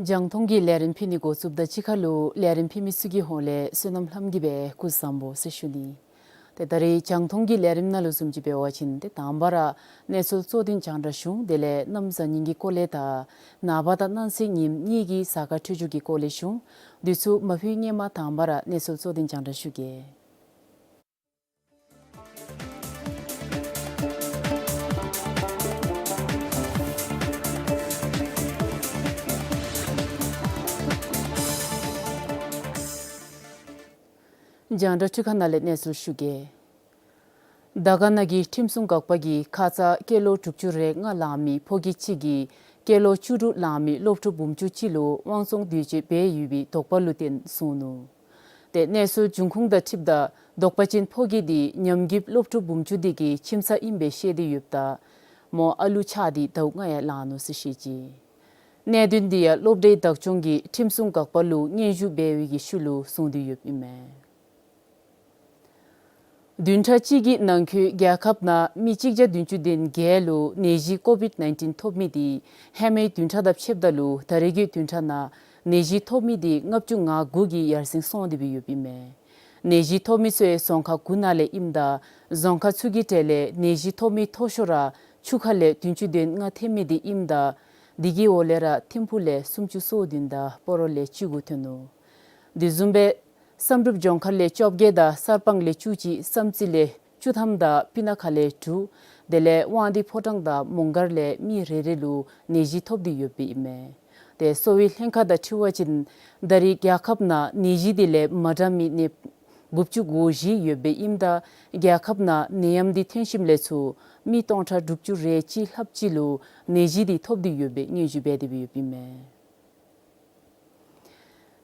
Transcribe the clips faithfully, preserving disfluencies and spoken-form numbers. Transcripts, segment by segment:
རྒྱང་མཐོང་གི་ལས་རིམ་ཕུལ་ནི་འགོ་བཙུགསཔ་ད་གཅིག་ཁར་ལུ་ལས་རིམ་ཕུལ་མི་ཚུ་གི་ཧོངས་ལས་བསོད་ནམས་ལྷམ་གྱིས་སྦེ་སྐུ་གཟུགས་བཟང་པོ་ཟེར་ཞུ་ནི། ཏེ་ད་རེས་རྒྱང་མཐོང་གི་ལས་རིམ་ནང་ལུ་བཟུམ་ཅིག་འབད་བ་ཅིན་ཏེ་དང་པ་ར་གནས་ཚུལ་གཙོ་དོན་རྒྱང་བསྒྲགས་ཞུ་འོང་། དེ་ལས་གནམ་གཟའ་ཉིམ་གྱི་སྐོར་ལས་དང་ནངས་པ་དང་གནངས་ཚེ་ཉིནམ་གཉིས་ཀྱི་གཟའ་སྐར་འཕྲོད་སྦྱོར་གྱི་སྐོར་ལས་ཞུ་འོང་། དུས་ཚོད་མ་ཕུལ་སྔོན་མ་དང་པ་ར་གནས་ཚུལ་གཙོ་དོན་རྒྱང་བསྒྲགས་ཞུ་གེ། རྒྱང་བསྒྲགས་འཕྲུལ་ཁང་ནང་ལས་གནས་ཚུལ་ཞུ་གེ། དར་དཀར་ན་གི་ཁྲིམས་སྲུང་འགག་པ་གིས་ཁ་ཙ་སྐྱེས་ལོ་དྲུག་ཅུ་རེ་ལྔ་ལང་མི་ཕོ་སྐྱེས་གཅིག་གིས་སྐྱེས་ལོ་བཅུ་དྲུག་ལང་མི་སློབ་ཕྲུག་བུམོ་ཅུང་གཅིག་ལུ་དབང་བཙོང་འདོད་སྤྱོད་འབད་ཡོད་པའི་དོགས་པ་ལུ་བརྟེན་བཟུང་ནུག། ཏེ་གནས་ཚུལ་འབྱུང་ཁུངས་དང་འཁྲིལཝ་ད་དོགས་པ་ཅན་ཕོ་སྐྱེས་འདི་ཉམས་རྒུད་སློབ་ཕྲུག་བུམོ་ཅུང་འདི་གི་ཁྱིམ་ཚང་ཨིན་པའི་བཤད་དེ་ཡོདཔ་ད་མོ་ཨ་ལུ་ཆགས་ཏེ་ཟླཝ་ལྔ་ཡང་ལང་ནུག་ཟེར་བཤད་ཅི། གནད་དོན་འདི་ཡང་སློབ་གྲྭའི་བདག་སྐྱོང་གིས་ཁྲིམས་སྲུང་འགག་པ་ལུ་སྙན་ཞུ་འབད་བའི་གི་ཤུལ་ལུ་བཟུང་སྟེ་ཡོདཔ་ཨིན་མས། བདུན་ཕྲག་གཅིག་གི་ནང་འཁོད་རྒྱལ་ཁབ་ནང་མི་གཅིག་བརྒྱ་བདུན་ཅུ་དོན་བརྒྱད་ལུ་ནད་གཞི་ཀོ་བིཌ་ནའིན་ཊིན་ཐོབ་མི་འདི་ཧེ་མའི་བདུན་ཕྲག་དང་ཕྱདཔ་ད་ལུ་ད་རེས་ཀྱི་བདུན་ཕྲག་ནང་ནད་གཞི་ཐོབ་མི་འདི་ལྔ་བཅུ་ང་དགུ་གིས་ཡར་སེང་སོང་སྟེ་སྦེ་ཡོདཔ་ཨིན་མས། ནད་གཞི་ཐོབ་མི་ཚུ་རྫོང་ཁག་དགུ་ནང་ལས་ཨིནམ་ད་རྫོང་ཁག་ཚུ་གི་གྲས་ལས་ནད་གཞི་ཐོབ་མི་མཐོ་ཤོས་ར་ཆུ་ཁ་ལས་བདུན་ཅུ་དོན་ལྔ་ཐོན་མི་འདི་ཨིནམ་ད་དེ་གི་འོག་ལས་ར་ཐིམ་ཕུག་ལས་སུམ་ཅུ་སོ་བདུན་དང་སྤ་རོ་ལས་བཅུ་དགུ་ཐོན་ནུག། དེ་བཟུམ་སྦེ་བསམ་གྲུབ་ལྗོངས་མཁར་ལས་བཅོ་བརྒྱད་དང་གསར་སྤང་ལས་བཅུ་གཅིག་བསམ་རྩེ་ལས་བཅུ་ཐམ་དང་སྤུ་ན་ཁ་ལས་དྲུག། དེ་ལས་དབང་འདུས་ཕོ་བྲང་དང་མོང་སྒར་ལས་མི་རེ་རེ་ལུ་ནད་གཞི་ཐོབ་སྟེ་ཡོདཔ་ཨིན་མས། ཏེ་གསོ་བའི་ལྷན་ཁག་དང་འཁྲིལ་བ་ཅིན་ད་རེས་རྒྱལ་ཁབ་ནང་ནད་གཞི་དེ་ལས་མ་དྲག་མི་ནད་དགུ་བཅུ་གོ་བཞི་ཡོདཔ་ཨིནམ་ད་རྒྱལ་ཁབ་ནང་ནད་ཡམས་འདི་ཐོན་ཞིནམ་ལས་ཚུར་མི་སྟོང་ཕྲག་དྲུག་ཅུ་རེ་གཅིག་ལྷགཔ་ཅིག་ལུ་ནད་གཞི་འདི་ཐོབ་སྟེ་ཡོདཔ་སྦེ་སྙན་ཞུ་འབད་དེ་སྦེ་ཡོདཔ་ཨིན་མས།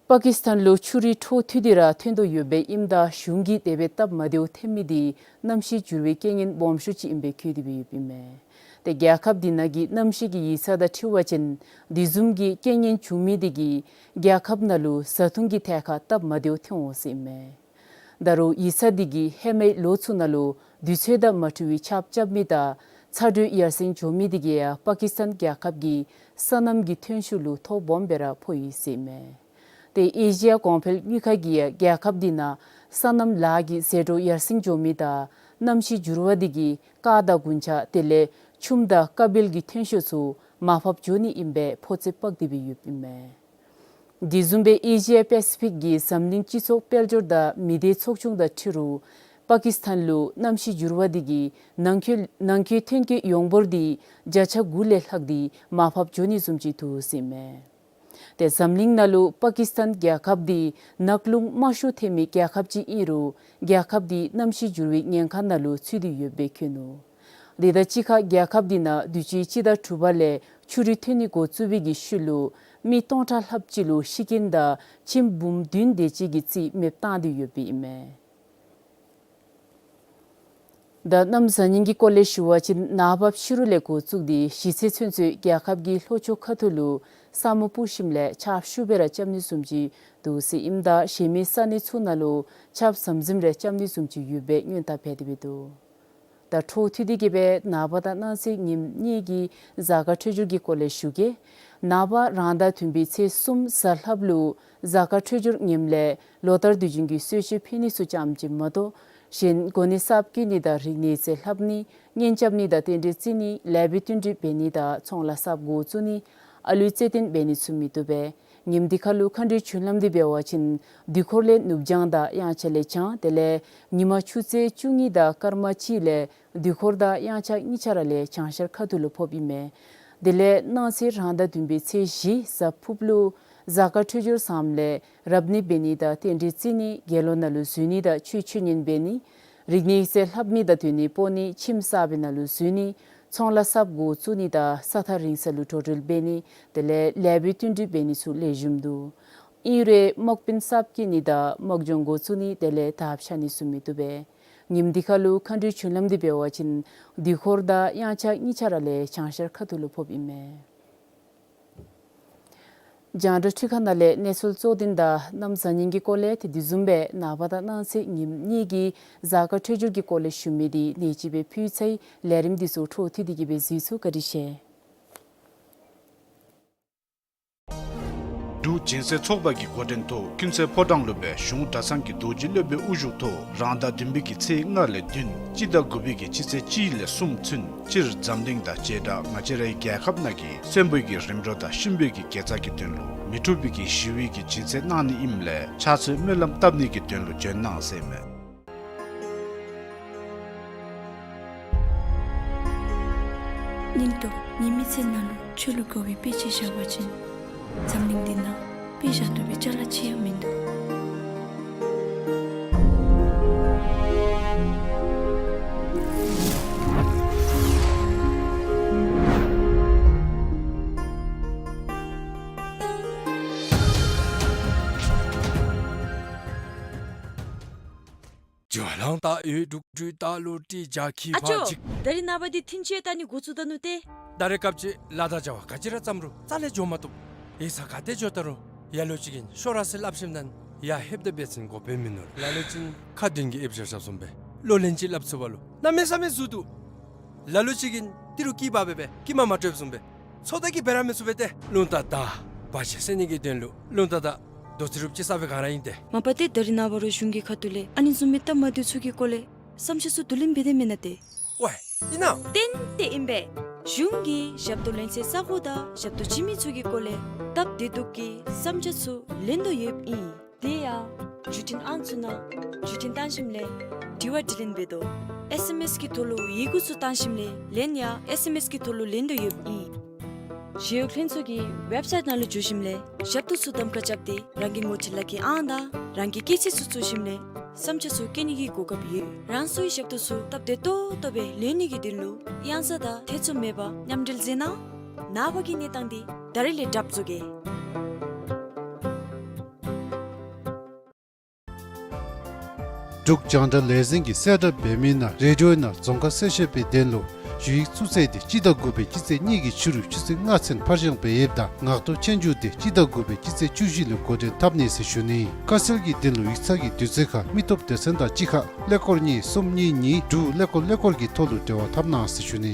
པ་ཀིས་ཐན་ལུ་ཆུ་རུད་འཕྲོ་མཐུད་དེ་ར་ཐོན་དོ་ཡོདཔ་ཨིནམ་ད་གཞུང་གིས་དེ་སྦེ་སྟབས་མ་བདེཝ་ཐོན་མི་འདི་གནམ་གཤིས་འགྱུར་བའི་རྐྱེན་ངན་སྦོམ་ཤོས་ཅིག་ཨིན་པའི་བཀོད་དེ་སྦེ་ཡོདཔ་ཨིན་མས། ཏེ་རྒྱལ་ཁབ་འདི་ནང་གི་གནམ་གཤིས་ཀྱི་ཡིག་ཚང་དང་འཁྲིལ་བ་ཅིན་དེ་བཟུམ་གྱི་རྐྱེན་ངན་བྱུང་མི་འདི་གིས་རྒྱལ་ཁབ་ནང་ལུ་བཟའ་འཐུང་གི་ཐད་ཁར་སྟབས་མ་བདེཝ་ཐོན་འོང་ཟེར་ཨིན་མས། ད་རུང་ཡིག་ཚང་འདི་གིས་ཧེ་མའི་ལོ་ཚུ་ནང་ལུ་དུས་ཚོད་དང་མ་འཁྲིལ་བའི་ཆརཔ་རྐྱབ་མི་དང་ཚ་དྲོད་ཡར་སེང་འགྱོ་མི་འདི་གིས་ཡང་པ་ཀིས་ཐན་རྒྱལ་ཁབ་ཀྱི་སོ་ནམ་གྱི་ཐོན་ཤུགས་ལུ་ཐོ་སྦོམ་སྦེ་ར་ཕོག་ཡི་ཟེར་ཨིན་མས། ཏེ་ཨེ་ཤི་ཡ་གོང་འཕེལ་དངུལ་ཁང་གིས་ཡང་རྒྱལ་ཁབ་འདི་ནང་སོ་ནམ་ལཱ་གི་ཟད་འགྲོ་ཡར་སེང་འགྱོ་མི་དང་གནམ་གཤིས་འགྱུར་བ་འདི་གིས་རྐ་དང་རྒུན་ཆང་དེ་ལས་ཆུམ་དང་ཀ་བིལ་གྱི་ཐོན་ཤུགས་ཚུ་མར་ཕབ་འགྱོ་ནི་ཨིན་པའི་ཕོ་ཚོད་དཔག་སྟེ་སྦེ་ཡོདཔ་ཨིན་མས། དེ་བཟུམ་སྦེ་ཨེ་ཤི་ཡ་པེ་སི་ཕིག་གི་འཛམ་གླིང་སྤྱི་ཚོགས་དཔལ་འབྱོར་དང་མི་སྡེ་ཚོགས་ཆུང་དང་འཁྲིལ་རུང་པ་ཀིས་ཐན་ལུ་གནམ་གཤིས་འགྱུར་བ་འདི་གིས་ནང་འཁོད་ནང་འཁོད་ཐོན་སྐྱེད་ཡོངས་འབོར་འདི་བརྒྱ་ཆ་དགུ་ལས་ལྷག་སྟེ་མར་ཕབ་འགྱོ་ནི་བཟུམ་ཅིག་འདུག་ཟེར་ཨིན་མས། ཏེ་འཛམ་གླིང་ནང་ལུ་པ་ཀིས་ཐན་རྒྱལ་ཁབ་འདི་ནགས་རླུང་དམའ་ཤོས་ཐོན་མི་རྒྱལ་ཁབ་ཅིག་ཨིན་རུང་རྒྱལ་ཁབ་འདི་གནམ་གཤིས་འགྱུར་བའི་ཉེན་ཁ་ནང་ལུ་ཚུད་དེ་ཡོདཔ་སྦེ་བཀོད་ནུག། དེ་དང་གཅིག་ཁར་རྒྱལ་ཁབ་འདི་ནང་དུས་ཅི་སྤྱི་ཟླ་དྲུག་པ་ལས་ཆུ་རུད་ཐོན་ནི་འགོ་བཙུགས་པའི་གི་ཤུལ་ལུ་མི་སྟོང་ཕྲག་ལྷགཔ་ཅིག་ལུ་ཤི་རྐྱེན་དང་ཁྱིམ་འབུམ་བདུན་དེ་ཅིག་གི་རྩིས་མེདཔ་བཏང་སྟེ་ཡོདཔ་ཨིན་མས། ད་གནམ་གཟའ་ཉིམ་གྱི་སྐོར་ལས་ཞུ་བ་ཅིན་ནངས་པ་ཕྱི་རུ་ལས་འགོ་བཙུགས་ཏེ་གཞི་རྩའི་ཚུན་ཚོད་རྒྱལ་ཁབ་ཀྱི་ལྷོ་ཕྱོགས་ཁ་ཐུག་ལུ་ས་སྨུག་སྤུབས་ཞིནམ་ལས་ཆརཔ་ཤུགས་སྦེ་ར་རྐྱབ་ནི་བཟུམ་ཅིག་འདུག་ཟེར་ཨིནམ་ད་གཞན་མི་ས་གནས་ཚུ་ནང་ལུ་ཆརཔ་ཟམ་ཟིམ་རེ་རྐྱབ་ནི་བཟུམ་ཅིག་ཡོདཔ་སྦེ་སྔོན་བརྡ་འབད་དེ་སྦེ་འདུག། ད་འཕྲོ་མཐུད་དེ་གི་སྦེ་ནངས་པ་དང་གནངས་ཚེ་ཉིནམ་གཉིས་ཀྱི་གཟའ་སྐར་འཕྲོད་སྦྱོར་གྱི་སྐོར་ལས་ཞུ་གེ། ནངས་པ་རང་ཟླ་བདུན་པའི་ཚེས་གསུམ་གཟའ་ལྷགཔ་ལུ་གཟའ་སྐར་འཕྲོད་སྦྱོར་ངནམ་ལས་ལོ་ལྟར་དུས་རྒྱུན་གྱི་གསོལ་མཆོད་ཕུལ་ནི་ཚུ་ཙམ་ཅིག་མ་གཏོགས་གཞན་གོ་གནས་གསརཔ་བསྐོ་ནི་དང་རིག་གནས་རྩིས་ལྷབ་ནི་གཉེན་རྐྱབ་ནི་དང་རྟེན་འབྲེལ་བརྩི་ནི་ལེགས་པའི་བསྟུན་གྲོས་འབད་ནི་དང་ཚོང་ལཱ་གསརཔ་འགོ་བཙུགས་ནི་ཨ་ལུའི་རྩེད་འགྲན་འབད་ནི་ཚུ་མི་བཏུབ་པས། ཉིནམ་འདི་ཁར་ལུ་མཁའ་འགྲོའི་རྒྱུན་ལམ་འདི་འབད་བ་ཅིན་དུས་འཁོར་ལས་ནུབ་བྱང་དང་དབྱངས་འཆར་ལས་བྱང་དེ་ལས་ཉིན་མ་ཆུ་ཚོད་བཅུ་གཉིས་དང་སྐར་མ་གཅིག་ལས་དུས་འཁོར་དང་དབྱངས་འཆར་གཉིས་ཆ་ར་ལས་བྱང་ཤར་ཁ་ཐུག་ལུ་ཕོགཔ་ཨིན་མས། དེ་ལས་གནངས་ཚེ་རང་ཟླ་བདུན་པའི་ཚེས་བཞི་གཟའ་ཕུརཔ་ལུ་གཟའ་སྐར་འཕྲོད་སྦྱོར་བཟངམ་ལས་རབ་གནས་འབད་ནི་དང་རྟེན་འབྲེལ་བརྩི་ནི་དགེ་སློང་ནང་ལུ་འཛུལ་ནི་དང་ཆོས་འཆད་ཉན་འབད་ནི་རིག་གནས་རྩིས་ལྷབ་ནི་དང་སྡོད་གནས་སྤོ་ནི་ཁྱིམ་གསརཔའི་ནང་ལུ་འཛུལ་ནི་ཚོང་ལཱ་གསརཔ་འགོ་བཙུགས་ནི་དང་ས་ཐག་རིང་ས་ལུ་འགྲོ་འགྲུལ་འབད་ནི་དེ་ལས་ལེགས་པའི་བསྟུན་གྲོས་འབད་ནི་ཚུ་ལེགས་ཤོམ་འདུག། ཨིན་རུང་དམག་དཔོན་གསརཔ་བསྐོ་ནི་དང་དམག་སྦྱོང་འགོ་བཙུགས་ནི་དེ་ལས་དརཔ་འཕྱར་ནི་ཚུ་མི་བཏུབ་པས། ཉིནམ་འདི་ཁར་ལུ་མཁའ་འགྲོའི་རྒྱུན་ལམ་འདི་འབད་བ་ཅིན་དུས་འཁོར་དང་དབྱངས་འཆར་གཉིས་ཆ་ར་ལས་བྱང་ཤར་ཁ་ཐུག་ལུ་ཕོགཔ་ཨིན་མས། རྒྱང་བསྒྲགས་འཕྲུལ་ཁང་ནང་ལས་གནས་ཚུལ་གཙོ་དོན་དང་གནམ་གཟའ་ཉིམ་གྱི་སྐོར་ལས་དེ་དེ་བཟུམ་སྦེ་ནངས་པ་དང་གནངས་ཚེ་ཉིནམ་གཉིས་ཀྱི་གཟའ་སྐར་འཕྲོད་སྦྱོར་གྱི་སྐོར་ལས་ཞུ་མི་འདི་ནེ་ཅིག་སྦེ་ཕུལ་ཚར་ཡི། ལས་རིམ་འདི་ཚུ་འཕྲོ་མཐུད་དེ་གི་སྦེ་གཟིགས་ཚུགས། བཀའ་དྲིན་ཆེ། འབྲུག་སྦྱིན་སྲེག་ཚོགས་པ་གི་འགོ་འདྲེན་ཐོག་ཀུན་གསལ་ཕོ་བྲང་ལུ་སྦེ་གཞུང་གྲྭ་ཚང་གི་རྡོ་རྗེ་སློབ་དཔོན་དབུ་བཞུགས་ཐོག་རང་ཟླ་བདུན་པའི་གི་ཚེས་ལྔ་ལས་བདུན་སྤྱི་ཟླ་དགུ་པའི་གི་སྤྱི་ཚེས་གཅིག་ལས་གསུམ་ཚུན་སྤྱིར་འཛམ་གླིང་དང་བྱེ་བྲག་ང་བཅས་རའི་རྒྱལ་ཁབ་ནང་གི་གསོན་པོའི་གི་རིམ་གྲོ་དང་གཤིན་པོའི་གི་དགེ་རྩ་གི་དོན་ལུ་མི་འཁྲུགས་པའི་གི་ཞི་བའི་གི་སྦྱིན་སྲེག་གནང་ནི་ཨིནམ་ལས་ཕྱག་འཚལ་སྨོན་ལམ་བཏབ་ནི་གི་དོན་ལུ་བྱོན་གནང་ཟེར་མས། སྙིང་སྟོབས་ཉི་མའི་ཚེ་ནང་ལུ་ཆོས་ལུ་དགའ་བའི་དཔེ་ཅིག་བཞག་པ་ཅིན་འཛམ་གླིང་འདི་ནང་དཔེ་བཞག་བཏུབ་པའི་ཅ་ལ་ཅིག་ཡང་མིན་འདུག། ཇོ་ལང་ཏ་ཡོད་འབྲུག་སྒྲུང་ད་ལོ་ཏི་ཇ་ཁི་ཨ་ཅོ། ཕ་ཅིག། ད་རིས་ནངས་པ་འདི་ཐིན་ཅེ་ད་ནི་འགོ་བཙུགས་ད་ནུག་ཏེ། ད་རེས་སྐབས་ཅིག་ལཱ་དང་བྱ་བ་ག་ཅི་ར་བརྩམ་རུང་རྩ་ལས་འགྱོ་མ་བཏུབ། ཡིག་ཚང་ག་ཏེ་འགྱོ་ད་རུང་ཡ་ལོ་ཅིག་གིས་ཤོག་ར་ཟེར་སླབ་ཞིནམ་ད་ཡར་ལྷོདཔ་ད་འབད་བ་ཅིན་འགོ་དཔོན་མིན་ནུག། ལ་ལོ་ཅིག་ཁ་འདོན་གྱི་ཨེབ་བཞག་བཞགཔ་བཟུམ་སྦེ་ལོ་ལན་ཅིག་སླབ་ཚུགས་པ་ལུ་གནམ་མེད་ས་མེད་ཟུག་འདུག། ལ་ལོ་ཅིག་གིས་ཏི་རུ་སྐྱི་པགས་སྦེ་སྦེ་སྐྱི་མ་མ་སྤྲོདཔ་བཟུམ་སྦེ་ཚོགས་ད་གི་འབད་ར་མི་ཚུགས་པས་ཏེ། རླུང་རྟ་དང་བ་ཅིན་བསད་ནི་གི་དོན་ལུ་རླུང་རྟ་དང་རྡོ་རྩེག་རུབ་ཅིག་ས་སྦེ་ག་ར་ཨིན་ཏེ། མ་པ་ཏེ་ད་རིས་ནངས་པ་རུང་གཞུང་གི་ཁ་ཐུག་ལས་ཨ་ནི་བཟུམ་མའི་སྟབས་མ་བདེཝ་ཚུ་གི་སྐོར་ལས་བསམ་འཆར་ཚུ་བསྡུ་ལེན་འབད་དེ་མེན་ན་ཏེ། ཝའེ་ཨིན་ན། ཏན་ཏན་ཨིན་པས། གཞུང་གིས་ཞབས་ཏོག་ལེན་སའི་ས་གོ་དང་ཞབས་ཏོག་བྱིན་མི་ཚུ་གི་སྐོར་ལས་སྟབས་བདེ་སྡུག་གི་བསམ་འཆར་ཚུ་ལེན་དོ་ཡོདཔ་ཨིན། དེ་ཡང་བརྒྱུད་འཕྲིན་ཨང་ཚུ་ནང་བརྒྱུད་འཕྲིན་བཏང་ཞིནམ་ལས་དྲི་བ་དྲིས་ལན་འབད་དོ། ཨེས་ཨེམ་ཨེས་ཀྱི་ཐོག་ལུ་ཡི་གུ་ཚུ་བཏང་ཞིནམ་ལས་ལན་ཡང་ཨེས་ཨེམ་ཨེས་ཀྱི་ཐོག་ལུ་ལེན་དོ་ཡོདཔ་ཨིན། ཞི་གཡོག་ལྷན་ཚོགས་ཀྱི་ཝེབ་སའིཊ་ནང་ལུ་འཛུལ་ཞིནམ་ལས་ཞབས་ཏོག་ཚུ་གདམ་ཁ་རྐྱབ་སྟེ་རང་གི་ངོ་སྤྲོད་ལག་ཁྱེར་ཨང་དང་རང་གི་སྐྱེས་ཚེས་ཚུ་བཙུགས་ཞིནམ་ལས་བསམ་འཆར་ཚུ་བཀོད་ནི་གི་གོ་སྐབས་ཡོད། རང་སོའི་ཞབས་ཏོག་ཚུ་སྟབས་བདེ་ཏོག་ཏོ་སྦེ་ལེན་ནི་གི་དོན་ལུ་གཡང་ས་དང་ཐེ་ཚོམ་མེད་པར་མཉམ་འབྲེལ་མཛད་གནང་། ནངས་པ་གི་གནས་སྟངས་འདི་ད་རིས་ལས་གྲབས་བཟོ་གེ། འབྲུག་རྒྱང་བསྒྲགས་ལས་འཛིན་གྱིས་གསལ་བསྒྲགས་འབད་མི་ནང་རེ་ཌི་ཡོ་ནང་རྫོང་ཁ་གསལ་བཤད་པའི་དོན་ལུ་ཞུ་ཡིག་བཙུགས་ཚར་ཏེ་སྤྱི་ཟླ་དགུ་པའི་སྤྱི་ཚེས་གཉིས་ཀྱི་ཕྱི་རུ་ཆུ་ཚོད་ལྔ་ཚུན་ཕར་བཞེངས་འབད་ཡོདཔ་ད་ངག་ཐོག་སྤྱན་འཇུག་འདི་སྤྱི་ཟླ་དགུ་པའི་སྤྱི་ཚེས་བཅུ་བཞི་ལུ་འགོ་འདྲེན་འཐབ་ནི་ཟེར་ཞུ་ནི། ཁ་གསལ་གྱི་དོན་ལུ་ཡིག་ཚང་གི་དུས་ཚོད་ཁར་མི་སྟོབས་སྡེ་ཚན་དང་གཅིག་ཁར་ཀླད་ཀོར་གཉིས་གསུམ་གཉིས་གཉིས་དྲུག་ཀླད་ཀོར་ཀླད་ཀོར་གྱི་ཐོག་ལུ་འབྲེལ་བ་འཐབ་གནང་ཟེར་ཞུ་ནི།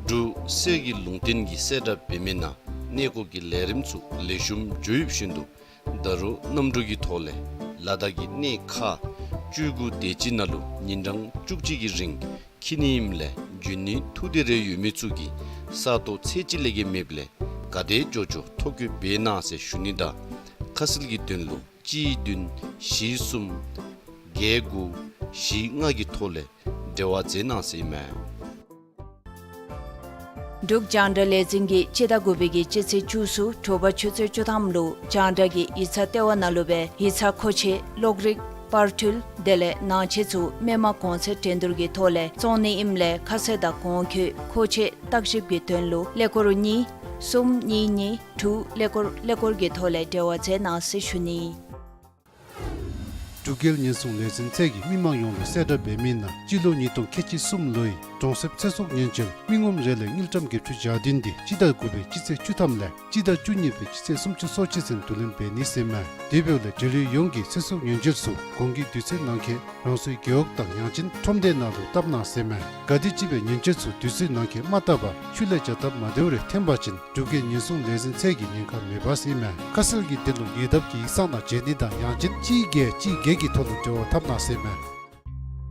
འབྲུག་གསེར་གྱི་ལུང་བསྟན་གྱིས་གསལ་བསྒྲགས་འབད་མི་ནང་གནས་སྐོར་གྱི་ལས་རིམ་ཚུ་ལེགས་ཤོམ་འགྱོ་ཡོདཔ་བཞིན་དུ་ད་རུང་གནམ་གྲུ་གི་ཐོག་ལས་ལ་དྭགས་ཀྱི་གནས་ཁག་བཅུ་དགུ་དེ་ཅིག་ནང་ལུ་ཉིན་གྲངས་བཅུ་གཅིག་གི་རིང་འཁྱིད་ནི་ཨིནམ་ལས་འབྱོན་ནི་ཐུགས་འདོད་རེ་ཡོད་མི་ཚུ་གིས་ས་སྟོང་ཚད་གཅིག་ལས་བརྒལ་མེདཔ་ལས་ག་དེ་མགྱོགས་མགྱོགས་ཐོ་བཀོད་འབད་གནང་ཟེར་ཞུ་ནི་དང་ཁ་གསལ་གྱི་དོན་ལུ་གཅིག་བདུན་བཞི་གསུམ་བརྒྱད་དགུ་བཞི་ལྔ་གི་ཐོག་ལས་འབྲེལ་བ་མཛད་གནང་ཟེར་ཨིན་མས། འབྲུག་རྒྱང་བསྒྲགས་ལས་འཛིན་གྱིས་སྤྱི་ཟླ་དགུ་པའི་གི་སྤྱི་ཚེས་བཅུ་གསུམ་དྲོ་པ་ཆུ་ཚོད་བཅུ་ཐམ་ལུ་རྒྱང་བསྒྲགས་ཀྱི་ཡིག་ཚང་ལྟེ་བ་ནང་ལུ་སྦེ་ཡིག་ཚང་མཁོ་ཆས་གློག་རིག་པར་འཕྲུལ་དེ་ལས་ནང་ཆས་ཚུ་མི་མང་གོང་ཚད་འགྲན་བསྡུར་གྱི་ཐོག་ལས་བཙོང་ནི་ཨིནམ་ལས་ཁ་གསལ་དང་གོང་འཁོད་མཁོ་ཆས་བརྟག་ཞིབ་ཀྱི་དོན་ལུ་ཀླད་ཀོར་གཉིས་གསུམ་གཉིས་གཉིས་དྲུག་ཀླད་ཀོར་ཀླད་ཀོར་གྱི་ཐོག་ལས་འབྲེལ་བ་མཛད་གནང་ཟེར་ཞུ་ནི། འབྲུག་རྒྱལ་ཉེན་སྲུང་ལས་འཛིན་ཚད་ཀྱིས་མི་མང་ཡོངས་ལུ་གསལ་བསྒྲགས་འབད་མི་ནང་སྤྱི་ལོ་ཉིས་སྟོང་ཁལ་གཅིག་གསུམ་ལོའི་གྲོང་གསེབ་ཚེ་སྲོག་ཉེན་བཅོལ་མི་ངོམ་རེ་ལས་དངུལ་ཀྲམ་བརྒྱད་ཅུ་གྱ་བདུན་འདི་སྤྱི་ཟླ་དགུ་པའི་སྤྱི་ཚེས་བཅུ་ཐམ་ལས་སྤྱི་ཟླ་བཅུ་གཉིས་པའི་སྤྱི་ཚེས་སུམ་ཅུ་སོ་གཅིག་ཚུན་བསྡུ་ལེན་འབད་ནི་ཟེར་མས། དེ་འབདཝ་ལས་འབྲེལ་ཡོད་ཡོངས་ཀྱིས་ཚེ་སྲོག་ཉེན་བཅོལ་ཚུ་གོང་གི་དུས་ཚོད་ནང་འཁོད་རང་སོའི་རྒེད་འོག་དང་ཡང་ཅིན་ཁྲོམ་སྡེ་ནང་ལུ་བཏབ་གནང་ཟེར་མས། ག་དེམ་ཅིག་སྦེ་ཉེན་བཅོལ་ཚུ་དུས་ཚོད་ནང་འཁོད་མ་བཏབ་པར་ཤུལ་ལས་བྱ་སྟབས་མ་བདེཝ་རེ་འཐོན་པ་ཅིན་འབྲུག་རྒྱལ་ཉེན་སྲུང་ལས་འཛིན་ཚད་ཀྱིས་ཉེན་ཁ་མི་འབག་ཟེར་མས། ཁ་གསལ་གྱི་དོན་ལུ་ཡོངས་བསྡོམས་ཀྱི་ཡིག་ཚང་ནང་བརྗེ་ནི་དང་ཡང་ཅིན་གཅིག་བརྒྱད་གཅིག་བརྒྱད་ཀྱི་ཐོག་ལུ་འབྲེལ་བ་འཐབ་གནང་ཟེར་མས།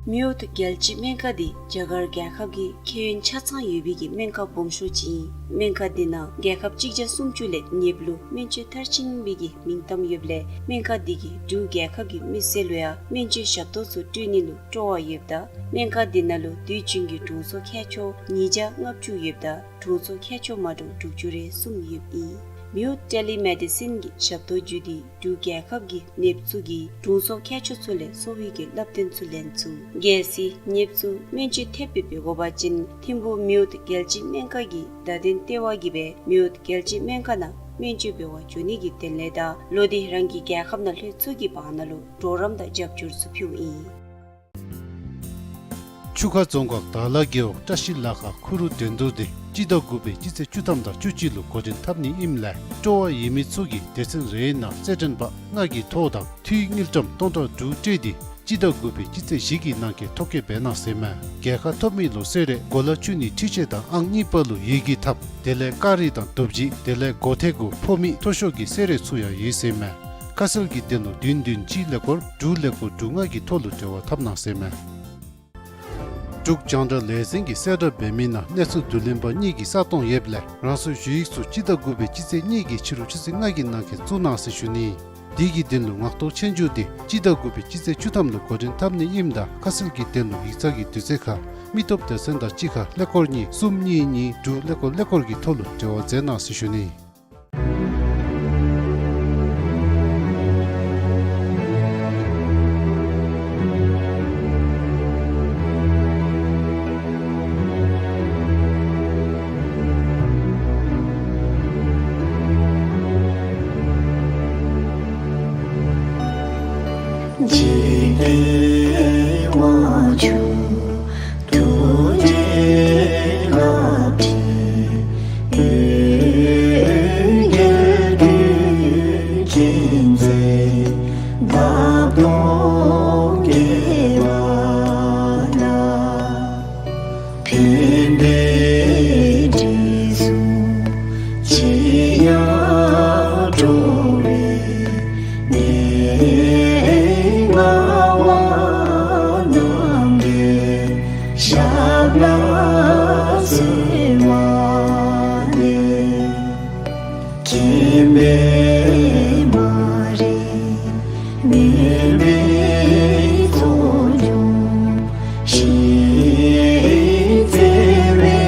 མེའོཊ་རྒྱལ་སྤྱིའི་སྨན་ཁང་འདི་རྒྱ་གར་རྒྱལ་ཁབ་ཀྱི་ཁྱད་ཡོན་ཆ་ཚང་ཡོད་པའི་གི་སྨན་ཁང་སྦོམ་ཤོས་ཅིག་ཨིན། སྨན་ཁང་འདི་ནང་རྒྱལ་ཁབ་གཅིག་བརྒྱ་སུམ་ཅུ་ལས་ནདཔ་ལུ་སྨན་བཅོས་མཐར་ཕྱིན་པའི་གི་མིང་གཏམ་ཡོདཔ་ལས་སྨན་ཁང་འདི་གིས་འབྲུག་རྒྱལ་ཁབ་ཀྱི་མི་སེར་ལུ་ཡང་སྨན་བཅོས་ཞབས་ཏོག་ཚུ་སྤྲོད་ནི་ལུ་སྤྲོ་བ་ཡོདཔ་ད་སྨན་ཁང་འདི་ནང་ལུ་དུས་རྒྱུན་གྱི་དྲུང་འཚོ་ཁྱད་ཆོས་ཉིས་བརྒྱ་ལྔ་བཅུ་ཡོདཔ་ད་དྲུང་འཚོ་ཁྱད་ཆོས་མ་འདྲཝ་དྲུག་ཅུ་རེ་གསུམ་ཡོདཔ་ཨིན། མེའོཊ་ཊེ་ལི་མེ་ཌི་སིན་གྱི་ཞབས་ཏོག་བརྒྱུད་དེ་འབྲུག་རྒྱལ་ཁབ་ཀྱི་ནདཔ་ཚུ་གིས་དྲུང་འཚོ་ཁྱད་ཆོས་ཚུ་ལས་གསོ་བའི་གི་བསླབ་སྟོན་ཚུ་ལེན་ཚུགས། གལ་སྲིད་ནདཔ་ཚུ་སྨན་བཅོས་ཐེབས་སྦེ་འབད་དགོ་པ་ཅིན་ཐིམ་ཕུག་མེའོཊ་རྒྱལ་སྤྱིའི་སྨན་ཁང་གི་བརྡ་དོན་ལྟེ་བ་གིས་སྦེ་མེའོཊ་རྒྱལ་སྤྱིའི་སྨན་ཁང་ནང་སྨན་བཅོས་འབད་བར་འགྱོ་ནི་གི་དོན་ལས་དང་ལོག་སྟེ་རང་གི་རྒྱལ་ཁབ་ནང་ལྷོད་ཚུགས་ཀྱི་བར་ན་ལུ་གྲོགས་རམ་དང་རྒྱབ་སྐྱོར་ཚུ་ཕུལཝ་ཨིན། ཆུ་ཁ་རྫོང་ཁག་དར་ལ་རྒེད་འོག་བཀྲ་ཤིས་ལ་ཁ་ཁུ་རུ་འགྲན་བསྡུར་འདི་སྤྱི་ཟླ་དགུ་པའི་སྤྱི་ཚེས་བཅུ་ཐམ་དང་བཅུ་གཅིག་ལུ་འགོ་འདྲེན་འཐབ་ནི་ཨིནམ་ལས་སྤྲོ་བ་ཡོད་མི་ཚུ་གིས་སྡེ་ཚན་རེའི་ནང་རྩེད་འགྲན་པ་ལྔ་གི་ཐོག་དང་འཐུས་དངུལ་ཀྲམ་སྟོང་ཕྲག་དྲུག་སྤྲོད་དེ་སྤྱི་ཟླ་དགུ་པའི་སྤྱི་ཚེས་བཞི་གི་ནང་འཁོད་ཐོ་བཀོད་འབད་གནང་ཟེར་མས། རྒྱལ་ཁ་ཐོབ་མི་ལུ་གསོལ་རས་གོ་ལ་བཅུ་གཉིས་འཕྲུལ་ཆས་དང་ཨང་གཉིས་པ་ལུ་ཡི་གེ་ཐབ། དེ་ལས་ཀ་རི་དང་རྡོ་བརྗེ། དེ་ལས་སྒོ་ཐེལ་གུ་ཕོ་མི་མཐོ་ཤོས་ཀྱི་གསོལ་རས་ཚུ་ཡང་ཡོད་ཟེར་མས། ཁ་གསལ་གྱི་དོན་ལུ་བདུན་བདུན་གཅིག་ཀླད་ཀོར་དྲུག་ཀླད་ཀོར་དྲུག་ལྔ་གི་ཐོག་ལུ་འབྲེལ་བ་འཐབ་གནང་ཟེར་མས། འབྲུག་རྒྱང་བསྒྲགས་ལས་འཛིན་གྱིས་གསལ་བསྒྲགས་འབད་མི་ནང་གནས་ཚུལ་བསྡུ་ལེན་པ་གཉིས་ཀྱི་ས་སྟོང་ཡོདཔ་ལས་རང་སོའི་ཞུ་ཡིག་ཚུ་སྤྱི་ཟླ་དགུ་པའི་སྤྱི་ཚེས་གཉིས་ཀྱི་ཕྱི་རུ་ཆུ་ཚོད་ལྔ་གི་ནང་འཁོད་བཙུགས་གནང་ཟེར་ཞུ་ནི། དེ་གི་དོན་ལུ་ངག་ཐོག་ཆོས་རྒྱུགས་འདི་སྤྱི་ཟླ་དགུ་པའི་སྤྱི་ཚེས་བཅུ་ཐམ་ལུ་འགོ་འདྲེན་འཐབ་ནི་ཨིནམ་ད་ཁ་གསལ་གྱི་དོན་ལུ་ཡིག་ཚང་གི་དུས་ཚོད་ཁར་མི་སྟོབས་སྡེ་ཚན་དང་གཅིག་ཁར་ཀླད་ཀོར་གཉིས་གསུམ་གཉིས་གཉིས་དྲུག་ཀླད་ཀོར་ཀླད་ཀོར་གྱི་ཐོག་ལུ་འབྲེལ་བ་མཛད་གནང་ཟེར་ཞུ་ནི། འཇིག་རྟེན་དབང་ཕྱུག་ཐུགས་རྗེའི་བླ་མ། རྒྱལ་ཀུན་མཁྱེན་བརྩེ་འདབ་སྟོང་རྒྱས་པ་ལ། ཕན་བདེའི་དྲི་བསུང་ཅི་ཡང་སྤྲོ་བའི་གནས་ལྔ་པ་རྣམས་ཀྱི་ཞབས་ལ་གསོལ་བ་འདེབས། མཁྱེན་པས་མ་རིག་མུན་པའི་ཚོགས་འཇོམས་ཤིང་རྩེ་བའི་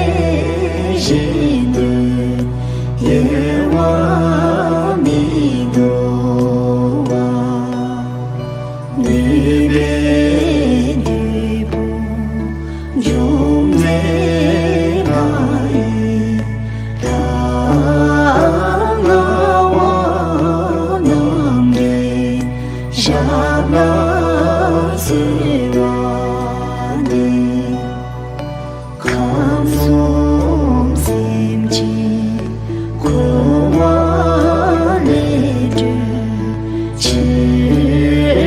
ཞིང་དུ་ཡལ་བ་མི་འདོར་བ། ནུས་པའི་བདུད་དཔུང་འཇོམས་མཛད་ལྷ་ཡི་ལྷ་ལྔ་པ་རྣམས་ཀྱི་ཞབས་ལ་གསོལ་བ་འདེབས། ཁམས་གསུམ་སེམས་ཅན་འཁོར་བ་ལས་སྒྲོལ་ཕྱིར་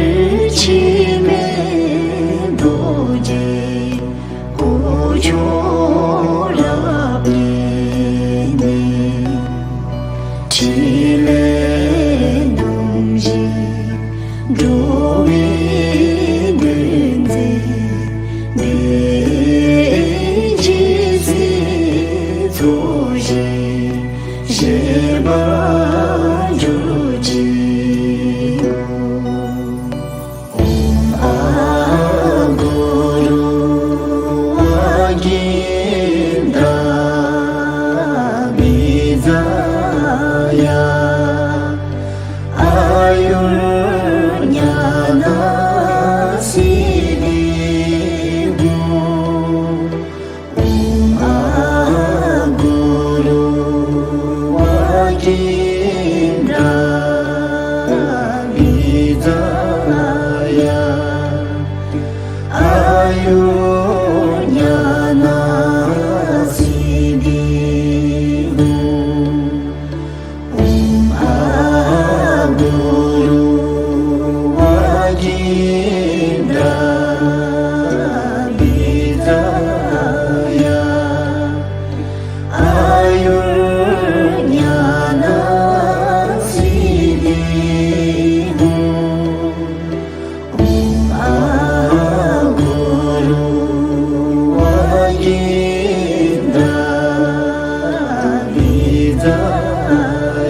འཆི་མེད་རྡོ་རྗེ་སྐུ་མཆོག་རབ་བརྙེས་ནས། ཕྲིན་ལས་རྣམ་བཞི་འགྲོ་བའི་དོན་མཛད། དེ་ཕྱིར་ཚེ་རྫོགས་ཞིང་གཞེས་པར་གྱུར་ཅིག། ཨོཾ་ཨ་གུ་རུ་ཝ་ཀིནྡ་བི་ཛ་ཡ་ཨ་ཡུར་ཉ་ན་སིདྡྷི་ཧཱུྃ། ཨོཾ་ཨ་གུ་རུ་ཝ་ཀིནྡ་ ཛ་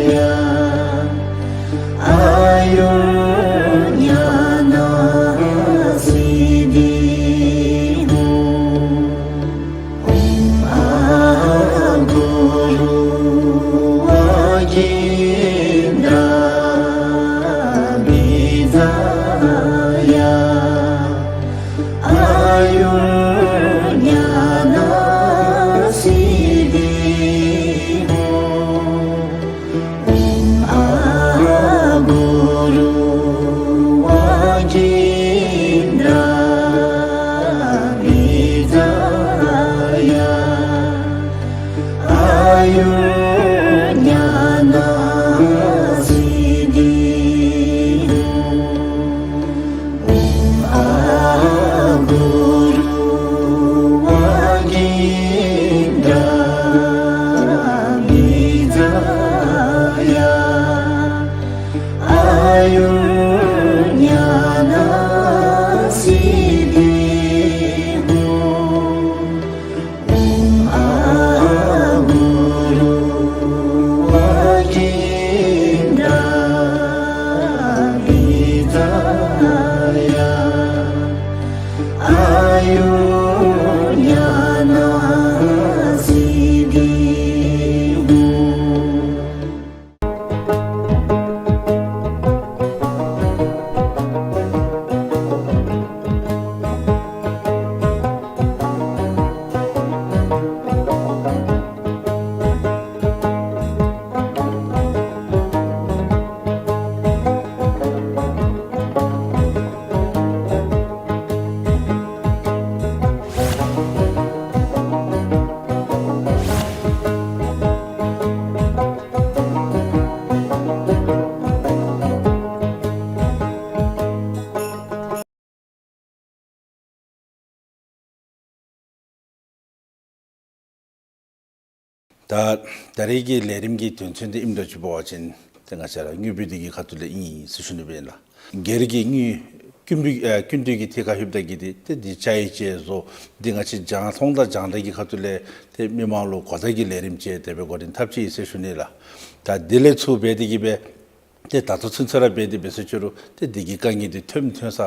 ཡ། ཨ་ཡུར་ཉ་ན་སིདྡྷི་ཧཱུྃ། ཨོཾ་ཨ་གུ་རུ་ཝ་གིནྡྲ་བི་ཛ་ཡ། ཨ་ཡུར་ཉ་ན་སིདྡྷི་ཧཱུྃ། ཨོཾ་ཨ་གུ་རུ་ཝ་གིནྡྲ་བི་ཛ་ཡ། ཨ་ཡུར་ཉ་ན་སིདྡྷི་ཧཱུྃ། ཨོཾ་ཨ་གུ་རུ་ཝ་གིནྡྲ་བི་ཛ་ཡ། ཨ་ཡུར་ཉ་ན་སིདྡྷི་ཧཱུྃ། ཨོཾ་ཨ་གུ་རུ་ཝ་གིནྡྲ་བི་ཛ་ཡ། ཨ་ཡུར་ཉ་ན་སིདྡྷི་ཧཱུྃ། ད་ད་རེས་ཀྱི་ལས་རིམ་གྱི་དོན་ཚན་འདི་ཨིནམ་འདྲཝ་ཅིག་འབད་བ་ཅིན་ཏེ་ང་བཅས་ར་དངོས་པོ་འདི་གི་ཁ་ཐུག་ལས་ཨིན་ཟེར་ཞུ་ནི་སྦེ་ཨིན་ལགས། སྒེར་གྱི་དངུལ་སྐྱིན་འགྲུལ་ཨ་སྐྱིན་འགྲུལ་གྱི་ཐད་ཁར་ལྷོདཔ་ད་གི་འདི་ཏེ་འདི་བཅའ་ཡིག་ཅིག་བཟོ། འདི་ང་བཅས་རྒྱང་མཐོང་དང་རྒྱང་བསྒྲགས་ཀྱི་ཁ་ཐུག་ལས་ཏེ་མི་མང་ལུ་གོ་བརྡ་གི་ལས་རིམ་ཅིག་དེ་སྦེ་འགོ་འདྲེན་འཐབ་ཅི་ཟེར་ཞུ་ནི་ལགས། ད་དེ་ལས་ཚུར་འབད་དེ་གི་སྦེ་ཏེ་ད་ལྟོ་ཚུན་ཚོད་ར་འབད་དེ་འབད་ཟེར་ཞུ་རུང་ཏེ་འདི་གི་དཀའ་ངལ་འདི་ཐོནམ་ཐོན་ས་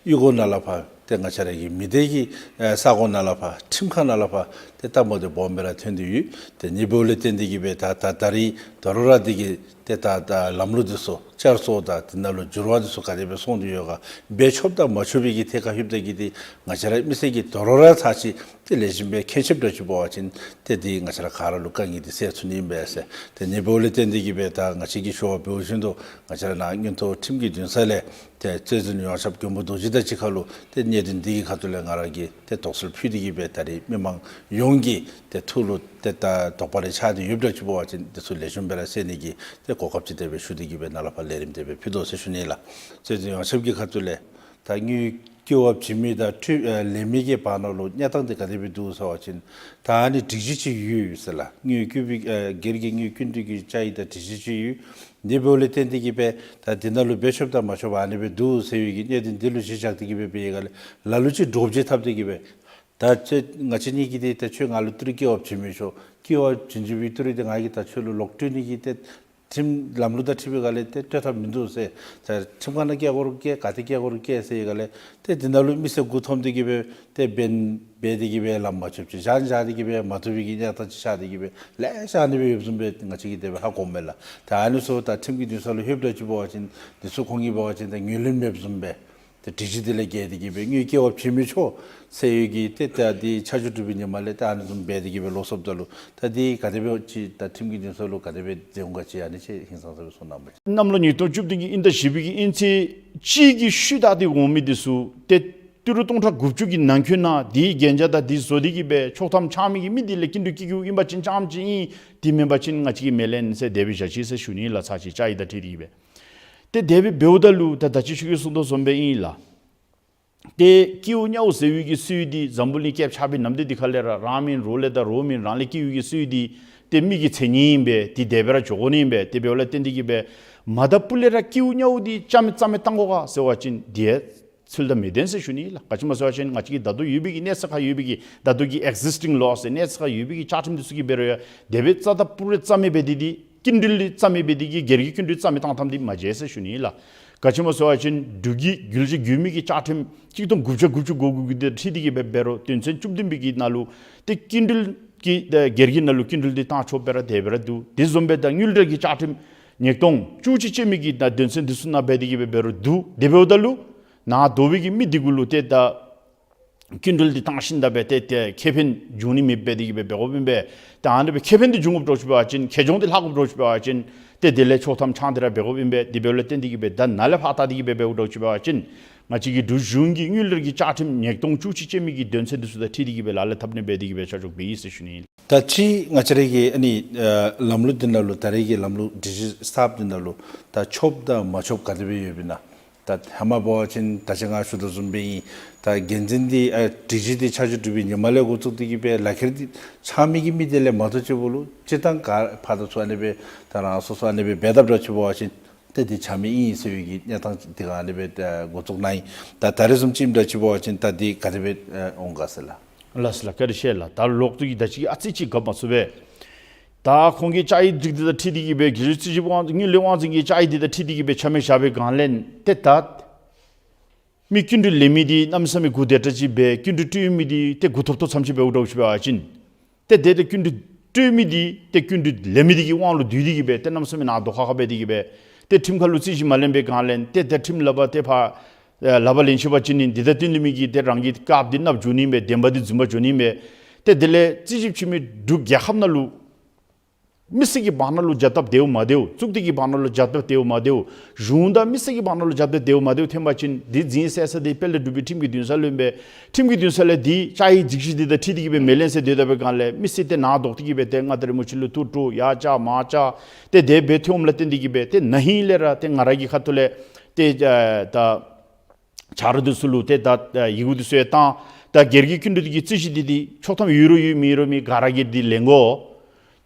གཡུས་སྒོ་ནང་ལས་ཕར་ཏེ་ང་བཅས་ར་གི་མི་སྡེ་གི་ཨེ་ས་གོ་ནང་ལས་ཕར་ཁྲིམས་ཁང་ནང་ལས་ཕར་ཏེ་ལྟ་མོ་འདི་སྦོམ་སྦེ་ར་ཐོན་ཏེ་ཡོད། ཏེ་ཨ་ནི་འབདཝ་ལས་བརྟེན་ཏེ་གི་སྦེ་ད་ད་ད་རིས་དོ་རུང་ར་འདི་གི་ཏེ་ད་ད་ལམ་ལུགས་འདི་ཚུ་བསྐྱར་གསོ་དང་འདི་ནང་ལུ་འགྱུར་བ་འདི་ཚུ་ག་དེ་སྦེ་སོང་སྟེ་ཡོད་ག། འབད་ཆོགཔ་དང་མ་ཆོག་པའི་གི་ཐད་ཁར་ལྷོདཔ་ད་གི་འདི་ང་བཅས་ར་མི་སེར་གྱིས་དོ་རུང་ར་ཚར་གཅིག་ཏེ་ལེགས་ཤོམ་སྦེ་མཁྱེན་ཆེ་འདྲཝ་ཅིག་འབད་བ་ཅིན་ཏེ་འདི་ང་བཅས་ར་ག་ར་ལུ་དཀའ་ངལ་འདི་སེལ་ཚུགས་ནི་ཨིན་པས་ཟེར། ཏེ་ཨ་ནི་འབདཝ་ལས་བརྟེན་ཏེ་གི་སྦེ་ད་ང་བཅས་ཀྱིས་ཞུ་བ་འབད་བ་ཅིན་ཏེ་ང་བཅས་ར་ནཱ་མངོན་མཐོ་ཁྲིམས་ཀྱི་འདུན་ས་ལས་ཏེ་རྩོད་འཛིན་ཡོངས་ཁྱབ་མགོན་པོ་རྡོ་རྗེ་དང་གཅིག་ཁར་ལུ་ཏེ་གནད་དོན་འདི་གི་ཁ་ཐུག་ལས་ང་ར་གིས་ཏེ་དོགས་སེལ་ཕུལ་ཏེ་གི་སྦེ་ད་རིས་མི་མང་ཡོངས་ཀྱི་ཏེ་ཐུགས་ལུ་ཏེ་ད་དོགས་པ་རེ་ཆགས་ཏེ་ཡོདཔ་འདྲཝ་ཅིག་འབད་བ་ཅིན་འདི་ཚུ་ལེགས་ཤོམ་སྦེ་ར་སེལ་ནི་གི་ཏེ་གོ་སྐབས་ཅིག་དེ་སྦེ་ཞུ་སྟེ་གི་སྦེ་ནཱ་ལས་ཕར་ལས་རིམ་དེ་སྦེ་ཕུལ་དོ་ཟེར་ཞུ་ནི་ལགས། རྩོད་འཛིན་ཡོངས་ཁྱབ་ཀྱི་ཁ་ཐུག་ལས་ད་དངུལ་སྐྱེ་བ་བྱིན་མི་དང་འཕྲོད་ཨ་ལེན་མི་གི་བར་ན་ལུ་གནས་སྟངས་འདི་ག་དེ་སྦེ་འདུག་ཟེར་བ་ཅིན་ད་ཨ་ནི་སྒྲིག་གཞི་ཅིག་ཡོད་ཟེར་ལགས། དངུལ་སྐྱིན་འགྲུལ་ཨ་སྒེར་གྱི་དངུལ་སྐྱིན་འགྲུལ་གྱི་བཅའ་ཡིག་དང་སྒྲིག་གཞི་ཅིག་ཡོད། ཨ་ནི་འབདཝ་ལས་བརྟེན་ཏེ་གི་སྦེ་ད་འདི་ནང་ལུ་འབད་ཆོགཔ་དང་མ་ཆོགཔ་ཨ་ནི་སྦེ་འདུག་ཟེར་བའི་གི་གནད་དོན་འདི་ལུ་གཞི་བཞག་སྟེ་གི་སྦེ་འབད་བའི་སྒང་ལས་ལ་ལུ་ཅིག་སྒྲོག་བརྗེ་འཐབ་སྟེ་གི་སྦེ་ད་ཁྱོད་ང་བཅས་གཉིས་ཀྱིས་ཏེ་ད་ཁྱོད་ང་ལུ་ཏི་རུ་སྐྱེ་བ་བྱིན་མི་ཆོག། སྐྱེ་བ་བྱིན་བྱིན་པའི་ཏི་རུ་འདི་ང་གིས་ད་ཁྱོད་ལུ་ལོག་སྤྲོད་ནི་གི་ཏེ་ཁྲིམས་ལམ་ལུགས་དང་འཁྲིལ་བའི་སྒང་ལས་ཏེ་སྤྲོད་ཐབས་མིན་འདུག་ཟེར། ད་ཁྲིམས་ཁང་ནང་བསྐྱལ་དགོ་རུང་བསྐྱལ་ག་ཏེ་བསྐྱལ་དགོ་རུང་བསྐྱལ་ཟེར་བའི་སྒང་ལས་ཏེ་འདི་ནང་ལུ་མི་སེར་མགུ་འཐོམས་ཏེ་གི་སྦེ་ཏེ་འབད་འབད་དེ་གི་སྦེ་ལམ་མ་ཆོདཔ་ཅིག་བཞག་བཞག་སྟེ་གི་སྦེ་མ་བཏུབ་པའི་གི་གནས་སྟངས་ཅིག་ཆགས་ཏེ་གི་སྦེ་ལེ་ཤ་ཨ་ནི་སྦེ་ཡོདཔ་བཟུམ་སྦེ་ང་བཅས་ཀྱིས་དེ་སྦེ་ཧ་གོཝ་མས་ལགས། ད་ཨ་ནི་ཚུ་ད་ཁྲིམས་ཀྱི་འདུན་ས་ལུ་ལྷོདཔ་འདྲཝ་ཅིག་འབད་བ་ཅིན་འདི་ཚུ་ཁོང་གིས་འབད་བ་ཅིན་ད་ངོས་ལེན་མེདཔ་བཟུམ་སྦེ་ཏེ་སྒྲིག་གཞི་འདི་ལས་འགལ་ཏེ་གི་སྦེ་དངུལ་སྐྱེ་བ་བྱིན་མི་ཆོག་ཟེར་བའི་གི་ཏེ་ད་འདི་ཆར་ཆུ་དྲུག་པའི་ཉི་མ་ལས་ད་ཨ་ནི་བཟུམ་འབད་དེ་གི་སྦེ་ལོག་སོངམ་ད་ལུ་ད་འདི་ག་དེ་སྦེ་ཅིག་ད་ཁྲིམས་ཀྱི་འདུན་ས་ལུ་ག་དེ་སྦེ་འཛིན་འོང་ག་ཅིག་ཨ་ནི་ཅིག་ཧིང་སངས་ས་སྦེ་གསུང་གནང་པ་ཅིན། གནམ་ལོ་ཉིས་སྟོང་བཅུ་བདུན་གྱི་དབྱིན་ཟླ་བཞི་པའི་གི་དབྱིན་ཚེས་གཅིག་གི་ཤུལ་ད་འདི་འོང་མི་འདི་ཚུ་ཏེ་ཏི་རུ་སྟོང་ཕྲག་དགུ་བཅུ་གི་ནང་འཁོད་ནང་འདི་གན་རྒྱ་དང་འདི་བཟོ་སྟེ་གི་སྦེ་ཆོག་ཐམ་འཆང་མི་གི་མི་འདི་ལས་སྐྱིན་འགྲུལ་སྐྱེ་རྒྱུ་ཨིན་པ་ཅིན་རྐྱངམ་ཅིག་ཨིན། དེ་མེན་པ་ཅིན་ང་བཅས་ཀྱིས་མི་ལེན་ཟེར་དེ་སྦེ་བཞག་ཅི་ཟེར་ཞུ་ནི་ལགས། ཚར་གཅིག་བཅའ་ཡིག་དང་འཁྲིལ་ཏེ་གི་སྦེ། ཏེ་དེ་སྦེ་འབདཝ་ད་ལུ་ད་ད་ཅི་ཁྱོད་ཀྱིས་གསུང་དོ་བཟུམ་སྦེ་ཨིན་ལགས། ཏེ་ཀེའུ་ཉའུ་ཟེར་བའི་གི་སྲོལ་འདི་འཛམ་བུ་གླིང་སྐྱེ་བ་ཆགས་པའི་ནམ་དུས་འདི་ཁ་ལས་ར་རང་མེན་རོགས་ལས་དང་རོགས་མེན་རང་ལས་སྐྱེ་བའི་གི་སྲོལ་འདི་ཏེ་མི་གི་མཚན་ཉིད་ཨིན་པས། ཏེ་དེ་སྦེ་ར་འགྱོ་དགོ་ནི་ཨིན་པས། དེ་འབདཝ་ལས་བརྟེན་ཏེ་གི་སྦེ་མ་དང་ཕུ་ལས་ར་ཀེའུ་ཉའུ་འདི་རྐྱངམ་རྐྱངམ་བཏང་དགོ་ག་ཟེར་བ་ཅིན་འདི་ ཚུལ་དང་མི་ལྡན་ཟེར་ཞུ་ནི་ལགས། ག་ཅི་སྨོ་ཟེར་བ་ཅིན་ང་བཅས་ཀྱི་ད་ལྟོ་ཡོད་པའི་གི་གནས་ཚད་ཁར་ཡོད་པའི་གི་ད་ལྟོ་གི་ཨེག་ཟིསི་ཊིང་ལོ་ཟེར་གནས་ཚད་ཁར་ཡོད་པའི་གི་བཅའ་ཁྲིམས་འདི་ཚུ་གིས་འབད་རུང་ཡང་དེ་སྦེ་རྩ་དང་པུ་རེ་རྩ་མེད་འབད་དེ་འདི་སྐྱིན་འགྲུལ་འདི་རྩ་མེད་འབད་དེ་གི་སྒེར་གྱི་སྐྱིན་འགྲུལ་རྩ་མེད་བཏང་ཐངས་འདི་མ་མཇལ་ཟེར་ཞུ་ནི་ལགས། ག་ཅི་སྨོ་ཟེར་བ་ཅིན་འབྲུག་གི་རྒྱུ་ལྕི་རྒྱུ་མི་གི་བཅའ་ཁྲིམས་གཅིག་སྟོང་དགུ་བརྒྱ་དགུ་བཅུ་གོ་དགུ་གི་དེ་འཁྲིལ་ཏེ་གི་འབད་འབད་རུང་དོན་ཚན་བཅུ་བདུན་པའི་གི་ནང་ལུ་ཏེ་སྐྱིན་འགྲུལ་གྱི་ཨེ་སྒེར་གྱི་ནང་ལུ་སྐྱིན་འགྲུལ་འདི་བཏང་ཆོགཔ་སྦེ་ར་དེ་སྦེ་ར་འདུག། དེ་བཟུམ་སྦེ་ད་དངུལ་འབྲེལ་གྱི་བཅའ་ཁྲིམས་ཉིས་སྟོང་བཅུ་གཅིག་ཅན་མའི་གི་ད་དོན་ཚན་འདི་ཚུ་ནང་འབད་དེ་གི་འབད་འབད་རུང་འདུག། དེ་འབདཝ་ད་ལུ་ནཱ་བསྡུ་བའི་གི་མི་འདི་གུ་ལུ་ཏེ་ད་སྐྱིན་འགྲུལ་འདི་བཏང་ཞིནམ་ད་འབད་ཏེ་ཏེ་ཁེ་ཕན་འབྱུང་ནི་མེདཔ་འབད་དེ་གི་འབད་འབད་དགོཔ་ཨིན་པས། ཏེ་ཨ་ནི་སྦེ་ཁེ་ཕན་འདི་འབྱུང་དགོཔ་འདྲཝ་ཅིག་འབད་བ་ཅིན་ཁེ་གྱོང་འདི་ལྷག་དགོཔ་འདྲཝ་ཅིག་འབད་བ་ཅིན་ཏེ་དེ་ལས་ཆོག་ཐམ་འཆང་སྟེ་ར་འབད་དགོཔ་ཨིན་པས། དེ་འབདཝ་ལས་བརྟེན་ཏེ་གི་འབད་ད་ནཱ་ལས་ཕར་བལྟ་སྟེ་གི་འབད་འབདཝ་འདྲཝ་ཅིག་འབད་བ་ཅིན་ང་བཅས་ཀྱི་འབྲུག་གཞུང་གི་དངུལ་འབྲེལ་གྱི་བཅའ་ཁྲིམས་ཉིས་སྟོང་བཅུ་གཅིག་ཅན་མའི་གི་དོན་ཚན་འདི་ཚུ་དང་འཁྲིལ་ཏེ་གི་འབད་ལ་ལུ་འཐབ་ནི་འབད་དེ་གི་འབད་ཆ་འཇོག་འབད་ཡི་ཟེར་ཞུ་ནི་ཨིན། ད་ཅི་ང་བཅས་ར་གི་ཨ་ནི་ཨ་ལམ་ལུགས་འདི་ནང་ལུ་ད་རེས་ཀྱི་ལམ་ལུགས་སྒྲིག་གཞི་གསརཔ་འདི་ནང་ལུ་ད་ཆོགཔ་དང་མ་ཆོགཔ་ག་དེ་སྦེ་ཡོདཔ་ཨིན་ན། ད་ཧེ་མ་འབད་བ་ཅིན་ད་ཅི་ང་ཞུ་དོ་བཟུམ་སྦེ་ཨིན། ད་འགན་འཛིན་འདི་ཨ་སྒྲིག་གཞི་འདི་ཆ་འཇོག་གྲུབ་པའི་ཉི་མ་ལས་འགོ་བཙུགས་ཏེ་གི་འབད་ལག་ཁྱེར་འདི་ཚང་མི་གི་མི་དེ་ལས་མ་གཏོགས་ཅིག་འབདཝ་ལུ་སྤྱིར་བཏང་ག་ཕར་དང་ཚུར་ཨ་ནི་སྦེ་ད་རང་སོ་སོ་ཨ་ནི་སྦེ་འབད་དཔ་འདྲཝ་ཅིག་འབད་བ་ཅིན་ཏེ་འདི་ཆ་མེད་ཨིན་ཟེར་བའི་གི་གནས་སྟངས་འདི་ག་ཨ་ནི་སྦེ་ཨ་འགོ་བཙུགས་གནང་ཡི། ད་ད་རེས་བཟུམ་ཅིག་ཨིནམ་འདྲཝ་ཅིག་འབད་བ་ཅིན་ད་འདི་ག་དེ་སྦེ་ཨ་འོང་ག་ཟེར་ལགས། ལགས་སོ་ལགས། བཀའ་དྲིན་ཆེ་ལགས། ད་ལོག་སྟེ་གི་ད་ཅི་ཨ་ཙི་ཅིག་ག་མ་ཚུགས་པས། ད་ཁོང་གི་བཅའ་ཡིག་སྒྲིག་འདི་དང་འཁྲིལ་ཏེ་གི་འབད་རྒྱལ་སྤྱིའི་དབང་དངུལ་ལས་དབང་འཛིན་གྱི་བཅའ་ཡིག་འདི་དང་འཁྲིལ་ཏེ་གི་འབད་ཆ་མེད་བཞག་པའི་སྒང་ལས་ཏེ་ད་མི་སྐྱིན་འགྲུལ་ལེན་མི་འདི་གནམ་མེད་ས་མེད་མགུ་བདེ་དྲགས་ཅིག་འབད་སྐྱིན་འགྲུལ་སྤྲོད་མི་འདི་ཏེ་མགུ་ཐོབ་ཐོབ་ཙམ་ཅིག་འབདཝ་འདྲཝ་ཅིག་འབད་བ་ཅིན་ཏེ་དེ་ཏེ་སྐྱིན་འགྲུལ་སྤྲོད་མི་འདི་ཏེ་སྐྱིན་འགྲུལ་ལེན་མི་འདི་གི་དབང་ལུ་བསྡུས་ཏེ་གི་འབད་ཏེ་གནམ་མེད་ས་མེད་ནཱ་དོགས་ཁ་ཁ་འབད་དེ་གི་འབད་ཏེ་ཁྲིམས་ཁང་ལུ་རྩོད་གཞི་མ་ལེན་པའི་སྒང་ལས་ཏེ་ཏེ་ཁྲིམས་ལག་པར་ཏེ་ཕར་ཨེ་ལག་པར་ལེན་ཆོག་པ་ཅིན་ནི་འདི་དང་བསྟུན་ཏེ་མི་གི་ཏེ་རང་གི་རྐངམ་འདི་ནདཔ་འགྱོ་ནི་མས། བདེན་པ་འདི་རྫུན་པ་འགྱོ་ནི་མས། ཏེ་དེ་ལས་རྩོད་གཞི་ཕྱེ་མི་འབྲུག་རྒྱལ་ཁབ་ནང་ལུ་མི་སེར་གྱི་བར་ན་ལུ་རྒྱབ་ཐབས་བདེཝ་མ་བདེཝ་གཙུག་སྡེ་གི་བར་ན་ལུ་རྒྱབ་ཐབས་བདེཝ་མ་བདེཝ་གཞུང་དང་མི་སེར་གྱི་བར་ན་ལུ་རྒྱབ་ཐབས་བདེཝ་མ་བདེཝ་ཐོན་པ་ཅིན་འདི་འཛིན་ཟེར་ས་འདི་དཔལ་ལྡན་འབྲུག་པའི་ཁྲིམས་ཀྱི་འདུན་ས་ལུ་ཨིན་པས། ཁྲིམས་ཀྱི་འདུན་ས་ལས་འདི་བཅའ་ཡིག་སྒྲིག་གཞི་འདི་དང་འཁྲིལ་ཏེ་གི་འབད་མི་ལེན་ཟེར་སྡོད་ད་པའི་སྒང་ལས་མི་སེར་ཏེ་ནཱ་དོགས་ཏེ་གི་འབད་ཏེ་མངའ་བདག་རིན་པོ་ཆེ་ལུ་ཐུགས་སྤྲོ་ཡར་བཅག་མར་བཅག་ཏེ་དེ་འབད་ཐོནམ་ལས་བརྟེན་ཏེ་གི་འབད་ཏེ་ན་ཧིང་ལས་ར་ཏེ་ང་ར་གི་ཁ་ཐུག་ལས་ཏེ་ཨེ་ད་ཆ་རོགས་འདི་ཚུ་ལུ་ཏེ་ད་ཡི་གུ་འདི་ཚུ་ཡང་བཏང་། ད་སྒེར་གྱི་སྐྱིན་འགྲུལ་འདི་གི་རྩོད་གཞི་འདི་འདི་ཆོག་ཐམ་ཡོད་རུང་ཡོད་མེད་རུང་མེད་ག་ར་གིས་འདི་ལེན་དགོ།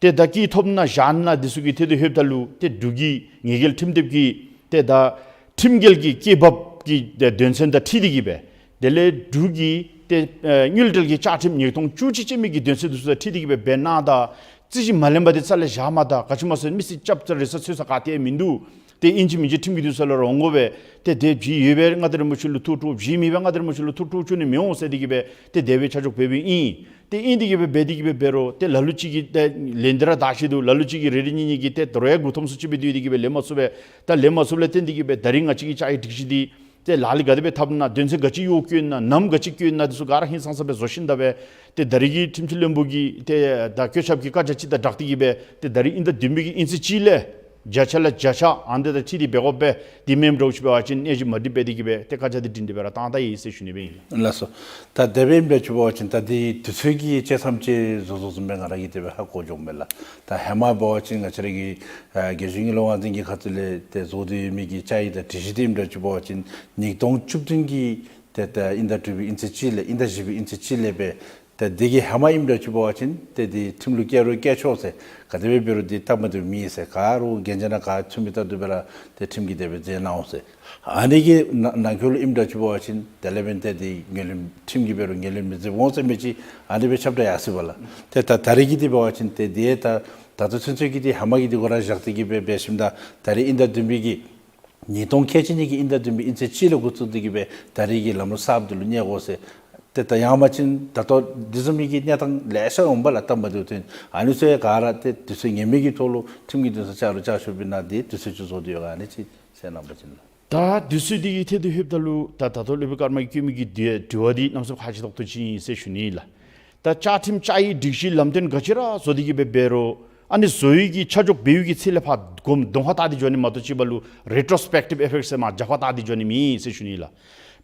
ཏེ་ད་སྐྱིད་ཐོབ་ན་བཞག་ན་འདི་ཚུ་གི་ཐད་དུ་ལྷོདཔ་ད་ལུ་ཏེ་འབྲུག་གི་ཉེས་འགེལ་ཁྲིམས་དེབ་ཀྱི་ཏེ་ད་ཁྲིམས་འགལ་གྱི་སྐྱེད་འབབ་ཀྱི་ཏེ་དོན་ཚན་དང་འཁྲིལ་ཏེ་གི་འབད་དེ་ལས་འབྲུག་གི་ཏེ་ཨེ་དངུལ་འབྲེལ་གྱི་བཅའ་ཁྲིམས་ཉིས་སྟོང་བཅུ་གཅིག་ཅན་མའི་གི་དོན་ཚན་འདི་ཚུ་དང་འཁྲིལ་ཏེ་གི་འབད་འབད་ན་ད་རྩོད་གཞི་མ་ལེན་པར་འདི་རྩ་ལས་བཞག་མ་ད། ག་ཅི་སྨོ་ཟེར་མི་སེར་སྐྱབས་རྩ་རེ་ས་འཚོལ་ས་ག་ཏེ་མིན་འདུག། ཏེ་ཨིན་ཅི་མིན་ཅི་ཁྲིམས་ཀྱི་འདུན་ས་ལུ་ར་འོང་དགོ་པས། ཏེ་དེ་གཞི་ཡོད་པས་མངའ་བདག་རིན་པོ་ཆེ་ལུ་ཐུགས་སྤྲོ། གཞི་མེད་པས་མངའ་བདག་རིན་པོ་ཆེ་ལུ་ཐུགས་སྤྲོ་བཅུག་ནི་མི་འོང་ཟེར་ཏེ་གི་འབད་ཏེ་དེ་སྦེ་ཆ་འཇོག་འབད་འབདཝ་ཨིན། ཏེ་ཨིན་ཏེ་གི་འབད་འབད་དེ་གི་འབད་འབད་རུང་ཏེ་ལ་ལུ་ཅིག་གིས་ཏེ་ལེན་ཏེ་ར་ད་ཤེས་འདུག། ལ་ལུ་ཅིག་གིས་རེ་རེ་གཉིས་གཉིས་ཀྱིས་ཏེ་དོ་རུང་ཡང་མགུ་འཐོམ་སུ་ཅིག་འབད་དེ་འདི་གི་འབད་ལེན་མ་ཚུགས་པས། ད་ལེན་མ་ཚུགསཔ་ལས་བརྟེན་ཏེ་གི་འབད་ད་རིས་ང་བཅས་ཀྱི་བཅའ་ཡིག་སྒྲིག་གཞི་འདི་ཏེ་ལག་ལེན་ག་དེ་སྦེ་འཐབ་ན་དོན་ཚན་ག་ཅི་གཡོག་བཀོད་ན་ནམ་ག་ཅི་བཀོད་ན་འདི་ཚུ་ག་ར་ཧིང་སངས་ས་སྦེ་བཟོ་ཞིནམ་ད་འབད་ཏེ་ད་རིས་ཀྱི་ཁྲིམས་ཞིབ་བློན་པོ་གི་ཏེ་ད་བཀོད་ཁྱབ་ཀྱི་བཀའ་རྒྱ་ཅིག་དང་སྦྲགས་ཏེ་གི་འབད་ཏེ་ད་རིས་དབྱིན་ཟླ་བདུན་པའི་གི་དབྱིན་ཚེས་གཅིག་ལས་བརྒྱ་ཆ་ལས་བརྒྱ་ཆ་ཨ་ནི་དང་འཁྲིལ་ཏེ་འབད་དགོ་པས། དེ་མེནམ་འདྲཝ་ཅིག་འབད་བ་ཅིན་གནས་ཚུལ་མ་འགྲིག་འབད་དེ་གི་འབད་ཏེ་བཀའ་རྒྱ་འདི་འདི་འབད་ར་བཏང་ད་ཡི་ཟེར་ཞུ་ནི་སྦེ་ཨིན། ལགས་སོ། ད་དེ་སྦེ་ཨིནམ་འདྲཝ་ཅིག་འབད་བ་ཅིན་ད་འདི་དུས་ཚོད་ཀྱི་ཅིག་མཚམས་ཅིག་བཟོ་བཟོཝ་བཟུམ་སྦེ་ང་ར་གིས་དེ་སྦེ་ཧ་གོ་འགྱོཝ་མས་ལགས། ད་ཧེ་མ་འབད་བ་ཅིན་ང་བཅས་ར་གི་ཨ་རྒྱལ་གཞུང་དངུལ་ལས་དབང་འཛིན་གྱི་ཁ་ཐུག་ལས་ཏེ་བཟོ་སྟེ་ཡོད་མི་གི་བཅའ་ཡིག་དང་སྒྲིག་གཞི་འདི་ཨིནམ་འདྲཝ་ཅིག་འབད་བ་ཅིན་ཉིས་སྟོང་བཅུ་བདུན་གྱི་ཏེ་ད་དབྱིན་ཟླ་དྲུག་པའི་དབྱིན་ཚེས་གཅིག་ལས་དབྱིན་ཟླ་བཞི་པའི་དབྱིན་ཚེས་གཅིག་ལས་འབད་ཏེ་འདི་གི་ཧེ་མ་ཨིནམ་འདྲཝ་ཅིག་འབད་བ་ཅིན་ཏེ་འདི་ཁྲིམས་ལུ་བཀལ་རུང་བཀལ་ཆོག་ཟེར་ག་དེ་སྦེ་འབད་རུང་འདི་སྟབས་མ་བདེཝ་མེད་ཟེར་ག་ར་གན་རྒྱ་ནང་ག་ཚུད་མི་ལྟར་དུ་འབད་ར་ཏེ་ཁྲིམས་ཀྱིས་དེ་སྦེ་མཛད་གནང་འོང་ཟེར། ཨ་ནི་གི་ནང་ནང་འཁོད་ལུ་ཨིནམ་འདྲཝ་ཅིག་འབད་བ་ཅིན་དེ་ལས་འབདན་ཏེ་འདི་ངོས་ལེན་ཁྲིམས་ཀྱིས་འབད་རུང་ངོས་ལེན་མི་མཛདཔ་འོང་ཟེར་མི་ཅིག་ཨ་ནི་སྦེ་ཁྱབ་བསྒྲགས་ཡར་སོ་ཡི་པ་ལགས། ཏེ་ད་ད་རིས་ཀྱི་འདི་འབད་བ་ཅིན་ཏེ་འདི་ད་ད་ལྟོ་ཚུན་ཚོད་ཀྱི་འདི་ཧེ་མ་གི་འདི་གུ་ར་བཞག་སྟེ་གི་འབད་འབད་ཞིནམ་ད་ད་རིས་དབྱིན་ཟླ་བདུན་པའི་གི་ཉིས་སྟོང་ཁལ་གཅིག་གཉིས་ཀྱི་དབྱིན་ཟླ་བདུན་པའི་དབྱིན་ཚེས་གཅིག་ལས་འགོ་བཙུགས་ཏེ་གི་འབད་ད་རིས་ཀྱི་ལམ་ལུགས་གསརཔ་འདི་ལུ་གནས་དགོ་ཟེར། ཏེ་ད་ཡང་མ་ཅིན་ད་ལྟོ་འདི་བཟུམ་མའི་གི་གནས་སྟངས་ལེ་ཤ་འོང་པ་ལགས། སྟབས་མ་བདེཝ་ཐོན། ཨ་ནི་ཚུ་ཡང་ག་ར་ཏེ་དུས་ཚོད་ངེས་མེད་ཀྱི་ཐོག་ལུ་ཁྲིམས་ཀྱི་འདུན་ས་བཅའ་རུང་བཅའ་ཆོགཔ་ཨིན་ན་འདི་དུས་ཚོད་ཅིག་བཟོ་སྟེ་ཡོད་ག་ཨ་ནི་ཅིག་གསན་གནང་པ་ཅིན་ལགས། ད་དུས་ཚོད་འདི་གི་ཐད་དུ་ལྷོདཔ་ད་ལུ་ད་ད་ལྟོ་སློབ་དཔོན་ཀརྨ་གིས་བཀོད་མི་གི་དྲི་དྲི་བ་འདི་གནམ་མེད་ས་མེད་ཁག་ཆེ་ཏོག་ཏོ་ཅིག་ཨིན་ཟེར་ཞུ་ནི་ལགས། ད་བཅའ་ཁྲིམས་བཅའ་ཡིག་སྒྲིག་གཞི་ལམ་སྟོན་ག་ཅི་ར་བཟོ་སྟེ་གི་འབད་འབད་རུང་ཨ་ནི་བཟོ་བའི་གི་ཆ་འཇོག་འབད་བའི་གི་ཚེ་ལས་ཕར་གོམ་གདོང་ཁར་བལྟ་སྟེ་འགྱོ་ནི་མ་གཏོགས་ཅིག་འབདཝ་ལུ་རེ་ཊོ་སི་པེག་ཊིབ་ཨི་ཕེགཊ་ཟེར་མར་རྒྱབ་ཁར་བལྟ་སྟེ་འགྱོ་ནི་མེད་ཟེར་ཞུ་ནི་ལགས།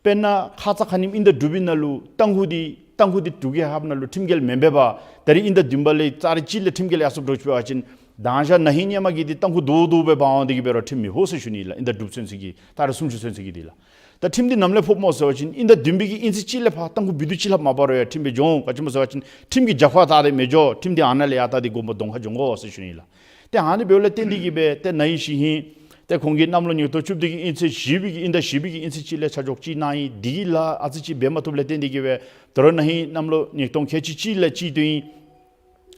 དཔེར་ན་ཁ་ཙ་ཁ་ཉིནམ་དབྱིན་ཟླ་དྲུག་པའི་ནང་ལུ་ཏང་ཧུ་འདི་ཏང་ཧུ་འདི་འབྲུག་རྒྱལ་ཁབ་ནང་ལུ་ཁྲིམས་འགལ་མེན་པས་པ། ད་རིས་དབྱིན་ཟླ་བདུན་པ་ལས་ཚར་རེ་གཅིག་ལས་ཁྲིམས་འགལ་ཡར་སོངམ་འདྲཝ་ཅིག་འབད་བ་ཅིན་ད་ང་བཅས་ན་ཧིང་ཧེ་མ་གི་འདི་ཏང་ཧུ་རྡོག་རྡོག་སྦེ་འབག་འོང་སྟེ་གི་འབད་རུང་ཁྲིམས་མི་ཕོག་ཟེར་ཞུ་ནི་ལགས། དབྱིན་ཟླ་དྲུག་ཚུན་ཚོད་ཀྱི་ད་རེས་སུམ་ཅུ་ཚུན་ཚོད་ཀྱི་འདི་ལགས། ད་ཁྲིམས་འདི་ནམ་ལས་ཕོགཔ་སྨོ་ཟེར་བ་ཅིན་དབྱིན་ཟླ་བདུན་པའི་གི་དབྱིན་ཚེས་གཅིག་ལས་ཕར་ཏང་ཧུ་འབུད་རྡོག་གཅིག་ལྷག་མ་འབག་རུང་ཡང་ཁྲིམས་སྦེ་འགྱོ་འོང་། ག་ཅི་སྨོ་ཟེར་བ་ཅིན་ཁྲིམས་ཀྱི་རྒྱབ་ཁར་བལྟ་སྟེ་མི་འགྱོ། ཁྲིམས་འདི་ཨ་ནཱ་ལས་ཡར་བལྟ་སྟེ་གོམ་པ་གདོང་ཁར་འགྱོ་དགོ་ཟེར་ཞུ་ནི་ལགས། ཏེ་ཨ་ནི་འབདཝ་ལས་བརྟེན་ཏེ་གི་འབད་ཏེ་ན་ཧིང་གཞེས་ཧིང་ ཏེ་ཁོང་གིས་གནམ་ལོ་ཉིས་སྟོང་བཅུ་བདུན་གྱི་དབྱིན་ཚེས་བཞི་པའི་གི་དབྱིན་ཟླ་བཞི་པའི་གི་དབྱིན་ཚེས་གཅིག་ལས་ཆ་འཇོག་ཅིག་གནང་ཡི། དེ་གི་ལཱ་ཨ་ཙི་ཅིག་འབད་མ་བཏུབ་ལས་བརྟེན་ཏེ་གིས་སྦེ་དོ་རུང་ན་ཧིང་གནམ་ལོ་ཉིས་སྟོང་ཁལ་གཅིག་གཅིག་ལས་ཅིག་སྡོད་ཡི།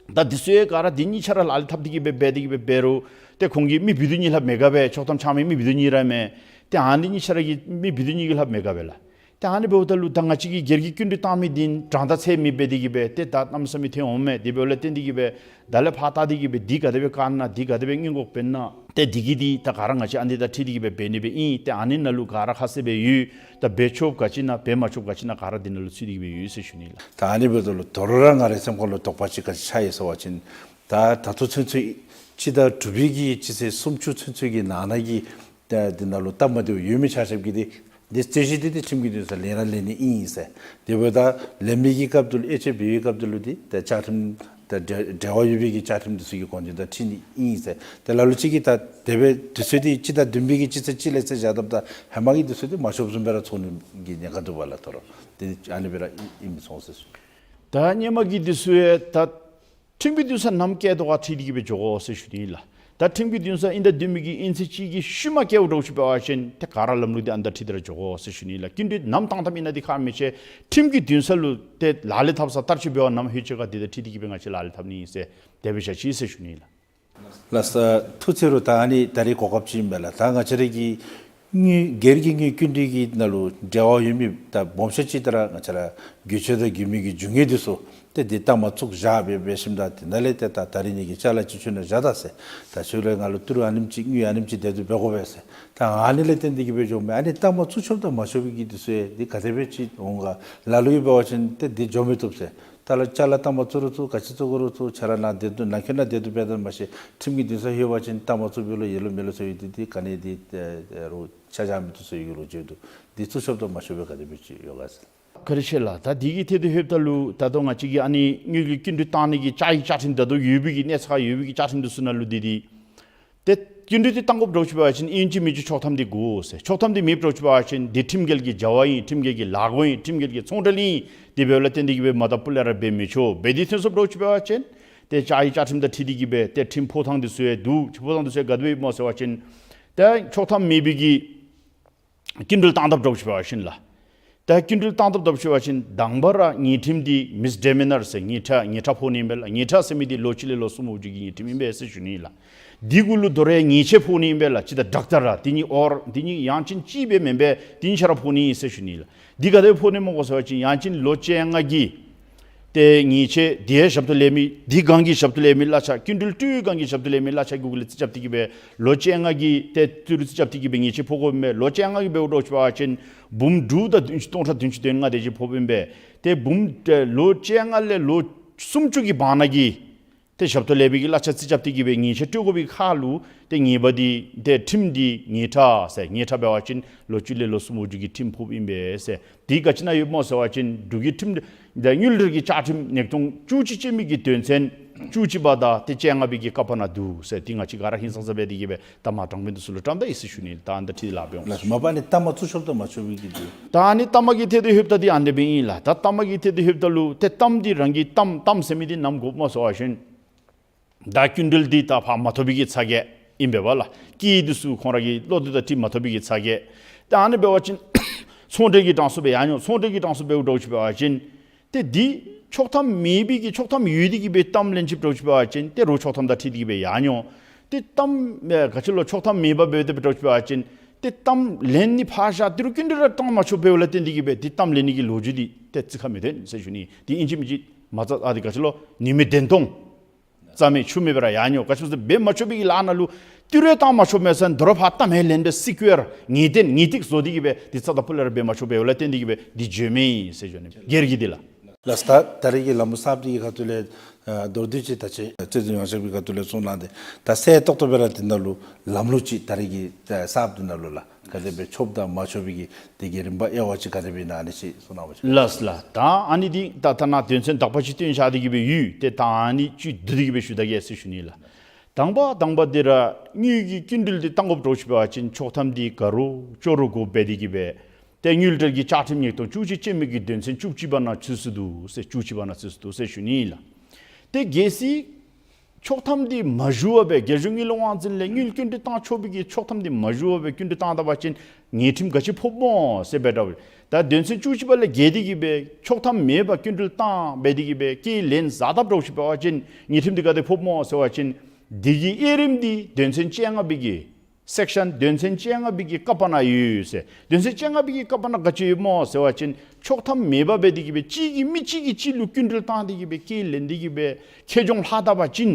ད་འདི་ཚུ་ཡང་ག་ར་འདི་གཉིས་ཆ་ར་ལག་ལེན་འཐབ་སྟེ་གིས་སྦེ་འབད་དེ་གིས་སྦེ་འབད་རུང་ཏེ་ཁོང་གིས་མི་བི་དོ་གཉིས་ལྷགཔ་མེད་ག་སྦེ། ཆོག་ཐམ་འཆང་མི་མི་བི་དོ་གཉིས་ར་མས། ཏེ་ཨ་ནི་གཉིས་ཆ་ར་གིས་མི་བི་དོ་གཉིས་ཀྱིས་ལྷགཔ་མེད་ག་སྦེ་ལགས། ཏེ་ཨ་ནི་འབདཝ་ད་ལུ་ད་ང་བཅས་ཀྱིས་སྒེར་གྱི་སྐྱིན་འགྲུལ་བཏང་མི་འདི་གྲངས་དང་ཚད་མེད་འབད་དེ་གིས་སྦེ་ཏེ་ད་གནམ་མེད་ས་མེད་ཐོན་འོང་མས། དེ་འབདཝ་ལས་བརྟེན་ཏེ་གིས་སྦེ་ད་ལས་ཕར་བལྟ་སྟེ་གིས་སྦེ་འདི་ག་དེ་སྦེ་བཀག་ན་འདི་ག་དེ་སྦེ་སྔོན་འགོག་འབད་ན་ཏེ་འདི་གིས་འདི་ད་ག་ར་ང་བཅས་ཨ་ནི་དང་འཁྲིལ་ཏེ་གིས་སྦེ་འབད་ནི་སྦེ་ཨིན། ཏེ་ཨ་ནི་ནང་ལུ་ག་ར་ཁ་གསལ་སྦེ་ཡོད། ད་འབད་ཆོགཔ་ག་ཅི་ཨིན་ན་འབད་མ་ཆོགཔ་ག་ཅི་ཨིན་ན་ག་ར་འདི་ནང་ལུ་ཚུད་དེ་གིས་སྦེ་ཡོད་ཟེར་ཞུ་ནི་ལགས། ད་ཨ་ནི་འབདཝ་ད་ལུ་དོ་རུང་ར་ང་རའི་སེམས་ཁར་ལུ་དོགས་པ་ཅིག་ག་ཅི་ཆགས་ཡི་ཟེར་བ་ཅིན་ད་ད་ལྟོ་ཚུན་ཚོད་སྤྱི་ཟླ་དྲུག་པའི་གི་སྤྱི་ཚེས་སུམ་ཅུ་ཚུན་ཚོད་ཀྱི་ནང་ན་གི་ད་འདི་ནང་ལུ་གཏའ་མ་བདེཝ་ཡོད་མི་ཆ་ཁྱབ་ཀྱིས་འདི་འདི་རྩོད་གཞི་འདི་འདི་ཁྲིམས་ཀྱི་འདུན་ས་ལེན་ར་ལེན་ནི་ཨིན་ཟེར། དེ་འབདཝ་ད་ལེན་མི་གི་སྐབས་དེ་ལུ་དབྱེ་དཔྱད་འབད་བའི་སྐབས་དེ་ལུ་འདི་ད་བཅའ་ཁྲིམས་ད་འབྲེལ་འབྲེལ་བ་ཡོད་པའི་གི་བཅའ་ཁྲིམས་འདི་ཚུ་གི་དགོངས་དོན་དང་འཁྲིལ་ནི་ཨིན་ཟེར། ད་ལ་ལུ་ཅིག་གིས་ད་དེ་སྦེ་དུས་ཚོད་འདི་སྤྱི་ཟླ་བདུན་པའི་གི་སྤྱི་ཚེས་གཅིག་ལས་ཚེས་བཞག་བཏབ་ད་ཧེ་མ་གི་དུས་ཚོད་འདི་མ་ཆོགཔ་བཟུམ་སྦེ་ར་ཚོར་ནི་གི་ཉེན་ཁ་འདུག་པ་ལགས། དོ་རུང་འདི་ཨ་ནི་སྦེ་ར་ཨིན་མི་སོང་ཟེར་ཞུ། ད་སྔོན་མ་གི་འདི་ཚུ་ཡང་ད་ཁྲིམས་ཀྱི་འདུན་ས་ནམ་བཀལ་དོ་ག་འཁྲིལ་ཏེ་གིས་སྦེ་འགྱོ་དགོ་ཟེར་ཞུ་ནི་ལགས། ད་ཁྲིམས་ཀྱི་འདུན་ས་དབྱིན་ཟླ་བདུན་པའི་གི་དབྱིན་ཚེས་གཅིག་གི་ཤུལ་མ་བཀལཝ་འདྲཝ་ཅིག་འབད་བ་ཅིན་ཏེ་ག་ར་ལམ་ལུགས་འདི་ཨ་ནི་དང་འཁྲིལ་ཏེ་ར་འགྱོ་དགོ་ཟེར་ཞུ་ནི་ལགས། སྐྱིན་འགྲུལ་ནམ་བཏང་བཏངམ་ཨིན་ན་འདི་ཁག་མི་ཆེ། ཁྲིམས་ཀྱི་འདུན་ས་ལུ་ཏེ་ལག་ལེན་འཐབ་ས་བསྟར་སྤྱོད་འབད་བ་ནམ་ལྷོད་ཅི་ག་འདི་དང་འཁྲིལ་ཏེ་གིས་སྦེ་ང་བཅས་ལག་ལེན་འཐབ་ནི་ཨིན་ཟེར་དེ་སྦེ་བཤད་ཅི་ཟེར་ཞུ་ནི་ལགས། ལགས་སོ། ཐུགས་རྗེ་ཆེ། ད་ཨ་ནི་ད་རིས་གོ་སྐབས་ཅིག་ཨིན་པས་ལགས། ད་ང་བཅས་ར་གི་དངུལ་སྒེར་གྱི་དངུལ་སྐྱིན་འགྲུལ་གྱི་ནང་ལུ་འབྲེལ་བ་ཡོད་མི་ད་སྦོམ་ཤོས་ཅིག་ད་ར་ང་བཅས་ར་དགོས་ཆེ་དང་དགོས་མི་གི་རྒྱུ་དངོས་འདི་ཚུ་ཏེ་འདི་གཏའ་མ་བཙུགས་བཞག་སྦེ་འབད་ཞིནམ་ད་དེ་ནང་ལས་ཏེ་ད་ད་རིས་ནི་གི་ཅ་ལ་ཅིག་ཁྱོན་ནང་བཞག་ད་ཟེར། ད་ཁྱོད་ར་ང་ལུ་ཏི་རུ་ཨ་ནེམ་ཅིག་དངུལ་ཨ་ནེམ་ཅིག་དེ་དུ་འབད་དགོ་པས་ཟེར། ད་ཨ་ནི་ལས་བརྟེན་ཏེ་གིས་འབད་འགྱོཝ་མས། ཨ་ནི་གཏའ་མ་བཙུགས་ཆོགཔ་དང་མ་ཆོག་པའི་གི་འདི་ཚུ་ཡང་འདི་ག་དེ་སྦེ་ཅིག་འོང་ག། ལ་ལུ་གིས་འབད་བ་ཅིན་ཏེ་འདི་འགྱོ་མི་བཏུབ་ཟེར། ད་ལ་ཅ་ལ་གཏའ་མ་བཙུགས་རུང་བཙུགས། ག་ཅི་བཙུགས་རུང་བཙུགས། ཁྱོད་ར་ནཱ་སྡོད་དོ་ནཱ་ཁྱོད་ནཱ་སྡོད་དོ་འབད་དོ་མ་ཤེས། ཁྲིམས་ཀྱི་འདུན་ས་ལྷོད་པ་ཅིན་གཏའ་མ་བཙུགས་པའི་ལོ་ཡེ་ལོ་མེ་ལོ་ཚུ་ཡོད། འདི་འདི་ག་ནི་འདི་ཨེ་ཨེ་རུང་ཆ་བཞག་མི་བཏུབ་ཟེར་བའི་ལོ་རྒྱུས་འདུག། འདི་བཙུགས་ཆོགཔ་དང་མ་ཆོག་པའི་ག་དེ་སྦེ་ཅིག་ཡོད་ག་ཟེར། བཀའ་དྲིན་ཆེ་ལགས། ད་འདི་གི་ཐད་དུ་ལྷོདཔ་ད་ལུ་ད་ལྟོ་ང་བཅས་ཀྱིས་ཨ་ནི་དངུལ་གྱི་སྐྱིན་འགྲུལ་བཏང་ནི་གི་བཅའ་ཡི་བཅའ་ཁྲིམས་ད་ལྟོ་ཡོད་པའི་གི་གནས་ཚང་ཡོད་པའི་གི་བཅའ་ཁྲིམས་འདི་ཚུ་ནང་ལུ་འདི་འདི་ཏེ་སྐྱིན་འགྲུལ་འདི་བཏང་དགོཔ་འདྲཝ་ཅིག་འབད་བ་ཅིན་ཨིན་ཅི་མིན་ཅི་ཆོག་ཐམ་འདི་དགོ་ཟེར། ཆོག་ཐམ་འདི་མེདཔ་འདྲཝ་ཅིག་འབད་བ་ཅིན་འདི་ཁྲིམས་འགལ་གྱི་བྱ་བ་ཨིན། ཁྲིམས་འགལ་གྱི་ལཱ་འགོ་ཨིན། ཁྲིམས་འགལ་གྱི་ཚོང་འབྲེལ་ཨིན། དེ་འབདཝ་ལས་བརྟེན་ཏེ་གིས་སྦེ་མ་དང་ཕུ་ལས་ར་འབད་མི་ཆོག། འབད་དེ་ཐོན་སོཔ་འདྲཝ་ཅིག་འབད་བ་ཅིན་ཏེ་བཅའ་ཡི་བཅའ་ཁྲིམས་དང་འཁྲིལ་ཏེ་གིས་སྦེ་ཏེ་ཁྲིམས་ཕོག་ཐངས་འདི་ཚུ་ཡང་འདུག། ཕོག་ཐངས་འདི་ཚུ་ཡང་ག་དེ་སྦེ་ཨིནམ་སྨོ་ཟེར་བ་ཅིན་ཏེ་ཆོག་ཐམ་མེད་པའི་གི་སྐྱིན་འགྲུལ་བཏང་དཔ་འདྲཝ་ཅིག་འབད་བ་ཅིན་ལགས། ད་སྐྱིན་འགྲུལ་བཏང་དཔ་འདྲཝ་ཅིག་འབད་བ་ཅིན་དང་པ་ར་ཉེས་ཁྲིམས་འདི་མིསི་ཌི་མི་ནར་ཟེར་ཉེས་ཁྲ་ཉེས་ཁྲ་ཕོག་ནི་ཨིན་པས་ལགས། ཉེས་ཁྲ་ཟེར་མི་འདི་ལོ་གཅིག་ལས་ལོ་གསུམ་འོག་གི་ཉེས་ཁྲིམས་ཨིན་པས་ཟེར་ཞུ་ནི་ལགས། འདི་གུ་ལུ་དོ་རུང་ཉེས་ཆད་ཕོག་ནི་ཨིན་པས་ལགས། ཅིག་ད་ཌོག་ཊར་ར་འདི་གཉིས་ཨོར་འདི་གཉིས་ཡང་ཅིན་གཅིག་སྦེ་མེན་པས། འདི་གཉིས་ཆ་ར་ཕོག་ནི་ཨིན་ཟེར་ཞུ་ནི་ལགས། འདི་ག་དེ་སྦེ་ཕོག་ནི་སྨོ་གོ་ཟེར་བ་ཅིན་ཡང་ཅིན་ལོ་བཅོ་ལྔ་གི་ཏེ་ཉེས་ཆད་དེའི་ཞབས་ཏོག་ལེན་མི་དེའི་སྒང་གི་ཞབས་ཏོག་ལེན་མི་གླ་ཆ་སྐྱིན་འགྲུལ་སྤྲོད་སྒང་གི་ཞབས་ཏོག་ལེན་མི་གླ་ཆ་གུ་གུ་ལས་རྩིས་རྐྱབ་སྟེ་གིས་སྦེ་ལོ་བཅོ་ལྔ་གི་ཏེ་ཏི་རུ་རྩིས་རྐྱབ་སྟེ་གིས་སྦེ་ཉེས་ཆད་ཕོག་དགོཔ་ཨིན་པས། ལོ་བཅོ་ལྔ་གི་འབདཝ་འདྲཝ་ཅིག་འབད་བ་ཅིན་འབུམ་དྲུག་དང་བདུན་ཅུ་སྟོང་ཕྲག་བདུན་ཅུ་དོན་ལྔ་དེ་ཅིག་ཕོགཔ་ཨིན་པས། ཏེ་འབུམ་ཏེ་ལོ་བཅོ་ལྔ་ལས་ལོ་སུམ་ཅུ་གི་བར་ན་གི་ཏེ་ཞབས་ཏོག་ལེན་པའི་གི་གླ་ཆ་རྩིས་རྐྱབ་སྟེ་གིས་སྦེ་ཉེས་ཆད་སྤྲོད་དགོ་པའི་ཁར་ལུ་ཏེ་ཉེས་པ་འདི་ཏེ་ཁྲིམས་འདི་ཉེས་ཁྲ་ཟེར་ཉེས་ཁྲ་འབད་བ་ཅིན་ལོ་གཅིག་ལས་ལོ་གསུམ་འོག་གི་ཁྲིམས་ཕོགཔ་ཨིན་པས་ཟེར། འདི་ག་ཅི་ནང་ཡོདཔ་སྨོ་ཟེར་བ་ཅིན་འབྲུག་གི་ཁྲིམས་ད་དངུལ་འབྲེལ་གྱི་བཅའ་ཁྲིམས་ཉིས་སྟོང་བཅུ་གཅིག་ཅན་མའི་གི་དོན་ཚན་བཅུ་གཅིག་པ་དང་ཏེ་བཅོ་ལྔ་པའི་གི་ཀ་པ་ནང་འདུག་ཟེར། འདི་ང་བཅས་ག་ར་ཧིང་སངས་ས་སྦེ་འདི་གིས་སྦེ་ད་མ་དྲང་དཔོན་འདི་ཚུ་ལུ་བཀྲམ་ད་ཡི་ཟེར་ཞུ་ནི། ད་ཨ་ནི་དང་འཁྲིལ་ལཱ་འབད་འོང་། ལགས་སོ། མ་པ་ནི་གཏའ་མ་བཙུགས་ཆོགཔ་དང་མ་ཆོག་པའི་གི་འདི། ད་ཨ་ནི་གཏའ་མ་གི་ཐད་དུ་ལྷོདཔ་ད་འདི་ཨ་ནི་སྦེ་ཨིན་ལགས། ད་གཏའ་མ་གི་ཐད་དུ་ལྷོདཔ་ད་ལུ་ཏེ་གཏམ་འདི་རང་གི་གཏམ་གཏམ་ཟེར་མི་འདི་ནམ་དགོཔ་སྨོ་ཟེར་བ་ཅིན་ད་སྐྱིན་འགྲུལ་འདི་ད་ཕར་མ་ཐོབ་པའི་གི་ཚ་གྱང་ཨིན་པས་པ་ལགས། སྐྱིད་འདི་ཚུ་ཁོང་ར་གི་བློ་འདི་དང་འཁྲིལ་མ་ཐོབ་པའི་གི་ཚ་གྱང་། ད་ཨ་ནི་འབད་བ་ཅིན་ཚོང་འབྲེལ་གྱི་གྲངས་སུ་སྦེ་ཡར་འགྱོ། ཚོང་འབྲེལ་གྱི་གྲངས་སུ་འབདཝ་འདྲཝ་ཅིག་འབད་བ་ཅིན་ཏེ་འདི་ཆོག་ཐམ་མེད་པའི་གི་ཆོག་ཐམ་ཡོད་དེ་གིས་སྦེ་གཏམ་ལེན་ཅིག་འདྲཝ་ཅིག་འབད་བ་ཅིན་ཏེ་རོགས་ཆོག་ཐམ་དང་འཁྲིལ་ཏེ་གིས་སྦེ་ཡར་འགྱོ། ཏེ་གཏམ་ཨེ་ག་ཅི་ལོ་ཆོག་ཐམ་མེད་པར་འབད་དེ་འབདཝ་འདྲཝ་ཅིག་འབད་བ་ཅིན་ཏེ་གཏམ་ལེན་ནི་ཕར་བཞག་ཏི་རུ་སྐྱིན་འགྲུལ་ར་བཏང་མ་ཆོགཔ་འབདཝ་ལས་བརྟེན་ཏེ་གིས་སྦེ་ཏེ་གཏམ་ལེན་ནི་གི་ལོ་རྒྱུས་འདི་ཏེ་རྩིས་ཁར་མི་ཐོན་ཟེར་ཞུ་ནི། འདི་ཨིན་ཅི་མིན་ཅི་མ་རྩ་ཨ་འདི་ག་ཅི་ལོ་ཉེས་མེད་བདེན་སྟོང་རྩ་མེད་ཆུ་མེད་པར་ཡར་འགྱོ། ག་ཅི་སྨོ་ཟེར་འབད་མ་ཆོག་པའི་གི་ལཱ་ནང་ལུ་ཏི་རུ་བཏང་མ་ཆོགཔ་མས་ཟེར་དོ་རུང་ཕར་གཏམ་ཧེ་ལེན་སྦེ་སི་ཀུ་ཨར་ངེས་གཏན་ངེས་ཏིག་བཟོ་སྟེ་གིས་སྦེ་འདི་རྩ་དང་ཕུ་ལས་ར་འབད་མ་ཆོགཔ་འབདཝ་ལས་བརྟེན་ཏེ་གིས་སྦེ་འདི་བྱོན་མི་ཨིན་ཟེར་ཞུ་ནི་སྒེར་གྱི་འདི་ལགས། ལགས་སོ། ད་ད་རེས་ཀྱི་ལམ་ལུགས་གསརཔ་འདི་གི་ཁ་ཐུག་ལས་ཨ་མདོར་བསྡུས་ཅིག་ད་ཅི་རྩོད་དྲུང་ཡོངས་ཁྱབ་ཀྱི་ཁ་ཐུག་ལས་གསུངས་གནང་སྟེ་ད་གསལ་ཏོག་ཏོ་སྦེ་ར་འདི་ནང་ལུ་ལམ་ལུགས་ཅིག་ད་རེས་ཀྱི་ད་གསརཔ་འདི་ནང་ལུ་ལགས་ག་དེ་སྦེ་ཆོགཔ་དང་མ་ཆོག་པའི་གི་དེ་གི་རིམ་པ་དབྱེ་བ་ཅིག་ག་དེ་སྦེ་ཨིན་ན་ཨ་ནི་ཅིག་གསུངས་གནང་བ་ཅིན། ལགས་ལགས། ད་ཨ་ནི་འདི་ད་ད་ནཱ་དོན་ཚན་དག་པ་ཅིག་བཏོན་བཞག་སྟེ་གིས་སྦེ་ཡོད། ཏེ་ད་ཨ་ནི་ཅིག་བསྡུ་སྟེ་གིས་སྦེ་ཞུ་ད་གེ་ཟེར་ཞུ་ནི་ལགས། དང་པ་དང་པ་འདི་ར་དངུལ་གྱི་སྐྱིན་འགྲུལ་འདི་བཏང་དགོཔ་འདྲཝ་ཅིག་འབད་བ་ཅིན་ཆོག་ཐམ་འདི་ག་ར་ཅོག་ར་དགོཔ་འབད་དེ་གིས་སྦེ་ཏེ་དངུལ་འབྲེལ་གྱི་བཅའ་ཁྲིམས་ཉིས་སྟོང་བཅུ་གཅིག་ཅན་མའི་གི་དོན་ཚན་བཅུ་གཅིག་པ་ནང་ཚུད་སུ་འདུག་ཟེར་བཅུ་གཅིག་པ་ནང་ཚུད་སུ་འདུག་ཟེར་ཞུ་ནི་ལགས། ཏེ་གལ་སྲིད་ ཆོག་ཐམ་འདི་མ་ཞུ་བར་སྦེ་རྒྱལ་གཞུང་དངུལ་ལས་དབང་འཛིན་ལས་དངུལ་སྐྱིན་འགྲུལ་བཏང་ཆོག་པའི་གི་ཆོག་ཐམ་འདི་མ་ཞུ་བར་སྦེ་སྐྱིན་འགྲུལ་བཏང་ད་པ་ཅིན་ཉེས་ཁྲིམས་ག་ཅི་ཕོགཔ་སྨོ་ཟེར་འབདཝ་ད་ལུ། ད་དོན་ཚན་བཅུ་གཅིག་པ་ལས་འགལ་ཏེ་གིས་སྦེ་ཆོག་ཐམ་མེད་པར་སྐྱིན་འགྲུལ་བཏང་སྦེ་དེ་གིས་སྦེ་སྐྱེད་ལེན་ཟ་དཔ་འདྲཝ་ཅིག་འབད་བ་ཅིན་ཉེས་ཁྲིམས་འདི་ག་དེ་ཕོགཔ་སྨོ་ཟེར་བ་ཅིན། དེ་གི་དབྱེ་རིམ་འདི་དོན་ཚན་བཅོ་ལྔ་པའི་གི་སེཀ་ཤཱན་དོན་ཚན་བཅོ་ལྔ་པའི་གི་ཀ་པ་ནང་ཡོད་ཟེར། དོན་ཚན་བཅོ་ལྔ་པའི་གི་ཀ་པ་ནང་ག་ཅི་ཡོདཔ་སྨོ་ཟེར་བ་ཅིན། ཆོག་ཐམ་མེད་པར་སྦེ་དེ་གིས་སྦེ་གཅིག་གིས་མི་གཅིག་གི་གཅིག་ལུ་སྐྱིན་འགྲུལ་བཏང་སྟེ་གིས་སྦེ་སྐྱེད་ལེན་ཏེ་གིས་སྦེ་ཁེ་གྱོང་ལྷག་ད་པ་ཅིན།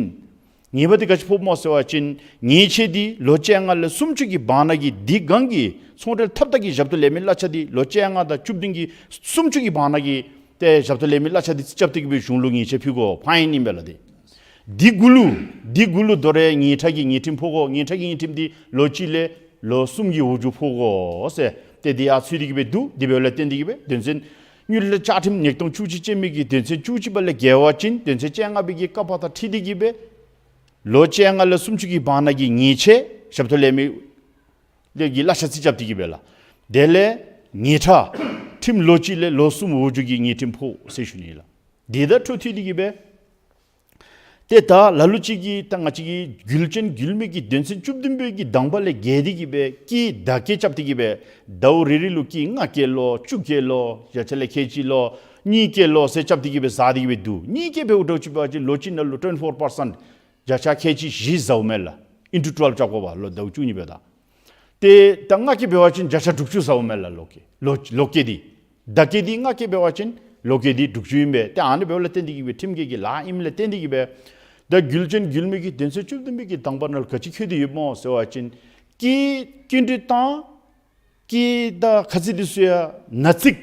ཉེས་པ་འདི་ག་ཅི་ཕོགཔ་སྨོ་ཟེར་བ་ཅིན། ཉེས་ཆད་འདི་ལོ་བཅོ་ལྔ་ལས་སུམ་ཅུ་གི་བར་ན་གི་དེ་སྒང་གི་ཚོང་འབྲེལ་ཐབས་དང་གི་ཞབས་ཏོག་ལེན་མི་གླ་ཆ་འདི་ལོ་བཅོ་ལྔ་དང་བཅུ་བདུན་གྱི་སུམ་ཅུ་གི་བར་ན་གི་ཏེ་ཞབས་ཏོག་ལེན་མི་གླ་ཆ་འདི་རྩིས་རྐྱབ་སྟེ་གིས་སྦེ་གཞུང་ལུ་ཉེས་ཆད་ཕུལ་དགོ། ཕའིན་ཨིན་པས་ལགས། ཏེ་འདི་གུ་ལུ་འདི་གུ་ལུ་དོ་རུང་ཉེས་ཁྲ་གི་ཉེས་ཁྲིམས་ཕོག་དགོ། ཉེས་ཁྲ་གི་ཉེས་ཁྲིམས་འདི་ལོ་གཅིག་ལས་ལོ་གསུམ་གྱི་འོག་འཇུག་ཕོག་དགོ་ཟེར། ཏེ་འདི་ཡང་ཚུད་དེ་གིས་སྦེ་འདུག། དེ་འབདཝ་ལས་བརྟེན་ཏེ་གིས་སྦེ་དོན་ཚན་དངུལ་ལས་བཅའ་ཁྲིམས་ཉིས་སྟོང་བཅུ་གཅིག་ཅན་མའི་གི་དོན་ཚན་བཅུ་གཅིག་པ་ལས་འགལ་བ་ཅིན་དོན་ཚན་བཅོ་ལྔ་པའི་གི་ཀ་པ་དང་འཁྲིལ་ཏེ་གིས་སྦེ་ལོ་བཅོ་ལྔ་ལས་སུམ་ཅུ་གི་བར་ན་གི་ཉེས་ཆད་ཞབས་ཏོག་ལེན་མི་ལས་ཀྱི་གླ་ཆ་རྩིས་རྐྱབ་སྟེ་གིས་སྦེ་ལགས། དེ་ལས་ཉེས་ཁྲ་ཁྲིམས་ལོ་གཅིག་ལས་ལོ་གསུམ་འོག་འཇུག་གི་ཉེས་ཁྲིམས་ཕོག་ཟེར་ཞུ་ནི་ལགས། དེ་དང་འཕྲོ་མཐུད་དེ་གིས་སྦེ་ཏེ་ད་ལ་ལུ་ཅིག་གིས་ད་ང་བཅས་ཀྱི་འགུལ་སྐྱོན་འགུལ་མི་གི་དོན་ཚན་བཅུ་བདུན་པའི་གི་དང་པ་ལས་འགལ་ཏེ་གིས་སྦེ་སྐྱེད་བརྡ་སྐྱེད་རྐྱབ་སྟེ་གིས་སྦེ་ཟླཝ་རེ་རེ་ལུ་སྐྱེད་ལྔ་སྐྱེད་ལོ་བཅུ་སྐྱེད་ལོ་བརྒྱ་ཆ་ལས་ཁལ་གཅིག་ལོ་གཉིས་སྐྱེད་ལོ་ཟེར་རྐྱབ་སྟེ་གིས་སྦེ་ཟ་སྟེ་གིས་སྦེ་འདུག། གཉིས་སྐྱེད་འབདཝ་འདྲཝ་ཅིག་འབད་བ་ཅིན་ལོ་གཅིག་ནང་ལུ་ཊོན་ཊི་ཕོར་པར་སེནཊ་བརྒྱ་ཆ་ཁལ་གཅིག་བཞི་ཟཝ་མས་ལགས། ཨིན་ཊུ་ཊུ་ཝེལ་བ་རྐྱབ་དགོ་པས་ལོ་ཟླཝ་བཅུ་གཉིས་འབདཝ་ད། ཏེ་ད་ལྔ་སྐྱེད་འབད་བ་ཅིན་བརྒྱ་ཆ་དྲུག་ཅུ་ཟཝ་མས་ལགས། ལོ་སྐྱེད་ལོ་ལོ་སྐྱེད་འདི་ཟླ་སྐྱེད་འདི་ལྔ་སྐྱེད་འབད་བ་ཅིན་ལོ་སྐྱེད་འདི་དྲུག་ཅུ་ཨིན་པས། ཏེ་ཨ་ནི་འབདཝ་ལས་བརྟེན་ཏེ་གིས་སྦེ་ཁྲིམས་འགལ་གྱི་ལཱ་ཨིནམ་ལས་བརྟེན་ཏེ་གིས་སྦེ་ད་འགུལ་སྐྱོན་འགུལ་མི་གི་དོན་ཚན་བཅུ་བདུན་པའི་གི་དང་པ་ནང་ལུ་ག་ཅི་བཀོད་དེ་ཡོདཔ་སྨོ་ཟེར་བ་ཅིན་སྐྱེད་སྐྱིན་འགྲུལ་བཏང་སྐྱེད་དང་ཁ་ཚིག་འདི་ཚུ་ཡང་ན་ཚིག་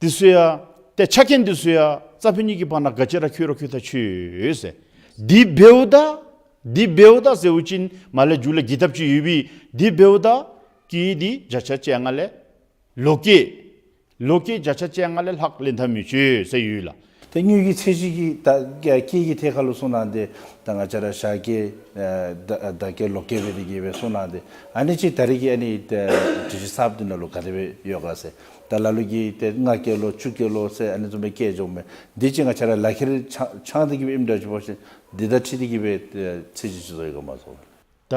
འདི་ཚུ་ཡང་ཏེ་ཆ་རྐྱེན་འདི་ཚུ་ཡང་རྩ་ཕན་གཉིས་ཀྱི་བར་ན་ག་ཅི་ར་འཁོད་རུང་འཁོད་ད་ཆོག་ཟེར། འདི་འབདཝ་ད་འདི་འབདཝ་ད་ཟེར་བ་ཅིན་མ་ལས་མཇུག་ལས་གི་ཐབས་ཅིག་ཡོད་པས། འདི་འབདཝ་ད་སྐྱེད་འདི་བརྒྱ་ཆ་བཅོ་ལྔ་ལས་ལོ་སྐྱེད་ལོ་སྐྱེད་བརྒྱ་ཆ་བཅོ་ལྔ་ལས་ལྷག་ལེན་ད་མི་ཆོག་ཟེར་ཡོད་ལགས། ཏེ་དངུལ་གྱི་ཚད་གཞི་གི་ད་སྐྱེད་ཀྱི་ཐད་ཁར་ལུ་སོང་ན་ཏེ་ད་ང་བཅས་ར་ཞག་སྐྱེད་ཨ་ཟླ་ཟླ་སྐྱེད་ལོ་སྐྱེད་སྦེ་དེ་གིས་སྦེ་སོང་ན་ཏེ་ཨ་ནི་ཅིག་ད་རེས་ཀྱི་ཨ་ནི་ཏེ་སྒྲིག་གཞི་གསརཔ་འདི་ནང་ལུ་ག་དེ་སྦེ་ཡོད་ག་ཟེར། ད་ལ་ལུ་གིས་ཏེ་ལྔ་སྐྱེད་ལོ་བཅུ་སྐྱེད་ལོ་ཟེར་ཨ་ནི་བཟུམ་སྦེ་སྐྱེད་འགྱོཝ་མས། འདི་ཅིག་ང་བཅས་ར་ལག་ཁྱེར་ཚང་ཚང་སྟེ་གིས་སྦེ་ཨིནམ་འདྲཝ་ཅིག་འབད་བ་ཅིན་འདི་དང་འཁྲིལ་ཏེ་གིས་སྦེ་ཨེ་ཚད་གཞི་ཅིག་བཟོ་ཡི་ག་མ་བཟོ། ད་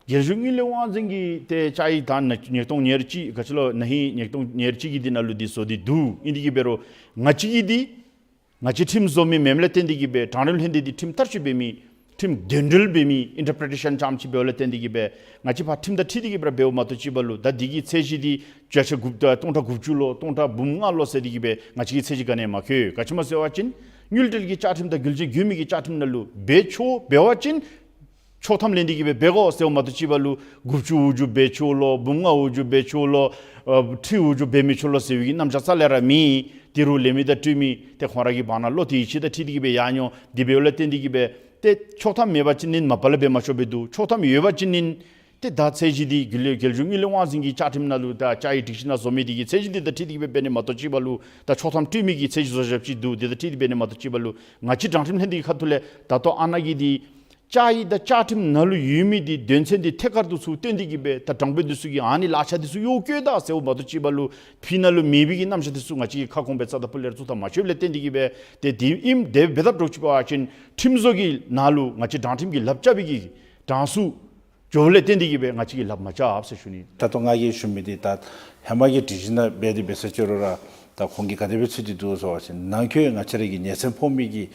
རྒྱལ་གཞུང་དངུལ་ལས་དབང་འཛིན་གྱིས་ཏེ་བཅའ་ཡིག་ད་ན་ཉིས་སྟོང་ཉེར་གཅིག་ག་ཅི་ལོ་ན་ཧིང་ཉིས་སྟོང་ཉེར་གཅིག་གི་འདི་ནང་ལུ་འདི་བཟོ་སྟེ་འདུག། ཨིན་ཏེ་གིས་འབད་རུང་ང་བཅས་ཀྱིས་འདི་ང་བཅས་ཁྲིམས་བཟོ་མི་མེནམ་ལས་བརྟེན་ཏེ་གིས་སྦེ་དྲང་སྙོམས་ལྷན་སྡེ་འདི་ཁྲིམས་བསྟར་སྤྱོད་འབད་མི་ཁྲིམས་དོན་འགྲེལ་འབད་མི་ཨིན་ཊར་པི་རི་ཊེ་ཤཱན་ཙམ་ཅིག་འབདཝ་ལས་བརྟེན་ཏེ་གིས་སྦེ་ང་བཅས་ཕར་ཁྲིམས་དང་འཁྲིལ་ཏེ་གིས་སྦེ་འབདཝ་མ་གཏོགས་ཅིག་འབད་ལུ་ད་འདི་གི་ཚད་གཞི་འདི་བརྒྱ་ཆ་དགུ་ཨ་སྟོང་ཕྲག་དགུ་བཅུ་ལོ་སྟོང་ཕྲག་འབུམ་ལྔ་ལོ་ཟེར་ཏེ་གིས་སྦེ་ང་བཅས་ཀྱིས་ཚད་གཞི་ག་ནི་ཡང་མ་བཀོད། ག་ཅི་སྨོ་ཟེར་བ་ཅིན་དངུལ་འབྲེལ་གྱི་བཅའ་ཁྲིམས་དང་འགུལ་སྐྱོད་འགུལ་མི་གི་བཅའ་ཁྲིམས་ནང་ལུ་འབད་ཆོག་འབད་བ་ཅིན་ཆོག་ཐམ་ལེན་ཏེ་གིས་སྦེ་འབད་དགོ་ཟེརཝ་མ་གཏོགས་ཅིག་འབད་ལུ་དགུ་བཅུ་འོག་འཇུག་འབད་ཆོག་ལོ་འབུམ་ལྔ་འོག་འཇུག་འབད་ཆོག་ལོ་ཨ་ཁྲི་འོག་འཇུག་འབད་མི་ཆོག་ལོ་ཟེར་བའི་གི་རྣམ་གཞག་རྩ་ལས་ར་མེད། ཏེ་རོགས་ལས་མི་དང་སྤྲོད་མི་ཏེ་ཁོང་ར་གི་བར་ན་བློ་དེ་ཡིད་ཆེས་དང་འཁྲིལ་ཏེ་གིས་སྦེ་ཡར་འགྱོ། དེ་འབདཝ་ལས་བརྟེན་ཏེ་གིས་སྦེ་ཏེ་ཆོག་ཐམ་མེད་པ་ཅིན་ནི་མ་པ་ལས་འབད་མ་ཆོགཔ་སྦེ་འདུག། ཆོག་ཐམ་ཡོད་པ་ཅིན་ནི་ཏེ་ད་ཚད་གཞི་འདི་རྒྱལ་རྒྱལ་གཞུང་དངུལ་ལས་དབང་འཛིན་གྱི་བཅའ་ཁྲིམས་ནང་ལུ་ད་བཅའ་ཡིག་སྒྲིག་གཞི་ནང་བཟོ་མི་འདི་གི་ཚད་གཞི་འདི་དང་འཁྲིལ་ཏེ་གིས་སྦེ་འབད་ནི་མ་གཏོགས་ཅིག་འབད་ལུ་ད་ཆོག་ཐམ་སྤྲོད་མི་གི་ཚད་གཞི་བཟོ་བཞགཔ་ཅིག་འདུག། དེ་དང་འཁྲིལ་ཏེ་འབད་ནི་མ་གཏོགས་ཅིག་འབད་ལུ་ང་བཅས་དྲང་ཁྲིམས་ལྷན་སྡེ་གི་ཁ་ཐུག་ལས་ད་ལྟོ་ཨ་ནཱ་གི་འདི་བཅའ་ཡིག་དང་བཅའ་ཁྲིམས་ནང་ལུ་ཡོད་མི་འདི་དོན་ཚན་འདི་ཐད་ཀར་དུ་ཚུར་བཏོན་ཏེ་གིས་སྦེ་ད་དྲང་དཔོན་འདི་ཚུ་གིས་ཨ་ནི་ལག་ཆ་འདི་ཚུ་གཡོག་བཀོལ་ད་ཟེརཝ་མ་གཏོགས་ཅིག་འབད་ལུ་ཕི་ནང་ལུ་མེད་པའི་གི་རྣམ་གཞག་འདི་ཚུ་ང་བཅས་ཀྱིས་ཁ་སྐོང་སྦེ་རྩ་དང་སྤུ་ལས་ར་བཙུགས་ད་མ་ཆོགཔ་ལས་བརྟེན་ཏེ་གིས་སྦེ་ཏེ་དེ་ཨིནམ་དེ་འབད་ད་འདྲཝ་ཅིག་འབད་བ་ཅིན་ཁྲིམས་བཟོ་གི་ནང་ལུ་ང་བཅས་དྲང་ཁྲིམས་ཀྱི་ལགཔ་རྐྱབ་པའི་གི་གྲངས་སུ་འགྱོཝ་ལས་བརྟེན་ཏེ་གིས་སྦེ་ང་བཅས་ཀྱིས་ལགཔ་མ་རྐྱབ་ཟེར་ཞུ་ནི། ད་ལྟོ་ང་གིས་ཞུ་མི་འདི་ད་ཧེ་མ་གི་སྒྲིག་གཞི་ནང་འབད་དེ་འབད་ས་ཅིག་རུང་ར་ད་ཁོང་གིས་ག་དེ་སྦེ་ཚུད་དེ་འདུག་ཟེར་བ་ཅིན་ནང་འཁོད་ང་བཅས་ར་གི་ཉེན་ཚན་ཕོག་མི་གི་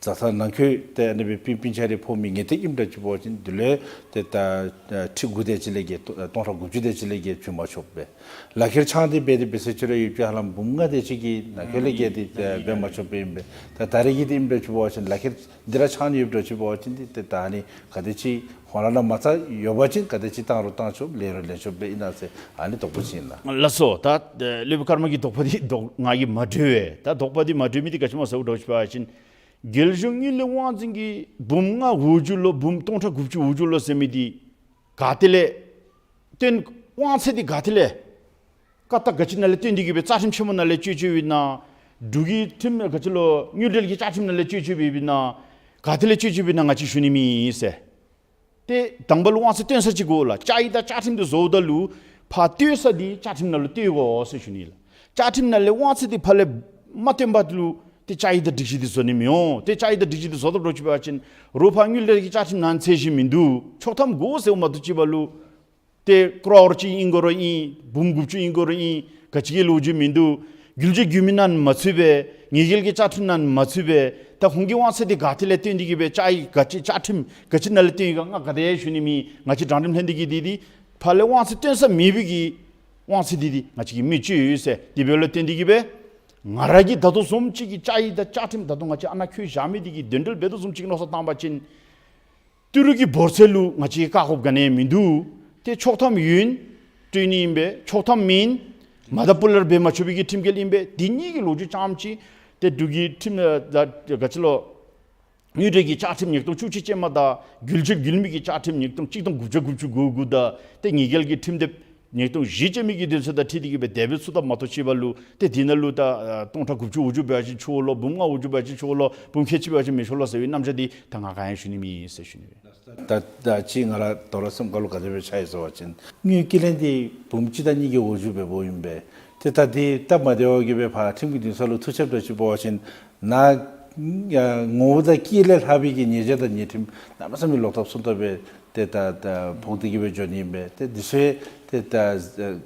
ཛ་ས་ནང་འཁོད་ཏེ་ཨ་ནི་སྦེ་སྤུན་སྤུན་ཆ་རེ་ཕོག་མི་ངེས་ཏིག་ཨིནམ་འདྲཝ་ཅིག་འབད་བ་ཅིན་དེ་ལས་ཏེ་ད་ཁྲི་དགུ་དེ་ཅིག་ལས་བརྒལ་སྟོང་ཕྲག་དགུ་བཅུ་དེ་ཅིག་ལས་བརྒལ་བྱིན་མ་ཆོགཔ་སྦེ། ལག་ཁྱེར་འཆང་སྟེ་འབད་དེ་འབད་ས་ཅིག་ར་ཡོད་པའི་ཧ་ལམ་འབུམ་ལྔ་དེ་ཅིག་གིས་ནང་འཁོད་ལས་བརྒལ་ཏེ་འབད་མ་ཆོགཔ་སྦེ་ཨིན་པས། ད་ད་རེས་ཀྱི་འདི་ཨིནམ་འདྲཝ་ཅིག་འབད་བ་ཅིན་ལག་ཁྱེར་འདི་ར་འཆང་ནི་ཡོདཔ་འདྲཝ་ཅིག་འབད་བ་ཅིན་འདི་ཏེ་ད་ཨ་ནི་ག་དེ་ཅིག་ཁོང་ར་ནང་མ་རྩ་ཡོད་པ་ཅིན་ག་དེ་ཅིག་བཏང་རུང་བཏང་ཆོག་ལེན་རུང་ལེན་ཆོགཔ་སྦེ་ཨིན་ན་ཟེར་ཨ་ནི་དོགས་པ་ཅིག་ཨིན་ལགས། ལགས་སོ། ད་ཨེ་སློབ་དཔོན་ཀརྨ་གི་དོགས་པ་འདི་དོགས་ང་གིས་མ་གྲོལ་བས། ད་དོགས་པ་འདི་མ་གྲོལ་མི་འདི་ག་ཅི་སྨོ་ཟེརཝ་འདྲཝ་ཅིག་འབད་བ་ཅིན་རྒྱལ་གཞུང་དངུལ་ལས་དབང་འཛིན་གྱིས་འབུམ་ལྔ་འོག་འཇུག་ལོ་འབུམ་སྟོང་ཕྲག་དགུ་བཅུ་འོག་འཇུག་ལོ་ཟེར་མི་འདི་ག་ཏེ་ལས་བཏོན་དབང་ཚད་འདི་ག་ཏེ་ལས་བཀའ་རྟགས་ག་ཅི་ནང་ལས་བཏོན་ཏེ་གིས་སྦེ་རྩ་ཁྲིམས་ཆེན་མོ་ནང་ལས་སྤྱོད་སྤྱོད་པའི་ནང་འབྲུག་གི་ཁྲིམས་ག་ཅི་ལོ་དངུལ་འབྲེལ་གྱི་བཅའ་ཁྲིམས་ནང་ལས་སྤྱོད་སྤྱོད་པའི་ནང་ག་ཏེ་ལས་སྤྱོད་སྤྱོད་པའི་ནང་ང་བཅས་ཞུ་ནི་མེད་ཟེར། ཏེ་དང་པ་ལུ་དབང་ཚད་བཏོན་ས་ཅིག་དགོ་ལགས། བཅའ་ཡིག་དང་བཅའ་ཁྲིམས་འདི་བཟོཝ་ད་ལུ་ཕར་བཏོན་ས་འདི་བཅའ་ཁྲིམས་ནང་ལུ་བཏོན་དགོ་ཟེར་ཞུ་ནི་ལགས། བཅའ་ཁྲིམས་ནང་ལས་དབང་ཚད་འདི་ཕར་ལས་མ་བཏོན་པ་ལུ་ བཅའ་ཡིག་དང་སྒྲིག་གཞི་འདི་བཟོ་ནི་མི་འོང་། ཏེ་བཅའ་ཡིག་དང་སྒྲིག་གཞི་འདི་བཟོ་དོ་འགྱོ་ཅི་འབད་བ་ཅིན་རོགས་ཕར་དངུལ་འབྲེལ་གྱི་བཅའ་ཁྲིམས་ནང་ཚད་གཞི་མིན་འདུག། ཆོག་ཐམ་དགོ་ཟེརཝ་མ་གཏོགས་ཅིག་འབད་རུང་ཏེ་ཀོར་ཅིག་ཨིན་དགོ་རུང་ཨིན། འབུམ་དགུ་བཅུ་ཨིན་དགོ་རུང་ཨིན། ག་ཅི་གི་ལོ་རྒྱུས་མིན་འདུག། རྒྱུ་ཆ་རྒྱུས་མེད་ནང་མ་ཚུད་པས། ཉེས་འགེལ་གྱི་བཅའ་ཁྲིམས་ནང་མ་ཚུད་པས། ད་ཁོང་གི་དབང་ཚད་འདི་ག་ཏེ་ལས་བཏོན་ཏེ་གི་སྦེ་བཅའ་ཡིག་ག་ཅི་བཅའ་ཁྲིམས་ག་ཅི་ནང་ལས་བཏོན་ཡི་ག་ང་ག་དེ་ཡང་ཞུ་ནི་མེད། ང་བཅས་དྲང་ཁྲིམས་ལྷན་སྡེ་གིས་འདི་འདི་ཕར་ལས་དབང་ཚད་བཏོན་ས་མེད་པའི་གི་དབང་ཚད་འདི་འདི་ང་བཅས་ཀྱིས་མི་སྤྱོད་ཡོད་ཟེར། དེ་འབདཝ་ལས་བརྟེན་ཏེ་གི་སྦེ་ང་ར་གིས་ད་ལྟོ་བཟུམ་ཅིག་གི་བཅའ་ཡིག་དང་བཅའ་ཁྲིམས་ད་ལྟོ་ང་བཅས་ཨ་ནཱ་བཀོད་བཞག་མི་འདི་གི་དོན་འགྲེལ་འབད་དོ་བཟུམ་ཅིག་མནོ་བསམ་བཏང་པ་ཅིན་ཏི་རུ་གི་འབོར་ཚད་ལུ་ང་བཅས་ཀྱིས་བཀག་དགོཔ་ག་ནི་ཡང་མིན་འདུག། ཏེ་ཆོག་ཐམ་ཡོདན་སྤྲོད་ནི་ཨིན་པས། ཆོག་ཐམ་མེན་མ་ད་སྤུ་ལས་ར་འབད་མ་ཆོག་པའི་གི་ཁྲིམས་འགལ་ཨིན་པས། འདི་གཉིས་ཀྱི་ལོ་རྒྱུས་རྐྱངམ་ཅིག་ཏེ་འབྲུག་གི་ཁྲིམས་ཨ་ད་ག་ཅི་ལོ་དངུལ་འབྲེལ་གྱི་བཅའ་ཁྲིམས་ཉིས་སྟོང་བཅུ་གཅིག་ཅན་མ་དང་འགུལ་སྐྱོད་འགུལ་མི་གི་བཅའ་ཁྲིམས་ཉིས་སྟོང་གཅིག་སྟོང་དགུ་བརྒྱ་དགུ་བཅུ་གོ་དགུ་དང་ཏེ་ཉེས་འགེལ་གྱི་ཁྲིམས་དེབ་ཉིས་སྟོང་བཞི་ཅན་མི་གི་དོན་ཚན་དང་འཁྲིལ་ཏེ་གི་སྦེ་དེ་སྦེ་ཚུ་ད་མ་གཏོགས་ཅིག་འབད་རུང་ཏེ་འདི་ནང་ལུ་ད་ཨ་སྟོང་ཕྲག་དགུ་བཅུ་འོག་བཅུ་འབད་བ་ཅིན་ཆོག་ལོ། འབུམ་ལྔ་འོག་བཅུ་འབད་བ་ཅིན་ཆོག་ལོ། འབུམ་ཁལ་གཅིག་འབད་བ་ཅིན་མི་ཆོག་ལོ་ཟེར་བའི་རྣམ་གཞག་འདི་ད་ང་ག་ཡང་ཞུ་ནི་མེད་ཟེར་ཞུ་ནི། ད་ད་ཅི་ང་ར་དོ་རུང་སེམས་ཁ་ལུ་ག་དེ་སྦེ་ཆགས་ཡི་ཟེར་བ་ཅིན་དངུལ་སྐྱིན་ལེན་འདི་འབུམ་གཅིག་དང་གཉིས་ཀྱི་འོག་བཅུ་སྦེ་འབདཝ་ཨིན་པས། ཏེ་ད་འདི་སྟབས་མ་བདེཝ་གིས་སྦེ་ཕར་ཁྲིམས་ཀྱི་འདུན་ས་ལུ་ཐུག་ཆེ་འདྲཝ་ཅིག་འབད་བ་ཅིན་ནཱ་ངོ་བོ་དང་སྐྱེས་ལས་ལྷག་པའི་གི་ཉེས་བྱ་དང་ཉེས་ཁྲིམས་གནམ་མེད་ས་མེད་ལོག་ཐབས་སུ་ཐབས་སྦེ་ཏེ་ད་ད་ཕོག་སྟེ་གི་སྦེ་འགྱོ་ནི་ཨིན་པས། ཏེ་འདི་ཚུ་ཏེ་ད་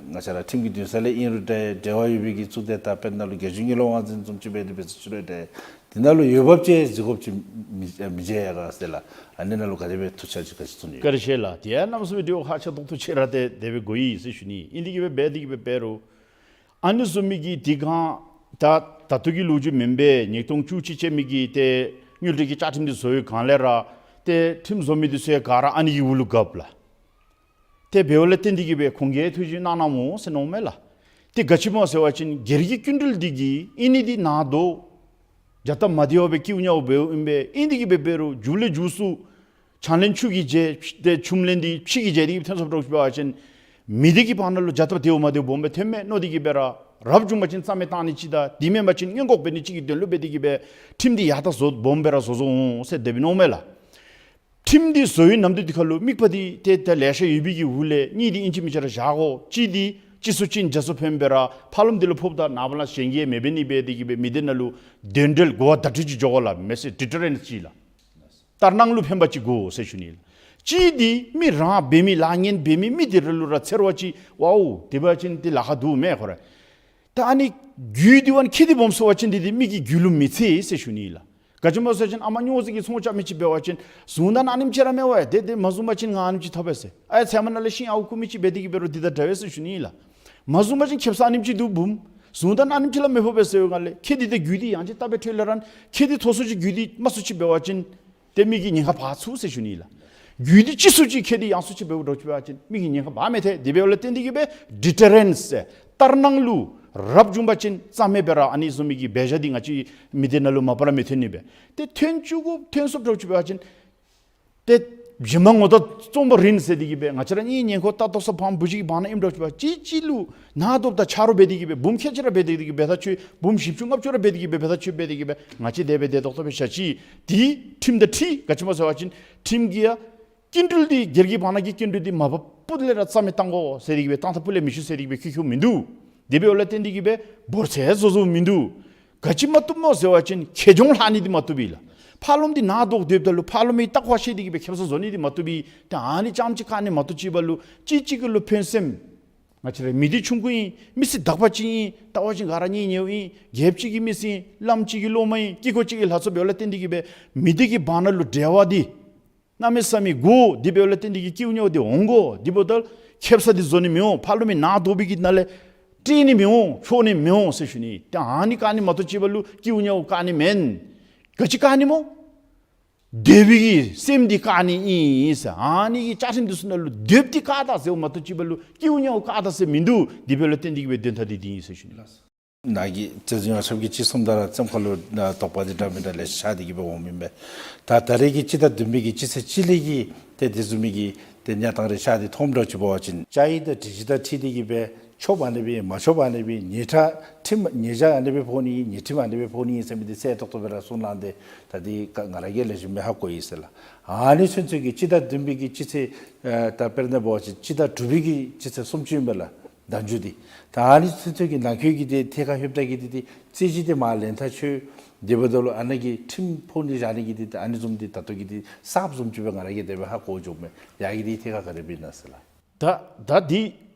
ང་བཅས་ར་ཁྲིམས་ཀྱི་འདུན་ས་ལས་ཨིན་རུང་འདྲ་འབྲེལ་བ་ཡོད་པའི་གི་གཙུག་སྡེ་ད་དཔེར་ན་ལུ་རྒྱལ་གཞུང་དངུལ་ལས་དབང་འཛིན་བཟུམ་ཅིག་འབད་དེ་འབད་ས་ཅིག་རུང་འདྲ་འདི་ནང་ལུ་འོས་འབབ་ཅིག་གཟིགས་དགོཔ་ཅིག་མི་མི་མཇལ་ཡི་ག་ཟེར་ལགས། ཨ་ནི་ནང་ལུ་ག་དེ་སྦེ་ཐུགས་འཆར་ཅིག་ག་ཅི་བརྩོན་ནི་ཡོད། བཀའ་དྲིན་ཆེ་ལགས། དེ་ཡང་གནམ་མེད་ས་མེད་འདི་ཧ་ཆ་ཏོག་ཏོ་ཆེ་ར་ཏེ་དེ་སྦེ་གོ་ཡི་ཟེར་ཞུ་ནི། ཨིན་ཏེ་གི་སྦེ་འབད་དེ་གི་སྦེ་འབད་རུང་ཨ་ནི་བཟུམ་མའི་གི་དེ་སྒང་ད་ད་ལྟོ་གི་ལོ་རྒྱུས་མེན་པས། ཉིས་སྟོང་བཅུ་གཅིག་ཅན་མའི་གི་ཏེ་དངུལ་འབྲེལ་གྱི་བཅའ་ཁྲིམས་འདི་བཟོ་བའི་སྒང་ལས་ར་ཏེ་ཁྲིམས་བཟོ་མི་འདི་ཚུ་ཡང་ག་ར་ཨ་ནི་གི་འོག་ལུ་བཀབ་ལགས། ཏེ་འབདཝ་ལས་བརྟེན་ཏེ་གི་སྦེ་ཁོང་གིས་ཐུགས་བཞེད་གནང་གནངམ་འོང་ཟེར་མནོཝ་མས་ལགས། ཏེ་ག་ཅི་སྨོ་ཟེར་བ་ཅིན་སྒེར་གྱི་སྐྱིན་འགྲུལ་འདི་གིས་ཨིན་ནི་འདི་ནཱ་དོ་བྱ་སྟབས་མ་བདེཝ་སྦེ་སྐྱིད་ཉམས་འབདཝ་ཨིན་པས། ཨིན་ཏེ་གི་སྦེ་འབད་རུང་མཇུག་ལས་མཇུག་སུ་ཆང་ལེན་ཆུ་གིས་འཇལ་ཏེ་ཆུམ་ལེན་འདི་ཕྱེ་གིས་འཇལ་ཏེ་གི་ཐོན་སོངམ་འདྲཝ་ཅིག་འབད་བ་ཅིན་མི་སྡེ་གི་བར་ན་ལུ་བྱ་སྟབས་བདེཝ་མ་བདེཝ་སྦོམ་སྦེ་ཐོནམ་མས་མནོ་སྟེ་གི་སྦེ་ར་རབ་བྱུང་པ་ཅིན་རྩ་མེད་བཏང་ནི་ཅིག་དང་དེ་མེན་པ་ཅིན་སྔོན་འགོག་འབད་ནི་ཅིག་གི་དོན་ལུ་འབད་དེ་གི་སྦེ་ཁྲིམས་འདི་ཡར་ད་བཟོ་སྦོམ་སྦེ་ར་བཟོ་བཟོཝ་འོང་ཟེར་དེ་སྦེ་མནོཝ་མས་ལགས། ཁྲིམས་འདི་བཟོ་བའི་ནམ་དུས་འདི་ཁར་ལུ་དམིགས་པ་འདི་ཏེ་ད་ལེ་ཤ་ཡོད་པའི་གི་འོག་ལས་གཉིས་འདི་ཨིན་ཅི་མིན་ཅི་ར་བཞག་དགོ། གཅིག་འདི་གཅིག་སུ་གཅིག་འཇའ་སུ་ཕན་སྦེ་ར་ཕར་ལོགས་འདི་ལུ་ཕོགཔ་ད་ནངས་པ་ལས་གཞན་གྱིས་མི་འབད་ནི་འབད་དེ་གི་སྦེ་མི་སྡེ་ནང་ལུ་དོན་འགྲེལ་གོ་བ་བརྡ་སྤྲོད་ཅིག་འགྱོ་དགོ་ལགས། མེ་སེཇ་ཌི་ཊར་རེནསི་ཅིག་ལགས། ལྟར་སྣང་ལུ་ཕན་པ་ཅིག་དགོ་ཟེར་ཞུ་ནི་ལགས། གཅིག་འདི་མི་རང་འབད་མི་ལཱ་ངན་འབད་མི་མི་དེ་ར་ལུ་ར་འཚེར་བ་ཅིག་ཝའོ་དེ་འབད་བ་ཅིན་ཏེ་ལཱ་ཁག་འདུག་མས་ཁོ་ར། ད་ཨ་ནི་རྒྱུ་འདི་བ་ཁྱད་དེ་སྦོམ་སོང་བ་ཅིན་འདི་འདི་མི་གི་རྒྱུད་ལུ་མི་འཚེར་ཟེར་ཞུ་ནི་ལགས། ག་ཅི་སྨོ་ཟེར་བ་ཅིན་ཨ་མ་སྨྱོ་རྫས་ཀྱི་ཚོང་རྐྱབ་མི་ཅིག་འབད་བ་ཅིན་བཟུང་ད་ན་ཨ་ནེམ་ཅིག་ར་མེད་པས། དེ་དེ་མ་བཟུང་པ་ཅིན་ང་ཨ་ནེམ་ཅིག་ཐོབ་པས་ཟེར། ཨའི་ཚལ་མ་ནང་ལས་ཤིང་ཨརཝ་རྐུ་མི་ཅིག་འབད་དེ་གི་འབད་རུང་འདི་དང་འདྲ་བས་ཟེར་ཞུ་ནི་ལགས། མ་བཟུང་པ་ཅིན་ཁེབ་ས་ཨ་ནེམ་ཅིག་འདུག་འབུམ། བཟུང་ད་ན་ཨ་ནེམ་ཅིག་ལས་མི་ཕོག་པས་ཟེར་བའི་སྒང་ལས་ཁྱད་འདི་དང་རྒྱུ་འདི་ཡང་ཅིན་ད་འབད་ཐོན་ལས་ར་ཁྱད་འདི་མཐོ་སུ་ཅིག་རྒྱུ་འདི་དམའ་སུ་ཅིག་འབད་བ་ཅིན་ཏེ་མི་གིས་ཉེན་ཁ་འབག་ཚུགས་ཟེར་ཞུ་ནི་ལགས། རྒྱུ་འདི་ལྕི་སུ་ཅིག་ཁྱད་འདི་ཡངས་སུ་ཅིག་འབདཝ་འདྲཝ་ཅིག་འབད་བ་ཅིན་མི་གིས་ཉེན་ཁ་འབག་མི་ཐེག། དེ་འབདཝ་ལས་བརྟེན་ཏེ་གི་སྦེ་ཌི་ཊར་རེནསི་ཟེར་ལྟར་སྣང་ལུ་རབ་བྱུང་པ་ཅིན་རྩ་མེད་སྦེ་ར་ཨ་ནི་བཟུམ་མའི་གི་འབད་བཞག་འདི་ང་བཅས་མི་སྡེ་ནང་ལུ་མ་པ་ར་མི་ཐོན་ནི་སྦེ། ཏེ་ཐོན་བཅུག་དགོ་ཐོན་སོངམ་འདྲཝ་ཅིག་འབད་བ་ཅིན་ཏེ་གཞན་མ་ངོ་ད་བཙོང་པ་རིན་ཟེར་ཏེ་གི་སྦེ་ང་བཅས་ར་གཉིས་ཉེན་ཁ་ད་ལྟོ་ས་བང་བུ་ཅིག་གི་བང་ནང་ཨིནམ་འདྲཝ་ཅིག་འབད་བ་ཅིན་གཅིག་གཅིག་ལུ་ནཱ་དོ་བདའ་ཆ་རོགས་འབད་དེ་གི་སྦེ་འབུམ་ཁལ་གཅིག་ར་འབད་དེ་གི་སྦེ་ད་ཁྱོད་འབུམ་བཞི་བཅུ་ལྔ་བཅུ་ར་འབད་དེ་གི་སྦེ་ད་ཁྱོད་འབད་དེ་གི་སྦེ་ང་བཅས་དེ་སྦེ་དེ་ཏོག་ཏོ་སྦེ་བཞག་ཅི། དེ་ཁྲིམས་དང་འཁྲིལ་ག་ཅི་སྨོ་ཟེར་བ་ཅིན་ཁྲིམས་ཀྱིས་ཡང་སྐྱིན་འགྲུལ་འདི་སྒེར་གྱི་བར་ན་གི་སྐྱིན་འགྲུལ་འདི་མ་པ་སྤུ་ལས་ར་རྩ་མེད་བཏང་དགོ་ཟེར་ཏེ་གི་སྦེ་བཏང་ད་སྤུ་ལས་མི་ཞུ་ཟེར་ཏེ་གི་སྦེ་འཁྱུ་འཁྱུཝ་མིན་འདུག། དེ་འབདཝ་ལས་བརྟེན་ཏེ་གི་སྦེ་འབོར་ཚད་བཟོ་བཟོཝ་མིན་འདུག། ག་ཅི་མ་བཏུབ་སྨོ་ཟེར་བ་ཅིན་ཁེ་གྱོང་ལྷག་ནི་འདི་མ་བཏུབ་པས་ལགས། ཕར་ལོགས་འདི་ནཱ་དོ་སྡོདཔ་ད་ལུ་ཕར་ལོགས་མི་བལྟ་ཁ་ཤེས་ཏེ་གི་སྦེ་ཁེབ་ས་བཟོ་ནི་འདི་མ་བཏུབ་པས། ཏེ་ཨ་ནི་རྐྱངམ་ཅིག་བཀག་ནི་མ་གཏོགས་ཅིག་འབད་རུང་གཅིག་གཅིག་གི་ལུ་ཕན་སེམས། ང་བཅས་ར་མི་སྡེ་ཆུང་ཀུ་ཨིན། མི་སེར་དག་པ་ཅིག་ཨིན། བལྟ་བ་ཅིན་ག་ར་གཉེན་ཉེཝ་ཨིན། རྒྱལཔོ་གཅིག་གི་མི་སེར་བླམ་གཅིག་གི་སློབ་མ་ཨིན། དཀྱིལ་འཁོར་གཅིག་གི་ལྷ་ཚོགས་འབདཝ་ལས་བརྟེན་ཏེ་གི་སྦེ་མི་སྡེ་གི་བར་ན་ལུ་འབྲེལ་བ་འདི་གནམ་མེད་ས་མེད་དགོ། དེ་འབདཝ་ལས་བརྟེན་ཏེ་གི་སྐྱིད་ཉམས་འདི་འོང་དགོ། དེ་འབདཝ་ད་ཁེབ་ས་འདི་བཟོ་ནི་མི་འོང་། ཕར་ལོགས་མི་ནཱ་དོ་བའི་གི་ནང་ལས་སྤྲོད་ནི་མི་འོང་། འཕྱོག་ནི་མི་འོང་ཟེར་ཞུ་ནི། ཏེ་ཨ་ནི་བཀག་ནི་མ་གཏོགས་ཅིག་འབད་རུང་སྐྱིད་ཉམས་བཀག་ནི་མེན། ག་ཅི་བཀག་ནི་སྨོ། འདོད་པའི་གི་སེམས་འདི་བཀག་ནི་ཨིན་ཟེར། ཨ་ནི་གི་བཅའ་ཁྲིམས་འདི་ཚུ་ནང་ལུ་འདོདཔ་འདི་བཀག་ད་ཟེརཝ་མ་གཏོགས་ཅིག་འབད་རུང་སྐྱིད་ཉམས་བཀག་ད་ཟེར་མིན་འདུག། དེ་འབདཝ་ལས་བརྟེན་ཏེ་གི་སྦེ་དོན་དག་འདི་འདི་ཨིན་ཟེར་ཞུ་ནི་ལགས། ནཱ་གི་རྩ་འཛིན་ཡོངས་ཁྱབ་ཀྱིས་ཅིག་གསུངམ་ད་ར་སེམས་ཁ་ལུ་དོགས་པ་འདི་འདྲ་མི་འདྲ་ལེ་ཤ་ཤར་ཏེ་གི་སྦེ་འོངམ་ཨིན་པས། ད་ད་རེས་ཀྱི་སྤྱི་ཟླ་བདུན་པའི་གི་སྤྱི་ཚེས་གཅིག་ལས་ཀྱི་ཏེ་དེ་བཟུམ་མའི་གི་ཏེ་གནས་སྟངས་རེ་ཤར་ཏེ་མཐོངམ་འདྲཝ་ཅིག་འབད་བ་ཅིན་བཅའ་ཡིག་དང་སྒྲིག་གཞི་དང་འཁྲིལ་ཏེ་གི་སྦེ་ཆོགཔ་ཨ་ནི་སྦེ་མ་ཆོགཔ་ཨ་ནི་སྦེ་ཉེས་ཁྲིམས་ཉེས་བྱ་ཨ་ནི་སྦེ་ཕོག་ནི་ཉེས་ཁྲིམས་ཨ་ནི་སྦེ་ཕོག་ནི་ཟེར་མི་འདི་གསལ་ཏོག་ཏོ་སྦེ་ར་གསུངས་གནང་སྟེ་ད་འདི་ང་ར་གིས་ལེགས་ཤོམ་སྦེ་ཧ་གོ་ཡི་ཟེར་ལགས། ཨ་ནི་ཚུན་ཚོད་ཀྱི་སྤྱི་ཟླ་བདུན་པའི་གི་སྤྱི་ཚེས་ཨ་ད་དཔེར་ན་འབད་བ་ཅིན་སྤྱི་ཟླ་དྲུག་པའི་གི་སྤྱི་ཚེས་སུམ་ཅུ་ཨིན་པས་ལགས། ཟླ་མཇུག་འདི། ད་ཨ་ནི་ཚུན་ཚོད་ཀྱི་ནང་འཁོད་ཀྱི་འདི་ཐད་ཁར་ལྷོདཔ་ད་གི་འདི་འདི་རྩོད་གཞི་འདི་མར་ལེན་ཐག་ཆོད། དེ་འབདཝ་ད་ལུ་ཨ་ནཱ་གི་ཁྲིམས་ཕོག་ནི་བཞག་ནི་གི་འདི་ཨ་ནི་བཟུམ་འདི་ད་ལྟོ་གི་འདི་གསརཔ་བཟུམ་ཅིག་སྦེ་ང་ར་གིས་དེ་སྦེ་ཧ་གོ་འགྱོཝ་མས། ཡ་གི་འདི་ཐད་ཁར་ག་དེ་སྦེ་ཨིན་ན་ཟེར་ལགས། ད་ད་འདི་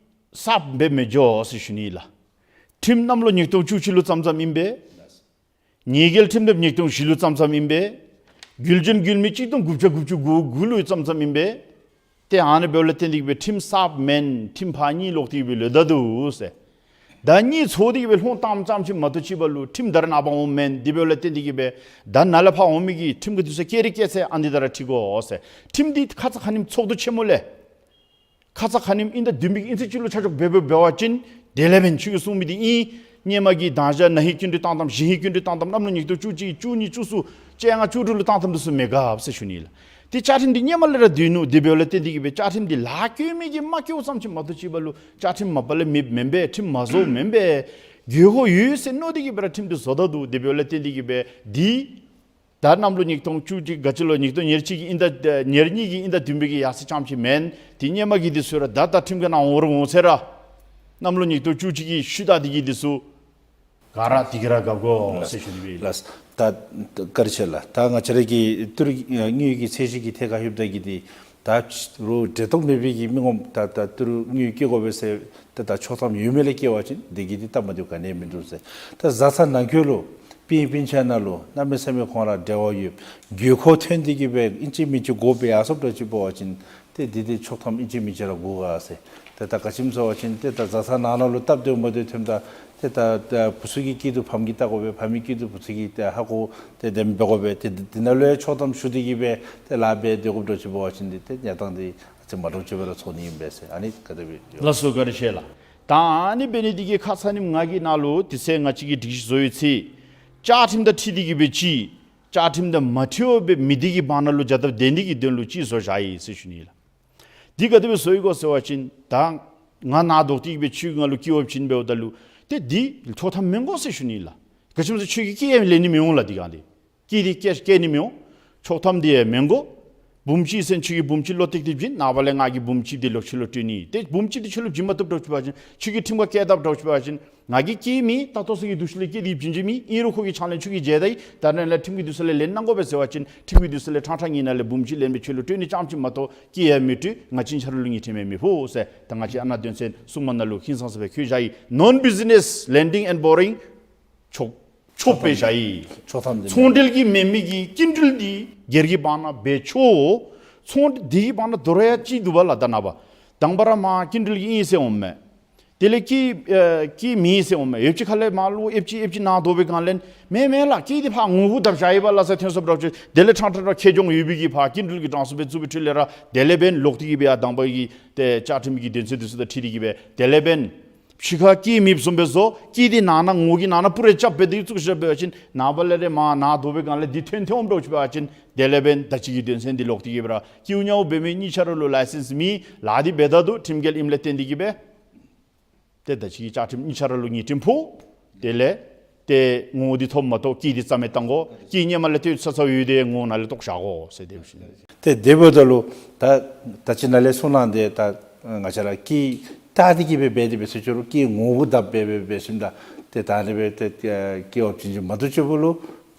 གསརཔ་སྦེ་མི་འགྱོ་ཟེར་ཞུ་ནི་ལགས། ཁྲིམས་གནམ་ལོ་ཉིས་སྟོང་བཅུ་གཅིག་ལུ་བརྩམས་བརྩམསཔ་ཨིན་པས། ཉེས་འགེལ་ཁྲིམས་དེབ་ཉིས་སྟོང་བཞི་ལུ་བརྩམས་བརྩམསཔ་ཨིན་པས། བརྒྱུད་འབྱོན་བརྒྱུད་མི་གཅིག་སྟོང་དགུ་བརྒྱ་དགུ་བཅུ་གོ་དགུ་ལུ་བརྩམས་བརྩམསཔ་ཨིན་པས། ཏེ་ཨ་ནི་འབདཝ་ལས་བརྟེན་ཏེ་གི་སྦེ་ཁྲིམས་གསརཔ་མེན། ཁྲིམས་ཕར་གཉིས་ལོག་སྟེ་གི་སྦེ་ལུས་ད་འདུག་ཟེར། ད་གཉིས་ཚོགས་ཏེ་གི་སྦེ་ལྷོང་བཏངམ་ཙམ་ཅིག་མ་གཏོགས་ཅིག་འབད་རུང་ཁྲིམས་ད་རེས་ནངས་པ་འོངམ་མེན། དེ་འབདཝ་ལས་བརྟེན་ཏེ་གི་སྦེ་ད་ནཱ་ལས་ཕར་འོང་མི་གི་ཁྲིམས་ཀྱི་འདུན་སར་བཀལ་རིགས་བཀལ་ཚེ་ཨ་ནི་ད་ར་འཁྲིད་དགོ་ཟེར། ཁྲིམས་འདི་ཁ་ཙ་ཁ་ཉིནམ་ཚོགས་འདུ་ཆེན་མོ་ལས་ཁ་ཙ་ཁ་ཉིནམ་དབྱིན་ཟླ་བདུན་པའི་གི་དབྱིན་ཚེས་བཅུ་ལུ་ཆ་འཇོག་འབད་འབད་འབད་བ་ཅིན་དེ་ལས་འབདན་ཁྱོད་ཀྱིས་གསུང་མི་འདི་ཨིན། སྔོན་མ་གི་དང་ཞག་ན་ཧིང་སྐྱིན་འགྲུལ་བཏང་བཏངམ་གཞེས་ཧིང་སྐྱིན་འགྲུལ་བཏང་བཏངམ་གནམ་ལོ་ཉིས་སྟོང་བཅུ་གཅིག་བཅུ་གཉིས་བཅུ་གསུམ་བཅོ་ལྔ་བཅུ་དྲུག་ལུ་བཏང་བཏངམ་འདི་ཚུ་མི་དགོཔ་ཟེར་ཞུ་ནི་ལགས། ཏེ་བཅའ་ཁྲིམས་འདི་སྔོན་མ་ལས་ར་སྡོད་ནུག། དེ་འབདཝ་ལས་བརྟེན་ཏེ་གི་སྦེ་བཅའ་ཁྲིམས་འདི་ལཱ་བཀོལ་མི་གིས་མ་བཀོལཝ་ཙམ་ཅིག་མ་གཏོགས་ཅིག་འབད་རུང་བཅའ་ཁྲིམས་མ་པ་ལས་མེདཔ་མེན་པས། ཁྲིམས་མ་བཟོཝ་མེན་པས། དགོས་མཁོ་ཡོད་ཟེར་མནོ་སྟེ་གི་སྦེ་ར་ཁྲིམས་འདི་བཟོ་ད་འདུག། དེ་འབདཝ་ལས་བརྟེན་ཏེ་གི་སྦེ་འདི་ད་གནམ་ལོ་ཉིས་སྟོང་བཅུ་གཅིག་ག་ཅི་ལོ་ཉིས་སྟོང་ཉེར་གཅིག་གི་དབྱིན་ཟླ་ཨེ་ཉེར་གཉིས་ཀྱི་དབྱིན་ཟླ་བདུན་པའི་གི་ཡར་ཚེས་རྐྱངམ་ཅིག་མེན། དེ་སྔོན་མ་གི་འདི་ཚུ་ར་ད་ད་ཁྲིམས་ཁང་ནང་འོང་རུང་འོང་ཟེར་ར་གནམ་ལོ་ཉིས་སྟོང་བཅུ་གཅིག་གི་ཤུལ་ད་འདི་གི་འདི་ཚུ་ག་ར་དེ་གི་ར་དགའ་དགོ་ཟེར་ཞུ་ནི་སྦེ། ལགས། ད་བཀའ་དྲིན་ཆེ་ལགས། ད་ང་བཅས་ར་གི་ཏི་རུ་དངུལ་གྱི་ཚད་གཞི་གི་ཐད་ཁར་ལྷོདཔ་ད་གི་འདི་ད་རུང་འབྲེལ་གཏོགས་མེད་པའི་གི་མི་ངོམ་ད་ད་ཏི་རུ་དངུལ་བསྐྱི་དགོ་པས་ཟེར་ཏེ་ད་ཆོག་ཐམ་ཡོད་མི་ལས་བསྐྱི་བ་ཅིན་འདི་གི་འདི་སྟབས་མ་བདེཝ་ག་ནི་ཡང་མིན་འདུག་ཟེར། ད་བཟའ་ཚང་ནང་འཁོད་ལུ་སྤུན་སྤུན་ཆ་ནང་ལུ་གནམ་མེད་ས་མེད་ཁོང་ར་འབྲེལ་བ་ཡོད། དགོས་མཁོ་ཐོན་ཏེ་གི་སྦེ་ཨིན་ཅི་མིན་ཅི་དགོ་པའི་ཡར་སོངམ་འདྲཝ་ཅིག་འབད་བ་ཅིན་ཏེ་འདི་འདི་ཆོག་ཐམ་ཨིན་ཅི་མིན་ཅི་ར་དགོ་ག་ཟེར། ཏེ་ད་ག་ཅི་སྨོ་ཟེར་བ་ཅིན་ཏེ་ད་བཟའ་ཚང་ནང་ན་ལུ་སྟབས་བདེཝ་མ་བདེཝ་ཐོནམ་ད་ཏེ་ད་ད་བུ་ཚུ་གིས་བསྐྱིས་འདུག་ཕམ་གིས་བལྟ་དགོ་པས། ཕམ་གིས་བསྐྱིས་འདུག་བུ་ཚུ་གིས་ཏེ་ཧ་གོ་སྟེ་དེམ་འབད་དགོ་པས། ཏེ་འདི་ནང་ལུ་ཡང་ཆོག་ཐམ་ཞུ་སྟེ་གི་སྦེ་ཏེ་ལཱ་འབད་སྡོད་དགོཔ་འདྲཝ་ཅིག་འབད་བ་ཅིན་འདི་ཏེ་གནས་སྟངས་འདི་ཨ་ཙི་མ་འདྲཝ་ཅིག་སྦེ་ར་ཚོར་ནི་ཨིན་པས་ཟེར། ཨ་ནི་ག་དེ་སྦེ་ཡོད། ལགས་སོ། བཀའ་དྲིན་ཆེ་ལགས། ད་ཨ་ནི་འབད་ནི་འདི་གིས་ཁ་ཙ་ཉིནམ་ང་གིས་ནཱ་ལུ་དེ་ཚེ་ང་བཅས་ཀྱིས་སྒྲིག་གཞི་བཟོ་བའི་ཚེ་བཅའ་ཁྲིམས་དང་འཁྲིལ་ཏེ་གི་སྦེ་ཅིག་བཅའ་ཁྲིམས་དང་མ་འཁྲིལཝ་སྦེ་མི་སྡེ་གི་བར་ན་ལུ་རྒྱལ་ཐབས་ལྡན་ནི་གི་དོན་ལུ་ཅིག་བཟོ་བཞག་ཡི་ཟེར་ཞུ་ནི་ལགས། འདི་ག་དེ་སྦེ་བཟོ་ཡི་གོ་ཟེར་བ་ཅིན་ད་ང་ནཱ་བཟློག་སྟེ་གི་སྦེ་ཁྱོད་ཀྱིས་ང་ལུ་བསྐྱི་བ་བྱིན་འབདཝ་ད་ལུ་ཏེ་འདི་ཆོག་ཐམ་མི་དགོ་ཟེར་ཞུ་ནི་ལགས། ག་ཅི་སྨོ་ཟེར་ཁྱོད་ཀྱིས་བསྐྱི་ཡང་ལེན་ནི་མི་འོང་ལགས། འདི་ག་འདི་བསྐྱི་འདི་བསྐྱི་བསྐྱི་ནི་མི་འོང་། ཆོག་ཐམ་འདི་ཡང་མི་དགོ། འབུམ་གཅིག་ཟེར་ཁྱོད་ཀྱིས་འབུམ་གཅིག་ལོག་ཏེ་གི་བྱིན། ནངས་པ་ལས་ང་གིས་འབུམ་གཅིག་འདི་ལོག་ཁྱོད་ལུ་སྤྲོད་ནི། ཏེ་འབུམ་གཅིག་འདི་ཁྱོད་ལུ་བྱིན་མ་བཏུབ་འདྲཝ་ཅིག་འབད་བ་ཅིན་ཁྱོད་ཀྱིས་ཁྲིམས་ཁར་བཀལ་དཔ་འདྲཝ་ཅིག་འབད་བ་ཅིན་ང་གིས་བསྐྱིས་མི་ད་ལྟོ་ཚུན་གྱི་འདུ་ཤེས་ལས་བསྐྱིས་ཏེ་བྱིན་བྱིན་མི་ཨིན་རུང་ཁོ་གི་ཕྱག་ལེན་ཁྱོད་ཀྱིས་མཇལ་ད་ཡི། ད་ནཱ་ལས་ཁྲིམས་ཀྱི་འདུན་ས་ལས་ལེན་གནང་དགོ་པས་ཟེར་བ་ཅིན་ཁྲིམས་ཀྱི་འདུན་ས་ལས་ཕྲང་ཕྲང་ངེ་ནཱ་ལས་འབུམ་གཅིག་ལེན་སྦེ་ཁྱོད་ལུ་སྤྲོད་ནི་རྐྱངམ་ཅིག་མ་གཏོགས་བསྐྱི་ཡང་མི་སྤྲོད། ང་བཅས་ཆ་ར་ལུ་ངེས་ཁྲེལ་མེད་མི་ཕོག་ཟེར། ད་ང་བཅས་ཨ་ནཱ་དོན་ཚན་སྲུང་མ་ནང་ལུ་ཧིང་སངས་ས་སྦེ་བཀོད་བཞག་ཡི། Non business lending and borrowing ཆོག་ཆོགཔ་སྦེ་བཞག་ཡི། ཆོག་ཐམ་འདི་ཚོང་འབྲེལ་གྱི་མེན་མི་གི་སྐྱིན་འགྲུལ་འདི་སྒེར་གྱི་བར་ན་འབད་ཆོག། ཚོང་འདི་གི་བར་ན་དོ་རུང་ཡང་ཅིག་འདུག་པ་ལགས། ད་ནངས་པ་དང་པ་ར་མར་སྐྱིན་འགྲུལ་གྱི་ཨིན་ཟེར་འོང་མས། དེ་ལས་བསྐྱི་ཨེ་བསྐྱི་མེད་ཟེར་འོང་མས། ཡོདཔ་ཅིག་ཁ་ལས་མར་ལུ་ཨེབ་ཅིག་ཨེབ་ཅིག་ནཱ་བཟློག་པའི་སྒང་ལས་མེན་མེན་ལགས། བསྐྱི་འདི་ཕར་ངོ་རྒོལ་བཏབ་བཞག་ཡི་པ་ལགས་ཟེར་ཐོན་སོངམ་འདྲཝ་ཅིག། དེ་ལས་ཕྲང་ཕྲང་ར་ཁེ་གྱོང་ཡོད་པའི་གི་ཕར་སྐྱིན་འགྲུལ་གྱི་གྲངས་སུ་སྦེ་བཙུགས་པའི་འཕྲོ་ལས་ར་དེ་ལས་འབདན་ལོག་སྟེ་གི་སྦེ་ཡར་དང་པ་གི་ཏེ་བཅའ་ཁྲིམས་ཀྱི་དོན་ཚན་འདི་ཚུ་དང་འཁྲིལ་ཏེ་གི་སྦེ་དེ་ལས་འབདན་ཕྱི་ཁར་བསྐྱི་མེདཔ་བཟུམ་སྦེ་བཟོ། བསྐྱི་འདི་ནང་ན་ངོ་གི་ནང་ན་པུ་རེ་རྐྱབ་སྦེ་འདི་བཙུགས་བཞག་པ་ཅིན་ནངས་པ་ལས་ར་མར་ནཱ་བཟློག་པའི་སྒང་ལས་འདི་ཐོན་ཐོནམ་འདྲཝ་ཅིག་འབད་བ་ཅིན་དེ་ལས་འབདན་ད་ཅི་གི་དོན་ཚན་འདི་ལོག་སྟེ་གི་སྦེ་ར་བསྐྱི་ཉོ་འབད་མི་གཉིས་ཆ་ར་ལུ་ལའི་སེནསི་མེད། ལཱ་འདི་འབད་ད་འདུག། ཁྲིམས་འགལ་ཨིནམ་ལས་བརྟེན་ཏེ་གི་སྦེ་ཏེ་ད་ཅི་གི་བཅའ་ཁྲིམས་གཉིས་ཆ་ར་ལུ་ངེས་ཁྲེལ་ཕོག། དེ་ལས་ཏེ་ངོ་འདི་ཐོབ་མ་གཏོགས་བསྐྱི་འདི་རྩ་མེད་བཏང་དགོ། བསྐྱི་སྔོན་མ་ལས་ཏེ་ཚ་ཚ་ཡོད་དེ་ངོ་ནཱ་ལས་བཟློག་བཞག་དགོ་ཟེར་དེ་སྦེ་ཞུ་ནི། ཏེ་དེ་འབདཝ་ད་ལུ་ད་ད་ཅི་ནཱ་ལས་གསུངས་གནང་དེ་ད་ང་བཅས་ར་བསྐྱི་བལྟ་སྟེ་གི་སྦེ་འབད་དེ་འབད་ཟེར་ཅི་རུང་བསྐྱི་ངོ་རྒོལ་བཏབ་སྦེ་འབད་འབད་ཞིནམ་ད་ཏེ་ད་ཨ་ནི་སྦེ་ཏེ་བསྐྱི་བ་བྱིན་བྱིན་མ་གཏོགས་ཅིག་འབདཝ་ལུ་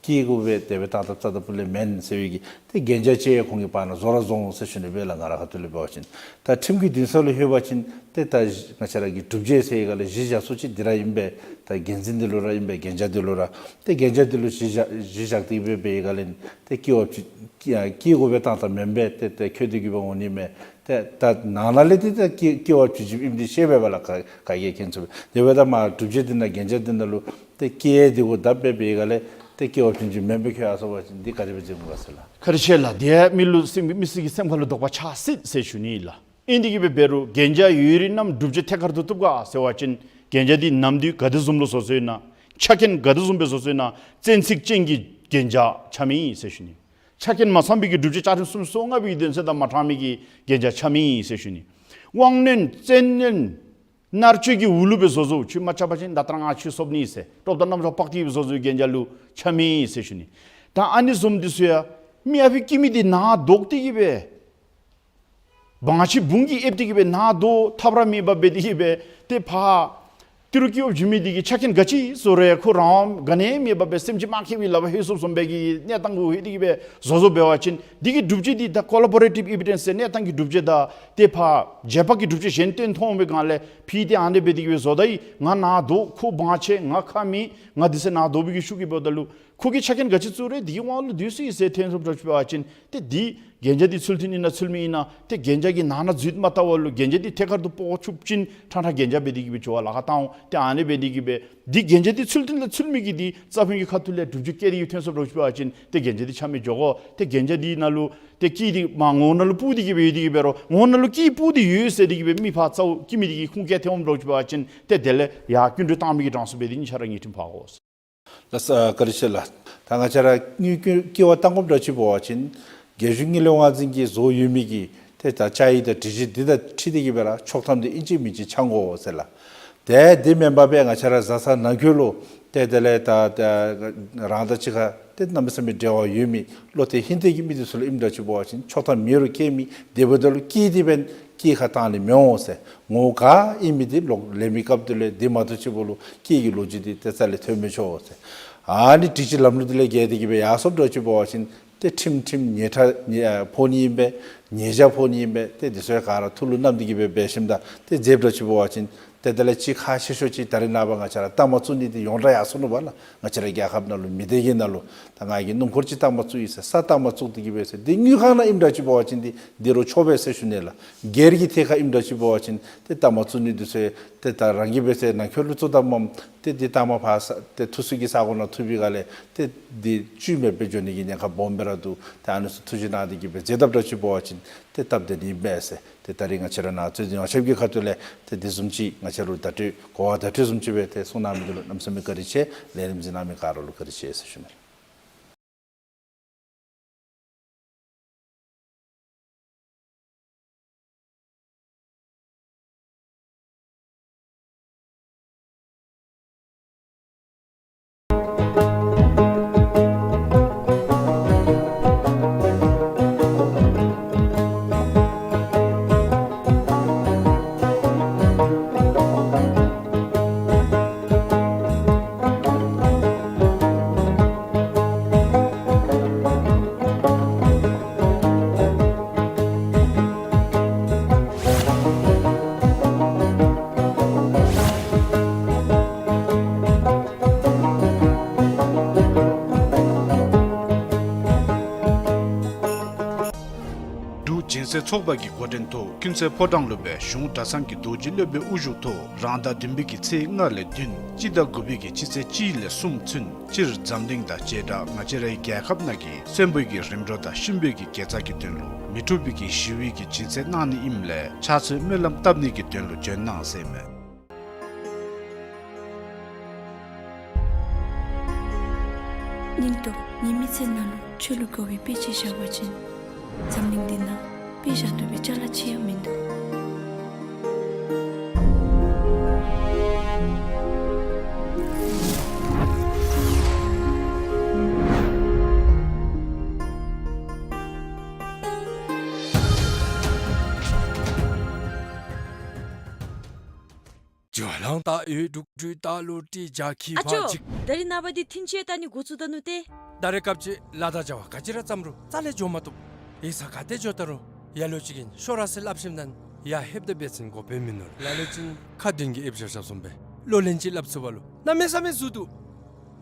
བསྐྱི་དགོ་པས། དེ་སྦེ་བཏང་ཐབས་རྩ་དང་སྤུ་ལས་མེན་ཟེར་བའི་གི་ཏེ་གན་རྒྱ་ཅིག་ཁོང་གི་བར་ན་བཟོ་ར་བཟོ་འོང་ཟེར་ཞུ་ནི་སྦེ་ལགས། ང་རའི་ཁ་ཐུག་ལས་འབད་བ་ཅིན་ད་ཁྲིམས་ཀྱི་འདུན་ས་ལུ་ལྷོད་པ་ཅིན་ཏེ་ད་ང་བཅས་ར་གི་སྒྲུབ་བྱེད་ཟེར་བའི་སྒང་ལས་གཞི་བཞག་སྲོལ་ཅིག་འདི་ར་ཨིན་པས། ད་འགན་འཛིན་འདི་ལུ་ར་ཨིན་པས། གན་རྒྱ་འདི་ལུ་ར། ཏེ་གན་རྒྱ་འདི་ལུ་གཞི་བཞག་གཞི་བཞག་སྟེ་སྦེ་འབད་བའི་སྒང་ལས་ཏེ་བསྐྱི་བ་བྱིན་བསྐྱི་བསྐྱི་དགོ་པས་བཏང་ཐངས་མེན་པས། ཏེ་ཏེ་ཁྱོད་འདི་གིས་འབད་འོང་ནི་མས། ཏེ་ད་ནང་ན་ལས་ཏེ་ཏེ་བསྐྱི་བསྐྱི་བ་བྱིན་བྱིནམ་ཨིནམ་འདི་ཤེས་པས་པ་ལགས། ག་ག་གིས་མཁྱེན་ཚུགས་པས། དེ་འབདཝ་ད་མར་སྒྲུབ་བྱེད་འདི་ནང་གན་རྒྱ་འདི་ནང་ལུ་ཏེ་བསྐྱི་ཡས་འདི་གུ་བརྡབ་སྦེ་འབད་བའི་སྒང་ལས་ཏེ་བསྐྱི་བ་བྱིན་བྱིནམ་མེན་པས། ཁྱོད་ཡར་སོང་པ་ཅིན་འདི་ག་དེ་སྦེ་འཛེམ་དགོ་ཟེར་ལགས། ཁ་ར་ཤེས་ལགས། དེ་མི་ལུ་སེམས་མི་སེར་གྱི་སེམས་ཁ་ལུ་དོགས་པ་ཆགས་སྲིད་ཟེར་ཞུ་ནི་ལགས། ཨིན་དེ་གིས་སྦེ་འབད་རུང་གན་རྒྱ་ཡོད་རིགས་རྣམས་སྒྲུབ་བྱེད་ཐད་ཀར་དུ་བཏུབ་ག་ཟེར་བ་ཅིན་གན་རྒྱ་འདི་ནམ་དུས་ག་དེ་བཟུམ་ལུ་བཟོ་བཟོཝ་ཨིན་ན། ཆ་རྐྱེན་ག་དེ་བཟུམ་སྦེ་བཟོ་བཟོཝ་ཨིན་ན། བཙན་ཚིགས་ཅན་གྱི་གན་རྒྱ་ཆ་མི་ཟེར་ཞུ་ནི། ཆ་རྐྱེན་མ་ཚང་བའི་གི་སྒྲུབ་བྱེད་བཅའ་ཁྲིམས་སུམ་ཅུ་སོ་ལྔ་པའི་གི་དོན་ཚན་དང་མ་འཁྲིལ་མི་གི་གན་རྒྱ་ཆ་མི་ཟེར་ཞུ་ནི། དབང་རྣོན་བཙན་གནོན་མནར་གཅོད་ཀྱི་འོག་ལུ་སྦེ་བཟོ་བཟོཝ། ཁྱོད་མ་ཆ་བ་ཅིན་ད་ལྟོ་ར་ང་ཁྱོད་གསོབ་ནི་ཟེར་ལྟོབ་དང་རྣམ་རྟོག་དཔག་སྟེ་སྦེ་བཟོ་བཟོཝ་གི་གན་རྒྱ་ལུ་ཆ་མི་ཟེར་ཞུ་ནི། ད་ཨ་ནི་བཟུམ་འདི་ཚུ་ཡང་མི་ཨ་ཕི་བསྐྱི་མི་འདི་ནཱ་བཟློག་སྟེ་གི་སྦེ་བང་ཆེན་བུང་གིས་ཨེབ་སྟེ་གི་སྦེ་ནཱ་བཟློག་ཐབས་ར་མེད་པར་འབད་དེ་གི་སྦེ་ཏེ་ཕར་ ཏི་རུ་སྐྱེ་བ་བྱིན་མི་འདི་གིས་ཆ་རྐྱེན་ག་ཅི་བཟོ་རུང་ཁོ་རང་ག་ནི་མེད་པར་སྦེ་སེམས་ཅན་མ་མཁས་པའི་ལག་པར་ལྷོད་སོངམ་བཟུམ་སྦེ་གི་གནས་སྟངས་གུ་ལྷོད་དེ་གི་སྦེ་བཟོ་བཟོཝ་འབད་བ་ཅིན་འདི་གི་སྒྲུབ་བྱེད་འདི་ད་ཀོ་ལ་བོ་རེ་ཊིབ་ཨི་བི་ཌེནསི་ཟེར་གནས་སྟངས་ཀྱི་སྒྲུབ་བྱེད་དང་ཏེ་ཕར་རྗེས་དཔག་གི་སྒྲུབ་བྱེད་གཞན་བཏོན་མཐོང་བའི་སྒང་ལས་ཕི་ཏེ་ཨ་ནི་སྦེ་འདི་གི་སྦེ་བཟོ་ད་ཡི། ང་ནཱ་སྡོད། ཁོ་དབང་ཆེ། ང་ཁ་མེད། ང་འདི་ཚུ་ནཱ་སྡོད་པའི་གི་ཤུགས་ཀྱིས་འབདཝ་ད་ལུ་ཁོ་གིས་ཆ་རྐྱེན་ག་ཅི་བཙུགས་རུང་འདི་གི་དབང་ལུ་སྡོད་སོ་ཡི་ཟེར་ཐོན་སོངམ་འདྲཝ་ཅིག་འབད་བ་ཅིན་ཏེ་འདི་གན་རྒྱ་འདི་ཚུལ་མཐུན་ཨིན་ན་ཚུལ་མིན་ཨིན་ན་ཏེ་གན་རྒྱ་གིས་ནང་ན་འཛུལ་མ་བལྟ་བར་ལུ་གན་རྒྱ་འདི་ཐད་ཀར་དུ་སྤོ་ཆུབ་ཅིན་ཕྲང་ཕྲང་གན་རྒྱ་འབད་དེ་གི་སྦེ་འགྱོ་བར་ལཱ་ཁག་བཏང་འོང་། ཏེ་ཨ་ནི་འབད་དེ་གི་སྦེ་འདི་གན་རྒྱ་འདི་ཚུལ་མཐུན་ལ་ཚུལ་མིན་གྱི་འདི་རྩ་ཕན་གྱི་ཁ་ཐུག་ལས་སྒྲུབ་བྱེད་བཀལ་ཏེ་གི་ཐོན་སོངམ་འདྲཝ་ཅིག་འབད་བ་ཅིན་ཏེ་གན་རྒྱ་འདི་ཆ་མེད་འགྱོ་དགོ། ཏེ་གན་རྒྱ་འདི་ནང་ལུ་ཏེ་སྐྱེས་འདི་མར་ངོ་བོ་ནང་ལུ་སྤུབ་སྟེ་གི་སྦེ་ཡོད་དེ་གི་འབད་རུང་ངོ་བོ་ནང་ལུ་སྐྱེས་སྤུབ་སྟེ་ཡོད་ཟེར་དེ་གི་སྦེ་མི་ཕར་རྩ་བོ་སྐྱེ་མི་འདི་གི་ཁུངས་སྐྱེལ་ཐོནམ་འདྲཝ་ཅིག་འབད་བ་ཅིན་ཏེ་དེ་ལས་ཡར་སྐྱིན་འགྲུལ་བཏང་མི་གི་གྲངས་སུ་འབད་དེ་གི་ཉེ་ཆར་ར་ངེས་ཅིག་འབད་དགོ། ལགས་སོ། བཀའ་དྲིན་ཆེ་ལགས། ད་ང་བཅས་ར་དངུལ་བསྐྱི་བསྐྱི་བ་བཏང་དགོཔ་འདྲཝ་ཅིག་འབད་བ་ཅིན་རྒྱལ་གཞུང་དངུལ་ལས་དབང་འཛིན་གྱིས་བཟོ་ཡོད་མི་གི་ཏེ་ད་བཅའ་ཡིག་དང་སྒྲིག་གཞི་འདི་དང་འཁྲིལ་ཏེ་གི་སྦེ་ར་ཆོག་ཐམ་འདི་ཨིན་ཅི་མིན་ཅི་ཆགས་དགོ་ཟེར་ལགས། ཏེ་འདི་མེན་པར་སྦེ་ང་བཅས་ར་བཟའ་ཚང་ནང་འཁོད་ལུ་ཏེ་དེ་ལས་ད་ད་རང་དང་གཅིག་ཁར་ཏེ་གནམ་མེད་ས་མེད་འབྲེལ་བ་ཡོད་མི་བློ་གཏད་ཧིང་གཏད་ཀྱི་མི་འདི་ཚུ་ལུ་ཨིནམ་འདྲཝ་ཅིག་འབད་བ་ཅིན་ཆོག་ཐམ་མེད་རུང་བསྐྱི་མི་དེ་འབདཝ་ད་ལུ་སྐྱེས་འདི་འབདན་སྐྱེས་ཁར་བཏང་ནི་མི་འོང་ཟེར། ངོ་བོ་ག་ཨིན་མི་འདི་ལོག་ལེན་མི་སྐབས་འདི་ལུ་འདི་མ་གཏོགས་ཅིག་པོ་ལུ་སྐྱེས་ཀྱི་ལོ་རྒྱུས་འདི་ཏེ་རྩ་ལས་ཐོན་མི་ཆོག་ཟེར། ཨ་ནི་སྒྲིག་གཞི་ལམ་ལུགས་འདི་ལས་འགལ་ཏེ་གི་སྦེ་ཡར་སོངམ་འདྲཝ་ཅིག་འབད་བ་ཅིན་ཏེ་ཁྲིམས་ཁྲིམས་ཉེས་ཁྲ་ཉེས་ཨ་ཕོག་ནི་ཨིན་པས། ཉེས་བྱ་ཕོག་ནི་ཨིན་པས། ཏེ་འདི་ཚུ་ག་ར་ཐུགས་ལུ་བསྣམས་ཏེ་གི་སྦེ་འབད་ཞིནམ་ད་ཏེ་མཛདཔ་འདྲཝ་ཅིག་འབད་བ་ཅིན་ཏེ་དེ་ལས་ཅིག་ཁག་ཆེ་ཤོས་ཅིག་ད་རེས་ནངས་པ་ང་བཅས་ར་རྟགས་མ་བཙུགས་ནི་འདི་ཡོངས་གྲགས་ཡར་སོ་ནུག་པ་ལགས། ང་བཅས་ར་རྒྱལ་ཁབ་ནང་ལུ་མི་སྡེ་གི་ནང་ལུ་ད་ང་གིས་སྣུམ་འཁོར་ཅིག་རྟགས་མ་བཙུགས་ཡི་ཟེར་ས་རྟགས་མ་བཙུགས་ཏེ་གི་སྦེ་ཟེར་འདི་དངུལ་ཁང་ནང་ཨིནམ་འདྲཝ་ཅིག་འབད་བ་ཅིན་འདི་འདི་རུང་ཆོག་པས་ཟེར་ཞུ་ནི་ལགས། སྒེར་གྱི་ཐད་ཁར་ཨིནམ་འདྲཝ་ཅིག་འབད་བ་ཅིན་ཏེ་རྟགས་མ་བཙུགས་ནི་འདི་ཚུ་ཏེ་ད་རང་གིས་འབད་ཟེར་ནང་འཁོད་ལུ་བཙུགས་ད་མས། ཏེ་འདི་རྟགས་མ་ཕར་ས་ཏེ་ཐུགས་སུ་གི་ས་གོ་ནང་ཐུག་པའི་སྒང་ལས་ཏེ་འདི་བཅོས་མེད་པར་འགྱོ་ནི་གི་ཉེན་ཁ་སྦོམ་སྦེ་ར་འདུག། ཏེ་ཨ་ནི་ཚུ་ཐུགས་ཞིབ་གནང་སྟེ་གི་སྦེ་མཛདཔ་འདྲཝ་ཅིག་འབད་བ་ཅིན་ཏེ་སྟབས་བདེ་ནི་ཨིན་པས་ཟེར། ཏེ་ད་རིས་ང་བཅས་ར་ནཱ་རྩོད་འཛིན་ཡོངས་ཁྱབ་ཀྱི་ཁ་ཐུག་ལས་ཏེ་འདི་བཟུམ་ཅིག་ང་བཅས་ར་ལུ་བརྡ་སྤྲོད་གོ་བ་བརྡ་སྤྲོད་བཟུམ་ཅིག་སྦེ་ཏེ་གསུང་གནང་མི་འདི་ལུ་གནམ་མེད་ས་མེད་བཀའ་དྲིན་ཆེ། ལས་རིམ་གཟིགས་གནང་མི་ག་ར་ལུ་བཀའ་དྲིན་ཆེ་ཟེར་ཞུ་ནི། འབྲུག་སྦྱིན་སྲེག་ཚོགས་པ་གི་འགོ་འདྲེན་ཐོག་ཀུན་གསལ་ཕོ་བྲང་ལུ་སྦེ་གཞུང་གྲྭ་ཚང་གི་རྡོ་རྗེ་སློབ་དཔོན་དབུ་བཞུགས་ཐོག་རང་ཟླ་བདུན་པའི་གི་ཚེས་ལྔ་ལས་བདུན་སྤྱི་ཟླ་དགུ་པའི་གི་སྤྱི་ཚེས་གཅིག་ལས་གསུམ་ཚུན་སྤྱིར་འཛམ་གླིང་དང་བྱེ་བྲག་ང་བཅས་རའི་རྒྱལ་ཁབ་ནང་གི་གསོན་པོའི་གི་རིམ་གྲོ་དང་གཤིན་པོའི་གི་དགེ་རྩ་གི་དོན་ལུ་མི་འཁྲུགས་པའི་གི་ཞི་བའི་གི་སྦྱིན་སྲེག་གནང་ནི་ཨིནམ་ལས་ཕྱག་ཚོད་སྨོན་ལམ་བཏབ་ནི་གི་དོན་ལུ་བྱོན་གནང་ཟེར་མས། སྙིང་སྟོབས་ཉི་མའི་ཚེ་ནང་ལུ་ཆོས་ལུ་དགའ་བའི་དཔེ་ཅིག་བཞག་པ་ཅིན་འཛམ་གླིང་འདི་ནང་དཔེ་བཞག་བཏུབ་པའི་ཅ་ལ་ཅིག་ཡང་མིན་འདུག། ཨ་ཅོ། ད་རིས་ནངས་པ་འདི་ཐིན་ཆེ་ད་ནི་འགོ་བཙུགས་ད་ནུག་ཏེ། ད་རེས་སྐབས་ཅིག་ལཱ་དང་བྱ་བ་ག་ཅི་ར་བརྩམ་རུང་རྩ་ལས་འགྱོ་མ་བཏུབ། ཡིག་ཚང་ག་ཏེ་འགྱོ་ད་རུང་ཡ་ལོ་ཅིག་གིས་ཤོག་ར་ཟེར་སླབ་ཞིནམ་ད་ཡར་ལྷོདཔ་ད་འབད་བ་ཅིན་འགོ་དཔོན་མིན་ནུག། ལ་ལུ་ཅིག་ཁ་འདོན་གྱི་ཨེབ་ཤ་ཤ་བཟུམ་སྦེ་ལོ་ལན་ཅིག་སླབ་ཚུགས་པ་ལུ་གནམ་མེད་ས་མེད་ཟུར་འདུག།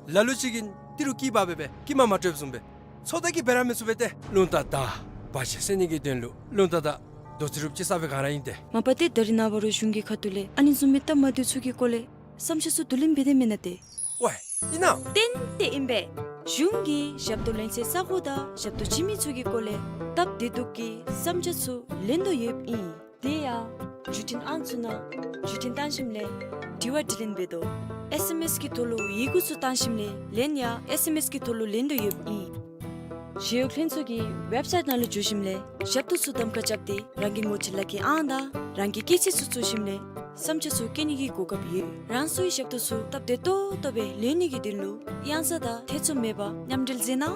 ལ་ལུ་ཅིག་གིས་ཏི་རུ་སྐྱི་པ་སྦེ་སྦེ་སྐྱི་མ་མ་སྤྲོདཔ་བཟུམ་སྦེ་ཚོད་ལྟ་གིས་འབད་ར་མི་ཚུགས་པས་ཏེ། རླུང་རྟ་དང་བར་ཆད་སེལ་ནི་གི་དོན་ལུ་རླུང་རྟ་དང་རྡོ་རྩེ་རུབ་ཅིག་ས་སྦེ་ག་ར་ཨིན་ཏེ། མ་པ་ཏེ་ད་རིས་ནངས་པ་རུང་གཞུང་གི་ཁ་ཐུག་ལས་ཨ་ནི་བཟུམ་མའི་སྟབས་མ་བདེཝ་ཚུ་གི་སྐོར་ལས་བསམ་འཆར་ཚུ་བསྡུ་ལེན་འབད་དེ་མེན་ན་ཏེ། ཝའེ་ཨིན་ན། ཏན་ཏན་ཨིན་པས། གཞུང་གིས་ཞབས་ཏོག་ལེན་སའི་ས་གོ་དང་ཞབས་ཏོག་བྱིན་མི་ཚུ་གི་སྐོར་ལས་སྟབས་བདེ་སྡུག་གི་བསམ་འཆར་ཚུ་ལེན་དོ་ཡོདཔ་ཨིན། དེ་ཡང་བརྒྱུད་འཕྲིན་ཨང་ཚུ་ནང་བརྒྱུད་འཕྲིན་བཏང་ཞིནམ་ལས་དྲི་བ་དྲི་ལན་འབད་དོ། ཨེསི་ཨེམ་ཨེསི་གི་ཐོག་ལུ་ཡི་གུ་ཚུ་བཏང་ཞིནམ་ལས་ལན་ཡང་ཨེསི་ཨེམ་ཨེསི་གི་ཐོག་ལུ་ལེན་དོ་ཡོདཔ་ཨིན། ཞི་གཡོག་ལྷན་ཚོགས་ཀྱི་ཝེབ་སའིཊ་ནང་ལུ་འཛུལ་ཞིནམ་ལས་ཞབས་ཏོག་ཚུ་གདམ་ཁ་རྐྱབ་སྟེ་རང་གི་ངོ་སྤྲོད་ལག་ཁྱེར་ཨང་དང་རང་གི་སྐྱེས་ཚེས་ཚུ་བཙུགས་ཞིནམ་ལས་བསམ་འཆར་ཚུ་བཀོད་ནི་གི་གོ་སྐབས་ཡོད། རང་སོའི་ཞབས་ཏོག་ཚུ་སྟབས་བདེ་ཏོག་ཏོ་སྦེ་ལེན་ནི་གི་དོན་ལུ་གཡང་ས་དང་ཐེ་ཚོམ་མེད་པར་མཉམ་འབྲེལ་མཛད་གནང་།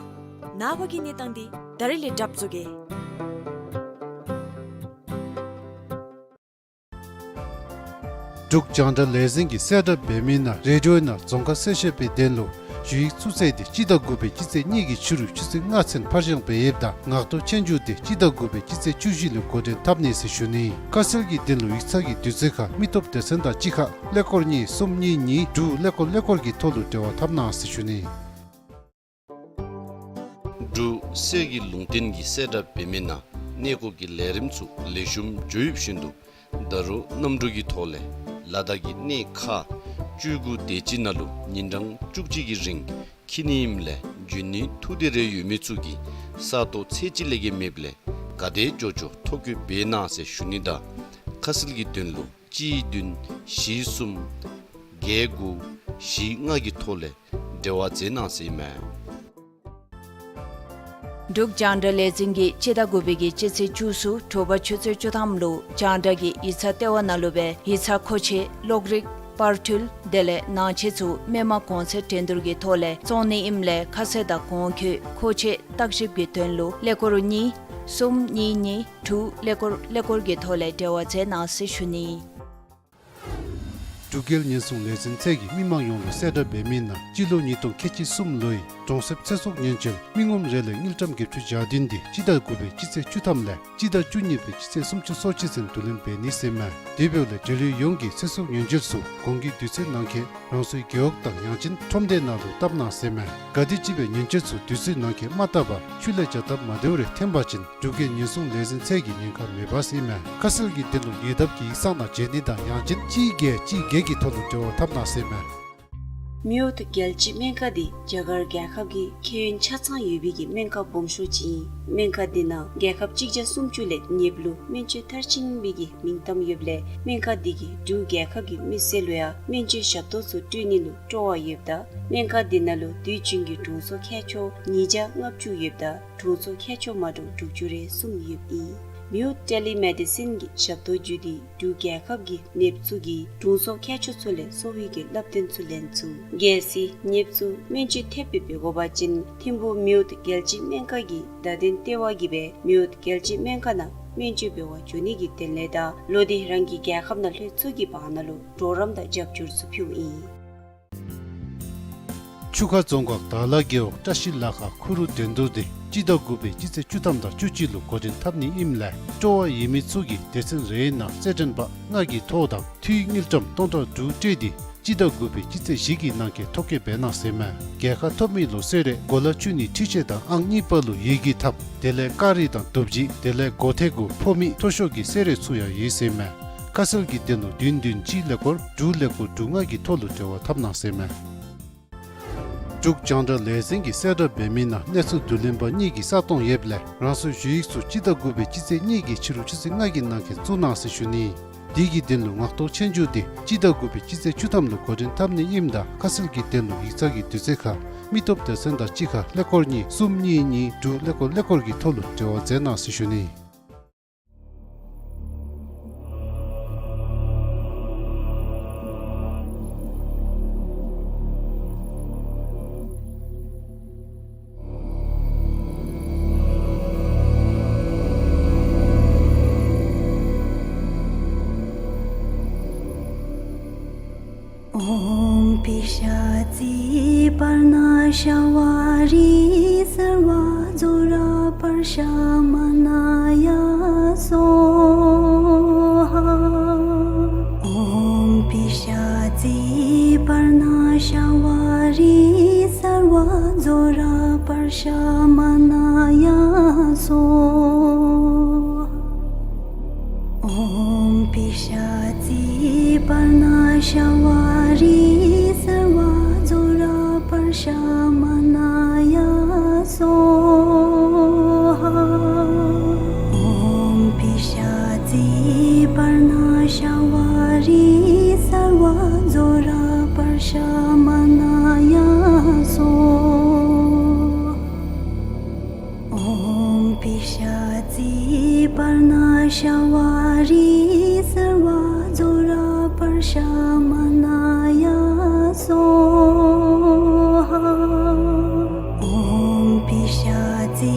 ནངས་པ་གི་གནས་སྟངས་འདི་ད་རིས་ལས་གྲབས་བཟོ་གེ། འབྲུག་རྒྱང་བསྒྲགས་ལས་འཛིན་གྱིས་གསལ་བསྒྲགས་འབད་མི་ནང་རེ་ཌི་ཡོ་ནང་རྫོང་ཁ་གསལ་བཤད་པའི་དོན་ལུ་ཞུ་ཡིག་ཚུ་བསལ་ཏེ་སྤྱི་ཟླ་དགུ་པའི་སྤྱི་ཚེས་གཉིས་ཀྱི་ཕྱི་རུ་ཆུ་ཚོད་ལྔ་ཚུན་ཕར་བཞེངས་འབད་ཡོདཔ་ད་ངག་ཐོག་སྤྱོད་འཇུག་དེ་སྤྱི་ཟླ་དགུ་པའི་སྤྱི་ཚེས་བཅུ་བཞི་ལུ་འགོ་འདྲེན་འཐབ་ནི་ཟེར་ཞུ་ནི། ཁ་གསལ་གྱི་དོན་ལུ་ཡིག་ཚང་གི་དུས་ཚོད་ཁར་མི་སྟོབས་སྡེ་ཚན་དང་གཅིག་ཁར་ཀླད་ཀོར་གཉིས་གསུམ་གཉིས་གཉིས་དྲུག་ཀླད་ཀོར་ཀླད་ཀོར་གྱི་ཐོག་ལུ་འབྲེལ་བ་འཐབ་གནང་ཟེར་ཞུ་ནི། འབྲུག་གསེར་གྱི་ལུང་བསྟན་གྱིས་གསལ་བསྒྲགས་འབད་མི་ནང་གནས་སྐོར་གྱི་ལས་རིམ་ཚུ་ལེགས་ཤོམ་འགྱོ་ཡོདཔ་བཞིན་དུ་ད་རུང་གནམ་གྲུ་གི་ཐོག་ལས་ལ་དྭགས་ཀྱི་གནས་ཁག་བཅུ་དགུ་དེ་ཅིག་ནང་ལུ་ཉིན་གྲངས་བཅུ་གཅིག་གི་རིང་འཁྱིད་ནི་ཨིནམ་ལས་འབྱོན་ནིའི་ཐུགས་འདོད་རེ་ཡོད་མི་ཚུ་གིས་ས་སྟོང་ཚད་གཅིག་ལས་བརྒལ་མེདཔ་ལས་ག་དེ་ཅོག་ཅོག་ཐོ་བཀོད་འབད་གནང་ཟེར་ཞུ་ནི་དང་ཁ་གསལ་གྱི་དོན་ལུ་གཅིག་བདུན་བཞི་གསུམ་བརྒྱད་དགུ་བཞི་ལྔ་གི་ཐོག་ལས་འབྲེལ་བ་མཛད་གནང་ཟེར་ཨིན་མས། འབྲུག་རྒྱང་བསྒྲགས་ལས་འཛིན་གྱིས་སྤྱི་ཟླ་དགུ་པའི་གི་སྤྱི་ཚེས་བཅུ་གསུམ་དྲོ་པ་ཆུ་ཚོད་བཅུ་ཐམ་ལུ་རྒྱང་བསྒྲགས་ཀྱི་ཡིག་ཚང་ལྟེ་བ་ནང་ལུ་སྦེ་ཡིག་ཚང་མཁོ་ཆས་གློག་རིག་པར་འཕྲུལ་དེ་ལས་ནང་ཆས་ཚུ་མི་མང་གོང་ཚད་འགྲན་བསྡུར་གྱི་ཐོག་ལས་བཙོང་ནི་ཨིནམ་ལས་ཁ་གསལ་དང་གོང་འཁོད་མཁོ་ཆས་བརྟག་ཞིབ་ཀྱི་དོན་ལུ་ཀླད་ཀོར་གཉིས་གསུམ་གཉིས་གཉིས་དྲུག་ཀླད་ཀོར་ཀླད་ཀོར་གྱི་ཐོག་ལས་འབྲེལ་བ་མཛད་གནང་ཟེར་ཞུ་ནི། འབྲུག་རྒྱལ་ཉེན་སྲུང་ལས་འཛིན་ཚད་ཀྱིས་མི་མང་ཡོངས་ལུ་གསལ་བསྒྲགས་འབད་མི་ནང་སྤྱི་ལོ་ཉིས་སྟོང་ཁལ་གཅིག་གསུམ་ལོའི་གྲོང་གསེབ་ཚེ་སྲོག་ཉེན་བཅོལ་མི་ངོམ་རེ་ལས་དངུལ་ཀྲམ་བརྒྱད་ཅུ་གྱ་བདུན་དེ་སྤྱི་ཟླ་དགུ་པའི་སྤྱི་ཚེས་བཅུ་ཐམ་ལས་སྤྱི་ཟླ་བཅུ་གཉིས་པའི་སྤྱི་ཚེས་སུམ་ཅུ་སོ་གཅིག་ཚུན་བསྡུ་ལེན་འབད་ནི་ཟེར་ཨིན་མས། དེ་འབདཝ་ལས་འབྲེལ་ཡོད་ཡོངས་ཀྱིས་ཚེ་སྲོག་ཉེན་བཅོལ་ཚུ་གོང་གི་དུས་ཚོད་ནང་འཁོད་རང་སོའི་རྒེད་འོག་དང་ཡང་ཅིན་ཁྲོམ་སྡེ་ནང་ལུ་བཏབ་གནང་ཟེར་ཨིན་མས། ག་དེམ་ཅིག་སྦེ་ཉེན་བཅོལ་ཚུ་དུས་ཚོད་ནང་འཁོད་མ་བཏབ་པར་ཆུ་ལས་བྱ་སྟབས་མ་བདེཝ་རེ་ཐོན་པ་ཅིན་འབྲུག་རྒྱལ་ཉེན་སྲུང་ལས་འཛིན་ཚད་ཀྱིས་ཉེན་ཁ་མེད་པ་ཟེར་ཨིན་མས། ཁ་གསལ་གྱི་དོན་ལུ་ཉེ་འདབས་ཀྱི་ཡིག་ཚང་ནང་བྱོན་ནི་དང་ཡང་ཅིན་གཅིག་བརྒྱད་གཅིག་བརྒྱད་ཀྱི་ཐོག་ལུ་འབྲེལ་བ་འཐབ་གནང་ཟེར་ཨིན་མས། མེའོཊ་རྒྱལ་སྤྱིའི་སྨན་ཁང་འདི་རྒྱ་གར་རྒྱལ་ཁབ་ཀྱི་ཁྱད་ཡོན་ཆ་ཚང་ཡོད་པའི་གི་སྨན་ཁང་སྦོམ་ཤོས་ཅིག་ཨིན། སྨན་ཁང་འདི་ནང་རྒྱལ་ཁབ་གཅིག་བརྒྱ་སུམ་ཅུ་ལས་ཉེ་བ་ལུ་སྨན་བཅོས་མཐར་ཕྱིན་པའི་གི་མིང་གཏམ་ཡོདཔ་ལས་སྨན་ཁང་འདི་གིས་འབྲུག་རྒྱལ་ཁབ་ཀྱི་མི་སེར་ལུ་ཡང་སྨན་བཅོས་ཞབས་ཏོག་ཚུ་སྤྲོད་ནི་ལུ་སྤྲོ་བ་ཡོདཔ་ད་སྨན་ཁང་འདི་ནང་ལུ་དུས་རྒྱུན་གྱི་དྲུང་འཚོ་མཁས་མཆོག་ཉིས་བརྒྱ་ལྔ་བཅུ་ཡོདཔ་ད་དྲུང་འཚོ་མཁས་མཆོག་མ་འདྲཝ་དྲུག་ཅུ་རེ་གསུམ་ཡོདཔ་ཨིན། མེའོཊ་ཊེ་ལི་མེ་ཌི་སིན་གྱི་ཞབས་ཏོག་བརྒྱུད་དེ་འབྲུག་རྒྱལ་ཁབ་ཀྱི་ནདཔ་ཚུ་གིས་དྲུང་འཚོ་མཁས་མཆོག་ཚུ་ལས་གསོ་བའི་གི་བསླབ་སྟོན་ཚུ་ལེན་ཚུགས། གལ་སྲིད་ནདཔ་ཚུ་སྨན་བཅོས་ཐེབས་སྦེ་འབད་དགོ་པ་ཅིན་ཐིམ་ཕུག་མེའོཊ་རྒྱལ་སྤྱིའི་སྨན་ཁང་གི་བརྡ་དོན་ལྟེ་བ་གིས་སྦེ་མེའོཊ་རྒྱལ་སྤྱིའི་སྨན་ཁང་ནང་སྨན་བཅོས་འབད་བར་འགྱོ་ནི་གི་དོན་ལས་དང་ལོག་སྟེ་རང་གི་རྒྱལ་ཁབ་ནང་ལྷོད་ཚུགས་ཀྱི་བར་ན་ལུ་གྲོགས་རམ་དང་རྒྱབ་སྐྱོར་ཚུ་ཕུལཝ་ཨིན། ཆུ་ཁ་རྫོང་ཁག་དར་ལ་རྒེད་འོག་བཀྲ་ཤིས་ལ་ཁ་ཁུ་རུ་འགྲན་བསྡུར་འདི་སྤྱི་ཟླ་དགུ་པའི་སྤྱི་ཚེས་བཅུ་ཐམ་དང་བཅུ་གཅིག་ལུ་འགོ་འདྲེན་འཐབ་ནི་ཨིནམ་ལས་སྤྲོ་བ་ཡོད་མི་ཚུ་གིས་སྡེ་ཚན་རེའི་ནང་རྩེད་འགྲན་པ་ལྔ་གི་ཐོ་དང་འཐུས་དངུལ་ཀྲམ་སྟོང་ཕྲག་དྲུག་སྤྲོད་དེ་སྤྱི་ཟླ་དགུ་པའི་སྤྱི་ཚེས་བཞི་གི་ནང་འཁོད་ཐོ་བཀོད་འབད་གནང་ཟེར་ཨིན་མས། རྒྱལ་ཁ་ཐོབ་མི་ལུ་གསོལ་རས་གོ་ལ་བཅུ་གཉིས་འཕྲུལ་ཆས་དང་ཨང་གཉིས་པ་ལུ་ཡི་གེ་ཐབ་དེ་ལས་ཀར་རིས་དང་རྡོ་བརྗེ་དེ་ལས་སྒོ་ཐེ་གུ་ཕོར་མིག་མཐོ་ཤོས་ཀྱི་གསོལ་རས་ཚུ་ཡང་ཡོད་ཟེར་ཨིན་མས། ཁ་གསལ་གྱི་དོན་ལུ་བདུན་བདུན་གཅིག་ཀླད་ཀོར་དྲུག་ཀླད་ཀོར་དྲུག་ལྔ་གི་ཐོག་ལུ་འབྲེལ་བ་འཐབ་གནང་ཟེར་ཨིན་མས། འབྲུག་རྒྱང་བསྒྲགས་ལས་འཛིན་གྱིས་གསལ་བསྒྲགས་འབད་མི་ནང་གནས་ཚུལ་བསྡུ་ལེན་པ་གཉིས་ཀྱི་ས་སྟོང་ཡོདཔ་ལས་རང་སོའི་ཞུ་ཡིག་ཚུ་སྤྱི་ཟླ་དགུ་པའི་སྤྱི་ཚེས་གཉིས་ཀྱི་ཕྱི་རུ་ཆུ་ཚོད་ལྔ་གི་ནང་འཁོད་བཙུགས་གནང་ཟེར་ཞུ་ནི། དེ་གི་དོན་ལུ་ངག་ཐོག་སྤྱོད་འཇུག་འདི་སྤྱི་ཟླ་དགུ་པའི་སྤྱི་ཚེས་བཅུ་ཐམ་ལུ་འགོ་འདྲེན་འཐབ་ནི་ཨིནམ་ད་ཁ་གསལ་གྱི་དོན་ལུ་ཡིག་ཚང་གི་དུས་ཚོད་ཁར་མི་སྟོབས་སྡེ་ཚན་དང་གཅིག་ཁར་ཀླད་ཀོར་གཉིས་གསུམ་གཉིས་གཉིས་དྲུག་ཀླད་ཀོར་ཀླད་ཀོར་གྱི་ཐོག་ལུ་འབྲེལ་བ་མཛད་གནང་ཟེར་ཞུ་ནི། ཨོཾ་པི་ཤ་ཙི་པར་ཎ་ཤ་བ་རི་སརྦ་ཛྭ་ར་པར་ཤ་མ་ཎ་ཡ་སྭཱ་ཧཱ། ཨོཾ་པི་ཤ་ཙི་པར་ཎ་ཤ་བ་རི་སརྦ་ཛྭ་ར་པར་ཤ་མ་ཎ་ཡ་སྭཱ་ཧཱ། ཨོཾ་པི་ཤ་ཙི་པར་ཎ་ཤ་བ་རི་སརྦ་ཛྭ་ར་པར་ཤ་མ་ཎ་ཡ་སྭཱ་ཧཱ། ཨོཾ་པི་ཤ་ཙི་པར་ཎ་ཤ་བ་རི་སརྦ་ཛྭ་ར་པར་ཤ་མ་ཎ་ཡ་སྭཱ་ཧཱ། ཨོཾ་པི་ཤ་ཙི་པར་ཎ་ཤ་བ་རི་སརྦ་ཛྭ་ར་པར་ཤ་མ་ཎ་ཡ་སྭཱ་ཧཱ། ཨོཾ་པི་ཤ་ཙི་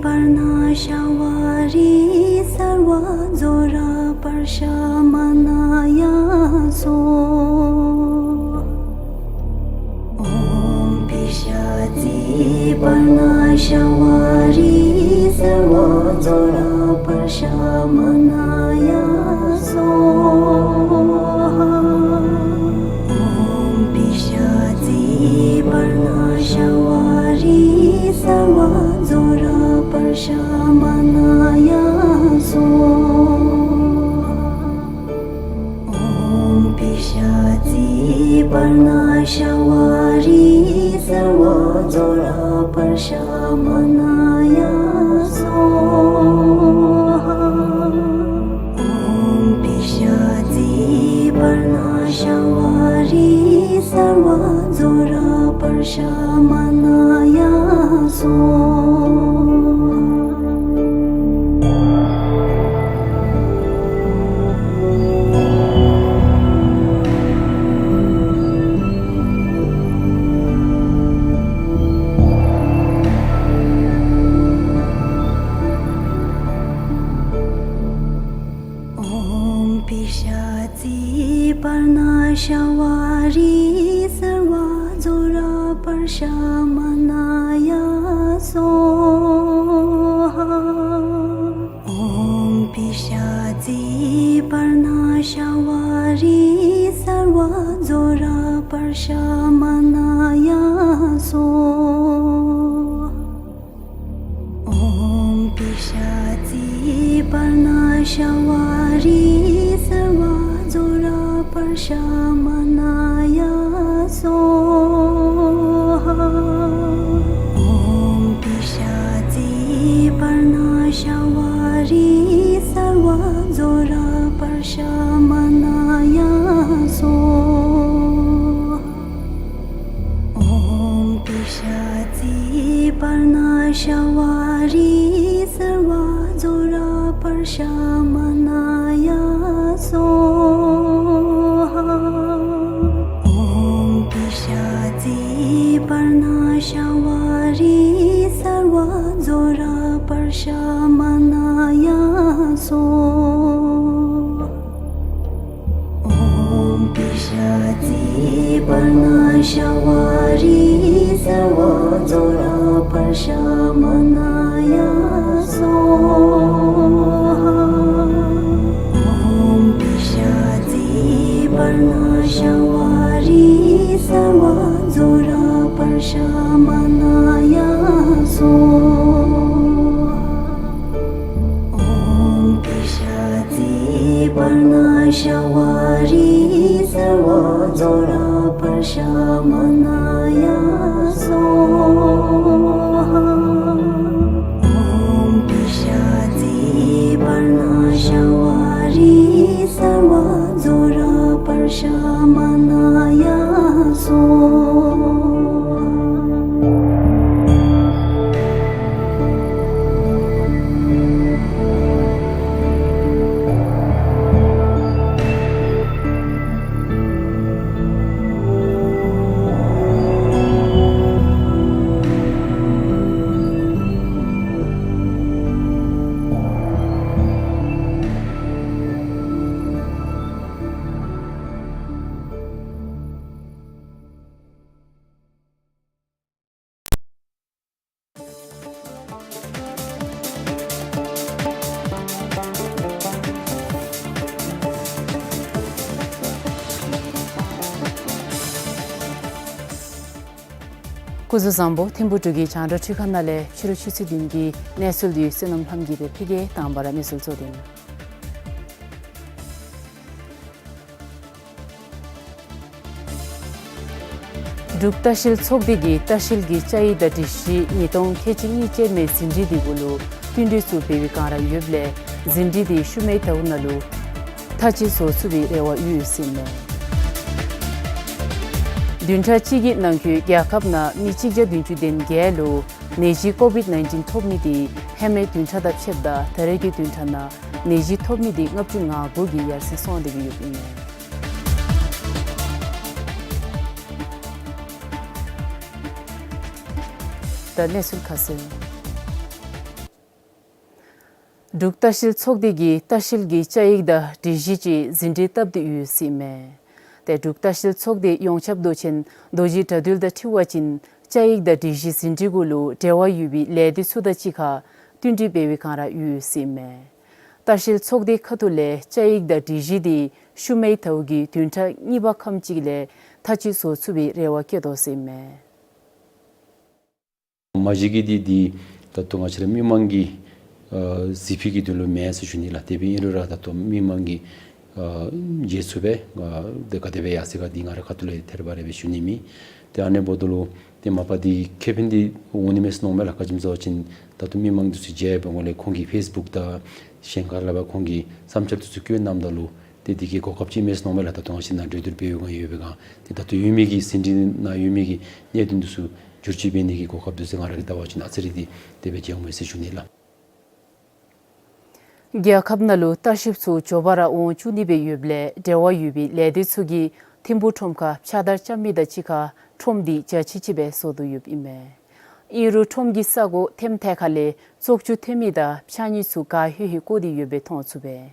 པར་ཎ་ཤ་བ་རི་སརྦ་ཛྭ་ར་པར་ཤ་མ་ཎ་ཡ་ སྭཱ་ཧཱ། ཨོཾ་པི་ཤ་ཙི་པརྞ་ཤ་བ་རི་སརྦ་ཛྭ་ར་པྲ་ཤ་མ་ན་ཡ་སྭཱ་ཧཱ། ཨོཾ་པི་ཤ་ཙི་པརྞ་ཤ་བ་རི་སརྦ་ཛྭ་ར་པྲ་ཤ་མ་ན་ཡ་སྭཱ་ཧཱ། ཨོཾ་པི་ཤ་ཙི་པརྞ་ཤ་བ་རི་སརྦ་ཛྭ་ར་པྲ་ཤ་མ་ན་ཡ་སྭཱ་ཧཱ། ཨོཾ་པི་ཤ་ཙི་པརྞ་ཤ་བ་རི་སརྦ་ཛྭ་ར་པྲ་ཤ་མ་ན་ཡ་སྭཱ་ཧཱ། ཨོཾ་པི་ཤ་ཙི་པརྞ་ཤ་བ་རི་སརྦ་ཛྭ་ར་པྲ་ཤ་མ་ན་ཡ་སྭཱ་ཧཱ། ཨོཾ་པི་ཤ་ཙི་པརྞ་ཤ་བ་རི་སརྦ་ཛྭ་ར་པྲ་ཤ་མ་ན་ཡ་སྭཱ་ཧཱ། ཨོཾ་པི་ཤ་ཙི་པརྞ་ཤ་བ་རི་སརྦ་ཛྭ་ར་པྲ་ཤ་མ་ན་ཡ་སྭཱ་ཧཱ། ཨོཾ་པི་ཤ་ཙི་པརྞ་ཤ་བ་རི་སརྦ་ཛྭ་ར་པྲ་ཤ་མ་ན་ཡ་སྭཱ་ཧཱ། ཨོཾ་པི་ཤ་ཙི་པརྞ་ཤ་བ་རི་སརྦ་ཛྭ་ར་པྲ་ཤ་མ་ན་ཡ་སྭཱ་ཧཱ། ཨོཾ་པི་ཤ་ཙི་པརྞ་ཤ་བ་རི་སརྦ་ཛྭ་ར་པྲ་ཤ་མ་ན་ཡ་སྭཱ་ཧཱ། ཨོཾ་པི་ཤ་ཙི་པརྞ་ཤ་བ་རི་སརྦ་ཛྭ་ར་པྲ་ཤ་མ་ན་ཡ་སྭཱ་ཧཱ། ཨོཾ་པི་ཤ་ཙི་པརྞ་ཤ་བ་རི་སརྦ་ཛྭ་ར་པྲ་ཤ་མ་ན་ཡ་སྭཱ་ཧཱ། ཨོཾ་པི་ཤ་ཙི་པརྞ་ཤ་བ་རི་སརྦ་ཛྭ་ར་པྲ་ཤ་མ་ན་ཡ་སྭཱ་ཧཱ། ཨོཾ་པི་ཤ་ཙི་པརྞ་ཤ་བ་རི་སརྦ་ཛྭ་ར་པྲ་ཤ་མ་ན་ཡ་སྭཱ་ཧཱ། སྐུ་གཟུགས་བཟང་པོ། ཐིམ་ཕུག་འབྲུག་གི་རྒྱང་བསྒྲགས་འཕྲུལ་ཁང་ནང་ལས་ཕྱི་རུ་ཆུ་ཚོད་བདུན་གྱི་གནས་ཚུལ་འདི་བསོད་ནམས་ལྷམ་གྱིས་སྦེ་ཕུལ་གེ། དང་པ་ར་གནས་ཚུལ་གཙོ་དོན། འབྲུག་ལྟ་བཤལ་ཚོགས་སྡེ་གིས་ལྟ་བཤལ་གྱི་བཅའ་ཡིག་དང་སྒྲིག་གཞི་ཉིས་སྟོང་ཁལ་གཅིག་གཉིས་ཅན་མའི་ཟིན་བྲིས་འདི་གུ་ལུ་བསྟུན་གྲོས་ཚུ་འབད་བའི་བསྒང་ར་ཡོདཔ་ལས་ཟིན་བྲིས་འདི་ཤུལ་མའི་ཟླཝ་ནང་ལུ་མཐའ་དཔྱད་བཟོ་ཚུགས་པའི་རེ་བ་ཡོད་ཟེར་ཨིན་མས། བདུན་ཕྲག་གཅིག་གི་ནང་འཁོད་རྒྱལ་ཁབ་ནང་མི་གཅིག་བརྒྱ་བདུན་ཅུ་དོན་བརྒྱད་ལུ་ནད་གཞི་ཀོ་བིཌ་ནའིན་ཊིན་ཐོབ་མི་འདི་ཧེ་མའི་བདུན་ཕྲག་དང་ཕྱདཔ་ད་ད་རེས་ཀྱི་བདུན་ཕྲག་ནང་ནད་གཞི་ཐོབ་མི་འདི་ལྔ་བཅུ་ང་དགུ་གིས་ཡར་སེང་སོང་སྟེ་གི་ཡོདཔ་ཨིན་མས། ད་གནས་ཚུལ་ཁ་གསལ། འབྲུག་ལྟ་བཤལ་ཚོགས་སྡེ་གིས་ལྟ་བཤལ་གྱི་བཅའ་ཡིག་དང་སྒྲིག་གཞི་ཅིག་ཟིན་བྲིས་བཏབ་སྟེ་ཡོད་ཟེར་ཨིན་མས། ཏེ་འབྲུག་ལྟ་བཤལ་ཚོགས་སྡེ་ཡོངས་ཁྱབ་མདོ་ཆེན་རྡོ་རྗེ་དགྲ་འདུལ་དང་འཁྲིལ་བ་ཅིན་བཅའ་ཡིག་དང་སྒྲིག་གཞི་ཟིན་བྲིས་གུ་ལུ་འབྲེལ་བ་ཡོད་པའི་ལས་སྡེ་ཚུ་དང་གཅིག་ཁར་བསྟུན་གྲོས་འབད་བའི་བསྒང་ར་ཡོད་ཟེར་ཨིན་མས། ལྟ་བཤལ་ཚོགས་སྡེ་ཁ་ཐུག་ལས་བཅའ་ཡིག་དང་སྒྲིག་གཞི་དེ་ཤུལ་མའི་ཟླཝ་གི་བདུན་ཕྲག་གཉིས་པ་ཁམས་ཅིག་ལས་མཐའ་དཔྱད་བཟོ་ཚུགས་པའི་རེ་བ་བསྐྱེད་དོ་ཟེར་ཨིན་མས། མ་གཞི་གི་འདི་འདི་ད་ལྟོ་ང་བཅས་ར་མི་མང་གི་ཨ་གཟིགས་ཕུལ་གྱི་དོན་ལུ་མེན་ཟེར་ཞུ་ནི་ལགས། དེ་འབདཝ་ཨིན་རུང་ར་ད་ལྟོ་མི་མང་གིས་ཨ་མཇལ་ཚུགས་པས། ཨ་དེ་ག་དེ་སྦེ་ཡར་སོང་ག་འདི་ང་རའི་ཁ་ཐུག་ལས་ཐད་རི་བ་རི་སྦེ་ཞུ་ནི་མེད། ཏེ་ཨ་ནི་འབདཝ་ད་ལུ་ཏེ་མ་པ་འདི་ཁེ་ཕན་འདི་འོང་ནི་མས་ཟེར་མནོཝ་མས་ལགས། ག་ཅི་སྨོ་ཟེར་བ་ཅིན་ད་ལྟོ་མི་མང་འདི་ཚུ་མཇལ་བའི་སྒང་ལས་ཁོང་གིས་ཕེསི་བུཀ་དང་གཞན་ག་ར་ལས་ཕར་ཁོང་གིས་བསམ་འཆར་འདི་ཚུ་བཀོད་གནངམ་ད་ལུ་ཏེ་འདི་གིས་གོ་སྐབས་ཅིག་མས་ཟེར་མནོཝ་མས་ལགས། ད་ལྟོ་ང་བཅས་ནཱ་གྲོས་བསྡུར་འབད་བའི་སྒང་ཡོད་པའི་སྒང་ཏེ་ད་ལྟོ་ཡོད་མི་གི་ཟིན་བྲིས་ནང་ཡོད་མི་གི་གནད་དོན་འདི་ཚུ་བསྒྱུར་བཅོས་འབད་ནི་གི་གོ་སྐབས་འདི་ཚུ་ང་ར་གིས་བལྟ་བ་ཅིན་ཨ་ཙི་རེ་འདི་དེ་སྦེ་མཇལ་འོང་མས་ཟེར་ཞུ་ནི་ལགས། རྒྱལ་ཁབ་ནང་ལུ་ལྟ་བཤལཔ་ཚུ་མགྱོགས་པ་ར་འོང་བཅུག་ནི་སྦེ་ཡོདཔ་ལས་འབྲེལ་བ་ཡོད་པའི་ལས་སྡེ་ཚུ་གིས་ཐིམ་ཕུག་ཁྲོམ་ཁར་ཕྱགས་བདར་རྐྱབ་མི་དང་གཅིག་ཁར་ཁྲོམ་འདི་རྒྱ་ཆེ་ཆེ་སྦེ་བཟོ་དོ་ཡོདཔ་ཨིན་མས། ཨིན་རུང་ཁྲོམ་གྱི་ས་གོ་ཐེམ་ཐད་ཁ་ལས་བཙོག་ཆུ་ཐོན་མི་དང་ཕྱགས་སྙིགས་ཚུ་ག་ཧེ་ཧེ་བཀོ་སྟེ་ཡོདཔ་སྦེ་མཐོང་ཚུགས་པས།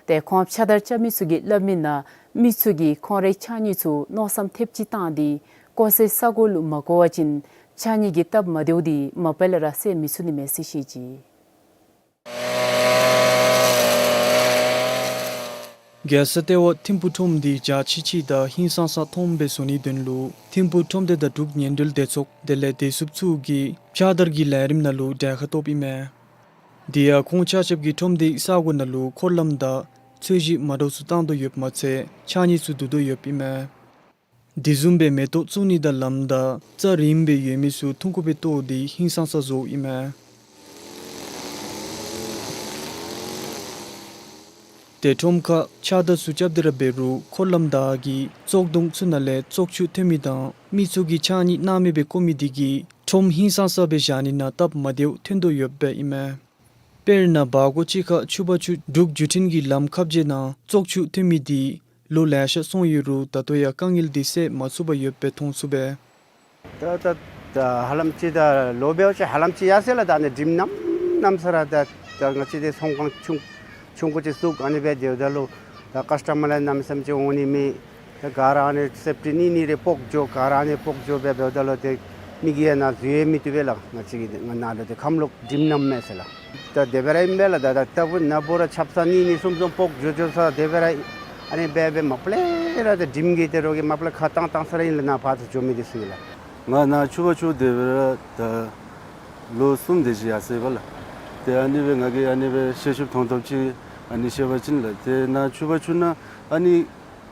ཏེ་ཁོང་ཕྱགས་བདར་རྐྱབ་མི་ཚུ་གིས་སླབ་མི་ནང་མི་ཚུ་གིས་ཁོང་རའི་ཕྱགས་སྙིགས་ཚུ་མནོ་བསམ་ཐེབས་ཅིག་བཏང་སྟེ་བཀོ་སའི་ས་གོ་ལུ་མ་བཀོ་བ་ཅིན་ཕྱགས་སྙིགས་ཀྱི་སྟབས་མ་བདེཝ་འདི་མ་པ་ལས་ར་སེལ་མི་ཚུགས་ནི་མས་ཟེར་བཤད་ཅི། རྒྱལ་ས་ལྟེ་བ་ཐིམ་ཕུག་ཁྲོམ་འདི་རྒྱ་ཆེ་ཆེ་དང་ཧིང་སངས་ས་མཐོངམ་སྦེ་བཟོ་ནིའི་དོན་ལུ་ཐིམ་ཕུག་ཁྲོམ་སྡེ་དང་འབྲུག་ཉེན་འབྲེལ་སྡེ་ཚོགས་དེ་ལས་བདེ་སྲུངཔ་ཚུ་གིས་ཕྱགས་བདར་གྱི་ལས་རིམ་ནང་ལུ་གྲལ་ཁར་གཏོགསཔ་ཨིན་མས། དེ་ཡང་ཁོང་ཆ་ཁྱབ་ཀྱིས་ཁྲོམ་སྡེའི་ས་གོ་ནང་ལུ་འཁོར་ལམ་དང་ཚོས་གཞི་མ་འདྲཝ་ཚུ་བཏང་དོ་ཡོདཔ་མ་ཚད་ཕྱགས་སྙིགས་ཚུ་བསྡུ་དོ་ཡོདཔ་ཨིན་མས། དེ་བཟུམ་སྦེ་མེ་ཏོག་བཙུགས་ནི་དང་ལམ་དང་རྩྭ་རིངམ་སྦེ་ཡོད་མི་ཚུ་ཐུང་ཀུ་སྦེ་བཏོག་སྟེ་ཧིང་སངས་ས་བཟོཝ་ཨིན་མས། ཏེ་ཁྲོམ་ཁར་ཕྱགས་བདར་ཚུ་རྐྱབ་སྟེ་ར་འབད་རུང་འཁོར་ལམ་དང་གི་བཙོག་དོང་ཚུ་ནང་ལས་བཙོག་ཆུ་ཐོན་མི་དང་མི་ཚུ་གིས་ཕྱགས་སྙིགས་སྣང་མེད་སྦེ་བཀོ་མི་དེ་གིས་ཁྲོམ་ཧིང་སངས་ས་སྦེ་བཞག་ནི་ནང་སྟབས་མ་བདེཝ་ཐོན་དོ་ཡོདཔ་ཨིན་མས། དཔེར་ན་བར་སྐོར་ཅིག་ཁར་ཆུ་བར་ཆུ་འབྲུག་བརྒྱུད་འཕྲིན་གྱི་ལམ་ཁ་རྗེས་ནང་བཙོག་ཆུ་ཐོན་མི་དེ་ལོ་ལེ་ཤ་སོང་ཡོད་རུང་ད་ལྟོ་ཡང་དཀའ་ངལ་དེ་སེལ་མ་ཚུགས་པར་ཡོདཔ་སྦེ་མཐོང་ཚུགས་པས། ད་ད་ད་ཧ་ལམ་ཅིག་ད་ལོ་འབདཝ་ཅིག་ཧ་ལམ་ཅིག་ཡར་སོང་ཡི་ལགས། ད་ཨ་ནི་འགྲིམ་གནམ་མེད་ས་ར་ད་ད་ང་བཅས་འདི་ཚོང་ཁང་ཆུང་ཆུང་ཀུ་ཅིག་བཙུགས་ཨ་ནི་སྦེ་སྡོདཔ་ད་ལུ་ད་ཀཱསི་ཊ་མར་ལས་གནམ་མེད་ས་མེད་ཅིག་འོང་ནི་མེད། ད་ག་ར་ཨ་ནི་སེབ་ཊི་ནི་ནི་རེ་སྤོག་འགྱོ་ག་ར་ཨ་ནི་སྤོག་འགྱོ་སྦེ་འབདཝ་ད་ལུ་ཏེ་མི་གིས་ཡང་ནཱ་འཛུལ་ཡང་མི་བཏུབ་པས་ལགས། ང་བཅས་ཀྱི་ང་ནཱ་ལུ་ཏེ་ཁམས་ལོག་འགྲིམ་གནམ་མེད་ས་ལགས། ད་དེ་སྦེ་ར་ཨིན་པས་ལགས། ད་ད་ལྟ་བུ་ནཱ་བུ་ར་ཆབ་གསང་ནི་ནི་གསུམ་གསུམ་སྤོག་འགྱོ་འགྱོ་ས་དེ་སྦེ་ར་ཨ་ནི་སྦེ་སྦེ་མ་པ་ལས་ར་ད་འགྲིམ་གྱི་ཏེ་རོགས་ཀྱིས་མ་པ་ལས་ཁ་བཏང་བཏང་ས་ར་ཨིན་ལགས། ནཱ་ཕར་ཚུར་འགྱོ་མི་འདི་ཚུ་ཨིན་ལགས། ང་ནཱ་ཆུ་བར་ཆུ་དེ་སྦེ་ར་ད་ལོ་གསུམ་དེ་ཅིག་ཡར་སོང་ཡི་པ་ལགས། ཏེ་ཨ་ནི་སྦེ་ང་གིས་ཨ་ནི་སྦེ་ཤེས་ཤེསཔ་མཐོང་ཐོབ་ཅིག་ཨ་ནི་བཤད་པ་ཅིན་ལགས། ཏེ་ནཱ་ཆུ་བར་ཆུ་ནང་ཨ་ནི་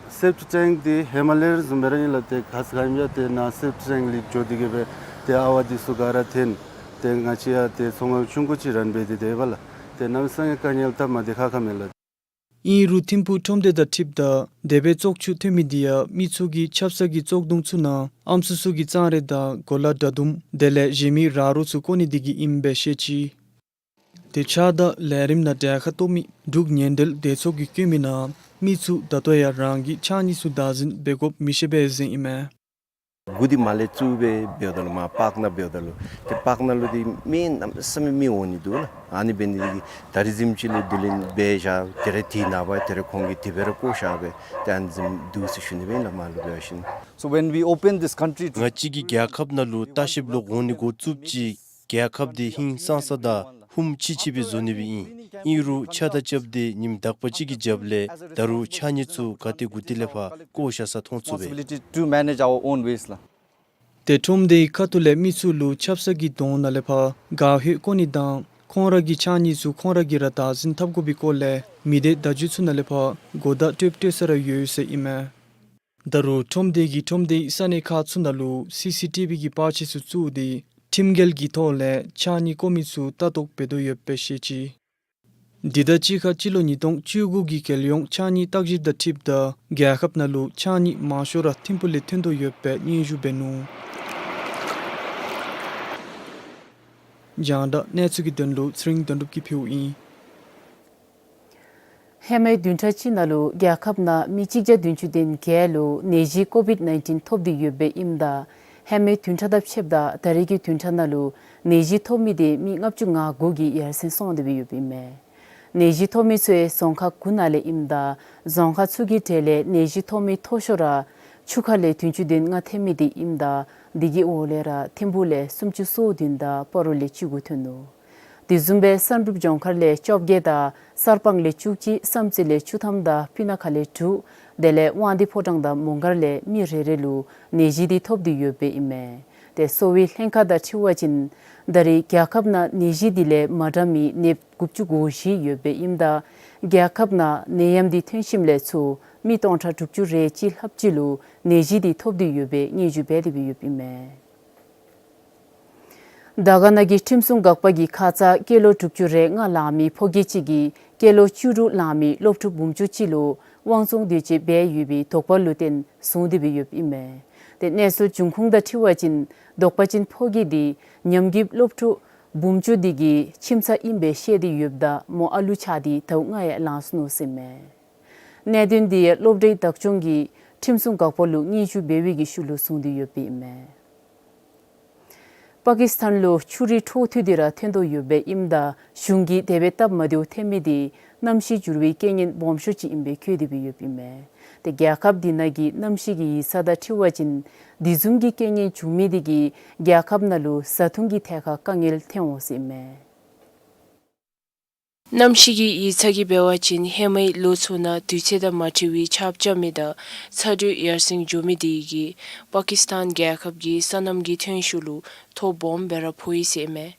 སེབ་ཊི་ཊེངཀ་འདི་ཧེ་མ་ལས་ར་བཟུམ་སྦེ་ར་ཨིན་ལགས། ཏེ་ཁ་ཙ་ཁ་ཉིནམ་ཡང་ཏེ་ནཱ་སེབ་ཊི་ཊེངཀ་ལིཀ་འགྱོ་སྟེ་གིས་སྦེ་ཏེ་ཨ་ཝ་འདི་ཚུ་ག་ར་ཐོན། ཏེ་ང་བཅས་ཡང་ཏེ་ཚོང་ཁང་ཆུང་ཀུ་ཅིག་རན་འབད་དེ་སྡོད་ཡི་པ་ལགས། ཏེ་གནམ་མེད་ས་མེད་དཀའ་ངལ་སྟབས་མ་བདེ་ཁག་ཁ་མས་ལགས། ཨིན་རུང་ཐིམ་ཕུག་ཁྲོམ་སྡེ་དང་འཁྲིལཝ་ད་དེ་སྦེ་བཙོག་ཆུ་ཐོན་མི་འདི་ཡང་མི་ཚུ་གིས་ཆབ་གསང་གི་བཙོག་དོང་ཚུ་ནང་ཨམ་སྲུ་ཚུ་གི་གཙང་རས་དང་གོ་ལ་དྲ་དུམ་དེ་ལས་གཞན་མི་རག་རོ་ཚུ་བཀོ་ནི་དེ་གིས་ཨིནམ་སྦེ་བཤད་ཅི། ཏེ་ཕྱགས་བདར་ལས་རིམ་ནང་གྲལ་ཁར་གཏོགས་མི་འབྲུག་ཉེན་འབྲེལ་སྡེ་ཚོགས་ཀྱིས་བཀོད་མི་ནང་མི་ཚུ་ད་ལྟོ་ཡང་རང་གི་ཕྱགས་སྙིགས་ཚུ་བདག་འཛིན་འབད་དགོཔ་མི་ཤེས་པས་ཟེར་ཨིན་མས། འགོ་འདི་མར་ལས་བཙུགས་སྦེ་འབདཝ་ད་ལུ་མར་པཱརཀ་ནང་འབདཝ་ད་ལུ་ཏེ་པཱརཀ་ནང་ལུ་འདི་མི་གནམ་མེད་ས་མེད་མི་འོང་ནི་འདུག་ལགས། ཨ་ནི་འབད་ནི་འདི་གིས་ད་རིས་བཟུམ་ཅིག་ལུ་དེ་ལས་འབད་བཞག་དེ་རེ་དེ་ནངས་པ་དེ་རེ་ཁོང་གིས་དེ་སྦེ་ར་བཀོ་བཞག་སྦེ་ཏེ་ཨ་ནི་བཟུམ་འདུག་ཟེར་ཞུ་ནི་སྦེ་ཨིན་ལགས། མར་ལུ་འབད་བ་ཅིན། So when we open this country to ང་བཅས་ཀྱིས་རྒྱལ་ཁབ་ནང་ལུ་ལྟ་བཤལཔ་ལོག་འོང་ནི་འགོ་བཙུགསཔ་ཅིག་རྒྱལ་ཁབ་འདི་ཧིང་སངས་ས་དང་ཧུམ་ཆི་ཆི་སྦེ་བཟོ་ནི་སྦེ་ཨིན། ཨིན་རུང་ཕྱགས་བདར་རྐྱབ་སྟེ་ཉིནམ་དག་པ་ཅིག་གི་རྒྱབ་ལས་ད་རུང་ཕྱགས་སྙིགས་ཚུ་ག་ཏེ་གུ་ཏེ་ལས་ཕར་བཀོ་བཞག་ས་མཐོང་ཚུགས་པས། Responsibility to manage our own waste ལགས། ཏེ་ཁྲོམ་སྡེའི་ཁ་ཐུག་ལས་མི་ཚུ་ལུ་ཆབ་གསང་གི་དོང་ནང་ལས་ཕར་ག་ཧེ་བཀོ་ནི་དང་ཁོང་ར་གི་ཕྱགས་སྙིགས་ཚུ་ཁོང་ར་གིས་ར་བདག་འཛིན་འཐབ་དགོ་པའི་སྐོར་ལས་མི་སྡེ་བརྡ་བརྒྱུད་ཚུ་ནང་ལས་ཕར་གོ་བརྡ་སྤྲོདཔ་སྤྲོད་ས་ར་ཡོད་ཟེར་ཨིན་མས། ད་རུང་ཁྲོམ་སྡེ་གིས་ཁྲོམ་སྡེའི་ས་གནས་ཁག་ཚུ་ནང་ལུ་སི་སི་ཊི་བི་གི་པར་ཆས་ཚུ་བཙུགས་ཏེ་ཁྲིམས་འགལ་གྱི་ཐོག་ལས་ཕྱགས་སྙིགས་བཀོ་མི་ཚུ་ལྟ་རྟོག་འབད་དོ་ཡོདཔ་སྦེ་བཤད་ཅི། འདི་དང་གཅིག་ཁར་སྤྱི་ལོ་ཉིས་སྟོང་བཅུ་དགུ་གི་རྒྱལ་ཡོངས་ཕྱགས་སྙིགས་བརྟག་ཞིབ་དང་འཁྲིལཝ་ད་རྒྱལ་ཁབ་ནང་ལུ་ཕྱགས་སྙིགས་མང་ཤོས་ར་ཐིམ་ཕུག་ལས་ཐོན་དོ་ཡོདཔ་སྦེ་སྙན་ཞུ་འབད་ནུག། རྒྱང་བསྒྲགས་གནས་ཚུལ་གྱི་དོན་ལུ་ཚེ་རིང་དོན་གྲུབ་ཀྱིས་ཕུལཝ་ཨིན། ཧེ་མའི་བདུན་ཕྲག་གཅིག་ནང་ལུ་རྒྱལ་ཁབ་ནང་མི་གཅིག་བརྒྱ་བདུན་ཅུ་དོན་བརྒྱད་ལུ་ནད་གཞི་ཀོ་བིཌ་ནའིན་ཊིན་ཐོབ་སྟེ་ཡོདཔ་སྦེ་ཨིནམ་ད་ཧེ་མའི་བདུན་ཕྲག་དང་ཕྱདཔ་ད་ད་རེས་ཀྱི་བདུན་ཕྲག་ནང་ལུ་ནད་གཞི་ཐོབ་མི་དེ་མི་ལྔ་བཅུ་ང་དགུ་གིས་ཡར་སེང་སོང་སྟེ་སྦེ་ཡོདཔ་ཨིན་མས། ནད་གཞི་ཐོབ་མི་ཚུ་རྫོང་ཁག་དགུ་ནང་ལས་ཨིནམ་ད་རྫོང་ཁག་ཚུ་གི་གྲས་ལས་ནད་གཞི་ཐོབ་མི་མཐོ་ཤོས་ར་ཆུ་ཁ་ལས་བདུན་ཅུ་དོན་ལྔ་ཐོན་མི་དེ་ཨིནམ་ད་དེ་གི་འོག་ལས་ར་ཐིམ་ཕུག་ལས་སུམ་ཅུ་སོ་བདུན་དང་སྤ་རོ་ལས་བཅུ་དགུ་ཐོན་ནུག། དེ་བཟུམ་སྦེ་བསམ་གྲུབ་ལྗོངས་མཁར་ལས་བཅོ་བརྒྱད་དང་གསར་སྤང་ལས་བཅུ་གཅིག་བསམ་རྩེ་ལས་བཅུ་ཐམ་དང་སྤུ་ན་ཁ་ལས་དྲུག་དེ་ལས་དབང་འདུས་ཕོ་བྲང་དང་མོང་སྒར་ལས་མི་རེ་རེ་ལུ་ནད་གཞི་དེ་ཐོབ་སྟེ་ཡོདཔ་ཨིན་མས། ཏེ་གསོ་བའི་ལྷན་ཁག་དང་འཁྲིལ་བ་ཅིན་ད་རེས་རྒྱལ་ཁབ་ནང་ནད་གཞི་དེ་ལས་མ་དྲག་མི་ནདཔ་དགུ་བཅུ་གོ་བཞི་ཡོདཔ་ཨིནམ་ད་རྒྱལ་ཁབ་ནང་ནད་ཡམས་དེ་ཐོན་ཞིནམ་ལས་ཚུར་མི་སྟོང་ཕྲག་དྲུག་ཅུ་རེ་གཅིག་ལྷགཔ་ཅིག་ལུ་ནད་གཞི་དེ་ཐོབ་སྟེ་ཡོདཔ་སྦེ་སྙན་ཞུ་འབད་དེ་སྦེ་ཡོདཔ་ཨིན་མས། དར་དཀར་ན་གི་ཁྲིམས་སྲུང་འགག་པ་གིས་ཁ་ཙ་སྐྱེས་ལོ་དྲུག་ཅུ་རེ་ལྔ་ལང་མི་ཕོ་སྐྱེས་ཅིག་གིས་སྐྱེས་ལོ་བཅུ་དྲུག་ལང་མི་སློབ་ཕྲུག་བུམོ་ཅུང་ཅིག་ལུ་དབང་བཙོང་དུས་ཅི་འབད་ཡོད་པའི་དོགས་པ་ལུ་བརྟེན་བཟུང་སྟེ་སྦེ་ཡོདཔ་ཨིན་མས། ཏེ་གནས་ཚུལ་འབྱུང་ཁུངས་དང་འཁྲིལ་བ་ཅིན་དོགས་པ་ཅན་ཕོ་སྐྱེས་དེ་ཉམས་རྒུད་སློབ་ཕྲུག་བུམོ་ཅུང་དེ་གི་ཁྱིམ་ཚང་ཨིན་པའི་བཤད་དེ་ཡོདཔ་ད་མོ་ཨ་ལུ་ཆགས་ཏེ་ཟླཝ་ལྔ་ཡང་ལང་སོ་ནུག་ཟེར་ཨིན་མས། གནད་དོན་དེ་ཡང་སློབ་གྲྭའི་བདག་སྐྱོང་གིས་ཁྲིམས་སྲུང་འགག་པ་ལུ་སྙན་ཞུ་འབད་བའི་གི་ཤུལ་ལུ་བཟུང་སྟེ་ཡོདཔ་ཨིན་མས། པ་ཀིས་ཐན་ལུ་ཆུ་རུད་འཕྲོ་མཐུད་དེ་ར་ཐོན་དོ་ཡོདཔ་ཨིནམ་ད་གཞུང་གིས་དེ་སྦེ་སྟབས་མ་བདེཝ་ཐོན་མི་དེ་གནམ་གཤིས་འགྱུར་བའི་རྐྱེན་ངན་སྦོམ་ཤོས་ཅིག་ཨིན་པའི་བཀོད་དེ་སྦེ་ཡོདཔ་ཨིན་མས། ཏེ་རྒྱལ་ཁབ་དེ་ནང་གི་གནམ་གཤིས་ཀྱི་ཡིག་ཚང་དང་འཁྲིལ་བ་ཅིན་དེ་བཟུམ་གྱི་རྐྱེན་ངན་བྱུང་མི་དེ་གིས་རྒྱལ་ཁབ་ནང་ལུ་བཟའ་འཐུང་གི་ཐད་ཁར་དཀའ་ངལ་ཐོན་འོང་ཟེར་ཨིན་མས། གནམ་གཤིས་ཀྱི་ཡིག་ཚང་གིས་འབད་བ་ཅིན་ཧེ་མའི་ལོ་ཚུ་ནང་དུས་ཚོད་དང་མ་འཁྲིལ་བའི་ཆརཔ་རྐྱབ་མི་དང་ཚ་དྲོད་ཡར་སེང་འགྱོ་མི་དེ་གིས་པ་ཀིས་ཐན་རྒྱལ་ཁབ་ཀྱི་སོ་ནམ་གྱི་ཐོན་ཤུགས་ལུ་ཐོ་སྦོམ་སྦེ་ར་ཕོག་ཡི་ཟེར་ཨིན་མས།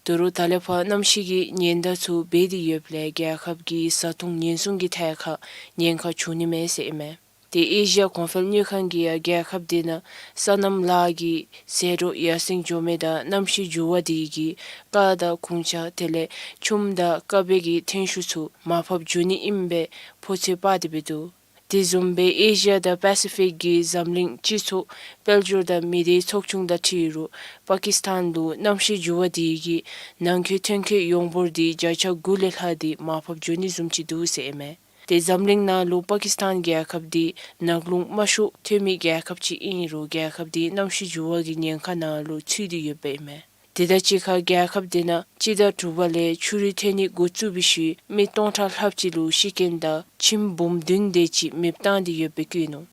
དོ་རུང་ད་ལས་ཕར་གནམ་གཤིས་ཀྱི་ཉེན་བརྡ་ཚུ་འབད་དེ་ཡོདཔ་ལས་རྒྱལ་ཁབ་ཀྱི་བཟའ་འཐུང་ཉེན་སྲུང་གི་ཐད་ཁར་ཉེན་ཁ་བྱུང་ནི་མས་ཟེར་ཨིན་མས། ཏེ་ཨེ་ཤི་ཡ་གོང་འཕེལ་དངུལ་ཁང་གིས་ཡང་རྒྱལ་ཁབ་དེ་ནང་སོ་ནམ་ལཱ་གི་ཟད་འགྲོ་ཡར་སེང་འགྱོ་མི་དང་གནམ་གཤིས་འགྱུར་བ་དེ་གིས་ཀར་དང་གུང་ཆ་དེ་ལས་ཆུམ་དང་ཀ་བེ་གི་ཐོན་ཤུགས་ཚུ་མར་ཕབ་འགྱོ་ནི་ཨིནམ་སྦེ་ཕོ་ཚོད་དཔག་སྟེ་སྦེ་འདུག། དེ་བཟུམ་སྦེ་ཨེ་ཤི་ཡ་དང་པེ་སི་ཕིག་གི་འཛམ་གླིང་སྤྱི་ཚོགས་དཔལ་འབྱོར་དང་མི་སྡེ་ཚོགས་ཆུང་དང་འཁྲིལ་རུང་པ་ཀིས་ཐན་ལུ་གནམ་གཤིས་འགྱུར་བ་དེ་གིས་ནང་འཁོད་ཐོན་སྐྱེད་ཡོངས་འབོར་དེ་བརྒྱ་ཆ་དགུ་ལས་ལྷག་དེ་མར་ཕབ་འགྱོ་ནི་བཟུམ་ཅིག་འདུག་ཟེར་ཨིན་མས། ཏེ་འཛམ་གླིང་ནང་ལུ་པ་ཀིས་ཐན་རྒྱལ་ཁབ་དེ་ནགས་རླུང་དམའ་ཤོས་ཐོན་མི་རྒྱལ་ཁབ་ཅིག་ཨིན་རུང་རྒྱལ་ཁབ་དེ་གནམ་གཤིས་འགྱུར་བ་གི་ཉེན་ཁ་ནང་ལུ་ཚུད་དེ་ཡོདཔ་ཨིན་མས། དེ་དང་གཅིག་ཁར་རྒྱལ་ཁབ་དེ་ནང་སྤྱི་ཟླ་དྲུག་པ་ལས་ཆུ་རུད་ཐོན་ནི་འགོ་བཙུགས་པའི་ཤུལ་མི་སྟོང་ཕྲག་ལྷགཔ་ཅིག་ལུ་ཤི་རྐྱེན་དང་ཁྱིམ་འབུམ་བདུན་དེ་ཅིག་མེདཔ་བཏང་སྟེ་ཡོདཔ་སྦེ་བཀོད་ནུག།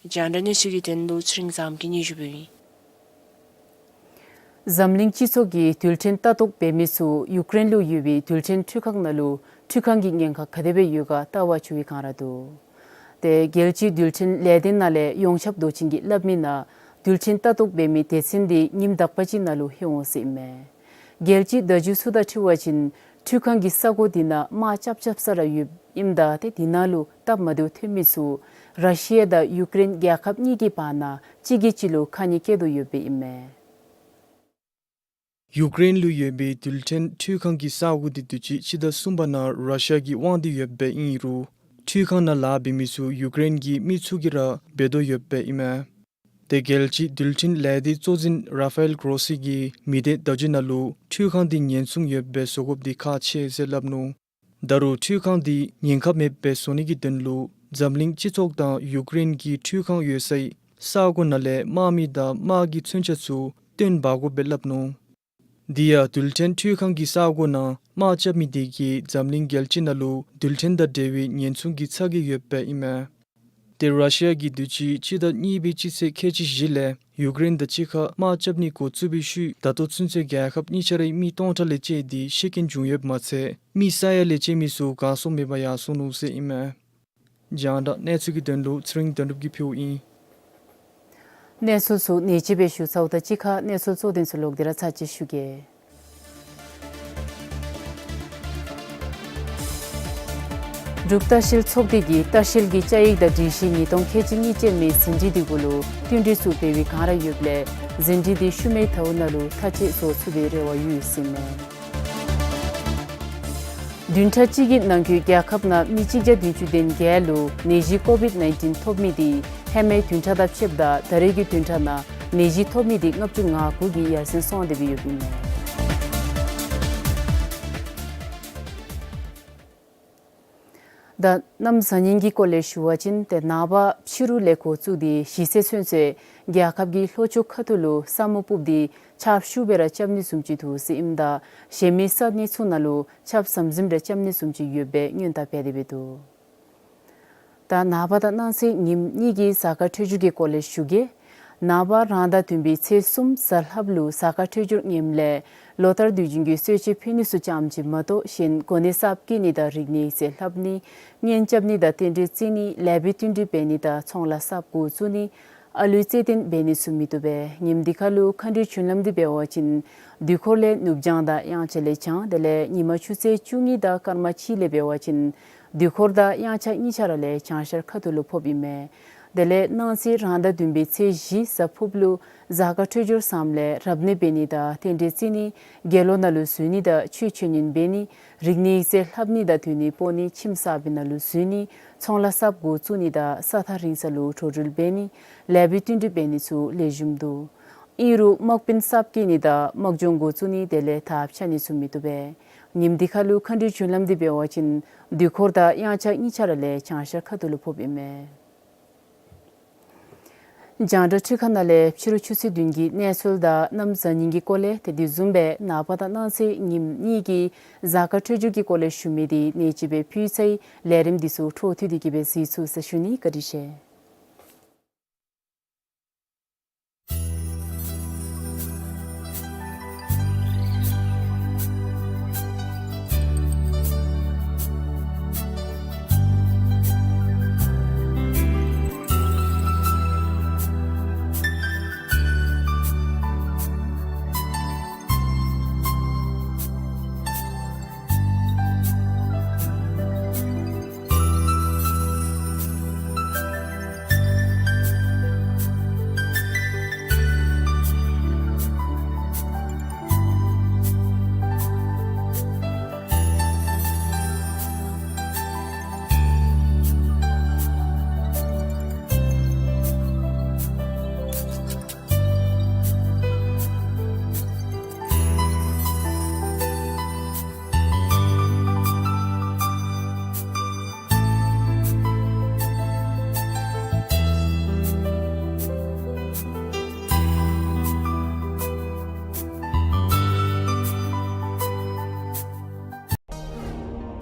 རྒྱང་བསྒྲགས་གནས་ཚུལ་གྱི་དོན་ལུ་ཚེ་རིང་བཟངམོ་གིས་སྙན་ཞུ་འབདཝ་ཨིན། འཛམ་གླིང་སྤྱི་ཚོགས་ཀྱིས་རྡུལ་ཕྲན་ལྟ་རྟོག་འབད་མི་ཚུ་ཡུཀ་རེན་ལུ་ཡོད་པའི་རྡུལ་ཕྲན་འཕྲུལ་ཁང་ནང་ལུ་འཕྲུལ་ཁང་གི་ཉེན་ཁ་ག་དེ་སྦེ་ཡོད་ག་བལྟ་བར་འགྱོ་བའི་བསྒང་ར་འདུག། ཏེ་རྒྱལ་སྤྱིའི་རྡུལ་ཕྲན་ལས་སྡེ་ནང་ལས་ཡོངས་ཁྱབ་མདོ་ཆེན་གྱིས་སླབ་མི་ནང་རྡུལ་ཕྲན་ལྟ་རྟོག་འབད་མི་སྡེ་ཚན་དེ་ཉིནམ་དག་པ་ཅིག་ནང་ལུ་ལྷོད་འོང་ཟེར་ཨིན་མས། རྒྱལ་སྤྱིའི་བརྡ་བརྒྱུད་ཚུ་དང་འཁྲིལ་བ་ཅིན་འཕྲུལ་ཁང་གི་ས་གོ་དེ་ནང་དམག་རྐྱབ་རྐྱབ་ས་ར་ཡོདཔ་ཨིནམ་ད་ཏེ་དེ་ནང་ལུ་སྟབས་མ་བདེཝ་ཐོན་མི་ཚུ་ར་ཤི་ཡ་དང་ཡུཀ་རེན་རྒྱལ་ཁབ་གཉིས་ཀྱི་བར་ན་གཅིག་གིས་གཅིག་ལུ་ཁ་ཉེས་བཀལ་དོ་ཡོདཔ་ཨིན་མས། ཡུཀ་རེན་ལུ་ཡོད་པའི་རྡུལ་ཕྲན་འཕྲུལ་ཁང་གི་ས་གོ་དེ་དུས་ཅི་སྤྱི་ཟླ་གསུམ་པ་ནང་ར་ཤི་ཡ་གིས་དབང་སྟེ་ཡོདཔ་ཨིན་རུང་འཕྲུལ་ཁང་ནང་ལཱ་འབད་མི་ཚུ་ཡུཀ་རེན་གྱི་མི་ཚུ་གིས་ར་འབད་དོ་ཡོདཔ་ཨིན་མས། ཏེ་རྒྱལ་སྤྱིའི་རྡུལ་ཕྲན་ལས་སྡེའི་གཙོ་འཛིན་ར་ཕ་ཨེལ་གྲོ་སི་གིས་མི་སྡེ་བརྡ་བརྒྱུད་ནང་ལུ་འཕྲུལ་ཁང་དེ་ཉེན་སྲུང་ཡོདཔ་སྦེ་བཟོ་དགོཔ་དེ་ཁག་ཆེ་ཟེར་སླབ་ནུག། ད་རུང་འཕྲུལ་ཁང་དེ་ཉེན་ཁ་མེདཔ་སྦེ་བཟོ་ནི་གི་དོན་ལུ་འཛམ་གླིང་སྤྱི་ཚོགས་དང་ཡུཀ་རེན་གྱི་འཕྲུལ་ཁང་ཡོད་སའི་ས་གོ་ནང་ལས་དམག་མི་དང་དམག་གི་མཚོན་ཆ་ཚུ་བཏོན་འབག་དགོཔ་སྦེ་སླབ་ནུག། དེ་ཡང་རྡུལ་ཕྲན་འཕྲུལ་ཁང་གི་ས་གོ་ནང་དམག་རྐྱབ་མི་དེ་གིས་འཛམ་གླིང་རྒྱལ་སྤྱི་ནང་ལུ་རྡུལ་ཕྲན་དང་འབྲེལ་བའི་ཉེན་སྲུང་གི་ཚ་གྱང་ཡོདཔ་ཨིན་མས། ཏེ་ར་ཤི་ཡ་གིས་དུས་ཅི་སྤྱི་ཟླ་གཉིས་པའི་སྤྱི་ཚེས་ཁལ་གཅིག་བཞི་ལས་ཡུཀ་རེན་དང་གཅིག་ཁར་དམག་རྐྱབ་ནི་འགོ་བཙུགས་པའི་ཤུལ་ད་ལྟོ་ཚུན་ཚོད་རྒྱལ་ཁབ་གཉིས་ཆ་རའི་མི་སྟོང་ཕྲག་ལས་བཅད་དེ་ཤི་རྐྱེན་བྱུང་ཡོདཔ་མ་ཚད་མི་ས་ཡ་ལས་བཅད་མི་ཚུ་གར་སོང་མེད་པར་ཡར་སོང་ནུག་ཟེར་ཨིན་མས། རྒྱང་བསྒྲགས་གནས་ཚུལ་གྱི་དོན་ལུ་ཚེ་རིང་དོན་གྲུབ་ཀྱིས་ཕུལཝ་ཨིན། གནས་ཚུལ་ཚུ་ནེ་ཅི་སྦེ་ཞུ་ཚརཝ་དང་གཅིག་ཁར་གནས་ཚུལ་གཙོ་དོན་ཚུ་ལོག་སྟེ་ར་ཚར་གཅིག་ཞུ་གེ། འབྲུག་ལྟ་བཤལ་ཚོགས་སྡེ་གིས་ལྟ་བཤལ་གྱི་བཅའ་ཡིག་དང་སྒྲིག་གཞི་ཉིས་སྟོང་ཁལ་གཅིག་གཉིས་ཅན་མའི་ཟིན་བྲིས་དེ་གུ་ལུ་བསྟུན་གྲོས་ཚུ་འབད་བའི་བསྒང་ར་ཡོདཔ་ལས་ཟིན་བྲིས་དེ་ཤུལ་མའི་ཟླཝ་ནང་ལུ་མཐའ་དཔྱད་བཟོ་ཚུགས་པའི་རེ་བ་ཡོད་ཟེར་ཨིན་མས། བདུན་ཕྲག་གཅིག་གི་ནང་འཁོད་རྒྱལ་ཁབ་ནང་མི་གཅིག་བརྒྱ་བདུན་ཅུ་དོན་བརྒྱད་ལུ་ནད་གཞི་ཀོ་བིཌ་ནའིན་ཊིན་ཐོབ་མི་དེ་ཧེ་མའི་བདུན་ཕྲག་དང་ཕྱདཔ་ད་ད་རེས་ཀྱི་བདུན་ཕྲག་ནང་ནད་གཞི་ཐོབ་མི་དེ་ལྔ་བཅུ་ང་དགུ་གིས་ཡར་སེང་སོང་སྟེ་སྦེ་ཡོདཔ་ཨིན་མས། ད་གནམ་བཟང་ངན་གྱི་སྐོར་ལས་ཞུ་བ་ཅིན་ཏེ་ནངས་པ་ཕྱི་རུ་ལས་འགོ་བཙུགས་ཏེ་གཞིས་རྩེ་ཚུན་ཚོད་རྒྱལ་ཁབ་ཀྱི་ལྷོ་ཕྱོགས་ཁ་ཐུག་ལུ་ས་སྨུག་སྤུབས་ཏེ་ ཆརཔ་ཤུགས་སྦེ་ར་རྐྱབ་ནི་བཟུམ་ཅིག་འདུག་ཟེར་ཨིནམ་ད་གཞན་མི་ས་གནས་ཚུ་ནང་ལུ་ཆརཔ་ཟམ་ཟིམ་ར་རྐྱབ་ནི་བཟུམ་ཅིག་ཡོདཔ་སྦེ་སྔོན་བརྡ་འབད་དེ་འབད་འདུག། ད་ནངས་པ་དང་གནངས་ཚེ་ཉིནམ་གཉིས་ཀྱི་གཟའ་སྐར་འཕྲོད་སྦྱོར་གྱི་སྐོར་ལས་ཞུ་གེ། ནངས་པ་རང་ཟླ་བདུན་པའི་ཚེས་གསུམ་གཟའ་ལྷགཔ་ལུ་གཟའ་སྐར་འཕྲོད་སྦྱོར་ངནམ་ལས་ལོ་ལྟར་དུས་རྒྱུན་གྱི་གསོལ་མཆོད་ཕུལ་ནི་ཚུ་ཙམ་ཅིག་མ་གཏོགས་གཞན་གོ་གནས་གསརཔ་བསྐོ་ནི་དང་རིག་གནས་ཡིག་རྩིས་ལྷབ་ནི་གཉེན་རྐྱབ་ནི་དང་རྟེན་འབྲེལ་བརྩི་ནི་ལེགས་པའི་བསྟུན་གྲོས་འབད་ནི་དང་ཚོང་ལཱ་གསརཔ་འགོ་བཙུགས་ནི་ཨ་ལུའི་རྩེད་འགྲན་འབད་ནི་ཚུ་མི་བཏུབ་པས། ཉིནམ་འདི་ཁར་ལུ་མཁའ་འགྲོའི་རྒྱུན་ལམ་འདི་འབད་བ་ཅིན་དུས་འཁོར་ལས་ནུབ་བྱང་དང་དབྱངས་འཆར་ལས་བྱང་དེ་ལས་ཉིན་མ་ཆུ་ཚོད་བཅུ་གཉིས་དང་སྐར་མ་གཅིག་ལས་འབད་བ་ཅིན་དུས་འཁོར་དང་དབྱངས་འཆར་གཉིས་ཆ་ར་ལས་བྱང་ཤར་ཁ་ཐུག་ལུ་ཕོགཔ་ཨིན་མས། དེ་ལས་གནངས་ཚེ་རང་ཟླ་བདུན་པའི་ཚེས་བཞི་གཟའ་ཕུརཔ་ལུ་གཟའ་སྐར་འཕྲོད་སྦྱོར་བཟངམ་ལས་རབ་གནས་འབད་ནི་དང་རྟེན་འབྲེལ་བརྩི་ནི་དགེ་སློང་ནང་ལུ་འཛུལ་ནི་དང་ཆོས་འཆད་ཉན་འབད་ནི་རིག་གནས་ཡིག་རྩིས་ལྷབ་ནི་དང་དུས་ནི་སྤོ་ནི་ཁྱིམ་གསརཔའི་ནང་ལུ་འཛུལ་ནི་ཚོང་ལཱ་གསརཔ་འགོ་བཙུགས་ནི་དང་ས་ཐག་རིང་ས་ལུ་འགྲོ་འགྲུལ་འབད་ནི་ལེགས་པའི་བསྟུན་གྲོས་འབད་ནི་ཚུ་ལེགས་ཤོམ་འདུག། ཨིན་རུང་དམག་དཔོན་གསརཔ་བསྐོ་ནི་དང་དམག་སྦྱོང་འགོ་བཙུགས་ནི་དེ་ལས་དར་འཕྱར་ནི་ཚུ་མི་བཏུབ་པས། ཉིནམ་འདི་ཁར་ལུ་མཁའ་འགྲོའི་རྒྱུན་ལམ་འདི་འབད་བ་ཅིན་དུས་འཁོར་དང་དབྱངས་འཆར་གཉིས་ཆ་ར་ལས་བྱང་ཤར་ཁ་ཐུག་ལུ་ཕོགཔ་ཨིན་མས། རྒྱང་བསྒྲགས་འཕྲུལ་ཁང་ནང་ལས་ཕྱི་རུ་ཆུ་ཚོད་བདུན་གྱི་གནས་ཚུལ་དང་གནམ་གཟའ་ཉིམ་གྱི་སྐོར་ལས་དེ་དེ་བཟུམ་སྦེ་ནངས་པ་དང་གནངས་ཚེ་ཉིནམ་གཉིས་ཀྱི་གཟའ་སྐར་འཕྲོད་སྦྱོར་གྱི་སྐོར་ལས་ཞུ་མི་འདི་ནེ་ཅིག་སྦེ་ཕུལ་ཚར་ཡི། ལས་རིམ་འདི་ཚུ་འཕྲོ་མཐུད་དེ་གི་སྦེ་གཟིགས་ཚུགས་ཟེར་ཞུ་ནི། བཀའ་དྲིན་ཆེ།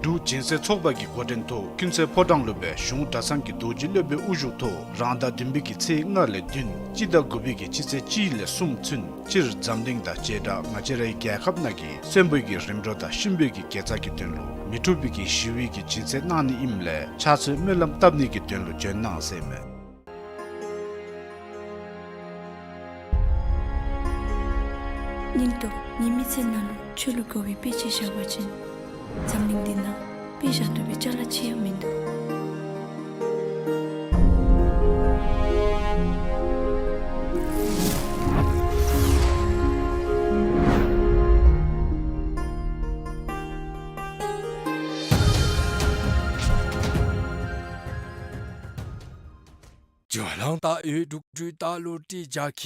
འབྲུག་སྦྱིན་སྲེག་ཚོགས་པ་གི་འགོ་འདྲེན་ཐོག་ཀུན་གསལ་ཕོ་བྲང་ལུ་སྦེ་གཞུང་གྲྭ་ཚང་གི་རྡོ་རྗེ་སློབ་དཔོན་དབུ་བཞུགས་ཐོག་རང་ཟླ་བདུན་པའི་གི་ཚེས་ལྔ་ལས་བདུན་སྤྱི་ཟླ་དགུ་པའི་གི་སྤྱི་ཚེས་གཅིག་ལས་གསུམ་ཚུན་སྤྱིར་འཛམ་གླིང་དང་བྱེ་བྲག་ང་བཅས་རའི་རྒྱལ་ཁབ་ནང་གི་གསོན་པོའི་གི་རིམ་གྲོ་དང་གཤིན་པོའི་གི་དགེ་རྩ་གི་དོན་ལུ་མི་འཁྲུགས་པའི་གི་ཞི་བའི་གི་སྦྱིན་སྲེག་གནང་ནི་ཨིནམ་ལས་ཕྱག་འཚལ་སྨོན་ལམ་བཏབ་ནི་གི་དོན་ལུ་བྱོན་གནང་ཟེར་མས། སྙིང་སྟོབས་ཉི་མའི་ཚལ་ནང་ལུ་ཆོས་ལུ་དགའ་བའི་དཔེ་ཅིག་བཞག་པ་ཅིན་འཛམ་གླིང་འདི་ནང་དཔེ་བཞག་བཏུབ་པའི་ཅ་ལ་ཅིག་ཡང་མིན་འདུག།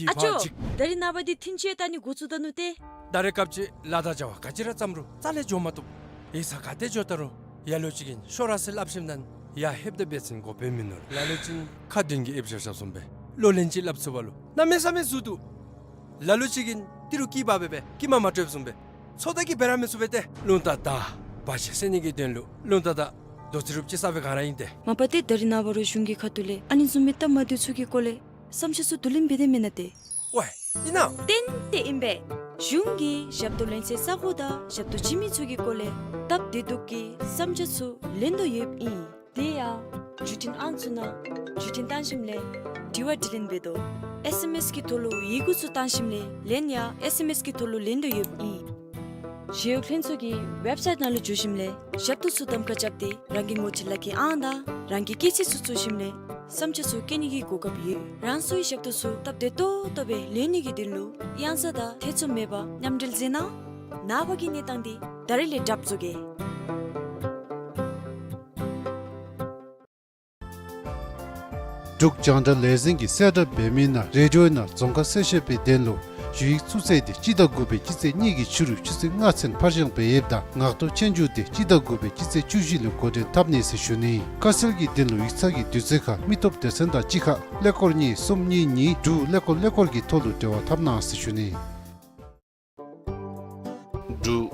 ཨ་ཅོ། ད་རིས་ནངས་པ་འདི་ཐིན་ཅི་ལྟ་ནི་འགོ་བཙུགས་ད་ནུག་ཏེ། ད་རེས་སྐབས་ཅིག་ལཱ་དང་བྱ་བ་ག་ཅི་ར་བརྩམ་རུང་རྩ་ལས་འགྱོ་མ་བཏུབ། ཡིག་ཚང་ག་ཏེ་འགྱོ་ད་རུང་ལ་ལུ་ཅིག་གིས་ཤོག་ར་ཟེར་སླབ་ཞིནམ་ད་ཡར་ལྷོདཔ་ད་འབད་བ་ཅིན་གོ་དཔེ་མིན་ནུག། ལ་ལུ་ཅིག་ཁ་མདུན་གྱི་ཨེབ་ཞབས་ཞབས་བཟུམ་སྦེ་གློག་ལན་ཅིག་སླབ་ཚུགས་པ་ལུ་གནམ་མེད་ས་མེད་ཟུག་འདུག། ལ་ལུ་ཅིག་གིས་ཏི་རུ་སྐྱི་པགས་སྦེ་སྦེ་སྐྱི་མ་མ་སྤྲོདཔ་བཟུམ་སྦེ་ཚོད་ལྟ་གིས་འབད་ར་མི་ཚུགས་པས་ཏེ། རླུང་རྟ་དང་བར་ཆད་སེལ་ནི་གི་དོན་ལུ་རླུང་རྟ་དང་རྡོ་རྩེག་རུབ་ཅིག་ཟ་བའི་སྒང་ར་ཨིན་ཏེ། མ་པ་ཏེ་ད་རིས་ནངས་པ་ར་གཞུང་གི་ཁ་ཐུག་ལས་ཨ་ནི་བཟུམ་མའི་སྟབས་མ་བདེཝ་ཚུ་གི་སྐོར་ལས་བསམ་འཆར་ཚུ་བསྡུ་ལེན་འབད་དེ་མེན་ན་ཏེ། ཝའེ་ཨིན་ན། ཏན་ཏན་ཨིན་པས། གཞུང་གིས་ཞབས་ཏོག་ལེན་སའི་ས་གོ་དང་ཞབས་ཏོག་བྱིན་མི་ཚུ་གི་སྐོར་ལས་སྟབས་བདེ་སྡུག་གི་བསམ་འཆར་ཚུ་ལེན་དོ་ཡོདཔ་ཨིན། དེ་ཡང་བརྒྱུད་འཕྲིན་ཨང་ཚུ་ནང་བརྒྱུད་འཕྲིན་བཏང་ཞིནམ་ལས་དྲི་བ་དྲིས་ལན་འབད་དོ། ཨེས་ཨེམ་ཨེས་ཀྱི་ཐོག་ལུ་ཡི་གུ་ཚུ་བཏང་ཞིནམ་ལས་ལན་ཡང་ཨེས་ཨེམ་ཨེས་ཀྱི་ཐོག་ལུ་ལེན་དོ་ཡོདཔ་ཨིན། ཞི་གཡོག་ལྷན་ཚོགས་ཀྱི་ཝེབ་སའིཊ་ནང་ལུ་འཛུལ་ཞིནམ་ལས་ཞབས་ཏོག་ཚུ་གདམ་ཁ་རྐྱབ་སྟེ་རང་གི་ངོ་སྤྲོད་ལག་ཁྱེར་ཨང་དང་རང་གི་སྐྱེས་ཚེས་ཚུ་བཙུགས་ཞིནམ་ལས་བསམ་འཆར་ཚུ་བཀོད་ནི་གི་གོ་སྐབས་ཡོད། རང་སོའི་ཞབས་ཏོག་ཚུ་སྟབས་བདེ་ཏོག་ཏོ་སྦེ་ལེན་ནི་གི་དོན་ལུ་གཡང་ས་དང་ཐེ་ཚོམ་མེད་པར་མཉམ་འབྲེལ་མཛད་གནང་། ནངས་པ་གི་གནས་སྟངས་འདི་ད་རིས་ལས་གྲབས་བཟོ་གེ། འབྲུག་རྒྱང་བསྒྲགས་ལས་འཛིན་གྱིས་གསལ་བསྒྲགས་འབད་མི་ནང་རེ་ཌི་ཡོ་ནང་རྫོང་ཁ་གསལ་བཤད་པའི་དོན་ལུ་ཞུ་ཡིག་ཚུ་བསྩལ་ཏེ་སྤྱི་ཟླ་དགུ་པའི་སྤྱི་ཚེས་གཉིས་ཀྱི་ཕྱི་རུ་ཆུ་ཚོད་ལྔ་ཚུན་ཕར་བཞེངས་འབད་ཡོདཔ་ད་ངག་ཐོག་ཆོས་རྒྱུགས་འདི་སྤྱི་ཟླ་དགུ་པའི་སྤྱི་ཚེས་བཅུ་བཞི་ལུ་འགོ་འདྲེན་འཐབ་ནི་ཟེར་ཞུ་ནི། དཀའ་སེལ་གྱི་དོན་ལུ་ཡིག་ཚང་གི་དུས་ཚོད་ཁར་མི་སྟོབས་སྡེ་ཚན་དང་གཅིག་ཁར་ཀླད་ཀོར་གཉིས་གསུམ་གཉིས་གཉིས་དྲུག་ཀླད་ཀོར་ཀླད་ཀོར་གྱི་ཐོག་ལུ་འབྲེལ་བ་འཐབ་གནང་ཟེར་ཞུ་ནི།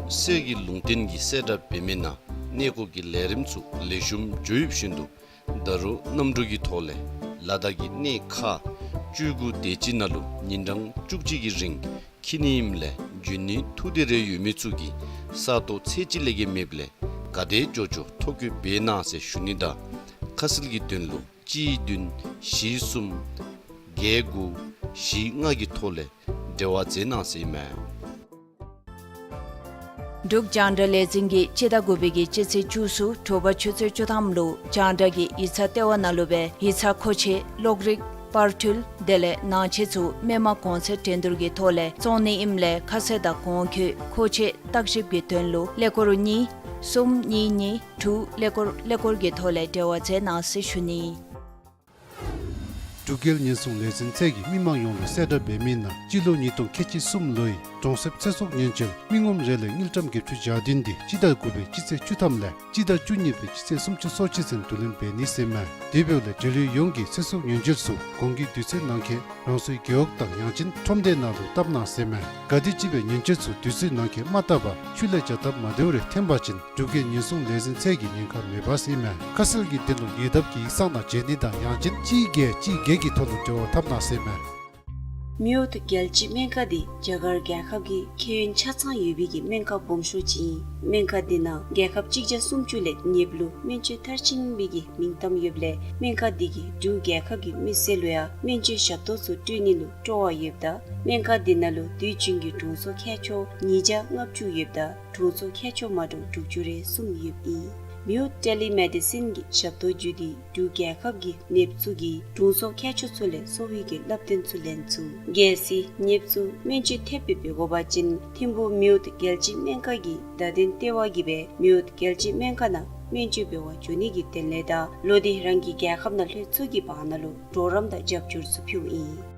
གསེར་གྱི་ལུང་བསྟན་གྱི་གསལ་བསྒྲགས་འབད་མི་ནང་གནས་སྐོར་གྱི་ལས་རིམ་ཚུ་ལེགས་ཤོམ་འགྱོ་ཡོདཔ་བཞིན་དུ་ད་རུང་གནམ་གྲུ་གི་ཐོག་ལས་ལ་དྭགས་ཀྱི་གནས་ཁག་བཅུ་དགུ་དེ་ཅིག་ནང་ལུ་ཉིན་གྲངས་བཅུ་གཅིག་གི་རིང་འཁྱིད་ནི་ཨིནམ་ལས་འབྱོན་ནི་ཐུགས་འདོད་རེ་ཡོད་མི་ཚུ་གིས་ས་སྟོང་ཚད་གཅིག་ལས་བརྒལ་མེདཔ་ལས་ག་དེ་མགྱོགས་མགྱོགས་ཐོ་བཀོད་འབད་གནང་ཟེར་ཞུ་ནི་དང་ཁ་གསལ་གྱི་དོན་ལུ་གཅིག་བདུན་བཞི་གསུམ་བརྒྱད་དགུ་བཞི་ལྔ་གི་ཐོག་ལས་འབྲེལ་བ་མཛད་གནང་ཟེར་ཨིན་མས། འབྲུག་རྒྱང་བསྒྲགས་ལས་འཛིན་གྱིས་སྤྱི་ཟླ་དགུ་པའི་གི་སྤྱི་ཚེས་བཅུ་གསུམ་དྲོ་པ་ཆུ་ཚོད་བཅུ་ཐམ་ལུ་རྒྱང་བསྒྲགས་ཀྱི་ཡིག་ཚང་ལྟེ་བ་ནང་ལུ་སྦེ་ཡིག་ཚང་མཁོ་ཆས་གློག་རིག་པར་འཕྲུལ་དེ་ལས་ནང་ཆས་ཚུ་མི་མང་གོང་ཚད་འགྲན་བསྡུར་གྱི་ཐོག་ལས་བཙོང་ནི་ཨིནམ་ལས་ཁ་གསལ་དང་གོང་འཁོད་མཁོ་ཆས་བརྟག་ཞིབ་ཀྱི་དོན་ལུ་ཀླད་ཀོར་གཉིས་གསུམ་གཉིས་གཉིས་དྲུག་ཀླད་ཀོར་ཀླད་ཀོར་གྱི་ཐོག་ལས་འབྲེལ་བ་མཛད་གནང་ཟེར་ཞུ་ནི། འབྲུག་རྒྱལ་ཉེན་སྲུང་ལས་འཛིན་ཚད་ཀྱིས་མི་མང་ཡོངས་ལུ་གསལ་བསྒྲགས་འབད་མི་ནང་སྤྱི་ལོ་ཉིས་སྟོང་ཁལ་གཅིག་གསུམ་ལོའི་གྲོང་གསེབ་ཚེ་སྲོག་ཉེན་བཅོལ་མི་ངོམ་རེ་ལས་དངུལ་ཀྲམ་བརྒྱད་ཅུ་བརྒྱ་བདུན་དེ་སྤྱི་ཟླ་དགུ་པའི་སྤྱི་ཚེས་བཅུ་ཐམ་ལས་སྤྱི་ཟླ་བཅུ་གཉིས་པའི་སྤྱི་ཚེས་སུམ་ཅུ་སོ་གཅིག་ཚུན་བསྡུ་ལེན་འབད་ནི་ཟེར་མས། དེ་འབདཝ་ལས་འབྲེལ་ཡོད་ཡོངས་ཀྱིས་ཚེ་སྲོག་ཉེན་བཅོལ་ཚུ་གོང་གི་དུས་ཚོད་ནང་འཁོད་རང་སོའི་རྒེད་འོག་དང་ཡང་ཅིན་ཁྲོམ་སྡེ་ནང་ལུ་བཏབ་གནང་ཟེར་མས། ག་དེམ་ཅིག་སྦེ་ཉེན་བཅོལ་ཚུ་དུས་ཚོད་ནང་འཁོད་མ་བཏབ་པར་ཆུ་ལས་བྱ་སྟབས་མ་བདེཝ་རེ་ཐོན་པ་ཅིན་འབྲུག་རྒྱལ་ཉེན་སྲུང་ལས་འཛིན་ཚད་ཀྱིས་ཉེན་ཁ་མེད་པས་ཟེར་མས། ཁ་གསལ་གྱི་དོན་ལུ་ཉེ་འདབས་ཀྱི་ཡིག་ཚང་ནང་བྱོན་ནི་དང་ཡང་ཅིན་གཅིག་བརྒྱད་གཅིག་བརྒྱད་ཀྱི་ཐོག་ལུ་འབྲེལ་བ་འཐབ་གནང་ཟེར་མས། མེའོ་རྒྱལ་སྤྱིའི་སྨན་ཁང་འདི་རྒྱ་གར་རྒྱལ་ཁབ་ཀྱི་ཁེ་ཡོན་ཆ་ཚང་ཡོད་པའི་གི་སྨན་ཁང་སྦོམ་ཤོས་ཅིག་ཨིན། སྨན་ཁང་འདི་ནང་རྒྱལ་ཁབ་གཅིག་བརྒྱ་སུམ་ཅུ་ལས་ཉེ་བ་ལུ་སྨན་བཅོས་མཐར་ཕྱིན་པའི་གི་མིང་གཏམ་ཡོདཔ་ལས་སྨན་ཁང་འདི་གིས་འབྲུག་རྒྱལ་ཁབ་ཀྱི་མི་སེར་ལུ་ཡང་སྨན་བཅོས་ཞབས་ཏོག་ཚུ་སྤྲོད་ནི་ལུ་སྤྲོ་བ་ཡོདཔ་ད་སྨན་ཁང་འདི་ནང་ལུ་དུས་རྒྱུན་གྱི་དྲུང་འཚོ་མཁས་མཆོག་ཉིས་བརྒྱ་ལྔ་བཅུ་ཡོདཔ་ད་དྲུང་འཚོ་མཁས་མཆོག་མ་འདྲཝ་དྲུག་ཅུ་རེ་གསུམ་ཡོདཔ་ཨིན། མེའོ་ཊེ་ལི་མེ་ཌི་སིན་གྱི་ཞབས་ཏོག་བརྒྱུད་དེ་འབྲུག་རྒྱལ་ཁབ་ཀྱི་ནདཔ་ཚུ་གིས་དྲུང་འཚོ་མཁས་མཆོག་ཚུ་ལས་གསོ་བའི་གི་བསླབ་སྟོན་ཚུ་ལེན་ཚུགས། གལ་སྲིད་ནདཔ་ཚུ་སྨན་བཅོས་ཐེབས་སྦེ་འབད་དགོ་པ་ཅིན་ཐིམ་ཕུག་མེའོ་རྒྱལ་སྤྱིའི་སྨན་ཁང་གི་བརྡ་དོན་ལྟེ་བ་གིས་སྦེ་མེའོ་རྒྱལ་སྤྱིའི་སྨན་ཁང་ནང་སྨན་བཅོས་འབད་བར་འགྱོ་ནི་གི་དོན་ལས་དང་ལོག་སྟེ་རང་གི་རྒྱལ་ཁབ་ནང་ལྷོད་ཚུགས་ཀྱི་བར་ན་ལུ་གྲོགས་རམ་དང་རྒྱབ་སྐྱོར་ཚུ་ཕུལཝ་ཨིན།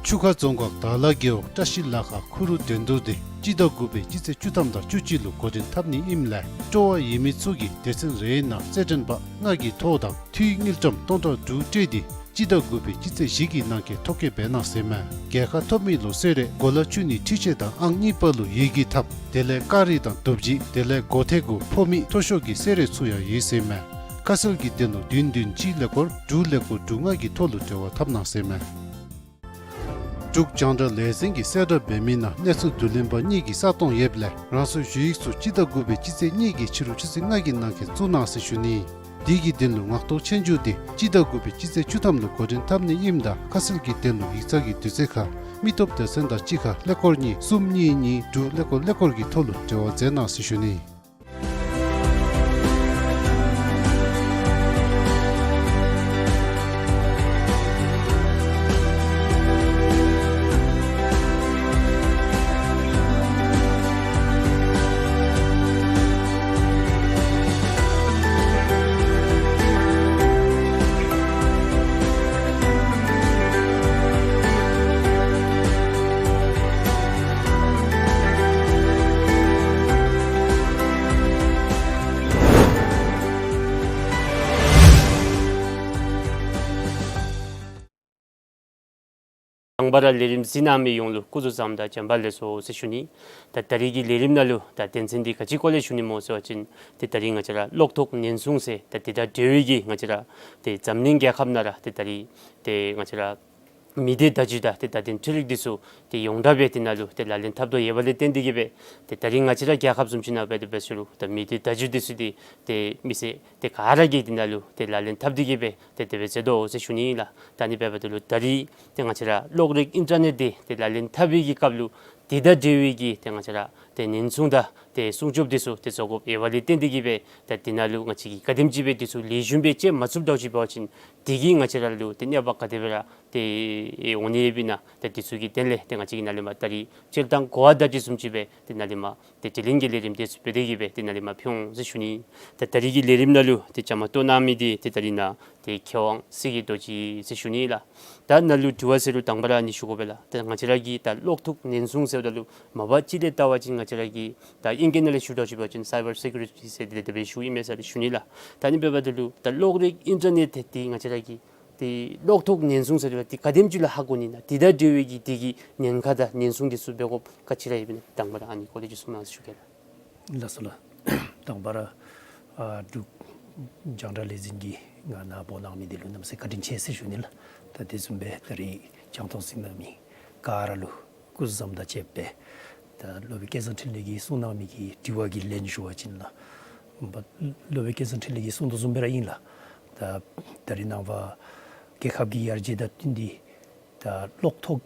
ཆུ་ཁ་རྫོང་ཁག་དར་ལ་རྒེད་འོག་བཀྲ་ཤིས་ལ་ཁ་ཁུ་རུ་འགྲན་བསྡུར་འདི་སྤྱི་ཟླ་དགུ་པའི་སྤྱི་ཚེས་བཅུ་ཐམ་དང་བཅུ་གཅིག་ལུ་འགོ་འདྲེན་འཐབ་ནི་ཨིནམ་ལས་སྤྲོ་བ་ཡོད་མི་ཚུ་གིས་སྡེ་ཚན་རེའི་ནང་རྩེད་འགྲན་པ་ལྔ་གི་ཐོ་དང་འཐུས་དངུལ་ཀྲམ་སྟོང་ཕྲག་དྲུག་སྤྲོད་དེ་སྤྱི་ཟླ་དགུ་པའི་སྤྱི་ཚེས་བཞི་གི་ནང་འཁོད་ཐོ་བཀོད་འབད་གནང་ཟེར་མས། རྒྱལ་ཁ་ཐོབ་མི་ལུ་གསོལ་རས་གོ་ལ་བཅུ་གཉིས་འཕྲུལ་ཆས་དང་ཨང་གཉིས་པ་ལུ་ཡི་གེ་ཐབ་དེ་ལས་སྐ་རིས་དང་རྡོ་བརྗེ་དེ་ལས་སྒོ་ཐེ་གུ་ཕོ་མི་མཐོ་ཤོས་ཀྱི་གསོལ་རས་ཚུ་ཡང་ཡོད་ཟེར་མས། ཁ་གསལ་གྱི་དོན་ལུ་བདུན་བདུན་གཅིག་ཀླད་ཀོར་དྲུག་ཀླད་ཀོར་དྲུག་ལྔ་གི་ཐོག་ལུ་འབྲེལ་བ་འཐབ་གནང་ཟེར་མས། འབྲུག་རྒྱང་བསྒྲགས་ལས་འཛིན་གྱིས་གསལ་བསྒྲགས་འབད་མི་ནང་གནས་ཚུལ་བསྡུ་ལེན་པ་གཉིས་ཀྱི་ས་སྟོང་ཡོདཔ་ལས་རང་སོའི་ཞུ་ཡིག་ཚུ་སྤྱི་ཟླ་དགུ་པའི་སྤྱི་ཚེས་གཉིས་ཀྱི་ཕྱི་རུ་ཆུ་ཚོད་ལྔ་གི་ནང་འཁོད་བཙུགས་གནང་ཟེར་ཞུ་ནི། དེ་གི་དོན་ལུ་ངག་ཐོག་ཆོས་རྒྱུགས་འདི་སྤྱི་ཟླ་དགུ་པའི་སྤྱི་ཚེས་བཅུ་ཐམ་ལུ་འགོ་འདྲེན་འཐབ་ནི་ཨིནམ་ད་ཁ་གསལ་གྱི་དོན་ལུ་ཡིག་ཚང་གི་དུས་ཚོད་ཁར་མི་སྟོབས་སྡེ་ཚན་དང་གཅིག་ཁར་ཀླད་ཀོར་གཉིས་གསུམ་གཉིས་གཉིས་དྲུག་ཀླད་ཀོར་ཀླད་ཀོར་གྱི་ཐོག་ལུ་འབྲེལ་བ་མཛད་གནང་ཟེར་ཞུ་ནི། དང་པ་ར་ལས་རིམ་གཟིགས་གནང་མི་ཡོངས་ལུ་སྐུ་གཟུགས་བཟང་དང་བྱམས་པ་ལེགས་སོ་ཟེར་ཞུ་ནི། ད་ད་རིས་ཀྱི་ལས་རིམ་ནང་ལུ་ད་དོན་ཚན་འདི་ག་ཅི་སྐོར་ལས་ཞུ་ནི་སྨོ་ཟེར་བ་ཅིན་ཏེ་ད་རིས་ང་བཅས་ར་གློག་ཐོག་ཉེན་སྲུང་ཟེར་ད་དེ་དང་འབྲེལ་བའི་གི་ང་བཅས་ར་ཏེ་འཛམ་གླིང་རྒྱལ་ཁབ་ནང་ར་ཏེ་ད་རིས་ཏེ་ང་བཅས་ར་མི་སྡེ་བརྡ་བརྒྱུད་དང་ཏེ་བརྡ་དོན་འཕྲིན་ལས་འདི་ཚུ་ཏེ་ཡོངས་གྲགས་སྦེ་དེ་ནང་ལུ་ཏེ་ལག་ལེན་འཐབ་དོ་ཡོདཔ་ལས་བརྟེན་ཏེ་གིས་སྦེ་ཏེ་ད་རིས་ང་བཅས་ར་རྒྱལ་ཁབ་བཟུམ་ཅིག་ནང་འབད་དེ་འབད་ས་ལུ་ད་མི་སྡེ་བརྡ་བརྒྱུད་འདི་ཚུ་ཏེ་ཏེ་མི་སེར་ཏེ་ག་ར་གིས་དེ་ནང་ལུ་ཏེ་ལག་ལེན་འཐབ་སྟེ་གིས་སྦེ་ཏེ་དེ་སྦེ་མཛད་དོ་ཟེར་ཞུ་ནི་ལགས། ད་ཨ་ནི་འབདཝ་ད་ལུ་ད་རིས་ཏེ་ང་བཅས་ར་གློག་རིག་ཨིན་ཊར་ནེཊ་འདི་ཏེ་ལག་ལེན་འཐབ་པའི་གི་སྐབས་ལུ་དེ་དང་འབྲེལ་བའི་གི་ཏེ་ང་བཅས་ར་ཏེ་ཉེན་སྲུང་དང་ཏེ་སྲུང་སྐྱོབ་འདི་ཚུ་ཏེ་བཟོ་དགོཔ་ཡོདཔ་ལས་བརྟེན་ཏེ་གིས་སྦེ་ཏེ་དེ་ནང་ལུ་ང་བཅས་ཀྱིས་ག་དེམ་ཅིག་སྦེ་འདི་ཚུ་ལེགས་ཤོམ་སྦེ་དཔྱད་མ་ཚུགསཔ་འདྲཝ་ཅིག་འབད་བ་ཅིན་དེ་གིས་ང་བཅས་ར་ལུ་ཏེ་གནོད་པ་ག་དེ་སྦེ་ར་ཏེ་འོང་ནི་ཡོདཔ་ཨིན་ན་ཏེ་འདི་ཚུ་གི་དོན་ལས་ཏེ་ང་བཅས་ཀྱིས་ནཱ་ལས་མར་ད་རིས་སྤྱིར་བཏང་གོ་བ་བརྡ་སྤྲོད་བཟུམ་ཅིག་སྦེ་ཏེ་ནཱ་ལས་མར་ཏེ་དྲི་ལན་གྱི་ལས་རིམ་འདི་ཚུ་འབད་དེ་གིས་སྦེ་ཏེ་ནཱ་ལས་མར་ཕུལ་འོང་ཟེར་ཞུ་ནི། ད་ད་རིས་ཀྱི་ལས་རིམ་ནང་ལུ་ཏེ་བཅའ་མར་གཏོགས་གནང་མི་འདི་ཏེ་ད་རིས་ནཱ་ཏེ་མཁས་དབང་སྲིད་ཀྱི་རྡོ་རྗེ་ཟེར་ཞུ་ནི་ལགས། ད་ནཱ་ལུ་དྲི་བ་ཟེར་རུང་དང་པ་ར་ཨ་ནི་ཞུ་དགོ་པས་ལགས། ད་ང་བཅས་ར་གི་ད་གློག་ཐོག་ཉེན་སྲུང་ཟེརཝ་ད་ལུ་མ་པ་ཅིག་ལས་བལྟ་བ་ཅིན་ང་བཅས་ར་གི་ད་ཨིང་སྐད་ནང་ལས་ཞུ་འདྲཝ་ཅིག་འབད་བ་ཅིན་སའི་བར་སེ་ཀུ་རི་ཊི་ཟེར་ཏེ་དེ་སྦེ་ཞུཝ་ཨིན་མས་ཟེར་ཞུ་ནི་ལགས། ད་ཨ་ནི་འབདཝ་ད་ལུ་ད་གློག་རིག་ཨིན་ཊར་ནེཊ་འདི་ང་བཅས་ར་གི་ ཏེ་གློག་ཐོག་ཉེན་སྲུང་ཟེར་བ་འདི་ག་དེམ་ཅིག་ལུ་ཧ་གོ་ནི་ན། དེ་དང་འབྲེལ་བའི་གི་དེ་གི་ཉེན་ཁ་དང་ཉེན་སྲུང་འདི་ཚུ་འབད་དགོཔ་ག་ཅི་ར་ཡོདཔ་ཨིན་ན། དང་པ་ར་ཨ་ནི་སྐོར་ལས་ཅིག་གསུང་གནང་ཟེར་ཞུ་གེ་ལགས། ལགས་སོ་ལགས། དང་པ་ར་ཨ་འབྲུག་རྒྱང་བསྒྲགས་ལས་འཛིན་གྱིས་ང་ནཱ་འབོ་གནང་མི་འདི་ལུ་གནམ་མེད་ས་མེད་བཀའ་དྲིན་ཆེ་ཟེར་ཞུ་ནི་ལགས། ད་དེ་བཟུམ་སྦེ་ད་རིས་རྒྱང་མཐོང་གཟིགས་གནང་མི་ག་ར་ལུ་སྐུ་གཟུགས་བཟང་དང་བཅས་པའི་ད་སློབ་དཔོན་སྐལ་བཟང་འཕྲིན་ལས་ཀྱིས་གསུང་གནང་མི་གི་དྲི་བ་གི་ལན་ཞུ་བ་ཅིན་ལགས། སློབ་དཔོན་སྐལ་བཟང་འཕྲིན་ལས་ཀྱིས་གསུང་དོ་བཟུམ་སྦེ་ར་ཨིན་ལགས། ད་ད་རིས་ནངས་པ་རྒྱལ་ཁབ་ཀྱི་ཡར་རྒྱས་དང་བསྟུན་ཏེ་ད་གློག་ཐོག་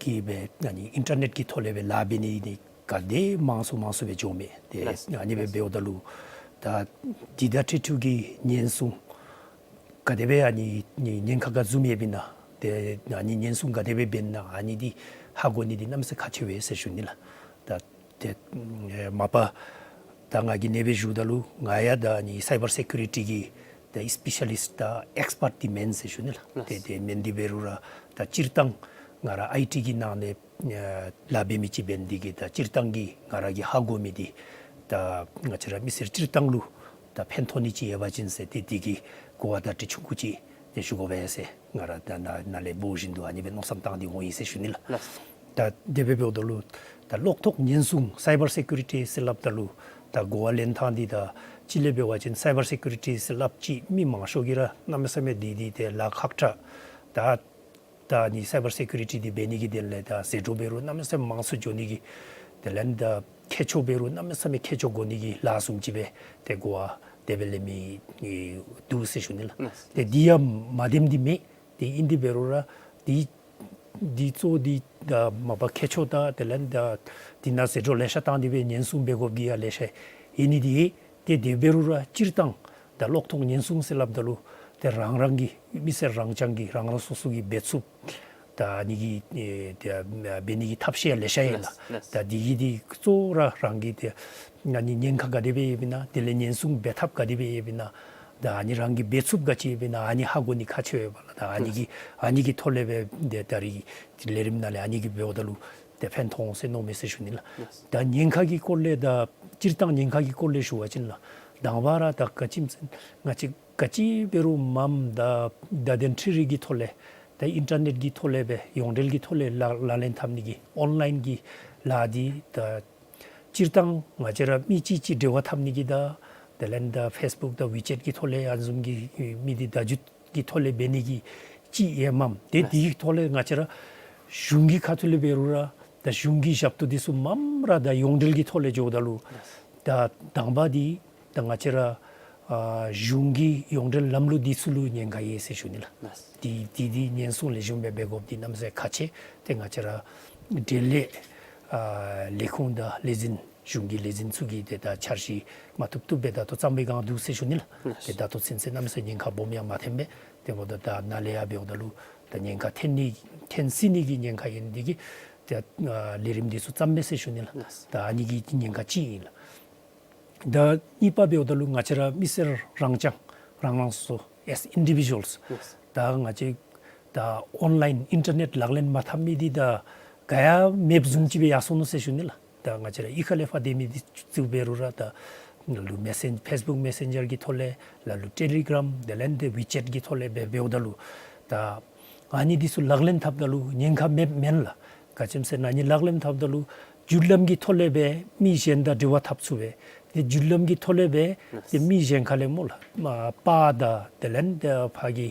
གི་སྦེ་ཨ་ནི་ཨིན་ཊར་ནེཊ་ཀྱི་ཐོག་ལས་སྦེ་ལཱ་འབད་ནི་འདི་ག་དེ་མང་སུ་མང་སུ་སྦེ་འགྱོཝ་མས། ཏེ་ལགས་སོ། ཨ་ནི་སྦེ་འབདཝ་ད་ལུ་ད་འདི་དང་འཁྲིལ་འཁྲིལཝ་གི་ཉེན་སྲུང་ག་དེ་སྦེ་ཨ་ནི་ཉེན་ཁ་ག་བཟུམ་ཡོདཔ་ཨིན་ན། ཏེ་ཨ་ནི་ཉེན་སྲུང་ག་དེ་སྦེ་འབད་ན་ཨ་ནི་འདི་ཧ་གོ་ནི་འདི་གནམ་མེད་ས་མེད་ཁག་ཆེ་བས་ཟེར་ཞུ་ནི་ལགས། ད་ཏེ་ཨེ་མ་པ་ད་ང་གིས་ཨ་ནེ་སྦེ་ཞུཝ་ད་ལུ་ང་ཡང་ད་ཨ་ནི་སའི་བར་སེ་ཀུ་རི་ཊི་གི་ད་སི་པེ་ཤ་ལིསཊ་དང་ཨེགསི་པརཊ་འདི་མེན་ཟེར་ཞུ་ནི་ལགས། ལགས། ཏེ་དེ་མེན། དེ་འབད་རུང་ར་ད་སྤྱིར་བཏང་ང་ར་ཨའི་ཊི་གི་ནང་ལས་ཨེ་ལཱ་འབད་མི་ཅིག་འབད་ནི་འདི་གིས་ད་སྤྱིར་བཏང་གི་ང་ར་གིས་ཧ་གོ་མི་འདི་ད་ང་བཅས་ར་མི་སེར་སྤྱིར་བཏང་ལུ་ད་ཕན་ཐོགས་ནི་ཅིག་ཡོད་པ་ཅིན་ཟེར་ཏེ་དེ་གི་གོ་བ་བརྡ་སྤྲོད་ཆུང་ཀུ་ཅིག་ཏེ་ཞུ་དགོ་པས་ཟེར་ང་ར་ད་ནཱ་ནཱ་ལས་འབོ་བཞིན་དུ་ཨ་ནི་སྦེ་མནོ་བསམ་བཏང་སྟེ་འོང་ཡི་ཟེར་ཞུ་ནི་ལགས། ལགས། ད་དེ་སྦེ་འབདཝ་ད་ལུ་ད་གློག་ཐོག་ཉེན་སྲུང་སའི་བར་སེ་ཀུ་རི་ཊི་ཟེར་སླབ་ད་ལུ་ད་གོ་བ་ལེན་ཐངས་འདི་ད་ཅིག་ལས་འབད་བ་ཅིན་སའི་བར་སེ་ཀུ་རི་ཊི་ཟེར་སླབ་ཅི། མི་མང་ཤོས་ཀྱིས་ར་གནམ་མེད་ས་མེད་འདི་འདི་ཏེ་ལཱ་ཁག་དྲགས། ད་ད་ཨ་ནི་སའི་བར་སེ་ཀུ་རི་ཊི་འདི་འབད་ནི་གི་དོན་ལས་ད་ཟད་འགྲོ་འབད་རུང་གནམ་མེད་ས་མེད་མང་སུ་འགྱོ་ནི་གི་དེ་ལས་ད་མཁས་མཆོག་འབད་རུང་གནམ་མེད་ས་མེད་མཁས་མཆོག་དགོ་ནི་གི་ལཱ་བཟུམ་ཅིག་སྦེ་ཏེ་གོ་བ་དེ་སྦེ་ལེན་མི་འདུག་ཟེར་ཞུ་ནི་ལགས། ལགས། ཏེ་འདི་ཡང་མ་བདེནམ་འདི་མེད། ཏེ་ཨིན་དེ་འབད་རུང་ར་འདི་འདི་གཙོ་འདི་ད་མ་པ་མཁས་མཆོག་དང་དེ་ལས་ད་འདི་ནང་ཟད་འགྲོ་ལེ་ཤ་བཏང་སྟེ་སྦེ་ཉེན་སྲུང་འབད་དགོཔ་གི་ཡང་ལེ་ཤ་ཨིན་ནི་འདི། ཏེ་དེ་འབད་རུང་ར་སྤྱིར་བཏང་ད་གློག་ཐོག་ཉེན་སྲུང་ཟེར་སླབ་ད་ལུ་ཏེ་རང་རང་གི་མི་སེར་རང་རྐྱང་གི་རང་རང་སོ་སོ་གི་འབད་ཚུགསཔ་ད་ཨ་ནི་གི་ཨེ་ཏེ་འབད་ནི་གི་ཐབས་ཤེས་ཡང་ལེ་ཤ་ཡོད་ལགས། ལགས། ད་འདི་གི་འདི་གཙོ་བོ་ར་རང་གི་ཏེ་ཨ་ནི་ཉེན་ཁ་ག་དེ་སྦེ་ཡོདཔ་ཨིན་ན། དེ་ལས་ཉེན་སྲུང་འབད་ཐབས་ག་དེ་སྦེ་ཡོདཔ་ཨིན་ན། ད་ཨ་ནི་རང་གིས་འབད་ཚུགསཔ་ག་ཅི་ཡོདཔ་ཨིན་ན་ཨ་ནི་ཧ་གོ་ནི་ཁག་ཆེ་བས་པ་ལགས། ད་ཨ་ནི་གི་ཨ་ནི་གི་ཐོག་ལས་སྦེ་ཏེ་ད་རིས་ལས་རིམ་ནང་ལས་ཨ་ནི་གི་འབདཝ་ད་ལུ་ཏེ་ཕན་ཐོགས་འོང་ཟེར་མནོཝ་མས་ཟེར་ཞུ་ནི་ལགས། ད་ཉེན་ཁ་གི་སྐོར་ལས་ད་སྤྱིར་བཏང་ཉེན་ཁ་གི་སྐོར་ལས་ཞུ་བ་ཅིན་ལགས། དང་པ་ར་ད་ག་ཅི་སྨོ་ཟེར་ན་ང་བཅས་ག་ཅི་འབད་རུང་མངམ་ད་བརྡ་དོན་འཕྲུལ་རིག་གི་ཐོག་ལས་ད་ཨིན་ཊར་ནེཊ་ཀྱི་ཐོག་ལས་སྦེ་ཡོངས་འབྲེལ་གྱི་ཐོག་ལས་ལག་ལག་ལེན་འཐབ་ནི་གི་ཨོན་ལའིན་གྱི་ལཱ་འདི་ད་སྤྱིར་བཏང་ང་བཅས་ར་མི་གཅིག་གཅིག་འབྲེལ་བ་འཐབ་ནི་གི་ད་དེ་ལས་ད་ཕེསི་བུཀ་དང་ཝི་ཅེཊ་ཀྱི་ཐོག་ལས་ཨ་ནི་བཟུམ་གྱི་མི་འདི་བརྡ་བརྒྱུད་ཀྱི་ཐོག་ལས་འབད་ནི་གི་ཅིག་ཡོདཔ་མས། ཏེ་ལགས། དེ་གི་ཐོག་ལས་ང་བཅས་ར་གཞུང་གི་ཁ་ཐུག་ལས་འབད་རུང་ར་ད་གཞུང་གི་ཞབས་ཏོག་འདི་ཚུ་མངམ་ར་ད་ཡོངས་འབྲེལ་གྱི་ཐོག་ལས་འགྱོཝ་ད་ལུ་ལགས། ད་དང་པ་འདི་ད་ང་བཅས་ར་ཨ་གཞུང་གི་ཡོངས་འབྲེལ་ལམ་ལུགས་འདི་ཚུ་ལུ་ཉེན་ཁ་ཡོད་ཟེར་ཞུ་ནི་ལགས། ལགས། འདི་འདི་འདི་ཉེན་སྲུང་ལེགས་ཤོམ་སྦེ་འབད་དགོཔ་འདི་གནམ་མེད་ས་མེད་ཁག་ཆེ། ཏེ་ང་བཅས་ར་འབྲེལ་ཡོད་ཨ་ལས་ཁུངས་དང་ལས་འཛིན་གཞུང་གི་ལས་འཛིན་ཚུ་གིས་ཏེ་ད་འཆར་གཞི་མ་བཏུབ་བཏུབ་སྦེ་ད་ལྟོ་བརྩམས་པའི་སྒང་འདུག་ཟེར་ཞུ་ནི་ལགས། ལགས། ཏེ་ད་ལྟོ་ཚུན་ཚོད་གནམ་མེད་ས་མེད་ཉེན་ཁ་སྦོམ་ཡང་མ་ཐོན་པས། དེ་འབདཝ་ད་ད་ནཱ་ལས་ཡར་འབདཝ་ད་ལུ་ད་ཉེན་ཁ་ཐོན་ནི་ཐོན་སྲིད་ནི་གི་ཉེན་ཁ་ཡོད་ནི་འདི་གིས་ད་ཨ་ལས་རིམ་འདི་ཚུ་བརྩམས་མས་ཟེར་ཞུ་ནི་ལགས། ལགས། ད་ཨ་ནི་གི་ཉེན་ཁ་ཅིག་ཨིན་ལགས། ད་གཉིས་པ་འབདཝ་ད་ལུ་ང་བཅས་ར་མི་སེར་རང་རྐྱང་རང་རང་སོ་སོ་as individuals ལགས། ད་ང་བཅས་ད་ཨོན་ལའིན་ཨིན་ཊར་ནེཊ་ལག་ལེན་མ་འཐབ་མི་འདི་ད་ག་ཡང་མེདཔ་བཟུམ་ཅིག་སྦེ་ཡར་སོང་ནུག་ཟེར་ཞུ་ནི་ལགས། ད་ང་བཅས་ར་གཡུས་ཁ་ལས་ཕར་སྡོད་མི་འདི་ཚུ་འབད་རུང་ར་ད་ལ་ལུ་མེ་སེན་ཕེསི་བུཀ་མེ་སེན་ཇར་གྱི་ཐོག་ལས་ལ་ལུ་ཊེ་ལི་གརམ་དེ་ལས་ཏེ་ཝི་ཅེཊ་གི་ཐོག་ལས་སྦེ་འབདཝ་ད་ལུ་ད་ཨ་ནི་འདི་ཚུ་ལག་ལེན་འཐབ་ད་ལུ་ཉེན་ཁ་མེདཔ་མེན་ལགས། ག་ཅི་སྨོ་ཟེར་ན་ཨ་ནི་ལག་ལེན་འཐབ་ད་ལུ་བརྒྱུད་ལམ་གྱི་ཐོག་ལས་སྦེ་མི་གཞན་དང་འབྲེལ་བ་འཐབ་ཚུགས་པས། ཏེ་བརྒྱུད་ལམ་གྱི་ཐོག་ལས་སྦེ་ཏེ་མི་གཞན་ཁ་ལས་སྨོ་ལགས་མ་པར་དང་དེ་ལས་ཏེ་ཕར་གྱི་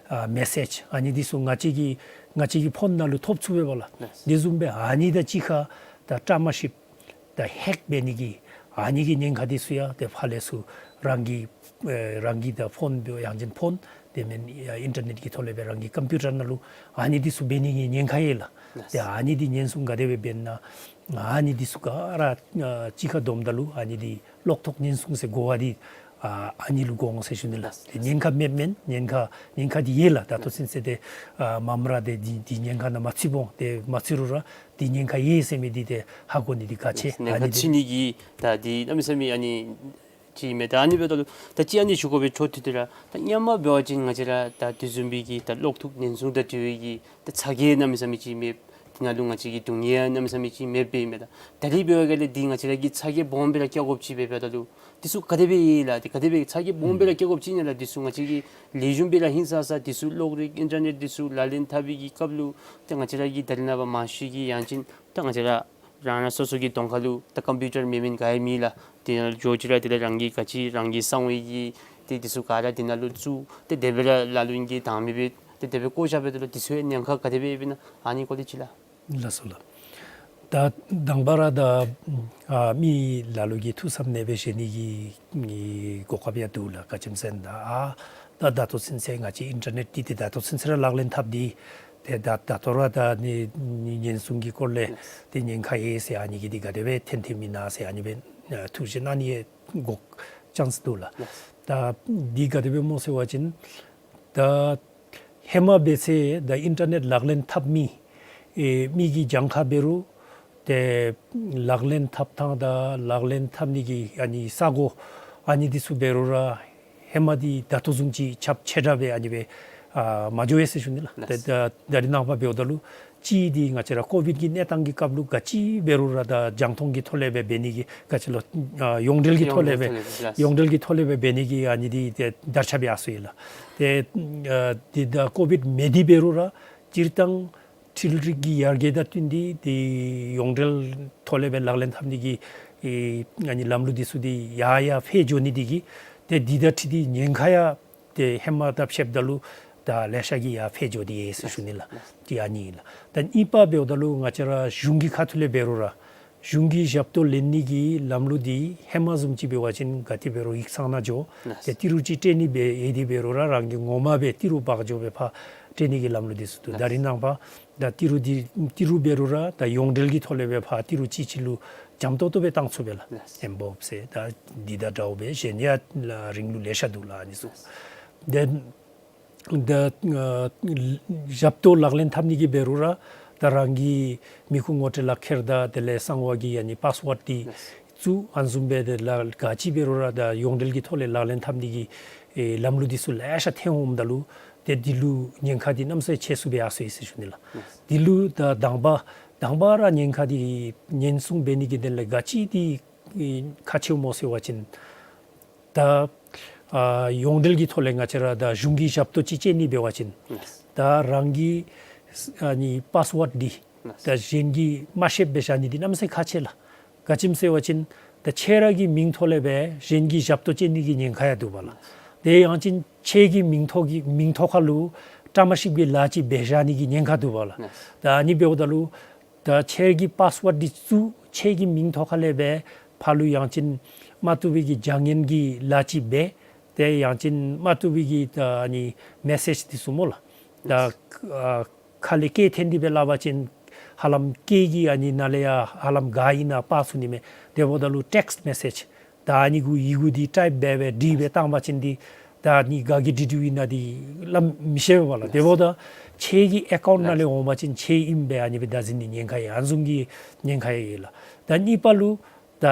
ཨ་མེ་སེཇ་ཨ་ནི་འདི་ཚུ་ང་བཅས་ཀྱི་ང་བཅས་ཀྱི་ཕོན་ནང་ལུ་ཐོབ་ཚུགས་པས་པ་ལགས། དེ་བཟུམ་སྦེ་ཨ་ནི་དང་གཅིག་ཁར་ད་བཀྲམ་མ་ཤེསཔ་ད་ཧེཀ་འབད་ནི་གི་ཨ་ནི་གི་ཉེན་ཁ་འདི་ཚུ་ཡང་ཏེ་ཕར་ལས་ཚུར་རང་གི་ཨེ་རང་གི་ད་ཕོན་ཡང་ཅིན་ཕོན་དེ་མེན་ཨ་ཨིན་ཊར་ནེཊ་ཀྱི་ཐོག་ལས་སྦེ་རང་གི་ཀམ་པིའུ་ཊར་ནང་ལུ་ཨ་ནི་འདི་ཚུ་འབད་ནི་གི་ཉེན་ཁ་ཡོད་ལགས། ཏེ་ཨ་ནི་འདི་ཉེན་སྲུང་ག་དེ་སྦེ་འབད་ན་ཨ་ནི་འདི་ཚུ་ག་ར་ཨ་གཅིག་ཁར་བསྡོམས་ད་ལུ་ཨ་ནི་འདི་གློག་ཐོག་ཉེན་སྲུང་ཟེར་གོ་བ་འདི་ཨ་ཨ་ནི་ལུ་གོ་འོང་ཟེར་ཞུ་ནི་ལགས། ཏེ་ཉེན་ཁ་མེདཔ་མེན། ཉེན་ཁ་ཉེན་ཁ་འདི་ཡོད་ལགས། ད་ལྟོ་ཚུན་ཚོད་ཏེ་ཨ་མངམ་ར་ཏེ་འདི་འདི་ཉེན་ཁ་ནང་མ་ཚུད་འོང་། ཏེ་མ་ཚུད་རུང་ར་འདི་ཉེན་ཁ་ཡོད་ཟེར་མི་འདི་ཏེ་ཧ་གོ་ནི་འདི་ཁག་ཆེ། ཉེན་ཁ་ཨ་ནི་འདི་ཚུད་ནི་གི་ད་འདི་གནམ་མེད་ས་མེད་ཨ་ནི་ཅིག་མས། ད་ཨ་ནི་འབདཝ་ད་ལུ་ད་ཅི་ཨ་ནི་ཞུ་དགོ་པའི་འཕྲོ་མཐུད་དེ་ར་ད་སྔོན་མ་འབད་བ་ཅིན་ང་བཅས་ར་ད་དེ་བཟུམ་སྦེ་གི་ད་གློག་ཐོག་ཉེན་སྲུང་དང་འབྲེལ་བའི་གི་ད་ཚ་གྱང་གནམ་མེད་ས་མེད་ཅིག་མེད། དེ་ནང་ལུ་ང་བཅས་ཀྱི་སྡུག་བསྔལ་ཡང་གནམ་མེད་ས་མེད་ཅིག་མེདཔ་ཨིན་མས། ད་ད་རིས་འབད་བ་ཅིན་འདི་ང་བཅས་ར་གིས་ཚ་གྱང་སྦོམ་སྦེ་ར་བཀལ་དགོཔ་ཅིག་འབད་འབདཝ་ད་ལུ་ འདི་ཚུ་ག་དེ་སྦེ་ཡོད་ལགས། ཏེ་ག་དེ་སྦེ་ཚ་གྱང་སྦོམ་སྦེ་ར་སྐྱེ་དགོཔ་ཅིག་ཨིན་ན་ལགས། འདི་ཚུ་ང་བཅས་ཀྱིས་ལེགས་ཤོམ་སྦེ་ར་ཧིང་སངས་ས་འདི་ཚུ་གློག་རིག་ཨིན་ཊར་ནེཊ་འདི་ཚུ་ལག་ལེན་འཐབ་པའི་གི་སྐབས་ལུ་ཏེ་ང་བཅས་ར་གི་ད་རེས་ནངས་པ་མང་ཤོས་ཀྱིས་ཡང་ཅིན་ད་ང་བཅས་ར་རང་རང་སོ་སོ་གི་གདོང་ཁ་ལུ་ད་ཀམ་པིའུ་ཊར་མེད་མེན་ག་ཡང་མེད་ལགས། དེ་ནང་ལུ་འགྱོ་ཅི་ར་དེ་ལས་རང་གི་ག་ཅི་རང་གི་གསང་བའི་གི་ཏེ་འདི་ཚུ་ག་ར་དེ་ནང་ལུ་བཙུགས། ཏེ་དེ་སྦེ་ར་ལ་ལུ་ཨིན་གྱི་དང་མེད་པའི་ཏེ་དེ་སྦེ་བཀོ་བཞག་པའི་ད་ལུ་འདི་ཚུ་ཡང་ཉེན་ཁ་ག་དེ་སྦེ་ཡོདཔ་ཨིན་ན་ཨ་ནི་སྐོར་ལས་ཅིག་ལགས། ལགས་སོ་ལགས། ད་དང་པ་ར་ད་ཨ་མི་ལ་ལུ་གིས་ཐུགས་བསམ་ཨ་ནེ་སྦེ་བཞེས་ནི་གི་གོ་སྐབས་ཡང་འདུག་ལགས། ག་ཅི་སྨོ་ཟེར་ན་ད་ཨ་ད་ད་ལྟོ་ཚུན་ཚོད་ང་བཅས་ཨིན་ཊར་ནེཊ་འདི་ཏེ་ད་ལྟོ་ཚུན་ཚོད་ར་ལག་ལེན་འཐབ་སྟེ་ཏེ་ད་ད་ལྟོ་ར་ད་ནི་ནི་ཉེན་སྲུང་གི་སྐོར་ལས་ཏེ་ཉེན་ཁ་ཡོད་ཟེར་ཨ་ནི་གི་འདི་ག་དེ་སྦེ་ཐོན་ཐོནམ་ཨིན་ན་ཟེར་ཨ་ནི་སྦེ་ཨ་ཐུགས་བཞེད་གནང་ནི་གོ་ཅན་ཅིག་འདུག་ལགས། ད་འདི་ག་དེ་སྦེ་སྨོ་ཟེར་བ་ཅིན་ད་ཧེ་མ་འབད་ཚེ་ད་ཨིན་ཊར་ནེཊ་ལག་ལེན་འཐབ་མི་ཨེ་མི་གི་གྱངས་ཁ་འབད་རུང་ཏེ་ལག་ལེན་འཐབ་ཐངས་དང་ལག་ལེན་འཐབ་ནི་གི་ཨ་ནི་ས་གོ་ཨ་ནི་འདི་ཚུ་འབད་རུང་ར་ཧེ་མ་འདི་ད་ལྟོ་བཟུམ་ཅིག་ཁྱབ་ཆེ་དྲགས་སྦེ་ཨ་ནི་སྦེ་ཨ་མ་འགྱོ་བས་ཟེར་ཞུ་ནི་ལགས། ཏེ་ད་ད་རེས་ནངས་པ་འབདཝ་ད་ལུ་གཅིག་འདི་ང་བཅས་ར་ཀོ་བིཌ་ཀྱི་གནས་སྟངས་ཀྱི་སྐབས་ལུ་ག་ཅི་འབད་རུང་ར་ད་རྒྱང་མཐོང་གི་ཐོག་ལས་སྦེ་འབད་ནི་གི་ག་ཅི་ལོ་ཨ་ཡོངས་འབྲེལ་གྱི་ཐོག་ལས་སྦེ་ཡོངས་འབྲེལ་གྱི་ཐོག་ལས་སྦེ་འབད་ནི་གི་ཨ་ནི་འདི་ཏེ་དར་ཁྱབ་ཡར་སོང་ཡི་ལགས། ཏེ་ཨ་འདི་ད་ཀོ་བིཌ་མེད་དེ་འབད་རུང་ར་སྤྱིར་བཏང་འཕྲུལ་རིག་གི་ཡར་རྒྱས་དང་བསྟུན་ཏེ་ཏེ་ཡོངས་འབྲེལ་ཐོག་ལས་སྦེ་ལག་ལེན་འཐབ་ནི་གི་ཨེ་ཨ་ནི་ལམ་ལུགས་འདི་ཚུ་འདི་ཡར་ཡར་འཕེལ་འགྱོ་ནི་འདི་གིས་ཏེ་འདི་དང་འཁྲིལ་ཏེ་ཉེན་ཁ་ཡང་ཏེ་ཧེ་མ་དང་ཕྱདཔ་ད་ལུ་ད་ལེ་ཤ་གིས་ཡར་འཕེལ་འགྱོ་སྟེ་ཡོད་ཟེར་ཞུ་ནི་ལགས། ཏེ་ཨ་ནི་ཨིན་ལགས། ད་གཉིས་པ་འབདཝ་ད་ལུ་ང་བཅས་ར་གཞུང་གི་ཁ་ཐུག་ལས་འབད་རུང་ར་གཞུང་གི་ཞབས་ཏོག་ལེན་ནི་གི་ལམ་ལུགས་འདི་ཧེ་མ་བཟུམ་ཅིག་འབད་བ་ཅིན་ག་ཏེ་འབད་རུང་ཡིག་ཚང་ནང་འགྱོ། ཏེ་ཏི་རུ་ཅིག་སྤྲོད་ནི་འབད་ཡོད་དེ་འབད་རུང་ར་རང་གིས་ངོ་མ་སྦེ་ཏི་རུ་འབག་འགྱོ་སྦེ་ཕར་སྤྲོད་ནི་གི་ལམ་ལུགས་འདི་ཚུ་འདུག། ད་རེས་ནངས་པ་ད་ཏི་རུ་འདི་ཏི་རུ་འབད་རུང་ར་ད་ཡོངས་འབྲེལ་གྱི་ཐོག་ལས་སྦེ་ཕར་ཏི་རུ་གཅིག་གཅིག་ལུ་འཇམ་ཏོག་ཏོ་སྦེ་བཏང་ཚུགས་པས་ལགས། ཨེམ་བོབ་ཟེར་ད་འདི་དང་འདྲཝ་སྦེ་གཞན་ཡང་རིང་ལུགས་ལེ་ཤ་འདུག་ལགས། ཨ་ནི་ཚུ་ཏེ་ད་ཨ་ཞབས་ཏོག་ལག་ལེན་འཐབ་ནི་གི་འབད་རུང་ར་ད་རང་གི་མི་ཁུངས་ངོ་སྤྲོད་ལག་ཁྱེར་དང་དེ་ལས་གསང་བ་གི་ཨ་ནི་པཱསི་ཝརཌ་འདི་ཚུ་ཨ་ནི་བཟུམ་སྦེ་ཏེ་ལ་ག་ཅི་འབད་རུང་ར་ད་ཡོངས་འབྲེལ་གྱི་ཐོག་ལས་ལག་ལེན་འཐབ་ནི་གི་ཨེ་ལམ་ལུགས་འདི་ཚུ་ལེ་ཤ་ཐོན་འོངམ་ད་ལུ་ཏེ་འདི་ལུ་ཉེན་ཁ་འདི་གནམ་ས་ཆེ་སུ་སྦེ་ཡར་སོང་ཡི་ཟེར་ཞུ་ནི་ལགས། འདི་ལུ་ད་དང་པ་དང་པ་ར་ཉེན་ཁ་འདི་ཉེན་སྲུང་འབད་ནི་གི་དོན་ལས་ག་ཅི་འདི་ཨེ་ཁག་ཆེཝ་སྨོ་ཟེར་བ་ཅིན་ད་ཨ་ཡོངས་འབྲེལ་གྱི་ཐོག་ལས་ང་བཅས་ར་ད་གཞུང་གི་ཞབས་ཏོག་ཅིག་སྤྲོད་ནི་འབད་བ་ཅིན་ད་རང་གི་ཨ་ནི་པཱསི་ཝརཌ་འདི་ད་གཞན་གྱིས་མ་ཤེསཔ་སྦེ་བཞག་ནི་འདི་གནམ་ས་ཁག་ཆེ་ལགས། ག་ཅི་སྨོ་ཟེར་བ་ཅིན་ད་ཁྱེད་ར་གི་མིང་ཐོག་ལས་སྦེ་གཞན་གྱི་ཞབས་ཏོག་སྤྲོད་ནི་གི་ཉེན་ཁ་ཡང་འདུག་པ་ལགས། དེ་ཡང་ཅིན་ཁྱེད་ཀྱི་མིང་ཐོག་གི་མིང་ཐོག་ཁ་ལུ་བཀྲ་མ་ཤིསཔ་གི་ལཱ་ཅིག་འབད་བཞག་ནི་གི་ཉེན་ཁ་འདུག་པ་ལགས། ད་ཨ་ནི་འབདཝ་ད་ལུ་ད་ཁྱེད་ཀྱི་པཱསི་ཝརཌ་འདི་བཙུགས་ཁྱེད་ཀྱི་མིང་ཐོག་ཁ་ལས་སྦེ་ཕར་ལུ་ཡང་ཅིན་མ་བཏུབ་པའི་གི་བྱ་ངན་གྱི་ལཱ་ཅིག་འབད། དེ་ཡང་ཅིན་མ་བཏུབ་པའི་གི་ད་ཨ་ནི་མེ་སེཇ་འདི་ཚུ་སྨོ་ལགས། ད་ཨ་ཁ་ལས་སྐད་འཐེན་ཏེ་སྦེ་སླབ་པ་ཅིན་ཧ་ལམ་སྐད་ཀྱི་ཨ་ནི་ནང་ལས་ཡང་ཧ་ལམ་ག་ཨིན་ན་པ་ཚུགས་ནི་མས། དེ་འབདཝ་ད་ལུ་ཊེགསཊ་མེ་སེཇ་ད་ཨ་ནི་གུ་ཡི་གུ་འདི་ཊའིཔ་འབད་སྦེ་བྲིས་སྦེ་བཏང་པ་ཅིན་འདི་ད་ཨ་ནི་ག་གིས་བྲིས་བྲིསཝ་ཨིན་ན་འདི་སླབ་མི་ཤེས་པས་ལགས། དེ་འབདཝ་ད་ཁྱེད་ཀྱི་ཨེ་ཀའུནཊ་ནང་ལས་འོང་པ་ཅིན་ཁྱེད་ཨིནམ་སྦེ་ཨ་ནི་སྦེ་བདའ་ཟུན་ནི་ཉེན་ཁ་ཡང་ཨ་ནི་བཟུམ་གྱི་ཉེན་ཁ་ཡང་ཡོད་ལགས། ད་གཉིས་པ་ལུ་ད་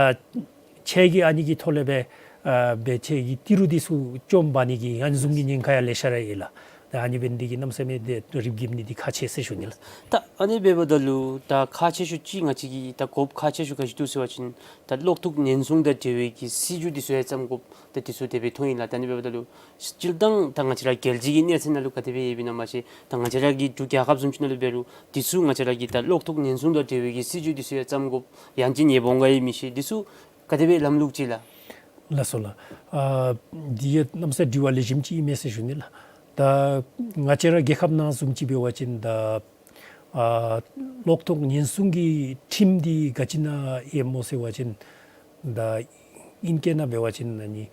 ཁྱེད་ཀྱིས་ཨ་ནི་གི་ཐོག་ལས་སྦེ་ཨ་སྦེ་ཁྱེད་ཀྱི་ཏི་རུ་འདི་ཚུ་བཅོམ་འབག་ནི་གི་ཨ་ནི་བཟུམ་གྱི་ཉེན་ཁ་ཡང་ལེ་ཤ་ར་ཡོད་ལགས། ད་ཨ་ནི་འབད་ནི་འདི་གིས་གནམ་མེད་ས་མེད་ཏེ་རིགཔ་རྒསཔ་ནི་འདི་ཁག་ཆེ་ཟེར་ཞུ་ནི་ལགས། ད་ཨ་ནི་འབདཝ་ད་ལུ་ད་ཁག་ཆེ་ཤོས་ཅིག་ང་བཅས་ཀྱིས་ད་དགོཔ་ཁག་ཆེ་ཤོས་ག་ཅི་འདུག་ཟེར་བ་ཅིན་ད་གློག་ཐོག་ཉེན་སྲུང་དང་འབྲེལ་བའི་གི་སྲིད་བྱུས་འདི་ཚུ་ཡང་བརྩམ་དགོཔ་ད་འདི་ཚུ་དེ་སྦེ་མཐོང་ཡི་ལགས། ད་ཨ་ནི་འབདཝ་ད་ལུ་སྤྱིར་བཏང་ད་ང་བཅས་ར་རྒྱལ་སྤྱི་གི་གནས་ཚད་ནང་ལུ་ག་དེ་སྦེ་ཡོདཔ་ཨིན་ན་མ་ཤེས། ད་ང་བཅས་ར་གི་འབྲུག་རྒྱལ་ཁབ་བཟུམ་ཅིག་ནང་ལུ་འབད་རུང་འདི་ཚུ་ང་བཅས་ར་གི་ད་གློག་ཐོག་ཉེན་སྲུང་དང་འབྲེལ་བའི་གི་སྲིད་བྱུས་འདི་ཚུ་ཡང་བརྩམ་དགོཔ་ཡང་ཅིན་ཡོདཔ་འོང་ག་ཡང་མི་ཤེས། འདི་ཚུ་ག་དེ་སྦེ་ལམ་ལུགས་ཅིག་ལགས། ལགས་སོ་ལགས། ཨ་འདི་ཡང་གནམ་མེད་ས་མེད་དྲི་བ་ལེགས་ཤོམ་ཅིག་ཨིན་མས་ཟེར་ཞུ་ནི་ལགས། ད་ང་བཅས་ར་རྒྱལ་ཁབ་ནང་བཟུམ་ཅིག་འབད་བ་ཅིན་ད་ཨ་གློག་ཐོག་ཉེན་སྲུང་གི་ཁྲིམས་འདི་ག་ཅི་ནང་ཡོདཔ་སྨོ་ཟེར་བ་ཅིན་ད་ཨིང་སྐད་ནང་འབད་བ་ཅིན་ཨ་ནི་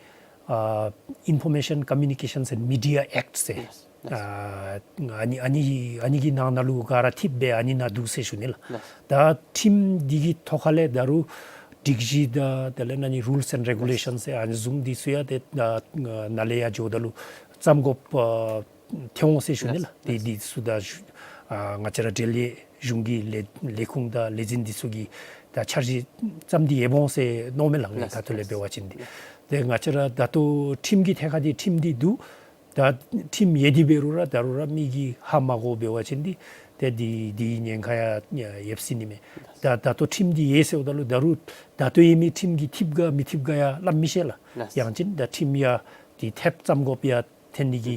ཨ་Information Communications and Media Act ཟེར། ལགས་ལགས། ཨ་ཨ་ནི་ཨ་ནི་ཨ་ནི་གི་ནང་ན་ལུ་ག་ར་འཐདཔ་སྦེ་ཨ་ནི་ནང་འདུག་ཟེར་ཞུ་ནི་ལགས། ལགས། ད་ཁྲིམས་འདི་གི་ཐོག་ཁ་ལས་ད་རུང་སྒྲིག་གཞི་དང་དེ་ལས་ཨ་ནི་རུལསི་ཨེནཌ་རེ་གུ་ལེ་ཤཱནསི་ཟེར་ཨ་ནི་བཟུམ་འདི་ཚུ་ཡང་ཏེ་ད་ནཱ་ལས་ཡར་འགྱོཝ་ད་ལུ་བརྩམ་དགོཔ་ཨ་ཐོན་འོང་ཟེར་ཞུ་ནི་ལགས། ལགས། ཏེ་འདི་ཚུ་ད་ཨ་ང་བཅས་ར་འབྲེལ་ཡོད་གཞུང་གི་ལས་ལས་ཁུངས་དང་ལས་འཛིན་འདི་ཚུ་གིས་ད་འཆར་གཞི་བརྩམས་ཏེ་ཡོདཔ་འོང་ཟེར་མནོཝ་མས་ལགས། ལགས། ད་ལྟོ་ལས་འབད་བ་ཅིན་འདི། ལགས། ཏེ་ང་བཅས་ར་ད་ལྟོ་ཁྲིམས་ཀྱི་ཐད་ཁར་འདི་ཁྲིམས་འདི་འདུག། ད་ཁྲིམས་ཡོད་དེ་འབད་རུང་ར་ད་རུང་ར་མི་གིས་ཧ་མ་གོ་འབད་བ་ཅིན་འདི་ ཏེ་འདི་འདི་ཉེན་ཁ་ཡང་ཡོད་ཟེར་ནི་མས། ད་ད་ལྟོ་ཁྲིམས་འདི་ཡོད་ཟེརཝ་ད་ལུ་ད་རུང་ད་ལྟོ་ཡོད་མི་ཁྲིམས་ཀྱིས་ཐེབས་ག་མི་ཐེབས་ག་ཡང་སླབ་མི་ཤེས་ལགས། ལགས། ཡང་ཅིན་ད་ཁྲིམས་ཡང་འདི་ཐེབས་ཙམ་དགོཔ་ཡང་ཐོན་ནི་གི་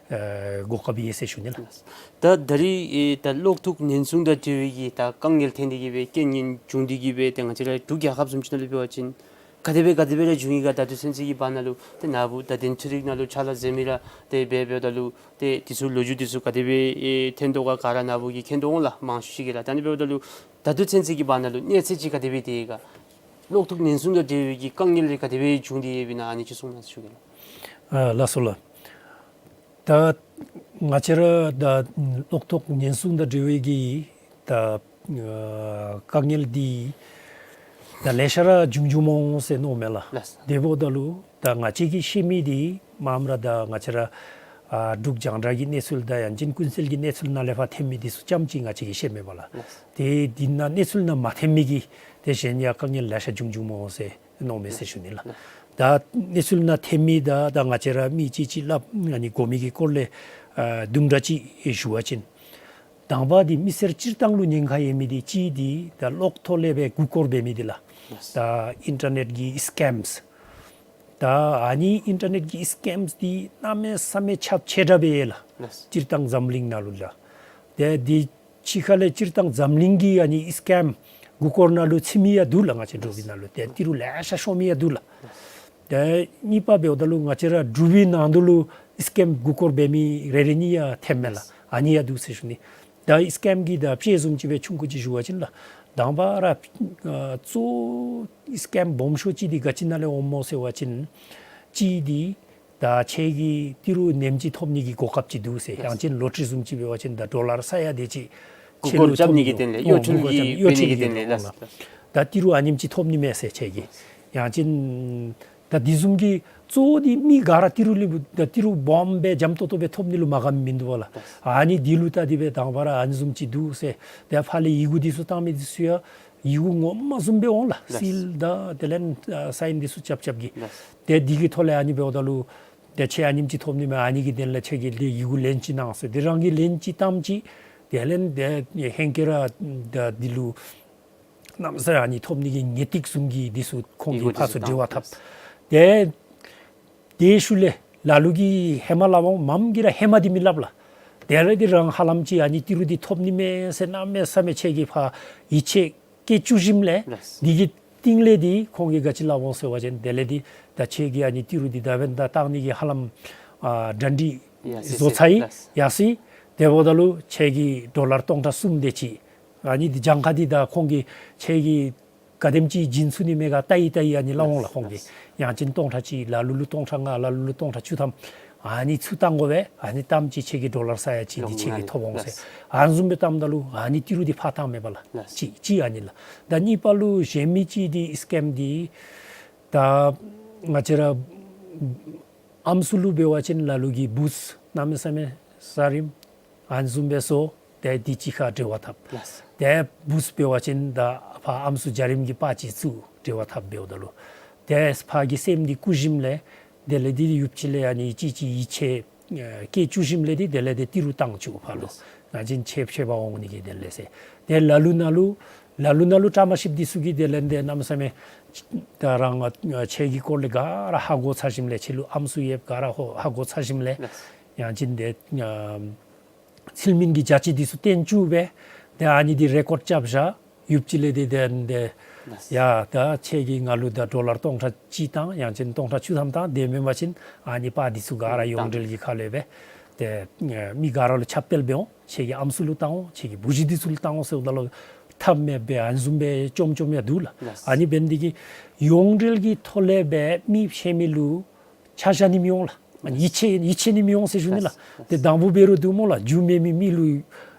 ཨེ་གོ་སྐབས་ཡོད་ཟེར་ཞུ་ནི་ལགས། ད་ད་རིས་ཨེ་ད་གློག་ཐོག་ཉེན་སྲུང་དང་འབྲེལ་བའི་གི་ད་དཀའ་ངལ་ཐོན་ཏེ་གི་སྦེ་རྐྱེན་ངན་བྱུང་སྟེ་གི་སྦེ་ཏེ་ང་བཅས་ར་འབྲུག་རྒྱལ་ཁབ་བཟུམ་ཅིག་ནང་ལུ་འབད་བ་ཅིན་ག་དེ་སྦེ་ག་དེ་སྦེ་ར་བྱུང་ཡི་ག། ད་ལྟོ་ཚུན་ཚོད་ཀྱི་བར་ན་ལུ་ཏེ་ནཱ་བུ་ད་དེ་འཕྲུལ་རིག་ནང་ལུ་ཕྱག་ལཱ་མཛད་མི་ར་ཏེ་འབད་འབདཝ་ད་ལུ་ཏེ་དེ་ཚུ་ལོ་རྒྱུས་དེ་ཚུ་ག་དེ་སྦེ་ཨེ་ཐོན་དོ་ག། ག་ར་ནཱ་བུ་གིས་མཁྱེན་དོ་འོང་ལགས། མང་ཤོས་ཅིག་གིས་ལགས། ད་ནི་འབདཝ་ད་ལུ་ད་ལྟོ་ཚུན་ཚོད་ཀྱི་བར་ན་ལུ་གནས་ཚུལ་ཅིག་ག་དེ་སྦེ་སྡོད་ཡི་ག། གློག་ཐོག་ཉེན་སྲུང་དང་འབྲེལ་བའི་གི་དཀའ་ངལ་རེ་ག་དེ་སྦེ་བྱུང་སྟེ་ཡོདཔ་ཨིན་ན་ཨ་ནི་ཅིག་གསུང་གནང་ཞུ་གེ་ལགས། ཨ་ལགས་སོ་ལགས། ད་ང་བཅས་ར་ད་གློག་ཐོག་ཉེན་སྲུང་དང་འབྲེལ་བའི་གི་ད་ཨ་དཀའ་ངལ་འདི་ད་ལེ་ཤ་ར་བྱུང་བྱུངམ་འོང་ཟེར་མནོཝ་མས་ལགས། ལགས། དེ་འབདཝ་ད་ལུ་ད་ང་བཅས་ཀྱིས་ཤེས་མི་འདི་མངམ་ར་ད་ང་བཅས་ར་ཨ་འབྲུག་རྒྱང་བསྒྲགས་ཀྱི་གནས་ཚུལ་དང་ཡང་ཅིན་ཀུན་གསལ་གྱི་གནས་ཚུལ་ནང་ལས་ཕར་ཐོན་མི་འདི་ཚུ་ཙམ་ཅིག་ང་བཅས་ཀྱིས་ཤེས་མས་པ་ལགས། ལགས། ཏེ་འདི་ནང་གནས་ཚུལ་ནང་མ་ཐོན་མི་གི་ཏེ་གཞན་ཡང་དཀའ་ངལ་ལེ་ཤ་བྱུང་བྱུངམ་འོང་ཟེར་མནོཝ་མས་ཟེར་ཞུ་ནི་ལགས། ད་གནས་ཚུལ་ནང་ཐོན་མི་དང་ད་ང་བཅས་ར་མི་ཅིག་ཅིག་སླབ་ཨ་ནི་གོ་མི་གི་སྐོར་ལས་ཨ་དུམ་གྲ་ཅིག་ཞུ་བ་ཅིན། དང་པ་འདི་མི་སེར་སྤྱིར་བཏང་ལུ་ཉེན་ཁ་ཡོད་མི་འདི་གཅིག་འདི་ད་གློག་ཐོག་ལས་སྦེ་མགུ་སྐོར་འབད་མི་འདི་ལགས། ལགས། ད་ཨིན་ཊར་ནེཊ་གི་སི་ཀེམས། ད་ཨ་ནི་ཨིན་ཊར་ནེཊ་གི་སི་ཀེམས་འདི་གནམ་མེད་ས་མེད་ཁྱབ་ཆེ་དྲགས་སྦེ་ཡོད་ལགས། ལགས། སྤྱིར་བཏང་འཛམ་གླིང་ནང་ལུ་ལགས། ཏེ་འདི་ཕྱི་ཁ་ལས་སྤྱིར་བཏང་འཛམ་གླིང་གི་ཨ་ནི་སི་ཀེམ་མགུ་སྐོར་ནང་ལུ་ཚུད་མི་ཡང་འདུག་ལགས། ང་བཅས་འབྲུག་པའི་ནང་ལུ་ཏེ་ཏི་རུ་ལེ་ཤ་ཤོར་མི་ཡང་འདུག་ལགས། ཏེ་གཉིས་པ་འབདཝ་ད་ལུ་ང་བཅས་ར་འབྲུག་པའི་ནང་དུ་ལུ་སི་ཀེམ་མགུ་སྐོར་འབད་མི་རེ་རེ་གཉིས་ཡང་ཐོནམ་མས་ལགས། ཨ་ནི་ཡང་འདུག་ཟེར་ཞུ་ནི། ད་སི་ཀེམ་གྱི་ད་དཔྱེ་བཟུམ་ཅིག་སྦེ་ཆུང་ཀུ་ཅིག་ཞུ་བ་ཅིན་ལགས། དང་པ་ར་ཨ་གཙོ་བོ་སི་ཀེམ་སྦོམ་ཤོས་ཅིག་འདི་ག་ཅི་ནང་ལས་འོངམ་སྨོ་ཟེར་བ་ཅིན་གཅིག་འདི་ད་ཁྱེད་ཀྱིས་ཏི་རུ་ཉིནམ་གཅིག་ཐོབ་ནི་གི་གོ་སྐབས་ཅིག་འདུག་ཟེར། ཡང་ཅིན་ལོ་ཊ་རི་བཟུམ་ཅིག་འབད་བ་ཅིན་ད་ཌོ་ལར་ས་ཡ་དེ་ཅིག་མགུ་སྐོར་རྐྱབ་ནི་གི་དོན་ལས་གཡོ་འཕྲུལ་གྱི་འབད་ནི་གི་དོན་ལས་ལགས། ད་ཏི་རུ་ཨ་ཉིནམ་གཅིག་ཐོབ་ནི་མས་ཟེར་ཁྱེད་ཀྱིས། ཡང་ཅིན་ད་འདི་བཟུམ་གྱི་གཙོ་བོ་འདི་མི་ག་ར་ཏི་རུ་ལུ་ད་ཏི་རུ་སྦོམ་སྦེ་འཇམ་ཏོག་ཏོ་སྦེ་ཐོབ་ནི་ལུ་མ་དགའ་མི་མིན་འདུག་པ་ལགས། ཨ་ནི་འདི་ལུ་ད་འདི་སྦེ་དང་པ་ར་ཨ་ནི་བཟུམ་ཅིག་འདུག་ཟེར། ཏེ་ཕར་ལས་ཡི་གུ་འདི་ཚུ་བཏང་མི་འདི་ཚུ་ཡང་ཡི་གུ་ངོ་མ་བཟུམ་སྦེ་འོང་ལགས། ལགས། སིལ་དང་དེ་ལས་ཨ་སའིན་འདི་ཚུ་རྐྱབ་རྐྱབ་གི། ལགས། ཏེ་འདི་གི་ཐོག་ལས་ཨ་ནི་འབདཝ་ད་ལུ་ཏེ་ཁྱེད་ཨ་ཉིནམ་གཅིག་ཐོབ་ནི་མས། ཨ་ནི་གི་དོན་ལས་ཁྱེད་ཀྱིས་ལས་ཡི་གུ་ལན་ཅིག་གནང་ཟེར། ཏེ་རང་གིས་ལན་ཅིག་བཏངམ་ཅིག་དེ་ལས་ཏེ་ཧེང་སྐལ་ར་ད་འདི་ལུ་གནམ་མེད་ས་མེད་ཨ་ནི་ཐོབ་ནི་གི་ངེས་ཏིག་བཟུམ་གྱི་འདི་ཚུ་ཁོང་གིས་ཕར་ཚུར་འབྲེལ་བ་འཐབ། ཏེ་དེའི་ཤུལ་ལས་ལ་ལུ་གིས་ཧེ་མ་སླབ་འོང་། མངམ་གིས་ར་ཧེ་མ་འདི་མི་སླབ་ལགས། དེ་ལས་འདི་རང་ཧ་ལམ་ཅིག་ཨ་ནི་ཏི་རུ་འདི་ཐོབ་ནི་མས་ཟེར་གནམ་མེད་ས་མེད་ཁྱེད་ཀྱིས་ཕར་ཡིད་ཆེས་བསྐྱེད་བཅུག་ཞིནམ་ལས། ལགས། འདི་གི་སྟེང་ལས་འདི་ཁོང་གིས་ག་ཅི་སླབ་འོང་ཟེར་བ་ཅིན་དེ་ལས་འདི་ད་ཁྱེད་ཀྱིས་ཨ་ནི་ཏི་རུ་འདི་ད་འབདན་ད་བཏང་ནི་གི་ཧ་ལམ་ཨ་གྲ་སྒྲིག་ཡར་སོ་ཡར་སོ་ཡར་སོ་ཡི། ལགས། དེ་འབདཝ་ད་ལུ་ཁྱེད་ཀྱིས་ཌོ་ལར་སྟོང་ཕྲག་གསུམ་དེ་ཅིག་ཨ་ནི་འདི་གྱངས་ཁ་འདི་ད་ཁོང་གིས་ཁྱེད་ཀྱིས་ག་དེམ་ཅིག་བྱིན་ཚུགས་ནི་མས་ག་བལྟ་ཡི་བལྟ་ཡི་ཨ་ནི་སླབ་འོང་ལགས་ཁོང་གིས། ཡང་ཅིན་སྟོང་ཕྲག་གཅིག་ལ་ལུ་ལུ་སྟོང་ཕྲག་ལྔ་ལ་ལུ་ལུ་སྟོང་ཕྲག་བཅུ་ཐམ་ཨ་ནི་ཚུར་བཏང་དགོ་པས། ཨ་ནི་བཏངམ་ཅིག་ཁྱེད་ཀྱིས་ཌོ་ལར་ས་ཡ་གཅིག་འདི་ཁྱེད་ཀྱིས་ཐོབ་འོང་ཟེར། ལགས། ཨ་ནི་བཟུམ་སྦེ་བཏངམ་ད་ལུ་ཨ་ནི་ཏི་རུ་འདི་ཕར་བཏངམ་མས་པ་ལགས། ལགས། གཅིག་གཅིག་ཨ་ནི་ལགས། ད་གཉིས་པ་ལུ་གཞན་མི་ཅིག་འདི་སི་ཀེམ་འདི་ད་ང་བཅས་ར་ཨམ་སྲུ་ལུ་འབད་བ་ཅིན་ལ་ལུ་གིས་བུཚ་གནམ་མེད་ས་མེད་ས་རིམ་ཨ་ནི་བཟུམ་སྦེ་བཟོ། ཏེ་འདི་གཅིག་ཁར་འབྲེལ་བ་འཐབ། ལགས། ཏེ་བུཚ་འབད་བ་ཅིན་ད་ཕར་ཨམ་སྲུ་འཇའ་རིསམོ་གི་པར་ཅིག་བཙུགས་འབྲེལ་བ་འཐབ་འབདཝ་ད་ལུ་ཏེ་ཕར་གྱི་སེམས་འདི་བཀུག་ཞིནམ་ལས་དེ་ལས་འདི་ཡུདཔ་ཅིག་ལས་ཨ་ནི་ཅིག་ཅིག་ཡིད་ཆེས་ཨ་བསྐྱེད་བཅུག་ཞིནམ་ལས་འདི་དེ་ལས་འདི་ཏི་རུ་བཏང་བཅུག་ཕར་ལུ། ལགས། ང་བཅས་ཁྱེད་ཁྱེད་པ་འོང་ནི་གི་དེ་ལས་ཟེར། ཏེ་ལ་ལུ་ནང་ལུ་ལ་ལུ་ནང་ལུ་བཀྲ་མ་ཤིསཔ་འདི་ཚུ་གིས་དེ་ལས་འདི་གནམ་མེད་ས་མེད་ད་རང་ཨ་ཁྱེད་ཀྱི་སྐོར་ལས་ག་ར་ཧ་གོ་ཚར་ཞིནམ་ལས་ཁྱེད་ལུ་ཨམ་སྲུ་ཡོདཔ་ག་ར་ཧོ་ཧ་གོ་ཚར་ཞིནམ་ལས། ལགས། ཡང་ཅིན་འདི་ཨ་ཚུལ་མིན་གྱི་བྱ་སྤྱོད་འདི་ཚུ་སྟོན་བཅུག་སྦེ་ཏེ་ཨ་ནི་འདི་རེ་ཀོཌ་རྐྱབ་བཞག། ཡུདཔ་ཅིག་ལས་འདི་དེ་འདི་ཡ་ད་ཁྱེད་ཀྱིས་ང་ལུ་ད་ཌོ་ལར་སྟོང་ཕྲག་གཅིག་བཏང་ཡང་ཅིན་སྟོང་ཕྲག་བཅུ་ཐམ་བཏང་། དེ་མེན་པ་ཅིན་ཨ་ནི་པར་འདི་ཚུ་ག་ར་ཡོངས་འབྲེལ་གྱི་ཁ་ལས་སྦེ་ཏེ་མི་ག་ར་ལུ་ཁྱབ་སྤེལ་འབད་འོང་། ཁྱེད་ཀྱི་ཨམ་སྲུ་ལུ་བཏང་འོང་། ཁྱེད་ཀྱི་བུ་གཞི་འདི་ཚུ་ལུ་བཏང་འོང་ཟེརཝ་ད་ལུ་ཐབས་མེདཔ་སྦེ་ཨ་ནི་བཟུམ་སྦེ་བཅོམ་བཅོམ་ཡང་འདུག་ལགས། ལགས། ཨ་ནི་འབད་ནི་འདི་གིས་ཡོངས་འབྲེལ་གྱི་ཐོག་ལས་སྦེ་མི་ཕྱད་མི་ལུ་ཆ་བཞག་ནི་མི་འོང་ལགས། ཡིད་ཆེས་ཡིད་ཆེས་ནི་མི་འོང་ཟེར་ཞུ་ནི་ལགས། ལགས། ཏེ་དང་ཕུ་འབད་རུང་འདུག་སྨོ་ལགས། རྒྱུ་མེད་མི་མི་ལུ་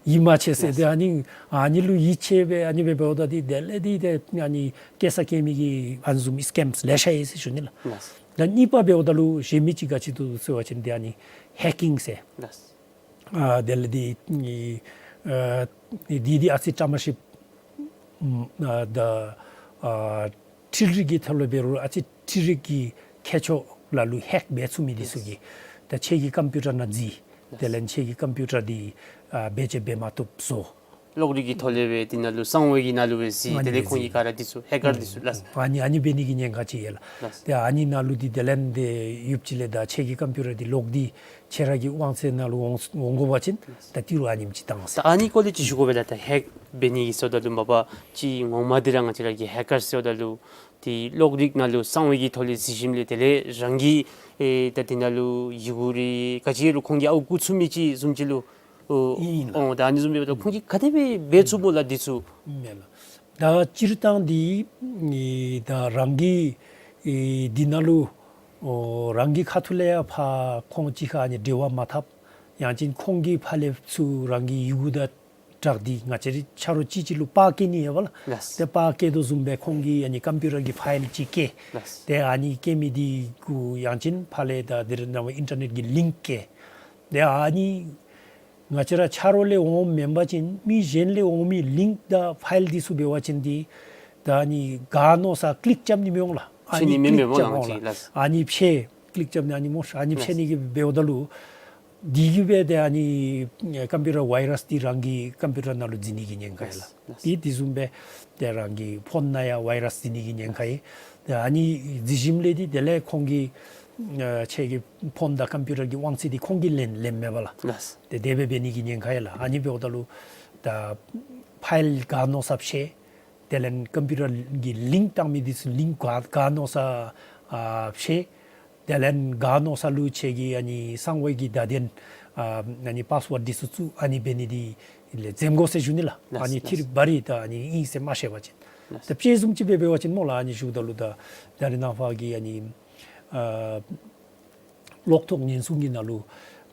ཡིད་མ་ཆེས་ཟེར། ལགས། ཏེ་ཨ་ནི་ཨ་ནི་ལུ་ཡིད་ཆེས་སྦེ་ཨ་ནི་སྦེ་འབདཝ་ད་འདི་དེ་ལས་འདི་ཏེ་ཨ་ནི་སྐྱེ་ས་སྐྱེ་མི་གི་ཨ་ནི་བཟུམ་སི་ཀེམས་ལེ་ཤ་ཡོད་ཟེར་ཞུ་ནི་ལགས། ལགས། ད་གཉིས་པ་འབདཝ་ད་ལུ་གཞན་མི་ཅིག་ག་ཅི་འདུག་ཟེར་བ་ཅིན་ཏེ་ཨ་ནི་ཧེག་ཀིང་ཟེར། ལགས། ཨ་དེ་ལས་འདི་ཨ་འདི་འདི་ཨ་ཙི་བཀྲ་མ་ཤིསཔ་ཨ་ད་ཨ་འཕྲུལ་རིག་གི་ཐོག་ལས་འབད་རུང་ཨ་ཙི་འཕྲུལ་རིག་གི་ཁྱད་ཆོས་ལ་ལུ་ཧེག་འབད་ཚུགས་མི་འདི་ཚུ་གིས་ད་ཁྱེད་ཀྱི་ཀམ་པིའུ་ཊར་ནང་འཛུལ། དེ་ལས་ཁྱེད་ཀྱི་ཀམ་པིའུ་ཊར་འདི་ཨ་བེད་སྤྱོད་འབད་མ་བཏུབ་བཟོ། གློག་རིག་གི་ཐོག་ལས་སྦེ་དེ་ནང་ལུ་གསང་བའི་གི་ནང་ལུ་སྦེ་གཟིགས། ཨ་ནི་དེ་ལས་ཁོང་གིས་ག་ར་འདི་ཚུ་ཧེ་ཀར་འདི་ཚུ་ལགས། ཨ་ནི་ཨ་ནི་འབད་ནི་གི་ཉེན་ཁ་ཅིག་ཡོད་ལགས། ལགས། ཏེ་ཨ་ནི་ནང་ལུ་འདི་དེ་ལས་འདི་ཡུདཔ་ཅིག་ལས་ད་ཁྱེད་ཀྱི་ཀམ་པིའུ་ཊར་འདི་ལོག་སྟེ་ཁྱེད་ར་གི་དབང་ཚད་ནང་ལུ་འོང་འོང་དགོ་པ་ཅིན་ད་ཏི་རུ་ཨ་ནེམ་ཅིག་བཏང་ཟེར། ད་ཨ་ནི་སྐོར་ལས་ཅིག་ཞུ་དགོ་པས་ལགས། ད་ཧེཀ་འབད་ནི་གི་ཟེརཝ་ད་ལུ་མ་པ་ཅིག་ངོ་མ་འདི་ར་ང་བཅས་ར་གི་ཧེ་ཀར་ཟེརཝ་ད་ལུ་ཏེ་གློག་རིག་ནང་ལུ་གསང་བའི་གི་ཐོག་ལས་གཟིགས་ཞིནམ་ལས་དེ་ལས་རང་གི་ཨེ་ད་དེ་ནང་ལུ་ཡི་གུ་རེ་ག་ཅི་རུང་ཁོང་གིས་ཨརཝ་བརྐུ་ཚུགས་མི་ཅིག་བཟུམ་ཅིག་ལུ་ཨོ་ཨིན་ལགས། ཨོ་ད་ཨ་ནི་བཟུམ་སྦེ་ད་ཁོང་གིས་ག་དེ་སྦེ་འབད་ཚུགས་སྨོ་ལགས་འདི་ཚུ། ཨིན་ལགས། ད་སྤྱིར་བཏང་འདི་ཨེ་ད་རང་གི་ཨེ་འདི་ནང་ལུ་ཨོ་རང་གི་ཁ་ཐུག་ལས་ཡང་ཕར་ཁོང་གཅིག་ཁར་ཨ་ནི་འབྲེལ་བ་མ་འཐབ། ཡང་ཅིན་ཁོང་གིས་ཕར་ལས་ཚུར་རང་གི་ཡི་གུ་དང་སྦྲགས་ཏེ་ང་བཅས་རའི་ཆ་རོགས་གཅིག་གཅིག་ལུ་པར་བསྐྱལ་ནི་ཡོད་པ་ལགས། ལགས། ཏེ་པར་བསྐྱལ་དོ་བཟུམ་སྦེ་ཁོང་གིས་ཨ་ནི་ཀམ་པིའུ་ཊར་གྱི་ཕའིལ་ཅིག་བསྐྱལ། ལགས། ཏེ་ཨ་ནི་བསྐྱལ་མི་འདི་གུ་ཡང་ཅིན་ཕར་ལས་ད་འདི་ར་ནང་ཨིན་ཊར་ནེཊ་ཀྱི་ལིངཀ་བསྐྱལ། ཏེ་ཨ་ནི་ང་བཅས་ར་ཆ་རོགས་ལས་འོངམ་མེན་པ་ཅིན་མི་གཞན་ལས་འོང་མི་ལིངཀ་དང་ཕའིལ་འདི་ཚུ་འབད་བ་ཅིན་འདི་ད་ཨ་ནི་ག་མནོ་ས་ཀླིག་རྐྱབ་ནི་མི་འོང་ལགས། ཨ་ཤེས་ནི་མེད་མི་འོང་ལགས། ཨ་ནི་ཕྱེ་ཀླིག་རྐྱབ་ནི་ཨ་ནི་སྨོ། ཨ་ནི་ཕྱེ་ནི་གི་འབདཝ་ད་ལུ་འདི་གིས་འབད་དེ་ཨ་ནི་ཀམ་པིའུ་ཊར་ཝའི་རཱསི་འདི་རང་གི་ཀམ་པིའུ་ཊར་ནང་ལུ་འཛུལ་ནི་གི་ཉེན་ཁ་ཡོད་ལགས། ལགས། འདི་འདི་བཟུམ་སྦེ་ཏེ་རང་གི་ཕོན་ནང་ཡང་ཝའི་རཱསི་འཛུལ་ནི་གི་ཉེན་ཁ་ཡོད། ཏེ་ཨ་ནི་འཛུལ་ཞིནམ་ལས་འདི་དེ་ལས་ཁོང་གིས་ཨ་ཁྱེད་ཀྱི་ཕོན་དང་ཀམ་པིའུ་ཊར་གྱི་དབང་ཚད་འདི་ཁོང་གིས་ལེན་ལེནམ་མས་པ་ལགས། ལགས། ཏེ་དེ་སྦེ་འབད་ནི་གི་ཉེན་ཁ་ཡོད་ལགས། ཨ་ནི་འབདཝ་ད་ལུ་ད་ཕའིལ་ག་མནོ་ས་ཕྱེ། དེ་ལས་ཀམ་པིའུ་ཊར་གྱི་ལིངཀ་བཏང་མི་འདི་ཚུ་ལིངཀ་ག་ག་མནོ་ས་ཨ་ཕྱེ། དེ་ལས་ག་མནོ་ས་ལུ་ཁྱེད་ཀྱི་ཨ་ནི་གསང་བའི་གི་བརྡ་དོན་ཨ་ཨ་ནི་པཱསི་ཝརཌ་འདི་ཚུ་བཙུགས། ཨ་ནི་འབད་ནི་འདི་ལས་འཛེམ་དགོ་ཟེར་ཞུ་ནི་ལགས། ལགས། ཨ་ནི་ལགས། ཐིར་བ་རི་ད་ཨ་ནི་ཨིན་ཟེར་མ་ཤེས་པ་ཅིན། ལགས། ད་དཔྱེ་བཟུམ་ཅིག་སྦེ་འབད་བ་ཅིན་སྨོ་ལགས། ཨ་ནི་ཞུཝ་ད་ལུ་ད་ད་རེས་ནངས་པ་གི་ཨ་ནི་ཨ་གློག་ཐོག་ཉེན་སྲུང་གི་ནང་ལུ་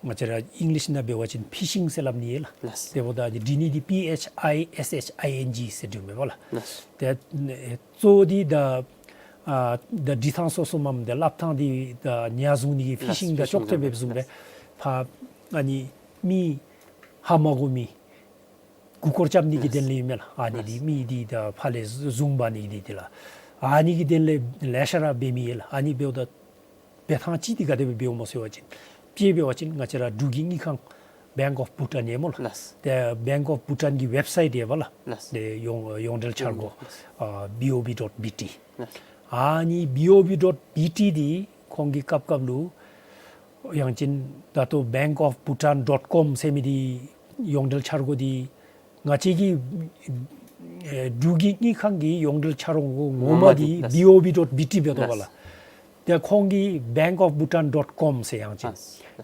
ང་བཅས་ར་ཨིང་ལིཤ་ནང་འབད་བ་ཅིན་ཕི་ཤིང་ཟེར་སླབ་ནི་ཡོད་ལགས། ལགས། དེ་འབདཝ་ད་འདི་འབྲི་ནི་འདི་པི་ཨེཆ་ཨའི་ཨེསི་ཨེཆ་ཨའི་ཨེན་ཇི་ཟེར་འབྲིཝ་མས་པ་ལགས། ལགས། ཏེ་གཙོ་བོ་འདི་ད་ཨ་ད་འབྲི་ཐངས་སོ་སོ་མམ་ད་སླབ་ཐངས་འདི་ད་ཉ་བཟུང་ནི་གི་ཕི་ཤིང་དང་ལགས། ཕི་ཤིང་ཅོག་འཐདཔ་སྦེ་བཟུམ་སྦེ། ལགས། ཕར་ཨ་ནི་མི་ཧ་མ་གོ་མི་མགུ་སྐོར་རྐྱབ་ནི་གི་དོན་ལས་ཨིན་མས་ལགས། ཨ་ནི་འདི་མི་འདི་ད་ཕར་ལས་བཟུང་འབག་ནི་གི་འདི་འདི་ལགས། ཨ་ནི་གི་དོན་ལས་ལེ་ཤ་ར་འབད་མི་ཡོད་ལགས། ཨ་ནི་འབདཝ་ད་འབད་ཐངས་ཅིག་འདི་ག་དེ་སྦེ་འབདཝ་སྨོ་ཟེར་བ་ཅིན་དཔྱེ་འབད་བ་ཅིན་ང་བཅས་ར་འབྲུག་གི་དངུལ་ཁང་Bank of Bhutan ཡོད་སྨོ་ལགས། ལགས། ཏེ་Bank of Bhutan གྱི་ཝེབ་སའིཊ་ཡོད་པ་ལགས། ལགས། ཏེ་ཡོངས་ཡོངས་འབྲེལ་འཆར་སྒོ་ལགས། ཨ་བི་ཨོ་བི་ཌོཊ་བི་ཊི། ལགས། ཨ་ནི་བི་ཨོ་བི་ཌོཊ་བི་ཊི་འདི་ཁོང་གིས་སྐབས་སྐབས་ལུ་ཡང་ཅིན་ད་ལྟོ་Bank of Bhutan dot com ཟེར་མི་འདི་ཡོངས་འབྲེལ་འཆར་སྒོ་འདི་ང་བཅས་ཀྱི་ཨེ་འབྲུག་གི་དངུལ་ཁང་གི་ཡོངས་འབྲེལ་འཆར་སྒོ་ངོ་མ་འདི་ངོ་མ་འདི་ལགས། བི་ཨོ་བི་ཌོཊ་བི་ཊི་འབད་དོ་པ་ལགས། ལགས། ཏེ་ཁོང་གིས་Bank of Bhutan dot com ཟེར་ཡང་ཅིན་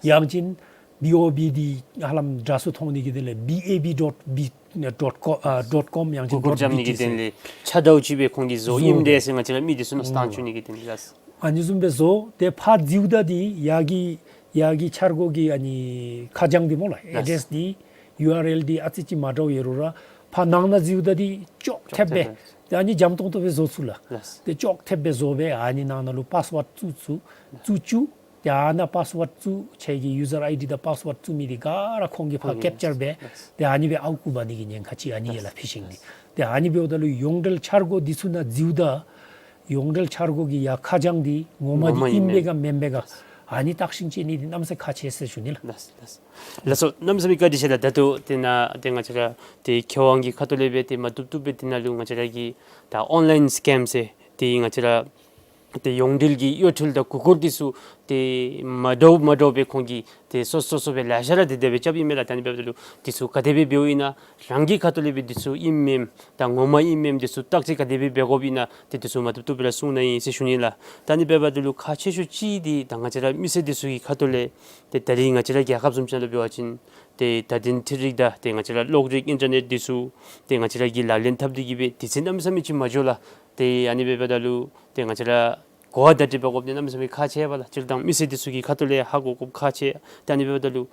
ལགས། ཡང་ཅིན་བི་ཨོ་བི་འདི་ཧ་ལམ་འདྲ་སུ་མཐོང་ནི་གི་དོན་ལས་བི་ཨེ་བི་ཌོཊ་བི་ཌོཊ་ཀོ་ཨ་ཌོཊ་ཀོམ་ཡང་ཅིན་གུ་གུལ་རྐྱབ་ནི་གི་དོན་ལས་ཆ་འདྲཝ་ཅིག་སྦེ་ཁོང་གིས་བཟོ་ཨིནམ་འདྲས་ཟེར་ང་བཅས་ར་མི་འདི་ཚུ་ནང་སྟོན་བཅུག་ནི་གི་དོན་ལས་ལགས། ཨ་ནི་བཟུམ་སྦེ་བཟོ། ཏེ་ཕར་འཛུལཝ་ད་འདི་ཡར་གྱི་ཡར་གྱི་འཆར་སྒོ་གི་ཨ་ནི་ཁ་བྱང་འདི་སྨོ་ལགས། ལགས། ཨེ་ཌེསི་འདི་ཡུ་ཨར་ཨེལ་འདི་ཨ་ཙི་ཅིག་མ་འདྲཝ་ཡོད་རུང་ར་ཕར་ནང་ན་འཛུལཝ་ད་འདི་ཅོག་འཐདཔ་སྦེ། ཅོག་འཐདཔ་སྦེ། ཏེ་ཨ་ནི་འཇམ་ཏོང་ཏོ་སྦེ་བཟོ་ཚུགས་ལགས། ལགས། ཏེ་ཅོག་འཐདཔ་སྦེ་བཟོ་སྦེ་ཨ་ནི་ནང་ན་ལུ་པཱསི་ཝརཌ་བཙུགས་བཙུགས་བཙུགས་བཅུག། ཏེ་ཨ་ནཱ་པཱསི་ཝརཌ་བཙུགས་ཁྱེད་ཀྱི་ཡུ་ཛར་ཨའི་ཌི་དང་པཱསི་ཝརཌ་བཙུགས་མི་འདི་ག་ར་ཁོང་གིས་ཕར་ཁོང་གིས་ཀེཔ་ཅར་འབད། ལགས། ཏེ་ཨ་ནི་སྦེ་ཨརཝ་བརྐུ་འབག་ནི་གི་ཉེན་ཁ་ཅིག་ཨ་ནི་ཡོད་ལགས། ལགས། ཕི་ཤིང་འདི། ལགས། ཏེ་ཨ་ནི་འབདཝ་ད་ལུ་ཡོངས་འབྲེལ་འཆར་སྒོ་འདི་ཚུ་ནང་འཛུལཝ་ད་ཡོངས་འབྲེལ་འཆར་སྒོ་གི་ཡར་ཁ་བྱང་འདི་ངོ་མ་འདི་ངོ་མ་ཨིན་ཨིན་མས་མེན་ག་མེན་མས་ག། ལགས། ཨ་ནི་བརྟག་ཞིབ་འབད་ནི་འདི་གནམ་མེད་ས་མེད་ཁག་ཆེ་ཟེར་ཞུ་ནི་ལགས། ལགས། ལགས། ལགས་སོ། གནམ་མེད་ས་མེད་བཀའ་དྲིན་ཆེ་ལགས། ད་ལྟོ་ཏེ་ནཱ་ཏེ་ང་བཅས་ར་ཏེ་མཁས་དབང་གི་ཁ་ཐུག་ལས་སྦེ་ཏེ་མ་བཏུབ་བཏུབ་སྦེ་ཏེ་ནཱ་ལུ་ང་བཅས་ར་གི་ད་ཨོན་ལའིན་སི་ཀེམ་ཟེར་ཏེ་ང་བཅས་ར་ཏེ་ཡོངས་འབྲེལ་གྱི་གཡོ་འཕྲུལ་དང་མགུ་སྐོར་འདི་ཚུ་ཏེ་མ་འདྲཝ་མ་འདྲཝ་སྦེ་ཁོང་གིས་ཏེ་སོ་སོ་སོ་སྦེ་ལེ་ཤ་ར་ཏེ་དེ་སྦེ་རྐྱབ་ཨིན་མས་ལགས། ད་ཨ་ནི་འབདཝ་ད་ལུ་འདི་ཚུ་ག་དེ་སྦེ་འབདཝ་ཨིན་ན་རང་གི་ཁ་ཐུག་ལས་སྦེ་འདི་ཚུ་ཨིནམ་མེནམ་ད་ངོ་མ་ཨིནམ་མེནམ་འདི་ཚུ་བརྟག་དཔྱད་ག་དེ་སྦེ་འབད་དགོཔ་ཨིན་ན་ཏེ་འདི་ཚུ་མ་བཏུབ་བཏུབ་སྦེ་ར་གསུང་གནང་ཡི་ཟེར་ཞུ་ནི་ལགས། ད་ཨ་ནི་འབདཝ་ད་ལུ་ཁག་ཆེ་ཤོས་ཅིག་འདི་ད་ང་བཅས་ར་མི་སེར་འདི་ཚུ་གི་ཁ་ཐུག་ལས་ཏེ་ད་རིས་ང་བཅས་ར་རྒྱལ་ཁབ་བཟུམ་ཅིག་ནང་ལུ་འབད་བ་ཅིན་ཏེ་ད་འདི་འཕྲུལ་རིག་དང་ཏེ་ང་བཅས་ར་གློག་རིག་ཨིན་ཊར་ནེཊ་འདི་ཚུ་ཏེ་ང་བཅས་ར་གིས་ལག་ལེན་འཐབ་སྟེ་གི་སྦེ་དུས་ཚོད་གནམ་མེད་ས་མེད་ཅིག་མ་འགྱོ་ལགས། ཏེ་ཨ་ནི་འབདཝ་ད་ལུ་ཏེ་ང་བཅས་ར་གོ་བ་བརྡ་སྤྲོད་འབད་དགོཔ་འདི་གནམ་མེད་ས་མེད་ཁག་ཆེ་བས་ལགས། སྤྱིར་བཏང་མི་སེར་འདི་ཚུ་གི་ཁ་ཐུག་ལས་ཧ་གོ་དགོཔ་ཁག་ཆེ། ཏེ་ཨ་ནི་འབདཝ་ད་ལུ་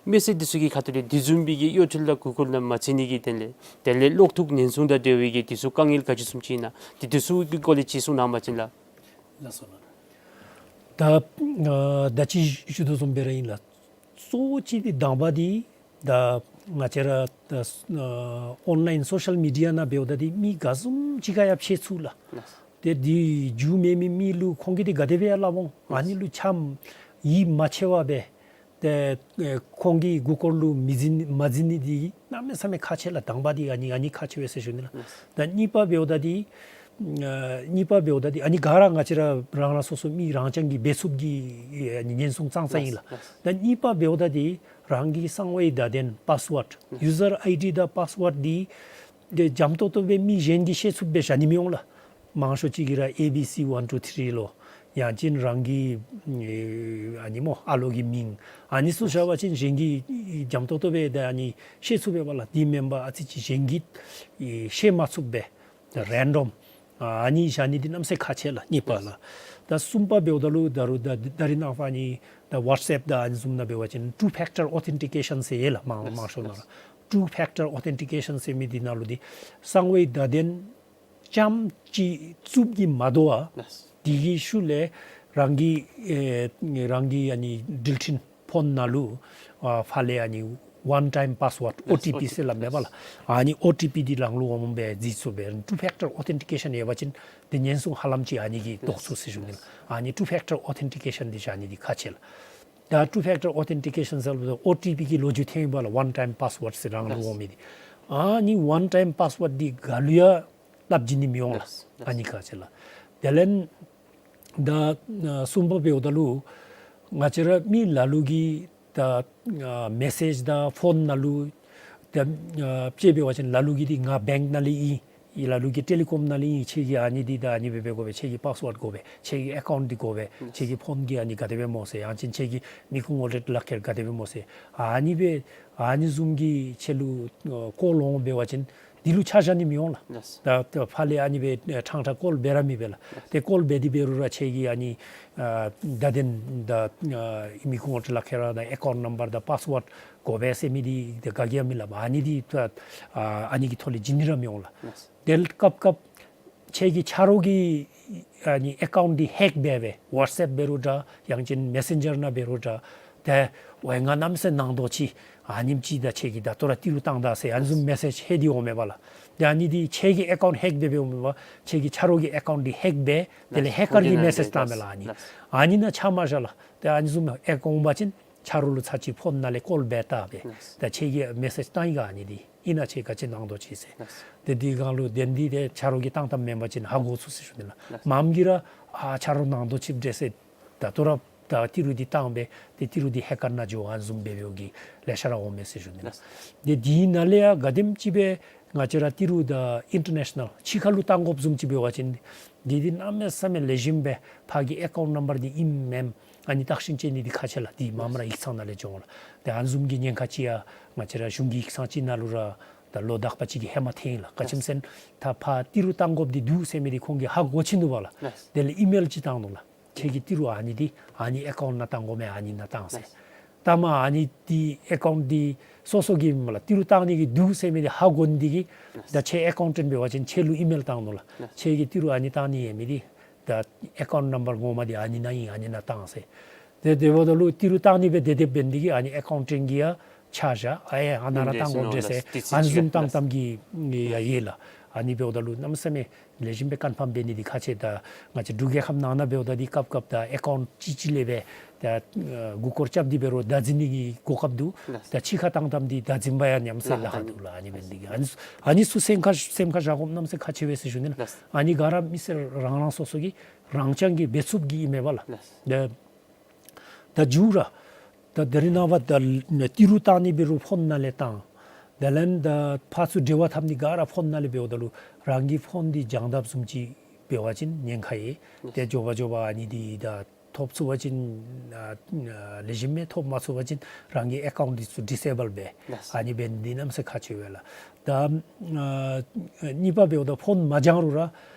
མི་སེར་འདི་ཚུ་གི་ཁ་ཐུག་ལས་འདི་བཟུམ་སྦེ་གི་གཡོ་འཕྲུལ་དང་མགུ་སྐོར་ནང་མ་ཚུད་ནི་གི་དོན་ལས་དེ་ལས་གློག་ཐོག་ཉེན་སྲུང་དང་འབྲེལ་བའི་གི་འདི་ཚུ་དཀའ་ངལ་ག་ཅི་བཟུམ་ཅིག་ཨིན་ན་ཏེ་འདི་ཚུ་གི་སྐོར་ལས་ཅིག་གསུང་གནང་བ་ཅིན་ལགས། ལགས་སོ་ལགས། ད་ཨ་ད་ཅི་ཞུ་དོ་བཟུམ་སྦེ་ར་ཨིན་ལགས། གཙོ་བོ་ཅིག་འདི་དང་པ་འདི་ད་ང་བཅས་ར་ད་ཨ་ཨོན་ལའིན་སོ་ཤལ་མི་ཌི་ཡ་ནང་འབདཝ་ད་འདི་མི་ག་བཟུམ་ཅིག་ཁར་ཡང་ཕྱེ་ཚུགས་ལགས། ཏེ་འདི་རྒྱུས་མེད་མི་མི་ལུ་ཁོང་གིས་འདི་ག་དེ་སྦེ་ཡང་སླབ་འོང་། ཨ་ནི་ལུ་ཆ་ཡིད་མ་ཆེས་པར་སྦེ་ ཏེ་ཨེ་ཁོང་གིས་མགུ་སྐོར་ལུ་མི་འཛིན་མ་འཛིན་ནི་འདི་གནམ་མེད་ས་མེད་ཁག་ཆེ་ལགས། དང་པ་འདི་ཨ་ནི་ཨ་ནི་ཁག་ཆེ་བས་ཟེར་ཞུ་ནི་ལགས། ད་གཉིས་པ་འབདཝ་ད་འདི་ཨ་གཉིས་པ་འབདཝ་ད་འདི་ཨ་ནི་ག་ར་ང་བཅས་ར་རང་རང་སོ་སོ་མི་རང་རྐྱང་གི་འབད་ཚུགསཔ་གི་ཨ་ནི་ཉེན་སྲུང་ཙང་ཙང་ཨིན་ལགས། ད་གཉིས་པ་འབདཝ་ད་འདི་རང་གི་གསང་བའི་བརྡ་དོན་པཱསི་ཝརཌ་ཡུ་ཟར་ཨའི་ཌི་དང་པཱསི་ཝརཌ་འདི་འདི་འཇམ་ཏོང་ཏོ་སྦེ་མི་གཞན་གྱིས་ཤེས་ཚུགསཔ་སྦེ་བཞག་ནི་མི་འོང་ལགས། མང་ཤོས་ཅིག་གིས་ར་ཨེ་བི་སི་ཝན་ཊུ་ཐི་རི་ལོ་ཡང་ཅིན་རང་གི་ཨེ་ཨ་ནི་སྨོ་ཨ་ལོ་གི་མིང་ཨ་ནི་ཚུ་བཞག་པ་ཅིན་གཞན་གྱིས་འཇམ་ཏོང་ཏོ་སྦེ་ད་ཨ་ནི་ཤེས་ཚུགས་པས་པ་ལགས། འདི་མེན་པར་ཨ་ཙི་ཅིག་གཞན་གྱིས་ཨེ་ཤེས་མ་ཚུགསཔ་སྦེ་རེན་ཌམ་ཨ་ནི་བཞག་ནི་འདི་གནམ་མེད་ས་མེད་ཁག་ཆེ་ལགས། གཉིས་པ་ལགས། ད་གསུམ་པ་འབདཝ་ད་ལུ་ད་རུང་ད་ད་རིས་ནངས་པ་ཨ་ནི་ད་ཝཊས་ཨེབ་དང་ཨ་ནི་བཟུམ་ནང་འབད་བ་ཅིན་ཊུ་ཕེག་ཊར་ཨོ་ཐེན་ཊི་ཀེ་ཤཱན་ཟེར་ཡོད་ལགས། མང་མང་ཤོས་ནང་ར་ཊུ་ཕེག་ཊར་ཨོ་ཐེན་ཊི་ཀེ་ཤཱན་ཟེར་མི་འདི་ནང་ལུ་འདི་གསང་བའི་བརྡ་དོན་རྐྱངམ་ཅིག་བཙུགས་ཀྱི་མ་དོ་བར་ལགས། དེ་གི་ཤུལ་ལས་རང་གི་ཨེ་རང་གི་ཨ་ནི་འགྲུལ་འཕྲིན་ཕོན་ནང་ལུ་ཨ་ཕར་ལས་ཨ་ནི་ཝན་ཊའིམ་པཱསི་ཝརཌ་ལགས། ཨོ་ཊི་པི་ཟེར་སླབ་མས་པ་ལགས། ཨ་ནི་ཨོ་ཊི་པི་འདི་རང་ལུ་འོངམ་སྦེ་བཟོ་ཚུགས་པས། ཊུ་ཕེག་ཊར་ཨོ་ཐེན་ཊི་ཀེ་ཤཱན་ཡོད་པ་ཅིན་འདི་ཉེན་སྲུང་ཧ་ལམ་ཅིག་ཨ་ནི་གིས་ལགས། བཟློག་ཚུགས་ཟེར་ཞུ་ནི་ལགས། ཨ་ནི་ཊུ་ཕེག་ཊར་ཨོ་ཐེན་ཊི་ཀེ་ཤཱན་འདི་བཞག་ནི་འདི་ཁག་ཆེ་ལགས། ད་ཊུ་ཕེག་ཊར་ཨོ་ཐེན་ཊི་ཀེ་ཤཱན་ཟེརཝ་ད་ཨོ་ཊི་པི་གི་ལོ་རྒྱུས་ཐོན་ཡི་པ་ལགས། ཝན་ཊའིམ་པཱསི་ཝརཌ་ཟེར་རང་ལུ་ལགས། འོང་མི་འདི། ཨ་ནི་ཝན་ཊའིམ་པཱསི་ཝརཌ་འདི་ག་ལུ་ཡང་སླབ་བྱིན་ནི་མི་འོང་ལགས། ལགས། ཨ་ནི་ཁག་ཆེ་ལགས། དེ་ལས་ད་ཨ་གསུམ་པ་འབདཝ་ད་ལུ་ང་བཅས་ར་མི་ལ་ལུ་གིས་ད་ཨ་མེ་སེཇ་དང་ཕོན་ནང་ལུ་ད་ཨ་དཔྱེ་འབད་བ་ཅིན་ལ་ལུ་གིས་འདི་ང་བེངཀ་ནང་ལས་ཨིན། ཨི་ལ་ལུ་གིས་ཊེ་ལི་ཀོམ་ནང་ལས་ཨིན། ཁྱེད་ཀྱིས་ཨ་ནི་འདི་ད་ཨ་ནི་སྦེ་འབད་དགོ་པས། ཁྱེད་ཀྱིས་པཱསི་ཝརཌ་དགོ་པས། ཁྱེད་ཀྱི་ཨེ་ཀའུནཊ་འདི་དགོ་པས། ཁྱེད་ཀྱི་ཕོན་གྱི་ཨ་ནི་ག་དེ་སྦེ་སྨོ་ཟེར། ཡང་ཅིན་ཁྱེད་ཀྱི་མི་ཁུངས་ཝོ་ལེཊ་ལག་ཁྱེར་ག་དེ་སྦེ་སྨོ་ཟེར། ཨ་ནི་སྦེ་ཨ་ནི་བཟུམ་གྱི་ཁྱེད་ལུ་ཨ་ཀོལ་འོང་འབད་བ་ཅིན་འདི་ལུ་ཆ་བཞག་ནི་མི་འོང་ལགས། ལགས། ད་ད་ཕར་ལས་ཨ་ནི་སྦེ་ཨེ་ཕྲང་ཕྲང་ཀོལ་འབད་ར་མི་འབད་ལགས། ལགས། ཏེ་ཀོལ་འབད་དེ་འབད་རུང་ར་ཁྱེད་ཀྱི་ཨ་ནི་ཨ་བརྡ་དོན་དང་ཨ་མི་ཁུངས་ཝོ་ལེཊ་ལག་ཁྱེར་དང་ཨེ་ཀའུནཊ་ནམ་བར་དང་པཱསི་ཝརཌ་དགོ་པས་ཟེར་མི་འདི་ད་ག་གིས་ཡང་མི་སླབ། ཨ་ནི་འདི་ད་ཨ་ཨ་ནི་གི་ཐོག་ལས་བྱིན་ནི་ར་མི་འོང་ལགས། ལགས། དེ་ལས་སྐབས་སྐབས་ཁྱེད་ཀྱི་ཆ་རོགས་ཀྱི་ཨ་ནི་ཨེ་ཀའུནཊ་འདི་ཧེག་འབད་སྦེ་ཝཊས་ཨེབ་འབད་རུང་འདྲ་ཡང་ཅིན་མེ་སེན་ཇར་ནང་འབད་རུང་འདྲ་ཏེ་ཝའི་ང་གནམ་མེད་ས་མེད་ནང་དོག་ཅིག་ཨ་ནེམ་ཅིག་ད་ཁྱེད་ཀྱིས་ད་ལྟོ་ར་ཏི་རུ་བཏང་ད་ཟེར་ཨ་ནི་བཟུམ་མེ་སེཇ་ཧེག་འདི་འོང་མས་པ་ལགས། ཏེ་ཨ་ནི་འདི་ཁྱེད་ཀྱི་ཨེ་ཀའུནཊ་ཧེག་འབད་སྦེ་འོང་མས་པ། ཁྱེད་ཀྱི་ཆ་རོགས་ཀྱི་ཨེ་ཀའུནཊ་འདི་ཧེག་འབད་དེ་ལས་ལགས། ཧེ་ཀར་གྱིས་མེ་སེཇ་བཏངམ་མས་ལགས། ཨ་ནི་ལགས། ཨ་ནི་ནང་ཆ་མ་བཞག་ལགས། ཏེ་ཨ་ནི་བཟུམ་ཧེག་འོང་པ་ཅིན་ཆ་རོགས་ལུ་ཚར་གཅིག་ཕོན་ནང་ལས་ཀོལ་འབད་བལྟ་སྦེ། ལགས། ད་ཁྱེད་ཀྱིས་མེ་སེཇ་བཏང་ཡི་ག་ཨ་ནི་འདི། ཨིན་ན་ཁྱེད་ག་ཅི་ནང་དོག་ཅིག་ཟེར། ལགས། ཏེ་འདི་སྒང་ལུ་དེ་འདི་ཏེ་ཆ་རོགས་ཀྱིས་བཏང་བཏངམ་མེན་པ་ཅིན་ཧ་གོ་ཚུགས་ཟེར་ཞུ་ནི་ལགས། ལགས། མངམ་གིས་ར་ཨ་ཆ་རོགས་ནང་དོག་ཅིག་འདྲས་ཟེར་ད་ལྟོ་ར་ད་ཏི་རུ་འདི་བཏང་སྦེ་ཏེ་ཏི་རུ་འདི་ཧེ་ཀར་ནང་འགྱོ་ཨ་ནི་བཟུམ་འབད་འབདཝ་གི་ལེ་ཤ་ར་འོང་མས་ཟེར་ཞུ་ནི་ལགས། ལགས། ཏེ་འདི་ནང་ལས་ཡང་ག་དེམ་ཅིག་སྦེ་ང་བཅས་ར་ཏི་རུ་ད་ཨིན་ཊར་ནེ་ཤ་ནཱལ་ཕྱི་ཁ་ལུ་བཏང་དགོཔ་བཟུམ་ཅིག་འབད་བ་ཅིན་འདི་འདི་གནམ་མེད་ས་མེད་ལེགས་ཤོམ་སྦེ་ཕར་གྱི་ཨེ་ཀའུནཊ་ནམ་བར་འདི་ཨིནམ་མེནམ་ཨ་ནི་བརྟག་ཞིབ་འབད་ནི་འདི་ཁག་ཆེ་ལགས། འདི་མངམ་ར་ཡིག་ཚང་ནང་ལས་འགྱོ་འོང་ལགས། ཏེ་ཨ་ནི་བཟུམ་གྱི་ཉེན་ཁ་ཅིག་ཡང་ང་བཅས་ར་གཞུང་གི་ཡིག་ཚང་ཅིག་ནང་ལུ་ར་ད་ལོ་དག་པ་ཅིག་གི་ཧེ་མ་ཐོན་ཡི་ལགས། ག་ཅི་སྨོ་ཟེར་ན་ད་ཕར་ཏི་རུ་བཏང་དགོཔ་འདི་འདུག་ཟེར་མི་འདི་ཁོང་གིས་ཧ་གོ་ཅི་ནུག་པ་ལགས། ལགས། དེ་ལས་ཨི་མེལ་ཅིག་བཏང་ནུག་ལགས། ཁྱེད་ཀྱི་ཏི་རུ་ཨ་ནི་འདི་ཨ་ནི་ཨེ་ཀའུནཊ་ནང་བཏང་དགོ་མས། ཨ་ནི་ནང་བཏང་ཟེར། ལགས། ད་མ་ཨ་ནི་འདི་ཨེ་ཀའུནཊ་འདི་སོ་སོ་གི་མ་ལགས་ཏི་རུ་བཏང་ནི་གི་འདུག་ཟེར་མི་འདི་ཧ་གོ་ནི་འདི་གིས། ལགས། ད་ཁྱེད་ཨེ་ཀའུནཊ་ཊེནཊ་འབད་བ་ཅིན་ཁྱེད་ལུ་ཨི་མེལ་བཏང་ནུག་ལགས། ལགས། ཁྱེད་ཀྱི་ཏི་རུ་ཨ་ནི་བཏང་ནི་ཡོད་མི་འདི་ད་ཨེ་ཀའུནཊ་ནམ་བར་ངོ་མ་འདི་ཨ་ནི་ནང་ཨིན། ཨ་ནི་ནང་བཏང་ཟེར། ཏེ་དེ་འབདཝ་ད་ལུ་ཏི་རུ་བཏང་ནི་སྦེ་དེ་དེ་འབད་ནི་འདི་གིས་ཨ་ནི་ཨེ་ཀའུནཊ་ཊེནཊ་གིས་ཡང་ཆ་བཞག། ཨ་ཡ་ཨ་ནཱ་ར་བཏང་དགོ་འདྲས་ཟེར་ཨ་ནི་བཟུམ་བཏང་བཏངམ་གི་ཡང་ཡོད་ལགས། ཨ་ནི་འབདཝ་ད་ལུ་གནམ་མེད་ས་མེད་ལེགས་ཤོམ་སྦེ་ཀོན་ཕམ་འབད་ནི་འདི་ཁག་ཆེ། ད་ང་བཅས་འབྲུག་རྒྱལ་ཁབ་ནང་ན་འབདཝ་ད་འདི་སྐབས་སྐབས་ད་ཨེ་ཀའུནཊ་ཅིག་ཅིག་ལས་སྦེ་ད་ཨ་མགུ་སྐོར་རྐྱབ་སྟེ་འབད་རུང་བདའ་འཛིན་ནི་གི་གོ་སྐབས་འདུག། ལགས། ད་ཕྱི་ཁར་བཏང་བཏངམ་འདི་བདའ་འཛིན་པ་ཡང་ཉམས་སུ་ལཱ་ཁག་འདུག་ལགས། ཨ་ནི་འབད་ནི་འདི་གིས་ཨ་ནི་ཨ་ནི་ཚུ་སེམས་ཁར་སེམས་ཁར་བཞག་དགོཔ་གནམ་མེད་ས་མེད་ཁག་ཆེ་བས་ཟེར་ཞུ་ནི་ལགས། ལགས། ཨ་ནི་ག་ར་མི་སེར་རང་རང་སོ་སོ་གི་རང་རྐྱང་གི་འབད་ཚུགསཔ་གི་ཨིན་མས་པ་ལགས། ལགས། ད་ད་མཇུག་ར་ད་ད་རིས་ནངས་པ་ད་ཏི་རུ་བཏང་ནི་འབད་རུང་ཕོན་ནང་ལས་བཏང་། དེ་ལས་ད་ཕར་ཚུར་འབྲེལ་བ་འཐབ་ནི་ག་ར་ཕོན་ནང་ལས་འབདཝ་ད་ལུ་རང་གི་ཕོན་འདི་སྦྱང་དཔ་བཟུམ་ཅིག་འབད་བ་ཅིན་ཉེན་ཁ་ཡོད། ལགས། ཏེ་མགྱོགས་པ་མགྱོགས་པ་ཨ་ནི་འདི་ད་ཐོབ་ཚུགས་པ་ཅིན་ཨ་ཨ་ལེགས་ཤོམ་སྦེ། ཐོབ་མ་ཚུགས་པ་ཅིན་རང་གི་ཨེ་ཀའུནཊ་འདི་ཚུ་ཌིས་ཨེ་བཱལ་འབད། ལགས། ཨ་ནི་འབད་ནི་འདི་གནམ་མེད་ས་མེད་ཁག་ཆེ་བས་ལགས། ད་ཨ་གཉིས་པ་འབདཝ་ད་ཕོན་མ་སྦྱང་རུང་ར་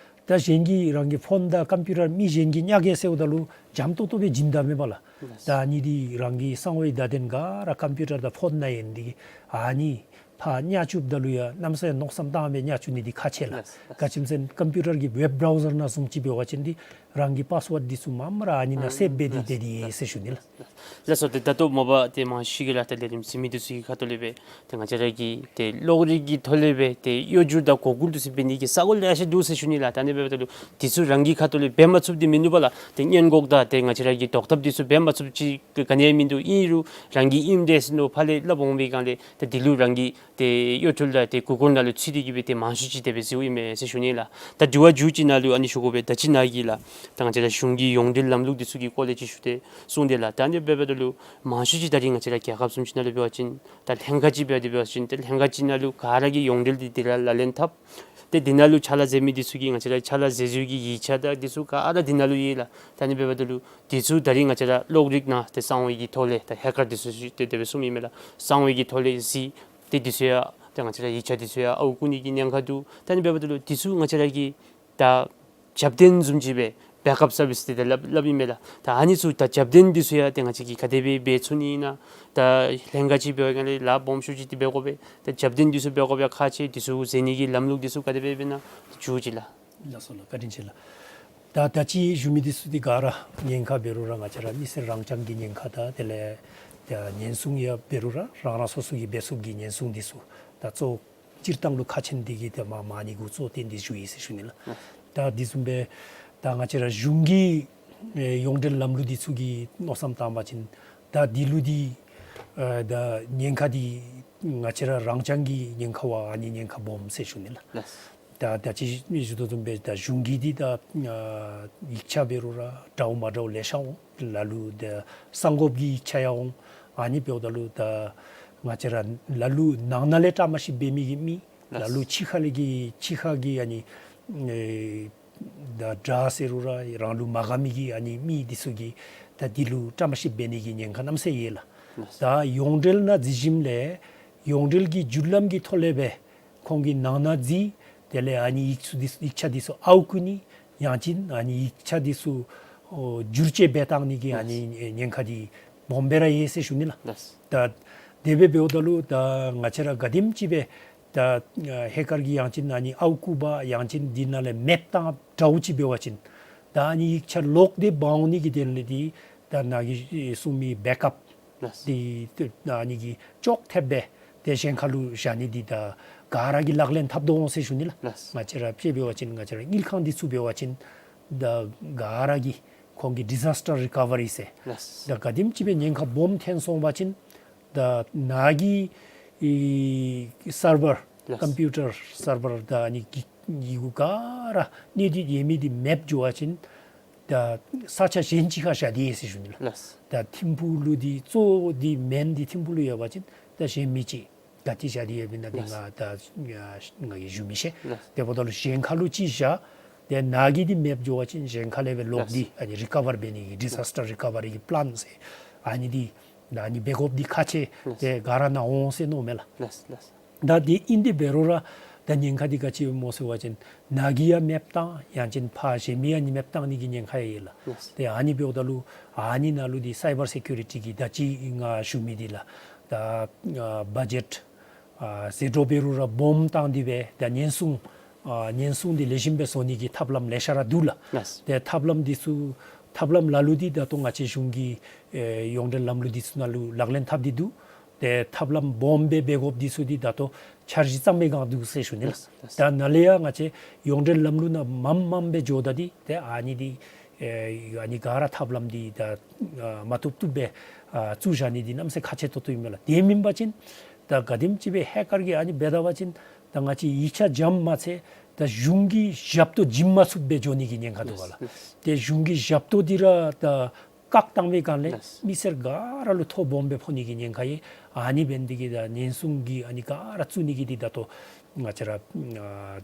ད་གཞན་གྱིས་རང་གི་ཕོན་དང་ཀམ་པིའུ་ཊར་མི་གཞན་གྱིས་བརྙ་གས་ཟེརཝ་ད་ལུ་འཇམ་ཏོང་ཏོ་སྦེ་བྱིན་ད་མེན་པ་ལགས། ལགས། ད་ཨ་ནི་འདི་རང་གི་གསང་བའི་བརྡ་དོན་ག་ར་ཀམ་པིའུ་ཊར་དང་ཕོན་ནང་ཡོད་ནི་འདི་གིས་ཨ་ནི་ཕར་བརྙ་བཅུགཔ་ད་ལུ་ཡང་གནམ་མེད་ས་མེད་མནོ་བསམ་བཏང་སྦེ་བརྙ་བཅུག་ནི་འདི་ཁག་ཆེ་ལགས། ལགས། ག་ཅི་སྨོ་ཟེར་ན་ཀམ་པིའུ་ཊར་གྱི་ཝེབ་བྲའུ་ཟར་ནང་བཟུམ་ཅིག་འབད་བ་ཅིན་འདི་ རང་གི་པཱསི་ཝརཌ་འདི་ཚུ་མངམ་ར་ཨ་ནི་ནང་སེབ་འབད་དེ་ཨ་སྡོད་དེ་ཡོད་ཟེར་ཞུ་ནི་ལགས། ལགས་སོ། ཏེ་ད་ལྟོ་མ་པ་ཏེ་མང་ཤོས་ཀྱིས་ལགས་ཏེ་ལས་རིམ་གཟིགས་མི་འདི་ཚུ་གི་ཁ་ཐུག་ལས་སྦེ་ཏེ་ང་བཅས་ར་གི་ཏེ་གློག་རིག་གི་ཐོག་ལས་སྦེ་ཏེ་གཡོ་སྒྱུ་དང་འགོག་རྒོལ་འདི་ཚུ་འབད་ནི་གི་ས་གོ་ལེ་ཤ་འདུག་ཟེར་ཞུ་ནི་ལགས། ད་ཨ་ནི་འབདཝ་ད་ལུ་འདི་ཚུ་རང་གི་ཁ་ཐུག་ལས་འབད་མ་ཚུགསཔ་འདི་མིན་འདུག་པ་ལགས། ཏེ་སྔོན་འགོག་དང་ཏེ་ང་བཅས་ར་གི་ཟློག་ཐབས་འདི་ཚུ་འབད་མ་ཚུགསཔ་ཅིག་ག་ནི་ཡང་མིན་འདུག། ཨིན་རུང་རང་གིས་ཨིནམ་འདྲས་ཟེར་མནོ་ཕར་ལས་སླབ་འོང་པའི་སྒང་ལས་ཏེ་འདི་ལུ་རང་གིས་ཏེ་གཡོ་འཕྲུལ་དང་ཏེ་འགོག་རྒོལ་ནང་ལུ་ཚུད་དེ་གི་སྦེ་ཏེ་མང་ཤོས་ཅིག་དེ་སྦེ་གཟིགསཔ་ཨིན་མས་ཟེར་ཞུ་ནི་ལགས། ད་དྲི་བ་མཇུག་ཅིག་ནང་ལུ་ཨ་ནི་ཞུ་དགོ་པས། ད་ཅི་ནཱ་གིས་ལགས་ད་ང་བཅས་ར་གཞུང་གི་ཡོངས་འབྲེལ་ལམ་ལུགས་འདི་ཚུ་གི་སྐོར་ལས་ཅིག་ཞུ་སྟེ་གསུངས་ཏེ་ལགས། ད་ཨ་ནི་འབདཝ་ད་ལུ་མང་ཤོས་ཅིག་ད་རིས་ང་བཅས་ར་རྒྱལ་ཁབ་བཟུམ་ཅིག་ནང་ལུ་འབད་བ་ཅིན་ད་ལྷན་ཁག་ཅིག་འབད་དེ་འབད་བ་ཅིན་ད་ལྷན་ཁག་ཅིག་ནང་ལུ་ག་ར་གིས་ཡོངས་འབྲེལ་འདི་འདི་ར་ལག་ལེན་འཐབ། ཏེ་འདི་ནང་ལུ་ཕྱག་ལཱ་མཛད་མི་འདི་ཚུ་གིས་ང་བཅས་ར་ཕྱག་ལཱ་མཛད་ཚུལ་གྱི་ཡིག་ཆ་དང་འདི་ཚུ་ག་ར་འདི་ནང་ལུ་ཡོད་ལགས། ད་ཨ་ནི་འབདཝ་ད་ལུ་འདི་ཚུ་ད་རིས་ང་བཅས་ར་གློག་རིག་ནང་ཏེ་གསང་བའི་གི་ཐོག་ལས་ད་ཧེག་ཀར་འདི་ཚུ་ཏེ་དེ་སྦེ་གསུངམ་ཨིན་མས་ལགས། གསང་བའི་གི་ཐོག་ལས་གཟིགས། ཏེ་འདི་ཚུ་ཡང་ཏེ་ང་བཅས་ར་ཡིག་ཆ་འདི་ཚུ་ཡང་ཨརཝ་རྐུ་ནི་གི་ཉེན་ཁ་འདུག། ད་ཨ་ནི་འབདཝ་ད་ལུ་འདི་ཚུ་ང་བཅས་ར་གིས་ད་རྒྱབ་རྟེན་བཟུམ་ཅིག་སྦེ་བེཀ་ཨཔ་སར་བིསི་འདི་ད་སླབ་སླབ་ཨིན་མས་ལགས། ད་ཨ་ནི་ཚུ་ད་རྒྱབ་རྟེན་འདི་ཚུ་ཡང་ཏེ་ང་བཅས་ཀྱིས་ག་དེ་སྦེ་འབད་ཚུགས་ནི་ཨིན་ན། ད་ལྷན་ཁག་ཅིག་འབད་བའི་སྒང་ལས་ལཱ་སྦོམ་ཤོས་ཅིག་འདི་འབད་དགོ་པས། ད་རྒྱབ་རྟེན་འདི་ཚུ་འབད་དགོ་པའི་ཁག་ཆེ་འདི་ཚུ་མཛད་ནི་གི་ལམ་ལུགས་འདི་ཚུ་ག་དེ་སྦེ་འབད་ན་མཇུག་ཅིག་ལགས། ལགས་སོ་ལགས། བཀའ་དྲིན་ཆེ་ལགས། ད་ད་ཅི་ཞུ་མི་འདི་ཚུ་འདི་ག་ར་ཉེན་ཁ་འབད་རུང་ར་ང་བཅས་ར་མི་སེར་རང་རྐྱང་གི་ཉེན་ཁ་དང་དེ་ལས་ད་ཉེན་སྲུང་ཡང་འབད་རུང་ར་རང་རང་སོ་སོ་གི་འབད་ཚུགསཔ་གི་ཉེན་སྲུང་འདི་ཚུ་ད་གཙོ་སྤྱིར་བཏང་ལུ་ཁག་ཆེ་འདི་གིས་ཏེ་མ་མ་ཎི་གུ་གཙོ་བོ་བཏོན་ཏེ་ཞུ་ཡི་ཟེར་ཞུ་ནི་ལགས། ད་འདི་བཟུམ་སྦེ་ད་ང་བཅས་ར་གཞུང་གི་ཨེ་ཡོངས་འབྲེལ་ལམ་ལུགས་འདི་ཚུ་གི་མནོ་བསམ་བཏང་བ་ཅིན་ད་འདི་ལུ་འདི་ཨེ་ད་ཉེན་ཁ་འདི་ང་བཅས་ར་རང་རྐྱང་གི་ཉེན་ཁ་བ་ཨ་ནི་ཉེན་ཁ་སྦོམ་ཟེར་ཞུ་ནི་ལགས། ལགས། ད་ད་ཅི་ཞུ་དོ་བཟུམ་སྦེ་ད་གཞུང་གི་འདི་ད་ཨ་ཡིག་ཆ་འབད་རུང་ར་འདྲཝ་མ་འདྲཝ་ལེ་ཤ་འོང་། ལ་ལུ་ད་གསང་སྒོཔ་གི་ཡིག་ཆ་ཡང་འོང་། ཨ་ནི་འབདཝ་ད་ལུ་ད་ང་བཅས་ར་ལ་ལུ་ནང་ན་ལས་བཀྲ་མ་ཤིསཔ་འབད་མི་གི་མི་ལགས། ལ་ལུ་ཕྱི་ཁ་ལས་ཀྱི་ཕྱི་ཁ་གི་ཨ་ནི་ཨེ་ད་དགྲ་ཟེར་རུང་ར་རང་ལུ་མ་དགའ་མི་གི་ཨ་ནི་མི་འདི་ཚུ་གིས་ད་འདི་ལུ་བཀྲ་མ་ཤིསཔ་འབད་ནི་གི་ཉེན་ཁ་གནམ་མེད་ས་མེད་ཡོད་ལགས། ལགས། ད་ཡོངས་འབྲེལ་ནང་འཛུལ་ཞིནམ་ལས་ཡོངས་འབྲེལ་གྱི་བརྒྱུད་ལམ་གྱི་ཐོག་ལས་སྦེ་ཁོང་གི་ནང་ན་འཛུལ། དེ་ལས་ཨ་ནི་ཡིག་ཚུ་འདི་ཡིག་ཆ་འདི་ཚུ་ཨརཝ་རྐུ་ནི་ཡང་ཅིན་ཨ་ནི་ཡིག་ཆ་འདི་ཚུ་ཨོ་བསྒྱུར་བཅོས་འབད་བཏང་ནི་གི་ཨ་ནི་ཉེན་ཁ་འདི་སྦོམ་སྦེ་ར་ཡོད་ཟེར་ཞུ་ནི་ལགས། ལགས། ད་དེ་སྦེ་འབདཝ་ད་ལུ་ད་ང་བཅས་ར་ག་དེམ་ཅིག་སྦེ་ད་ཨ་ཧེག་ཀར་གྱིས་ཡང་ཅིན་ཨ་ནི་ཨརཝ་རྐུ་འབག་ཡང་ཅིན་འདི་ནང་ལས་མེདཔ་བཏང་འདྲཝ་ཅིག་འབད་བ་ཅིན་ད་ཨ་ནི་ཡིག་ཆ་ལོག་སྟེ་འབག་འོང་ནི་གི་དོན་ལས་འདི་ད་ནཱ་གིས་གསུངས་མི་བེཀ་ཨཔ་ལགས། འདི་ད་ཨ་ནི་གི་ཅོག་འཐདཔ་སྦེ་ཏེ་གཞན་ཁ་ལུ་བཞག་ནི་འདི་ད་ག་ར་གིས་ལག་ལེན་འཐབ་དོ་འོང་ཟེར་ཞུ་ནི་ལགས། ལགས། ང་བཅས་ར་དཔེ་འབད་བ་ཅིན་ང་བཅས་ར་དངུལ་ཁང་འདི་ཚུ་འབད་བ་ཅིན་ད་ག་ར་གིས་ཁོང་གི་ཌི་ཛཱས་ཊར་རི་ཀ་བ་རི་ཟེར། ལགས། ད་ག་དེམ་ཅིག་སྦེ་ཉེན་ཁ་སྦོམ་ཐོན་སོང་བ་ཅིན་ད་ནཱ་གི་ཨེ་སར་བར་ལགས། ཀམ་པིའུ་ཊར་སར་བར་ད་ཨ་ནི་གི་གི་གུ་ག་ར་གནས་སྡུད་ཡོད་མི་འདི་མེདཔ་འགྱོ་བ་ཅིན་ད་ས་ཆ་གཞན་ཅིག་ཁར་བཞག་སྟེ་ཡོད་ཟེར་ཞུ་ནི་ལགས། ལགས། ད་ཐིམ་ཕུག་ལུ་འདི་གཙོ་བོ་འདི་མེན་འདི་ཐིམ་ཕུག་ལུ་ཡོད་པ་ཅིན་ད་གཞན་མི་ཅིག་ག་ཏེ་བཞག་སྟེ་ཡོདཔ་ཨིན་ན་འདི་ལགས། ང་ད་ང་གིས་ཞུ་མི་ཤེས། ལགས། དེ་འབདཝ་ད་ལུ་གཞན་ཁ་ལུ་ཅིག་བཞག། ཏེ་ནཱ་གི་འདི་མེདཔ་འགྱོ་བ་ཅིན་གཞན་ཁ་ལས་སྦེ་ལོག་ལགས། འདི་ཨ་ནི་རི་ཀ་བར་འབད་ནི་གི་ཌི་ཛཱས་ཊར་རི་ཀ་བ་རི་གི་པི་ལཱན་ཟེར་ཨ་ནི་འདི་ད་ཨ་ནི་འབད་དགོཔ་འདི་ཁག་ཆེ། ལགས། ཏེ་ག་ར་ནཱ་འོང་ཟེར་མནོཝ་མས་ལགས། ལགས་ལགས། ད་འདི་ཨིན་ཏེ་འབད་རུང་ར་ད་ཉེན་ཁ་འདི་ག་ཅི་སྨོ་ཟེར་བ་ཅིན་ནཱ་གིས་ཡང་མེདཔ་བཏང་ཡང་ཅིན་ཕར་གཞན་མི་ཡང་ནི་མེདཔ་བཏང་ནི་གི་ཉེན་ཁ་ཡང་ཡོད་ལགས། ལགས། ཏེ་ཨ་ནི་འབདཝ་ད་ལུ་ཨ་ནི་ནང་ལུ་འདི་སའི་བར་སེ་ཀུ་རི་ཊི་གི་ད་ཅི་ང་ཞུ་མི་འདི་ལགས། ད་ཨ་བ་ཇེཊ་ཨ་ཟད་འགྲོ་འབད་རུང་ར་སྦོམ་བཏང་སྟེ་སྦེ་ད་ཉེན་སྲུང་ཨ་ཉེན་སྲུང་འདི་ལེགས་ཤོམ་སྦེ་བཟོ་ནི་གི་ཐབས་ལམ་ལེ་ཤ་ར་འདུག་ལགས། ལགས། ཏེ་ཐབས་ལམ་འདི་ཚུ་ཐབས་ལམ་ལ་ལུ་འདི་ད་ལྟོ་ང་བཅས་གཞུང་གི་ཨེ་ཡོངས་འབྲེལ་ལམ་ལུགས་འདི་ཚུ་ནང་ལུ་ལག་ལེན་འཐབ་སྟེ་འདུག། ཏེ་ཐབས་ལམ་སྦོམ་སྦེ་འབད་དགོཔ་འདི་ཚུ་འདི་ད་ལྟོ་འཆར་གཞི་བརྩམ་པའི་སྒང་འདུག་ཟེར་ཞུ་ནི་ལགས། ལགས། ད་ནཱ་ལས་ཡང་ང་བཅས་ཡོངས་འབྲེལ་ལམ་ལུགས་ནང་མངམ་མངམ་སྦེ་འགྱོ་ད་འདི་ཏེ་ཨ་ནི་འདི་ཨེ་ཨ་ནི་ག་ར་ཐབས་ལམ་འདི་ད་ཨ་མ་བཏུབ་བཏུབ་སྦེ་ཨ་བཙུགས་བཞག་ནི་འདི་གནམ་མེད་ས་མེད་ཁག་ཆེ་ཏོག་ཏོ་ཨིན་མས་ལགས། དེ་མེན་པ་ཅིན་ད་ག་དེམ་ཅིག་སྦེ་ཧེག་ཀར་གྱིས་ཨ་ནི་འབད་ད་པ་ཅིན་ད་ང་བཅས་ཡིག་ཆ་འཇམ་མ་ཚད་ད་གཞུང་གི་ཞབས་ཏོག་བྱིན་མ་ཚུགསཔ་སྦེ་འགྱོ་ནི་གི་ཉེན་ཁ་འདུག་པ་ལགས། ལགས། ཏེ་གཞུང་གི་ཞབས་ཏོག་འདི་ར་ད་བཀག་བཏང་པའི་སྒང་ལས་ལགས། མི་སེར་ག་ར་ལུ་ཐོ་སྦོམ་སྦེ་ཕོག་ནི་གི་ཉེན་ཁ་ཡོད། ཨ་ནི་འབད་ནི་འདི་གིས་ད་ཉེན་སྲུང་གི་ཨ་ནི་ག་ར་བཙུགས་ནི་གི་འདི་ད་ལྟོ་ང་བཅས་ར་ཨ་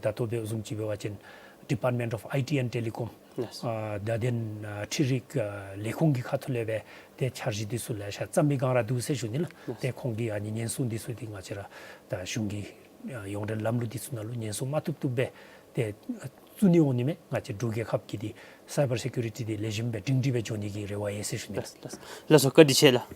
ད་ལྟོ་འབད་བཟུམ་ཅིག་འབད་བ་ཅིན་ཌི་པཱརཊ་མེནཊ་ཨོཕ་ཨའི་ཊི་ཨེནཌ་ཊེ་ལི་ཀོམ་ལགས། ཨ་བརྡ་དོན་ཨ་འཕྲུལ་རིག་ཨ་ལས་ཁུངས་ཀྱི་ཁ་ཐུག་ལས་སྦེ་ཏེ་འཆར་གཞི་འདི་ཚུ་ལེ་ཤ་བརྩམ་པའི་སྒང་ར་འདུག་ཟེར་ཞུ་ནི་ལགས། ལགས། ཏེ་ཁོང་གིས་ཨ་ནི་ཉེན་སྲུང་འདི་ཚུ་འདི་ང་བཅས་ར་ད་གཞུང་གི་ཨ་ཡོངས་འབྲེལ་ལམ་ལུགས་འདི་ཚུ་ནང་ལུ་ཉེན་སྲུང་མ་བཏུབ་བཏུབ་སྦེ་ཏེ་བཙུགས་ནི་འོང་ནི་མས། ང་བཅས་འབྲུག་རྒྱལ་ཁབ་ཀྱི་འདི་སའི་བར་སེ་ཀུ་རི་ཊི་འདི་ལེགས་ཤོམ་སྦེ་སྒྲིང་སྒྲི་སྦེ་འགྱོ་ནི་གི་རེ་བ་ཡོད་ཟེར་ཞུ་ནི། ལགས་ལགས། ལགས་སོ། བཀའ་དྲིན་ཆེ་ལགས།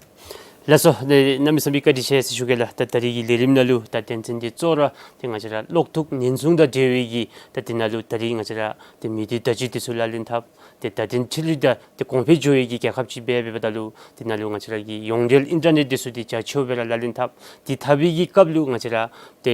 ལགས་སོ། ཏེ་གནམ་མེད་ས་མེད་བཀའ་དྲིན་ཆེ་ཟེར་ཞུ་གེ་ལགས། ད་ད་རིས་ཀྱི་ལས་རིམ་ནང་ལུ་ད་དོན་ཚན་འདི་གཙོ་བོ་ར་ཏེ་ང་བཅས་ར་གློག་ཐུག་ཉེན་སྲུང་དང་འབྲེལ་བའི་གི་ད་འདི་ནང་ལུ་ད་རིས་ང་བཅས་ར་ཏེ་མི་སྡེ་བརྡ་བརྒྱུད་འདི་ཚུ་ལག་ལེན་འཐབ། ཏེ་ད་ཐེངས་ཕྱི་ལུ་ད་ཏེ་གོང་འཕེལ་འགྱོ་བའི་གི་རྒྱལ་ཁབ་ཅིག་འབད་འབདཝ་ད་ལུ་ཏེ་ནཱ་ལུ་ང་བཅས་ར་གི་ཡོངས་འབྲེལ་ཨིན་ཊར་ནེཊ་འདི་ཚུ་ཏེ་རྒྱ་ཆེཝ་སྦེ་ར་ལག་ལེན་འཐབ། ཏེ་འཐབ་པའི་གི་སྐབས་ལུ་ང་བཅས་ར་ཏེ་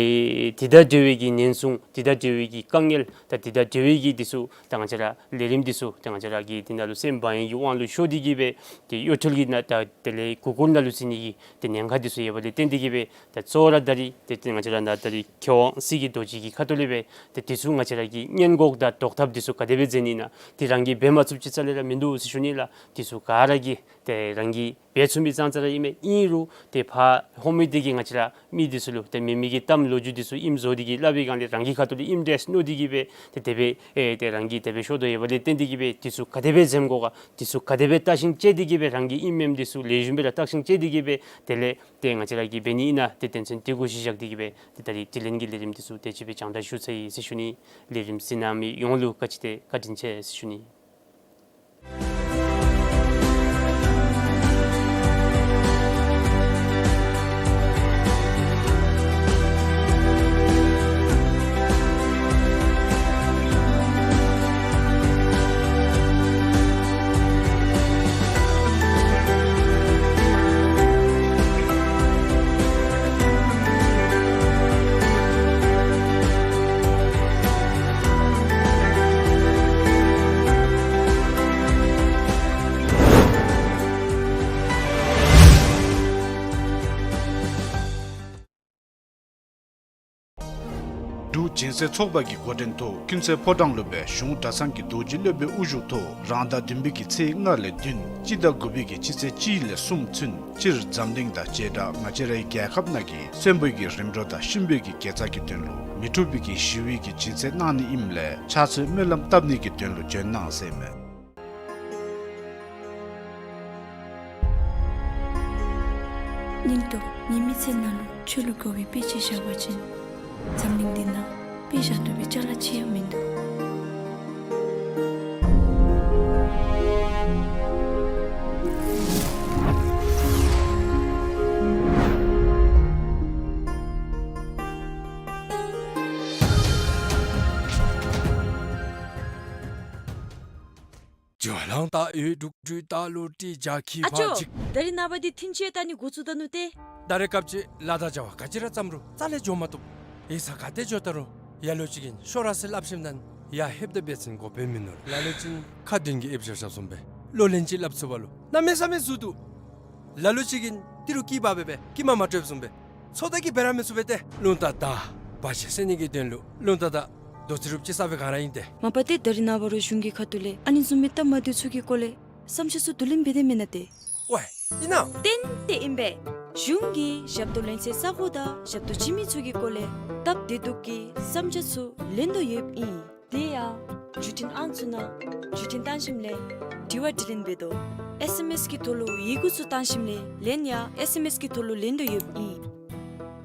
དེ་དང་འབྲེལ་བའི་གི་ཉེན་སྲུང་དེ་དང་འབྲེལ་བའི་གི་དཀའ་ངལ་ད་དེ་དང་འབྲེལ་བའི་གི་འདི་ཚུ་ད་ང་བཅས་ར་ལས་རིམ་འདི་ཚུ་ད་ང་བཅས་ར་གི་ཏེ་ནཱ་ལུ་སེམས་བག་ཡངས་ཀྱི་དབང་ལུ་ཤོར་ཏེ་གི་སྦེ་ཏེ་གཡོ་འཕྲུལ་གྱི་ནང་ད་དེ་ལས་གུ་གུལ་ནང་ལུ་ཟེར་ནི་གི་ཏེ་ཉེན་ཁ་འདི་ཚུ་ཡོདཔ་ལས་བརྟེན་ཏེ་གི་སྦེ་ད་གཙོ་བོ་ར་ད་རིས་ཏེ་ཏེ་ང་བཅས་ར་ནཱ་ད་རིས་མཁས་དབང་སྲིད་ཀྱི་རྡོ་རྗེ་གི་ཁ་ཐུག་ལས་སྦེ་ཏེ་འདི་ཚུ་ང་བཅས་ར་གིས་སྔོན་འགོག་དང་ཟློག་ཐབས་འདི་ཚུ་ག་དེ་སྦེ་མཛད་ནི་ཨིན་ན། ཏེ་རང་གིས་འབད་མ་ཚུགསཔ་ཅིག་རྩ་ལས་ར་མིན་འདུག་ཟེར་ཞུ་ནི་ལགས། འདི་ཚུ་ག་ར་གིས་ཏེ་རང་གིས་འབད་ཚུགས་མི་ཙང་ཙ་ར་ཨིན་མས། ཨིན་རུང་ཏེ་ཕར་ཧོངས་མི་འདི་གིས་ང་བཅས་ར་མི་འདི་ཚུ་ལུ་ཏེ་མི་མི་གི་གཏམ་ལོ་རྒྱུས་འདི་ཚུ་ཨིནམ་བཟོ་སྟེ་གི་སླབ་པའི་སྒང་ལས་རང་གི་ཁ་ཐུག་ལས་ཨིནམ་འདྲས་མནོ་སྟེ་གི་སྦེ་ཏེ་དེ་སྦེ་ཨེ་ཏེ་རང་གིས་དེ་སྦེ་ཤོར་དོ་ཡོདཔ་ལས་བརྟེན་ཏེ་གི་སྦེ་འདི་ཚུ་ག་དེ་སྦེ་འཛེམ་དགོ་ག། འདི་ཚུ་ག་དེ་སྦེ་བརྟག་ཞིབ་བྱས་ཏེ་གི་སྦེ་རང་གི་ཨིནམ་མེནམ་འདི་ཚུ་ལེགས་ཤོམ་སྦེ་ར་བརྟག་ཞིབ་བྱས་ཏེ་གི་སྦེ་དེ་ལས་ཏེ་ང་བཅས་ར་གིས་འབད་ནི་ཨིན་ན་ཏེ་དོན་ཚན་འདི་གུ་གཞི་བཞག་སྟེ་གི་སྦེ་ཏེ་ད་རིས་དྲི་ལན་གྱི་ལས་རིམ་འདི་ཚུ་དེ་ཅིག་སྦེ་སྦྱང་བརྡར་ཞུ་ཚར་ཡི་ཟེར་ཞུ་ནི། ལས་རིམ་གཟིགས་གནང་མི་ཡོངས་ལུ་བཀའ་དྲིན་ཆེ་བཀའ་དྲིན་ཆེ་ཟེར་ཞུ་ནི། འབྲུག་སྦྱིན་སྲེག་ཚོགས་པ་གི་འགོ་འདྲེན་ཐོག་ཀུན་གསལ་ཕོ་བྲང་ལུ་སྦེ་གཞུང་གྲྭ་ཚང་གི་རྡོ་རྗེ་སློབ་དཔོན་དབུ་བཞུགས་ཐོག་རང་ཟླ་བདུན་པའི་གི་ཚེས་ལྔ་ལས་བདུན་སྤྱི་ཟླ་དགུ་པའི་གི་སྤྱི་ཚེས་གཅིག་ལས་གསུམ་ཚུན་སྤྱིར་འཛམ་གླིང་དང་བྱེ་བྲག་ང་བཅས་རའི་རྒྱལ་ཁབ་ནང་གི་གསོན་པོའི་གི་རིམ་གྲོ་དང་གཤིན་པོའི་གི་དགེ་རྩ་གི་དོན་ལུ་མི་འཁྲུགས་པའི་གི་ཞི་བའི་གི་སྦྱིན་སྲེག་གནང་ནི་ཨིནམ་ལས་ཕྱག་ཚོད་སྨོན་ལམ་བཏབ་ནི་གི་དོན་ལུ་བྱོན་གནང་ཟེར་མས། སྙིང་སྟོབས་ཉིད་མི་ཚེ་ནང་ལུ་ཆོས་ལུ་གོ་བའི་དཔེ་ཅིག་བཞག་པ་ཅིན་འཛམ་གླིང་འདི་ནང་དཔེ་བཞག་བཏུབ་པའི་ཅ་ལ་ཅིག་ཡང་མིན་འདུག། ཇོ་ལང་ད་ཡོད་དྲུག་དྲུག་ད་ལོ་ཏི་ཇ་ཁི་ཨ་ཅོ། ཕ་ཅིག། ད་རིས་ནངས་པ་འདི་ཐིན་ཅེ་ད་ནི་འགོ་བཙུགས་ད་ནུག་ཏེ། ད་རེས་སྐབས་ཅིག་ལ་དྭགས་བྱ་བ་ག་ཅི་ར་བརྩམ་རུང་རྩ་ལས་འགྱོ་མ་བཏུབ། ཡིག་ཚང་ག་ཏེ་འགྱོ་ད་རུང་ལ་ལུ་ཅིག་གིས་ཤོག་ར་ཟེར་སླབ་ཞིནམ་ད་ཡར་ལྷོདཔ་ད་འབད་བ་ཅིན་གོ་དཔེ་མིན་ནུག། ལ་ལུ་ཅིག་ཁ་འདོན་གྱི་ཨེབ་ཤ་ཤ་བཟུམ་སྦེ་ལོ་ལན་ཅིག་སླབ་ཚུགས་པ་ལུ་གནམ་མེད་ས་མེད་ཟུག་འདུག། ལ་ལུ་ཅིག་གིས་ཏི་རུ་སྐྱི་འབག་སྦེ་སྦེ་སྐྱི་མ་མ་སྤྲོདཔ་བཟུམ་སྦེ་ཚོད་ལྟ་གིས་འབད་ར་མི་ཚུགས་པས་ཏེ། རླུང་རྟ་དང་བར་ཆད་སེལ་ནི་གི་དོན་ལུ་རླུང་རྟ་དང་རྡོ་རྩེག་རུབ་ཅིག་ཟ་བའི་སྒང་ར་ཨིན་ཏེ། མ་པ་ཏེ་ད་རིས་ནངས་པ་ར་གཞུང་གི་ཁ་ཐུག་ལས་ཨ་ནི་བཟུམ་མའི་སྟབས་མ་བདེཝ་ཚུ་གི་སྐོར་ལས་བསམ་འཆར་ཚུ་བསྡུ་ལེན་འབད་དེ་མེན་ན་ཏེ། ཝའི་ཨིན་ན། ཏན་ཏན་ཨིན་པས། གཞུང་གིས་ཞབས་ཏོག་ལེན་སའི་ས་གོ་དང་ཞབས་ཏོག་བྱིན་མི་ཚུ་གི་སྐོར་ལས་སྟབས་བདེ་སྡུག་གི་བསམ་འཆར་ཚུ་ལེན་དོ་ཡོདཔ་ཨིན། དེ་ཡང་བརྒྱུད་འཕྲིན་ཨང་ཚུ་ནང་བརྒྱུད་འཕྲིན་བཏང་ཞིནམ་ལས་དྲི་བ་དྲིས་ལན་འབད་དོ། ཨེས་ཨེམ་ཨེས་གི་ཐོག་ལུ་ཡི་གུ་ཚུ་བཏང་ཞིནམ་ལས་ལན་ཡང་ཨེས་ཨེམ་ཨེས་གི་ཐོག་ལུ་ལེན་དོ་ཡོདཔ་ཨིན།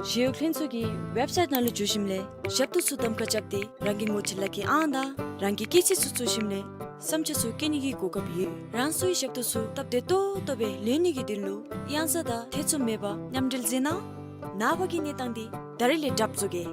ཞི་གཡོག་ལྷན་ཚོགས་ཀྱི་ཝེབ་སའིཊ་ནང་ལུ་འཛུལ་ཞིནམ་ལས་ཞབས་ཏོག་ཚུ་གདམ་ཁ་རྐྱབ་སྟེ་རང་གི་ངོ་སྤྲོད་ལག་ཁྱེར་ཨང་དང་རང་གི་སྐྱེས་ཚེས་ཚུ་བཙུགས་ཞིནམ་ལས་བསམ་འཆར་ཚུ་བཀོད་ནི་གི་གོ་སྐབས་ཡོད། རང་སོའི་ཞབས་ཏོག་ཚུ་སྟབས་བདེ་ཏོག་ཏོ་སྦེ་ལེན་ནི་གི་དོན་ལུ་གཡང་ས་དང་ཐེ་ཚོམ་མེད་པར་མཉམ་འབྲེལ་མཛད་གནང་། ནངས་པ་གི་གནས་སྟངས་འདི་ད་རིས་ལས་གྲབས་བཟོ་གེ།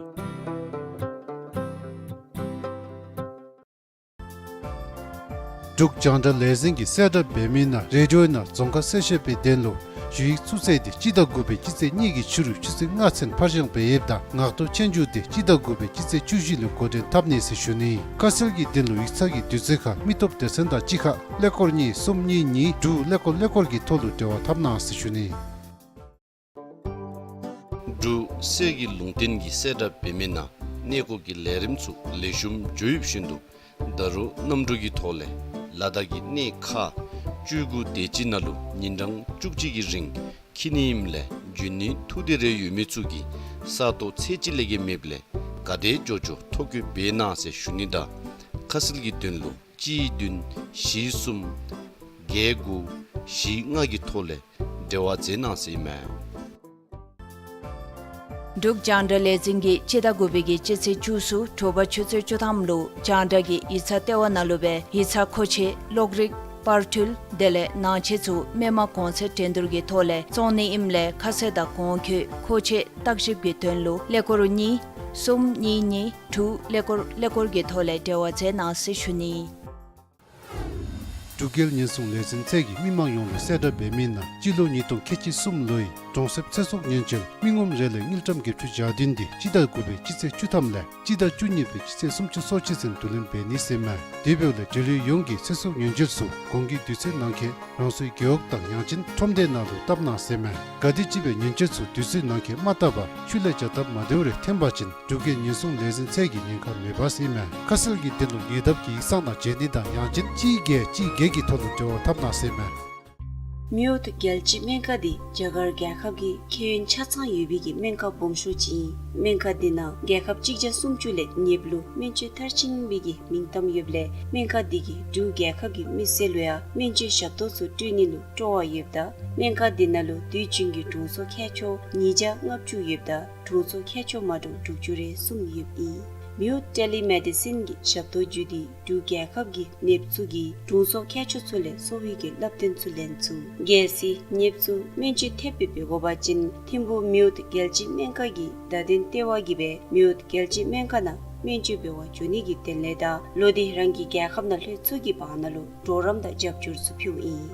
འབྲུག་རྒྱང་བསྒྲགས་ལས་འཛིན་གྱིས་གསལ་བསྒྲགས་འབད་མི་ནང་རེ་ཌི་ཡོ་ནང་རྫོང་ཁ་གསལ་བཤད་པའི་དོན་ལུ་ཞུ་ཡིག་བཙུགས་ཚེས་འདི་སྤྱི་ཟླ་དགུ་པའི་སྤྱི་ཚེས་གཉིས་ཀྱི་ཕྱི་རུ་ཆུ་ཚོད་ལྔ་ཚུན་ཕར་འགྱངས་འབད་ཡོདཔ་ད་ངག་ཐོག་ཆོས་རྒྱུགས་འདི་སྤྱི་ཟླ་དགུ་པའི་སྤྱི་ཚེས་བཅུ་བཞི་ལུ་འགོ་འདྲེན་འཐབ་ནི་ཟེར་ཞུ་ནི། ཁ་གསལ་གྱི་དོན་ལུ་ཡིག་ཚང་གི་དུས་ཚོད་ཁར་མི་སྟོབས་སྡེ་ཚན་དང་གཅིག་ཁར་ཀླད་ཀོར་གཉིས་གསུམ་གཉིས་གཉིས་དྲུག་ཀླད་ཀོར་ཀླད་ཀོར་གྱི་ཐོག་ལུ་འབྲེལ་བ་འཐབ་གནང་ཟེར་ཞུ་ནི། འབྲུག་གསེར་གྱི་ལུང་བསྟན་གྱིས་གསལ་བསྒྲགས་འབད་མི་ནང་གནས་སྐོར་གྱི་ལས་རིམ་ཚུ་ལེགས་ཤོམ་འགྱོ་ཡོདཔ་བཞིན་དུ་ད་རུང་གནམ་གྲུ་གི་ཐོག་ལས་ལ་དྭགས་ཀྱི་གནས་ཁག་བཅུ་དགུ་དེ་ཅིག་ནང་ལུ་ཉིན་གྲངས་བཅུ་གཅིག་གི་རིང་འཁྱིད་ནི་ཨིནམ་ལས་འབྱོན་ནི་ཐུགས་འདོད་རེ་ཡོད་མི་ཚུ་གིས་ས་སྟོང་ཚད་གཅིག་ལས་བརྒལ་མེདཔ་ལས་ག་དེ་མགྱོགས་མགྱོགས་ཐོ་བཀོད་འབད་གནང་ཟེར་ཞུ་ནི་དང་ཁ་གསལ་གྱི་དོན་ལུ་གཅིག་བདུན་བཞི་གསུམ་བརྒྱད་དགུ་བཞི་ལྔ་གི་ཐོག་ལས་འབྲེལ་བ་མཛད་གནང་ཟེར་ཨིན་མས། འབྲུག་རྒྱང་བསྒྲགས་ལས་འཛིན་གྱིས་སྤྱི་ཟླ་དགུ་པའི་གི་སྤྱི་ཚེས་བཅུ་གསུམ་དྲོ་པ་ཆུ་ཚོད་བཅུ་ཐམ་ལུ་རྒྱང་བསྒྲགས་ཀྱི་ཡིག་ཚང་ལྟེ་བ་ནང་ལུ་སྦེ་ཡིག་ཚང་མཁོ་ཆས་གློག་རིག་པར་འཕྲུལ་དེ་ལས་ནང་ཆས་ཚུ་མི་མང་གོང་ཚད་འགྲན་བསྡུར་གྱི་ཐོག་ལས་བཙོང་ནི་ཨིནམ་ལས་ཁ་གསལ་དང་གོང་འཁོད་མཁོ་ཆས་བརྟག་ཞིབ་ཀྱི་དོན་ལུ་ཀླད་ཀོར་གཉིས་གསུམ་གཉིས་གཉིས་དྲུག་ཀླད་ཀོར་ཀླད་ཀོར་གྱི་ཐོག་ལས་འབྲེལ་བ་མཛད་གནང་ཟེར་ཞུ་ནི། འབྲུག་རྒྱལ་ཉེན་སྲུང་ལས་འཛིན་ཚད་ཀྱིས་མི་མང་ཡོངས་ལུ་གསལ་བསྒྲགས་འབད་མི་ནང་སྤྱི་ལོ་ཉིས་སྟོང་ཁལ་གཅིག་གསུམ་ལོའི་གྲོང་གསེབ་ཚེ་སྲོག་ཉེན་བཅོལ་མི་ངོམ་རེ་ལས་དངུལ་ཀྲམ་བརྒྱད་ཅུ་གྱ་བདུན་འདི་སྤྱི་ཟླ་དགུ་པའི་སྤྱི་ཚེས་བཅུ་ཐམ་ལས་སྤྱི་ཟླ་བཅུ་གཉིས་པའི་སྤྱི་ཚེས་སུམ་ཅུ་སོ་གཅིག་ཚུན་བསྡུ་ལེན་འབད་ནི་ཟེར་མས། དེ་འབདཝ་ལས་འབྲེལ་ཡོད་ཡོངས་ཀྱིས་ཚེ་སྲོག་ཉེན་བཅོལ་ཚུ་གོང་གི་དུས་ཚོད་ནང་འཁོད་རང་སོའི་རྒེད་འོག་དང་ཡང་ཅིན་ཁྲོམ་སྡེ་ནང་ལུ་བཏབ་གནང་ཟེར་མས། ག་དེམ་ཅིག་སྦེ་ཉེན་བཅོལ་ཚུ་དུས་ཚོད་ནང་འཁོད་མ་བཏབ་པར་ཤུལ་ལས་བྱ་སྟབས་མ་བདེཝ་རེ་འཐོན་པ་ཅིན་འབྲུག་རྒྱལ་ཉེན་སྲུང་ལས་འཛིན་ཚད་ཀྱི་ཉེན་ཁ་མེད་པ་ཟེར་མས། ཁ་གསལ་གྱི་དོན་ལུ་ཉེ་འདབས་ཀྱི་ཡིག་ཚང་ནང་བྱོན་ནི་དང་ཡང་ཅིན་གཅིག་བརྒྱད་གཅིག་བརྒྱད་ཀྱི་ཐོག་ལུ་འབྲེལ་བ་འཐབ་གནང་ཟེར་མས། མེ་འོད་རྒྱལ་སྤྱིའི་སྨན་ཁང་འདི་རྒྱ་གར་རྒྱལ་ཁབ་ཀྱི་ཁྱད་ཡོན་ཆ་ཚང་ཡོད་པའི་གི་སྨན་ཁང་སྦོམ་ཤོས་ཅིག་ཨིན། སྨན་ཁང་འདི་ནང་རྒྱལ་ཁབ་གཅིག་བརྒྱ་སུམ་ཅུ་ལས་ཉེ་བ་ལུ་སྨན་བཅོས་མཐར་ཕྱིན་པའི་གི་མིང་གཏམ་ཡོདཔ་ལས་སྨན་ཁང་འདི་གིས་འབྲུག་རྒྱལ་ཁབ་ཀྱི་མི་སེར་ལུ་ཡང་སྨན་བཅོས་ཞབས་ཏོག་ཚུ་སྤྲོད་ནི་ལུ་སྤྲོ་བ་ཡོདཔ་ད་སྨན་ཁང་འདི་ནང་ལུ་དུས་རྒྱུན་གྱི་དྲུང་འཚོ་མཁས་མཆོག་ཉིས་བརྒྱ་ལྔ་བཅུ་ཡོདཔ་ད་དྲུང་འཚོ་མཁས་མཆོག་མ་འདྲཝ་དྲུག་ཅུ་རེ་གསུམ་ཡོདཔ་ཨིན། མེ་འོད་ཊེ་ལི་མེ་ཌི་སིན་གྱི་ཞབས་ཏོག་བརྒྱུད་དེ་འབྲུག་རྒྱལ་ཁབ་ཀྱི་ནདཔ་ཚུ་གིས་དྲུང་འཚོ་མཁས་མཆོག་ཚུ་ལས་གསོ་བའི་གི་བསླབ་སྟོན་ཚུ་ལེན་ཚུགས། གལ་སྲིད་ནདཔ་ཚུ་སྨན་བཅོས་ཐེབས་སྦེ་འབད་དགོ་པ་ཅིན་ཐིམ་ཕུག་མེ་འོད་རྒྱལ་སྤྱིའི་སྨན་ཁང་གི་བརྡ་དོན་ལྟེ་བ་གིས་སྦེ་མེ་འོད་རྒྱལ་སྤྱིའི་སྨན་ཁང་ནང་སྨན་བཅོས་འབད་བར་འགྱོ་ནི་གི་དོན་ལས་དང་ལོག་སྟེ་རང་གི་རྒྱལ་ཁབ་ནང་ལྷོད་ཚུགས་ཀྱི་བར་ན་ལུ་གྲོགས་རམ་དང་རྒྱབ་སྐྱོར་ཚུ་ཕུལཝ་ཨིན།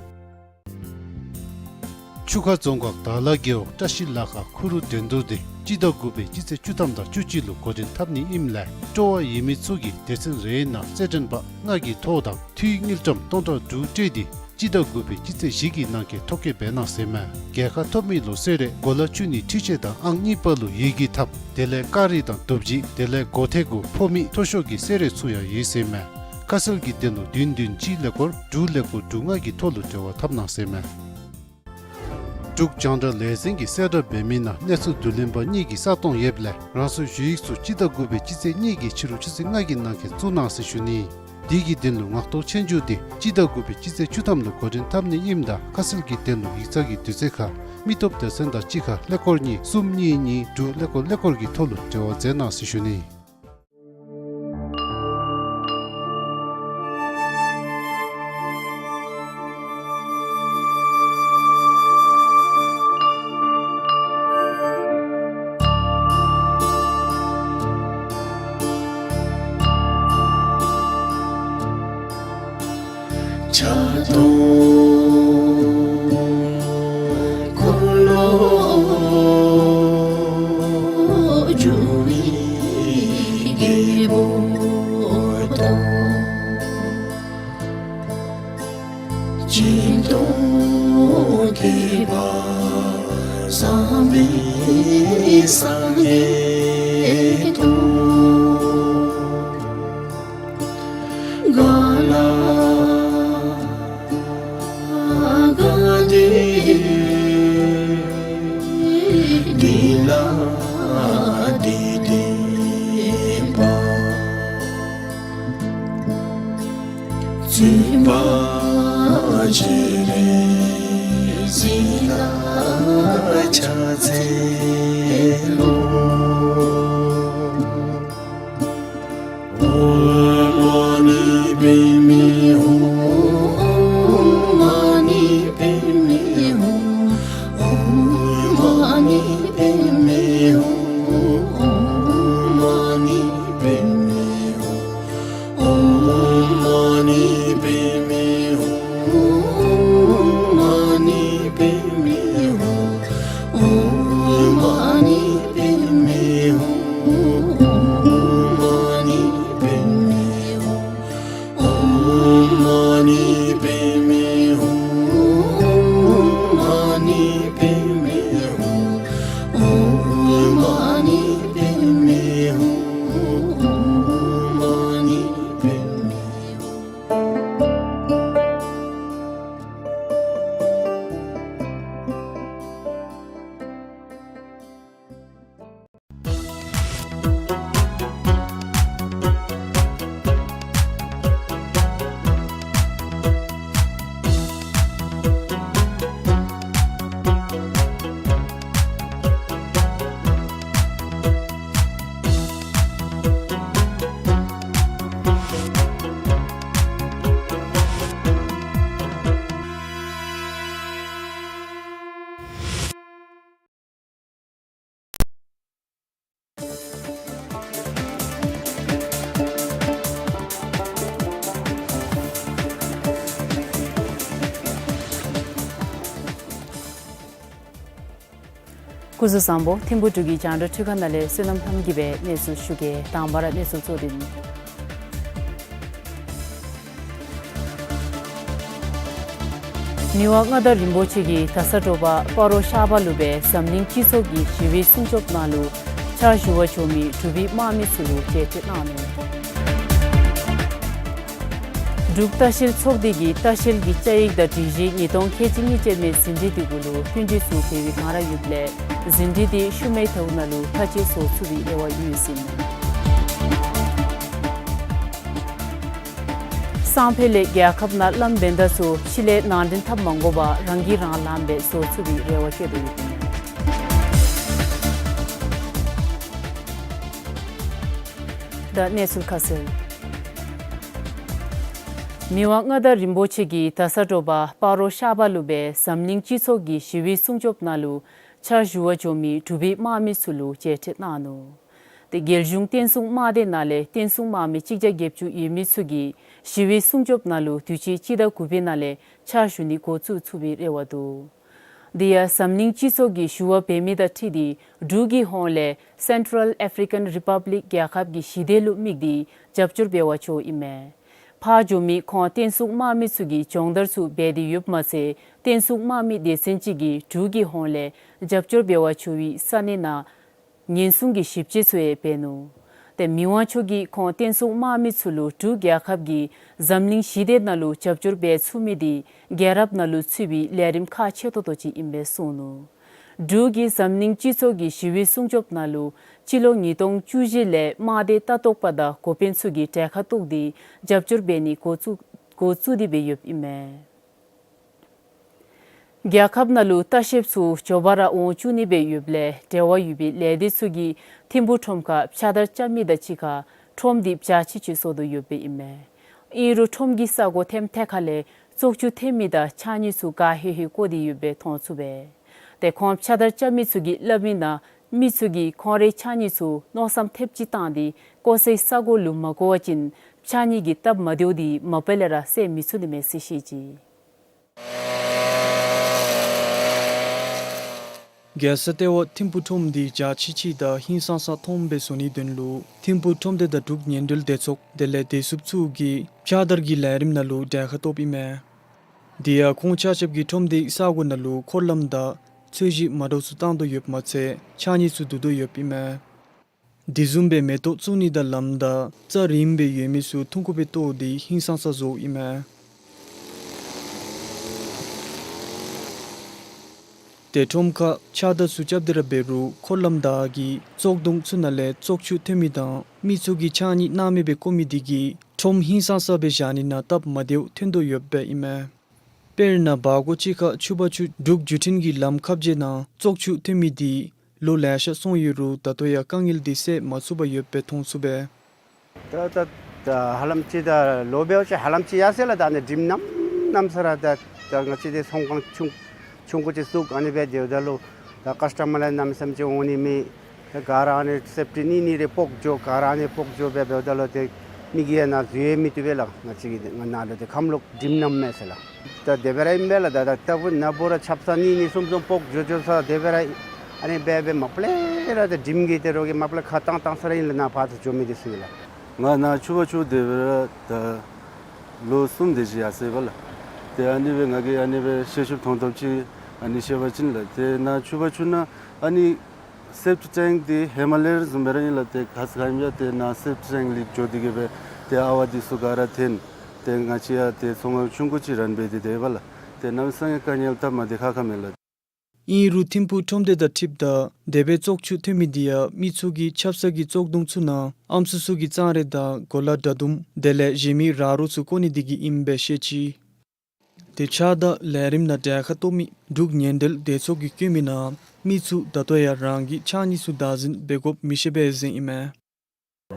ཆུ་ཁ་རྫོང་ཁག་དར་ལ་རྒེད་འོག་བཀྲ་ཤིས་ལ་ཁ་ཁུ་རུ་འགྲན་བསྡུར་འདི་སྤྱི་ཟླ་དགུ་པའི་སྤྱི་ཚེས་བཅུ་ཐམ་དང་བཅུ་གཅིག་ལུ་འགོ་འདྲེན་འཐབ་ནི་ཨིནམ་ལས་སྤྲོ་བ་ཡོད་མི་ཚུ་གིས་སྡེ་ཚན་རེའི་ནང་རྩེད་འགྲན་པ་ལྔ་གི་ཐོག་དང་འཐུས་དངུལ་ཀྲམ་སྟོང་ཕྲག་དྲུག་སྤྲོད་དེ་སྤྱི་ཟླ་དགུ་པའི་སྤྱི་ཚེས་བཞི་གི་ནང་འཁོད་ཐོ་བཀོད་འབད་གནང་ཟེར་མས། རྒྱལ་ཁ་ཐོབ་མི་ལུ་གསོལ་རས་གོ་ལ་བཅུ་གཉིས་འཕྲུལ་ཆས་དང་ཨང་གཉིས་པ་ལུ་ཡི་གེ་ཐབ། དེ་ལས་ཀ་རི་དང་རྡོ་བརྗེ། དེ་ལས་སྒོ་ཐེ་གུ་ཕོ་མི་མཐོ་ཤོས་ཀྱི་གསོལ་རས་ཚུ་ཡང་ཡོད་ཟེར་མས། ཁ་གསལ་གྱི་དོན་ལུ་བདུན་བདུན་གཅིག་ཀླད་ཀོར་དྲུག་ཀླད་ཀོར་དྲུག་ལྔ་གི་ཐོག་ལུ་འབྲེལ་བ་འཐབ་གནང་ཟེར་མས། འབྲུག་རྒྱང་བསྒྲགས་ལས་འཛིན་གྱིས་གསལ་བསྒྲགས་འབད་མི་ནང་གནས་ཚུལ་བསྡུ་ལེན་པ་གཉིས་ཀྱིས་གསལ་སྟོན་ཡོདཔ་ལས་རང་སོའི་ཞུ་ཡིག་ཚུ་སྤྱི་ཟླ་དགུ་པའི་སྤྱི་ཚེས་གཉིས་ཀྱི་ཕྱི་རུ་ཆུ་ཚོད་ལྔ་གི་ནང་འཁོད་བཙུགས་གནང་ཟེར་ཞུ་ནི། དེ་གི་དོན་ལུ་ངག་ཐོག་ཆོས་རྒྱུགས་འདི་སྤྱི་ཟླ་དགུ་པའི་སྤྱི་ཚེས་བཅུ་ཐམ་ལུ་འགོ་འདྲེན་འཐབ་ནི་ཨིནམ་ད་ཁ་གསལ་གྱི་དོན་ལུ་ཡིག་ཚང་གི་དུས་ཚོད་ཁར་མི་སྟོབས་སྡེ་ཚན་དང་གཅིག་ཁར་ཀླད་ཀོར་གཉིས་གསུམ་གཉིས་གཉིས་དྲུག་ཀླད་ཀོར་ཀླད་ཀོར་གྱི་ཐོག་ལུ་འབྲེལ་བ་མཛད་གནང་ཟེར་ཞུ་ནི། སྐུ་གཟུགས་བཟང་པོ། ཐིམ་ཕུག་འབྲུག་གི་རྒྱང་བསྒྲགས་འཕྲུལ་ཁང་ནང་ལས་བསོད་ནམས་ལྷམ་གྱིས་སྦེ་གནས་ཚུལ་ཞུ་གེ། དང་པ་ར་གནས་ཚུལ་གཙོ་དོན། མི་དབང་མངའ་བདག་རིན་པོ་ཆེ་གིས་ད་ས་དྲོ་པ་སྤ་རོ་ཤར་པ་ལུ་སྦེ་འཛམ་གླིང་སྤྱི་ཚོགས་ཀྱི་ཞི་བའི་སྲུང་སྐྱོབ་ནང་ལུ་ཕྱག་ཞུ་བར་འགྱོ་མི་འབྲུག་པའི་དམག་མི་ཚུ་ལུ་མཇལ་ཕྲད་གནང་ནུག། འབྲུག་ལྟ་བཤལ་ཚོགས་སྡེ་གིས་ལྟ་བཤལ་གྱི་བཅའ་ཡིག་དང་སྒྲིག་གཞི་ཉིས་སྟོང་ཁལ་གཅིག་གཉིས་ཅན་མའི་ཟིན་བྲིས་དེ་གུ་ལུ་བསྟུན་གྲོས་ཚུ་འབད་བའི་ངང་ར་ཡོདཔ་ལས་ཟིན་བྲིས་དེ་ཤུལ་མའི་ཟླཝ་ནང་ལུ་ཁ་ཕྱེ་བཟོ་ཚུགས་པའི་རེ་བ་ཡོད་ཟེར་ཨིན་མས། སང་ཕོད་ལས་རྒྱལ་ཁབ་ནང་བླམ་བན་དྷ་ཚུ་ཕྱི་ལས་ནང་འདྲེན་འཐབ་མ་དགོ་པར་རང་གིས་རང་ལངམ་སྦེ་བཟོ་ཚུགས་པའི་རེ་བ་བསྐྱེད་དོ་ཡོདཔ་ཨིན་མས། ད་གནས་ཚུལ་ཁ་གསལ། མི་དབང་མངའ་བདག་རིན་པོ་ཆེ་གིས་ད་ས་དྲོ་པ་སྤ་རོ་ཤར་པ་ལུ་སྦེ་འཛམ་གླིང་སྤྱི་ཚོགས་ཀྱི་ཞི་བའི་སྲུང་སྐྱོབ་ནང་ལུ་ཕྱག་ཞུ་བར་འགྱོ་མི་འབྲུག་པའི་དམག་མི་ཚུ་ལུ་མཇལ་ཕྲད་གནང་ནུག། ཏེ་རྒྱལ་གཞུང་བསྟན་སྲུང་དམག་སྡེ་ནང་ལས་བསྟན་སྲུང་དམག་མི་གཅིག་བརྒྱ་བརྒྱད་ཅུ་ཡོད་མི་ཚུ་གིས་ཞི་བའི་སྲུང་སྐྱོབ་ནང་ལུ་དུས་ཅི་སྤྱི་ཟླ་དགུ་པའི་ནང་ལས་ཕྱག་ཞུ་ནི་འགོ་བཙུགས་ཚུགས་པའི་རེ་བ་འདུག། དེ་ཡང་འཛམ་གླིང་སྤྱི་ཚོགས་ཀྱི་ཞུ་བ་འབད་མི་དང་འཁྲིལ་ཏེ་འབྲུག་གི་ཧོངས་ལས་Central African Republic རྒྱལ་ཁབ་ཀྱི་ཞི་བདེ་ལུ་དམིགས་ཏེ་རྒྱབ་སྐྱོར་འབད་བར་འགྱོཝ་ཨིན་མས། ཕར་འགྱོ་མི་ཁོང་བསྟན་སྲུང་དམག་མི་ཚུ་གིས་སྦྱོང་བརྡར་ཚུ་འབད་དེ་ཡོདཔ་མ་ཚད་བསྟན་སྲུང་དམག་མི་སྡེ་ཚན་ཅིག་གིས་འབྲུག་གི་ཧོངས་ལས་རྒྱབ་སྐྱོར་འབད་བར་འགྱོ་བའི་ས་གནས་ནང་ཉེན་སྲུང་གི་ཞིབ་དཔྱད་ཚུ་ཡང་འབད་ནུག། ཏེ་མི་དབང་མཆོག་གིས་ཁོང་བསྟན་སྲུང་དམག་མི་ཚུ་ལུ་འབྲུག་རྒྱལ་ཁབ་ཀྱིས་འཛམ་གླིང་ཞི་བདེ་ནང་ལུ་རྒྱབ་སྐྱོར་འབད་ཚུགས་མི་དེ་རྒྱལ་རབས་ནང་ལུ་ཚུད་པའི་ལས་རིམ་ཁག་ཆེ་ཏོག་ཏོ་ཅིག་ཨིན་པས་གསུངས་ནུག། འབྲུག་གིས་འཛམ་གླིང་སྤྱི་ཚོགས་ཀྱི་ཞི་བའི་སྲུང་སྐྱོབ་ནང་ལུ་སྤྱི་ལོ་ཉིས་སྟོང་བཅུ་བཞི་ལས་དམག་སྡེ་ལྟ་རྟོག་པ་དང་འགོ་དཔོན་ཚུ་གིས་གྲལ་ཁར་གཏོགས་ཏེ་རྒྱབ་སྐྱོར་འབད་ནི་འགོ་བཙུགས་འགོ་བཙུགས་ཏེ་སྦེ་ཡོདཔ་ཨིན་མས། རྒྱལ་ཁབ་ནང་ལུ་ལྟ་བཤལཔ་ཚུ་མགྱོགས་པ་ར་འོང་བཅུག་ནི་སྦེ་ཡོདཔ་ལས་འབྲེལ་བ་ཡོད་པའི་ལས་སྡེ་ཚུ་གིས་ཐིམ་ཕུག་ཁྲོམ་ཁར་ཕྱགས་བདར་རྐྱབ་མི་དང་གཅིག་ཁར་ཁྲོམ་དེ་འཇའ་ཆི་ཆི་བཟོ་དོ་ཡོདཔ་ཨིན་མས། ཨིན་རུང་ཁྲོམ་གྱི་ས་གོ་ཐེམ་ཐེ་ཁ་ལས་བཙོག་ཆུ་ཐོན་མི་དང་ཕྱགས་སྙིགས་ཚུ་ག་ཧེ་ཧེ་བཀོ་སྟེ་ཡོདཔ་སྦེ་མཐོང་ཚུགས་པས། ཏེ་ཁོང་ཕྱགས་བདར་རྐྱབ་མི་ཚུ་གིས་སླབ་མི་ནང་མི་ཚུ་གིས་ཁོང་རའི་ཕྱགས་སྙིགས་ཚུ་མནོ་བསམ་ཐེབས་ཅིག་བཏང་སྟེ་བཀོ་སའི་ས་གོ་ལུ་མ་བཀོ་བ་ཅིན་ཕྱགས་སྙིགས་ཀྱི་སྟབས་མ་བདེཝ་དེ་མ་པ་ལས་ར་བསལ་མི་ཚུགས་ནི་མས་ཟེར་བཤད་ཅི། རྒྱལ་ས་ལྟེ་བ་ཐིམ་ཕུག་ཁྲོམ་འདི་འཇའ་ཆི་ཆི་དང་ཧིང་སངས་ས་མཐོངམ་སྦེ་བཟོ་ནིའི་དོན་ལུ་ཐིམ་ཕུག་ཁྲོམ་སྡེ་དང་འབྲུག་ཉེན་སྒྲིལ་སྡེ་ཚོགས་དེ་ལས་བདེ་སྲུངཔ་ཚུ་གིས་ཕྱགས་བདར་གྱི་ལས་རིམ་ནང་ལུ་གྲལ་ཁར་གཏོགསཔ་ཨིན་མས། དེ་ཡང་ཁོང་ཆ་ཁྱབ་ཀྱིས་ཁྲོམ་སྡེའི་ས་གོ་ནང་ལུ་འཁོར་ལམ་དང་ཚོས་གཞི་མ་འདྲཝ་ཚུ་བཏང་དོ་ཡོདཔ་མ་ཚད་ཕྱགས་སྙིགས་ཚུ་བསྡུ་དོ་ཡོདཔ་ཨིན་མས། དེ་བཟུམ་སྦེ་མེ་ཏོག་བཙུགས་ནི་དང་ལམ་དང་རྩྭ་རིངམ་སྦེ་ཡོད་མི་ཚུ་ཐུང་ཀུ་སྦེ་བཏོག་སྟེ་ཧིང་སངས་ས་བཟོཝ་ཨིན་མས། ཏེ་ཁྲོམ་ཁར་ཕྱགས་བདར་ཚུ་རྐྱབ་སྟེ་ར་འབད་རུང་འཁོར་ལམ་དག་གི་བཙོག་དུང་ཚུ་ནང་ལས་བཙོག་ཆུ་ཐོན་མི་དང་མི་ཚུ་གིས་ཕྱགས་སྙིགས་སྣང་མེད་སྦེ་བཀོ་མི་དེ་གིས་ཁྲོམ་ཧིང་སངས་ས་སྦེ་བཞག་ནི་ནང་སྟབས་མ་བདེཝ་ཐོན་དོ་ཡོདཔ་ཨིན་མས། དཔེར་ན་བར་སྐོར་ཅིག་ཁར་ཆུ་བར་ཆུ་འབྲུག་བརྒྱུད་འཕྲིན་གྱི་ལམ་ཁ་བརྒྱད་ནང་བཙོག་ཆུ་ཐོན་མི་དེ་ལོ་ལེ་ཤ་སོང་ཡོད་རུང་ད་ལྟོ་ཡང་དཀའ་ངལ་དེ་སེལ་མ་ཚུགས་པར་ཡོདཔ་སྦེ་མཐོང་ཚུགས་པས། ད་ད་ད་ཧ་ལམ་ཅིག་ད་ལོ་འབདཝ་ཅིག་ཧ་ལམ་ཅིག་ཡར་སོང་ཡི་ལགས། ད་ཨ་ནི་དྲིམ་མནམ་མནམ་ས་ར་ད་ད་ང་བཅས་འདི་ཚོང་ཁང་ཆུང་ཆུང་ཀུ་ཅིག་བཙུགས། ཨ་ནི་སྦེ་སྡོདཔ་ད་ལུ་ད་ཀཱསི་ཊ་མར་ལས་གནམ་མེད་ས་མེད་ཅིག་འོང་ནི་མེད། ད་ག་ར་ཨ་ནི་སེབ་ཊི་ནི་ནི་རེ་སྤོག་འགྱོ། ག་ར་ཨ་ནི་སྤོག་འགྱོ་སྦེ་འབདཝ་ད་ལུ་ཏེ་མི་གིས་ཡང་ནཱ་འཛུལ་ཡང་མི་བཏུབ་པས་ལགས། ང་བཅས་ཀྱི་ང་ནཱ་ལུ་ཏེ་ཁམས་ལོག་དྲིམ་མནམ་མས་ཟེར་ལགས། ད་དེ་སྦེ་ར་ཨིན་པས་ལགས། ད་ད་ལྟ་བུ་ནཱ་འབད་རུང་ཆབ་གསང་གཉིས་གཉིས་གསུམ་གསུམ་སྤོག་འགྱོ་འགྱོ་ས་དེ་སྦེ་ར་ཨ་ནི་སྦེ་སྦེ་མ་པ་ལས་ར་ད་དྲིམ་གྱིས་ཏེ་རོགས་ཀྱིས་མ་པ་ལས་ཁ་བཏང་བཏང་ས་ར་ཨིན་ལགས། ནཱ་ཕར་ཚུར་འགྱོ་མི་འདི་ཚུ་ལགས། ང་ནཱ་ཆུ་བར་ཆུ་དེ་སྦེ་ར་ད་ལོ་གསུམ་དེ་ཅིག་ཡར་སོང་ཡི་པ་ལགས། ཏེ་ཨ་ནི་སྦེ་ང་གིས་ཨ་ནི་སྦེ་ཤེས་ཤེསཔ་མཐོང་ཐོབ་ཅིག་ཨ་ནི་བཤད་པ་ཅིན་ལགས། ཏེ་ནཱ་ཆུ་བར་ཆུ་ནང་ཨ་ནི་སེབ་ཊི་ཊེངཀ་འདི་ཧེ་མ་ལས་ར་བཟུམ་སྦེ་ར་ཨིན་ལགས། ཏེ་ཁ་ཙ་ཁ་ཉིནམ་ཡང་ཏེ་ནཱ་སེབ་ཊི་ཊེངཀ་ལིཀ་འགྱོ་སྟེ་གིས་སྦེ་ཏེ་ཨ་ཝ་འདི་ཚུ་ག་ར་ཐོན། ཏེ་ང་བཅས་ཡང་ཏེ་ཚོང་ཁང་ཆུང་ཀུ་ཅིག་རན་འབད་དེ་སྡོད་ཡི་པ་ལགས། ཏེ་གནམ་མེད་ས་མེད་དཀའ་ངལ་སྟབས་མ་བདེ་ཁག་ཁ་མས་ལགས། ཨིན་རུང་ཐིམ་ཕུག་ཁྲོམ་སྡེ་དང་འཁྲིལཝ་ད་དེ་སྦེ་བཙོག་ཆུ་ཐོན་མི་འདི་ཡང་མི་ཚུ་གིས་ཆབ་གསང་གི་བཙོག་དུང་ཚུ་ནང་ཨམ་སྲུ་ཚུ་གི་གཙང་རས་དང་གོ་ལ་དྲ་དུམ་དེ་ལས་གཞན་མི་ར་རོ་ཚུ་བཀོ་ནི་དེ་གིས་ཨིནམ་སྦེ་བཤད་ཅི། དེ་ཕྱགས་བདར་ལས་རིམ་ནང་གྲལ་ཁར་གཏོགས་མི་འབྲུག་ཉེན་སྒྲིལ་སྡེ་ཚོགས་ཀྱིས་བཀོད་མི་ནང་མི་ཚུ་ད་ལྟོ་ཡང་རང་གི་ཕྱགས་སྙིགས་ཚུ་བདག་འཛིན་འབད་དགོཔ་མི་ཤེས་པས་ཟེར་ཨིན་མས།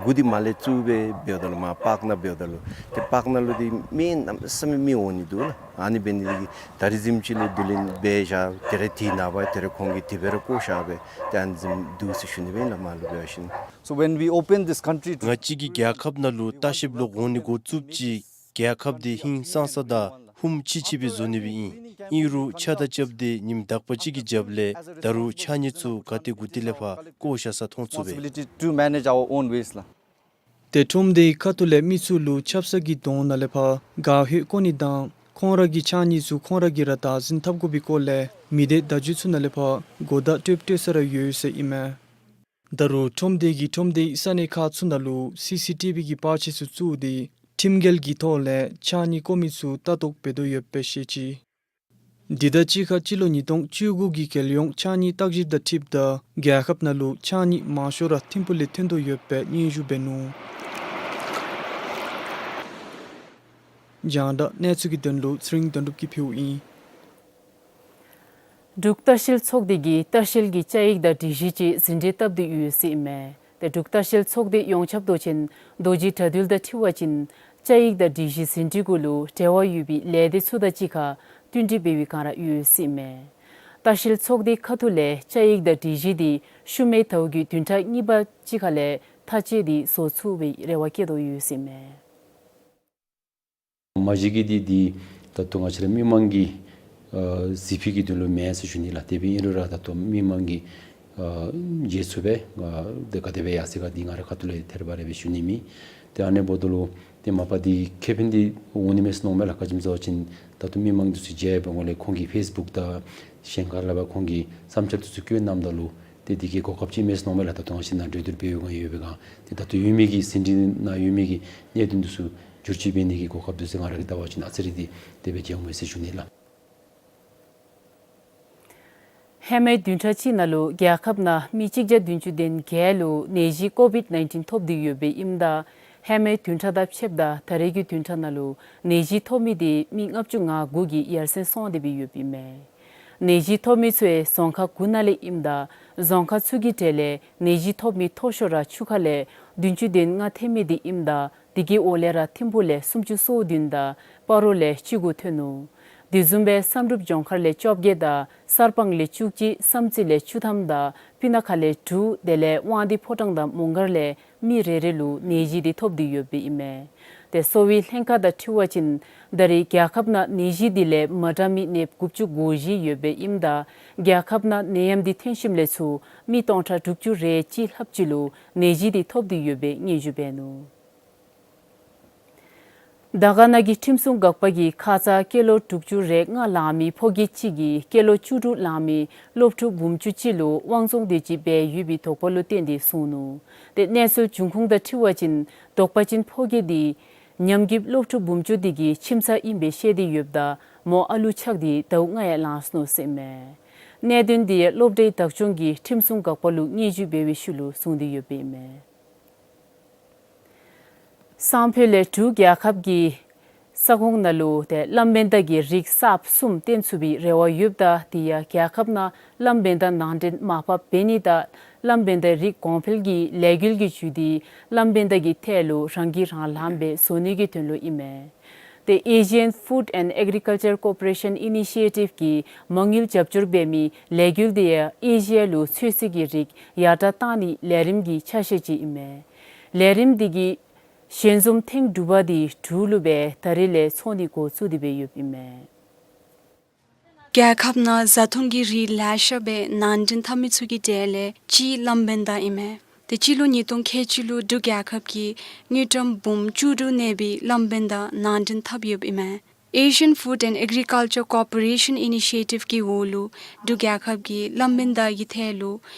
འགོ་འདི་མར་ལས་བཙུགས་སྦེ་འབདཝ་ད་ལུ་མར་པཱརཀ་ནང་འབདཝ་ད་ལུ་ཏེ་པཱརཀ་ནང་ལུ་འདི་མི་གནམ་མེད་ས་མེད་མི་འོང་ནི་འདུག་ལགས། ཨ་ནི་འབད་ནི་འདི་གིས་ད་རིས་ཟིམ་ཅིག་ལུ་དེ་ལས་འབད་བཞག། ཏེ་རེ་དེ་ནངས་པ་ཏེ་རེ་ཁོང་གིས་དེ་སྦེ་ར་བཀོ་བཞག་སྦེ་ཏེ་ཨ་ནི་བཟུམ་འདུག་ཟེར་ཞུ་ནི་སྦེ་ཨིན་ལགས། མར་ལུ་འབད་བ་ཅིན། So when we open this country to ང་བཅས་ཀྱིས་རྒྱལ་ཁབ་ནང་ལུ་ལྟ་བཤལཔ་ལོག་འོང་ནི་འགོ་བཙུགསཔ་ཅིག་རྒྱལ་ཁབ་འདི་ཧིང་སངས་ས་དང་ཧུམ་ཆི་ཆི་སྦེ་བཟོ་ནི་སྦེ་ཨིན། ཨིན་རུང་ཕྱག་དང་རྐྱབ་སྟེ་ཉིནམ་དག་པ་ཅིག་གི་རྒྱབ་ལས་ད་རུང་ཕྱགས་སྙིགས་ཚུ་ག་ཏེ་བཀོ་སྟེ་ལས་ཕར་བཀོ་བཞག་ས་མཐོང་ཚུགས་པས། Responsibility to manage our own waste ལགས། ཏེ་ཁྲོམ་སྡེའི་ཁ་ཐུག་ལས་མི་ཚུ་ལུ་ཆབ་གསང་གི་དོན་ནང་ལས་ཕར་ག་ཧེ་བཀོ་ནི་དང་ཁོང་ར་གི་ཕྱགས་སྙིགས་ཚུ་ཁོང་ར་གིས་ར་བདག་འཛིན་འཐབ་དགོ་པའི་སྐོར་ལས་མི་སྡེ་བརྡ་བརྒྱུད་ཚུ་ནང་ལས་ཕར་གོ་བརྡ་སྤྲོདཔ་སྤྲོད་ས་ར་ཡོད་ཟེར་ཨིན་མས། ད་རུང་ཁྲོམ་སྡེ་གིས་ཁྲོམ་སྡེའི་ས་གནས་ཁག་ཚུ་ནང་ལུ་སི་སི་ཊི་བི་གི་པར་ཆས་ཚུ་བཙུགས་ཏེ་ཁྲིམས་འགལ་གྱི་ཐོག་ལས་ཕྱགས་སྙིགས་བཀོ་མི་ཚུ་ལྟ་རྟོག་འབད་དོ་ཡོདཔ་སྦེ་བཤད་ཅི། འདི་དང་གཅིག་ཁར་སྤྱི་ལོ་ཉིས་སྟོང་བཅུ་དགུ་གི་རྒྱལ་ཡོངས་ཕྱགས་སྙིགས་བརྟག་ཞིབ་དང་འཁྲིལཝ་ད་རྒྱལ་ཁབ་ནང་ལུ་ཕྱགས་སྙིགས་མང་ཤོས་ར་ཐིམ་ཕུག་ལས་ཐོན་དོ་ཡོདཔ་སྦེ་སྙན་ཞུ་འབད་ནུག། རྒྱང་བསྒྲགས་གནས་ཚུལ་གྱི་དོན་ལུ་ཚེ་རིང་དོན་གྲུབ་ཀྱིས་ཕུལཝ་ཨིན། འབྲུག་ལྟ་བཤལ་ཚོགས་སྡེ་གིས་ལྟ་བཤལ་གྱི་བཅའ་ཡིག་དང་སྒྲིག་གཞི་ཅིག་ཟིན་བྲིས་བཏབ་སྟེ་ཡོད་ཟེར་ཨིན་མས། ཏེ་འབྲུག་ལྟ་བཤལ་ཚོགས་སྡེ་ཡོངས་ཁྱབ་མདོ་ཆེན་རྡོ་རྗེ་དགྲ་འདུལ་དང་འཁྲིལ་བ་ཅིན་བཅའ་ཡིག་དང་སྒྲིག་གཞི་ཟིན་བྲིས་གུ་ལུ་འབྲེལ་བ་ཡོད་པའི་ལས་སྡེ་ཚུ་དང་གཅིག་ཁར་བསྟུན་གྲོས་འབད་བའི་བསྒང་ར་ཡོད་ཟེར་ཨིན་མས། ལྟ་བཤལ་ཚོགས་སྡེའི་ཁ་ཐུག་ལས་བཅའ་ཡིག་དང་སྒྲིག་གཞི་འདི་ཤུལ་མའི་ཟླཝ་གི་བདུན་ཕྲག་གཉིས་པ་ཅིག་ཁ་ལས་མཐའ་དཔྱད་དེ་བཟོ་ཚུགས་པའི་རེ་བ་བསྐྱེད་དོ་ཡོད་ཟེར་ཨིན་མས། མ་གཞི་གི་འདི་འདི་ད་ལྟོ་ང་བཅས་ར་མི་མང་གི་ཨ་གཟིགས་ཕུད་ཀྱི་དོན་ལུ་མེན་ཟེར་ཞུ་ནི་ལགས། དེ་འབད་ཨིན་རུང་ར་ད་ལྟོ་མི་མང་གིས་ཨ་མཇལ་ཚུགས་པས། ཨ་དེ་ག་དེ་སྦེ་ཡར་སོ་ཡི་ག་འདི་ང་རའི་ཁ་ཐུག་ལས་ཐད་རི་བ་རི་སྦེ་ཞུ་ནི་མེད། ཏེ་ཨ་ནི་འབདཝ་ད་ལུ་ཏེ་མ་པ་འདི་ཁེ་ཕན་འདི་འོང་ནི་མས་ཟེར་མནོཝ་མས་ལགས། ག་ཅི་སྨོ་ཟེར་བ་ཅིན་ད་ལྟོ་མི་མང་འདི་ཚུ་མཇལ་བའི་སྒང་ལས་ཁོང་གིས་ཕེསི་བུཀ་དང་གཞན་ཁར་ལས་ཕར་ཁོང་གིས་བསམ་འཆར་འདི་ཚུ་བཀོད་གནངམ་ད་ལུ་ཏེ་འདི་གིས་གོ་སྐབས་ཅིག་མས་ཟེར་མནོཝ་མས་ལགས། ད་ལྟོ་ང་བཅས་ནཱ་གྲོས་བསྡུར་འབད་བའི་སྒང་ཡོད་པའི་སྒང་ཏེ་ད་ལྟོ་ཡོད་མི་གི་ཟིན་བྲིས་ནང་ཡོད་མི་གི་གནད་དོན་འདི་ཚུ་བསྒྱུར་བཅོས་འབད་ནི་གི་གོ་སྐབས་འདི་ཚུ་ང་ར་གིས་བལྟ་བ་ཅིན་ཨ་ཙི་རེ་འདི་དེ་སྦེ་བྱུང་མས་ཟེར་ཞུ་ནི་ལགས། ཧེ་མའི་བདུན་ཕྲག་གཅིག་ནང་ལུ་རྒྱལ་ཁབ་ནང་མི་གཅིག་བརྒྱ་བདུན་ཅུ་དོན་བརྒྱད་ལུ་ནད་གཞི་ཀོ་བིཌ་ནའིན་ཊིན་ཐོབ་སྟེ་ཡོདཔ་ཨིནམ་ད་ཧེ་མའི་བདུན་ཕྲག་དང་ཕྱདཔ་ད་ད་རེས་ཀྱི་བདུན་ཕྲག་ནང་ལུ་ནད་གཞི་ཐོབ་མི་འདི་མི་ལྔ་བཅུ་ང་དགུ་གིས་ཡར་སེང་སོང་སྟེ་སྦེ་ཡོདཔ་ཨིན་མས། ནད་གཞི་ཐོབ་མི་ཚུ་ཡང་རྫོང་ཁག་དགུ་ནང་ལས་ཨིནམ་ད་རྫོང་ཁག་ཚུ་གི་གྲས་ལས་ནད་གཞི་ཐོབ་མི་མཐོ་ཤོས་ར་ཆུ་ཁ་ལས་བདུན་ཅུ་དོན་ལྔ་ཐོན་མི་འདི་ཨིནམ་ད་དེ་གི་འོག་ལས་ར་ཐིམ་ཕུག་ལས་སུམ་ཅུ་སོ་བདུན་དང་སྤ་རོ་ལས་བཅུ་དགུ་ཐོན་ནུག། དེ་བཟུམ་སྦེ་བསམ་གྲུབ་ལྗོངས་མཁར་ལས་བཅོ་བརྒྱད་དང་གསར་སྤང་ལས་བཅུ་གཅིག་བསམ་རྩེ་ལས་བཅུ་ཐམ་དང་སྤུ་ན་ཁ་ལས་དྲུག་དེ་ལས་དབང་འདུས་ཕོ་བྲང་དང་མོང་སྒར་ལས་མི་རེ་རེ་ལུ་ནད་གཞི་འདི་ཐོབ་སྟེ་ཡོདཔ་ཨིན་མས། ཏེ་གསོ་བའི་ལྷན་ཁག་དང་འཁྲིལ་བ་ཅིན་ད་རེས་རྒྱལ་ཁབ་ནང་ནད་གཞི་འདི་ལས་མ་དྲག་མི་གནསཔོ་དགུ་བཅུ་གོ་བཞི་ཡོདཔ་ཨིནམ་ད་རྒྱལ་ཁབ་ནང་ནད་ཡམས་འདི་ཐོན་ཞིནམ་ལས་ཚུར་མི་སྟོང་ཕྲག་དྲུག་ཅུ་རེ་གཅིག་ལྷགཔ་ཅིག་ལུ་ནད་གཞི་འདི་ཐོབ་སྟེ་ཡོདཔ་སྦེ་སྙན་ཞུ་འབད་ནུག། དར་དཀར་ན་གི་ཁྲིམས་སྲུང་འགག་པ་གིས་ཁ་ཙ་སྐྱེས་ལོ་དྲུག་ཅུ་རེ་ལྔ་ལང་མི་ཕོ་སྐྱེས་གཅིག་གིས་སྐྱེས་ལོ་བཅུ་དྲུག་ལང་མི་སློབ་ཕྲུག་འབུམ་ཅུ་གཅིག་ལུ་དབང་བཙོང་དེ་ཅིག་འབད་ཡོད་པའི་དོགས་པ་ལུ་བརྟེན་ཏེ་བཟུང་ནུག། ཏེ་གནས་ཚུལ་འབྱུང་ཁུངས་དང་འཁྲིལ་བ་ཅིན་དོགས་པ་ཅན་ཕོ་སྐྱེས་འདི་ཉམས་རྒུདཔ་སློབ་ཕྲུག་འབུམ་ཅུ་དེ་གི་ཁྱིམ་ཚང་ཨིན་པའི་བཤད་དེ་ཡོདཔ་ད་མོ་ཨ་ལུ་ཆགས་ཏེ་ཟླཝ་ལྔ་ཡང་ལང་སོ་ནུག་ཟེར་ཨིན་མས། གནད་དོན་འདི་སློབ་གྲྭའི་བདག་སྐྱོང་གིས་ཁྲིམས་སྲུང་འགག་པ་ལུ་སྙན་ཞུ་འབད་བའི་ཤུལ་ལུ་བཟུང་སྟེ་ཡོདཔ་ཨིན་མས། སང་ཕོད་ལས་འབྲུག་རྒྱལ་ཁབ་ཀྱི་ས་ཁོངས་ནང་ལུ་ཏེ་བླམ་བེན་ཌ་གི་རིགས་གསརཔ་གསུམ་བཏོན་ཚུགས་པའི་རེ་བ་ཡོདཔ་ད་དེ་ཡང་རྒྱལ་ཁབ་ནང་བླམ་བེན་ཌ་ནང་འདྲེན་མར་ཕབ་འབད་ནི་དང་བླམ་བེན་ཌ་རིགས་གོང་འཕེལ་གྱི་ལས་འགུལ་གྱི་བརྒྱུད་དེ་བླམ་བེན་ཌ་གི་ཐད་ལུ་རང་གིས་རང་ལངམ་སྦེ་བཟོ་ནི་གི་དོན་ལུ་ཨིན་མས། ཏེ་Asian Food and Agriculture Cooperation Initiative གིས་མ་དངུལ་རྒྱབ་སྐྱོར་འབད་མི་ལས་འགུལ་འདི་ཡང་ཨེ་ཤི་ཡ་ལུ་ཚོད་བསྲེ་གི་རིགས་ཡར་དྲག་བཏང་ནིའི་ལས་རིམ་གྱི་ཆ་ཤས་ཅིག་ཨིན་མས། ལས་རིམ་འདི་གིས་ཞལ་འཛོམས་ཐེངས་དྲུག་པ་འདི་འབྲུག་ལུ་སྦེ་ད་རིས་ལས་ཚོགས་ནི་འགོ་བཙུགས་ཏེ་སྦེ་ཡོདཔ་ཨིན་མས། རྒྱལ་ཁབ་ནང་བཟའ་འཐུང་གི་རིགས་ལེ་ཤ་སྦེ་ནང་འདྲེན་འཐབ་མི་ཚུ་གི་གྲས་ལས་གཅིག་བླམ་བེན་ཌ་ཨིན་མས། ཏེ་སྤྱི་ལོ་ཉིས་སྟོང་ཁལ་གཅིག་ལུ་འབྲུག་རྒྱལ་ཁབ་ཀྱིས་དངུལ་ཀྲམ་འབུམ་བཅུ་དྲུག་གནས་པའི་བླམ་བེན་ཌ་ནང་འདྲེན་འཐབ་ཡོདཔ་ཨིན་མས། Asian Food and Agriculture Cooperation Initiative གི་འོག་ལུ་འབྲུག་རྒྱལ་ཁབ་ཀྱིས་བླམ་བེན་ཌ་གི་ཐད་ལུ་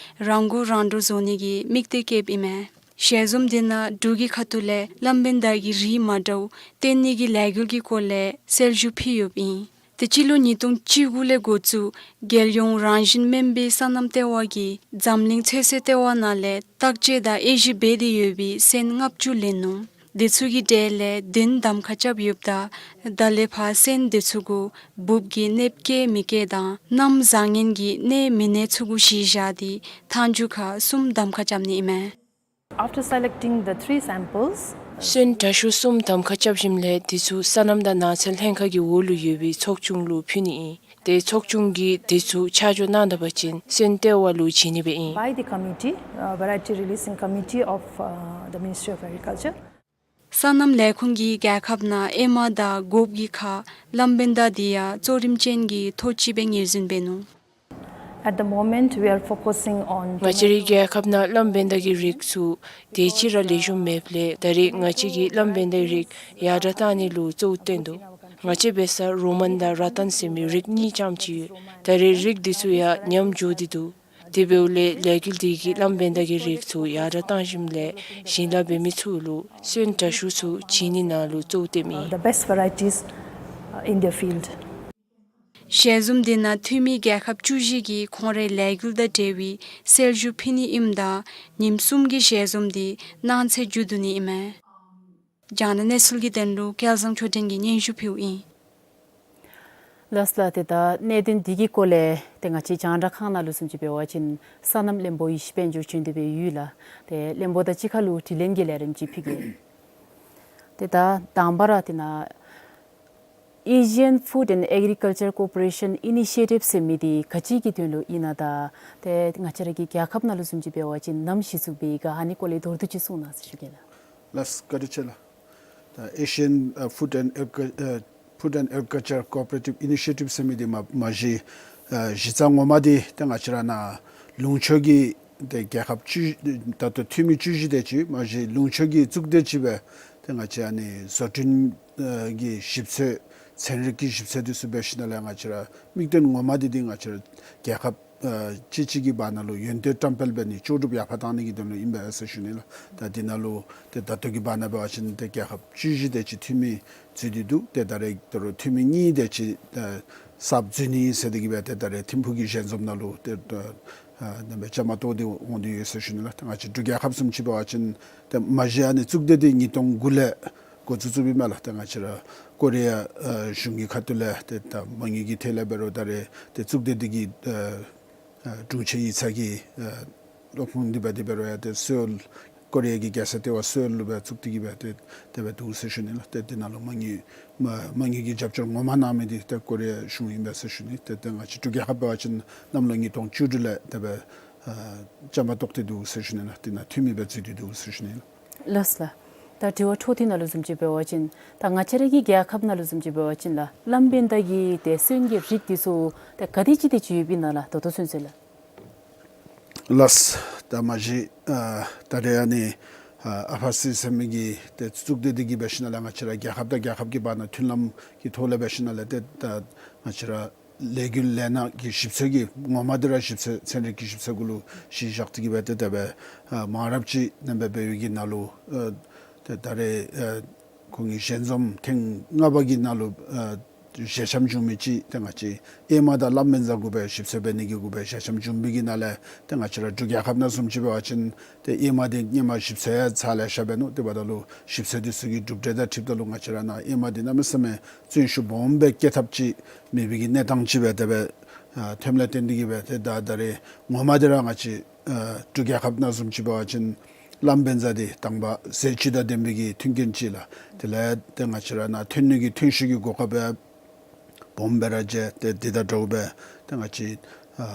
རང་མགོ་རང་འདྲོངས་བཟོ་ནི་གི་དམིགས་གཏད་བསྐྱེདཔ་ཨིན་མས། ཞལ་འཛོམས་འདི་ནང་འབྲུག་གི་ཁ་ཐུག་ལས་བླམ་བེན་ཌ་གི་རིགས་མ་འདྲཝ་བཏོན་ནི་གི་ལས་འགུལ་གྱི་སྐོར་ལས་གསལ་ཞུ་ཕུལ་ཡོདཔ་ཨིན། ཏེ་སྤྱི་ལོ་ཉིས་སྟོང་བཅུ་དགུ་ལས་འགོ་བཙུགས་རྒྱལ་ཡོངས་རང་བཞིན་སྨན་པའི་སོ་ནམ་ལྟེ་བ་གིས་འཛམ་གླིང་ཚོད་བསྲེ་ལྟེ་བ་ནང་ལས་བརྟག་དཔྱད་དང་དབྱེ་ཞིབ་འབད་དེ་ཡོད་པའི་སོན་ལྔ་བཅུ་ལེན་ནུག། དེ་ཚུ་གི་གྲས་ལས་བདུན་གདམ་ཁ་རྐྱབ་ཡོདཔ་ད་ད་ལས་ཕར་སོན་དེ་ཚུ་གུ་འབུབ་ཀྱི་གནོདཔ་བཀལ་མི་བཀལ་དང་གནམ་བཟང་ངན་གྱི་གནས་མི་གནས་ཚུ་གུ་གཞི་བཞག་སྟེ་མཐའ་མཇུག་ཁར་གསུམ་གདམ་ཁ་རྐྱབ་ནི་ཨིན་མས། After selecting the three samples, སོན་དྲག་ཤོས་གསུམ་གདམ་ཁ་རྐྱབ་ཞིནམ་ལས་དེ་ཚུ་སོ་ནམ་དང་ནགས་ཚལ་ལྷན་ཁག་གི་འོག་ལུ་ཡོད་པའི་ཚོགས་ཆུང་ལུ་ཕུལ་ནི་ཨིན། ཏེ་ཚོགས་ཆུང་གིས་དེ་ཚུ་ཆ་འཇོག་གནང་ད་པ་ཅིན་སོན་ལྟེ་བ་ལུ་བྱིན་ནི་སྦེ་ཨིན། By the committee, uh, Variety Releasing Committee of, uh, the Ministry of Agriculture. སོ་ནམ་ལས་ཁུངས་ཀྱིས་རྒྱལ་ཁབ་ནང་ཨེ་མ་དང་སྒོགཔ་གི་ཁར་གླང་བན་ད་འདི་ཡང་གཙོ་རིམ་ཅན་གྱི་ཐོ་ཅིག་སྦེ་ངོས་འཛིན་འབད་ནུག། At the moment, we are focusing on ང་བཅས་རའི་རྒྱལ་ཁབ་ནང་གླང་བན་ད་གི་རིགས་ཚུ་དེ་ཅིག་ར་ལེགས་ཤོམ་མེདཔ་ལས་ད་རེས་ང་བཅས་ཀྱིས་གླང་བན་ད་རིགས་ཡར་དྲགས་བཏང་ནི་ལུ་གཙོ་བོ་བཏོན་དོ། ང་བཅས་འབད་ས་རོ་མཱན་དང་ར་ཏཱན་ཟེར་མི་རིགས་གཉིས་རྐྱངམ་ཅིག་ཡོད། ད་རེས་རིགས་འདི་ཚུ་ཡང་ཉམས་འགྱོ་སྟེ་འདུག། དེ་འབདཝ་ལས་ལས་འགུལ་འདི་གིས་གླང་བན་ད་གི་རིགས་ཚུ་ཡར་དྲགས་བཏང་ཞིནམ་ལས་ཞིང་ལཱ་འབད་མི་ཚུ་ལུ་སོན་དྲག་ཤོས་ཚུ་བྱིན་ནི་ནང་ལུ་གཙོ་བོ་བཏོནམ་ཨིན། The best varieties, uh, in their field. ཞལ་འཛོམས་འདི་ནང་འཐུས་མི་རྒྱལ་ཁབ་བཅུ་བཞི་གིས་ཁོང་རའི་ལས་འགུལ་དང་འབྲེལ་བའི་གསལ་ཞུ་ཕུལ་ནི་ཨིནམ་ད་ཉིནམ་གསུམ་གྱི་ཞལ་འཛོམས་འདི་གནངས་ཚེ་མཇུག་བསྡུ་ནི་ཨིན་མས། རྒྱང་བསྒྲགས་གནས་ཚུལ་གྱི་དོན་ལུ་སྐལ་བཟང་ཆོས་སྒྲོན་གྱིས་སྙན་ཞུ་ཕུལཝ་ཨིན། ལགས་ལགས། ཏེ་ད་གནད་དོན་འདི་གི་སྐོར་ལས་ཏེ་ང་བཅས་རྒྱང་བསྒྲགས་ཁང་ནང་ལུ་བཟུམ་ཅིག་འབད་བ་ཅིན་སོ་ནམ་བློན་པོ་ཡེ་ཤེས་དཔལ་འབྱོར་བྱོན་ཏེ་སྦེ་ཡོད་ལགས། ཏེ་བློན་པོ་དང་གཅིག་ཁར་ལུ་དྲི་ལན་གྱི་ལས་རིམ་ཅིག་ཕུལ་གེ། ཏེ་ད་དང་པ་ར་འདི་ནང་Asian Food and Agriculture Cooperation Initiative ཟེར་མི་འདི་ག་ཅི་གི་དོན་ལུ་ཨིན་ན་དང་ཏེ་ང་བཅས་ར་གི་རྒྱལ་ཁབ་ནང་ལུ་བཟུམ་ཅིག་འབད་བ་ཅིན་ནམ་གཞི་བཙུགས་པའི་ག་ཨ་ནི་སྐོར་ལས་མདོར་བསྡུས་ཅིག་གསུང་གནང་ཟེར་ཞུ་གེ་ལགས། ལགས་བཀའ་དྲིན་ཆེ་ལགས། ད་Asian uh, Food and Agricu- uh, Food and Agriculture Cooperative Initiative ཟེར་མི་འདི་མ་མ་གཞི་ཨ་གཞི་རྩ་ངོ་མ་འདི་ཏེ་ང་བཅས་ར་ནཱ་ལུང་ཕྱོགས་ཀྱི་ཏེ་རྒྱལ་ཁབ་བཅུ་ད་ལྟོ་འཐུས་མི་བཅུ་བཞི་དེ་ཅིག་མ་གཞི་ལུང་ཕྱོགས་ཀྱི་གཙུག་སྡེ་ཅིག་སྦེ་ཏེ་ང་བཅས་ཨ་ནི་བཟོ་སྐྲུན་ཨ་གྱི་ཞིབ་འཚོལ་ཚན་རིག་གི་ཞིབ་འཚོལ་འདི་ཚུ་འབད་ཞིནམ་ལས་ང་བཅས་ར་དམིགས་དོན་ངོ་མ་འདི་འདི་ང་བཅས་ར་རྒྱལ་ཁབ་ཨ་གཅིག་གཅིག་གི་བར་ན་ལུ་ཡོན་ཏན་བཀྲམ་སྤེལ་འབད་ནི་ལྕོགས་གྲུབ་ཡར་འཕར་བཏང་ནི་གི་དོན་ལུ་ཨིན་པས་ཟེར་ཞུ་ནི་ལགས། ད་འདི་ནང་ལུ་ཏེ་ད་ལྟོ་གི་བར་ན་འབད་བ་ཅིན་ཏེ་རྒྱལ་ཁབ་བཅུ་བཞི་དེ་ཅིག་འཐུས་མི་ཚུད་དེ་འདུག། ཏེ་ད་རེས་ད་རུང་འཐུས་མི་གཉིས་དེ་ཅིག་ཨ་གསརཔ་འཛུལ་ནི་ཟེར་ཏེ་གི་སྦེ་ཏེ་ད་རེས་ཐིམ་ཕུག་གི་ཞལ་འཛོམས་ནང་ལུ་ཏེ་ཨ་ཨ་ནཱ་སྦེ་བཅའ་མར་གཏོགས་ཏེ་འོང་སྟེ་ཡོད་ཟེར་ཞུ་ནི་ལགས། ཏེ་ང་བཅས་འབྲུག་རྒྱལ་ཁབ་བཟུམ་ཅིག་འབད་བ་ཅིན་ཏེ་མ་གཞི་ཨ་ནི་གཙུག་སྡེ་འདི་ཉིས་སྟོང་དགུ་ལས་འགོ་བཙུགས་བཙུགསཔ་ཨིན་མས་ལགས། ཏེ་ང་བཅས་ར་ཀོ་རི་ཡ་ཨ་གཞུང་གི་ཁ་ཐུག་ལས་ཏེ་ད་མ་དངུལ་གྱི་ཐད་ལས་འབད་རུང་ད་རེས་ཏེ་གཙུག་སྡེ་འདི་གི་ཨ་ཨ་དྲུང་ཆེན་ཡིག་ཚང་གི་ཨ་སློབ་ཁང་འདི་འབད་དེ་འབད་རུང་ཡང་ཏེ་སེའུལ་ཀོ་རི་ཡ་གི་རྒྱལ་ས་ལྟེ་བ་སེའུལ་ལུ་སྦེ་བཙུགས་ཏེ་གི་སྦེ་ཏེ་དེ་སྦེ་འདུག་ཟེར་ཞུ་ནི་ལགས། ཏེ་འདི་ནང་ལུ་མ་དངུལ་མ་མ་དངུལ་གྱི་རྒྱབ་སྐྱོར་ངོ་མ་གནང་མི་འདི་ཏེ་ཀོ་རི་ཡ་གཞུང་ཨིན་པས་ཟེར་ཞུ་ནི། ཏེ་ཏེ་ང་བཅས་འབྲུག་རྒྱལ་ཁབ་འབད་བ་ཅིན་གནམ་ལོ་ཉིས་སྟོང་བཅུ་དྲུག་ལས་དེ་སྦེ་ཨ་བཅའ་མར་གཏོགས་ཏེ་འདུག་ཟེར་ཞུ་ནི་ལགས། འདི་ནང་འཐུས་མི་སྦེ་ཚུད་དེ་འདུག་ཟེར་ཞུ་ནི་ལགས། ལགས་ལགས། ད་དྲི་བ་འཕྲོ་མཐུད་ནང་ལུ་བཟུམ་ཅིག་འབད་བ་ཅིན་ད་ང་བཅས་ར་གི་རྒྱལ་ཁབ་ནང་ལུ་བཟུམ་ཅིག་འབད་བ་ཅིན་ལགས་གླང་བན་ད་གི་ཏེ་སོན་གྱི་རིགས་འདི་ཚུ་ཏེ་ག་དེ་ཅིག་དེ་ཅིག་ཡོདཔ་ཨིན་ན་ལགས། ད་ལྟོ་ཚུན་ཚོད་ལགས། ལགས། ད་མ་གཞི་ཨ་ད་རེས་ཨ་ནི་ཨ་ཨ་ཕ་སི་ཟེར་མི་གི་ཏེ་གཙུག་སྡེ་འདི་གིས་འབད་ཞིནམ་ལས་ང་བཅས་ར་རྒྱལ་ཁབ་དང་རྒྱལ་ཁབ་ཀྱི་བར་ན་མཐུན་ལམ་གྱི་ཐོག་ལས་འབད་ཞིནམ་ལས་ཏེ་ད་ང་བཅས་ར་ལས་འགུལ་ལས་སྣ་གི་ཞིབ་འཚོལ་གྱི་ངོ་མ་འདི་ར་ཞིབ་འཚོལ་ཚན་རིག་གི་ཞིབ་འཚོལ་གུ་ལུ་གཞི་བཞག་སྟེ་གི་སྦེ་ཏེ་དེ་སྦེ་ཨ་མང་རབས་ཅིག་ནང་སྦེ་འབད་བའི་གི་ནང་ལུ་ཨ་ཏེ་ད་རེས་ཨ་ཁོང་གི་ཞལ་འཛོམས་ཐེངས་ལྔ་པ་གི་ནང་ལུ་ཨ་ཞལ་འཆམ་བྱུང་མི་ཅིག་ཏེ་ང་བཅས་ཨེ་མ་དང་གླང་བན་ཛ་གུ་སྦེ་ཞིབ་འཚོལ་འབད་ནི་གི་གུ་སྦེ་ཞལ་འཆམ་བྱུང་བའི་གི་ནང་ལས་ཏེ་ང་བཅས་ར་འབྲུག་རྒྱལ་ཁབ་ནང་བཟུམ་ཅིག་འབད་བ་ཅིན་ཏེ་ཨེ་མ་འདི་སྔོན་མ་ཞིབ་འཚོལ་ཡང་ཚར་ལེ་ཤ་འབད་ནུག། དེ་འབདཝ་ད་ལུ་ཞིབ་འཚོལ་འདི་ཚུ་གི་གྲུབ་འབྲས་དང་འཁྲིལཝ་ད་ལུ་ང་བཅས་ར་ནཱ་ཨེ་མ་འདི་གནམ་མེད་ས་མེད་བརྩོན་ཤུགས་སྦོམ་སྦེ་བསྐྱེད་ཐབས་ཅིག་མེད་པའི་གི་གནས་སྟངས་ཅིག་སྦེ་དེ་སྦེ་ཨ་ཐོནམ་ལས་བརྟེན་ཏེ་གི་སྦེ་ཏེ་ད་ད་རེས་ངོ་མ་འདི་ར་ང་བཅས་ཨ་འབྲུག་རྒྱལ་ཁབ་ནང་བཟུམ་ཅིག་འབད་བ་ཅིན་གླང་བན་ཛ་འདི་དང་པ་ཟས་བཅུད་དང་ལྡན་པའི་གི་མཐུན་རྐྱེན་ཅིག་ལགས། དེ་ལས་ཏེ་ང་བཅས་ར་ནཱ་ཐོན་ནི་གི་ཐོན་ཤུགས་ཀྱི་གོ་སྐབས་སྦོམ་སྦེ་ར་མཇལ། ཏེ་འདི་དང་འདྲཝ་སྦེ་ཏེ་ང་བཅས་ཨ་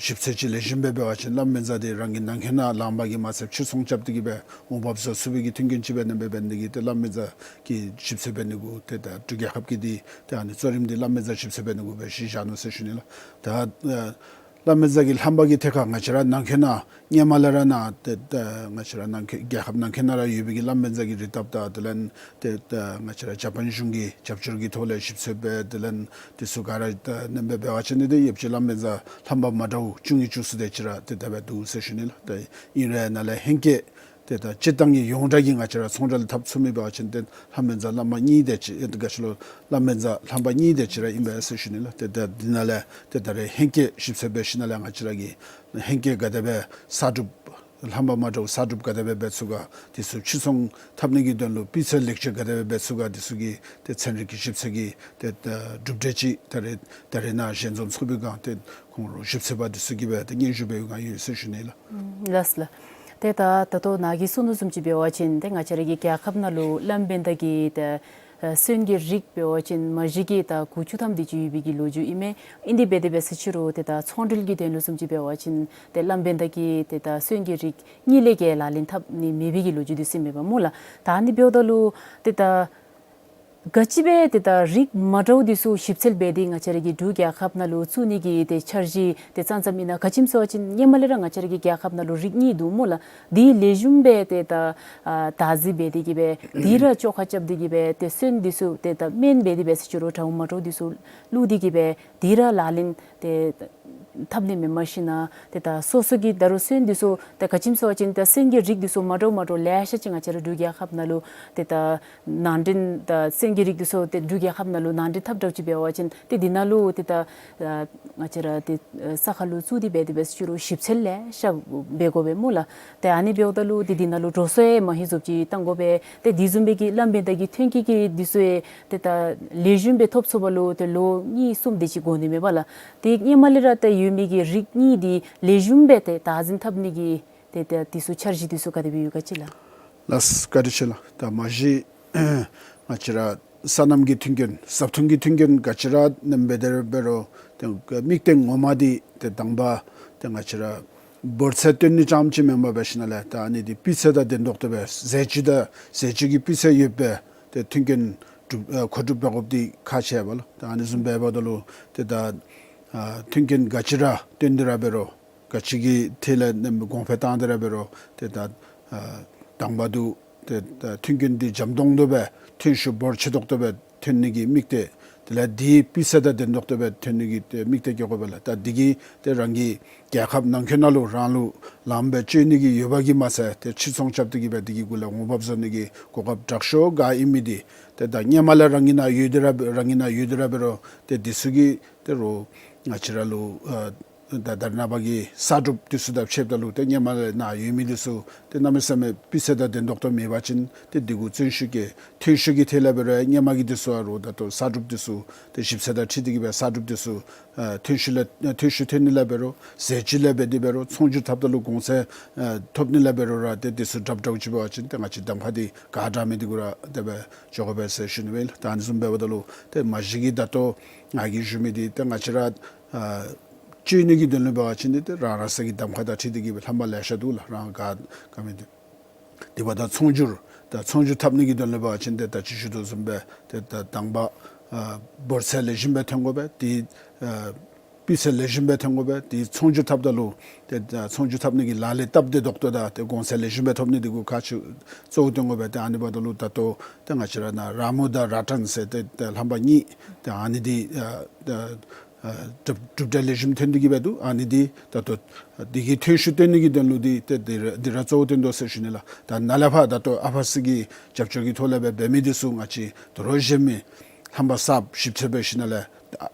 ཞིབ་འཚོལ་ཅིག་ལེགས་ཤོམ་སྦེ་འབད་བ་ཅིན་གླང་བན་ཛ་འདི་རང་གི་ནང་འཁོད་ནང་ལངམ་གིས་མ་ཚད་ཕྱིར་ཚོང་རྐྱབ་སྟེ་གི་སྦེ་འོང་འབབ་བཟོ་ཚུགས་པའི་གི་མཐུན་རྐྱེན་ཅིག་སྦེ་ནཱ་སྦེ་འབད་ནི་དེ་གིས་ཏེ་གླང་བན་ཛ་གི་ཞིབ་འཚོལ་འབད་ནི་གུ་ཏེ་ད་འབྲུག་རྒྱལ་ཁབ་ཀྱིས་འདི་ཏེ་ཨ་ནི་གཙོ་རིམ་འདི་གླང་བན་ཛ་ཞིབ་འཚོལ་འབད་ནི་གུ་སྦེ་གཞི་བཞག་ནུག་ཟེར་ཞུ་ནི་ལགས། ད་ཨ་གླང་བན་ཛ་གི་ལྷམ་པ་གི་ཐད་ཁར་ང་བཅས་ར་ནང་འཁོད་ནང་སྔོན་མ་ལས་ར་ནཱ་ཏེ་ད་ང་བཅས་ར་ནང་འཁོད་རྒྱལ་ཁབ་ནང་འཁོད་ནང་ར་ཡོད་པའི་གི་གླང་བན་ཛ་གི་རིགས་ཐབས་དང་དེ་ལས་ཏེ་ད་ང་བཅས་ར་ཇ་པཱན་གཞུང་གི་རྒྱབ་སྐྱོར་གྱི་ཐོག་ལས་ཞིབ་འཚོལ་འབད་དེ་ལས་འདི་ཚུ་ག་ར་ད་ནཱ་སྦེ་འབད་བ་ཅིན་འདི་ཏེ་ཡོདཔ་ཅིག་གླང་བན་ཛ་ལྷམ་པ་མ་འདྲཝ་བཅུ་གཉིས་བཅུ་གསུམ་དེ་ཅིག་ར་ཏེ་དེ་སྦེ་འདུག་ཟེར་ཞུ་ནི་ལགས། ད་ཨིན་རུང་ནཱ་ལས་ཧེང་སྐལ་ཏེ་ད་སྤྱིར་བཏང་གི་ཡོངས་གྲགས་ཀྱི་ང་བཅས་ར་ཚོང་འབྲེལ་འཐབ་ཚུགས་མི་འབད་བ་ཅིན་ཏེ་གླང་བན་ཛ་ལྷམ་པ་གཉིས་དེ་ཅིག་ཨེ་ཏེ་ག་ཅི་ལོ་གླང་བན་ཛ་ལྷམ་པ་གཉིས་དེ་ཅིག་ར་ཨིན་པས་ཟེར་ཞུ་ནི་ལགས། ཏེ་ད་འདི་ནང་ལས་ཏེ་ད་རེས་ཧེང་སྐལ་ཞིབ་འཚོལ་འབད་ཞིནམ་ལས་ང་བཅས་ར་གིས་ཧེང་སྐལ་ག་དེ་སྦེ་གསར་སྒྲུབ་ལྷམ་པ་མ་འདྲཝ་གསར་སྒྲུབ་ག་དེ་སྦེ་འབད་ཚུགས་ག་འདི་ཚུ་ཕྱིར་ཚོང་འཐབ་ནི་གི་དོན་ལུ་སྤུས་ཚད་ལེགས་བཅོས་ག་དེ་སྦེ་འབད་ཚུགས་ག་འདི་ཚུ་གི་ཏེ་ཚན་རིག་གི་ཞིབ་འཚོལ་གྱི་ཏེ་ད་གྲུབ་འབྲས་ཅིག་ད་རེས་ད་རེས་ནཱ་ཞལ་འཛོམས་ཚོགས་པའི་སྒང་ཏེ་ཁོང་ར་ཞིབ་འཚོལ་པ་འདི་ཚུ་གིས་སྦེ་ཏེ་སྙན་ཞུ་འབད་བའི་སྒང་ཡོད་ཟེར་ཞུ་ནི་ལགས། ལགས་ལགས། ཏེ་ད་ད་ལྟོ་ནཱ་གིས་གསུངས་དོ་བཟུམ་ཅིག་འབད་བ་ཅིན་ཏེ་ང་བཅས་ར་གི་རྒྱལ་ཁབ་ནང་ལུ་གླང་བན་ད་གི་ཏེ་ ད་སོན་གྱི་རིགས་འབད་བ་ཅིན་མ་གཞི་གིས་ད་དགུ་བཅུ་ཐམ་དེ་ཅིག་ཡོད་པའི་གི་ལོ་རྒྱུས་ཨིན་མས། ཨིན་དེ་འབད་དེ་འབད་ས་ཅིག་རུང་ཏེ་ད་ཚོང་འབྲེལ་གྱི་དོན་ལུ་བཟུམ་ཅིག་འབད་བ་ཅིན་ཏེ་ལམ་བེན་ད་གིས་ཏེ་ད་སོན་གྱི་རིགས་གཉིས་ལས་བརྒལ་ལག་ལེན་འཐབ་ནི་མེད་པའི་གི་ལོ་རྒྱུས་འདི་ཚུ་ཨིན་མས་པ་སྨོ་ལགས། ད་ཨ་ནི་འབདཝ་ད་ལུ་ཏེ་ད་ག་ཅི་སྦེ་ཏེ་ད་རིགས་མ་འདྲཝ་འདི་ཚུ་ཞིབ་འཚོལ་འབད་དེ་ང་བཅས་ར་གི་འབྲུག་རྒྱལ་ཁབ་ནང་ལུ་བཙུགས་ནི་གི་ཏེ་འཆར་གཞི་ཏེ་བརྩམས་བརྩམསམ་ཨིན་ན། ག་ཅི་སྨོ་ཟེར་བ་ཅིན་ཧེ་མ་ལས་ར་ང་བཅས་ར་གི་རྒྱལ་ཁབ་ནང་ལུ་རིགས་གཉིས་འདུག་སྨོ་ལགས། དེ་ལེགས་ཤོམ་སྦེ་ཏེ་ད་ཨ་བདག་འཛིན་འབད་དེ་གི་སྦེ་དེ་ར་བཅོ་ཁ་རྐྱབ་སྟེ་གི་སྦེ་ཏེ་སོན་འདི་ཚུ་ཏེ་ད་སྨན་འབད་དེ་འབད་ས་ཅིག་རུང་འདྲཝ་མ་འདྲཝ་འདི་ཚུ་བླུགས་ཏེ་གི་སྦེ་དེ་ར་ལག་ལེན་ཏེ་འཐབ་ནི་མེན། མ་གཞི་ནཱ་ཏེ་ད་སོ་སོ་གི་ད་རུང་སོན་འདི་ཚུ་ཏེ་ག་ཅི་སྨོ་ཟེར་བ་ཅིན་ད་སོན་གྱི་རིགས་འདི་ཚུ་མ་འདྲཝ་མ་འདྲཝ་ལེ་ཤ་ཅིག་ང་བཅས་ར་འབྲུག་རྒྱལ་ཁབ་ནང་ལུ་ཏེ་ད་ནང་འདྲེན་ད་སོན་གྱི་རིགས་འདི་ཚུ་ཏེ་འབྲུག་རྒྱལ་ཁབ་ནང་ལུ་ནང་འདྲེན་འཐབ་འདྲཝ་ཅིག་འབད་བ་ཅིན་ཏེ་འདི་ནང་ལུ་ཏེ་ད་ཨ་ང་བཅས་ར་ཏེ་ཨ་ས་ཁ་ལུ་བཙུགས་ཏེ་འབད་དེ་འབད་ས་ཅིག་རུང་ཞིབ་འཚོལ་ལེ་ཤ་འབད་དགོ་པས་སྨོ་ལགས། ཏེ་ཨ་ནི་འབདཝ་ད་ལུ་ཏེ་འདི་ནང་ལུ་འགྲོ་སོང་ཡང་མ་ཧེ་བཟུམ་ཅིག་བཏང་དགོ་པས། ཏེ་དེ་བཟུམ་སྦེ་གི་ལམ་བེན་ད་གི་ཐོན་སྐྱེད་ཀྱི་འདི་ཚུ་ཡང་ཏེ་ད་ལེགས་ཤོམ་སྦེ་ཐོབ་ཚུགས་པ་ལུ་ཏེ་ལོ་གཉིས་གསུམ་དེ་ཅིག་འགོར་ནི་མས་པ་ལགས། ཏེ་ཧེ་མ་ལས་ར་ཏེ་ཡོད་མི་གི་རིགས་གཉིས་འདི་ལེགས་ཤོམ་སྦེ་ཏེ་བདག་འཛིན་འཐབ་ནི་གི་ཏེ་ཏེ་འདི་ཚུ་འཆར་གཞི་འདི་ཚུ་ག་དེ་སྦེ་ཡོད་ག་ཅིག་ལགས། ལགས་བཀའ་དྲིན་ཆེ་ལགས། ད་མ་གཞི་ང་བཅས་ར་སོ་ནམ་གྱི་མཐུན་རྐྱེན་ཟབ་ཐོན་གྱི་མཐུན་རྐྱེན་ག་ཅི་ར་ཨིནམ་འབད་དེ་ར་འབད་རུང་ཏེ་དམིགས་གཏད་ངོ་མ་འདི་ཏེ་དང་པ་ཏེ་ང་བཅས་ར་འབོར་ཚད་བཏོན་ནི་རྐྱངམ་ཅིག་མེན་པར་འབད་ཞིནམ་ལས་ད་ཨ་ནི་འདི་སྤུས་ཚད་དང་ལྡན་ཏོག་ཏོ་སྦེ་ཟས་བཅུད་དང་ཟས་བཅུད་ཀྱི་སྤུས་ཚད་ཡོད་པའི་ཏེ་མཐུན་རྐྱེན་གྲུབ་ཨ་མཁོ་སྒྲུབ་འབད་དགོཔ་འདི་ཁག་ཆེ་བས་ལགས། ད་ཨ་ནི་བཟུམ་འབདཝ་ད་ལུ་ཏེ་ད་ཨ་མཐུན་རྐྱེན་ག་ཅི་ར་བཏོན་ཏེ་ར་འབད་རུང་ག་ཅི་གི་ཐད་ལས་ནམ་གོང་འཕེལ་བཏང་སྟེ་ར་འབད་རུང་ཏེ་ད་ཨ་དང་པ་འདི་ཏེ་ད་མཐུན་རྐྱེན་འདི་འཇམ་ཏོང་ཏོ་སྦེ་ཐོན་ཤུགས་འབོར་ཆེ་ཏོག་ཏོ་སྦེ་ཐོན་ནི་གི་དམིགས་གཏད། དེ་ལས་འདི་སྤུས་ཚད་དང་ལྡན་ཏོག་ཏོ་སྦེ་ཐོན་ནི་གི་ཏེ་དམིགས་གཏད་བསྐྱེད་དགོ་པས་ལགས། ད་འདི་གིས་ཏེ་རང་གི་རྒྱལ་ཁབ་ནང་འཁོད་ནང་ལུ་རང་ལུ་ལངམ་སྦེ་སྤྱོད་ནི་གི་ཡོད་པ་གིས་མ་ཚད་ཏེ་ཕྱིར་ཚོང་རྐྱབ་སྟེ་གི་སྦེ་འདི་གི་གུ་ལས་འོང་འབབ་བཟོ་ནི་གི་གོ་སྐབས་དྲག་ཤོས་ག་ཨིན་མི་འདི་ཏེ་ད་ཧེ་མ་ལས་རང་གི་ནང་ཡོད་དེ་ར་རང་གི་ནང་ཡོད་དེ་ར་འབད་རུང་ཏེ་འདི་ཚུ་གིས་ཏེ་རོགས་ང་བཅས་ར་ལུ་ཨ་ད་ད་རེས་ནངས་པ་གི་གསར་སྒྲུབ་འདི་ཚུ་དང་ཕྱདཔ་ད་ལུ་ཏེ་ཧེ་མ་ལས་ནཱ་ཡོད་མི་འདི་ཚུ་ཏེ་གནམ་མེད་ས་མེད་སྤུས་ཚད་དང་ལྡན་ཏོག་ཏོ་མེད་པ་ཅིན་ཏེ་འདི་གུ་བརྩོན་ཤུགས་བསྐྱེད་ཐོན་ཤུགས་ཀྱི་ཐད་ལས་འབད་རུང་ཧེ་མ་གི་འདི་ཚུ་ཨ་རོགས་ད་ལྟོ་གསར་སྒྲུབ་འདི་ཚུ་ཏེ་ཞིབ་འཚོལ་དང་འཁྲིལ་ཏེ་གི་སྦེ་གསར་སྒྲུབ་འདི་ཚུ་ཨ་ཐོན་ཤུགས་ལས་ཨ་ཐོན་ཤུགས་ཐོན་ནི་ལས་འབད་རུང་ཟས་བཅུད་ལས་འབད་དེ་འབད་རུང་ཚོང་སྒྱུར་འཐབ་ད་ལུ་གོང་ཚད་ཨ་ཐོབ་ནི་ལས་འབད་རུང་ར་ཏེ་འདི་ཚུ་དྲགཔ་དྲགཔ་ཅིག་འབད་བ་ཅིན་ཏེ་ང་བཅས་གདམ་ཁ་འདི་ག་དྲག་མི་འདི་གུ་ར་དེ་སྦེ་འགྱོ་དགོ་པས་ཟེར་ཞུ་ནི་ཨིན་ལགས། ད་ཨ་ནི་བཟུམ་འབདཝ་ད་ལུ་ཏེ་མ་གཞི་གི་ད་ལྟོ་ང་གིས་ཞུ་མི་འདི་ཏེ་ང་བཅས་ར་ཨ་སྤྱོད་ནི་གི་དོན་ལུ་འབད་བ་ཅིན་འདི་ཏེ་རང་རང་སོའི་གདམ་ཁ་དང་འཁྲིལ་ཏེ་གི་སྦེ་རྣམ་པ་ལེ་ཤ་འདུག་ལགས། རང་ག་ག་མི་འདི་འདི་འབདཝ་ད་ཚོང་སྒྱུར་ད་ཚོང་སྒྱུར་འཐབ་ནི་གི་དོན་ལུ་འབད་བ་ཅིན་ཏེ་ད་ཅི་ཞུ་དོ་བཟུམ་སྦེ་ཏེ་ད་དང་པ་ཨ་འབོར་ཚད་ལེགས་ཤོམ་སྦེ་ཐོན་དགོ་པས། ཏེ་ཨ་སྤུས་ཚད་ལེགས་ཤོམ་སྦེ་ཐོན་དགོ་པས། ཏེ་ཚོང་སྒྱུར་འཐབ་ད་ལུ་ཏེ་ད་ཚོང་སྒྱུར་འཐབ་ནི་གི་ལཱ་ལས་སྟབས་བདེ་ཏོག་ཏོ་དང་ཏེ་གོང་ཚད་ལེགས་ཤོམ་སྦེ་ཐོབ་ནི་འདི་གུ་ཁག་ཆེ་གཙོ་བོ་བཏོན་དགོ་པས། ཏེ་ཨ་ནི་འབདཝ་ད་ལུ་ད་ལྟོ་ཏེ་ང་བཅས་ར་ནཱ་ར་མོ་དང་ར་ཏན་ཟེར་ཏེ་ཏེ་རྣམ་པ་གཉིས་ཏེ་ཨ་ནི་འདི་ཨ་ཏེ་ཨ་གྲུབ་གྲུབ་འབྲས་ལེགས་ཤོམ་ཐོན་ཏེ་གི་སྦེ་འདུག། ཨ་ནི་འདི་ད་ལྟོ་འདི་གི་ཐོན་ཤུགས་བཏོན་ནི་གི་དོན་ལུ་འདི་ཏེ་འདི་ར་འདི་ར་གཙོ་བོ་བཏོན་དོ་ཟེར་ཞུ་ནི་ལགས། ད་ནཱ་ལས་ཕར་ད་ལྟོ་ཨ་ཕ་སི་གི་རྒྱབ་སྐྱོར་གྱི་ཐོག་ལས་སྦེ་འབད་མི་འདི་ཚུ་ང་བཅས་དོ་རུང་གཞན་མི་རྣམ་པ་གསརཔ་ཞིབ་འཚོལ་འབད་ཞིནམ་ལས་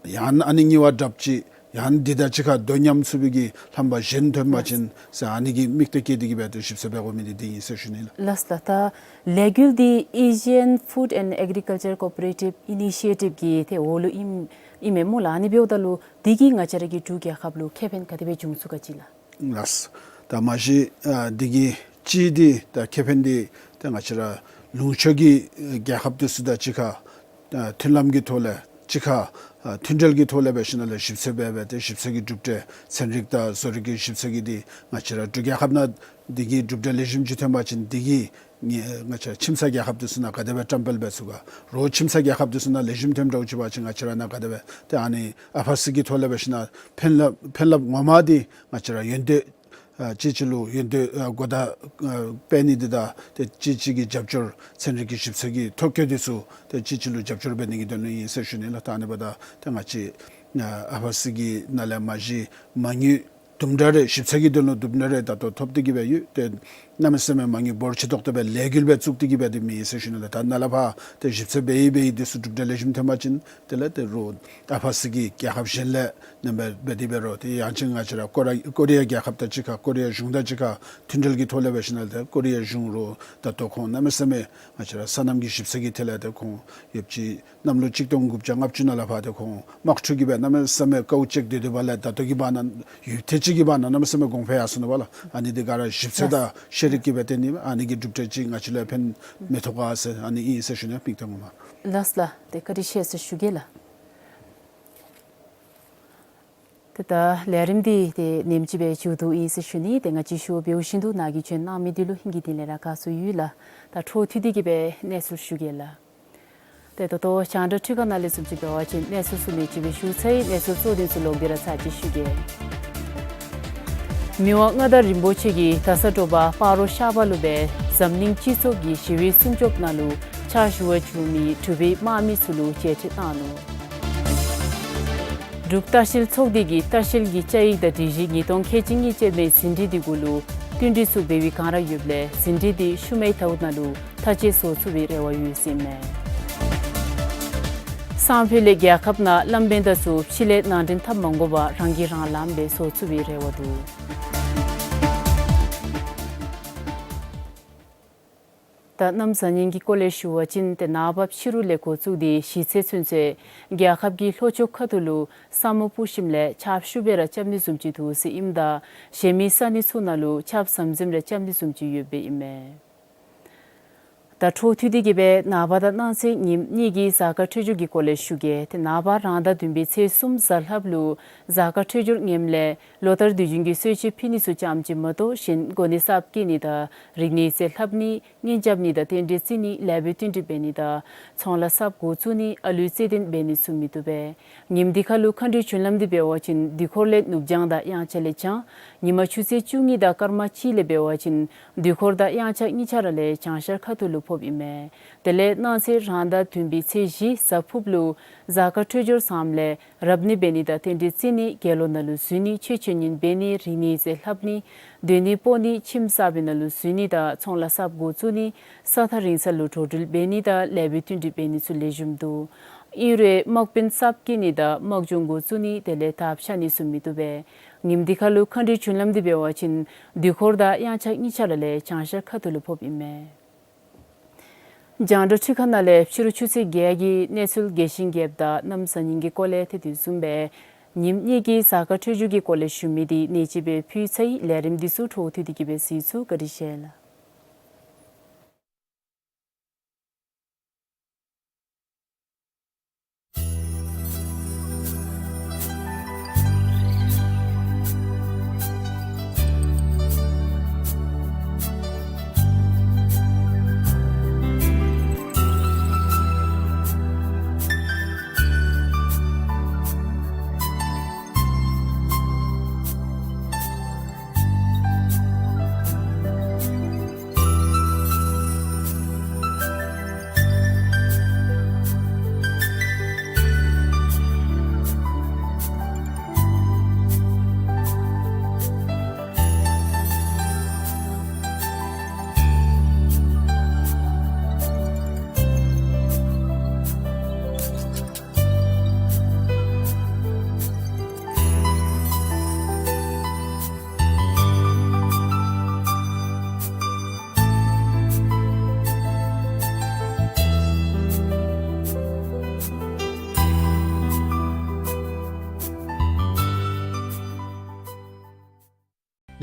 ཡང་ཨ་ནི་གཉིས་པ་དྲགཔ་ཅིག་ཡང་འདི་དང་གཅིག་ཁར་དོ་མཉམ་ཚུགས་པའི་གི་རྣམ་པ་གཞན་ཐོན་པ་ཅིན་ཟེར་ཨ་ནི་གི་དམིགས་གཏད་བསྐྱེད་དེ་གི་སྦེ་ཏེ་ཞིབ་འཚོལ་འབད་དགོ་མི་འདི་འདི་ཨིན་ཟེར་ཞུ་ནི་ལགས། ལགས་ལགས། ད་ལས་འགུལ་འདི་Asian Food and Agriculture Cooperative Initiative གི་ཏེ་འོག་ལུ་ཨིན་ཨིན་མས་སྨོ་ལགས། ཨ་ནི་འབདཝ་ད་ལུ་འདི་གིས་ང་བཅས་ར་གི་འབྲུག་རྒྱལ་ཁབ་ལུ་ཁེ་ཕན་ག་དེ་སྦེ་འབྱུང་ཚུགས་ག་ཅིག་ལགས། ལགས། ད་མ་གཞི་ཨ་འདི་གི་གཅིག་འདི་ད་ཁེ་ཕན་འདི་ད་ང་བཅས་ར་ལུང་ཕྱོགས་ཀྱི་ཨ་རྒྱལ་ཁབ་འདི་ཚུ་དང་གཅིག་ཁར་ཨ་མཐུན་ལམ་གྱི་ཐོག་ལས་གཅིག་ཁར་ཨ་མཐུན་འབྲེལ་གྱི་ཐོག་ལས་འབད་ཞིནམ་ལས་ཞིབ་འཚོལ་འབད་འབད་དེ་ཞིབ་འཚོལ་གྱི་གྲུབ་འབྲས་ཚན་རིག་དང་བཟོ་རིག་གི་ཞིབ་འཚོལ་གྱི་འདི་ང་བཅས་ར་འབྲུག་རྒྱལ་ཁབ་ནང་འདི་གི་གྲུབ་འབྲས་ལེགས་ཤོམ་ཅིག་ཐོན་པ་ཅིན་འདི་གིས་ང་ང་བཅས་ཁྱིམ་ཚང་རྒྱལ་ཁབ་འདི་ཚུ་ནང་ག་དེ་སྦེ་བཀྲམ་སྤེལ་འབད་ཚུགས་ག། རོགས་ཁྱིམ་ཚང་རྒྱལ་ཁབ་འདི་ཚུ་ནང་ལེགས་ཤོམ་ཐོནམ་འདྲཝ་ཅིག་འབད་བ་ཅིན་ང་བཅས་ར་ནང་ག་དེ་སྦེ་ཏེ་ཨ་ནི་ཨ་ཕ་སི་གི་ཐོག་ལས་འབད་ཞིནམ་ལས་ཕན་རླབས་ཕན་རླབས་ངོ་མ་འདི་ང་བཅས་ར་ཡོན་ཏན་ཨ་གཅིག་གཅིག་ལུ་ཡོན་ཏན་ཨ་གོ་བརྡ་ཨ་སྤེལ་ནི་འདི་དང་ཏེ་གཅིག་གཅིག་གི་རྒྱབ་སྐྱོར་ཚན་རིག་གི་ཞིབ་འཚོལ་གྱི་ཐོ་བཀོད་འདི་ཚུ་ཏེ་གཅིག་གཅིག་ལུ་རྒྱབ་སྐྱོར་འབད་ནི་གི་དོན་ལུ་ཨིན་ཟེར་ཞུ་ནི་ལགས། ད་ཨ་ནི་འབདཝ་ད་ཏེ་ང་བཅས་ཨ་ཨ་ཕ་སི་གི་ནང་ལས་མ་གཞི་མ་དངུལ་དུམ་གྲ་རེ་ཞིབ་འཚོལ་གྱི་དོན་ལུ་དུམ་གྲ་རེ་ད་ལྟོ་ཐོབ་སྟེ་གི་སྦེ་ཡོད། ཏེ་གནམ་མེད་ས་མེད་མ་དངུལ་འབོར་ཆེ་ཏོག་ཏོ་སྦེ་ལས་འགུལ་སྦེ་བཙུགས་ཏེ་གི་སྦེ་འདི་མེད་ཟེར་ཞུ་ནི་ལགས། ད་ནཱ་ལས་ཕར་ཏེ་ཞིབ་འཚོལ་འབད་ཡི་འབད་ཡི་འདི་ཚུ་གྲུབ་འབྲས་ལེགས་ཤོམ་ཐོན་པ་ཅིན་དེ་ལས་ཏེ་རོགས་ཨ་ཕ་སི་གི་རྒྱལ་ཁབ་གཞན་ལས་ནང་སྦེ་འབད་དེ་འབད་རུང་ཏེ་ཡང་ཅིན་ང་བཅས་ར་ཀོ་ར་ཀོ་རི་ཡ་རྒྱལ་ཁབ་དང་གཅིག་ཁར་ཀོ་རི་ཡ་གཞུང་དང་གཅིག་ཁར་མཐུན་འབྲེལ་གྱི་ཐོག་ལས་འབད་ཞིནམ་ལས་ཏེ་ཀོ་རི་ཡ་གཞུང་རོགས་ད་ལྟོ་ཁོང་གནམ་མེད་ས་མེད་ང་བཅས་ར་སོ་ནམ་གྱི་ཞིབ་འཚོལ་གྱི་ཐད་ལས་ཏེ་ཁོང་ཡོདཔ་ཅིག་གནམ་ལོ་གཅིག་སྟོང་དགུ་བརྒྱ་ལྔ་བཅུ་ནང་ལས་ཕར་ཏེ་ཁོང་དམག་འཁྲུག་གི་སྦེ་གནམ་མེད་ས་མེད་དཀའཝ་སྤྱད་དེ་དེ་བ་ལས་ད་ལྟོ་གི་བར་ན་ཡུན་ཐེངས་གཅིག་གི་བར་ན་གནམ་མེད་ས་མེད་གོང་འཕེལ་ཡར་སོང་ནུག་པ་ལགས། ཨ་ནི་འདི་ག་ར་ཞིབ་འཚོལ་དང་ཤེས་ རིགས་ཀྱི་སྦེ་ཏེ་ནི་ཨ་ནི་གི་གྲུབ་འབྲས་ཅིག་ང་བཅས་ལུ་ཕན་མི་ཐོགས་ག་ཟེར་ཨ་ནི་ཨིན་ཟེར་ཞུ་ནི་ཡང་ཕིག་ཐོགས་ངོ་མ། ལགས་ལགས། ཏེ་བཀའ་དྲིན་ཆེ་ཟེར་ཞུ་གེ་ལགས། ཏེ་ད་ལས་རིམ་འདི་ཏེ་ཉིནམ་གཅིག་སྦེ་མཇུག་བསྡུ་ཡི་ཟེར་ཞུ་ནི། ཏེ་ང་བཅས་ཞུ་བ་འབདཝ་བཞིན་དུ་ནཱ་གིས་བྱོན་གནང་མི་འདི་ལུ་ཧིང་གི་དིང་ལས་ར་དགའ་བསུ་ཡོད་ལགས། ད་འཕྲོ་མཐུད་དེ་གི་སྦེ་གནས་ཚུལ་ཞུ་གེ་ལགས། ཏེ་ད་ལྟོ་རྒྱང་བསྒྲགས་འཕྲུལ་ཁང་ནང་ལས་བཟུམ་ཅིག་འབད་བ་ཅིན་གནས་ཚུལ་ཚུ་ལེགས་ཤོམ་སྦེ་ཞུ་ཚར་ཡི། གནས་ཚུལ་གཙོ་དོན་ཚུ་ལོག་སྟེ་ར་ཚར་ཅིག་ཞུ་གེ། མི་དབང་མངའ་བདག་རིན་པོ་ཆེ་གིས་ད་ས་དྲོ་པ་སྤ་རོ་ཤར་པ་ལུ་སྦེ་འཛམ་གླིང་སྤྱི་ཚོགས་ཀྱི་ཞི་བའི་སྲུང་སྐྱོབ་ནང་ལུ་ཕྱག་ཞུ་བར་བྱོན་མི་འབྲུག་པའི་དམག་མི་ཚུ་ལུ་མཇལ་ཕྲད་གནང་ནུག། འབྲུག་ལྟ་བཤལ་ཚོགས་སྡེ་གིས་ལྟ་བཤལ་གྱི་བཅའ་ཡིག་དང་སྒྲིག་གཞི་ཉིས་སྟོང་ཁལ་གཅིག་གཉིས་ཅན་མའི་ཟིན་བྲིས་འདི་གུ་ལུ་བསྟུན་གྲོས་ཚུ་འབད་བའི་བསྒང་ར་ཡོདཔ་ལས་ཟིན་བྲིས་འདི་ཤུལ་མའི་དྭངས་ནང་ལུ་ཐག་བཅད་བཟོ་ཚུགས་པའི་རེ་བ་ཡོད་ཟེར་ཨིན་མས། སང་ཕོད་ལས་རྒྱལ་ཁབ་ནང་གླམ་བེན་ད་ཚུ་ཕྱི་ལས་ནང་འདྲེན་འཐབ་མ་དགོ་པར་རང་གིས་རང་ལངམ་སྦེ་བཟོ་ཚུགས་པའི་རེ་བ་འདུག། ད་གནམ་གཤིས་ཀྱི་སྐོར་ལས་ཞུ་བ་ཅིན་ཏེ་ནངས་པ་ཕྱི་རུ་ལས་འགོ་བཙུགས་ཏེ་གཞེས་ཚེ་ཚུན་ཚོད་རྒྱལ་ཁབ་ཀྱི་ལྷོ་ཕྱོགས་ཁ་ཐུག་ལུ་ས་སྨུག་སྤུབ་ཞིནམ་ལས་ཆརཔ་ཤུགས་སྦེ་ར་རྐྱབ་ནི་བཟུམ་ཅིག་འདུག་ཟེར་ཨིནམ་ད་གཞན་མི་ས་གནས་ཚུ་ནང་ལུ་ཆརཔ་ཟམ་ཟིམ་ར་རྐྱབ་ནི་བཟུམ་ཅིག་ཡོདཔ་ཨིན་མས། ད་འཕྲོ་མཐུད་དེ་གི་སྦེ་ནངས་པ་དང་གནངས་ཚེ་ཉིནམ་གཉིས་ཀྱི་གཟའ་སྐར་འཕྲོད་སྦྱོར་གྱི་སྐོར་ལས་ཞུ་གེ། ཏེ་ནངས་པ་རང་ཟླ་བདུན་པའི་ཚེས་གསུམ་གཟའ་ལྷགཔ་ལུ་གཟའ་སྐར་འཕྲོད་སྦྱོར་ངནམ་ལས་ལོ་ལྟར་དུས་རྒྱུན་གྱི་གསོལ་མཆོད་ཕུལ་ནི་ཚུ་ཙམ་ཅིག་མ་གཏོགས་གཞན་གོ་གནས་གསརཔ་བཀལ་ནི་དང་རིག་གནས་རྩིས་ལྷབ་ནི་གཉེན་རྐྱབ་ནི་དང་རྟེན་འབྲེལ་བརྩི་ནི་ལེགས་པའི་བསྟུན་གྲོས་འབད་ནི་དང་ཚོང་ལཱ་གསརཔ་འགོ་བཙུགས་ནི་ཨ་ལུའི་རྩེད་འགྲན་འབད་ནི་ཚུ་མི་བཏུབ་པས། ཉིནམ་འདི་ཁ་ལུ་མཁའ་འགྲོའི་རྒྱུན་ལམ་འདི་འབད་བ་ཅིན་དུས་འཁོར་ལས་ནུབ་བྱང་དང་དབྱངས་འཆར་ལས་བྱང་། ཉིན་མ་ཆུ་ཚོད་བཅུ་གཉིས་དང་སྐར་མ་གཅིག་ལས་འབད་བ་ཅིན་དུས་འཁོར་དང་དབྱངས་འཆར་གཉིས་ཆ་ར་ལས་བྱང་ཤར་ཁ་ཐུག་ལུ་ཕོགཔ་ཨིན་མས། དེ་ལས་གནངས་ཚེ་རང་ཟླ་བདུན་པའི་ཚེས་བཞི་གཟའ་ཕུརཔ་ལུ་གཟའ་སྐར་འཕྲོད་སྦྱོར་བཟངམ་ལས་རབ་གནས་འབད་ནི་དང་རྟེན་འབྲེལ་བརྩི་ནི་དགེ་སློང་ནང་ལུ་འཛུལ་ནི་ཆོས་འཆད་ཉན་འབད་ནི་རིག་གནས་རྩིས་ལྷབ་ནི་སྡོད་གནས་སྤོ་ནི་ཁྱིམ་གསར་པའི་ནང་ལུ་འཛུལ་ནི་དང་ཚོང་ལཱ་གསརཔ་འགོ་བཙུགས་ནི་ས་ཐག་རིང་ས་ལུ་འགྲོ་འགྲུལ་འབད་ནི་དང་ལེགས་པའི་བསྟུན་གྲོས་འབད་ནི་ཚུ་ལེགས་ཤོམ་འདུག། ཨིན་རུང་དམག་དཔོན་གསརཔ་བསྐོ་ནི་དང་དམག་སྦྱོང་འགོ་བཙུགས་ནི་དེ་ལས་དརཔ་ཤར་ནི་ཚུ་མི་བཏུབ་པས། ཉིནམ་འདི་ཁ་ལུ་མཁའ་འགྲོའི་རྒྱུན་ལམ་འདི་འབད་བ་ཅིན་དུས་འཁོར་དང་དབྱངས་འཆར་གཉིས་ཆ་ར་ལས་བྱང་ཤར་ཁ་ཐུག་ལུ་ཕོགཔ་ཨིན་མས། རྒྱང་བསྒྲགས་འཕྲུལ་ཁང་ནང་ལས་ཕྱི་རུ་ཆུ་ཚོད་བརྒྱད་ཀྱི་གནས་ཚུལ་རྒྱས་ཤིང་རྒྱསཔ་དང་གནམ་གཤིས་ཀྱི་སྐོར་ལས་ཏེ་དེ་བཟུམ་སྦེ་ཉིནམ་གཉིས་ཀྱི་གཟའ་སྐར་འཕྲོད་སྦྱོར་གྱི་སྐོར་ལས་ཞུ་མི་འདི་ནེ་ཅིག་སྦེ་ཕུལ་ཚར་ཡི། ལས་རིམ་འདི་ཚུ་འཕྲོ་མཐུད་དེ་གི་སྦེ་གཟིགས་ཚུགས། བཀའ་དྲིན་ཆེ་ལགས།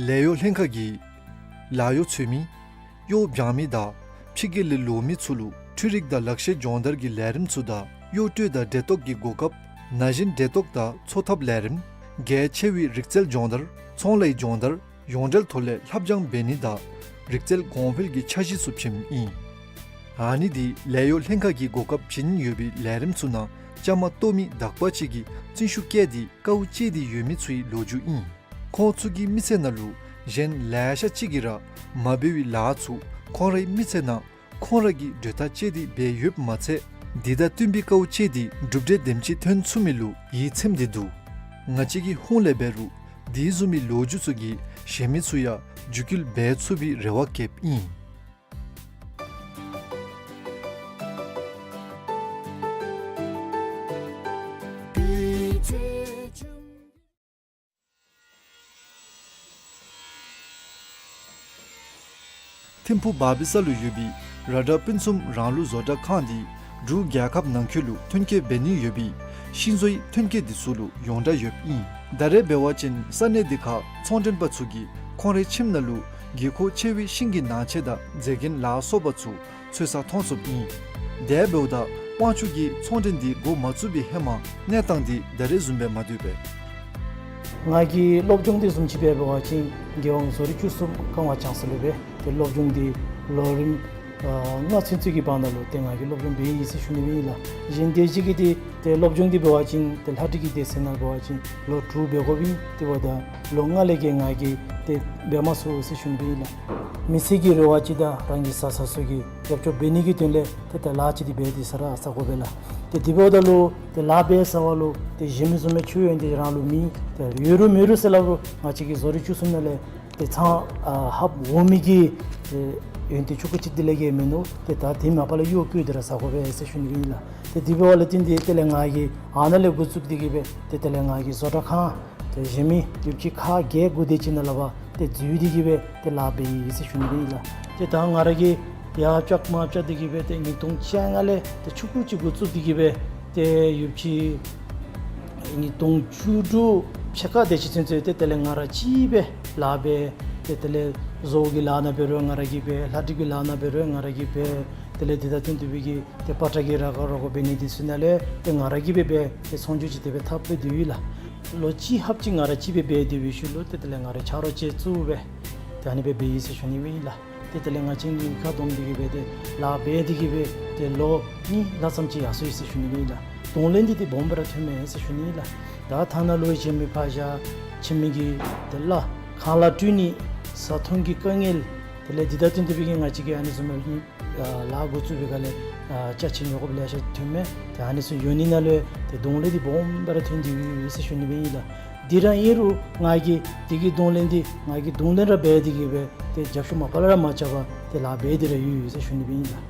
ལས་གཡོག་ལྷན་ཁག་གིས་ལཱ་གཡོག་འཚོལ་མི་གཡོག་འབྱང་མི་དང་ཕྱི་རྒྱལ་ལས་ལོག་མི་ཚུ་ལུ་འཕྲུལ་རིག་དང་ལག་ཤེས་སྦྱོང་བརྡར་གྱི་ལས་རིམ་ཚུ་དང་གཡོག་སྤྲོད་དང་འབྲེལ་གཏོགས་ཀྱི་གོ་སྐབས་ན་གཞོན་འབྲེལ་གཏོགས་དང་འཚོ་ཐབས་ལས་རིམ་གལ་ཆེ་བའི་རིག་རྩལ་སྦྱོང་བརྡར་ཚོང་ལཱའི་སྦྱོང་བརྡར་ཡོངས་འབྲེལ་ཐོག་ལས་ལྷབ་སྦྱང་འབད་ནི་དང་རིག་རྩལ་གོང་འཕེལ་གྱི་འཆར་གཞི་ཚུ་བྱིནམ་ཨིན། ཨ་ནི་འདི་ལས་གཡོག་ལྷན་ཁག་གི་གོ་སྐབས་བྱིན་ཡོད་པའི་ལས་རིམ་ཚུ་ནང་བཅའ་མར་གཏོགས་མི་དག་པ་ཅིག་གིས་བརྩོན་ཤུགས་བསྐྱེད་དེ་དཀའཝ་སྤྱད་དེ་ཡོད་མི་ཚུའི་ལོ་རྒྱུས་ཨིན། ཁོང་ཚུ་གི་མི་ཚེ་ནང་ལུ་གཞན་ལེ་ཤ་ཅིག་གིས་ར་མ་འབད་བའི་ལཱ་ཚུ་ཁོང་རའི་མི་ཚེ་ནང་ཁོང་ར་གིས་གྲོས་ཐག་བཅད་དེ་འབད་ཡོདཔ་མ་ཚད་འདི་དང་བསྟུན་པའི་དཀའཝ་སྤྱད་དེ་གྲུབ་འབྲས་དེམ་ཅིག་ཐོན་ཚུགས་མི་ལུ་ཡིད་ཚིམས་ཏེ་འདུག། ང་བཅས་ཀྱི་ཧོངས་ལས་འབད་རུང་དེ་བཟུམ་མའི་ལོ་རྒྱུས་ཚུ་གིས་གཞན་མི་ཚུ་ཡང་རྒྱུད་སྐུལ་འབད་ཚུགས་པའི་རེ་བ་བསྐྱེདཔ་ཨིན། ཐིམ་ཕུག་བ་བི་ས་ལུ་ཡོད་པའི་ར་ཌ་ཕུན་སུམ་རང་ལུགས་བཟོ་གྲྭ་ཁང་འདི་འབྲུག་རྒྱལ་ཁབ་ནང་འཁོད་ལུ་ཐོན་སྐྱེད་འབད་ནི་ཡོད་པའི་ཤིང་བཟོའི་ཐོན་སྐྱེད་འདི་ཚུ་ལུ་ཡོངས་གྲགས་ཡོདཔ་ཨིན། ད་རེས་འབད་བ་ཅིན་ས་གནས་འདི་ཁར་ཚོང་མགྲོན་པ་ཚུ་གིས་ ཁོང་རའི་ཁྱིམ་ནང་ལུ་དགོས་མཁོ་ཆེ་བའི་ཤིང་གི་ནང་ཆས་དང་རྫས་འགན་ལ་སོགས་པ་ཚུ་འཚོལ་སར་མཐོང་ཚུགསཔ་ཨིན། དེ་འབདཝ་ད་དབང་ཕྱུག་གིས་ཚོང་འབྲེལ་འདི་འགོ་མ་བཙུགས་པའི་ཧེ་མ་གནས་སྟངས་འདི་ད་རེས་བཟུམ་སྦེ་མ་སྡོད་པས། ང་གིས་སློབ་སྦྱོང་འདི་བཟུམ་ཅིག་འབད་བ་ཅིན་རྒྱལ་ཡོངས་བཟོ་རིག་བཅུ་གསུམ་ཀ་ཝང་ལྕང་ས་ལུ་སྦེ་ཏེ་སློབ་སྦྱོང་འདི་ལོ་རིམ་ཨ་ལྔ་ཚུན་ཚོད་ཀྱི་བར་ན་ལུ་ཏེ་ང་གིས་སློབ་སྦྱོང་འབད་ཡི་ཟེར་ཞུ་ནི་ཨིན་ལགས། གཞན་དེ་ཅིག་གིས་ཏེ་ཏེ་སློབ་སྦྱོང་འདི་འབད་བ་ཅིན་ཏེ་ལྷ་བྲིས་ཀྱི་སྡེ་ཚན་ནང་འབད་བ་ཅིན་ལོ་དྲུག་འབད་དགོཔ་ཨིན། དེ་འབདཝ་ད་ལོ་ལྔ་ལས་བརྒལ་ང་གིས་ཏེ་འབད་མ་ཚུགས་ཟེར་ཞུ་ནི་ཨིན་ལགས། མི་ཚེ་གི་རེ་བ་ཅིག་དང་རང་གི་བཟའ་ཚང་ཚུ་གི་རྒྱབ་སྐྱོར་འབད་ནི་གི་དོན་ལས་ཏེ་ཏེ་ལཱ་ཅིག་འདི་འབད་དེ་ས་ར་ཟ་དགོ་པས་ལགས། ཏེ་དེ་འབདཝ་ད་ལུ་ཏེ་ལཱ་འབད་ས་བ་ལུ་ཏེ་གཞན་མི་བཟུམ་མའི་ཆོས་ཡོན་ཏན་རང་ལུ་མེད། ཏེ་ཡོད་རུང་མེད་རུང་ཟེར་སླབ་རུང་ང་བཅས་ཀྱི་བཟོ་རིག་བཅུ་གསུམ་ནང་ལས་ཏེ་ཚང་ཨ་ལྷབ་འོང་མི་གི་ཏེ་ཡོན་ཏན་ཆུང་ཀུ་ཅིག་དེ་ལས་བརྒལ་མིན་ནུག། ཏེ་ད་དེ་མ་པ་ལས་གཡོག་བཀོལ་ཏེ་ར་ཟ་དགོ་པས་ཟེར་ཞུ་ནི་ཨིན་ལགས། ཏེ་དེ་འབདཝ་ལས་བརྟེན་ཏེ་དེ་ལས་ང་གིས་ཨ་ནཱ་ལས་འགོ་བཙུགས་ཏེ་གི་སྦེ་ཏེ་དེ་ལས་ང་གིས་བཟོ་གྲྭ་ཁང་ཏེ་གཞན་མི་ཡོདཔ་ཅིག་ཁག་བརྒྱད་དགུ་དེ་ཅིག་ནང་ལུ་འབད་ཏེ་འཛུལ་ཏེ་གི་སྦེ་ཏེ་ལཱ་འབད་ཡི་ཟེར་ཞུ་ནི་ཨིན་ལགས། ཏེ་ད་ང་ར་གིས་ཡར་བཅག་མར་བཅག་སྟེ་གི་སྦེ་ཏེ་ཉིས་སྟོང་བཅོ་ལྔ་ལས་ཏེ་ཆུང་ཀུ་ཅིག་འགོ་བཙུགས་ཏེ་གི་སྦེ་ཏེ་ཡོདཔ་ཅིག་ཉིས་སྟོང་བཅུ་དྲུག་ཕྱེད་ཀ་དེ་ཅིག་ཚུན་ཚོད་ཏེ་དེ་ལས་ང་ར་གཅིག་སྦེ་ལཱ་འབད། ཏེ་དེ་ལས་བཟོ་བོ་གི་ལཱ་ནང་འབད་རུང་ང་ར་གིས་འབད། ལྷ་བྲིས་ཀྱི་ལཱ་ནང་འབད་རུང་ང་ར་གིས་འབད། དེ་ལས་དེ་དང་བསྟུན་ཏེ་སྦེ་གི་ཏེ་པ་ཏྲ་གི་ར་ག་རོ་གོ་འབད་ནི་དེ་ཚུ་ནང་ལས་ཏེ་ང་ར་གིས་སྦེ་འབད་ཏེ་ཚོང་འཇུག་ཅིག་དེ་སྦེ་འཐབ་སྦེ་སྡོད་ཡི་ལགས། ལོ་གཅིག་ལྷགཔ་ཅིག་ང་ར་གཅིག་སྦེ་འབད་སྡོད་པའི་ཤུལ་ལུ་ཏེ་དེ་ལས་ང་ར་ཆ་རོགས་ཅིག་བཙུགས་སྦེ་ཏེ་ཨ་ནི་སྦེ་འབད་ཡི་ཟེར་ཞུ་ནི་ཨིན་ལགས། ཏེ་དེ་ལས་ང་བཅས་གཉིས་ཁ་བསྡོམས་ཏེ་གི་སྦེ་ཏེ་ལཱ་འབད་དེ་གི་སྦེ་ཏེ་ལོ་གཉིས་ལྷག་ཙམ་ཅིག་ཡར་སོང་ཡི་ཟེར་ཞུ་ནི་ཨིན་ལགས། གདོང་ལེན་འདི་ཏེ་སྦོམ་སྦེ་ར་ཐོནམ་མས་ཟེར་ཞུ་ནི་ཨིན་ལགས། ད་ཐ་ན་ལུ་གཞན་མི་ཕར་བཞག་ཁྱིམ་མི་གི་ཏེ་གླ་ཁང་གླ་སྤྲོད་ནི་བཟའ་འཐུང་གི་དཀའ་ངལ་དེ་ལས་དེ་དང་བསྟུན་ཏེ་སྦེ་གི་ང་བཅས་ཀྱིས་ཨ་ནི་བཟུམ་མའི་ཨ་ལཱ་འགོ་བཙུགས་པའི་སྒང་ལས་ཨ་ཅ་ཆས་ཉོ་དགོཔ་ལེ་ཤ་ཐོནམ་མས། ཏེ་ཨ་ནི་ཚུ་ཡོད་ནི་ནང་ལུ་ཏེ་གདོང་ལེན་འདི་སྦོམ་སྦེ་ར་ཐོན་ཏེ་ཡོད་ཟེར་ཞུ་ནི་སྦེ་ཨིན་ལགས། དེ་ར་ཨིན་རུང་ང་གིས་དེ་གི་གདོང་ལེན་འདི་ང་གིས་གདོང་ལེན་ར་འབད་དེ་གི་སྦེ་ཏེ་རྒྱབ་སྐྱོར་མ་པ་ལས་ར་མ་རྐྱབ་པར་ཏེ་ལཱ་འབད་དེ་ར་ཡོད་ཟེར་ཞུ་ནི་སྦེ་ཨིན་ལགས།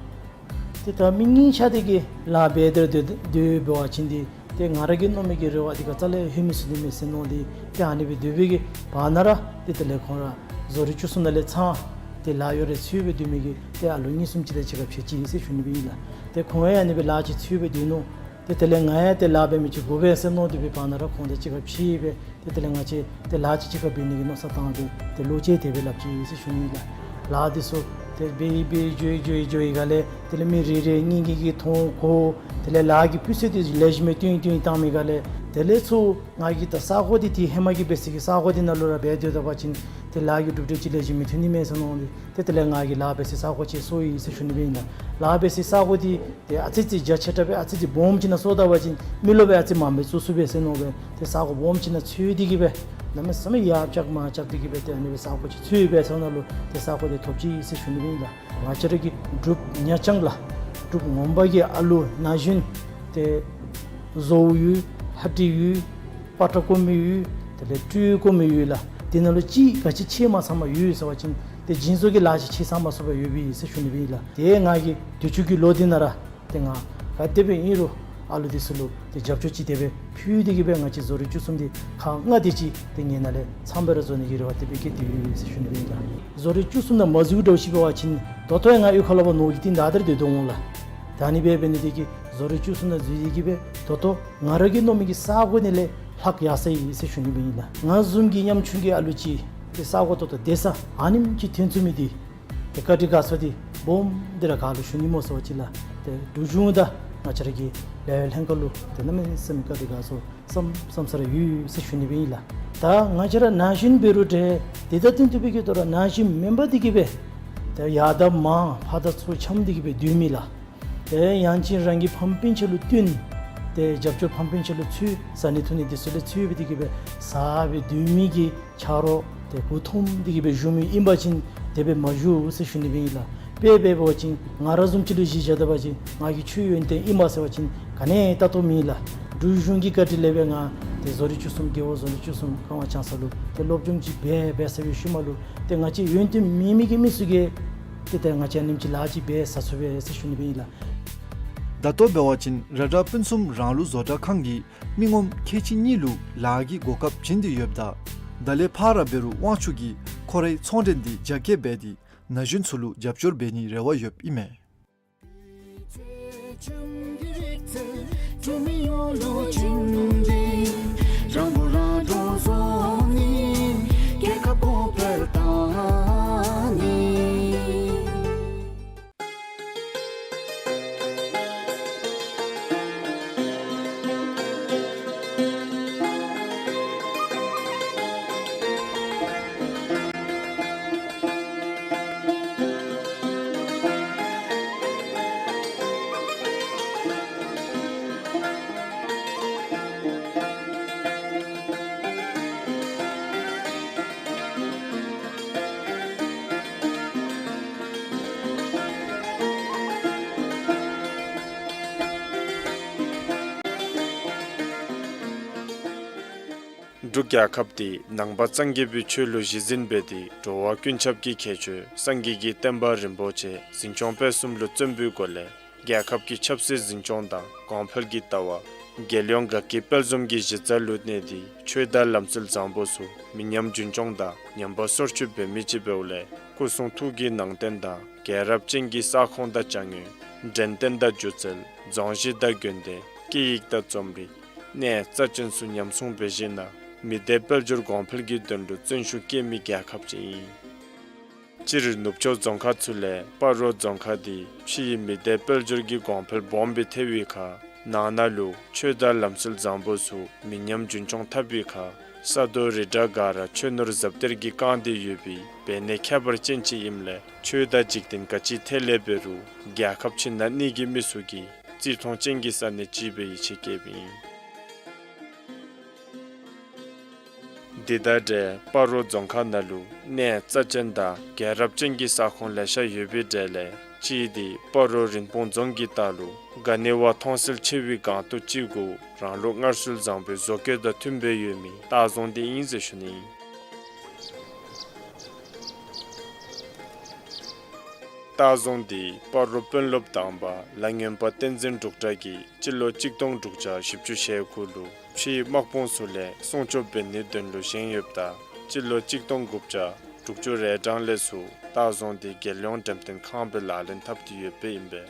ཏེ་ད་མི་ངེའི་ཆ་དེ་གིས་ལཱ་འབད་དེ་ར་སྡོད་སྡོད་འབད་བ་ཅིན་འདི་ཏེ་ང་ར་གིས་མནོ་མི་གི་རེ་བ་འདི་ག་རྩ་ལས་ལྷོད་མི་ཚུགས་ནི་མས་ཟེར་མནོ་སྟེ་ཏེ་ཨ་ནི་སྦེ་སྡོད་པའི་གི་བར་ན་ར་ཏེ་དེ་ལས་ཁོང་ར་བཟོ་རིག་བཅུ་གསུམ་ནང་ལས་ཚང་ཏེ་ལཱ་གཡོག་ར་ཚུད་སྦེ་སྡོད་མི་གི་ཏེ་ཨ་ལུ་གཉིས་གསུམ་ཅིག་དང་གཅིག་ཁར་ཕྱད་ཅི་ཟེར་ཞུ་ནི་སྦེ་ཨིན་ལགས། ཏེ་ཁོང་ཡང་ཨ་ནི་སྦེ་ལཱ་ཅིག་ཚུད་སྦེ་སྡོད་ནུག། ཏེ་དེ་ལས་ང་ཡང་ཏེ་ལཱ་འབད་མི་ཅིག་དགོ་པས་ཟེར་མནོ་སྟེ་སྦེ་བར་ན་ར་ཁོང་དང་གཅིག་ཁར་ཕྱད་སྦེ་ཏེ་དེ་ལས་ང་བཅས་ཏེ་ལཱ་ཅིག་གཅིག་ཁར་འབད་ནི་གི་མནོ་བསམ་བཏང་སྦེ་ཏེ་ལོ་ཅིག་དེ་སྦེ་སླབ་ཅི་ཟེར་ཞུ་ནི་ཨིན་ལགས། ལཱ་འདི་ཚུ་ཏེ་འབད་འབད་འགྱོ་འགྱོ་འགྱོ་བའི་སྒང་ལས་དེ་ལས་མི་རེ་རེ་གཉིས་གཉིས་ཀྱིས་མཐོང་གོ། དེ་ལས་ལཱ་གི་སྤུས་ཚད་འདི་ལེགས་ཤོམ་སྦེ་བཏོན་བཏོན་བཏང་མི་སྒང་ལས་དེ་ལས་ཚུར་ང་གིས་ད་ས་གོ་འདི་ཏེ་ཧེ་མ་གི་འབད་སའི་གི་ས་གོ་འདི་ནང་ལུ་ར་འབད་སྡོད་ད་པ་ཅིན་ཏེ་ལཱ་གི་གྲུབ་འབྲས་ཅིག་ལེགས་ཤོམ་མི་ཐོན་ནི་མས་ཟེར་མནོ་སྟེ་ཏེ་དེ་ལས་ང་གིས་ལཱ་འབད་སའི་ས་གོ་ཅིག་སོར་ཡི་ཟེར་ཞུ་ནི་སྦེ་ཨིན་ལགས། ལཱ་འབད་སའི་ས་གོ་འདི་ཏེ་ཨ་ཙི་ཅིག་རྒྱ་ཆེ་དྲགས་སྦེ་ཨ་ཙི་ཅིག་སྦོམ་ཅིག་ནང་སོར་ད་པ་ཅིན་མི་རློབས་སྦེ་ཨ་ཙི་མངམ་སྦེ་བཙུགས་ཚུགས་པས་ཟེར་མནོ་སྦེ་ཏེ་ས་གོ་སྦོམ་ཅིག་ནང་འཚོལ་ཏེ་གི་སྦེ་གནམ་མེད་ས་མེད་ཡར་བཅག་མར་བཅག་སྟེ་གི་སྦེ་ཏེ་ཨ་ནི་སྦེ་ས་གོ་ཅིག་འཚོལ་སྦེ་ས་ནང་ལུ་ཏེ་ས་གོ་འདི་ཐོབ་ཅི་ཟེར་ཞུ་ནི་སྦེ་ཨིན་ལགས། ང་བཅས་ར་གི་འབྲུག་ཉ་ལྕང་ལགས། འབྲུག་ངོ་མ་གི་ཨ་ལུ་ན་གཞོན་ཏེ་བཟོ་བོ་ཡོད། ལྷ་བྲིས་ཡོད། པ་ཏྲ་རྐོ་མི་ཡོད། དེ་ལས་སྤྲོས་རྐོ་མི་ཡོད་ལགས། དེ་ནང་ལུ་ཅིག་ག་ཅི་ཆེ་མ་ཚང་མ་ཡོད་ཟེར་བ་ཅིན་ཏེ་སྦྱིན་བཟོ་གི་ལཱ་ཅིག་ཆེ་ཚང་མ་སོང་པ་ཡོད་པས་ཟེར་ཞུ་ནི་སྦེ་ཨིན་ལགས། ཏེ་ང་གིས་དུས་ཅི་གི་ལོ་འདི་ནང་ར་ཏེ་ང་ག་དེ་སྦེ་ཨིན་རུང་ཨ་ལུ་འདི་ཚུ་ལུ་ཏེ་རྒྱབ་སྐྱོར་ཅིག་དེ་སྦེ་ཕུལ་ཏེ་གི་སྦེ་ང་བཅས་བཟོ་རིག་བཅུ་གསུམ་འདི་ཁག་ལྔ་དེ་ཅིག་ཏེ་ངེའི་ནང་ལས་ཚངམ་སྦེ་ར་བཟོ་ནི་གི་རེ་བ་དེ་སྦེ་བསྐྱེད་དེ་ཡོད་ཟེར་ཞུ་ནི་སྦེ་ཨིན་ལགས། བཟོ་རིག་བཅུ་གསུམ་ནང་མ་འཛུལ་འདྲཝ་ཅིག་འབད་བ་ཅིན་ད་ལྟོ་ཡང་ང་གཡུས་ཁ་ལུ་འབད་ནོར་གྱི་རྟིང་བདའ་སྟེ་ར་སྡོད་དོ་འོང་ལགས། ད་ཨ་ནི་སྦེ་འབད་ནི་དེ་གིས་བཟོ་རིག་བཅུ་གསུམ་ནང་འཛུལ་ཏེ་གི་སྦེ་ད་ལྟོ་ང་ར་གིས་མནོ་མི་གི་ས་གོ་འདི་ལས་ལྷག་ཡར་སོང་ཡི་ཟེར་ཞུ་ནི་སྦེ་ཨིན་ལགས། ང་བཟུམ་གྱི་ཉམ་ཆུང་གི་ཨ་ལུ་ཅིག་ཏེ་ས་གོ་ཏོག་ཏོ་སྡོད་ས་ཨ་ནེམ་ཅིག་ཐོན་ཚུགས་མི་འདི་ཏེ་བཀའ་དྲིན་དགའ་ཚོར་འདི་སྦོམ་འདི་ར་ག་ལུ་ཞུ་ནི་སྨོ་ཟེར་བ་ཅིན་ལགས། ཏེ་འབྲུག་གཞུང་དང་ང་བཅས་ར་གི་ལས་ལྷན་ཁག་ལུ་ཏེ་གནམ་མེད་ས་མེད་བཀའ་དྲིན་དགའ་ཚོར་བསམ་བསམ་ས་ར་ཡོད་ཟེར་ཞུ་ནི་སྦེ་ཨིན་ལགས། ད་ང་བཅས་ར་ན་གཞོན་འབད་རུང་འདྲ་དེ་དང་བསྟུན་ཏེ་སྦེ་གི་ད་རུང་ན་གཞོན་མེན་པར་འདི་གིས་སྦེ་ཏེ་ཡར་དང་མར་ཕར་དང་ཚུར་འཁྱམས་ཏེ་གི་སྦེ་སྡོད་མི་ལགས། ཏེ་ཡང་ཅིན་རང་གི་ཕམ་སྤུན་ཆ་ལུ་བསྟུན། ཏེ་རྒྱབ་སྐྱོར་ཕམ་སྤུན་ཆ་ལུ་འཚོལ། བཟའ་ནི་འཐུང་ནི་འདི་ཚུ་ལུ་འཚོལ་སྦེ་འདི་གིས་སྦེ་བཟའ་སྦེ་སྡོད་མི་གི་ཆ་རོགས་ཏེ་མགུ་འཐོམ་འདི་གིས་སྦེ་བཞུགས་མི་ཨིན་པ་ཅིན་དེ་སྦེ་མ་བཞུགས་ཟེར་ཞུ་ནི་སྦེ་ཨིན་ལགས། དཔེ་འབད་བ་ཅིན་ང་ར་བཟུམ་ཅིག་ལུ་གཞི་བཞག་ད་པ་ཅིན་ང་གི་ཆོས་ཡོན་ཏན་ཨིན་པས་ཟེར་བ་ཅིན་ག་ནི་ལྟ་ཏོ་མེད་ལགས། འབྲུག་གཞུང་གི་བཀའ་དྲིན་ལས་སྦེ་ང་ཏེ་བཟོ་རིག་བཅུ་གསུམ་རྒེད་འོག་བཟོ་རིག་བཅུ་གསུམ་ཀ་ཝང་ལྕང་ས་ལུ་ཏེ་སློབ་སྦྱོང་ཅིག་འབད་འབད་ཚར་བའི་ཤུལ་མ་ལུ་ཏེ་ང་བཅས་ཡོན་ཏན་མེད་མི་གི་མི་ཚུ་གིས་ཏེ་ཏེ་ང་བཅས་ཨ་ནེམ་ཅིག་ལཱ་ཅིག་འབད་ཟ་ཚུགས་པས་ཟེར་ཞུ་ནི་སྦེ་ཨིན་ལགས། ད་ལྟོ་འབད་བ་ཅིན་ར་ཏྲ་སྤུན་གསུམ་རང་ལུགས་བཟོ་གྲྭ་ཁང་གིས་མི་ངོམ་ཁལ་གཅིག་གཉིས་ལུ་ལཱ་གི་གོ་སྐབས་བྱིན་ཏེ་ཡོདཔ་ད་ད་ལས་ཕར་ར་འབད་རུང་དབང་ཕྱུག་གིས་ཁོ་རའི་ཚོང་འབྲེལ་འདི་རྒྱ་སྐྱེད་འབད་དེ་ན་གཞོན་ཚུ་ལུ་རྒྱབ་སྐྱོར་འབད་ནིའི་རེ་བ་ཡོདཔ་ཨིན་མས། འབྲུག་རྒྱལ་ཁབ་འདི་ནང་པ་སངས་རྒྱས་པའི་ཆོས་ལུ་གཞི་འཛིན་འབད་དེ་འགྲོ་བ་ཀུན་ཁྱབ་ཀྱི་ཁྱད་ཆོས་སངས་རྒྱས་ཀྱི་བསྟན་པ་རིན་པོ་ཆེ་འཛིན་སྐྱོང་སྤེལ་གསུམ་ལུ་བརྩོན་པའི་སྒོ་ལས་རྒྱལ་ཁབ་ཀྱི་ཆབ་སྲིད་འཛིན་སྐྱོང་དང་གོང་འཕེལ་གྱི་ལྟ་བ་རྒྱལ་ཡོངས་དགའ་སྐྱིད་དཔལ་འཛོམས་ཀྱི་གཞི་རྩ་ལུ་གནས་ཏེ་ཆོས་དང་ལམ་སྲོལ་བཟང་པོ་ཚུ་མི་ཉམས་རྒྱུན་སྐྱོང་དང་ཉམས་པ་སོར་ཆུད་འབད་མི་ཅིག་འབདཝ་ལས་སྐུ་གསུང་ཐུགས་ཀྱི་ནང་རྟེན་དང་རྒྱལ་རབས་ཅན་གྱི་ས་ཁོངས་དང་ཅ་དངོས་འགྲེམས་སྟོན་དང་སྒྱུ་རྩལ་རྫོང་གཞི་དང་དགོན་སྡེ་སྐད་ཡིག་དང་རྩོམ་རིག་གནས་རྩ་ཅན་ཚུ་ཉམས་སྲུང་འབད་ཞིནམ་ལས་མི་སྡེ་དཔལ་འབྱོར་གོང་འཕེལ་གྱི་དོན་ལུ་བརྩོན་ཤུགས་བསྐྱེད་མི་རྒྱལ་ཁབ་ཅིག་ཨིན། སྤྱིར་ནུབ་ཕྱོགས་རྫོང་ཁག་ཚུ་ལས་སྤ་རོ་རྫོང་ཁག་འདི་ཕྱི་ཡི་མི་སྡེ་དཔལ་འབྱོར་གྱི་གོང་འཕེལ་སྦོམ་སྦེ་ཐལ་བའི་ཁར་ནང་ན་ལུ་ཆོས་དང་ལམ་སྲོལ་བཟང་པོ་ཚུ་མི་ཉམས་རྒྱུན་སྐྱོང་འཐབ་པའི་ཁར་ས་རྡོ་རི་བྲག་ག་ར་ཆོས་ནོར་ཟབ་གཏེར་གྱིས་བཀང་སྟེ་ཡོད་པའི་འབད་ནི་ཁྱད་པར་ཅན་ཅིག་ཨིནམ་ལས་ཆོས་དང་འཇིག་རྟེན་ག་ཅི་ཐད་ལས་འབད་རུང་རྒྱལ་ཁབ་ཕྱི་ནང་གཉིས་ཀྱི་མི་ཚུ་གིས་བརྩི་མཐོང་ཅན་གྱི་ས་གནས་ཅིག་སྦེ་ཡིད་ཆེས་བསྐྱེདཔ་ཨིན། དེ་དང་འབྲེལ་སྤ་རོ་རྫོང་ཁག་ནང་ལུ་གནས་རྩ་ཅན་དང་རྒྱལ་རབས་ཅན་གྱི་ས་ཁོངས་ལེ་ཤ་ཡོད་པའི་གྲས་ལས་གཅིག་འདི་སྤ་རོ་རིན་སྤུངས་རྫོང་གི་ལྟག་ལུ་ག་ནི་བ་མཐོང་གསལ་ཆེ་བའི་སྒང་ཏོག་ཅིག་གུ་རང་ལུགས་སྔར་སྲོལ་བཟང་པོའི་བཟོ་བཀོད་དང་མཐུན་པའི་ཡོད་མི་སྟག་རྫོང་འདི་ཨིན་ཟེར་ཞུ་ནི་ཨིན། སྟག་རྫོང་འདི་སྤ་རོ་དཔོན་སློབ་དང་པ་ལ་སྔོན་པ་བསྟན་འཛིན་འབྲུག་གྲགས་ཀྱིས་སྤྱི་ལོ་གཅིག་སྟོང་དྲུག་བརྒྱ་བཞི་བཅུ་ཞེ་དགུ་ལུ་ཕྱིའི་དམག་དཔུང་ཚུ་ལས་སྲུང་སྐྱོབ་འབད་ནིའི་དོན་ལུ་བཞེངས་ཡོདཔ་ད་སྤྱི་ལོ་གཅིག་སྟོང་དགུ་བརྒྱ་དྲུག་ཅུ་རེ་གྲངས་ལས་ཚུར་སྟག་རྫོང་འདི་རྒྱལ་ཡོངས་འགྲེམས་སྟོན་ཁང་སྦེ་ལག་ལེན་འཐབ་སྟེ་ཡོདཔ་ཨིན་པས།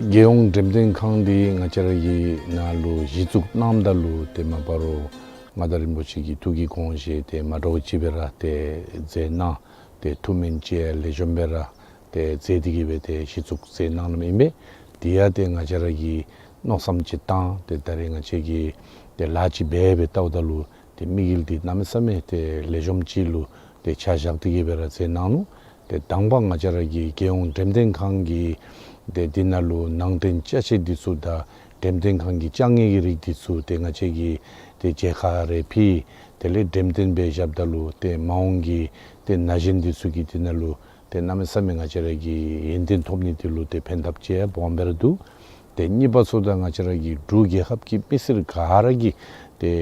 རྒྱལ་ཡོངས་འགྲེམས་སྟོན་ཁང་འདི་ང་བཅས་ར་གི་ནང་ལུ་གཞི་བཙུགས་གནངམ་ད་ལུ་ཏེ་མ་སྤ་རོ་མངའ་བདག་རིན་པོ་ཆེ་གི་ཐུགས་ཀྱི་དགོངས་བཞེད་དེ་མ་འདྲཝ་ཅིག་སྦེ་ར་ཏེ་མཛད་གནང་། ཏེ་ཐུགས་སྨོན་ཅིག་ལེགས་ཤོམ་སྦེ་ར་ཏེ་མཛད་དེ་གི་སྦེ་ཏེ་གཞི་བཙུགས་མཛད་གནང་གནངམ་ཨིན་པས། དེ་ཡང་ཏེ་ང་བཅས་ར་གིས་མནོ་བསམ་ཅིག་བཏང་སྟེ་ད་རེས་ང་བཅས་ཀྱིས་ཏེ་ལཱ་ཅིག་འབད་སྦེ་བལྟཝ་ད་ལུ་ཏེ་དམིགས་ཡུལ་འདི་གནམ་མེད་ས་མེད་ཏེ་ལེགས་ཤོམ་ཅིག་ལུ་ཏེ་ཆ་བཞག་སྟེ་གི་སྦེ་ར་མཛད་གནང་ནུག། ཏེ་དང་པ་ང་བཅས་ར་གི་རྒྱལ་ཡོངས་འགྲེམས་སྟོན་ཁང་གི་ཏེ་འདི་ནང་ལུ་ནང་རྟེན་ཅ་ཆས་འདི་ཚུ་དང་འགྲེམས་སྟོན་ཁང་གི་ཅ་དངོས་ཀྱི་རིགས་འདི་ཚུ་ཏེ་ང་བཅས་ཀྱིས་ཏེ་མཇལ་ཁ་རེ་ཕུལ། དེ་ལས་འགྲེམས་སྟོན་འབད་བཞགཔ་ད་ལུ་ཏེ་མ་འོངས་ཀྱི་ཏེ་ན་གཞོན་འདི་ཚུ་གིས་འདི་ནང་ལུ་ཏེ་གནམ་མེད་ས་མེད་ང་བཅས་ར་གི་ཡོན་ཏན་ཐོབ་ནི་འདི་ལུ་ཏེ་ཕན་ཐབས་ཅིག་སྦོམ་སྦེ་ར་འདུག། ཏེ་གཉིས་པ་ཚུ་ད་ང་བཅས་ར་གི་འབྲུག་རྒྱལ་ཁབ་ཀྱི་མི་སེར་ག་ར་གིས་ཏེ་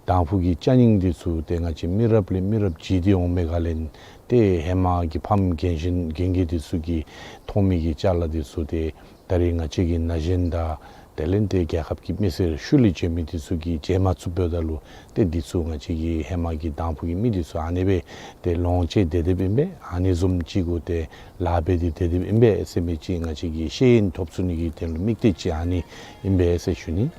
དང་ཕུ་གི་ཅ་རྙིང་འདི་ཚུ་ཏེ་ང་བཅས་མི་རབས་ལས་མི་རབས་བརྗེ་སྟེ་འོང་མི་ག་ལས་ཏེ་ཧེ་མ་གི་ཕམ་རྒན་གཞོན་རྒན་རྒས་འདི་ཚུ་གིས་མཐོང་མི་གི་ཅ་ལ་འདི་ཚུ་ཏེ་ད་རེས་ང་བཅས་ཀྱི་ན་གཞོན་དང་དེ་ལས་ཏེ་རྒྱལ་ཁབ་ཀྱི་མི་སེར་ཤུལ་ལས་འབྱོན་མི་འདི་ཚུ་གིས་མཇལ་མ་ཚུགསཔ་ད་ལུ་ཏེ་འདི་ཚུ་ང་བཅས་ཀྱི་ཧེ་མ་གི་དང་ཕུ་གི་མི་འདི་ཚུ་ཨ་ནི་སྦེ་ཏེ་ལོངས་སྤྱོད་དེ་དེ་སྦེ་ཨིན་པས། ཨ་ནི་བཟུམ་ཅིག་གུ་ཏེ་ལཱ་འབད་དེ་དེ་དེ་སྦེ་ཨིན་པས་ཟེར་མི་ཅིག་ང་བཅས་ཀྱིས་ཤེས་ཡོན་ཐོབ་ཚུགས་ནི་གི་དོན་ལུ་དམིགས་གཏད་ཅིག་ཨ་ནི་ཨིན་པས་ཟེར་ཞུ་ནི།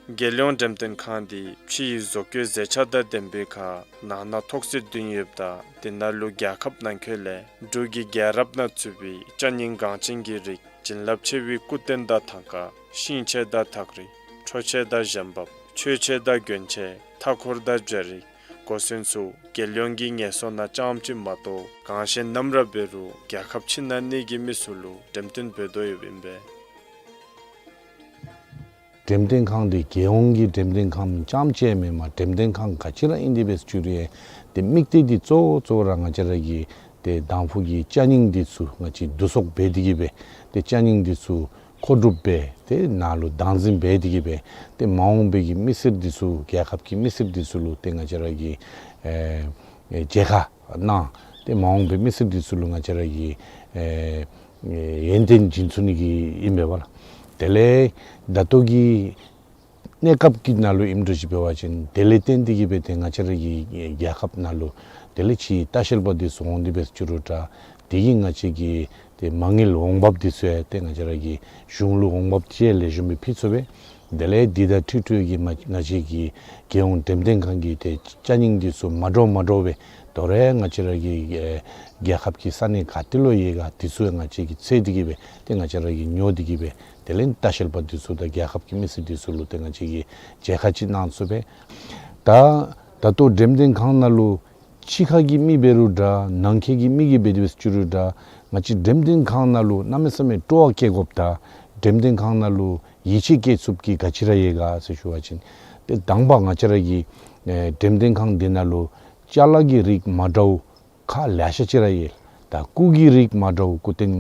རྒྱལ་ཡོངས་འགྲེམས་སྟོན་ཁང་འདི་ཕྱི་ཡི་བཟོ་བཀོད་མཛེས་ཆ་དང་ལྡན་པའི་ཁར་ནང་ན་ཐོག་སེ་བདུན་ཡོདཔ་ད་དེ་ནང་ལུ་རྒྱལ་ཁབ་ནང་འཁོད་ལས་འབྲུག་གི་རྒྱལ་རབས་ནང་ཚུད་པའི་ཅ་རྙིང་འགངས་ཅན་གྱི་རིགས་བྱིན་རླབས་ཆེ་བའི་སྐུ་རྟེན་དང་ཐང་ཀ་ཤིང་ཆས་དང་ཐགས་རིས་འཕྲུལ་ཆས་དང་གཞན་འབབ་མཆོད་ཆས་དང་མགྲོན་ཆས་མཐའ་འཁོར་དང་སྦྱར་རིགས་གོ་མཚོན་ཚུ་རྒྱལ་ཡོངས་ཀྱི་ངལ་གསོ་ནང་རྐྱངམ་ཅིག་མ་གཏོགས་གང་ཞིག་ནམ་ར་འབད་རུང་རྒྱལ་ཁབ་ཕྱི་ནང་གཉིས་ཀྱི་མི་ཚུ་ལུ་འགྲེམས་སྟོན་འབད་དོ་ཡོདཔ་ཨིན་པས། འགྲེམས་སྟོན་ཁང་འདི་རྒྱལ་ཡོངས་ཀྱི་འགྲེམས་སྟོན་ཁང་རྐྱངམ་ཅིག་མེན་པར་འགྲེམས་སྟོན་ཁང་ག་ཅི་ར་ཨིན་དེ་སྦེ་ཞུ་རུང་ཏེ་དམིགས་གཏད་འདི་གཙོ་བོ་གཙོ་བོ་ར་ང་བཅས་ར་གི་ཏེ་དང་ཕུ་གི་ཅ་རྙིང་འདི་ཚུ་ང་བཅས་བསྡུ་གསོག་འབད་དེ་གི་སྦེ་ཏེ་ཅ་རྙིང་འདི་ཚུ་མཁོ་སྒྲུབ་འབད་དེ་ནང་ལུ་བདག་འཛིན་འབད་དེ་གི་སྦེ་ཏེ་མ་འོངས་པའི་གི་མི་སེར་འདི་ཚུ་རྒྱལ་ཁབ་ཀྱི་མི་སེར་འདི་ཚུ་ལུ་ཏེ་ང་བཅས་ར་གི་ཨེ་ཨེ་མཇལ་ཁ་གནང་སྟེ་མ་འོངས་པའི་མི་སེར་འདི་ཚུ་ལུ་ང་བཅས་ར་གི་ཨེ་ཨེ་ཡོན་ཏན་སྦྱིན་ཚུགས་ནི་གི་ཨིན་པས་པ་ལགས། དེ་ལས་ད་ལྟོ་གི་གནས་སྐབས་ཀྱི་ནང་ལུ་ཨིནམ་འདྲཝ་ཅིག་འབད་བ་ཅིན་དེ་ལས་བརྟེན་ཏེ་གི་སྦེ་ཏེ་ང་བཅས་ར་གི་རྒྱལ་ཁབ་ནང་ལུ་དེ་ལས་ཕྱིའི་ལྟ་བཤལ་པ་འདི་ཚུ་འོང་སྟེ་སྦེ་ཞུ་རུང་འདྲ་དེ་གིས་ང་བཅས་ཀྱི་ཏེ་མ་དངུལ་འོང་འབབ་འདི་ཚུ་ཡང་ཏེ་ང་བཅས་ར་གི་གཞུང་ལུ་འོང་འབབ་ཅིག་ལེགས་ཤོམ་སྦེ་ཕུལ་ཚུགས་པས། དེ་ལས་འདི་དང་འཁྲིལ་འཁྲིལ་གྱི་མ་ང་བཅས་ཀྱི་རྒྱལ་ཡོངས་འགྲེམས་སྟོན་ཁང་གི་ཏེ་ཅ་རྙིང་འདི་ཚུ་མ་འདྲཝ་མ་འདྲཝ་སྦེ་དོ་རུང་ང་བཅས་ར་གི་ཨེ་རྒྱལ་ཁབ་ཀྱི་ས་གནས་ག་ཏེ་ལུ་ཡོད་ག་འདི་ཚུ་ཡང་ང་བཅས་ཀྱིས་འཚོལ་ཏེ་གི་སྦེ་ཏེ་ང་བཅས་ར་གིས་ཉོ་སྟེ་གི་སྦེ་དེ་ལས་ལྟ་བཤལ་པ་འདི་ཚུ་དང་རྒྱལ་ཁབ་ཀྱི་མི་སེར་འདི་ཚུ་ལུ་ཏེ་ང་བཅས་ཀྱིས་མཇལ་ཁ་ཅིག་གནང་ཚུགས་པས། ད་ད་ལྟོ་འགྲེམས་སྟོན་ཁང་ནང་ལུ་ཕྱི་ཁ་གི་མི་འབད་རུང་འདྲ་ནང་འཁོད་ཀྱི་མི་གིས་འབད་དེ་སྦེ་ཞུ་རུང་འདྲ་ང་བཅས་འགྲེམས་སྟོན་ཁང་ནང་ལུ་གནམ་མེད་ས་མེད་སྤྲོ་བ་བསྐྱེད་དགོཔ་དང་འགྲེམས་སྟོན་ཁང་ནང་ལུ་ཡིད་ཆེས་བསྐྱེད་ཚུགསཔ་གི་ག་ཅི་ར་ཡོད་ག་ཟེར་ཞུ་བ་ཅིན་ཏེ་དང་པ་ང་བཅས་ར་གི་ཨེ་འགྲེམས་སྟོན་ཁང་འདི་ནང་ལུ་ཅ་ལ་གི་རིགས་མ་འདྲཝ་ཁག་ལེ་ཤ་ཅིག་ར་ཡོད། ད་སྐུ་གི་རིགས་མ་འདྲཝ་སྐུ་རྟེན་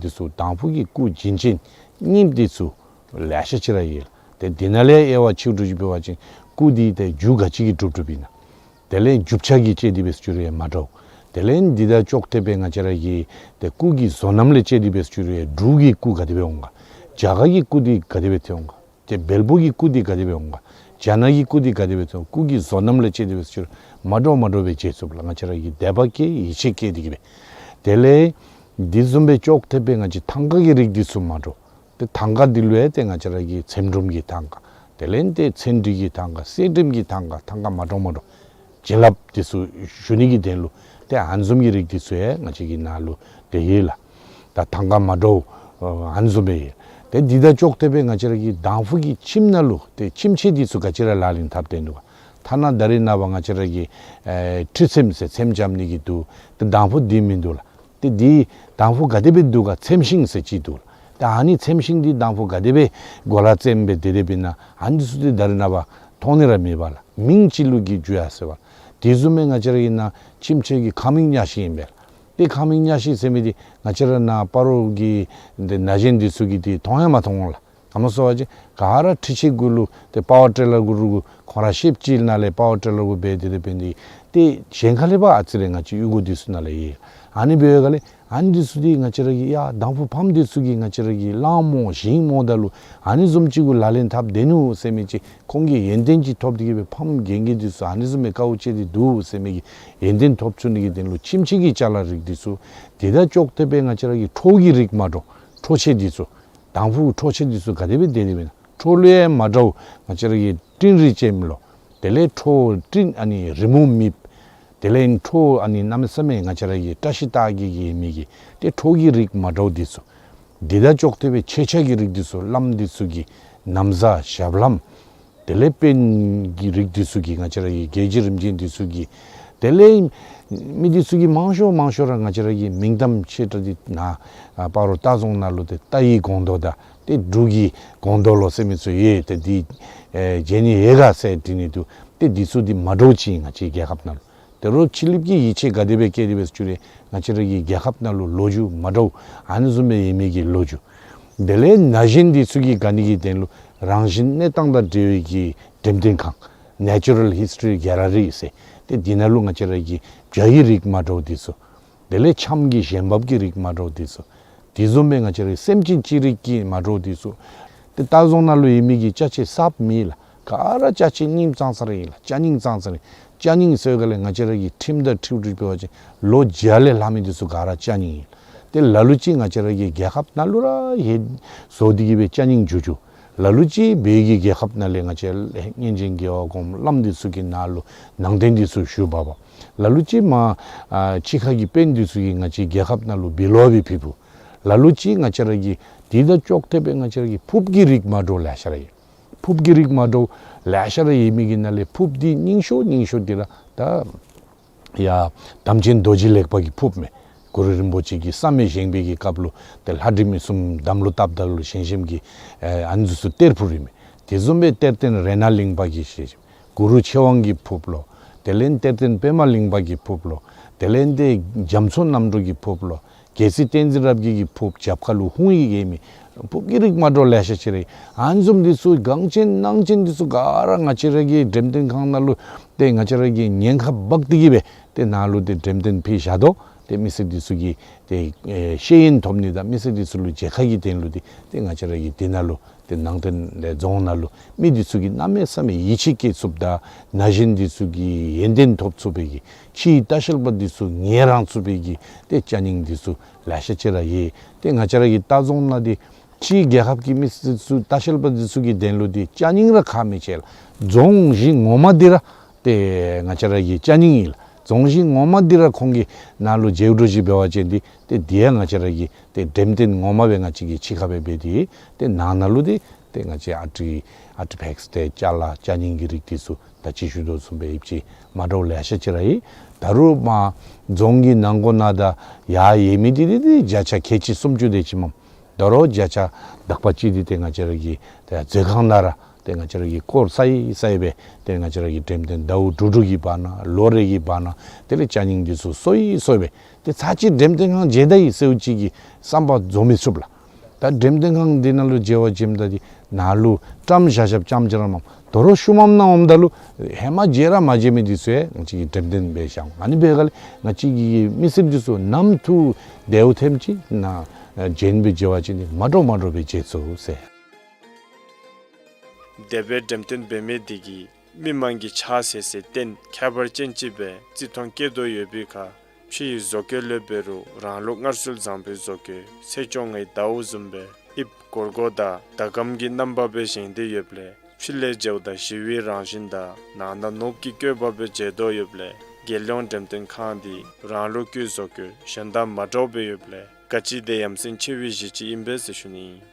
འདི་ཚུ་དང་ཕུ་གི་སྐུ་བྱིན་ཅན་རྙིངམ་འདི་ཚུ་ལེ་ཤ་ཅིག་ར་ཡོད། ཏེ་འདི་ནང་ལས་དབྱེ་བ་ཕྱེ་འགྱོ་ཅིག་འབད་བ་ཅིན་ སྐུ་འདི་ཏེ་རྒྱུ་ག་ཅི་གིས་གྲུབ་གྲུབཔ་ཨིན་ན། དེ་ལས་རྒྱུ་ཆ་གིས་བཅད་དེ་སྦེ་ཚུ་བྱུ་རུང་ཡང་མ་འདྲཝ། དེ་ལས་འདི་དང་ཅོག་འཐདཔ་སྦེ་ང་བཅས་ར་གི་ཏེ་སྐུ་གི་བཟོ་རྣམ་ལས་བཅད་དེ་སྦེ་ཚུ་བྱུ་རུང་ཡང་འབྲུག་གི་སྐུ་ག་དེ་སྦེ་འོང་ག། རྒྱ་གར་གྱི་སྐུ་འདི་ག་དེ་སྦེ་ཏེ་འོང་ག། ཏེ་བལ་པོ་གི་སྐུ་འདི་ག་དེ་སྦེ་འོང་ག། རྒྱ་ནག་གི་སྐུ་འདི་ག་དེ་སྦེ་ཏེ་འོང་། སྐུ་གི་བཟོ་རྣམ་ལས་བཅད་དེ་སྦེ་ཚུ་བྱུ་རུང་མ་འདྲཝ་མ་འདྲཝ་སྦེ་བཅད་ཚུགསཔ་ལགས། ང་བཅས་ར་གིས་དད་པ་བསྐྱེད་ཡིད་ཆེས་བསྐྱེད་དེ་གིས་སྦེ། དེ་ལས་འདི་བཟུམ་སྦེ་ཅོག་འཐདཔ་སྦེ་ང་བཅས་ཐང་ག་གི་རིགས་འདི་ཚུ་མ་འདྲཝ། ཏེ་ཐང་ག་འདི་ལུ་ཡང་ཏེ་ང་བཅས་ར་གི་ཚེམ་དྲུབ་ཀྱི་ཐང་ག། དེ་ལས་ཏེ་ཚེ་འདི་གི་ཐང་ག། གསེར་བྲིསམ་གྱི་ཐང་ག། ཐང་ག་མ་འདྲཝ་མ་འདྲཝ། བྱིན་རླབས་འདི་ཚུ་ཞུ་ནི་གི་དོན་ལུ་ཏེ་ཨ་ནི་བཟུམ་གྱི་རིགས་འདི་ཚུ་ཡང་ང་བཅས་ཀྱི་ནང་ལུ་ཏེ་ཡོད་ལགས། ད་ཐང་ག་མ་འདྲཝ་ཨ་ནི་བཟུམ་སྦེ་ཡོད། ཏེ་འདི་དང་ཅོག་འཐདཔ་སྦེ་ང་བཅས་ར་གི་དང་ཕུ་གི་ཁྱིམ་ནང་ལུ་ཏེ་ཁྱིམ་ཆས་འདི་ཚུ་ག་ཅི་ར་ལག་ལེན་འཐབ་སྟེ་འདུག་ག། ཐ་ན་ད་རེས་ནངས་པ་ང་བཅས་ར་གི་ཨེ་ཁྲུས་ཚེམ་ཟེར་ཚེམ་བཅམ་ནི་གི་འདུག། ཏེ་དང་ཕུ་འདི་མིན་འདུག་ལགས། ཏེ་འདི་དང་ཕུ་ག་དེ་སྦེ་འདུག་ག། ཚེམ་ཤིང་ཟེར་ཅིག་འདུག་ལགས། ཏེ་ཨ་ནི་ཚེམ་ཤིང་འདི་དང་ཕུ་ག་དེ་སྦེ་གོ་ལ་བཙེམ་སྦེ་དེ་དེ་སྦེ་ཨིན་ན། ཨ་ནི་འདི་ཚུ་འདི་ད་རེས་ནངས་པ་མཐོང་ནི་ར་མེད་པ་ལགས། མིང་ཅིག་ལུ་གི་བརྗོད་ཡར་སོང་བ། དེ་བཟུམ་སྦེ་ང་བཅས་ར་གི་ནང་ཁྱིམ་ཆས་ཀྱི་ཁ་མིང་གཉའ་ཤིང་ཨིན་པས་ལགས། ཏེ་ཁ་མིང་གཉའ་ཤིང་ཟེར་མི་འདི་ང་བཅས་ར་ནཱ་སྤ་རོ་གི་འདི་ན་གཞོན་འདི་ཚུ་གིས་འདི་མཐོང་ཡང་མ་མཐོང་འོང་ལགས། ག་མ་སོང་བ་ཅིན་ག་ར་འཕྲུལ་ཆས་གུ་ལུ་ཏེ་པ་ཝར་ཊི་རེ་ལར་གུ་རུ་གུ་ཁོང་ར་ཤེབ་ཅིག་ནང་ལས་པ་ཝར་ཊི་རེ་ལར་གུ་འབད་དེ་དེ་སྦེ་ཨིན། ཏེ་གཞན་ཁ་ལས་ཕར་ཨ་ཙི་རེ་ང་བཅས་ཡུལ་གུ་འདི་ཚུ་ནང་ལས་ཡོད། ཨ་ནི་འབདཝ་ལས་ཨ་ནི་འདི་ཚུ་འདི་ང་བཅས་ར་གི་ཡ་དང་ཕུ་ཕམ་འདི་ཚུ་གིས་ང་བཅས་ར་གི་གླང་རྨོ་ཞིང་རྨོ་ད་ལུ་ཨ་ནི་བཟུམ་ཅིག་གུ་ལག་ལེན་འཐབ་སྡོད་ནུག་ཟེར་མི་ཅིག་ཁོང་གིས་ཡོན་ཏན་ཅིག་ཐོབ་སྟེ་གིས་སྦེ་ཕམ་རྒན་རྒས་འདི་ཚུ་ཨ་ནི་བཟུམ་སྦེ་དཀའཝ་སྤྱད་དེ་འདུག་ཟེར་མི་གི་ཡོན་ཏན་ཐོབ་ཚུགས་ནི་གི་དོན་ལུ་ཁྱིམ་ཆས་ཀྱི་ཅ་ལ་རིགས་འདི་ཚུ། དེ་དང་ཅོག་འཐདཔ་སྦེ་ང་བཅས་ར་གི་འཕྲོ་གི་རིགས་མ་འདྲཝ་འཕྲོ་ཆས་འདི་ཚུ། དང་ཕུ་འཕྲོ་ཆས་འདི་ཚུ་ག་དེ་སྦེ་དེ་དེ་སྦེ་ཨིན་ན། འཕྲོ་ལུ་ཡང་མ་འདྲཝ་ང་བཅས་ར་གི་སྤྲིན་རིས་ཅན་ལོ། དེ་ལས་འཕྲོ་སྤྲིན་ཨ་ནི་རི་མོ་མེདཔ། དེ་ལས་འཕྲོ་ཨ་ནི་གནམ་མེད་ས་མེད་ང་བཅས་ར་གི་བཀྲ་ཤིས་རྟགས་བརྒྱད་ཀྱི་ཡོད་མི་གི་ཏེ་འཕྲོ་གི་རིགས་མ་འདྲཝ་འདི་ཚུ། དེ་དང་ཅོག་འཐདཔ་སྦེ་མཆོད་ཆས་ཀྱི་རིགས་འདི་ཚུ་བླམ་འདི་ཚུ་གི་ན་བཟའ་ཞབས་ལྷམ། དེ་ལས་དཔོན་གྱི་རིགས་འདི་ཚུ་གི་ང་བཅས་ར་གི་རྒྱལ་བྱེད་རིམ་བྱོན་འདི་ཚུ་གི། དེ་ལས་མི་འདི་ཚུ་གི་མང་ཤོས་མང་ཤོས་ར་ང་བཅས་ར་གི་མིང་གཏམ་ཆེ་དྲགས་འདི་ནཱ་ཨ་སྤ་རོ་རྟ་རྫོང་ནང་ལུ་ཏེ་རྟ་ཡི་སྒོང་རྡོ་དང་ཏེ་འབྲུག་གི་སྒོང་རྡོ་ལོ་ཟེར་མི་ཚུ་ཡོད། ཏེ་འདི་ཨེ་མཇལ་ནི་ཡོད་ག་ཟེར་དྲི་ནི་འདུག། ཏེ་འདི་ཚུ་འདི་མ་འདྲཝ་ཅིག་ང་བཅས་རྒྱལ་ཁབ་ནང་ལུ། དོ་རུང་ཕྱི་གླིངཔ་གིས་ཡིད་ཆེས་ག་དེ་སྦེ་བསྐྱེད་དེ་སྦེ་ཚུ་རེ་ང་བཅས་ར་གི་རྒྱལ་ཁབ་ནང་ལུ་ལོ་རྒྱུས་མ་འདྲཝ་ཨ་ནི་བཟུམ་སྦེ་ཡོད་མི་གི་ལོ་རྒྱུས། དེ་ལས་ན་གཞོན་འདི་ཚུ་གིས་དགའ་ནི་གི་དོན་ལུ་རང་བཞིན་གནས་སྟངས་དང་འབྲེལ་བའི་གི་འགྲེམས་སྟོན་ཁང་Natural History Gallery ཟེར་ཏེ་འདི་ནང་ལུ་ང་བཅས་ར་གི་བྱ་ཡི་རིགས་མ་འདྲཝ་འདི་ཚུ། དེ་ལས་ཆམ་གྱི་ཞལ་འབབ་ཀྱི་རིགས་མ་འདྲཝ་འདི་ཚུ། དེ་བཟུམ་སྦེ་ང་བཅས་ར་སེམས་ཅན་ཅིག་རིགས་ཀྱི་མ་འདྲཝ་འདི་ཚུ། ཏེ་རྟ་རྫོང་ནང་ལུ་ཡོད་མི་གི་ཅ་ཆས་གསརཔ་མེད་ལགས། ག་ར་ཅ་ཆས་རྙིངམ་ཙང་ཙང་ར་ཨིན་ལགས། ཅ་རྙིང་ཙང་ཙང་ར་ཨིན། ཅ་རྙིང་ཟེར་ག་ལས་ང་བཅས་ར་གི་ཁྲིམས་དང་འཁྲིལ་འཁྲིལ་འབད་བ་ཅིན་ལོ་བརྒྱ་ལས་ལྷག་མི་འདི་ཚུ་ག་ར་ཅ་རྙིང་ཨིན། ཏེ་ལ་ལུ་ཅིག་ང་བཅས་ར་གི་རྒྱལ་ཁབ་ནང་ལུ་ར་ཡོད་བཟོ་སྟེ་གིས་སྦེ་ཅ་རྙིང་བྱུང་བྱུངམ། ལ་ལུ་ཅིག་བོད་ཀྱི་རྒྱལ་ཁབ་ནང་ལས་ང་བཅས་སྔོན་བྱོན་རྒྱལ་བ་གོངམ་བླམ་འདི་ཚུ་གི་ནང་ལུ་ནང་རྟེན་འདི་ཚུ་བཞུགས་པ་བ། ལ་ལུ་ཅིག་མ་ཨ་ཕྱི་ཁ་གི་དཔོན་འདི་ཚུ་གིས་ང་བཅས་རྒྱལ་ཁབ་ནང་ལུ་འབུལ་བ་སྦེ་ཕུལ་ཕུལཝ། ལ་ལུ་ཅིག་ང་བཅས་ར་གི་དེ་དང་ཅོག་འཐདཔ་སྦེ་ང་བཅས་ར་གི་ཕུརཔ་གི་རིགས་མ་འདྲཝ་ལེ་ཤ་ར་ཡོད། ཕུརཔ་གི་རིགས་མ་འདྲཝ་ལེ་ཤ་ར་ཡོད་མི་གི་ནང་ལས་ཕུརཔ་འདི་རྙིང་ཤོས་རྙིང་ཤོས་འདི་ར་ད་ཡ་དམ་ཅན་རྡོ་རྗེ་ལེགས་པ་གི་ཕུརཔ་མས། གུ་རུ་རིན་པོ་ཆེ་གིས་བསམ་ཡས་བཞེངས་པའི་གི་སྐབས་ལུ་ཏེ་ལྷ་འདྲེ་མི་གསུམ་དམ་ལུ་བཏབ་ད་ལུ་ཞལ་ཆེམས་ཀྱི་ཨ་ནི་ཚུ་གཏེར་ཕུར་ཨིན་མས། དེ་བཟུམ་སྦེ་གཏེར་སྟོན་རཏྣ་གླིང་པ་གི་ཞལ་ཆེམས། གུ་རུ་ཆོས་དབང་གི་ཕུརཔ་ལོ། དེ་ལས་གཏེར་སྟོན་པདྨ་གླིང་པ་གི་ཕུརཔ་ལོ། དེ་ལས་ཏེ་རྒྱ་མཚོ་རྣམ་གྲོལ་གྱི་ཕུརཔ་ལོ། རྒྱལ་སྲས་བསྟན་འཛིན་རབ་རྒྱས་ཀྱི་ཕུརཔ་རྒྱབ་ཁ་ལུ་ཧཱུྃ་ཡིག་ཡོད་མི། ཕུརཔ་གི་རིགས་མ་འདྲཝ་ལེ་ཤ་ཅིག་ར་ཡོད། ཨ་ནི་བཟུམ་འདི་ཚུ་གང་ཅན་གནང་ཅན་འདི་ཚུ་ག་ར་ང་བཅས་ར་གི་འགྲེམས་སྟོན་ཁང་ནང་ལུ་ཏེ་ང་བཅས་ར་གིས་ཉེན་ཁ་འབག་སྟེ་གིས་སྦེ་ཏེ་ནཱ་ལུ་ཏེ་འགྲེམས་སྟོན་ཕུལ་བཞག་དོ། ཏེ་མི་སེར་འདི་ཚུ་གིས་ཏེ་ཨེ་ཤེས་ཡོན་ཐོབ་ནི་དང་མི་སེར་འདི་ཚུ་ལུ་མཇལ་ཁ་གི་དོན་ལུ་ཏེ་ཏེ་ང་བཅས་ར་གིས་འདི་ནང་ལུ་ཏེ་ནང་རྟེན་ལས་རྫོང་ནང་ལུ་མི་འདི་ཚུ་གིས་གནམ་མེད་ས་མེད་ཡིད་ཆེས་བསྐྱེད་ཚུགསཔ་དང་ན་གཞོན་འདི་ཚུ་གིས་ཡོན་ཏན་ཐོབ་ཚུགས་པའི་གི་ཕྱིའི་ལྟ་བཤལ་པ་འདི་ཚུ་ངལ་རངས་ཚུགས་པའི་གི་ཏེ་ཅ་རྙིང་འདི་ཚུ་ལེ་ཤ་ཅིག་ར་ཡོད། ཏེ་ང་བཅས་ར་གི་རྟ་རྫོང་ནང་འདི་ཕྱིའི་རྒྱལ་ཁབ་ཀྱི་མི་སེར་ཚུ་ལྟ་བཤལ་པ་འདི་ཚུ་གི་དོན་ལུ་འདི་ཅ་རྙིང་ར་ཁག་མི་ཆེ་ལགས། རྫོང་གཞི་ངོ་མ་འདི་ར་ཏེ་ང་བཅས་ར་གི་ཅ་རྙིང་ཨིན་ལགས། རྫོང་གཞི་ངོ་མ་འདི་ར་ཁོང་གིས་ནཱ་ལུ་བྱེལཝ་འགྱོ་ཅི་འབད་བ་ཅིན་འདི་ཏེ་འདི་ཡང་ང་བཅས་ར་གི་ཏེ་འགྲེམས་སྟོན་ངོ་མ་སྦེ་ང་བཅས་ཀྱིས་ཕྱི་ཁ་སྦེ་འབད་དེ་ཏེ་ནང་ན་ལུ་འདི་ཏེ་ང་བཅས་ཨར་ཊི་ཨར་ཊི་ཕེགསི་ཏེ་ཅ་ལ་ཅ་རྙིང་གི་རིགས་འདི་ཚུ་ད་ཅི་ཞུ་དོ་བཟུམ་སྦེ་ཡོདཔ་ཅིག་མ་འདྲཝ་ལེ་ཤ་ཅིག་ར་ཡོད། ད་རུང་མར་རྫོང་གི་ནང་འཁོད་ནང་དང་ཡར་ཡོད་མི་འདི་འདི་འདི་བརྒྱ་ཆ་ཁལ་གཅིག་སུམ་ཅུ་དེ་ཅིག་མས། ད་རུང་བརྒྱ་ཆ་དག་པ་ཅིག་འདི་ཏེ་ང་བཅས་ར་གི་ཏེ་མཛོད་ཁང་ནང་ར་ཏེ་ང་བཅས་ར་གི་སྐོར་ས་ཡི་ས་ཡི་སྦེ་ཏེ་ང་བཅས་ར་གི་འགྲེམས་སྟོན་ཟླཝ་དྲུག་དྲུག་གི་བར་ན་ལོ་རེ་གི་བར་ན་དེ་ལས་ཅ་རྙིང་འདི་ཚུ་སོ་ཡི་སོ་ཡི་སྦེ་ཏེ་ཚར་གཅིག་འགྲེམས་སྟོན་ཁང་མཇལ་ད་ཡི་ཟེརཝ་ཅིག་གི་བསམ་པ་རྫོགས་མི་ཚུགས་ལགས། ད་འགྲེམས་སྟོན་ཁང་འདི་ནང་ལུ་མཇལ་བར་འགྱོཝ་ད་འདི་ནང་ལུ་བཀྲམ་བཞག་བཞགཔ་ཙམ་ཅིག་ར་མེན། དོ་རུང་ཤུལ་མམ་ནང་འོངམ་ད་ལུ་ཧེ་མ་མཇལ་ར་མ་མཇལ་མི་འདི་ཚུ་ཡང་ང་བཅས་ཀྱིས་འགྲེམས་སྟོན་འབད་བཞག། ཨ་ནི་འབདཝ་ད་ལུ་ང་བཅས་ཀྱི་མི་སེར་འདི་ཚུ་ནམ་ཐུག་དེ་བ་ཐེམ་ཅིག་ནཱ་བྱོན་སྦེ་མཇལ་བ་ཅིན་འདི་མ་འདྲཝ་མ་འདྲཝ་སྦེ་མཇལ་ཚུགས་ཟེར། དེ་སྦེ་འགྲེམས་སྟོན་འབད་མི་འདི་གིས་མི་མང་གི་ཕྱག་འཚལ་སའི་རྟེན་ཁྱད་པར་ཅན་ཅིག་སྦེ་བརྩི་མཐོང་བསྐྱེད་དོ་ཡོད་པའི་ཁར་ཕྱི་ཡི་བཟོ་བཀོད་ལས་འབད་རུང་རང་ལུགས་སྔར་སྲོལ་བཟང་པོའི་བཟོ་བཀོད་ཚེས་བཅོ་ལྔའི་ཟླཝ་བཟུམ་སྦེ་དབྱིབས་གོར་གོར་དང་ཟླ་གམ་གྱི་རྣམ་པ་སྦེ་བཞེངས་ཏེ་ཡོདཔ་ལས་ཕྱི་ལས་མཇལཝ་ད་ཞི་བའི་རང་བཞིན་དང་ནང་ན་ནོར་བུ་གི་བཀོད་པ་སྦེ་མཇལ་དོ་ཡོདཔ་ལས་རྒྱལ་ཡོངས་འགྲེམས་སྟོན་ཁང་འདི་རང་ལུགས་ཀྱི་བཟོ་བཀོད་གཞན་དང་མ་འདྲཝ་སྦེ་ཡོདཔ་ལས་ག་ཅི་དེ་ཡ་མཚན་ཆེ་བའི་གཞི་ཅིག་ཨིན་པས་ཟེར་ཞུ་ནི་ཨིན།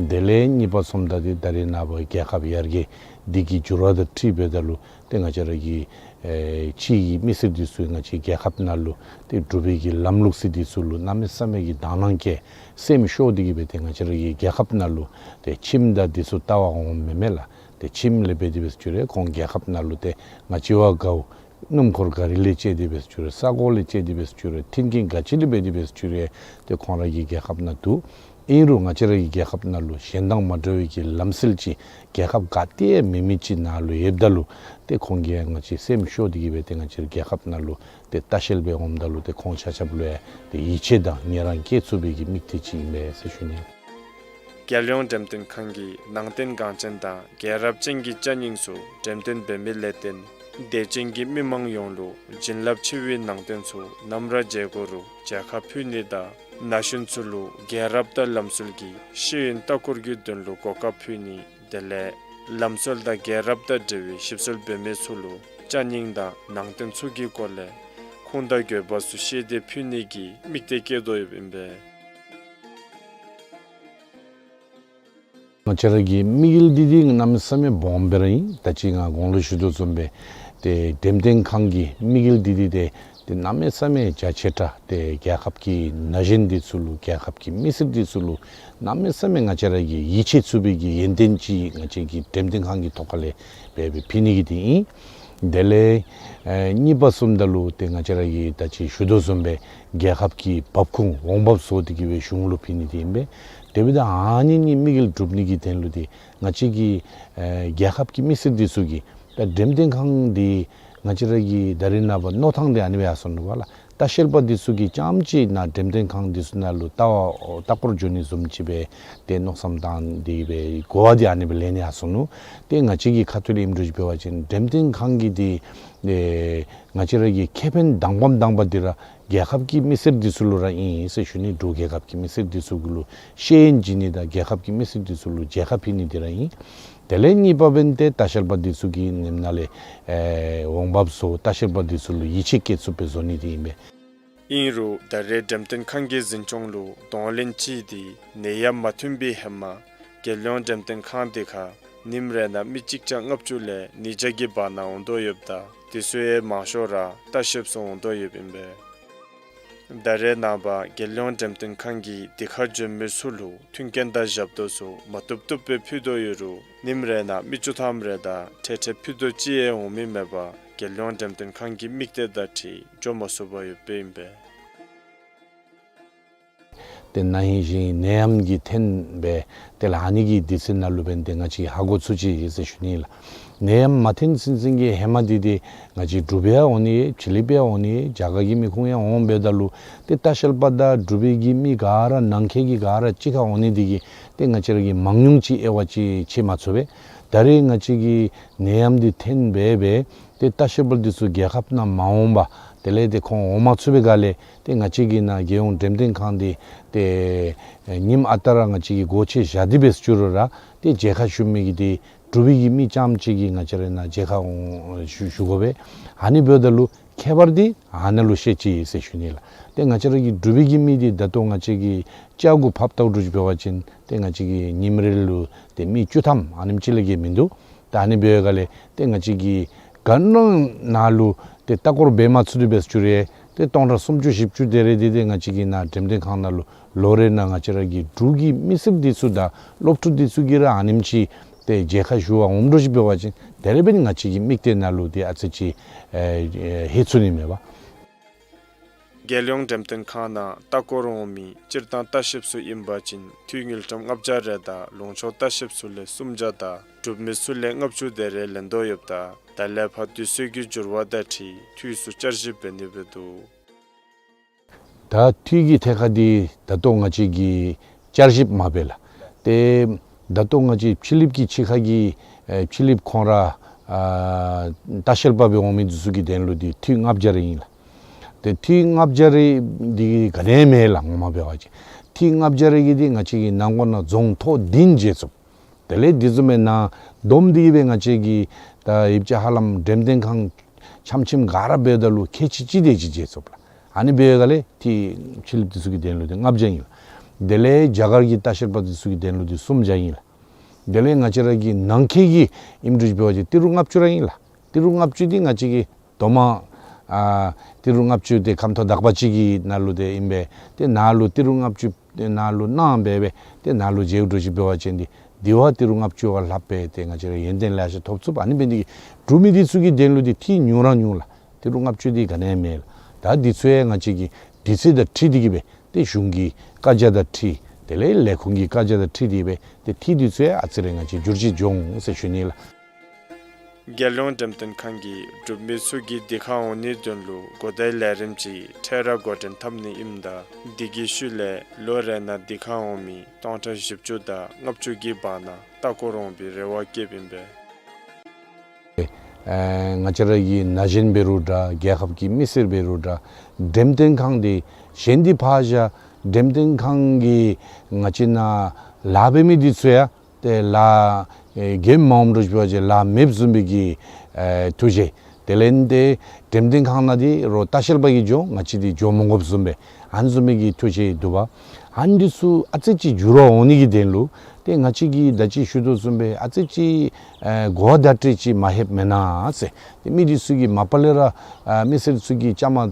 དེ་ལས་གཉིས་པ་སོངམ་ད་འདི་ད་རེས་ནངས་པ་རྒྱལ་ཁབ་ཡར་རྒྱས་འདི་གི་འགྱུར་བ་དང་འཁྲིལ་འབདཝ་ད་ལུ་ཏེ་ང་བཅས་ར་གི་ཨེ་ཕྱི་གི་མི་སེར་འདི་ཚུ་ང་བཅས་རྒྱལ་ཁབ་ནང་ལུ་ཏེ་འབྲུག་པའི་གི་ལམ་ལུགས་ཟེར་འདི་ཚུ་ལུ་གནམ་མེད་ས་མེད་ཀྱི་དང་སྣང་བསྐྱེད་སེམས་ཤོར་ཏེ་གི་སྦེ་ཏེ་ང་བཅས་ར་གི་རྒྱལ་ཁབ་ནང་ལུ་ཏེ་ཁྱིམ་དང་འདི་ཚུ་བལྟ་བར་འོངམ་མེན་མས་ལགས། ཏེ་ཁྱིམ་ལས་འབད་དེ་འབད་ཟེར་ཞུ་རུང་ཁོང་རྒྱལ་ཁབ་ནང་ལུ་ཏེ་ང་བཅས་བ་གའུ་སྣུམ་འཁོར་ག་རི་ལས་བཅད་དེ་འབད་ཟེར་ཞུ་རུང་ས་གོ་ལས་བཅད་དེ་འབད་ཟེར་ཞུ་རུང་མཐུན་རྐྱེན་ག་ཅི་ལས་འབད་དེ་འབད་ཟེར་ཞུ་རུང་ཏེ་ཁོང་ར་གི་རྒྱལ་ཁབ་ནང་འདུག། ཨིན་རུང་ང་བཅས་ར་གི་རྒྱལ་ཁབ་ནང་ལུ་གཞན་དང་མ་འདྲ་བའི་གི་ལམ་སྲོལ་ཅིག་རྒྱལ་ཁབ་ག་ཏེ་ཡང་མེད་མི་ཅིག་ནང་ལུ་ཡོདཔ་ད་ལུ་ཏེ་ཁོང་གིས་ང་བཅས་སེམས་ཤོར་ཏེ་གི་སྦེ་ཏེ་ང་བཅས་རྒྱལ་ཁབ་ནང་ལུ་ཏེ་ལྟ་བཤལ་སྦེ་འོངམ་ད་ལུ་ཏེ་ཁོང་ཆ་ཁྱབ་ལུ་ཡང་ཏེ་ཡིད་ཆེས་དང་ངལ་རངས་སྐྱེ་ཚུགས་པའི་གི་དམིགས་གཏད་ཅིག་ཨིན་པས་ཟེར་ཞུ་ནི། རྒྱལ་ཡོངས་འགྲེམས་སྟོན་ཁང་གིས་ནང་རྟེན་འགངས་ཅན་དང་རྒྱལ་རབས་ཅན་གྱི་ཅ་རྙིང་ཚུ་འགྲེམས་སྟོན་འབད་མི་ལས་བརྟེན་དད་ཅན་གྱི་མི་མང་ཡོངས་ལུ་བྱིན་རླབས་ཆེ་བའི་ནང་རྟེན་ཚུ་ནམ་ར་མཇལ་དགོ་རུང་མཇལ་ཁ་ཕུལ་ནི་དང་ན་གཞོན་ཚུ་ལུ་རྒྱལ་རབས་དང་ལམ་སྲོལ་གྱི་ཤེས་ཡོན་ལྟ་སྐོར་གྱི་དོན་ལུ་གོ་སྐབས་ཕུལ་ནི། དེ་ལས་ལམ་སྲོལ་དང་རྒྱལ་རབས་དང་འབྲེལ་བའི་ཞིབ་འཚོལ་འབད་མི་ཚུ་ལུ་ཅ་རྙིང་དང་ནང་རྟེན་ཚུ་གི་སྐོར་ལས་ཁུངས་དང་དགོས་པ་ཚུ་ཤེས་ཏེ་ཕུལ་ནི་གི་དམིགས་གཏད་བསྐྱེད་དོ་ཡོདཔ་ཨིན་པས། ང་བཅས་ར་གི་དམིགས་ཡུལ་འདི་འདི་གནམ་མེད་ས་མེད་སྦོམ་སྦེ་ར་ཨིན། ད་ཅི་ང་གོང་ལུ་ཞུ་དོ་བཟུམ་སྦེ་ཏེ་འགྲེམས་སྟོན་ཁང་གི་དམིགས་ཡུལ་འདི་འདི་ཏེ་ཏེ་གནམ་མེད་ས་མེད་རྒྱ་ཆེ་དྲགས་ཏེ་རྒྱལ་ཁབ་ཀྱི་ན་གཞོན་འདི་ཚུ་ལུ་རྒྱལ་ཁབ་ཀྱི་མི་སེར་འདི་ཚུ་ལུ་གནམ་མེད་ས་མེད་ང་བཅས་ར་གིས་ཡིད་ཆེས་ཚུགས་པའི་གི་ཡོན་ཏན་ཅིག་ང་བཅས་ཀྱི་འགྲེམས་སྟོན་ཁང་གི་ཐོག་ཁ་ལས་འབད་འབད་ཕུལ་ནི་གི་འདི་ཨིན། དེ་ལས་ཨེ་གཉིས་པ་སོངམ་ད་ལུ་ཏེ་ང་བཅས་ར་གིས་ད་ཅི་ཞུ་དོ་བཟུམ་སྦེ་རྒྱལ་ཁབ་ཀྱི་འབབ་ཁུངས་འོང་འབབ་བཟོ་སྟེ་གི་སྦེ་གཞུང་ལུ་ཕུལ་ནི་འདི་ཨིན་པས། དེ་འབདཝ་ད་ཨ་ནི་གཉིས་དམིགས་ཡུལ་འགྲུབ་ནི་གི་དོན་ལུ་ཏེ་ང་བཅས་ཀྱི་ཨེ་རྒྱལ་ཁབ་ཀྱི་མི་སེར་འདི་ཚུ་གིས་ད་འགྲེམས་སྟོན་ཁང་འདི་ང་བཅས་ར་གི་ད་རེས་ནངས་པ་མནོ་ཐངས་འདི་ཨ་ནི་སྦེ་ཡར་སོང་ནུག་པ་ལགས། ལྟ་བཤལ་པ་འདི་ཚུ་གིས་རྐྱངམ་ཅིག་ནཱ་འགྲེམས་སྟོན་ཁང་འདི་ཚུ་ནང་ལུ་ལྟ་བར་ལྟ་སྐོར་འགྱོ་ནི་བཟུམ་ཅིག་སྦེ་ཏེ་མནོ་བསམ་བཏང་སྟེ་གི་སྦེ་གོ་བ་འདི་ཨ་ནི་སྦེ་ལེན་ནི་ཡར་སོང་ནུག། ཏེ་ང་བཅས་ཀྱི་ཁ་ཐུག་ལས་ཨིནམ་འདྲཝ་ཅིག་འབད་བ་ཅིན་འགྲེམས་སྟོན་ཁང་གི་འདི་ཨེ་ང་བཅས་ར་གི་ཁེ་ཕན་དང་པམ་དང་པ་འདི་ར་རྒྱལ་ཁབ་ཀྱི་མི་སེར་འདི་ཚུ་ལུ་ར་ཨིན་ཟེར་ཞུ་ནི། འབྲུག་རྒྱལ་ཁབ་ཀྱི་མི་སེར་འདི་ཚུ་གུ་ལུ་ཤེས་ཡོན་བྱིན་ནི་དང་རྒྱལ་ཁབ་ཀྱི་མི་སེར་འདི་ཚུ་ལུ་མཇལ་ཁ་ཕུལ་ནི་འདི་ར་ཨིན། དེ་ལས་གཉིས་པ་འབདན་ཏེ་ལྟ་བཤལ་པ་འདི་ཚུ་གིས་ནེམ་ནང་ལས་ཨེ་འོང་འབབ་བཟོ་ལྟ་བཤལ་པ་འདི་ཚུ་ལུ་ཡིད་ཆེས་བསྐྱེད་ཚུགསཔ་སྦེ་བཟོ་ནི་འདི་ཨིན་པས། ཨིན་རུང་ད་རེས་འགྲེམས་སྟོན་ཁང་གི་འཛིན་སྐྱོང་ལུ་གདོང་ལེན་ཅིག་འདི་ནད་ཡམས་མ་ཐོན་པའི་ཧེ་མ་རྒྱལ་ཡོངས་འགྲེམས་སྟོན་ཁང་འདི་ཁར་ཉིནམ་རེ་ནང་མི་གཅིག་བརྒྱ་ལྔ་བཅུ་ལས་ཉིས་བརྒྱ་གི་བར་ན་འོང་དོ་ཡོདཔ་ད་འདི་ཚུ་ཡང་མང་ཤོས་ར་ལྟ་བཤལཔ་ཚུ་འོང་དོ་ཡོདཔ་ཨིན་པས། ད་རེས་ནངས་པ་རྒྱལ་ཡོངས་འགྲེམས་སྟོན་ཁང་གིས་འདི་ཁར་འབྱོན་མི་ཚུ་ལུ་མཐུན་རྐྱེན་དང་ཞབས་ཏོག་ཚུ་མ་བཏུབ་བཏུབ་སྦེ་ཕུལ་དོ་ཡོད་རུང་ཉིནམ་རེ་ནང་མི་བཅུ་ཐམ་རེ་དང་ཐེངས་ཐེངས་ཕུད་རྡོག་གཅིག་ཡང་འོང་མི་མེད་པར་རྒྱལ་ཡོངས་འགྲེམས་སྟོན་ཁང་གི་དམིགས་གཏད་དང་འཁྲིལ་འགྱོ་མ་ཚུགས་པར་ཡོདཔ་ཨིན་པས། ཏེ་ན་ཧིང་གཞེས་ཧིང་ནད་ཡམས་ཀྱིས་འཐོན་སྦེ་ཏེ་ལ་ཨ་ནི་གི་དུས་ཚོད་ནང་ལུ་འབདན་ཏེ་ང་བཅས་ཧ་གོ་ཚུགས་ཅི་ཟེར་ཞུ་ནི་ལགས། ནད་ཡམས་མ་འཐོན་ཚུན་ཚོད་ཀྱི་ཧེ་མ་འདི་ཏེ་ང་བཅས་འབྲུག་པ་ཡང་འོང་ནི་ཡོད། ཕྱི་གླིང་པ་ཡང་འོང་ནི་ཡོད། རྒྱ་གར་གྱི་མི་ཁོང་ཡང་འོང་འབདཝ་ད་ལུ་ཏེ་ལྟ་བཤལ་པ་དང་འབྲུག་པའི་གི་མི་ག་ར་ནང་འཁོད་ཀྱི་ག་ར་གཅིག་ཁར་འོང་ནི་འདི་གིས་ཏེ་ང་བཅས་ར་གི་མང་ཉུང་ཅིག་དབྱེ་བ་ཅིག་ཕྱེ་མ་ཚུགས་པས། ད་རེས་ང་བཅས་ཀྱི་ནད་ཡམས་འདི་འཐོན་སྦེ་སྦེ་ཏེ་ལྟ་བཤལ་པ་འདི་ཚུ་རྒྱལ་ཁབ་ནང་མ་འོང་པར་དེ་ལས་ཏེ་ཁོང་འོང་མ་ཚུགས་པའི་སྒང་ལས་ཏེ་ང་བཅས་ཀྱི་ནཱ་རྒྱལ་ཡོངས་འགྲེམས་སྟོན་ཁང་འདི་ཏེ་ཉིནམ་ཨ་རྟག་ར་ང་བཅས་ཀྱིས་སྒོ་ཕྱེ་བཞག་སྟེ་འབད་ཟེར་ཞུ་རུང་ར་ཏེ་མཇལ་ཁ་ཞུ་མི་གི་འདི་འབྲུག་པའི་གི་མི་རྐྱངམ་ཅིག་གིས་ང་བཅས་ར་ནཱ་མཇལ་ཁ་འོང་ཞུ་ཞུ་དགོ་པས། ཨ་ནི་འབདཝ་ད་ལུ་ཁྱད་པར་འདི་ཨ་ནཱ་ལུ་ཤེས་ཅི་ཟེར་ཞུ་ནི་ལགས། ཏེ་ང་བཅས་ར་གི་འབྲུག་པའི་གི་མི་འདི་ད་ལྟོ་ང་བཅས་ཀྱིས་ལྕགས་གུ་ཕབ་བལྟཝ་འདྲཝ་ཅིག་འབད་བ་ཅིན་ཏེ་ང་བཅས་ཀྱི་ཉིནམ་རེ་ལུ་ཏེ་མི་བཅུ་ཐམ་ཨ་ནེམ་ཅིག་ལས་བརྒལ་མིན་འདུག། ད་ཨ་ནི་འབདཝ་ད་ལས་ཏེ་ང་བཅས་ཀྱིས་ག་ནི་ནང་ལུ་ཏེ་ལྟ་སྐོར་འབད་མ་ཚུགས་ཏེ་འབད་ཟེར་ཞུ་རུང་ཏེ་སྟོང་ཕྲག་སུམ་ཅུ་བཞི་བཅུ་དེ་རེ་འདི་ཏེ་ང་བཅས་ཀྱི་ནཱ་འགྲེམས་སྟོན་ཁང་ནང་ལུ་ལོ་རེ་ནང་ང་བཅས་ར་གི་འབྲུག་གི་མི་སེར་འདི་ཚུ་དང་སློབ་ཕྲུག་འདི་ཚུ་གིས་ར་ཨ་ནེམ་ཅིག་ཏེ་མཇལ་ཁ་ཞུ་བར་འོངམ་འདྲཝ་ཅིག་འབད་བ་ཅིན་དེ་རེ་འབདན་ང་བཅས་ཀྱི་དམིགས་གཏད་ནང་ལུ་ཏེ་ཨ་ཙི་ཅིག་ཨེ་ཨེ་ལྷོད་ཚུགས་ནི་མས་པ། རྒྱལ་ཡོངས་འགྲེམས་སྟོན་ཁང་ནང་ལྟ་སྐོར་འོང་མི་སྤྱིར་བཏང་ལྟ་བཤལཔ་ཚུ་ཨིན་པ་ཅིན་འཐུས་དངུལ་ཀྲམ་ལྔ་བརྒྱ་རེ་དང་ལུང་ཕྱོགས་ལྟ་བཤལཔ་ཚུ་ལས་སུམ་བརྒྱ་དང་འབྲུག་མི་ཚུ་ལས་ལྔ་བཅུ་དེ་རེ་ལེན་དོ་ཡོདཔ་ད་ད་ལས་ཕར་དུས་ཚོད་ཀྱི་འགྱུར་བ་དང་འཁྲིལ་འཐུས་ཚུ་བསྐྱར་ཞིབ་འབད་ནི་འབད་དོ། ད་འཐུས་ཀྱི་ཐད་ཁར་འདི་ད་ལྟོ་ང་བཅས་ཀྱིས་བསྐྱར་ཞིབ་མ་འབད་ལགས། ཏེ་ད་ལྟོ་ང་བཅས་ཕྱི་གླིངཔ་གི་ཕྱི་ཁ་གི་ཨེ་ཕྱི་གླིངཔ་ཁོང་ར་ཨ་ལྟ་བཤལ་པ་སྦེ་འོང་མི་འདི་ཚུ་གི་དོན་ལུ་འདི་འཐུས་ལྔ་བརྒྱ་རེ་ཨིན་ལགས། ཏེ་འཐུས་ལྔ་བརྒྱ་རེ་འདི་ག་ནི་མེད་ལགས། ངོ་མ་འབད་བ་ཅིན་འཐུས་ལྔ་བརྒྱ་རེ་གིས་འདི་ང་བཅས་ཀྱི་ནང་འཁོད་ནང་རྫོང་ཐོག་བདུན་མཇལ་ཚུགས། དེ་ལས་འདི་བཟུམ་མའི་ནང་བསྡོམས་ཏེ་གི་སྦེ་ང་བཅས་ཀྱིས་ད་ཡིབ་ཅ་ཧ་ལམ་འགྲེམས་སྟོན་ཁང་འཆམ་འཆམ་ག་ར་འབདཝ་ད་ལུ་ཁལ་གཅིག་གཅིག་དེ་ཅིག་མཇལ་ཚུགས་ལགས། ཨ་ནི་འབདཝ་ད་ལས་འཐུས་ཕྱི་གླིངཔ་འདི་ཚུ་གི་དོན་ལུ་འདི་ལྔ་བརྒྱ་ཨིན་ལགས། དེ་ལས་རྒྱ་གར་གྱི་ལྟ་བཤལ་པ་འདི་ཚུ་གི་དོན་ལུ་འདི་སུམ་བརྒྱ་ཨིན་ལགས། དེ་ལས་ང་བཅས་ར་གི་ནང་འཁོད་ཀྱི་ཨིནམ་འདྲཝ་ཅིག་འབད་བ་ཅིན་ཏི་རུ་ལྔ་བཅུ་ར་ཨིན་ལགས། ཏི་རུ་ལྔ་བཅུ་འདི་ང་བཅས་ཀྱི་དོ་མ་ཨ་ཏི་རུ་ལྔ་བཅུ་འདི་ཁམས་ཐོག་དག་པ་ཅིག་གི་ནང་ལུ་འདི་ཨིན་པས། ཏེ་ནང་ལུ་ཏི་རུ་ལྔ་བཅུ་ཏེ་ནང་ལུ་ནང་འབད་སྦེ་ཏེ་ནང་ལུ་མཇལཝ་འདྲཝ་ཅིག་འབད་བ་ཅིན་འདི་དེ་བ་ཏི་རུ་ལྔ་བཅུ་བ་ལྷགཔ་སྦེ་ཏེ་ང་བཅས་ར་ཡོན་ཏན་ལེ་ཤ་ཐོབ་ཚུགས། ཨ་ནི་འབད་ནི་འདི་གིས་འབྲུག་མི་འདི་ཚུ་གི་དོན་ལུ་འདི་འཐུས་ཉུང་ར་ཉུང་ལགས། ཏི་རུ་ལྔ་བཅུ་འདི་ག་ནི་ཡང་མེད་ལགས། ད་འདི་ཚུ་ཡང་ང་བཅས་ཀྱི་དུས་ཚོད་དང་འཁྲིལ་ཏེ་གི་སྦེ་ཏེ་གཞུང་གི་བཀའ་རྒྱ་དང་འཁྲིལ་དེ་ལས་ལས་ཁུངས་ཀྱི་བཀའ་རྒྱ་དང་འཁྲིལ་ཏེ་སྦེ་ཏེ་འཐུས་འདི་ཚུ་ཡང་ཨ་ཙི་རེ་ང་བཅས་འགྱུར་བཅོས་འགྱོ་འོང་ཟེར་ཞུ་ནི་ལགས། རྒྱལ་ཡོངས་འགྲེམས་སྟོན་ཁང་གིས་འབྲུག་མི་ཚུ་གིས་འདི་ཁར་འོང་ནིའི་དོན་ལུ་གོ་བརྡའི་ལས་རིམ་ཅིག་འཕྲལ་ར་འགོ་འདྲེན་འཐབ་ནི་ཨིནམ་ད་འདི་གི་ཤུལ་ལས་ལོ་རེ་ནང་འདི་ཁར་འོང་མི་སྟོང་ཕྲག་བཞི་བཅུ་དང་ལྔ་བཅུ་གི་བར་ན་ལྟ་སྐོར་འོང་པའི་རེ་བ་བསྐྱེདཔ་ཨིན་པས། ཨེ་ང་བཅས་ར་གི་ན་གཞོན་འབད་རུང་འདྲ་རྒྱལ་ཁབ་ཀྱི་མི་སེར་འབད་རུང་འདྲ་འགྲེམས་སྟོན་ཁང་འདི་གཞན་འདི་ཕར་བཞག་འགྲེམས་སྟོན་ཁང་གིས་ང་བཅས་ནང་ལཱ་འབད་མི་འདི་ཚུ་ཡང་ཏེ་ལཱ་ཨེ་གེ་མ་འོངམ་འདྲཝ་ཅིག་འབད་བ་ཅིན་ལཱ་མེདཔ་བཟུམ་སྦེ་གི་ཨེ་ཐུགས་བཞེད། དེ་ལས་ཏེ་འགྲེམས་སྟོན་ཁང་ནང་འདི་རོགས་ལྟ་བཤལ་པ་གིས་འགྱོ་ང་བཅས་འདི་འགྱོ་མ་དགོཔ་བཟུམ་སྦེ་ཨ་ནི་བཟུམ་སྦེ་གི་ཐུགས་བཞེད་འདུག་པ། ཨ་ནི་འདི་ཚུ་ཨ་ཙི་ཅིག་འགྱུར་བ་འོང་ནི་གི་དོན་ལུ་ཏེ་ང་བཅས་ཀྱིས་ད་ཅི་ཞུ་དོ་བཟུམ་སྦེ་ཨ་ཙི་ཅིག་ཨེ་གོ་བ་བརྡ་སྤྲོད་ཅིག་མ་ལྷོདཔ་མེན་ན་ཟེར། ཏེ་མི་འདི་ཚུ་གིས་མ་པ་ལས་ར་ཨ་མི་སེར་ཚུ་གིས་བཅའ་མར་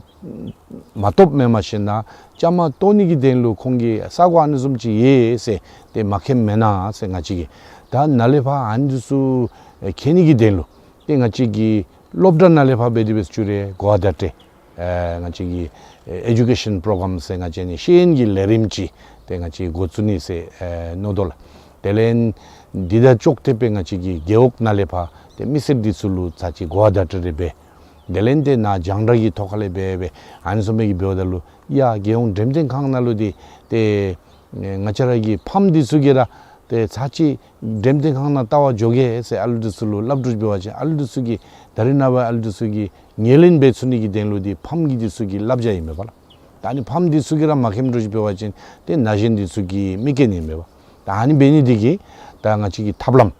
མ་གཏོགསཔ་མེན་མ་ཤེས་ན་བཅའ་མར་གཏོགས་ནི་གི་དོན་ལུ་ཁོང་གིས་ས་གོ་ཨ་ནི་བཟུམ་ཅིག་ཡོད་ཟེར་ཏེ་མ་མཁྱེནམ་མེན་ན་ཟེར། ང་བཅས་ཀྱིས་ད་ནཱ་ལས་ཕར་ཨ་ནི་འདི་ཚུ་ཨེ་མཁྱེན་ནི་གི་དོན་ལུ་ཏེ་ང་བཅས་ཀྱིས་སློབ་གྲྭ་ནང་ལས་ཕར་འབད་དེ་འབད་ཞུ་རུང་གོ་བ་བརྡ་སྤྲོད་ཨེ་ང་བཅས་ཀྱི་ཨེ་ཨེ་ཌུ་ཀེ་ཤཱན་པྲོ་གྲམ་ཟེར་ང་བཅས་ནི་ཤེས་ཡོན་གྱི་ལས་རིམ་ཅིག་ཏེ་ང་བཅས་འགོ་བཙུགས་ནི་ཟེར་ཨེ་མནོ་དོ་ལགས། དེ་ལས་འདི་དང་ཅོག་འཐདཔ་སྦེ་ང་བཅས་ཀྱི་རྒེད་འོག་ནང་ལས་ཕར་ཏེ་མི་སེར་འདི་ཚུ་ལུ་ཚར་ཅིག་གོ་བ་བརྡ་སྤྲོད་རེ་འབད། དེ་ལས་ཏེ་ནཱ་རྒྱང་བསྒྲགས་ཀྱི་ཐོག་ཁ་ལས་འབད་འབད་ཨ་ནི་བཟུམ་སྦེ་གི་འབདཝ་ད་ལུ་ཡ་རྒྱལ་ཡོངས་འགྲེམས་སྟོན་ཁང་ནང་ལུ་འདི་ཏེ་ང་བཅས་ར་གི་ཕམ་འདི་ཚུ་གིས་ར་ཏེ་ཚར་ཅིག་འགྲེམས་སྟོན་ཁང་ནང་ལྟ་བར་འགྱོ་གེ་ཟེར་ཨ་ལུ་འདི་ཚུ་ལུ་སླབ་འདྲཝ་ཅིག་འབད་བ་ཅིན་ཨ་ལུ་འདི་ཚུ་གིས་ད་རེས་ནངས་པ་ཨ་ལུ་འདི་ཚུ་གིས་ངོས་ལེན་འབད་ཚུགས་ནི་གི་དོན་ལུ་འདི་ཕམ་གྱི་འདི་ཚུ་གི་བསླབ་བྱ་ཨིན་མས་པ་ལགས། ད་ཨ་ནི་ཕམ་འདི་ཚུ་གིས་ར་མ་མཁྱེནམ་འདྲཝ་ཅིག་འབད་བ་ཅིན་ཏེ་ན་གཞོན་འདི་ཚུ་གིས་མི་མཁྱེན་ནི་ཨིན་མས་པ། ད་ཨ་ནི་འབད་ནི་འདི་གིས་ད་ང་བཅས་ཀྱི་ཐབས་ལམ་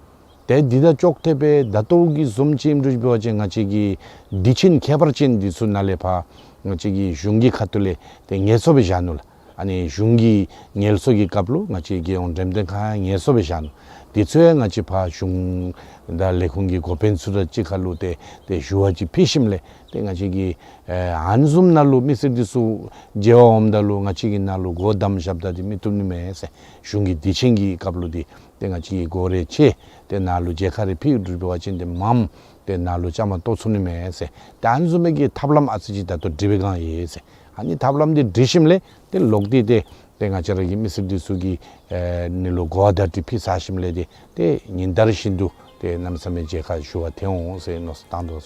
ཏེ་འདི་དང་ཅོག་འཐདཔ་སྦེ་ད་ལྟོ་གི་བཟུམ་ཅིག་ཨིནམ་འདྲཝ་ཅིག་འབད་བ་ཅིན་ང་བཅས་ཀྱི་དུས་ཆེན་ཁྱད་པར་ཅན་འདི་ཚུ་ནང་ལས་ཕར་ང་བཅས་ཀྱི་གཞུང་གི་ཁ་ཐུག་ལས་ཏེ་ངལ་གསོ་སྦེ་བཞག་ནུག་ལགས། ཨ་ནི་གཞུང་གི་ངལ་གསོ་གི་སྐབས་ལུ་ང་བཅས་རྒྱལ་ཡོངས་འགྲེམས་སྟོན་ཁང་ཡང་ངལ་གསོ་སྦེ་བཞག་ནུག། དེ་ཚུ་ཡང་ང་བཅས་ཕར་གཞུང་དང་ལས་ཁུངས་ཀྱི་འགོ་དཔོན་ཚུ་དང་གཅིག་ཁར་ལུ་ཏེ་ཏེ་ཞུ་བ་ཅིག་ཕུལ་ཞིནམ་ལས་ཏེ་ང་བཅས་ཀྱིས་ཨེ་ཨ་ནི་བཟུམ་ནང་ལུ་མི་སེར་འདི་ཚུ་མཇལ་བར་འོངམ་ད་ལུ་ང་བཅས་ཀྱིས་ནཱ་ལུ་སྒོ་བསྡམས་བཞགཔ་ད་འདི་མི་བཏུབ་ནི་མས་ཟེར། གཞུང་གི་དུས་ཆེན་གྱི་སྐབས་ལུ་འདི་ཏེ་ང་བཅས་ཀྱིས་སྒོ་རེ་ཕྱེ་ཏེ་ནཱ་ལུ་མཇལ་ཁ་རེ་ཕུལ་འདྲཝ་འབད་བ་ཅིན་ཏེ་མངམ་ཏེ་ནཱ་ལུ་བཅའ་མར་གཏོགས་ཚུགས་ནི་མས་ཟེར། ཏེ་ཨ་ནི་བཟུམ་མའི་གི་ཐབས་ལམ་ཨ་ཙི་ཅིག་ད་ལྟོ་སྒྲིག་སྦེ་བསྒང་ཡི་ཟེར། ཨ་ནི་ཐབས་ལམ་འདི་སྒྲིག་ཞིནམ་ལས་ཏེ་ལོག་སྟེ་ཏེ་ཏེ་ང་བཅས་ར་གི་མི་སེར་འདི་ཚུ་གིས་ཨེ་ནཱ་ལུ་གོ་བ་བརྡ་སྤྲོད་ཕུལ་ཚར་ཞིནམ་ལས་ཏེ་ཏེ་ཉིན་ལྟར་བཞིན་དུ་ཏེ་གནམ་མེད་ས་མེད་མཇལ་ཁ་ཞུ་བར་ཐོན་འོང་ཟེར་མནོ་བསམ་བཏང་དོ།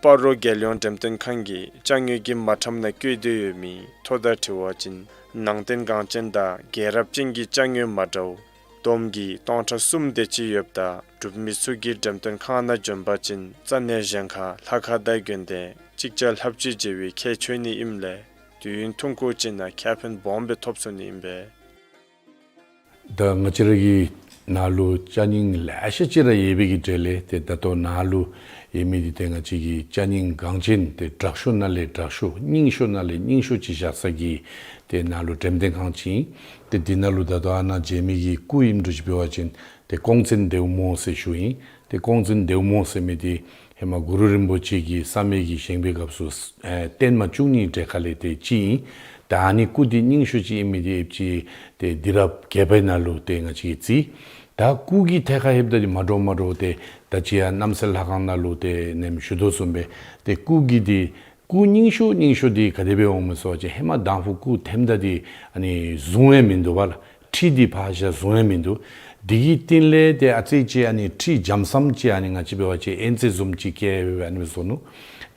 སྤ་རོ་རྒྱལ་ཡོངས་འགྲེམས་སྟོན་ཁང་གིས་ཅ་དངོས་ཀྱི་མ་ཕྲམ་ནང་བཀོད་དེ་ཡོད་མི་ཐོ་དང་འཁྲིལ་བ་ཅིན་ནང་རྟེན་འགངས་ཅན་དང་རྒྱལ་རབས་ཅན་གྱི་ཅ་དངོས་མ་འདྲཝ་བསྡོམས་ཀྱིས་སྟོང་ཕྲག་གསུམ་དེ་ཅིག་ཡོདཔ་ད་འབྲུག་མི་ཚུ་གིས་འགྲེམས་སྟོན་ཁང་ནང་འབྱོན་པ་ཅིན་རྩ་ནས་གཞན་ཁར་ལྷ་ཁང་དང་དགོན་སྡེ་གཅིག་ཅར་ལྷགཔ་ཅིག་མཇལ་བའི་ཁྱད་ཆོས་ནི་ཨིནམ་ལས་དུས་ཡུན་ཐུང་ཀུ་ཅིག་ནང་ཁེ་ཕན་སྦོམ་སྦེ་ཐོབ་ཚུགས་ནི་ཨིན་པས། ད་ང་བཅས་ར་གི་ནཱ་ལུ་ཅ་རྙིང་ལེ་ཤ་ཅིག་ར་ཡོད་པའི་གི་གྲས་ལས་ཏེ་ད་ལྟོ་ནཱ་ལུ་ཡོད་མི་འདི་ཏེ་ང་བཅས་ཀྱི་ཅ་རྙིང་འགངས་ཅན་ཏེ་དྲག་ཤོས་ནང་ལས་དྲག་ཤོས་རྙིང་ཤོས་ནང་ལས་རྙིང་ཤོས་ཅིག་བཞག་ས་གི་ཏེ་ནཱ་ལུ་འགྲེམས་སྟོན་ཁང་ཅིག་ཨིན། ཏེ་འདི་ནང་ལུ་ད་ལྟོ་ཨ་ནཱ་མཇལ་མི་གི་སྐུ་ཨིནམ་འདྲཝ་ཅིག་འབད་བ་ཅིན་ཏེ་ཀོང་བཙུན་ལྡེའུ་མོ་ཟེར་ཞུཝ་ཨིན། ཏེ་ཀོང་བཙུན་ལྡེའུ་མོ་ཟེར་མི་འདི་ཧེ་མ་གུ་རུ་རིན་པོ་ཆེ་གིས་བསམ་ཡས་ཀྱི་བཞེངས་པའི་སྐབས་སུ་ཨེ་བརྟན་མ་བཅུ་གཉིས་གྲས་ཁ་ལས་ཏེ་གཅིག་ཨིན། ད་ཨ་ནི་སྐུ་འདི་རྙིང་ཤོས་ཅིག་ཨིན་མི་འདི་ཨེབ་ཅིག་ཏེ་དུས་རབས་བརྒྱད་པའི་ནང་ལུ་ཏེ་ང་བཅས་ཀྱིས་བརྩི། ད་སྐུ་གི་ཐད་ཁར་ལྷོདཔ་ད་འདི་མ་འདྲཝ་མ་འདྲཝ་ཏེ་ད་ཅི་ཡང་རྣམ་སྲས་ལྷ་ཁང་ནང་ལུ་ཏེ་ནེམ་ཞུ་དོ་བཟུམ་སྦེ་ཏེ་སྐུ་གི་འདི་ སྐུ་རྙིང་ཤོས་རྙིང་ཤོས་འདི་ག་དེ་སྦེ་འོང་མས་ཟེར་བ་ཅིན་ཧེ་མ་དང་ཕུ་སྐུ་ཐེམ་ད་འདི་ཨ་ནི་བཟུང་ཡང་མིན་འདུག་པ་ལགས། ཁྲི་འདི་ཕར་བཞག་བཟུང་ཡང་མིན་འདུག། དེ་གི་སྟེང་ལས་ཏེ་ཨ་ཙི་ཅིག་ཨ་ནི་ཁྲི་འཇམ་སམ་ཅིག་ཨ་ནི་ང་བཅས་འབད་བ་ཅིན་ཨེན་ཙེ་བཟུམ་ཅིག་བཀལ་སྦེ་ཨ་ནི་སྦེ་བཟོ་ནུག།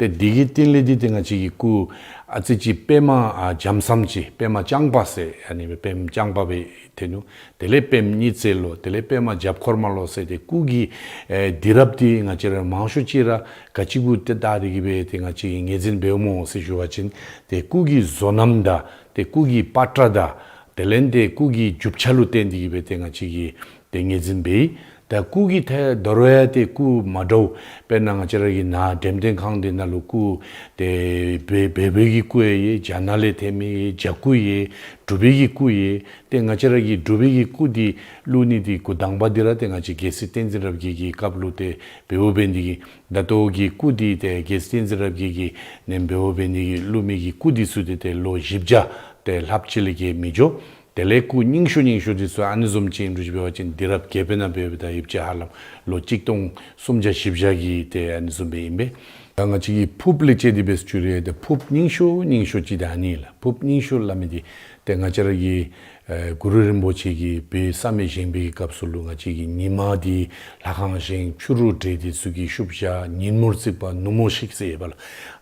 ཏེ་དེ་གི་སྟེང་ལས་འདི་ཏེ་ང་བཅས་ཀྱི་སྐུ་ཨ་ཙི་ཅིག་པདྨ་ཨ་འཇམ་སམ་ཅིག་པདྨ་རྐྱང་པ་ཟེར་ཨ་ནི་སྦེ་པདྨ་རྐྱང་པ་སྦེ་ཐོན་ནུག། དེ་ལས་པདྨ་གཉིས་བརྩེགས་ལོ། དེ་ལས་པདྨ་རྒྱབ་འཁོར་མ་ལོ་ཟེར་ཏེ་སྐུ་གི་ཨེ་དུས་རབས་འདི་ང་བཅས་ར་མང་ཤོས་ཅིག་ར་ག་ཅི་གུ་ཏེ་བལྟ་སྟེ་གི་སྦེ་ཏེ་ང་བཅས་ཀྱིས་ངོས་འཛིན་འབདཝ་སྨོ་ཟེར་ཞུ་བ་ཅིན་ཏེ་སྐུ་གི་བཟོ་རྣམ་དང་ཏེ་སྐུ་གི་པ་ཏྲ་དང་དེ་ལས་ཏེ་སྐུ་གི་རྒྱུ་ཆ་ལུ་བརྟེན་ཏེ་གི་སྦེ་ཏེ་ང་བཅས་ཀྱིས་ཏེ་ངོས་འཛིན་འབད་ཡི། ད་སྐུ་གི་ཐད་ད་རུང་ཡང་ཏེ་སྐུ་མ་འདྲཝ་དཔེར་ན་ང་བཅས་ར་གི་ནཱ་འགྲེམས་སྟོན་ཁང་འདི་ནང་ལུ་སྐུ་ཏེ་བོད་བོད་པའི་གི་སྐུ་ཡང་ཡོད། རྒྱ་ནག་ལས་ཐོན་མི་ཡོད། བྱ་སྐུ་ཡོད། འབྲུག་པའི་གི་སྐུ་ཡོད། ཏེ་ང་བཅས་ར་གི་འབྲུག་པའི་གི་སྐུ་འདི་བླུག་ནི་འདི་འགོ་དང་པ་འདི་ར་ཏེ་ང་བཅས་རྒྱལ་སྲས་བསྟན་འཛིན་རབ་རྒྱས་ཀྱི་སྐབས་ལུ་ཏེ་འབདཝ་འབད་ནི་འདི་གིས་ད་ལྟོ་གི་སྐུ་འདི་ཏེ་རྒྱལ་སྲས་བསྟན་འཛིན་རབ་རྒྱས་ཀྱིས་ནཱ་འབདཝ་འབད་ནི་འདི་གིས་བླུག་མི་གི་སྐུ་འདི་ཚུ་ཏེ་ཏེ་ལོ་བཞི་བརྒྱ་ཏེ་ལྷགཔ་ཅིག་ལས་བརྒལ་མི་འགྱོ། དེ་ལས་སྐུ་རྙིང་ཤོས་རྙིང་ཤོས་འདི་ཚུ་ཨ་ནི་བཟུམ་ཅིག་ཨིན་རུང་ཅིག་འབད་བ་ཅིན་དུས་རབས་བརྒྱད་པའི་ནང་འབད་བ་ཅིན་ད་ཡོདཔ་ཅིག་ཧ་ལམ་ལོ་གཅིག་སྟོང་སུམ་བརྒྱ་བཞི་བརྒྱ་གི་ཏེ་ཨ་ནི་བཟུམ་སྦེ་ཨིན་པས། ད་ང་བཅས་ཀྱིས་ཕུརཔ་ལས་བཅད་དེ་འབད་ཞུ་རུང་ཏེ་ཕུརཔ་རྙིང་ཤོས་རྙིང་ཤོས་ཅིག་ད་ཨ་ནི་ལགས། ཕུརཔ་རྙིང་ཤོས་སླབ་མི་འདི་ཏེ་ང་བཅས་ར་གི་ཨེ་གུ་རུ་རིན་པོ་ཆེ་གིས་བོད་བསམ་ཡས་བཞེངས་པའི་གི་སྐབས་སུ་ལུ་ང་བཅས་ཀྱི་ཉི་མ་འདི་ལྷ་ཁང་བཞེངས་ཕྱི་རུ་བྲེ་འདི་ཚུ་གིས་ཤུབས་བཞག། ཉིན་མོར་བརྩིགས་པ་ནུབ་མོར་བཤིག་ཟེར་ཡོདཔ་ལགས།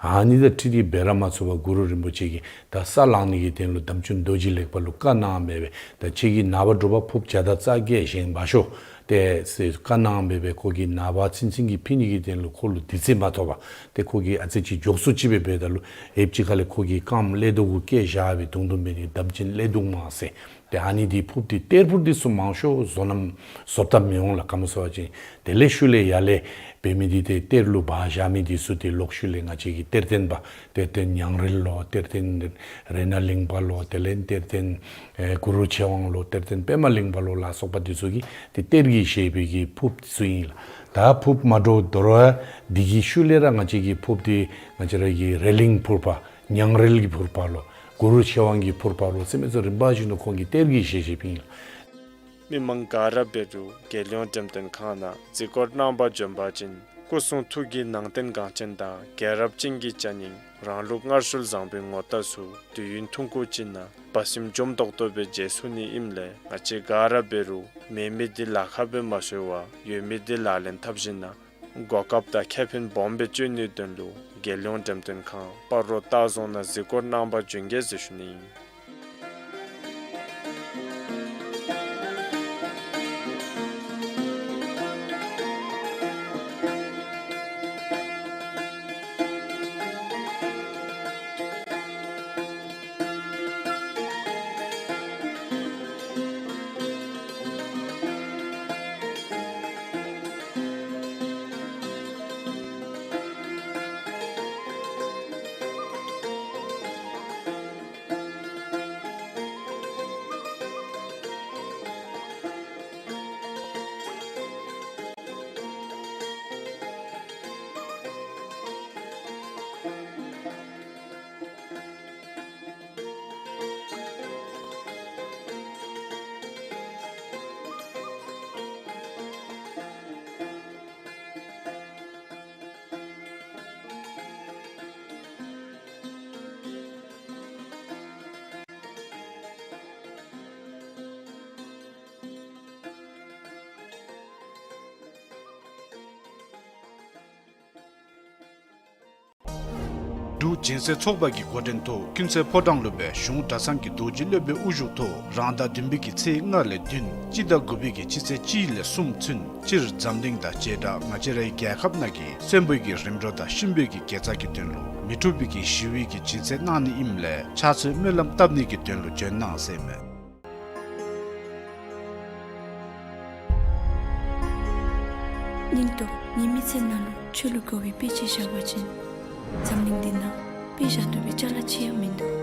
ཨ་ནི་དང་འཁྲིལ་ཏེ་འབད་ར་མ་ཚུགས་པར་གུ་རུ་རིན་པོ་ཆེ་གིས་ད་ས་བླང་ནི་གི་དོན་ལུ་དམ་ཅན་རྡོ་རྗེ་ལེགས་པ་ལུ་བཀའ་གནང་སྦེ་སྦེ་ད་ཁྱེད་ཀྱིས་ནངས་པ་དྲོ་པ་ཕུརཔ་བརྒྱ་དང་རྩ་བརྒྱད་བཞེངས་འབག་ཤོག་ཏེ་ཟེར་བཀའ་གནང་སྦེ་སྦེ་ཁོ་གིས་ནངས་པ་ཚུན་ཚོད་ཀྱི་ཕུལ་ནི་གི་དོན་ལུ་ཁོ་ལུ་དུས་ཚོད་མ་ཐོབ་པར་ཏེ་ཁོ་གིས་ཨ་ཙི་ཅིག་མགྱོགས་སུ་ཅིག་སྦེ་འབདཝ་ད་ལུ་ཡོདཔ་ཅིག་ཁ་ལས་ཁོ་གིས་རྐངམ་ཀླད་དོག་གུ་བཀལ་བཞག་སྦེ་དུང་དུང་འབད་ནི་དམ་ཅན་ཀླད་དོག་མ་ཟེར། ཏེ་ཨ་ནི་འདི་ཕུརཔ་འདི་གཏེར་ཕུརཔ་འདི་ཚུ་མང་ཤོས་བཟོ་རྣམ་བཟོ་ལྟ་མི་འོང་ལགས། ག་མོ་ཟེར་བ་ཅིན་དེ་ལས་ཤུལ་ལས་ཡར་ལས་འབད་མི་འདི་ཏེ་གཏེར་ལུ་སྦ་བཞག་མི་འདི་ཚུ་ཏེ་ལོག་ཤུལ་ལས་ང་བཅས་ཀྱི་གཏེར་སྟོན་པ་གཏེར་སྟོན་ཉང་རལ་ལོ། གཏེར་སྟོན་རཏྣ་གླིང་པ་ལོ། དེ་ལས་གཏེར་སྟོན་ཨེ་གུ་རུ་ཆོས་དབང་ལོ། གཏེར་སྟོན་པདྨ་གླིང་པ་ལོ་ལ་སོགས་པ་འདི་ཚུ་གིས་ཏེ་གཏེར་གྱི་བཞེས་པའི་གི་ཕུརཔ་འདི་ཚུ་ཨིན་ལགས། ད་ཕུརཔ་མ་འདྲཝ་ད་རུང་འདི་གི་ཤུལ་ལས་ར་ང་བཅས་ཀྱི་ཕུརཔ་འདི་ང་བཅས་ར་གི་རཏྣ་གླིང་ཕུར་པ་ཉང་རལ་གྱི་ཕུར་པ་ལོ། གུ་རུ་ཆོས་དབང་གི་ཕུར་པ་ལོ་ཟེར་མི་ཚུ་རིམ་པ་བཞིན་དུ་ཁོང་གིས་གཏེར་གྱི་བཞེས་བཞེསཔ་ཨིན་ལགས། མི་མང་ག་ར་འབད་རུང་རྒྱལ་ཡོངས་འགྲེམས་སྟོན་ཁང་ནང་གཟིགས་སྐོར་གནང་པར་བྱོན་པ་ཅིན་སྐུ་གསུང་ཐུགས་ཀྱི་ནང་རྟེན་འགངས་ཅན་དང་རྒྱལ་རབས་ཅན་གྱི་ཆ་སྙིང་རང་ལུགས་སྔར་སྲོལ་བཟང་པོའི་ངོ་རྟགས་ཚུ་དུས་ཡུན་ཐུང་ཀུ་ཅིག་ནང་སྦ་གསུམ་འཇོམས་ཏོག་ཏོ་སྦེ་མཇལ་ཚུགས་ནི་ཨིནམ་ལས་ང་བཅས་ག་ར་འབད་རུང་མེད་མི་འདི་ལཱ་ཁག་སྦེ་མ་བཟོ་བར་ཡོད་མི་འདི་ལག་ལེན་འཐབ་ཞིནམ་ལས་གོ་སྐབས་དང་ཁེ་ཕན་སྦོམ་སྦེ་སྤྱོད་ནིའི་དོན་ལུ་རྒྱལ་ཡོངས་འགྲེམས་སྟོན་ཁང་སྤ་རོ་ལྟ་རྫོང་ནང་གཟིགས་སྐོར་གནང་པར་བྱོན་གེ་ཟེར་ཞུ་ནི་ཨིན། འབྲུག་སྦྱིན་སྲེག་ཚོགས་པ་གི་འགོ་འདྲེན་ཐོག་ཀུན་གསལ་ཕོ་བྲང་ལུ་སྦེ་གཞུང་གྲྭ་ཚང་གི་རྡོ་རྗེ་སློབ་དཔོན་དབུ་བཞུགས་ཐོག་རང་ཟླ་བདུན་པའི་གི་ཚེས་ལྔ་ལས་བདུན་སྤྱི་ཟླ་དགུ་པའི་གི་སྤྱི་ཚེས་གཅིག་ལས་གསུམ་ཚུན་སྤྱིར་འཛམ་གླིང་དང་བྱེ་བྲག་ང་བཅས་རའི་རྒྱལ་ཁབ་ནང་གི་གསོན་པོའི་གི་རིམ་གྲོ་དང་གཤིན་པོའི་གི་དགེ་རྩ་གི་དོན་ལུ་མི་འཁྲུགས་པའི་གི་ཞི་བའི་གི་སྦྱིན་སྲེག་གནང་ནི་ཨིནམ་ལས་ཕྱག་ཚོད་སྨོན་ལམ་བཏབ་ནི་གི་དོན་ལུ་བྱོན་གནང་ཟེར་མས། སྙིང་སྟོབས་ཉི་མའི་ཚེ་ནང་ལུ་ཆོས་ལུ་དགའ་བའི་དཔེ་ཅིག་བཞག་པ་ཅིན་འཛམ་གླིང་འདི་ནང་དཔེ་བཞག་བཏུབ་པའི་ཅ་ལ་ཅིག་ཡང་མིན་འདུག།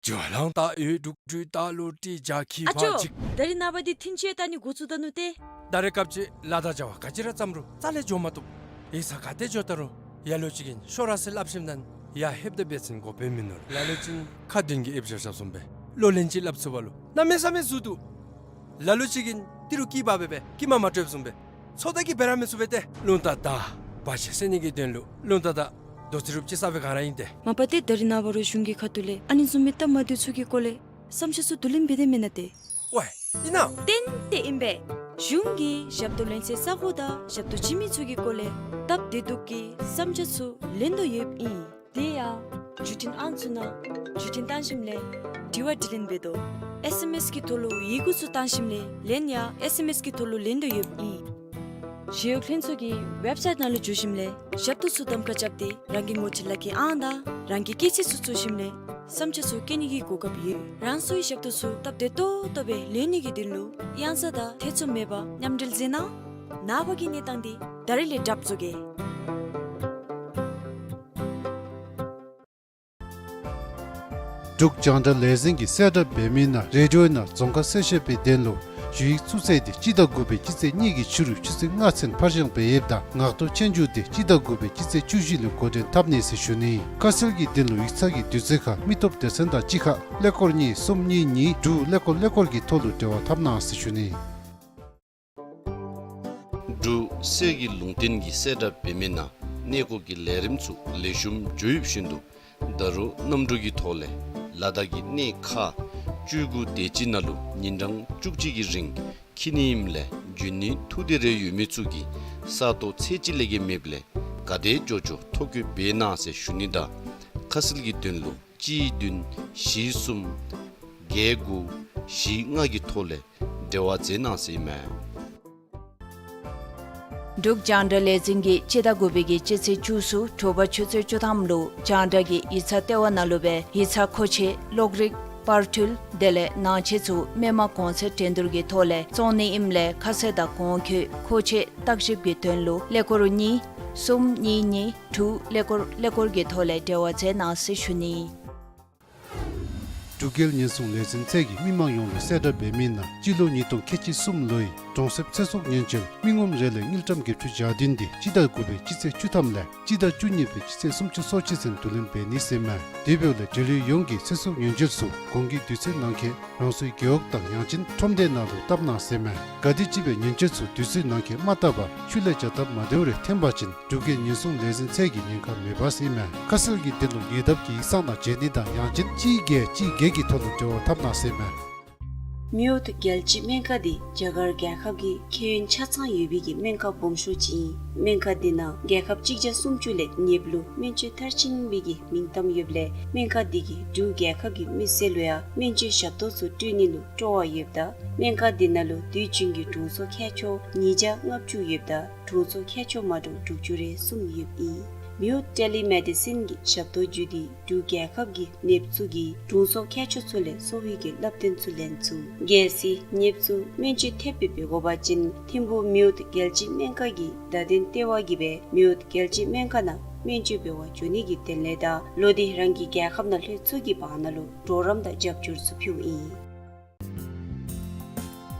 ཇོ་ལང་ཏ་ཡོད་འབྲུག་སྒྲུང་ད་ལོ་ཏི་ཇ་ཁི་ཨ་ཅོ། ཕ་ཅིག། ད་རིས་ནངས་པ་འདི་ཐིན་ཅི་ད་ནི་འགོ་བཙུགས་ད་ནུག་ཏེ། ད་རེས་སྐབས་ཅིག་ལཱ་དང་བྱ་བ་ག་ཅི་ར་བརྩམས་རུང་རྩ་ལས་འགྱོ་མ་བཏུབ། ཨེ་ས་ག་ཏེ་འགྱོ་ད་རུང་ ཡ་ལོ་ཅིག་གིས་ཤོག་ར་ཟེར་སླབ་ཞིནམ་ད་ཡ་ལྷོདཔ་ད་འབད་བ་ཅིན་དགོཔ་མིན་ནུག། ལ་ལོ་ཅིག་ཁ་འདོན་གྱི་ཨེབ་བཞག་བཞགཔ་བཟུམ་སྦེ་ལོ་ལན་ཅིག་སླབ་ཚུགས་པ་ལུ་གནམ་མེད་ས་མེད་ཟུག་འདུག། ལ་ལོ་ཅིག་གིས་ཏི་རུ་སྐྱི་འབག་སྦེ་སྦེ་སྐྱི་མ་མ་སྤྲོདཔ་བཟུམ་སྦེ་ཚོགས་བདག་གིས་འབད་ར་མི་ཚུགས་པས་ཏེ། རླུང་རྟ་དང་བར་ཆད་སེལ་ནི་གི་དོན་ལུ་རླུང་རྟ་དང་རྡོ་རྗེ་རུ་ཅིག་ཟ་བའི་ག་ར་ཨིན་ཏེ། མ་པ་ཏེ་ད་རིས་ནངས་པ་ར་གཞུང་གི་ཁ་ཐུག་ལས་ཨ་ནི་བཟུམ་མའི་སྟབས་མ་བདེཝ་ཚུ་གི་སྐོར་ལས་བསམ་འཆར་ཚུ་བསྡུ་ལེན་འབད་དེས་མེན་ན་ཏེ། ཝའི་ཨིན་ན། ཏན་ཏན་ཨིན་པས། གཞུང་གིས་ཞབས་ཏོག་ལེན་སའི་ས་གོ་དང་ཞབས་ཏོག་བྱིན་མི་ཚུ་གི་སྐོར་ལས་སྟབས་བདེ་སྡུག་གི་བསམ་འཆར་ཚུ་ལེན་དོ་ཡོདཔ་ཨིན། དེ་ཡང་བརྒྱུད་འཕྲིན་ཨང་ཚུ་ནང་བརྒྱུད་འཕྲིན་བཏང་ཞིནམ་ལས་དྲི་བ་དྲིས་ལན་འབད་དོ། ཨེས་ཨེམ་ཨེས་གི་ཐོག་ལུ་ཡི་གུ་ཚུ་བཏང་ཞིནམ་ལས་ལན་ཡང་ཨེས་ཨེམ་ཨེས་གི་ཐོག་ལུ་ལེན་དོ་ཡོདཔ་ཨིན། ཞི་གཡོག་ལྷན་ཚོགས་ཀྱི་ཝེབ་སའིཊ་ནང་ལུ་འཛུལ་ཞིནམ་ལས་ཞབས་ཏོག་ཚུ་གདམ་ཁ་རྐྱབ་སྟེ་རང་གི་ངོ་སྤྲོད་ལག་ཁྱེར་ཨང་དང་རང་གི་སྐྱེས་ཚེས་ཚུ་བཙུགས་ཞིནམ་ལས་བསམ་འཆར་ཚུ་བཀོད་ནི་གི་གོ་སྐབས་ཡོད། རང་སོའི་ཞབས་ཏོག་ཚུ་སྟབས་བདེ་ཏོག་ཏོ་སྦེ་ལེན་ནི་གི་དོན་ལུ་གཡང་ས་དང་ཐེ་ཚོམ་མེད་པར་མཉམ་འབྲེལ་མཛད་གནང་། ནངས་པ་གི་གནས་སྟངས་འདི་ད་རིས་ལས་གྲབས་བཟོ་གེ། འབྲུག་རྒྱང་བསྒྲགས་ལས་འཛིན་གྱིས་གསལ་བསྒྲགས་འབད་མི་ནང་རེ་ཌི་ཡོ་ནང་རྫོང་ཁ་གསལ་བཤད་པའི་དོན་ལུ་ཞུ་ཡིག་བཙུགས་ཚེས་འདི་སྤྱི་ཟླ་དགུ་པའི་སྤྱི་ཚེས་གཉིས་ཀྱི་ཕྱི་རུ་ཆུ་ཚོད་ལྔ་ཚུན་ཕར་འགྱངས་འབད་ཡོདཔ་ད་ངག་ཐོག་ཆོས་རྒྱུགས་འདི་སྤྱི་ཟླ་དགུ་པའི་སྤྱི་ཚེས་བཅུ་བཞི་ལུ་འགོ་འདྲེན་འཐབ་ནི་ཟེར་ཞུ་ནི། ཁ་གསལ་གྱི་དོན་ལུ་ཡིག་ཚང་གི་དུས་ཚོད་ཁར་མི་སྟོབས་སྡེ་ཚན་དང་གཅིག་ཁར་ཀླད་ཀོར་གཉིས་གསུམ་གཉིས་གཉིས་དྲུག་ཀླད་ཀོར་ཀླད་ཀོར་གྱི་ཐོག་ལུ་འབྲེལ་བ་འཐབ་གནང་ཟེར་ཞུ་ནི། འབྲུག་གསེར་གྱི་ལུང་བསྟན་གྱིས་གསལ་བསྒྲགས་འབད་མི་ནང་གནས་སྐོར་གྱི་ལས་རིམ་ཚུ་ལེགས་ཤོམ་འགྱོ་ཡོདཔ་བཞིན་དུ་ད་རུང་གནམ་གྲུ་གི་ཐོག་ལས་ལ་དྭགས་ཀྱི་གནས་ཁག་བཅུ་དགུ་དེ་ཅིག་ནང་ལུ་ཉིན་གྲངས་བཅུ་གཅིག་གི་རིང་འཁྱིད་ནི་ཨིནམ་ལས་འབྱོན་ནི་ཐུགས་འདོད་རེ་ཡོད་མི་ཚུ་གིས་ས་སྟོང་ཚད་གཅིག་ལས་བརྒལ་མེདཔ་ལས་ག་དེ་མགྱོགས་མགྱོགས་ཐོ་བཀོད་འབད་གནང་ཟེར་ཞུ་ནི་དང་ཁ་གསལ་གྱི་དོན་ལུ་གཅིག་བདུན་བཞི་གསུམ་བརྒྱད་དགུ་བཞི་ལྔ་གི་ཐོག་ལས་འབྲེལ་བ་མཛད་གནང་ཟེར་ཨིན་མས། འབྲུག་རྒྱང་བསྒྲགས་ལས་འཛིན་གྱིས་སྤྱི་ཟླ་དགུ་པའི་གི་སྤྱི་ཚེས་བཅུ་གསུམ་དྲོ་པ་ཆུ་ཚོད་བཅུ་ཐམ་ལུ་རྒྱང་བསྒྲགས་ཀྱི་ཡིག་ཚང་ལྟེ་བ་ནང་ལུ་སྦེ་ཡིག་ཚང་མཁོ་ཆས་གློག་རིག་པར་འཕྲུལ་དེ་ལས་ནང་ཆས་ཚུ་མི་མང་གོང་ཚད་འགྲན་བསྡུར་གྱི་ཐོག་ལས་བཙོང་ནི་ཨིནམ་ལས་ཁ་གསལ་དང་གོང་འཁོད་མཁོ་ཆས་བརྟག་ཞིབ་ཀྱི་དོན་ལུ་ཀླད་ཀོར་གཉིས་གསུམ་གཉིས་གཉིས་དྲུག་ཀླད་ཀོར་ཀླད་ཀོར་གྱི་ཐོག་ལས་འབྲེལ་བ་མཛད་གནང་ཟེར་ཞུ་ནི། འབྲུག་རྒྱལ་ཉེན་སྲུང་ལས་འཛིན་ཚད་ཀྱིས་མི་མང་ཡོངས་ལུ་གསལ་བསྒྲགས་འབད་མི་ནང་སྤྱི་ལོ་ཉིས་སྟོང་ཁལ་གཅིག་གསུམ་ལོའི་གྲོང་གསེབ་ཚེ་སྲོག་ཉེན་བཅོལ་མི་ངོམ་རེ་ལས་དངུལ་ཀྲམ་བརྒྱད་ཅུ་གྱ་བདུན་འདི་སྤྱི་ཟླ་དགུ་པའི་སྤྱི་ཚེས་བཅུ་ཐམ་ལས་སྤྱི་ཟླ་བཅུ་གཉིས་པའི་སྤྱི་ཚེས་སུམ་ཅུ་སོ་གཅིག་ཚུན་བསྡུ་ལེན་འབད་ནི་ཟེར་མས། དེ་འབདཝ་ལས་འབྲེལ་ཡོད་ཡོངས་ཀྱིས་ཚེ་སྲོག་ཉེན་བཅོལ་ཚུ་གོང་གི་དུས་ཚོད་ནང་འཁོད་རང་སོའི་རྒེད་འོག་དང་ཡང་ཅིན་ཁྲོམ་སྡེ་ནང་ལུ་བཏབ་གནང་ཟེར་མས། ག་དེམ་ཅིག་སྦེ་ཉེན་བཅོལ་ཚུ་དུས་ཚོད་ནང་འཁོད་མ་བཏབ་པར་ཆུ་ལས་བྱ་ཐབས་མ་བདེཝ་རེ་ཐོན་པ་ཅིན་འབྲུག་རྒྱལ་ཉེན་སྲུང་ལས་འཛིན་ཚད་ཀྱིས་ཉེན་ཁ་མེད་པ་ཟེར་མས། ཁ་གསལ་གྱི་དོན་ལུ་ཉེ་འདབས་ཀྱི་ཡིག་ཚང་དང་མཇལ་ནི་དང་ཡང་ཅིན་གཅིག་བརྒྱད་གཅིག་བརྒྱད་ཀྱི་ཐོག་ལུ་འབྲེལ་བ་འཐབ་གནང་ཟེར་མས། མེ་འོད་རྒྱལ་སྤྱིའི་སྨན་ཁང་འདི་རྒྱ་གར་རྒྱལ་ཁབ་ཀྱི་ཁྱད་ཡོན་ཆ་ཚང་ཡོད་པའི་གི་སྨན་ཁང་སྦོམ་ཤོས་ཅིག་ཨིན། སྨན་ཁང་འདི་ནང་རྒྱལ་ཁབ་གཅིག་བརྒྱ་སུམ་ཅུ་ལས་ཉེ་བ་ལུ་སྨན་བཅོས་མཐར་ཕྱིན་པའི་གི་མིང་གཏམ་ཡོདཔ་ལས་སྨན་ཁང་འདི་གིས་འབྲུག་རྒྱལ་ཁབ་ཀྱི་མི་སེར་ལུ་ཡང་སྨན་བཅོས་ཞབས་ཏོག་ཚུ་སྤྲོད་ནི་ལུ་སྤྲོ་བ་ཡོདཔ་ད་སྨན་ཁང་འདི་ནང་ལུ་དུས་རྒྱུན་གྱི་དྲུང་འཚོ་ཁྱད་ཆོས་ཉིས་བརྒྱ་ལྔ་བཅུ་ཡོདཔ་ད་དྲུང་འཚོ་ཁྱད་ཆོས་མ་འདྲཝ་དྲུག་ཅུ་རེ་གསུམ་ཡོདཔ་ཨིན། མེ་འོད་ཊེ་ལི་མེ་ཌི་སིན་གྱི་ཞབས་ཏོག་བརྒྱུད་དེ་འབྲུག་རྒྱལ་ཁབ་ཀྱི་ནདཔ་ཚུ་གི་དྲུང་འཚོ་ཁྱད་ཆོས་ཚུ་ལས་གསོ་བའི་གི་བསླབ་སྟོན་ཚུ་ལེན་ཚུགས། གལ་སྲིད་ནདཔ་ཚུ་སྨན་བཅོས་ཐེབས་སྦེ་འབད་དགོ་པ་ཅིན་ཐིམ་ཕུག་མེ་འོད་རྒྱལ་སྤྱིའི་སྨན་ཁང་གི་བརྡ་དོན་ལྟེ་བ་གིས་སྦེ་མེ་འོད་རྒྱལ་སྤྱིའི་སྨན་ཁང་ནང་སྨན་བཅོས་འབད་བར་འགྱོ་ནི་གི་དོན་ལས་དང་ལོག་སྟེ་རང་གི་རྒྱལ་ཁབ་ནང་ལྷོད་ཚུགས་ཀྱི་བར་ན་ལུ་གྲོགས་རམ་དང་རྒྱབ་སྐྱོར་ཚུ་ཕུལཝ་ཨིན།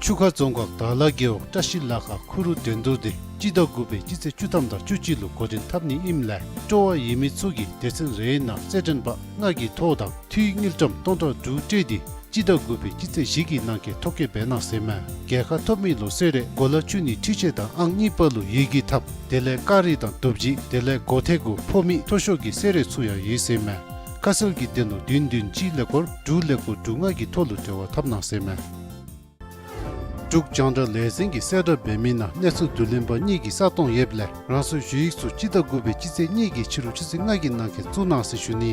ཆུ་ཁ་རྫོང་ཁག་དར་ལ་རྒེད་འོག་བཀྲ་ཤིས་ལ་ཁ་ཁུ་རུ་འགྲན་བསྡུར་འདི་སྤྱི་ཟླ་དགུ་པའི་སྤྱི་ཚེས་བཅུ་ཐམ་དང་བཅུ་གཅིག་ལུ་འགོ་འདྲེན་འཐབ་ནི་ཨིནམ་ལས་སྤྲོ་བ་ཡོད་མི་ཚུ་གིས་སྡེ་ཚན་རེའི་ནང་རྩེད་འགྲན་པ་ལྔ་གི་ཐོ་དང་འཐུས་དངུལ་ཀྲམ་སྟོང་ཕྲག་དྲུག་སྤྲོད་དེ་སྤྱི་ཟླ་དགུ་པའི་སྤྱི་ཚེས་བཞི་གི་ནང་འཁོད་ཐོ་བཀོད་འབད་གནང་ཟེར་མས། རྒྱལ་ཁ་ཐོབ་མི་ལུ་གསོལ་རས་གོ་ལ་བཅུ་གཉིས་འཕྲུལ་ཆས་དང་ཨང་གཉིས་པ་ལུ་ཡི་གེ་ཐབ་དེ་ལས་ཀ་རི་དང་རྡོ་བརྗེ་དེ་ལས་སྒོ་ཐེལ་གུ་ཕོ་མི་མཐོ་ཤོས་ཀྱི་གསོལ་རས་ཚུ་ཡང་ཡོད་ཟེར་མས། ཁ་གསལ་གྱི་དོན་ལུ་བདུན་བདུན་གཅིག་ཀླད་ཀོར་དྲུག་ཀླད་ཀོར་དྲུག་ལྔ་གི་ཐོག་ལུ་འབྲེལ་བ་འཐབ་གནང་ཟེར་མས། འབྲུག་རྒྱང་བསྒྲགས་ལས་འཛིན་གྱིས་གསལ་བསྒྲགས་འབད་མི་ནང་གནས་ཚུལ་བསྡུ་ལེན་པ་གཉིས་ཀྱི་ས་སྟོང་ཡོདཔ་ལས་རང་སོའི་ཞུ་ཡིག་ཚུ་སྤྱི་ཟླ་དགུ་པའི་སྤྱི་ཚེས་གཉིས་ཀྱི་ཕྱི་རུ་ཆུ་ཚོད་ལྔ་གི་ནང་འཁོད་བཙུགས་གནང་ཟེར་ཞུ་ནི།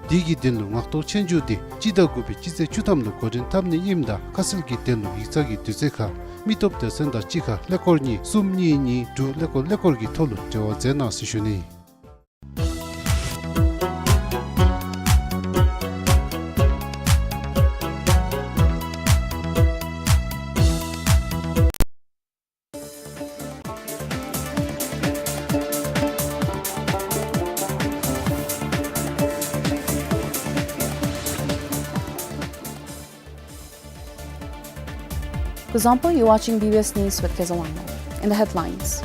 དེ་གི་དོན་ལུ་ངག་ཐོག་ཆོས་རྒྱུགས་འདི་སྤྱི་ཟླ་དགུ་པའི་སྤྱི་ཚེས་བཅུ་ཐམ་ལུ་འགོ་འདྲེན་འཐབ་ནི་ཨིནམ་ད་ཁ་གསལ་གྱི་དོན་ལུ་ཡིག་ཚང་གི་དུས་ཚོད་ཁར་མི་སྟོབས་སྡེ་ཚན་དང་གཅིག་ཁར་ཀླད་ཀོར་གཉིས་གསུམ་གཉིས་གཉིས་དྲུག་ཀླད་ཀོར་ཀླད་ཀོར་གྱི་ཐོག་ལུ་འབྲེལ་བ་མཛད་གནང་ཟེར་ཞུ་ནི། Kuzuzangpo, you're watching B B S News with Kezawano. In the headlines,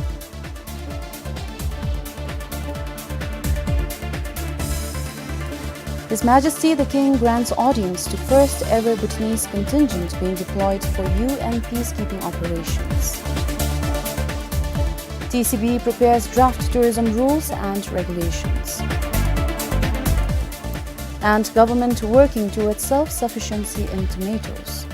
His Majesty the King grants audience to first ever Bhutanese contingent being deployed for U N peacekeeping operations. T C B prepares draft tourism rules and regulations. And government working towards self-sufficiency in tomatoes.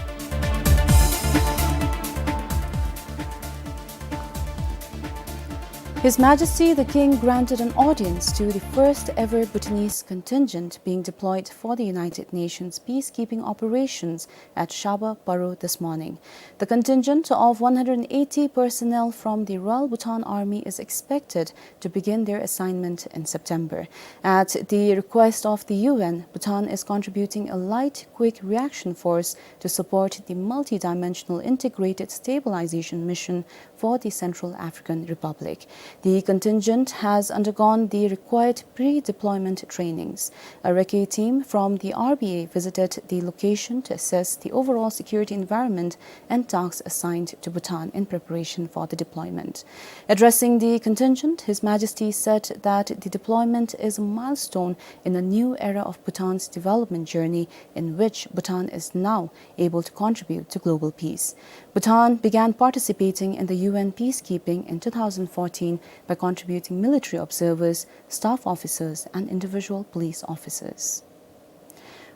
His Majesty the King granted an audience to the first ever Bhutanese contingent being deployed for the United Nations peacekeeping operations at Shaba Paro this morning. The contingent of one hundred eighty personnel from the Royal Bhutan Army is expected to begin their assignment in September. At the request of the U N, Bhutan is contributing a light quick reaction force to support the multidimensional integrated stabilization mission for the Central African Republic. The contingent has undergone the required pre-deployment trainings. A recce team from the R B A visited the location to assess the overall security environment and tasks assigned to Bhutan in preparation for the deployment. Addressing the contingent, His Majesty said that the deployment is a milestone in a new era of Bhutan's development journey, in which Bhutan is now able to contribute to global peace. Bhutan began participating in the U N peacekeeping in two thousand fourteen by contributing military observers, staff officers, and individual police officers.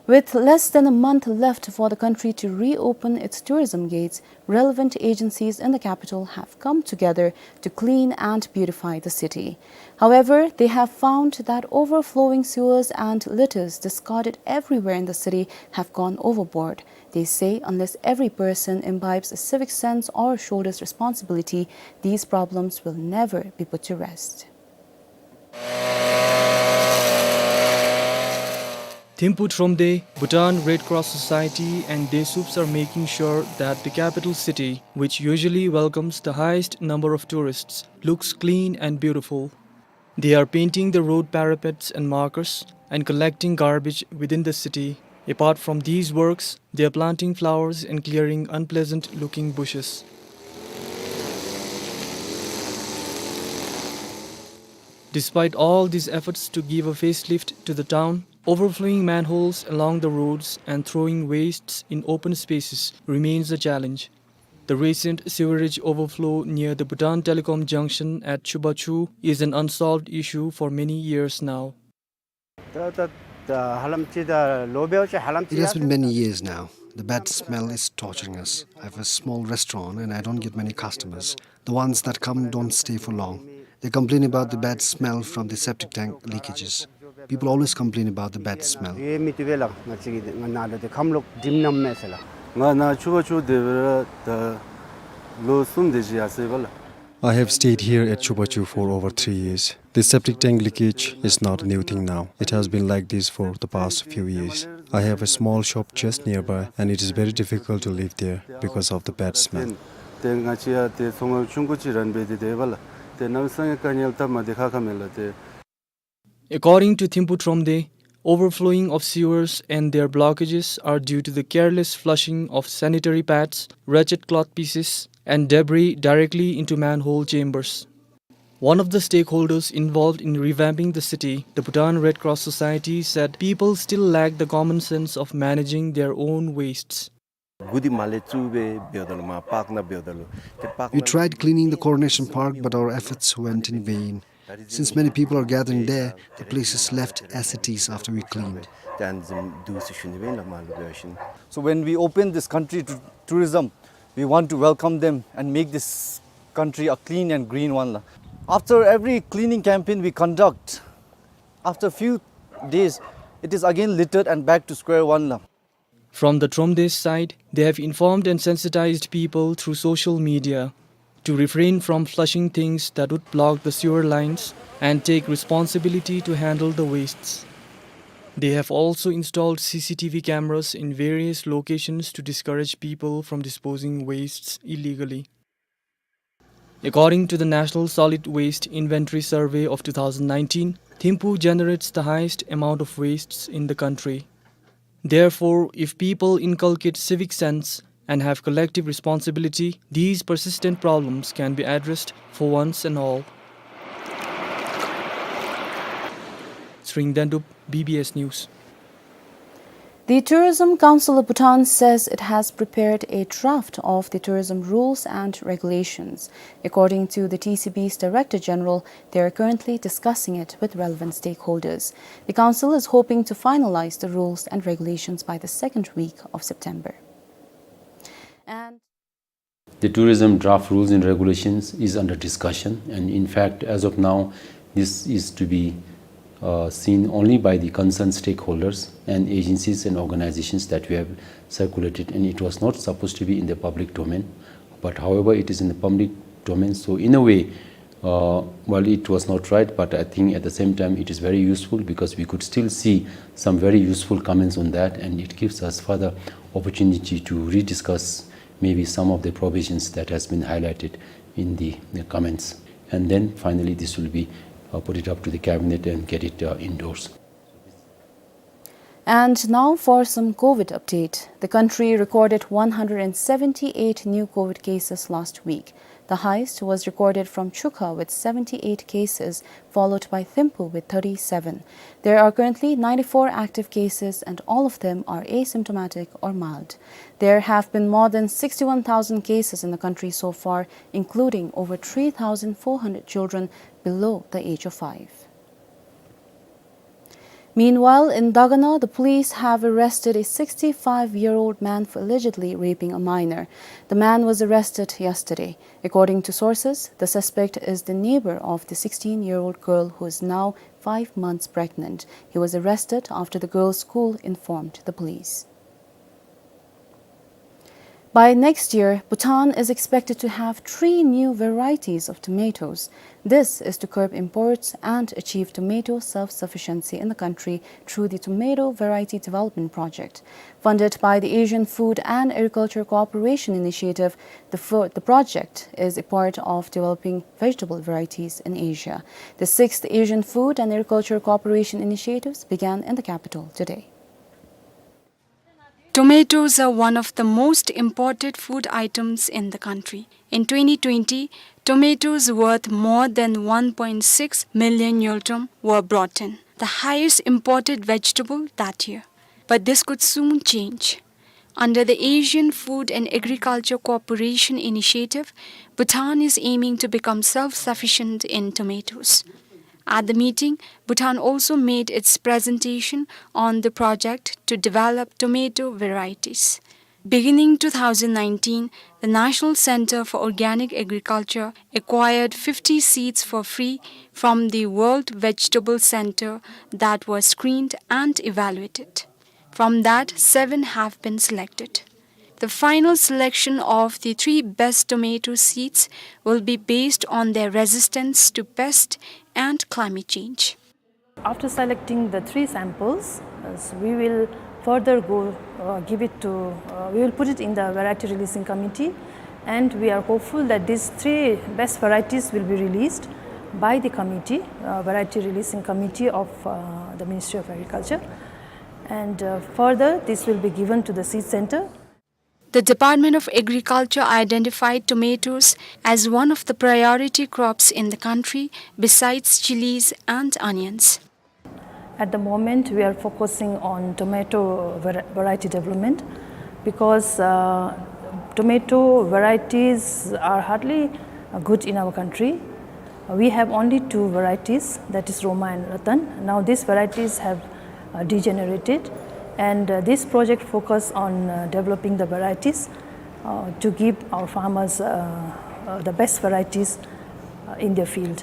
With less than a month left for the country to reopen its tourism gates, relevant agencies in the capital have come together to clean and beautify the city. However, they have found that overflowing sewers and litters discarded everywhere in the city have gone overboard. They say unless every person imbibes a civic sense or shoulders responsibility, these problems will never be put to rest. Thimphu Thromde, Bhutan Red Cross Society and Desuups are making sure that the capital city, which usually welcomes the highest number of tourists, looks clean and beautiful. They are painting the road parapets and markers and collecting garbage within the city. Apart from these works, they are planting flowers and clearing unpleasant-looking bushes. Despite all these efforts to give a facelift to the town, overflowing manholes along the roads and throwing wastes in open spaces remains a challenge. The recent sewerage overflow near the Bhutan Telecom junction at Chubachu is an unsolved issue for many years now. It has been many years now. The bad smell is torturing us. I have a small restaurant and I don't get many customers. The ones that come don't stay for long. They complain about the bad smell from the septic tank leakages. People always complain about the bad smell. ང་ནཱ་ཆུ་བ་ཆུ་དེ་བར་ད་ལོ་གསུམ་དེ་ཅིག་ཡར་སོང་ཡི་ལགས། I have stayed here at Chubachu for over three years. This septic tank leakage is not a new thing now. It has been like this for the past few years. I have a small shop just nearby, and it is very difficult to live there because of the bad smell. ཏེ་ང་བཅས་ཡང་ཏེ་ཚོང་ཁང་ཆུང་ཀུ་ཅིག་ར་འབད་དེ་སྡོདཔ་ལགས། ཏེ་གནམ་མེད་ས་མེད་དཀའ་ངལ་སྟབས་མ་བདེ་ཁག་ཁ་མས་ལགས་ཏེ། According to Thimphu Thromde, overflowing of sewers and their blockages are due to the careless flushing of sanitary pads, wretched cloth pieces, and debris directly into manhole chambers. One of the stakeholders involved in revamping the city, the Bhutan Red Cross Society, said people still lack the common sense of managing their own wastes. We tried cleaning the Coronation Park, but our efforts went in vain. Since many people are gathering there, the place is left as it is after we cleaned. So when we open this country to tourism, we want to welcome them and make this country a clean and green one, la. After every cleaning campaign we conduct, after few days, it is again littered and back to square one, la. From the Thromde's side, they have informed and sensitized people through social media to refrain from flushing things that would block the sewer lines and take responsibility to handle the wastes. They have also installed C C T V cameras in various locations to discourage people from disposing wastes illegally. According to the National Solid Waste Inventory Survey of two thousand nineteen, Thimphu generates the highest amount of wastes in the country. Therefore, if people inculcate civic sense and have collective responsibility, these persistent problems can be addressed for once and all. Tshering Dendup, B B S News. The Tourism Council of Bhutan says it has prepared a draft of the tourism rules and regulations. According to the T C B's Director General, they are currently discussing it with relevant stakeholders. The council is hoping to finalize the rules and regulations by the second week of September. And the tourism draft rules and regulations is under discussion, and in fact, as of now, this is to be, uh, seen only by the concerned stakeholders and agencies and organizations that we have circulated, and it was not supposed to be in the public domain. But however, it is in the public domain, so in a way, uh, while it was not right, but I think at the same time it is very useful because we could still see some very useful comments on that, and it gives us further opportunity to rediscuss maybe some of the provisions that has been highlighted in the, the comments. And then finally, this will be, uh, put it up to the cabinet and get it, uh, endorsed. And now for some COVID update. The country recorded one hundred seventy-eight new COVID cases last week. The highest was recorded from Chukha with seventy-eight cases, followed by Thimphu with thirty-seven. There are currently ninety-four active cases, and all of them are asymptomatic or mild. There have been more than sixty-one thousand cases in the country so far, including over three thousand four hundred children below the age of five. Meanwhile, in Dagana, the police have arrested a sixty-five-year-old man for allegedly raping a minor. The man was arrested yesterday. According to sources, the suspect is the neighbor of the sixteen-year-old girl who is now five months pregnant. He was arrested after the girl's school informed the police. By next year, Bhutan is expected to have three new varieties of tomatoes. This is to curb imports and achieve tomato self-sufficiency in the country through the Tomato Variety Development Project. Funded by the Asian Food and Agriculture Cooperation Initiative, the fo-, the project is a part of developing vegetable varieties in Asia. The sixth Asian Food and Agriculture Cooperation Initiatives began in the capital today. Tomatoes are one of the most imported food items in the country. In twenty twenty, tomatoes worth more than one point six million ngultrum were brought in, the highest imported vegetable that year. But this could soon change. Under the Asian Food and Agriculture Cooperation Initiative, Bhutan is aiming to become self-sufficient in tomatoes. At the meeting, Bhutan also made its presentation on the project to develop tomato varieties. Beginning two thousand nineteen, the National Center for Organic Agriculture acquired fifty seeds for free from the World Vegetable Center that were screened and evaluated. From that, seven have been selected. The final selection of the three best tomato seeds will be based on their resistance to pest and climate change. After selecting the three samples, uh, s-, we will further go, uh, give it to, uh, we will put it in the variety releasing committee, and we are hopeful that these three best varieties will be released by the committee, uh, variety releasing committee of, uh, the Ministry of Agriculture. And, uh, further, this will be given to the seed center. The Department of Agriculture identified tomatoes as one of the priority crops in the country, besides chilies and onions. At the moment, we are focusing on tomato var-, variety development because, uh, tomato varieties are hardly, uh, good in our country. We have only two varieties, that is Roma and Ratan. Now these varieties have, uh, degenerated, and, uh, this project focus on, uh, developing the varieties, uh, to give our farmers, uh, uh, the best varieties, uh, in their field.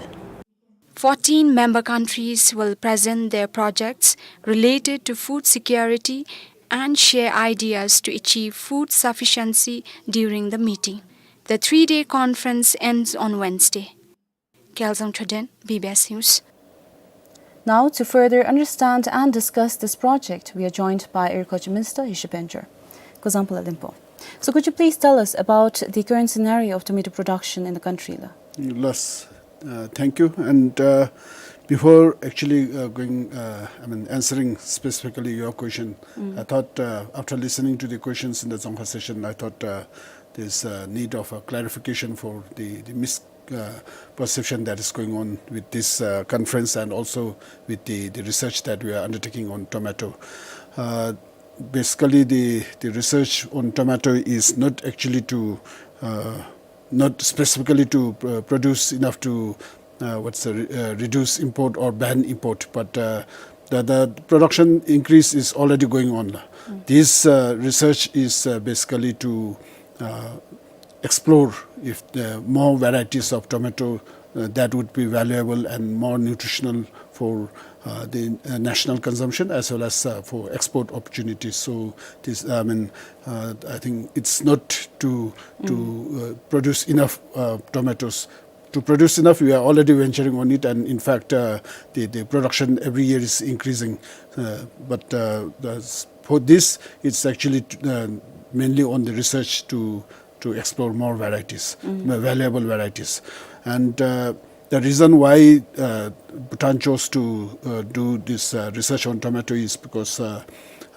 Fourteen member countries will present their projects related to food security and share ideas to achieve food sufficiency during the meeting. The three-day conference ends on Wednesday. Kyaelzang Choden, B B S News. Now, to further understand and discuss this project, we are joined by Agriculture Minister Yeshey Benjor. Kuzuzangpo Lalenpo. So could you please tell us about the current scenario of tomato production in the country, la? Yes, uh, thank you. And, uh, before actually, uh, going, uh, I mean, answering specifically your question, mm, I thought, uh, after listening to the questions in the Dzongkha session, I thought, uh, there's a need of a clarification for the, the mis-, uh, perception that is going on with this, uh, conference and also with the, the research that we are undertaking on tomato. Uh, Basically, the, the research on tomato is not actually to, uh, not specifically to, uh, produce enough to, uh, what's the, re-, uh, reduce import or ban import, but, uh, the, the production increase is already going on. This, uh, research is, uh, basically to, uh, explore if the more varieties of tomato, uh, that would be valuable and more nutritional for, uh, the, uh, national consumption as well as, uh, for export opportunities. So this, I mean, uh, I think it's not to, to, uh, produce enough, uh, tomatoes. To produce enough, we are already venturing on it, and in fact, uh, the, the production every year is increasing. Uh, but, uh, the, for this, it's actually, uh, mainly on the research to, to explore more varieties, more valuable varieties. And, uh, the reason why, uh, Bhutan chose to, uh, do this, uh, research on tomato is because, uh,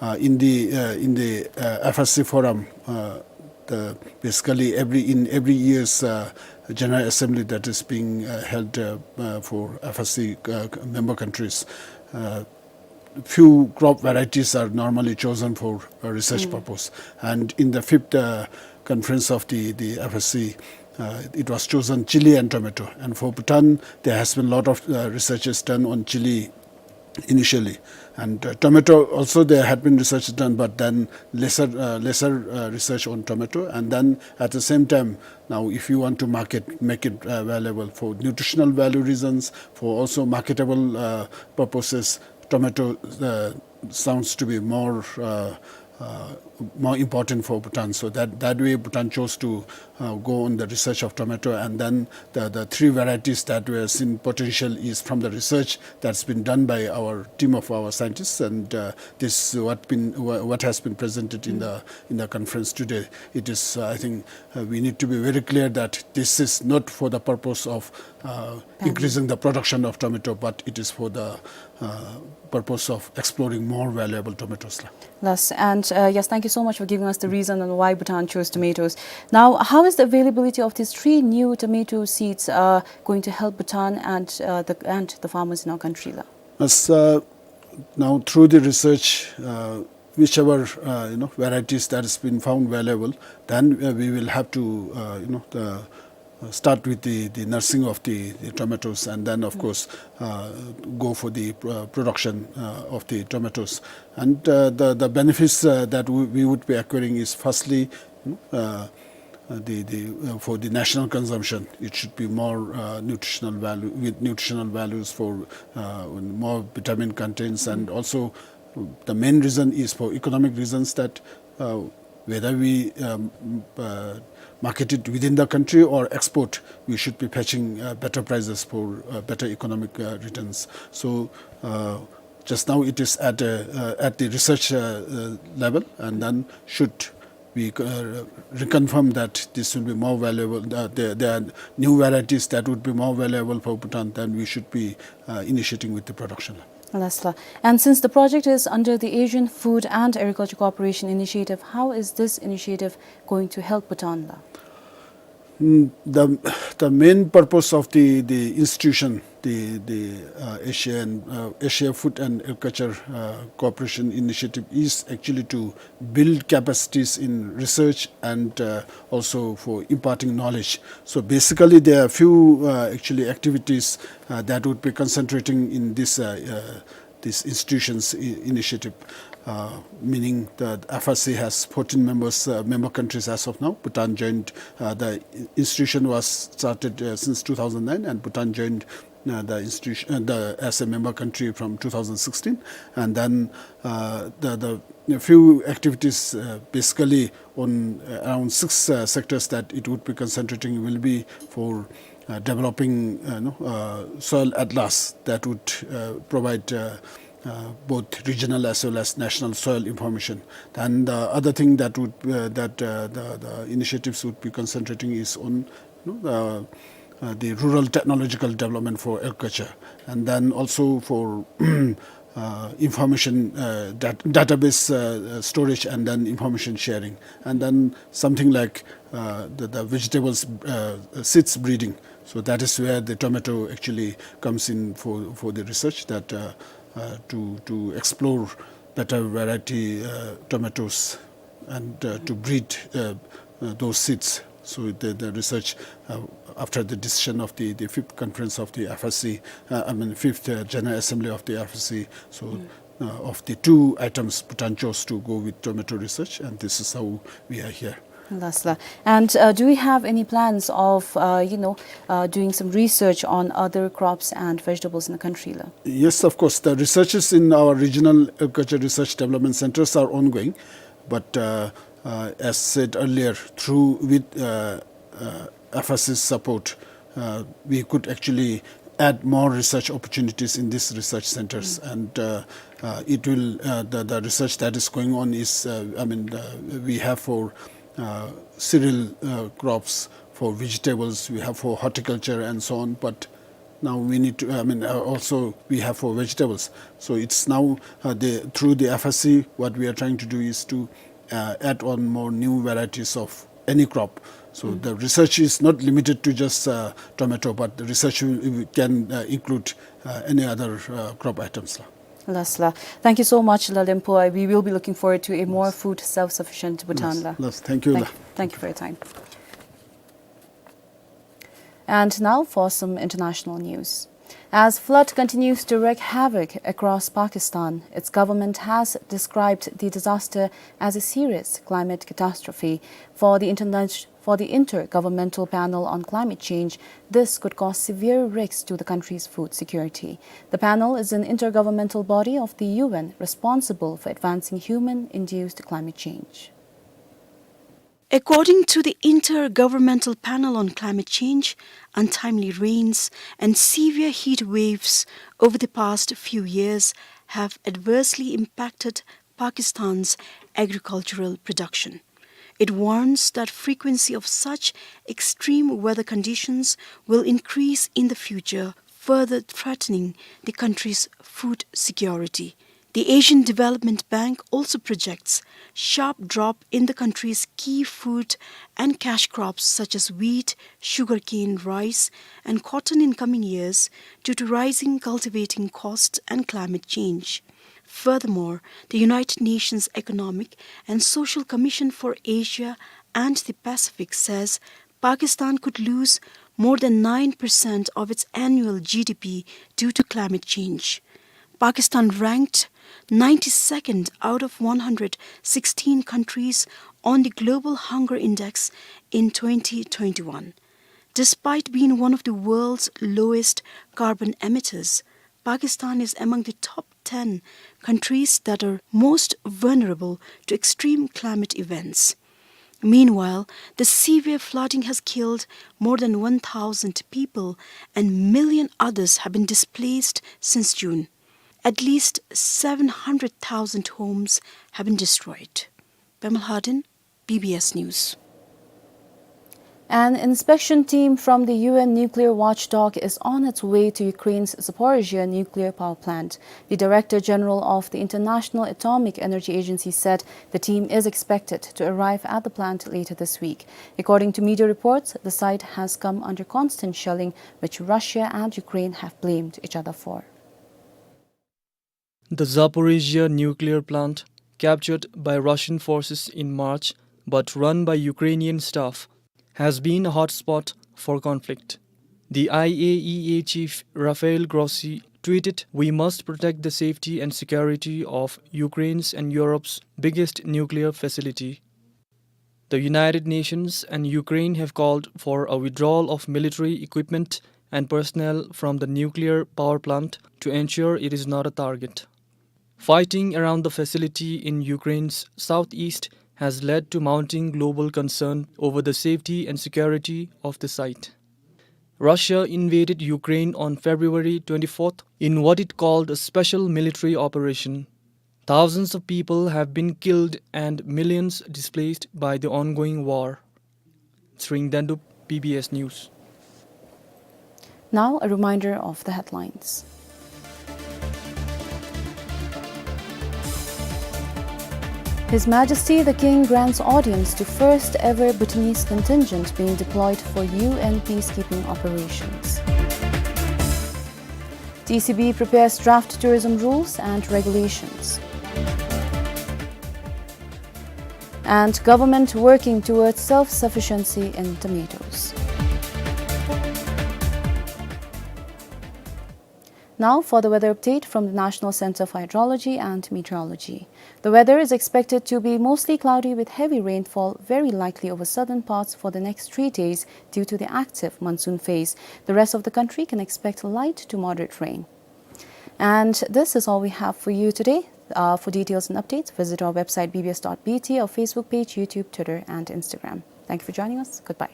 uh, in the, uh, in the, uh, F S C forum, uh, the, basically every, in every year's, uh, General Assembly that is being, uh, held, uh, uh, for F S C, uh, member countries, uh, few crop varieties are normally chosen for, uh, research purpose. And in the fifth, uh, conference of the, the F S C, uh, it was chosen chili and tomato. And for Bhutan, there has been a lot of, uh, researches done on chili initially. And, uh, tomato also, there had been research done, but then lesser, uh, lesser, uh, research on tomato. And then at the same time, now if you want to market, make it, uh, available for nutritional value reasons, for also marketable, uh, purposes, tomato, uh, sounds to be more, uh, uh, more important for Bhutan. So that, that way Bhutan chose to, uh, go on the research of tomato, and then the, the three varieties that were seen potential is from the research that's been done by our team of our scientists, and, uh, this what been, wha-, what has been presented in the, in the conference today. It is, uh, I think, uh, we need to be very clear that this is not for the purpose of, uh, increasing the production of tomato, but it is for the, uh, purpose of exploring more valuable tomatoes la. Yes, and, uh, yes, thank you so much for giving us the reason on why Bhutan chose tomatoes. Now, how is the availability of these three new tomato seeds, uh, going to help Bhutan and, uh, the, and the farmers in our country la? As, uh, now through the research, uh, whichever, uh, you know, varieties that has been found valuable, then, uh, we will have to, uh, you know, the, uh, start with the, the nursing of the, the tomatoes, and then, of course, uh, go for the, uh, production, uh, of the tomatoes. And, uh, the, the benefits, uh, that we, we would be acquiring is firstly, you know, uh, uh, the, the, uh, for the national consumption, it should be more, uh, nutritional value, with nutritional values for, uh, more vitamin contents, and also the main reason is for economic reasons that, uh, whether we, um, uh, market it within the country or export, we should be fetching, uh, better prices for, uh, better economic, uh, returns. So, uh, just now it is at, uh, uh, at the research, uh, uh, level, and then should we, uh, reconfirm that this will be more valuable, uh, there, there are new varieties that would be more valuable for Bhutan, then we should be, uh, initiating with the production. Yes, sir. And since the project is under the Asian Food and Agriculture Cooperation Initiative, how is this initiative going to help Bhutan la? Mm, the, the main purpose of the, the institution, the, the, uh, Asian, uh, Asia Food and Agriculture, uh, Cooperation Initiative is actually to build capacities in research and, uh, also for imparting knowledge. So basically, there are few, uh, actually activities, uh, that would be concentrating in this, uh, uh, this institution's i-, initiative, uh, meaning the F R C has fourteen members, uh, member countries as of now. Bhutan joined, uh, the institution was started, uh, since two thousand nine, and Bhutan joined, uh, the institution, uh, the, as a member country from two thousand sixteen. And then, uh, the, the few activities, uh, basically on, uh, around six, uh, sectors that it would be concentrating will be for, uh, developing, uh, you know, uh, soil atlas that would, uh, provide, uh, uh, both regional as well as national soil information. And the other thing that would, uh, that, uh, the, the initiatives would be concentrating is on, you know, the, uh, the rural technological development for agriculture, and then also for, uh, information, uh, dat-, database, uh, uh, storage, and then information sharing, and then something like, uh, the, the vegetables, uh, seeds breeding. So that is where the tomato actually comes in for, for the research that, uh, uh, to, to explore better variety, uh, tomatoes and, uh, to breed, uh, uh, those seeds. So the, the research, uh, after the decision of the, the fifth conference of the F S C, uh, I mean, fifth, uh, General Assembly of the F S C, so, uh, of the two items, Bhutan chose to go with tomato research, and this is how we are here. Lasla. And, uh, do we have any plans of, uh, you know, uh, doing some research on other crops and vegetables in the country la? Yes, of course. The research is in our Regional Agriculture Research Development Centers are ongoing. But, uh, uh, as said earlier, through with, uh, uh, F S C's support, uh, we could actually add more research opportunities in these research centers. And, uh, uh, it will, uh, the, the research that is going on is, uh, I mean, the, we have for, uh, cereal, uh, crops, for vegetables, we have for horticulture and so on. But now we need to, I mean, uh, also we have for vegetables. So it's now, uh, the, through the F S C, what we are trying to do is to, uh, add on more new varieties of any crop. So the research is not limited to just, uh, tomato, but the research will, will, can, uh, include, uh, any other, uh, crop items la. Lasla. Thank you so much, Lalempo. I, we will be looking forward to a more food self-sufficient Bhutan la. Yes, thank you la. Thank you for your time. And now for some international news. As flood continues to wreak havoc across Pakistan, its government has described the disaster as a serious climate catastrophe. For the interna-, for the Intergovernmental Panel on Climate Change, this could cause severe risks to the country's food security. The panel is an intergovernmental body of the U N responsible for advancing human-induced climate change. According to the Intergovernmental Panel on Climate Change, untimely rains and severe heat waves over the past few years have adversely impacted Pakistan's agricultural production. It warns that frequency of such extreme weather conditions will increase in the future, further threatening the country's food security. The Asian Development Bank also projects sharp drop in the country's key food and cash crops such as wheat, sugarcane, rice, and cotton in coming years due to rising cultivating costs and climate change. Furthermore, the United Nations Economic and Social Commission for Asia and the Pacific says Pakistan could lose more than nine percent of its annual G D P due to climate change. Pakistan ranked ninety-second out of one hundred sixteen countries on the Global Hunger Index in twenty twenty-one. Despite being one of the world's lowest carbon emitters, Pakistan is among the top ten countries that are most vulnerable to extreme climate events. Meanwhile, the severe flooding has killed more than one thousand people and million others have been displaced since June. At least seven hundred thousand homes have been destroyed. Pema Lhaden, B B S News. An inspection team from the U N nuclear watchdog is on its way to Ukraine's Zaporizhzhia nuclear power plant. The Director General of the International Atomic Energy Agency said the team is expected to arrive at the plant later this week. According to media reports, the site has come under constant shelling, which Russia and Ukraine have blamed each other for. The Zaporizhzhia nuclear plant, captured by Russian forces in March but run by Ukrainian staff, has been a hotspot for conflict. The I A E A chief Rafael Grossi tweeted, "We must protect the safety and security of Ukraine's and Europe's biggest nuclear facility." The United Nations and Ukraine have called for a withdrawal of military equipment and personnel from the nuclear power plant to ensure it is not a target. Fighting around the facility in Ukraine's southeast has led to mounting global concern over the safety and security of the site. Russia invaded Ukraine on February twenty-fourth in what it called a special military operation. Thousands of people have been killed and millions displaced by the ongoing war. Tshering Dendup, B B S News. Now, a reminder of the headlines. His Majesty the King grants audience to first ever Bhutanese contingent being deployed for U N peacekeeping operations. T C B prepares draft tourism rules and regulations. And government working towards self-sufficiency in tomatoes. Now for the weather update from the National Centre for Hydrology and Meteorology. The weather is expected to be mostly cloudy with heavy rainfall very likely over southern parts for the next three days due to the active monsoon phase. The rest of the country can expect light to moderate rain. And this is all we have for you today. Uh, for details and updates, visit our website B B S dot B T, our Facebook page, YouTube, Twitter, and Instagram. Thank you for joining us. Goodbye.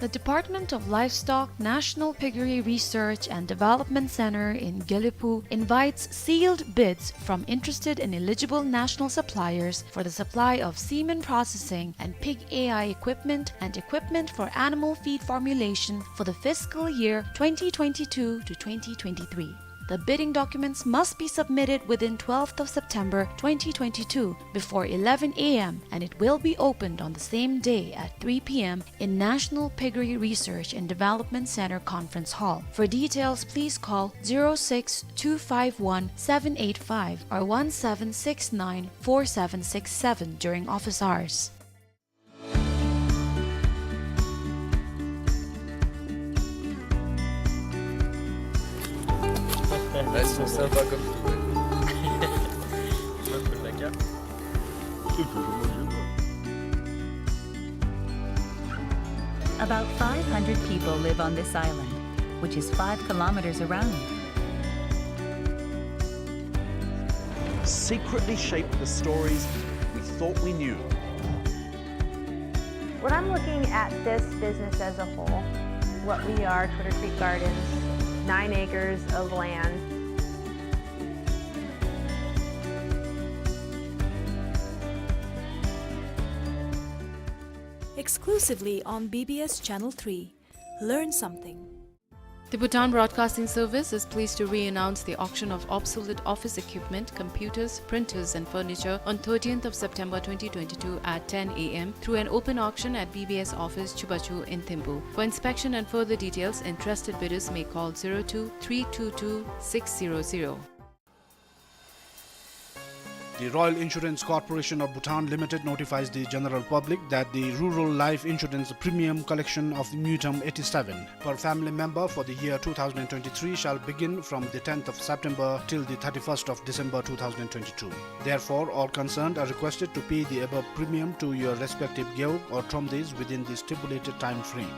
The Department of Livestock National Piggery Research and Development Center in Gelephu invites sealed bids from interested and eligible national suppliers for the supply of semen processing and pig A I equipment and equipment for animal feed formulation for the fiscal year twenty twenty-two to twenty twenty-three. The bidding documents must be submitted within twelfth of September twenty twenty-two before eleven A M, and it will be opened on the same day at three P M in National Piggery Research and Development Center Conference Hall. For details, please call zero six two five one seven eight five or one seven six nine four seven six seven during office hours. About five hundred people live on this island, which is five kilometers around. Secretly shaped the stories we thought we knew. When I'm looking at this business as a whole, what we are, Twitter Creek Gardens, nine acres of land. Exclusively on B B S Channel three. Learn something. The Bhutan Broadcasting Service is pleased to re-announce the auction of obsolete office equipment, computers, printers, and furniture on thirteenth of September twenty twenty-two at ten A M through an open auction at B B S office Chubachu in Thimphu. For inspection and further details, interested bidders may call zero two three two two six zero zero. The Royal Insurance Corporation of Bhutan Limited notifies the general public that the rural life insurance premium collection of Ngultrum eighty-seven per family member for the year two thousand twenty-three shall begin from the tenth of September till the thirty-first of December two thousand twenty-two. Therefore, all concerned are requested to pay the above premium to your respective gewog or thromdes within the stipulated time frame.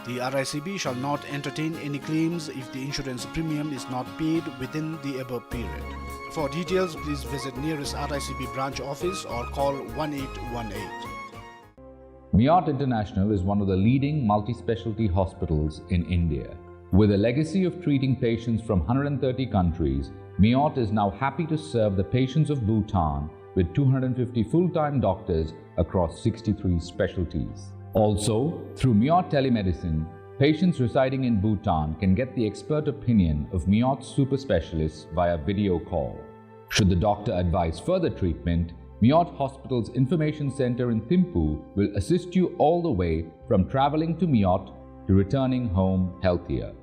The R I C B shall not entertain any claims if the insurance premium is not paid within the above period. For details, please visit nearest R I C B branch office or call one eight one eight. Miot International is one of the leading multi-specialty hospitals in India. With a legacy of treating patients from hundred and thirty countries, Miot is now happy to serve the patients of Bhutan with two hundred fifty full-time doctors across sixty-three specialties. Also, through Miot Telemedicine, patients residing in Bhutan can get the expert opinion of Miot super specialists via video call. Should the doctor advise further treatment, Miot Hospital's Information Center in Thimphu will assist you all the way from traveling to Miot to returning home healthier.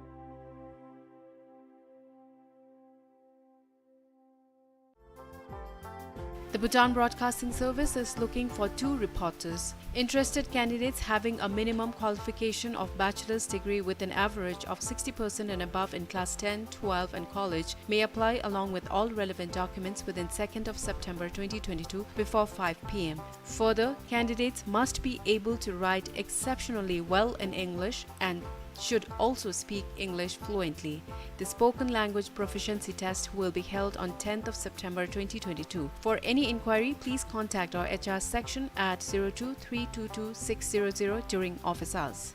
The Bhutan Broadcasting Service is looking for two reporters. Interested candidates having a minimum qualification of bachelor's degree with an average of sixty percent and above in class ten, twelve and college may apply along with all relevant documents within second of September twenty twenty-two before five p m. Further, candidates must be able to write exceptionally well in English and should also speak English fluently. The spoken language proficiency test will be held on tenth of September twenty twenty-two. For any inquiry, please contact our H R section at zero two three two two six zero zero during office hours.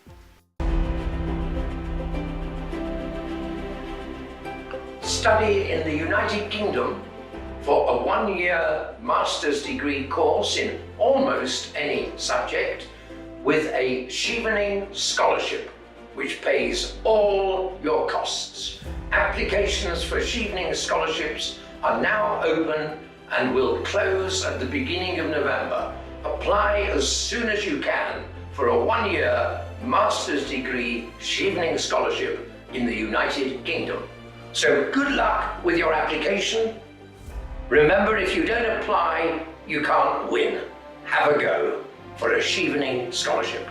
Study in the United Kingdom for a one-year master's degree course in almost any subject with a Chevening scholarship, which pays all your costs. Applications for Chevening scholarships are now open and will close at the beginning of November. Apply as soon as you can for a one-year master's degree Chevening scholarship in the United Kingdom. So good luck with your application. Remember, if you don't apply, you can't win. Have a go for a Chevening scholarship.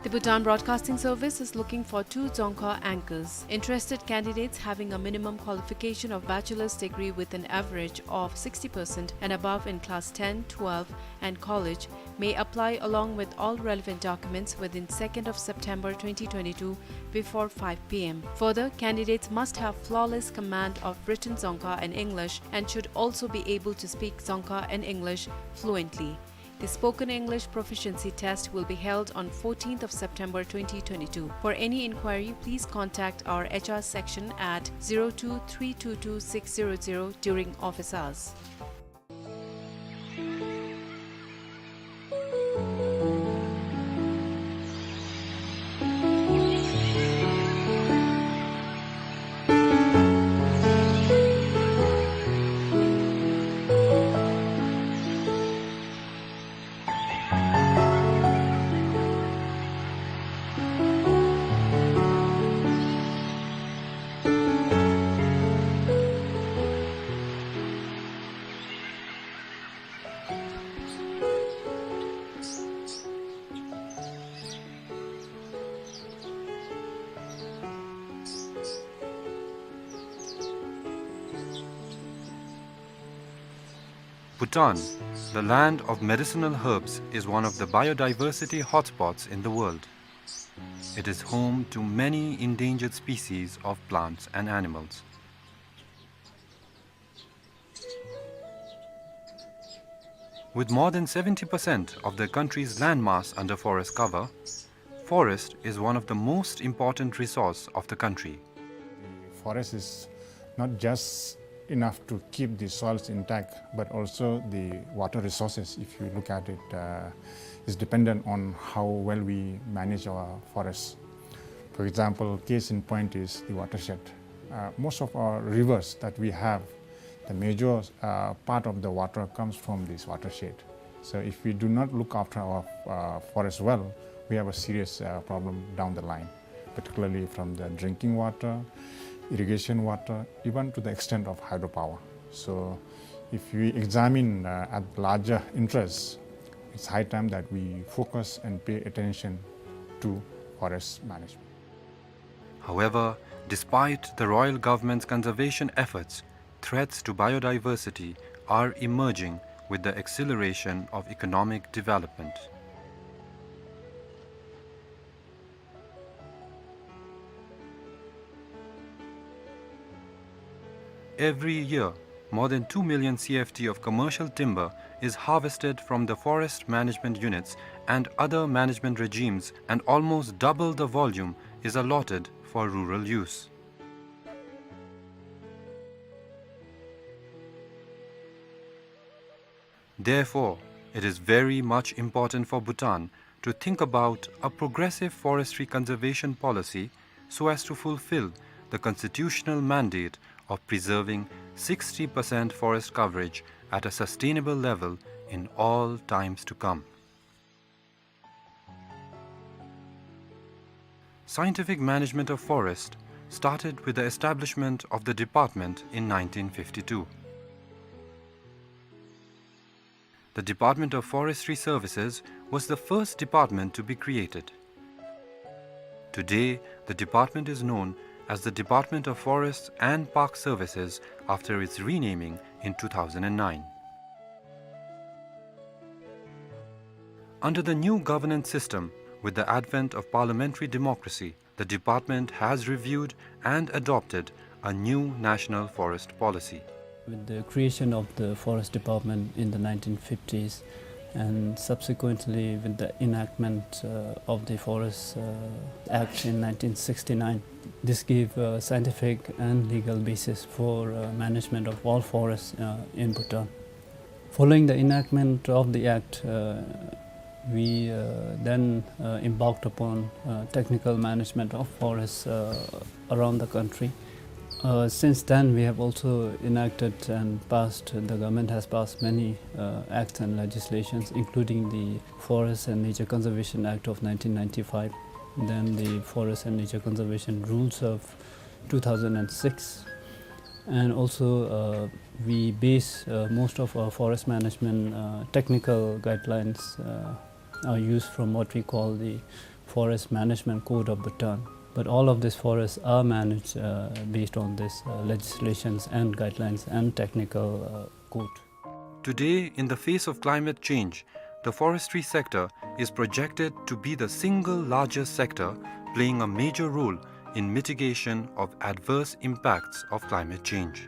The Bhutan Broadcasting Service is looking for two Dzongkha anchors. Interested candidates having a minimum qualification of bachelor's degree with an average of sixty percent and above in class ten, twelve and college may apply along with all relevant documents within second of September twenty twenty-two before five p m. Further, candidates must have flawless command of written Dzongkha and English and should also be able to speak Dzongkha and English fluently. The spoken English proficiency test will be held on fourteenth of September twenty twenty-two. For any inquiry, please contact our H R section at zero two three two two six zero zero during office hours. Bhutan, the land of medicinal herbs, is one of the biodiversity hotspots in the world. It is home to many endangered species of plants and animals. With more than seventy percent of the country's landmass under forest cover, forest is one of the most important resource of the country. The forest is not just enough to keep the soils intact, but also the water resources, if you look at it, uh, is dependent on how well we manage our forests. For example, case in point is the watershed. Uh, most of our rivers that we have, the major, uh, part of the water comes from this watershed. So if we do not look after our, uh, forest well, we have a serious, uh, problem down the line, particularly from the drinking water, irrigation water, even to the extent of hydropower. So if we examine, uh, at larger interests, it's high time that we focus and pay attention to forest management. However, despite the royal government's conservation efforts, threats to biodiversity are emerging with the acceleration of economic development. Every year, more than two million C F T of commercial timber is harvested from the forest management units and other management regimes, and almost double the volume is allotted for rural use. Therefore, it is very much important for Bhutan to think about a progressive forestry conservation policy so as to fulfill the constitutional mandate of preserving sixty percent forest coverage at a sustainable level in all times to come. Scientific management of forest, started with the establishment of the department in nineteen fifty-two. The Department of Forestry Services was the first department to be created. Today, the department is known as the Department of Forests and Park Services after its renaming in two thousand nine. Under the new governance system, with the advent of parliamentary democracy, the department has reviewed and adopted a new national forest policy. With the creation of the Forest Department in the nineteen fifties, and subsequently with the enactment, uh, of the Forest, uh, Act in nineteen sixty-nine, this gave a scientific and legal basis for, uh, management of all forests, uh, in Bhutan. Following the enactment of the Act, uh, we, uh, then, uh, embarked upon, uh, technical management of forests, uh, around the country. Uh, since then, we have also enacted and passed, the government has passed many, uh, acts and legislations, including the Forest and Nature Conservation Act of nineteen ninety-five, then the Forest and Nature Conservation Rules of two thousand six. And also, uh, we base, uh, most of our forest management, uh, technical guidelines, uh, are used from what we call the Forest Management Code of Bhutan. But all of these forests are managed, uh, based on these, uh, legislations and guidelines and technical, uh, code. Today, in the face of climate change, the forestry sector is projected to be the single largest sector, playing a major role in mitigation of adverse impacts of climate change.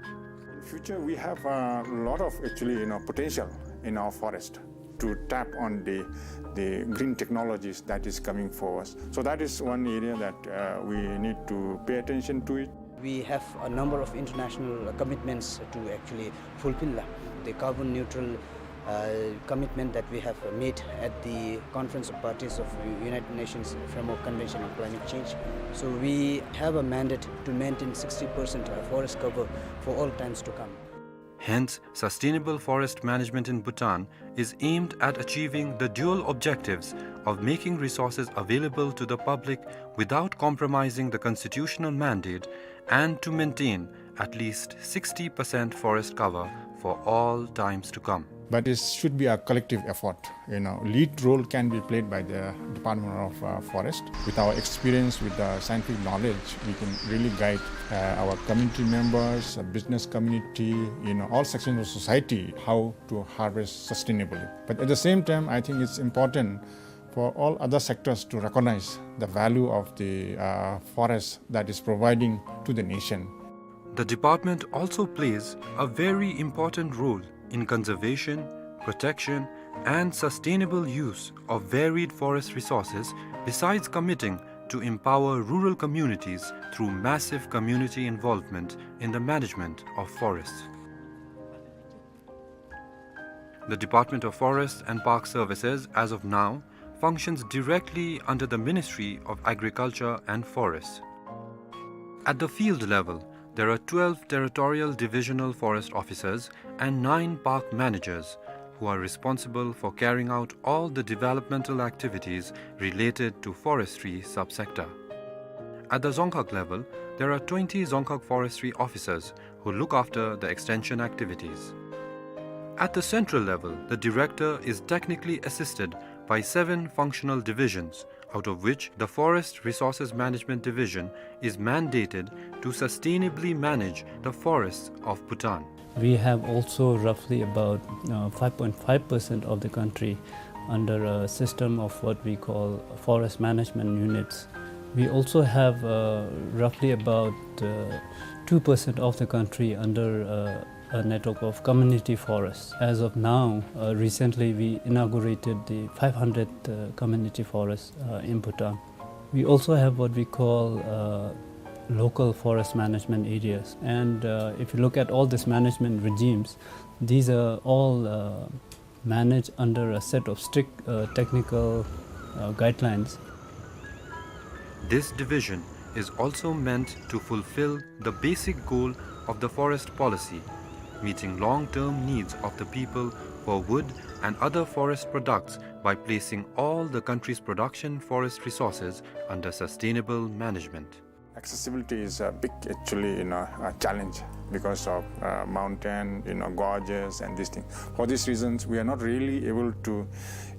In future, we have a lot of actually, you know, potential in our forest to tap on the, the green technologies that is coming forward. So that is one area that, uh, we need to pay attention to it. We have a number of international commitments to actually fulfill the carbon neutral, uh, commitment that we have made at the Conference of Parties of United Nations Framework Convention on Climate Change. So we have a mandate to maintain sixty percent forest cover for all times to come. Hence, sustainable forest management in Bhutan is aimed at achieving the dual objectives of making resources available to the public without compromising the constitutional mandate and to maintain at least sixty percent forest cover for all times to come. But it should be a collective effort. You know, lead role can be played by the Department of, uh, Forest. With our experience, with the scientific knowledge, we can really guide, uh, our community members, uh, business community, you know, all sections of society, how to harvest sustainably. But at the same time, I think it's important for all other sectors to recognize the value of the, uh, forest that is providing to the nation. The department also plays a very important role in conservation, protection, and sustainable use of varied forest resources, besides committing to empower rural communities through massive community involvement in the management of forests. The Department of Forests and Park Services, as of now, functions directly under the Ministry of Agriculture and Forests. At the field level, there are twelve territorial divisional forest officers and nine park managers who are responsible for carrying out all the developmental activities related to forestry subsector. At the Dzongkhag level, there are twenty Dzongkhag forestry officers who look after the extension activities. At the central level, the director is technically assisted by seven functional divisions, out of which the Forest Resources Management Division is mandated to sustainably manage the forests of Bhutan. We have also roughly about, uh, five point five percent of the country under a system of what we call forest management units. We also have, uh, roughly about, uh, two percent of the country under, uh, a network of community forests. As of now, uh, recently we inaugurated the five hundredth, uh, community forest, uh, in Bhutan. We also have what we call, uh, local forest management areas. And, uh, if you look at all these management regimes, these are all, uh, managed under a set of strict, uh, technical, uh, guidelines. This division is also meant to fulfill the basic goal of the forest policy, meeting long-term needs of the people for wood and other forest products by placing all the country's production forest resources under sustainable management. Accessibility is a big, actually, you know, a challenge because of, uh, mountain, you know, gorges and these things. For these reasons, we are not really able to,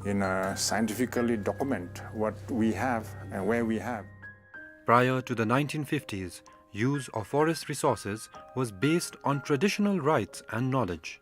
you know, scientifically document what we have and where we have. Prior to the nineteen fifties, use of forest resources was based on traditional rights and knowledge.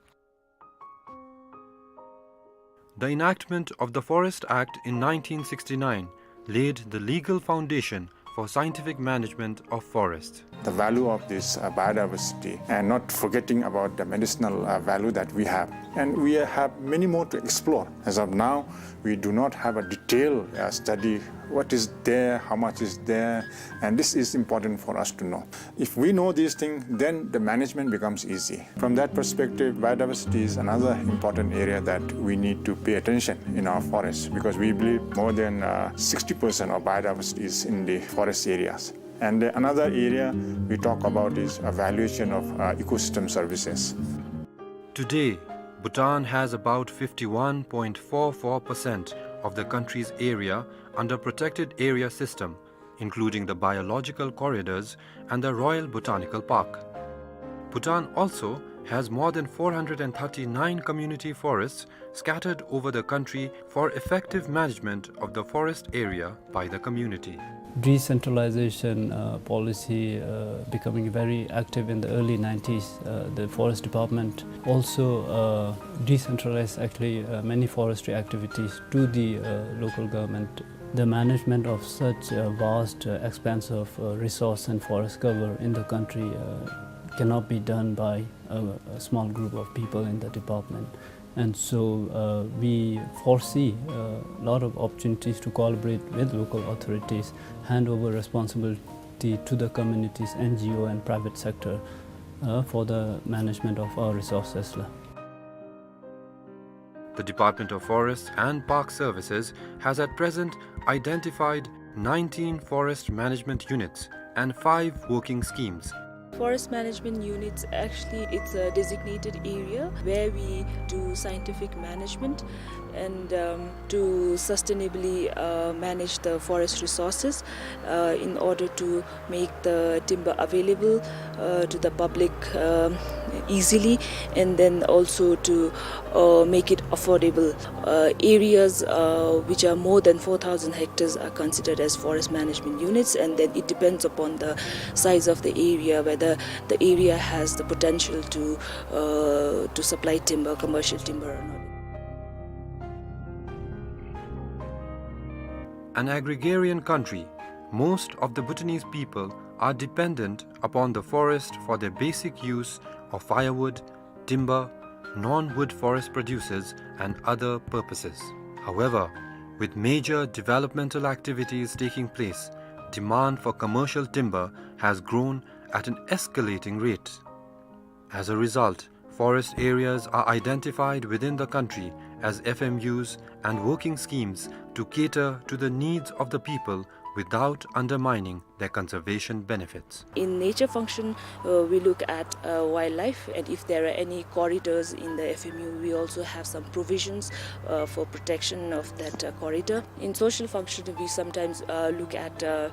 The enactment of the Forest Act in nineteen sixty-nine laid the legal foundation for scientific management of forests. The value of this, uh, biodiversity, and not forgetting about the medicinal, uh, value that we have. And we have many more to explore. As of now, we do not have a detailed, uh, study, what is there, how much is there, and this is important for us to know. If we know these things, then the management becomes easy. From that perspective, biodiversity is another important area that we need to pay attention in our forests, because we believe more than, uh, sixty percent of biodiversity is in the forest areas. And another area we talk about is a valuation of, uh, ecosystem services. Today, Bhutan has about fifty-one point four four percent of the country's area under protected area system, including the biological corridors and the Royal Botanical Park. Bhutan also has more than four hundred and thirty-nine community forests scattered over the country for effective management of the forest area by the community. Decentralization, uh, policy, uh, becoming very active in the early nineties. Uh, the forest department also, uh, decentralized actually, uh, many forestry activities to the, uh, local government. The management of such a vast, uh, expanse of, uh, resource and forest cover in the country, uh, cannot be done by a, a small group of people in the department. And so, uh, we foresee a lot of opportunities to collaborate with local authorities, hand over responsibility to the communities, N G O and private sector, uh, for the management of our resources la. The Department of Forests and Park Services has at present identified nineteen forest management units and five working schemes. Forest management units, actually, it's a designated area where we do scientific management and, um, to sustainably, uh, manage the forest resources, uh, in order to make the timber available, uh, to the public, um, easily, and then also to, uh, make it affordable. Uh, areas, uh, which are more than four thousand hectares are considered as forest management units, and then it depends upon the size of the area, whether the area has the potential to, uh, to supply timber, commercial timber or not. An agrarian country, most of the Bhutanese people are dependent upon the forest for their basic use of firewood, timber, non-wood forest producers, and other purposes. However, with major developmental activities taking place, demand for commercial timber has grown at an escalating rate. As a result, forest areas are identified within the country as F M Us and working schemes to cater to the needs of the people without undermining their conservation benefits. In nature function, uh, we look at, uh, wildlife, and if there are any corridors in the F M U, we also have some provisions, uh, for protection of that, uh, corridor. In social function, we sometimes, uh, look at, uh,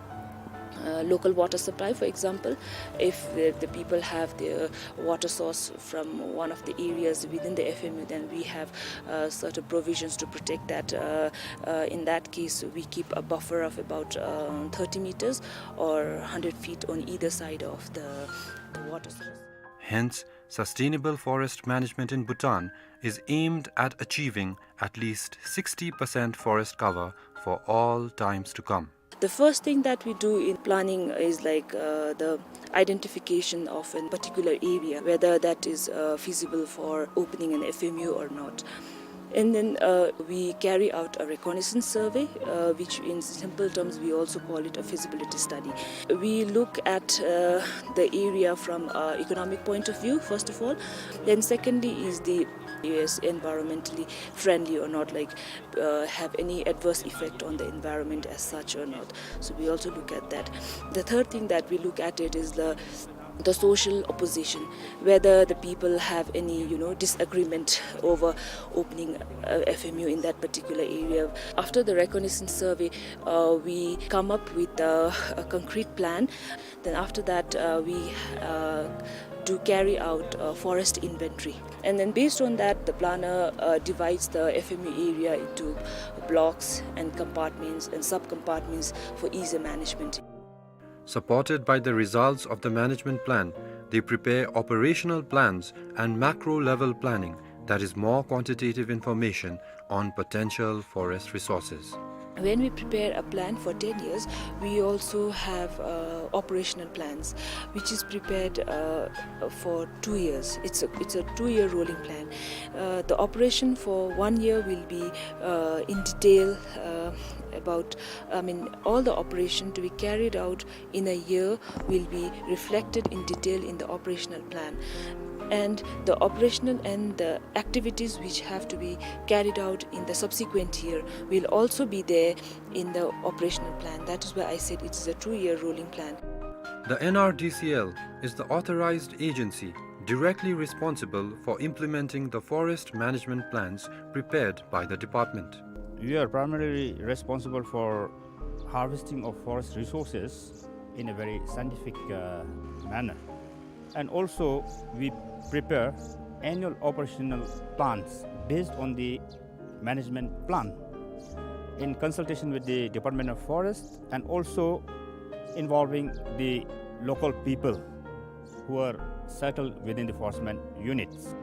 uh, local water supply, for example. If the, the people have their water source from one of the areas within the F M U, then we have, uh, certain provisions to protect that. Uh, uh, in that case, we keep a buffer of about, uh, thirty meters or hundred feet on either side of the, the water source. Hence, sustainable forest management in Bhutan is aimed at achieving at least sixty percent forest cover for all times to come. The first thing that we do in planning is, like, uh, the identification of a particular area, whether that is, uh, feasible for opening an F M U or not. And then, uh, we carry out a reconnaissance survey, uh, which in simple terms we also call it a feasibility study. We look at, uh, the area from, uh, economic point of view, first of all. Then secondly is the area is environmentally friendly or not, like, uh, have any adverse effect on the environment as such or not. So we also look at that. The third thing that we look at it is the the social opposition, whether the people have any, you know, disagreement over opening a F M U in that particular area. After the reconnaissance survey, uh, we come up with a, a concrete plan. Then after that, uh, we, uh, do carry out a forest inventory. And then based on that, the planner, uh, divides the F M U area into blocks and compartments and sub-compartments for easier management. Supported by the results of the management plan, they prepare operational plans and macro-level planning, that is more quantitative information on potential forest resources. When we prepare a plan for ten years, we also have, uh, operational plans, which is prepared, uh, for two years. It's a, it's a two-year rolling plan. Uh, the operation for one year will be, uh, in detail, uh, about, I mean, all the operation to be carried out in a year will be reflected in detail in the operational plan. And the operational and the activities which have to be carried out in the subsequent year will also be there in the operational plan. That is why I said it is a two-year rolling plan. The N R D C L is the authorized agency directly responsible for implementing the forest management plans prepared by the department. We are primarily responsible for harvesting of forest resources in a very scientific, uh, manner. And also, we prepare annual operational plans based on the management plan in consultation with the Department of Forest and also involving the local people who are settled within the forest man units.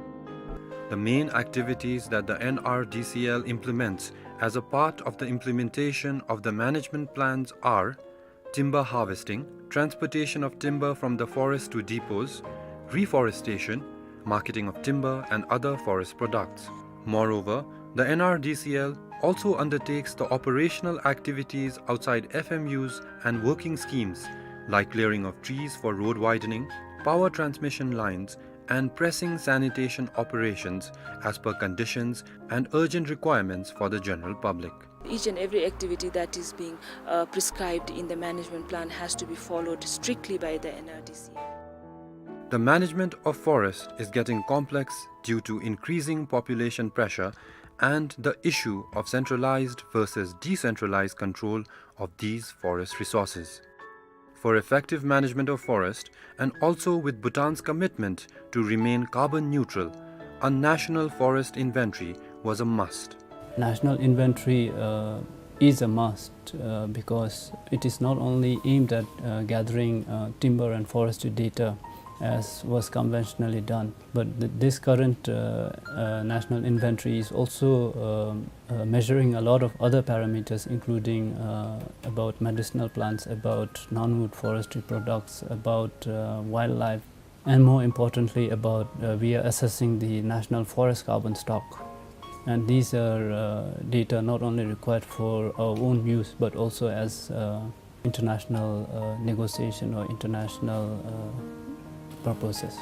The main activities that the N R D C L implements as a part of the implementation of the management plans are timber harvesting, transportation of timber from the forest to depots, reforestation, marketing of timber and other forest products. Moreover, the N R D C L also undertakes the operational activities outside F M Us and working schemes, like clearing of trees for road widening, power transmission lines, and pressing sanitation operations as per conditions and urgent requirements for the general public. Each and every activity that is being, uh, prescribed in the management plan has to be followed strictly by the N R D C L. The management of forest is getting complex due to increasing population pressure and the issue of centralized versus decentralized control of these forest resources. For effective management of forest, and also with Bhutan's commitment to remain carbon neutral, a national forest inventory was a must. National inventory, uh, is a must, uh, because it is not only aimed at, uh, gathering, uh, timber and forestry data as was conventionally done, but th-, this current, uh, uh, national inventory is also, um, uh, measuring a lot of other parameters, including, uh, about medicinal plants, about non-wood forestry products, about, uh, wildlife, and more importantly, about, uh, we are assessing the national forest carbon stock. And these are, uh, data not only required for our own use, but also as, uh, international, uh, negotiation or international, uh, purposes.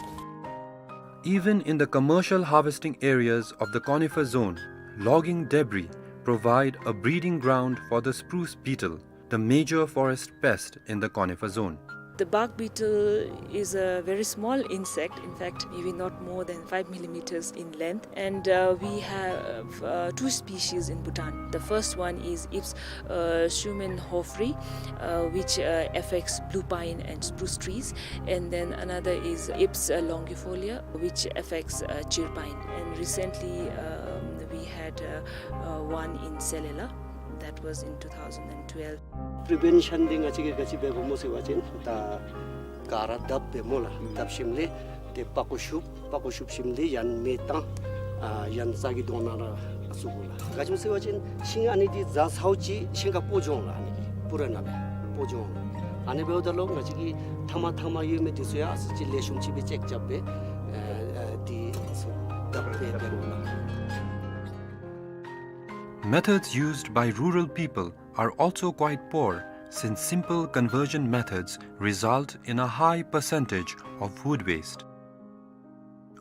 Even in the commercial harvesting areas of the conifer zone, logging debris provide a breeding ground for the spruce beetle, the major forest pest in the conifer zone. The bark beetle is a very small insect, in fact, maybe not more than five millimeters in length. And, uh, we have, uh, two species in Bhutan. The first one is Ips, uh, shumenhoferi, uh, which, uh, affects blue pine and spruce trees. And then another is Ips, uh, longifolia, which affects, uh, chirpine. And recently, um, we had, uh, uh, one in Selela. That was in two thousand twelve. Prevention འདི་ང་བཅས་ཀྱིས་ག་ཅི་འབད་དགོཔ་སྨོ་ཟེར་བ་ཅིན་ད་ག་ར་བརྡབ་འབད་སྨོ་ལགས། བརྡབ་ཞིནམ་ལས་ཏེ་པགས་ཀོ་བཤུབ། པགས་ཀོ་བཤུབ་ཞིནམ་ལས་ཡང་མེ་བཏང་། ཨ་ཡང་རྩྭ་གི་དོང་ནང་ར་བཙུགས་དགོ་ལགས། ག་ཅི་སྨོ་ཟེར་བ་ཅིན་ཤིང་ཨ་ནི་འདི་བཟའ་ཚརཝ་ཅིག་ཤིང་ཁར་སྤོ་འགྱོ་འོང་ལགས། ཨ་ནི་འདི་པུ་ར་ནང་ལས་སྤོ་འགྱོ་འོང་ལགས། ཨ་ནི་འབདཝ་ད་ལུ་ང་བཅས་ཀྱི་ཐ་མག་ཐ་མག་ཡོད་མི་འདི་ཚུ་ཡང་ཨ་ཙི་ཅིག་ལེགས་ཤོམ་ཅིག་སྦེ་ཅེཀ་རྐྱབ་སྦེ་ཨ་ཨ་འདི་ཚུ་བརྡབ་སྦེ་འབད་དགོ་ལགས། Methods used by rural people are also quite poor, since simple conversion methods result in a high percentage of food waste.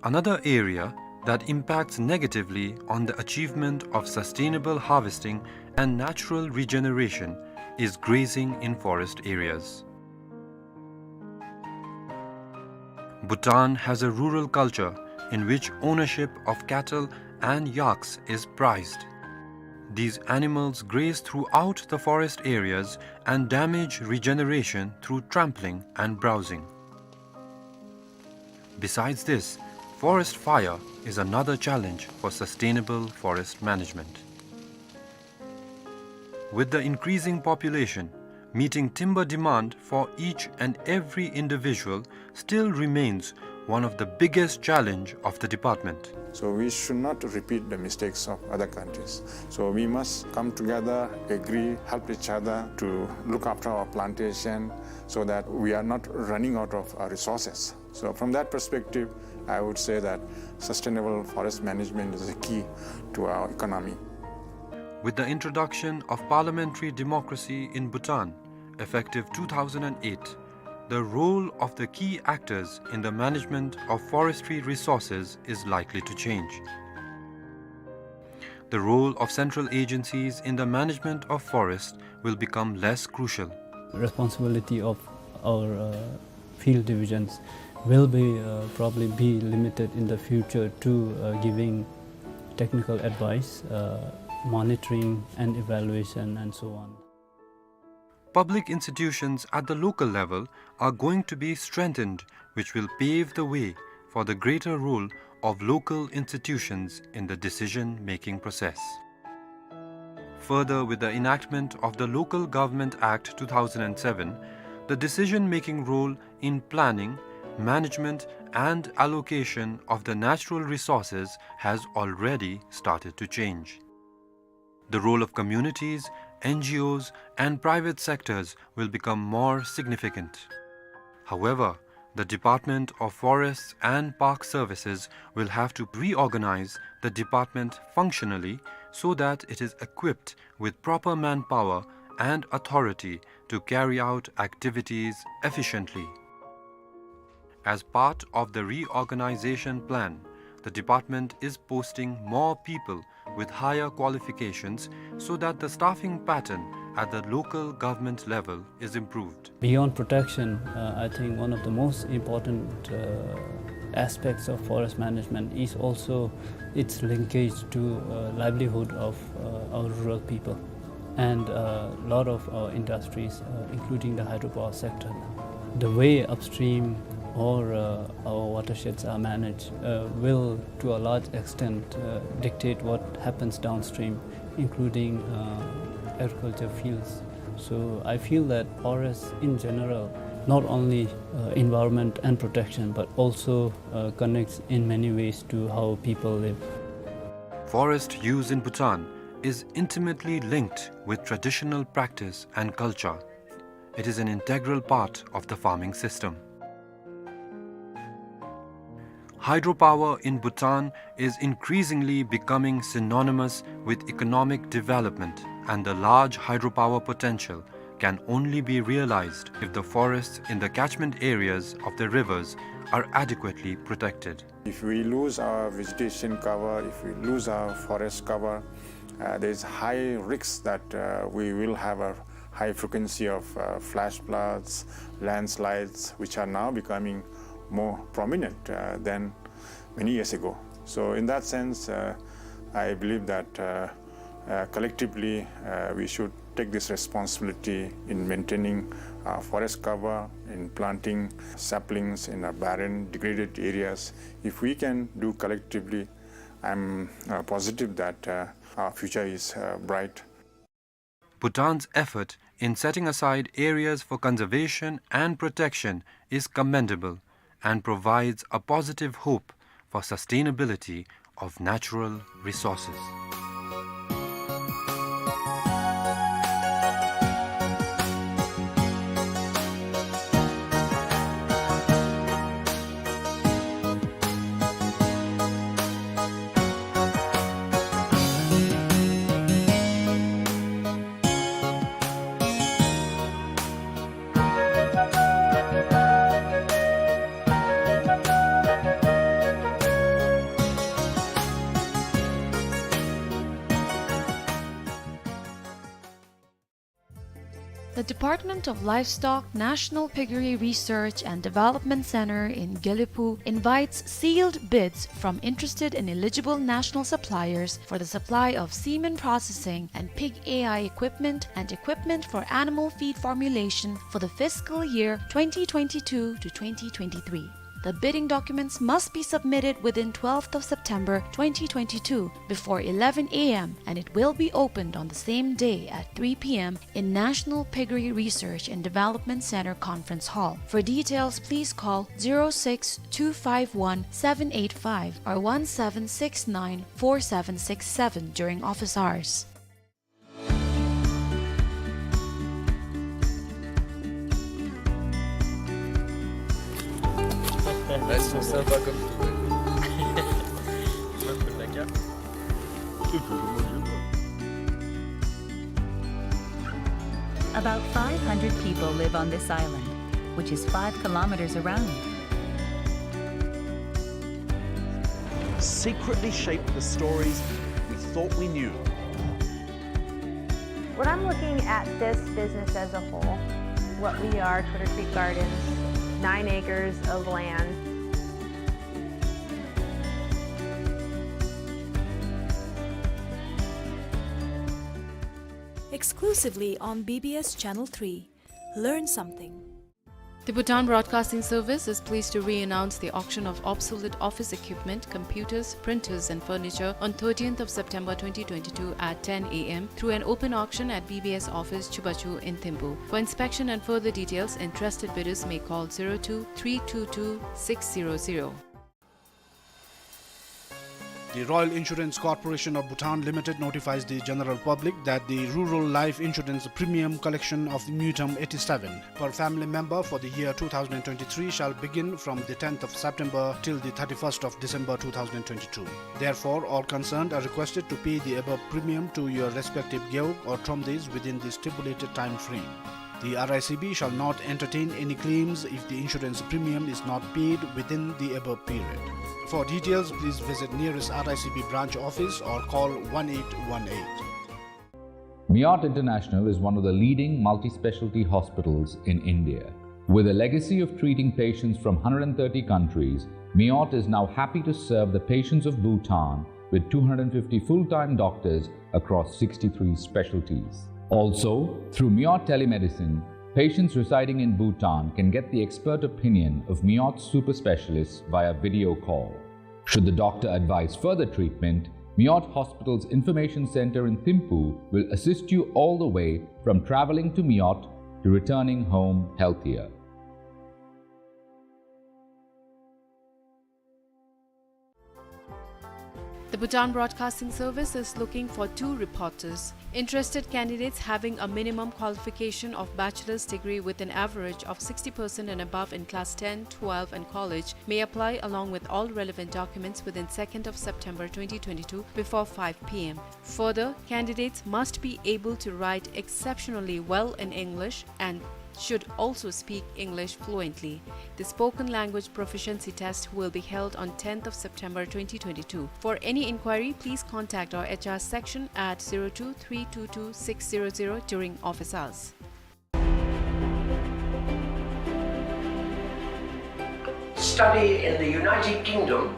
Another area that impacts negatively on the achievement of sustainable harvesting and natural regeneration is grazing in forest areas. Bhutan has a rural culture in which ownership of cattle and yaks is prized. These animals graze throughout the forest areas and damage regeneration through trampling and browsing. Besides this, forest fire is another challenge for sustainable forest management. With the increasing population, meeting timber demand for each and every individual still remains one of the biggest challenge of the department. So we should not repeat the mistakes of other countries. So we must come together, agree, help each other to look after our plantation so that we are not running out of our resources. So from that perspective, I would say that sustainable forest management is the key to our economy. With the introduction of parliamentary democracy in Bhutan, effective two thousand and eight, the role of the key actors in the management of forestry resources is likely to change. The role of central agencies in the management of forest will become less crucial. Responsibility of our, uh, field divisions will be, uh, probably be limited in the future to, uh, giving technical advice, uh, monitoring and evaluation and so on. Public institutions at the local level are going to be strengthened, which will pave the way for the greater role of local institutions in the decision-making process. Further, with the enactment of the Local Government Act two thousand and seven, the decision-making role in planning, management, and allocation of the natural resources has already started to change. The role of communities, N G Os, and private sectors will become more significant. However, the Department of Forests and Park Services will have to reorganize the department functionally so that it is equipped with proper manpower and authority to carry out activities efficiently. As part of the reorganization plan, the department is posting more people with higher qualifications so that the staffing pattern at the local government level is improved. Beyond protection, uh, I think one of the most important, uh, aspects of forest management is also its linkage to, uh, livelihood of, uh, our rural people and a lot of our industries, uh, including the hydropower sector. The way upstream or, uh, our watersheds are managed, uh, will, to a large extent, uh, dictate what happens downstream, including, uh, agriculture fields. So I feel that forests in general, not only, uh, environment and protection, but also, uh, connects in many ways to how people live. Forest use in Bhutan is intimately linked with traditional practice and culture. It is an integral part of the farming system. Hydropower in Bhutan is increasingly becoming synonymous with economic development, and the large hydropower potential can only be realized if the forests in the catchment areas of the rivers are adequately protected. If we lose our vegetation cover, if we lose our forest cover, uh, there is high risk that, uh, we will have a high frequency of, uh, flash floods, landslides, which are now becoming more prominent, uh, than many years ago. So in that sense, uh, I believe that, uh, uh, collectively, uh, we should take this responsibility in maintaining, uh, forest cover, in planting saplings in our barren, degraded areas. If we can do collectively, I'm, uh, positive that, uh, our future is, uh, bright. Bhutan's effort in setting aside areas for conservation and protection is commendable and provides a positive hope for sustainability of natural resources. The Department of Livestock National Piggery Research and Development Center in Gelephu invites sealed bids from interested and eligible national suppliers for the supply of semen processing and pig A I equipment and equipment for animal feed formulation for the fiscal year twenty twenty-two to twenty twenty-three. The bidding documents must be submitted within twelfth of September twenty twenty-two before eleven A M, and it will be opened on the same day at three P M in National Piggery Research and Development Center Conference Hall. For details, please call zero six two five one seven eight five or one seven six nine four seven six seven during office hours. About five hundred people live on this island, which is five kilometers around. Secretly shaped the stories we thought we knew. When I'm looking at this business as a whole, what we are, Twitter Creek Gardens, nine acres of land. Exclusively on B B S Channel three. Learn something. The Bhutan Broadcasting Service is pleased to re-announce the auction of obsolete office equipment, computers, printers, and furniture on thirteenth of September twenty twenty-two at ten A M through an open auction at B B S office, Chubachu in Thimphu. For inspection and further details, interested bidders may call zero two three two two six zero zero. The Royal Insurance Corporation of Bhutan Limited notifies the general public that the rural life insurance premium collection of Ngultrum eighty-seven per family member for the year two thousand twenty-three shall begin from the tenth of September till the thirty-first of December two thousand twenty-two. Therefore, all concerned are requested to pay the above premium to your respective gewog or thromdays within the stipulated time frame. The R I C B shall not entertain any claims if the insurance premium is not paid within the above period. For details, please visit nearest R I C B branch office or call one eight one eight. Miot International is one of the leading multi-specialty hospitals in India. With a legacy of treating patients from hundred and thirty countries, Miot is now happy to serve the patients of Bhutan with two hundred fifty full-time doctors across sixty-three specialties. Also, through Miot Telemedicine, patients residing in Bhutan can get the expert opinion of Miot super specialists via video call. Should the doctor advise further treatment, Miot Hospital's Information Center in Thimphu will assist you all the way from traveling to Miot to returning home healthier. The Bhutan Broadcasting Service is looking for two reporters. Interested candidates having a minimum qualification of bachelor's degree with an average of sixty percent and above in class ten, twelve and college may apply along with all relevant documents within second of September twenty twenty-two before five P M. Further, candidates must be able to write exceptionally well in English and should also speak English fluently. The spoken language proficiency test will be held on tenth of September twenty twenty-two. For any inquiry, please contact our H R section at zero two three two two six zero zero during office hours. Study in the United Kingdom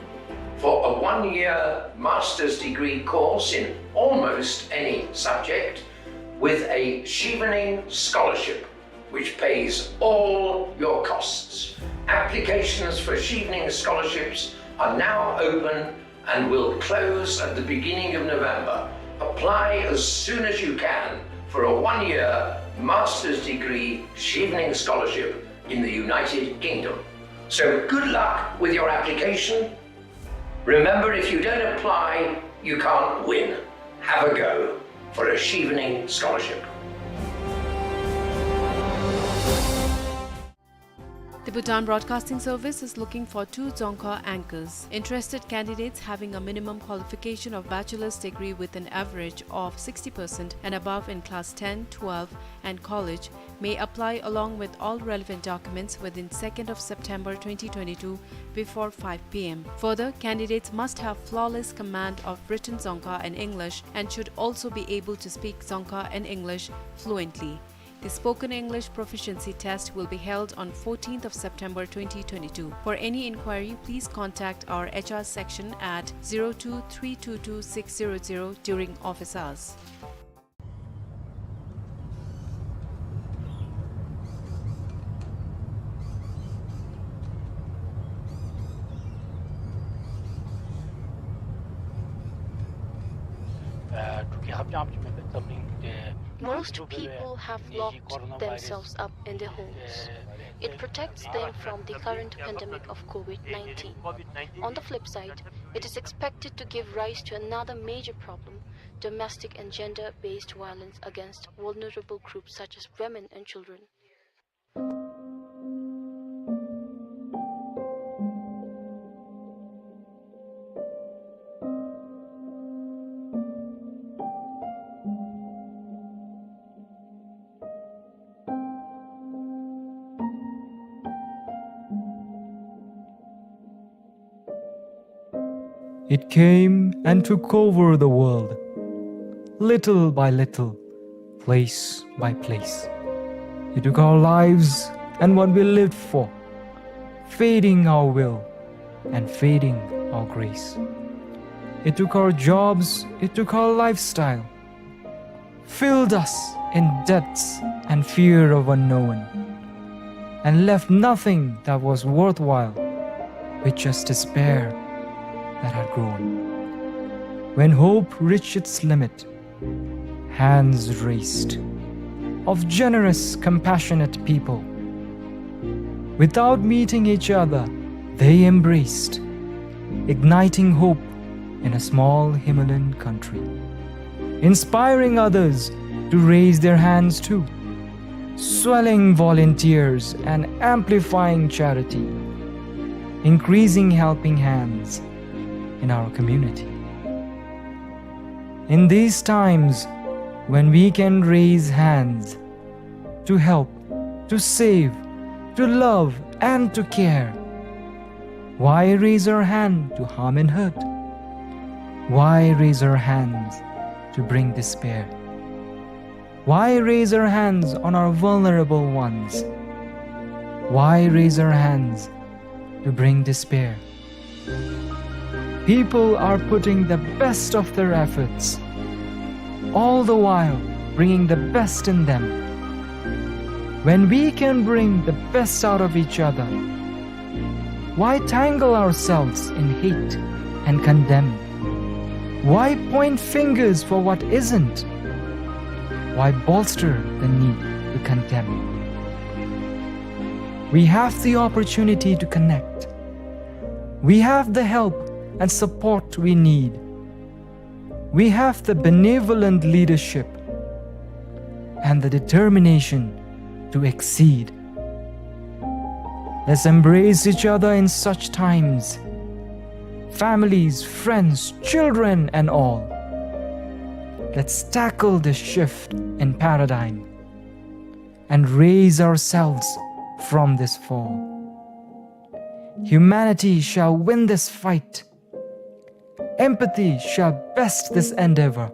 for a one-year master's degree course in almost any subject with a Chevening scholarship, which pays all your costs. Applications for Chevening scholarships are now open and will close at the beginning of November. Apply as soon as you can for a one-year master's degree Chevening scholarship in the United Kingdom. So good luck with your application. Remember, if you don't apply, you can't win. Have a go for a Chevening scholarship. The Bhutan Broadcasting Service is looking for two Dzongkha anchors. Interested candidates having a minimum qualification of bachelor's degree with an average of sixty percent and above in class ten, twelve and college may apply along with all relevant documents within second of September twenty twenty-two before five P M. Further, candidates must have flawless command of written Dzongkha and English and should also be able to speak Dzongkha and English fluently. The spoken English proficiency test will be held on fourteenth of September twenty twenty-two. For any inquiry, please contact our H R section at zero two three two two six zero zero during office hours. Most people have locked themselves up in their homes. It protects them from the current pandemic of COVID nineteen. On the flip side, it is expected to give rise to another major problem, domestic and gender-based violence against vulnerable groups such as women and children. It came and took over the world, little by little, place by place. It took our lives and what we lived for, fading our will and fading our grace. It took our jobs, it took our lifestyle, filled us in debts and fear of unknown, and left nothing that was worthwhile, with just despair that had grown. When hope reached its limit, hands raised of generous, compassionate people. Without meeting each other, they embraced, igniting hope in a small Himalayan country, inspiring others to raise their hands too, swelling volunteers and amplifying charity, increasing helping hands in our community. In these times when we can raise hands to help, to save, to love, and to care, why raise our hand to harm and hurt? Why raise our hands to bring despair? Why raise our hands on our vulnerable ones? Why raise our hands to bring despair? People are putting the best of their efforts, all the while bringing the best in them. When we can bring the best out of each other, why tangle ourselves in hate and condemn? Why point fingers for what isn't? Why bolster the need to condemn? We have the opportunity to connect. We have the help and support we need. We have the benevolent leadership and the determination to exceed. Let's embrace each other in such times. Families, friends, children, and all. Let's tackle this shift in paradigm and raise ourselves from this fall. Humanity shall win this fight. Empathy shall best this endeavor.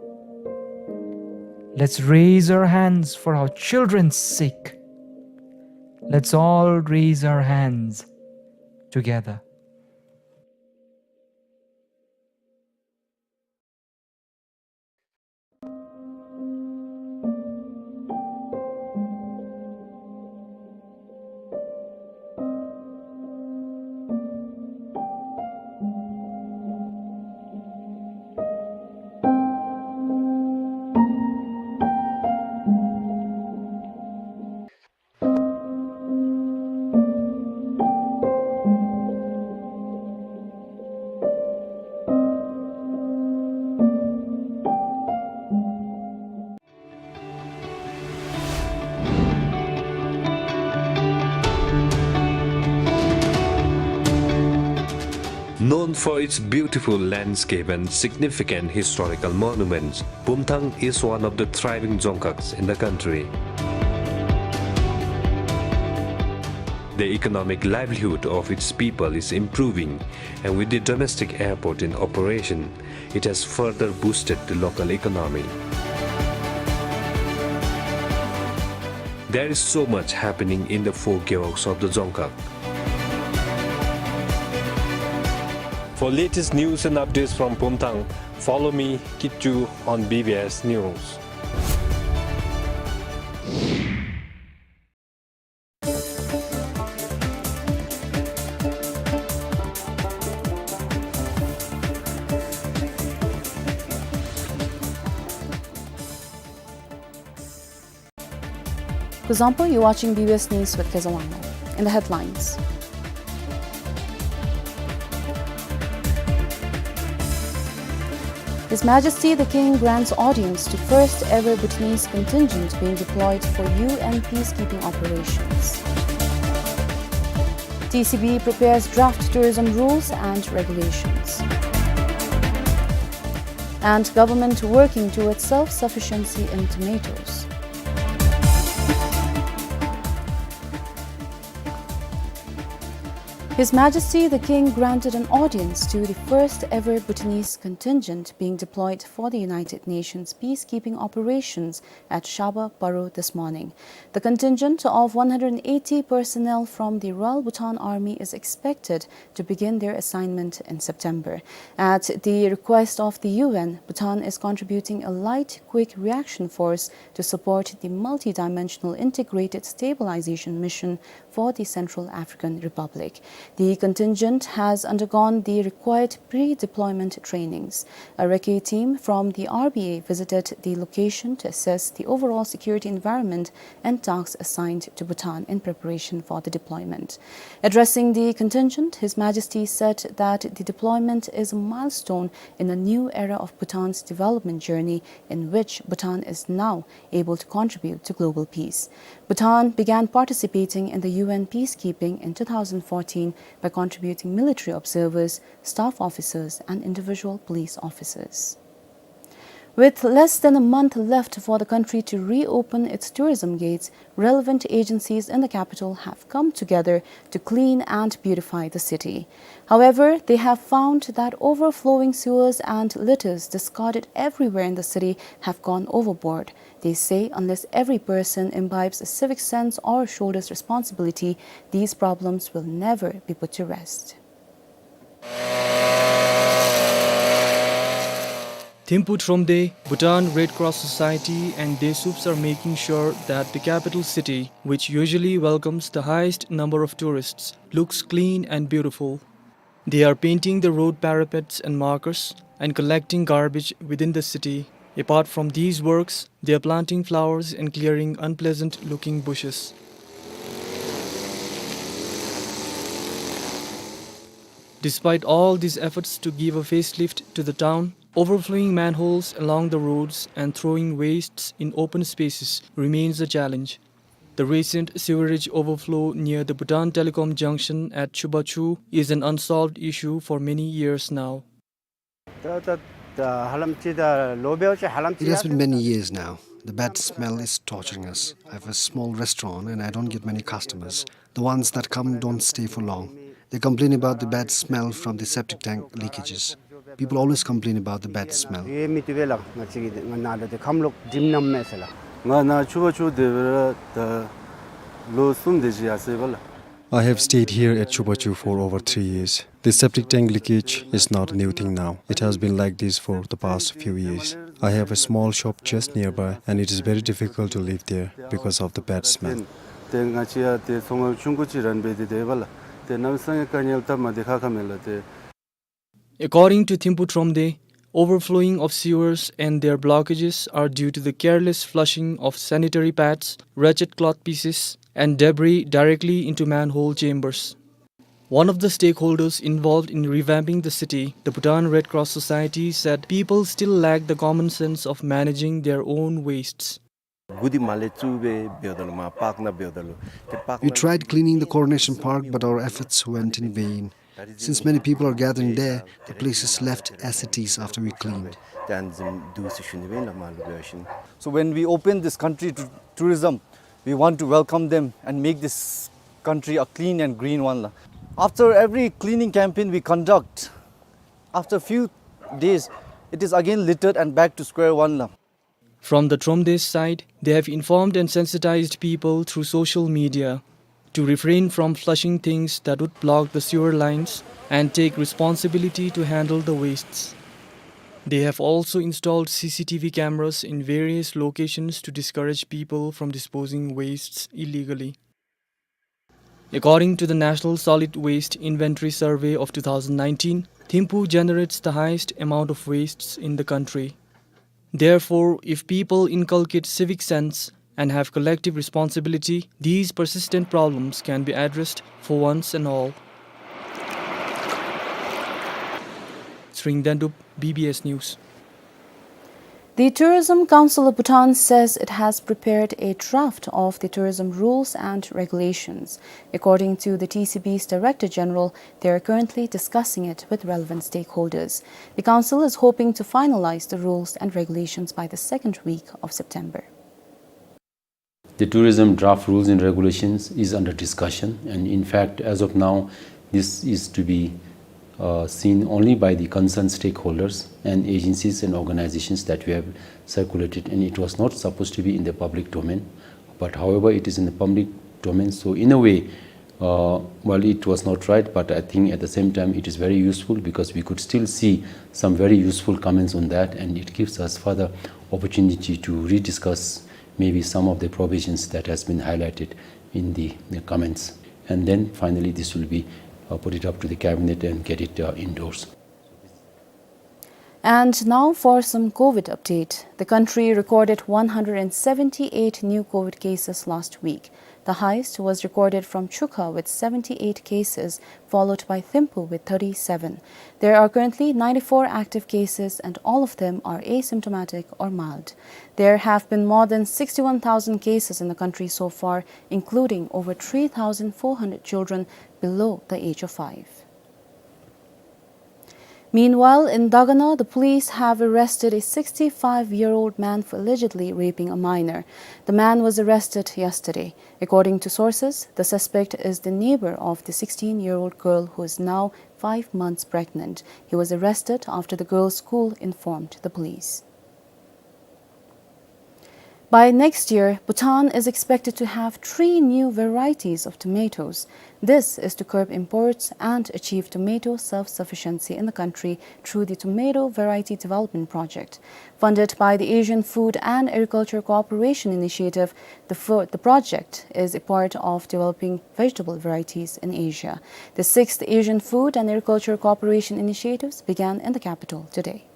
Let's raise our hands for our children's sake. Let's all raise our hands together. Known for its beautiful landscape and significant historical monuments, Bumthang is one of the thriving dzongkhags in the country. The economic livelihood of its people is improving, and with the domestic airport in operation, it has further boosted the local economy. There is so much happening in the four gewogs of the Dzongkhag. For latest news and updates from Pumthang, follow me, Kitchu, on B B S News. Kuzuzangpo, you're watching B B S News with Kezawangmo. In the headlines, His Majesty the King grants audience to first ever Bhutanese contingent being deployed for U N peacekeeping operations. T C B prepares draft tourism rules and regulations. And government working towards self-sufficiency in tomatoes. His Majesty the King granted an audience to the first ever Bhutanese contingent being deployed for the United Nations peacekeeping operations at Shaba Paro this morning. The contingent of one hundred eighty personnel from the Royal Bhutan Army is expected to begin their assignment in September. At the request of the U N, Bhutan is contributing a light quick reaction force to support the multidimensional integrated stabilization mission for the Central African Republic. The contingent has undergone the required pre-deployment trainings. A recce team from the R B A visited the location to assess the overall security environment and tasks assigned to Bhutan in preparation for the deployment. Addressing the contingent, His Majesty said that the deployment is a milestone in a new era of Bhutan's development journey, in which Bhutan is now able to contribute to global peace. Bhutan began participating in the U N peacekeeping in two thousand fourteen by contributing military observers, staff officers, and individual police officers. With less than a month left for the country to reopen its tourism gates, relevant agencies in the capital have come together to clean and beautify the city. However, they have found that overflowing sewers and litters discarded everywhere in the city have gone overboard. They say unless every person imbibes a civic sense or shoulders responsibility, these problems will never be put to rest. Thimphu Thromde, Bhutan Red Cross Society and Desuups are making sure that the capital city, which usually welcomes the highest number of tourists, looks clean and beautiful. They are painting the road parapets and markers and collecting garbage within the city. Apart from these works, they are planting flowers and clearing unpleasant-looking bushes. Despite all these efforts to give a facelift to the town, overflowing manholes along the roads and throwing wastes in open spaces remains a challenge. The recent sewerage overflow near the Bhutan Telecom junction at Chubachu is an unsolved issue for many years now. It has been many years now. The bad smell is torturing us. I have a small restaurant and I don't get many customers. The ones that come don't stay for long. They complain about the bad smell from the septic tank leakages. People always complain about the bad smell. I have stayed here at Chubachu for over three years. The septic tank leakage is not a new thing now. It has been like this for the past few years. I have a small shop just nearby, and it is very difficult to live there because of the bad smell. According to Thimphu Thromde, overflowing of sewers and their blockages are due to the careless flushing of sanitary pads, wretched cloth pieces, and debris directly into manhole chambers. One of the stakeholders involved in revamping the city, the Bhutan Red Cross Society, said people still lack the common sense of managing their own wastes. We tried cleaning the Coronation Park, but our efforts went in vain. Since many people are gathering there, the place is left as it is after we cleaned. So when we open this country to tourism, we want to welcome them and make this country a clean and green one, la. After every cleaning campaign we conduct, after few days, it is again littered and back to square one, la. From the Tromdesh side, they have informed and sensitized people through social media to refrain from flushing things that would block the sewer lines and take responsibility to handle the wastes. They have also installed C C T V cameras in various locations to discourage people from disposing wastes illegally. According to the National Solid Waste Inventory Survey of two thousand nineteen, Thimphu generates the highest amount of wastes in the country. Therefore, if people inculcate civic sense and have collective responsibility, these persistent problems can be addressed for once and all. Tshering Dendup, B B S News. The Tourism Council of Bhutan says it has prepared a draft of the tourism rules and regulations. According to the T C B's Director General, they are currently discussing it with relevant stakeholders. The council is hoping to finalize the rules and regulations by the second week of September. The tourism draft rules and regulations is under discussion, and in fact, as of now, this is to be, uh, seen only by the concerned stakeholders and agencies and organizations that we have circulated, and it was not supposed to be in the public domain. But however, it is in the public domain, so in a way, uh, while it was not right, but I think at the same time it is very useful because we could still see some very useful comments on that, and it gives us further opportunity to rediscuss maybe some of the provisions that has been highlighted in the, the comments. And then finally this will be, uh, put it up to the cabinet and get it, uh, endorsed. And now for some COVID update. The country recorded one hundred seventy-eight new COVID cases last week. The highest was recorded from Chukha with seventy-eight cases, followed by Thimphu with thirty-seven. There are currently ninety-four active cases and all of them are asymptomatic or mild. There have been more than sixty-one thousand cases in the country so far, including over three thousand four hundred children below the age of five. Meanwhile, in Dagana, the police have arrested a sixty-five-year-old man for allegedly raping a minor. The man was arrested yesterday. According to sources, the suspect is the neighbor of the sixteen-year-old girl who is now five months pregnant. He was arrested after the girl's school informed the police. By next year, Bhutan is expected to have three new varieties of tomatoes. This is to curb imports and achieve tomato self-sufficiency in the country through the Tomato Variety Development Project. Funded by the Asian Food and Agriculture Cooperation Initiative, the fo-, the project is a part of developing vegetable varieties in Asia. The sixth Asian Food and Agriculture Cooperation Initiatives began in the capital today.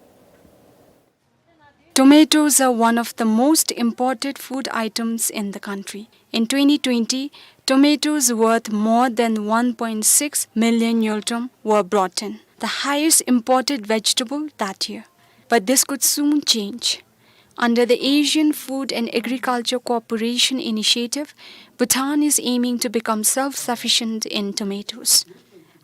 Tomatoes are one of the most imported food items in the country. In twenty twenty, tomatoes worth more than one point six million ngultrum were brought in, the highest imported vegetable that year. But this could soon change. Under the Asian Food and Agriculture Cooperation Initiative, Bhutan is aiming to become self-sufficient in tomatoes.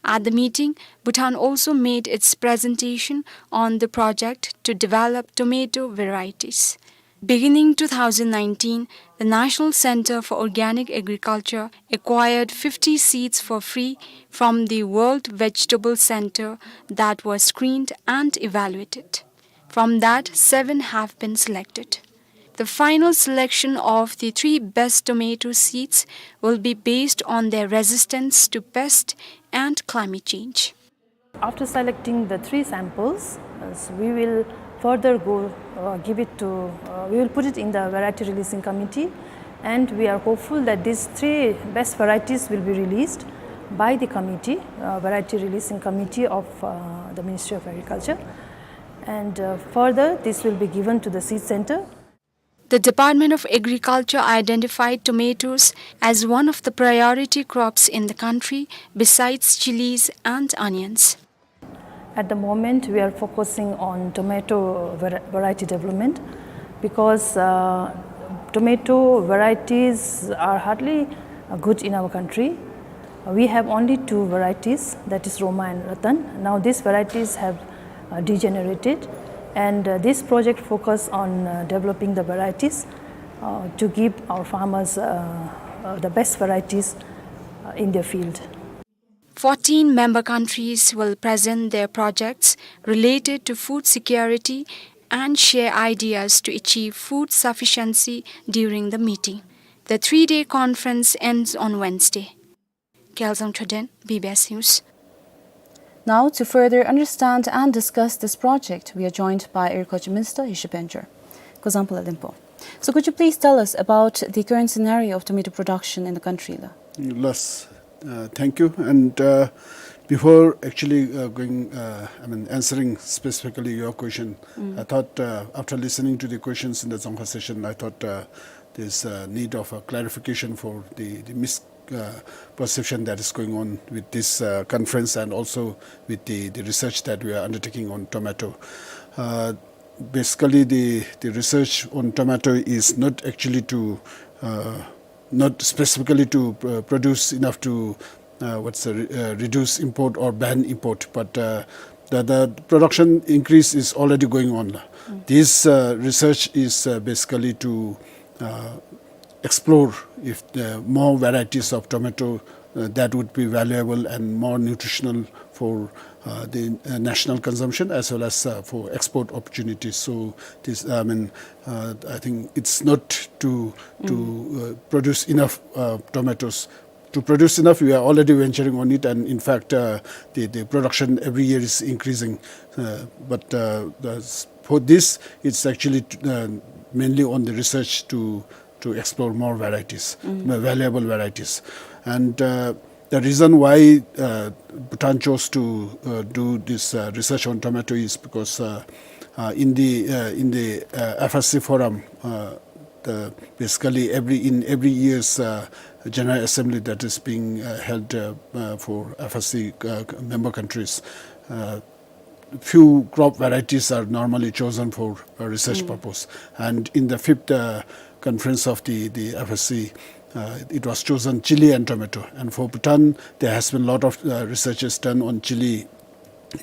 At the meeting, Bhutan also made its presentation on the project to develop tomato varieties. Beginning two thousand nineteen, the National Center for Organic Agriculture acquired fifty seeds for free from the World Vegetable Center that were screened and evaluated. From that, seven have been selected. The final selection of the three best tomato seeds will be based on their resistance to pest and climate change. After selecting the three samples, uh, s-, we will further go, uh, give it to, uh, we will put it in the variety releasing committee, and we are hopeful that these three best varieties will be released by the committee, uh, variety releasing committee of, uh, the Ministry of Agriculture. And, uh, further, this will be given to the seed center. The Department of Agriculture identified tomatoes as one of the priority crops in the country, besides chilies and onions. At the moment, we are focusing on tomato var-, variety development because, uh, tomato varieties are hardly, uh, good in our country. We have only two varieties, that is Roma and Ratan. Now these varieties have, uh, degenerated, and, uh, this project focus on, uh, developing the varieties, uh, to give our farmers, uh, uh, the best varieties, uh, in their field. Fourteen member countries will present their projects related to food security and share ideas to achieve food sufficiency during the meeting. The three-day conference ends on Wednesday. Kyaelzang Choden, B B S News. Now, to further understand and discuss this project, we are joined by Agriculture Minister Yushe Panjor. Kuzuzangpo la lempo. So could you please tell us about the current scenario of tomato production in the country la? Yes, uh, thank you. And, uh, before actually, uh, going, uh, I mean, answering specifically your question, I thought, uh, after listening to the questions in the Dzongkha session, I thought, uh, there's a need of a clarification for the, the mis-, uh, perception that is going on with this, uh, conference and also with the, the research that we are undertaking on tomato. Uh, basically, the, the research on tomato is not actually to, uh, not specifically to, uh, produce enough to, uh, what's the, re-, uh, reduce import or ban import, but, uh, the, the production increase is already going on. This, uh, research is, uh, basically to, uh, explore if the more varieties of tomato, uh, that would be valuable and more nutritional for, uh, the, uh, national consumption as well as, uh, for export opportunities. So this, I mean, uh, I think it's not to, to, uh, produce enough, uh, tomatoes. To produce enough, we are already venturing on it, and in fact, uh, the, the production every year is increasing. Uh, but, uh, the s-, for this, it's actually, uh, mainly on the research to, to explore more varieties, more valuable varieties. And, uh, the reason why, uh, Bhutan chose to, uh, do this, uh, research on tomato is because, uh, uh, in the, uh, in the, uh, F S C forum, uh, the, basically every, in every year's, uh, General Assembly that is being, uh, held, uh, uh, for F S C, uh, member countries, uh, few crop varieties are normally chosen for, uh, research purpose. And in the fifth, uh, conference of the, the F S C, uh, it was chosen chili and tomato. And for Bhutan, there has been a lot of, uh, researches done on chili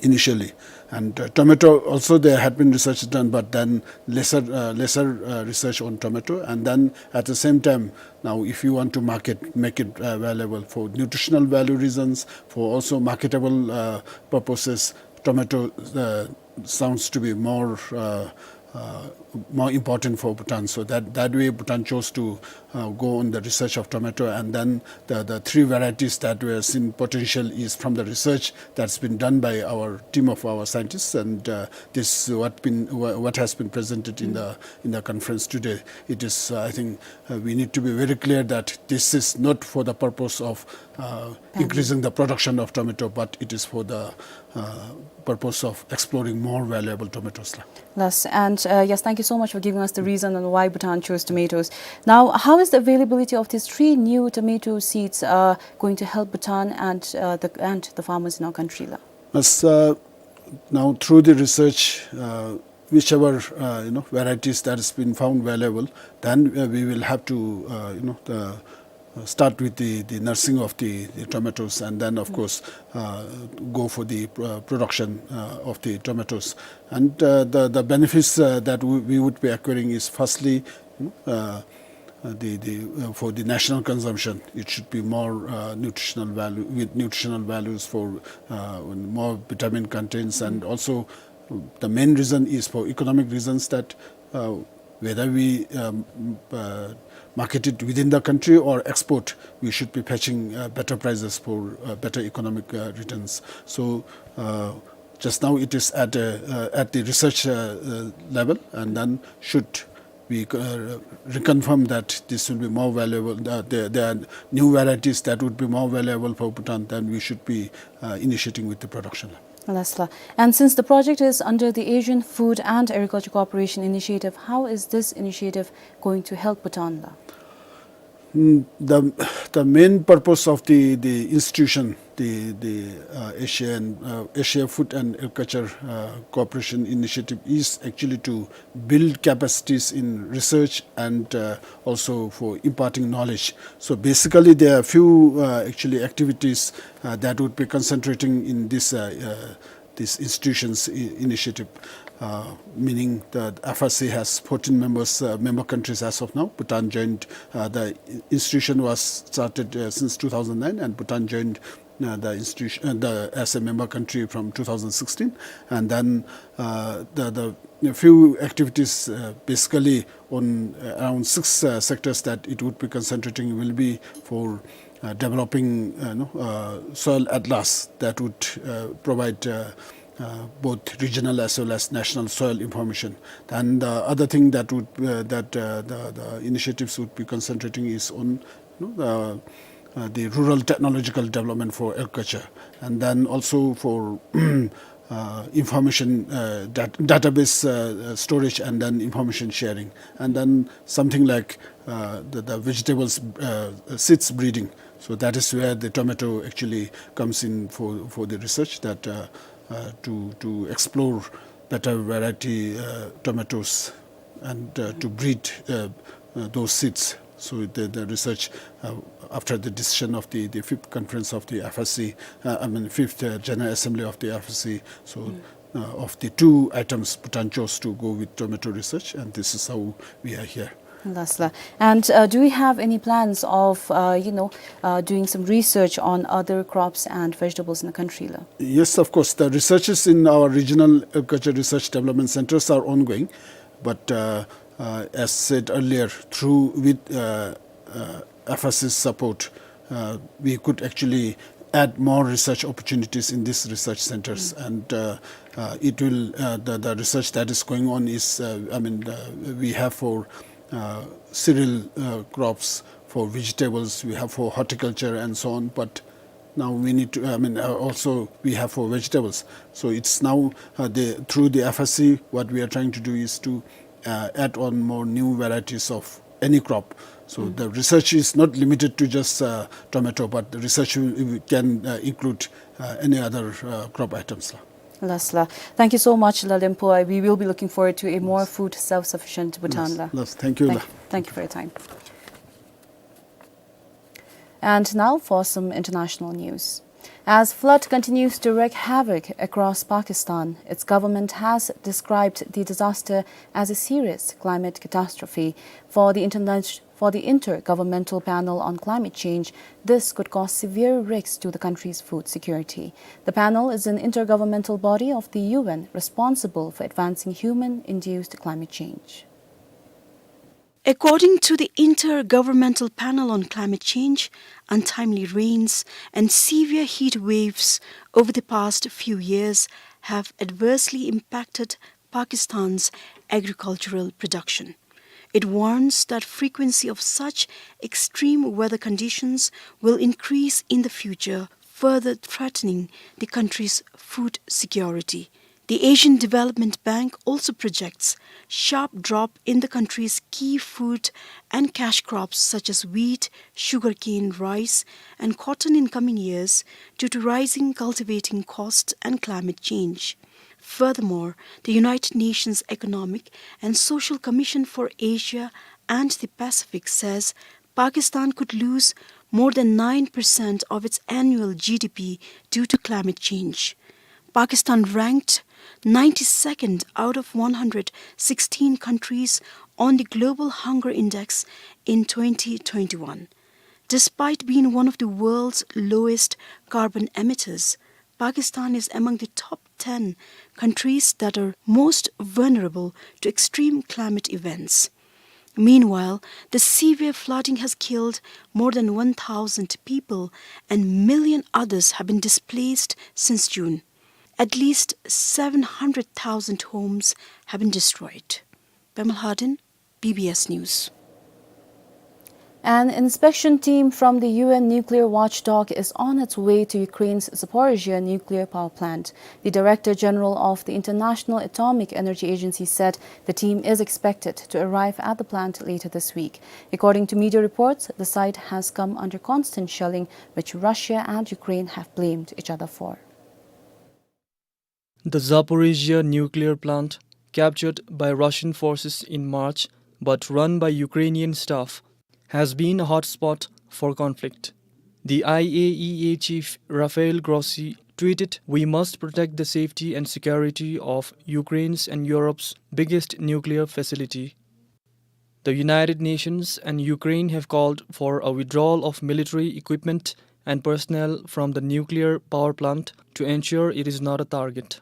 initially. And, uh, tomato also there had been research done, but then lesser, uh, lesser, uh, research on tomato. And then at the same time, now if you want to market, make it, uh, available for nutritional value reasons, for also marketable, uh, purposes, tomato, uh, sounds to be more, uh, uh, more important for Bhutan. So that, that way Bhutan chose to, uh, go on the research of tomato, and then the, the three varieties that were seen potential is from the research that's been done by our team of our scientists, and, uh, this what been, wha-, what has been presented in the, in the conference today. It is, uh, I think, uh, we need to be very clear that this is not for the purpose of, uh, increasing the production of tomato, but it is for the, uh, purpose of exploring more valuable tomatoes la. Yes, and, uh, yes, thank you so much for giving us the reason on why Bhutan chose tomatoes. Now, how is the availability of these three new tomato seeds, uh, going to help Bhutan and, uh, the, and the farmers in our country la? Yes, uh, now through the research, uh, whichever, uh, you know, varieties that has been found valuable, then, uh, we will have to, uh, you know, the, uh, start with the, the nursing of the, the tomatoes, and then, of course, uh, go for the, uh, production, uh, of the tomatoes. And, uh, the, the benefits, uh, that we, we would be acquiring is firstly, you know, uh, uh, the, the, uh, for the national consumption, it should be more, uh, nutritional value, with nutritional values for, uh, more vitamin contents, and also the main reason is for economic reasons that, uh, whether we, um, uh, market it within the country or export, we should be fetching, uh, better prices for, uh, better economic, uh, returns. So, uh, just now it is at, uh, uh, at the research, uh, uh, level, and then should we, uh, reconfirm that this will be more valuable, uh, there, there are new varieties that would be more valuable for Bhutan, then we should be, uh, initiating with the production. Yes la. And since the project is under the Asian Food and Agriculture Cooperation Initiative, how is this initiative going to help Bhutan la? Mm, the, the main purpose of the, the institution, the, the, uh, Asian, uh, Asia Food and Agriculture, uh, Cooperation Initiative, is actually to build capacities in research and, uh, also for imparting knowledge. So basically, there are few, uh, actually activities, uh, that would be concentrating in this, uh, uh, this institution's i-, initiative, uh, meaning the F S C has fourteen members, uh, member countries as of now. Bhutan joined, uh, the institution was started, uh, since two thousand nine, and Bhutan joined uh, the institution, uh, the, as a member country from two thousand sixteen, and then, uh, the, the few activities, uh, basically on, uh, around six, uh, sectors that it would be concentrating will be for, uh, developing, uh, you know, uh, soil atlas that would, uh, provide, uh, uh, both regional as well as national soil information. And the other thing that would, uh, that, uh, the, the initiatives would be concentrating is on, you know, the, uh, the rural technological development for agriculture, and then also for, uh, information, uh, dat-, database, uh, uh, storage, and then information sharing, and then something like, uh, the, the vegetables, uh, seeds breeding. So that is where the tomato actually comes in for, for the research that, uh, uh, to, to explore better variety, uh, tomatoes and, uh, to breed, uh, uh, those seeds. So the, the research, uh, after the decision of the, the fifth conference of the F S C, uh, I mean, fifth, uh, General Assembly of the F S C, so, uh, of the two items, Bhutan chose to go with tomato research, and this is how we are here. Lasla. And, uh, do we have any plans of, uh, you know, uh, doing some research on other crops and vegetables in the country la? Yes, of course. The research is in our regional agriculture research development centers are ongoing. But, uh, uh, as said earlier, through with, uh, uh, F S C's support, uh, we could actually add more research opportunities in these research centers. And, uh, uh, it will, uh, the, the research that is going on is, uh, I mean, the, we have for, uh, cereal, uh, crops, for vegetables, we have for horticulture and so on. But now we need to, I mean, uh, also we have for vegetables. So it's now, uh, the, through the F S C, what we are trying to do is to, uh, add on more new varieties of any crop. So the research is not limited to just, uh, tomato, but the research will, will, can, uh, include, uh, any other, uh, crop items la. Lasla. Thank you so much, La Lengpo. I, we will be looking forward to a more food self-sufficient Bhutan la. Yes, thank you la. Thank you for your time. And now for some international news. As flood continues to wreak havoc across Pakistan, its government has described the disaster as a serious climate catastrophe. For the interna-, for the Intergovernmental Panel on Climate Change, this could cause severe risks to the country's food security. The panel is an intergovernmental body of the U N responsible for advancing human-induced climate change. According to the Intergovernmental Panel on Climate Change, untimely rains and severe heat waves over the past few years have adversely impacted Pakistan's agricultural production. It warns that frequency of such extreme weather conditions will increase in the future, further threatening the country's food security. The Asian Development Bank also projects sharp drop in the country's key food and cash crops such as wheat, sugarcane, rice, and cotton in coming years due to rising cultivating costs and climate change. Furthermore, the United Nations Economic and Social Commission for Asia and the Pacific says Pakistan could lose more than nine percent of its annual G D P due to climate change. Pakistan ranked ninety-second out of one hundred sixteen countries on the Global Hunger Index in twenty twenty-one. Despite being one of the world's lowest carbon emitters, Pakistan is among the top ten countries that are most vulnerable to extreme climate events. Meanwhile, the severe flooding has killed more than one thousand people and million others have been displaced since June. At least seven hundred thousand homes have been destroyed. Pema Lhaden, B B S News. An inspection team from the U N nuclear watchdog is on its way to Ukraine's Zaporizhzhia nuclear power plant. The Director General of the International Atomic Energy Agency said the team is expected to arrive at the plant later this week. According to media reports, the site has come under constant shelling, which Russia and Ukraine have blamed each other for. The Zaporizhzhia nuclear plant, captured by Russian forces in March but run by Ukrainian staff, has been a hotspot for conflict. The I A E A chief Rafael Grossi tweeted, "We must protect the safety and security of Ukraine's and Europe's biggest nuclear facility." The United Nations and Ukraine have called for a withdrawal of military equipment and personnel from the nuclear power plant to ensure it is not a target.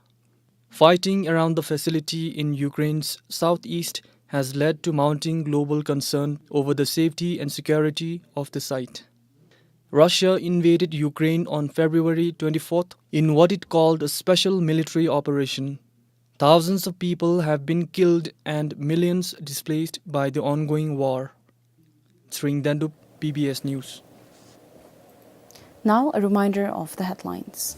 Fighting around the facility in Ukraine's southeast has led to mounting global concern over the safety and security of the site. Russia invaded Ukraine on February twenty-fourth in what it called a special military operation. Thousands of people have been killed and millions displaced by the ongoing war. Tshering Dendup, B B S News. Now, a reminder of the headlines.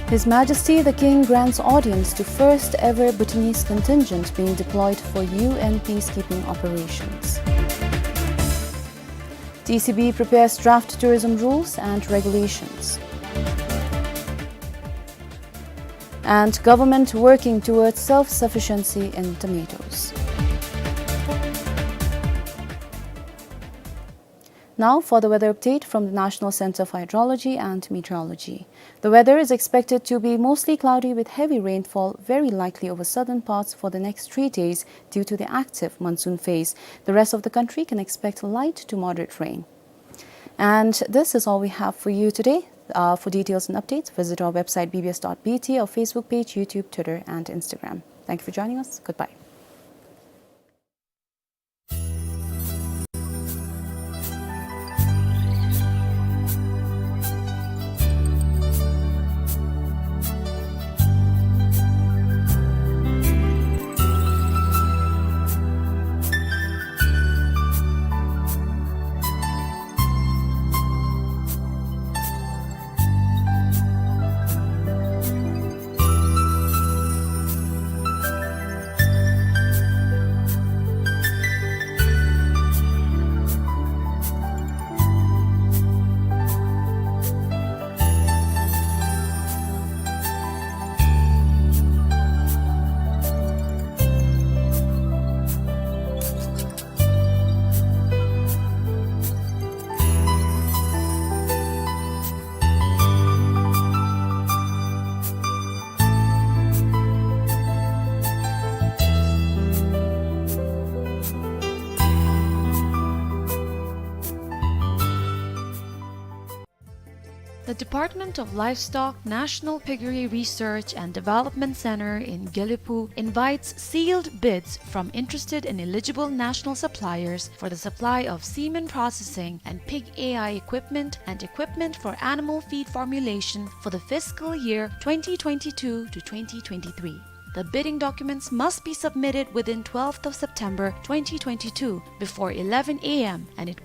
His Majesty the King grants audience to first ever Bhutanese contingent being deployed for U N peacekeeping operations. T C B prepares draft tourism rules and regulations. And government working towards self-sufficiency in tomatoes. Now for the weather update from the National Centre for Hydrology and Meteorology. The weather is expected to be mostly cloudy with heavy rainfall very likely over southern parts for the next three days due to the active monsoon phase. The rest of the country can expect light to moderate rain. And this is all we have for you today. Uh, for details and updates, visit our website B B S dot B T, our Facebook page, YouTube, Twitter, and Instagram. Thank you for joining us. Goodbye. The Department of Livestock National Piggery Research and Development Center in Gelephu invites sealed bids from interested and eligible national suppliers for the supply of semen processing and pig A I equipment and equipment for animal feed formulation for the fiscal year twenty twenty-two to twenty twenty-three. The bidding documents must be submitted within twelfth of September twenty twenty-two before eleven A M, and it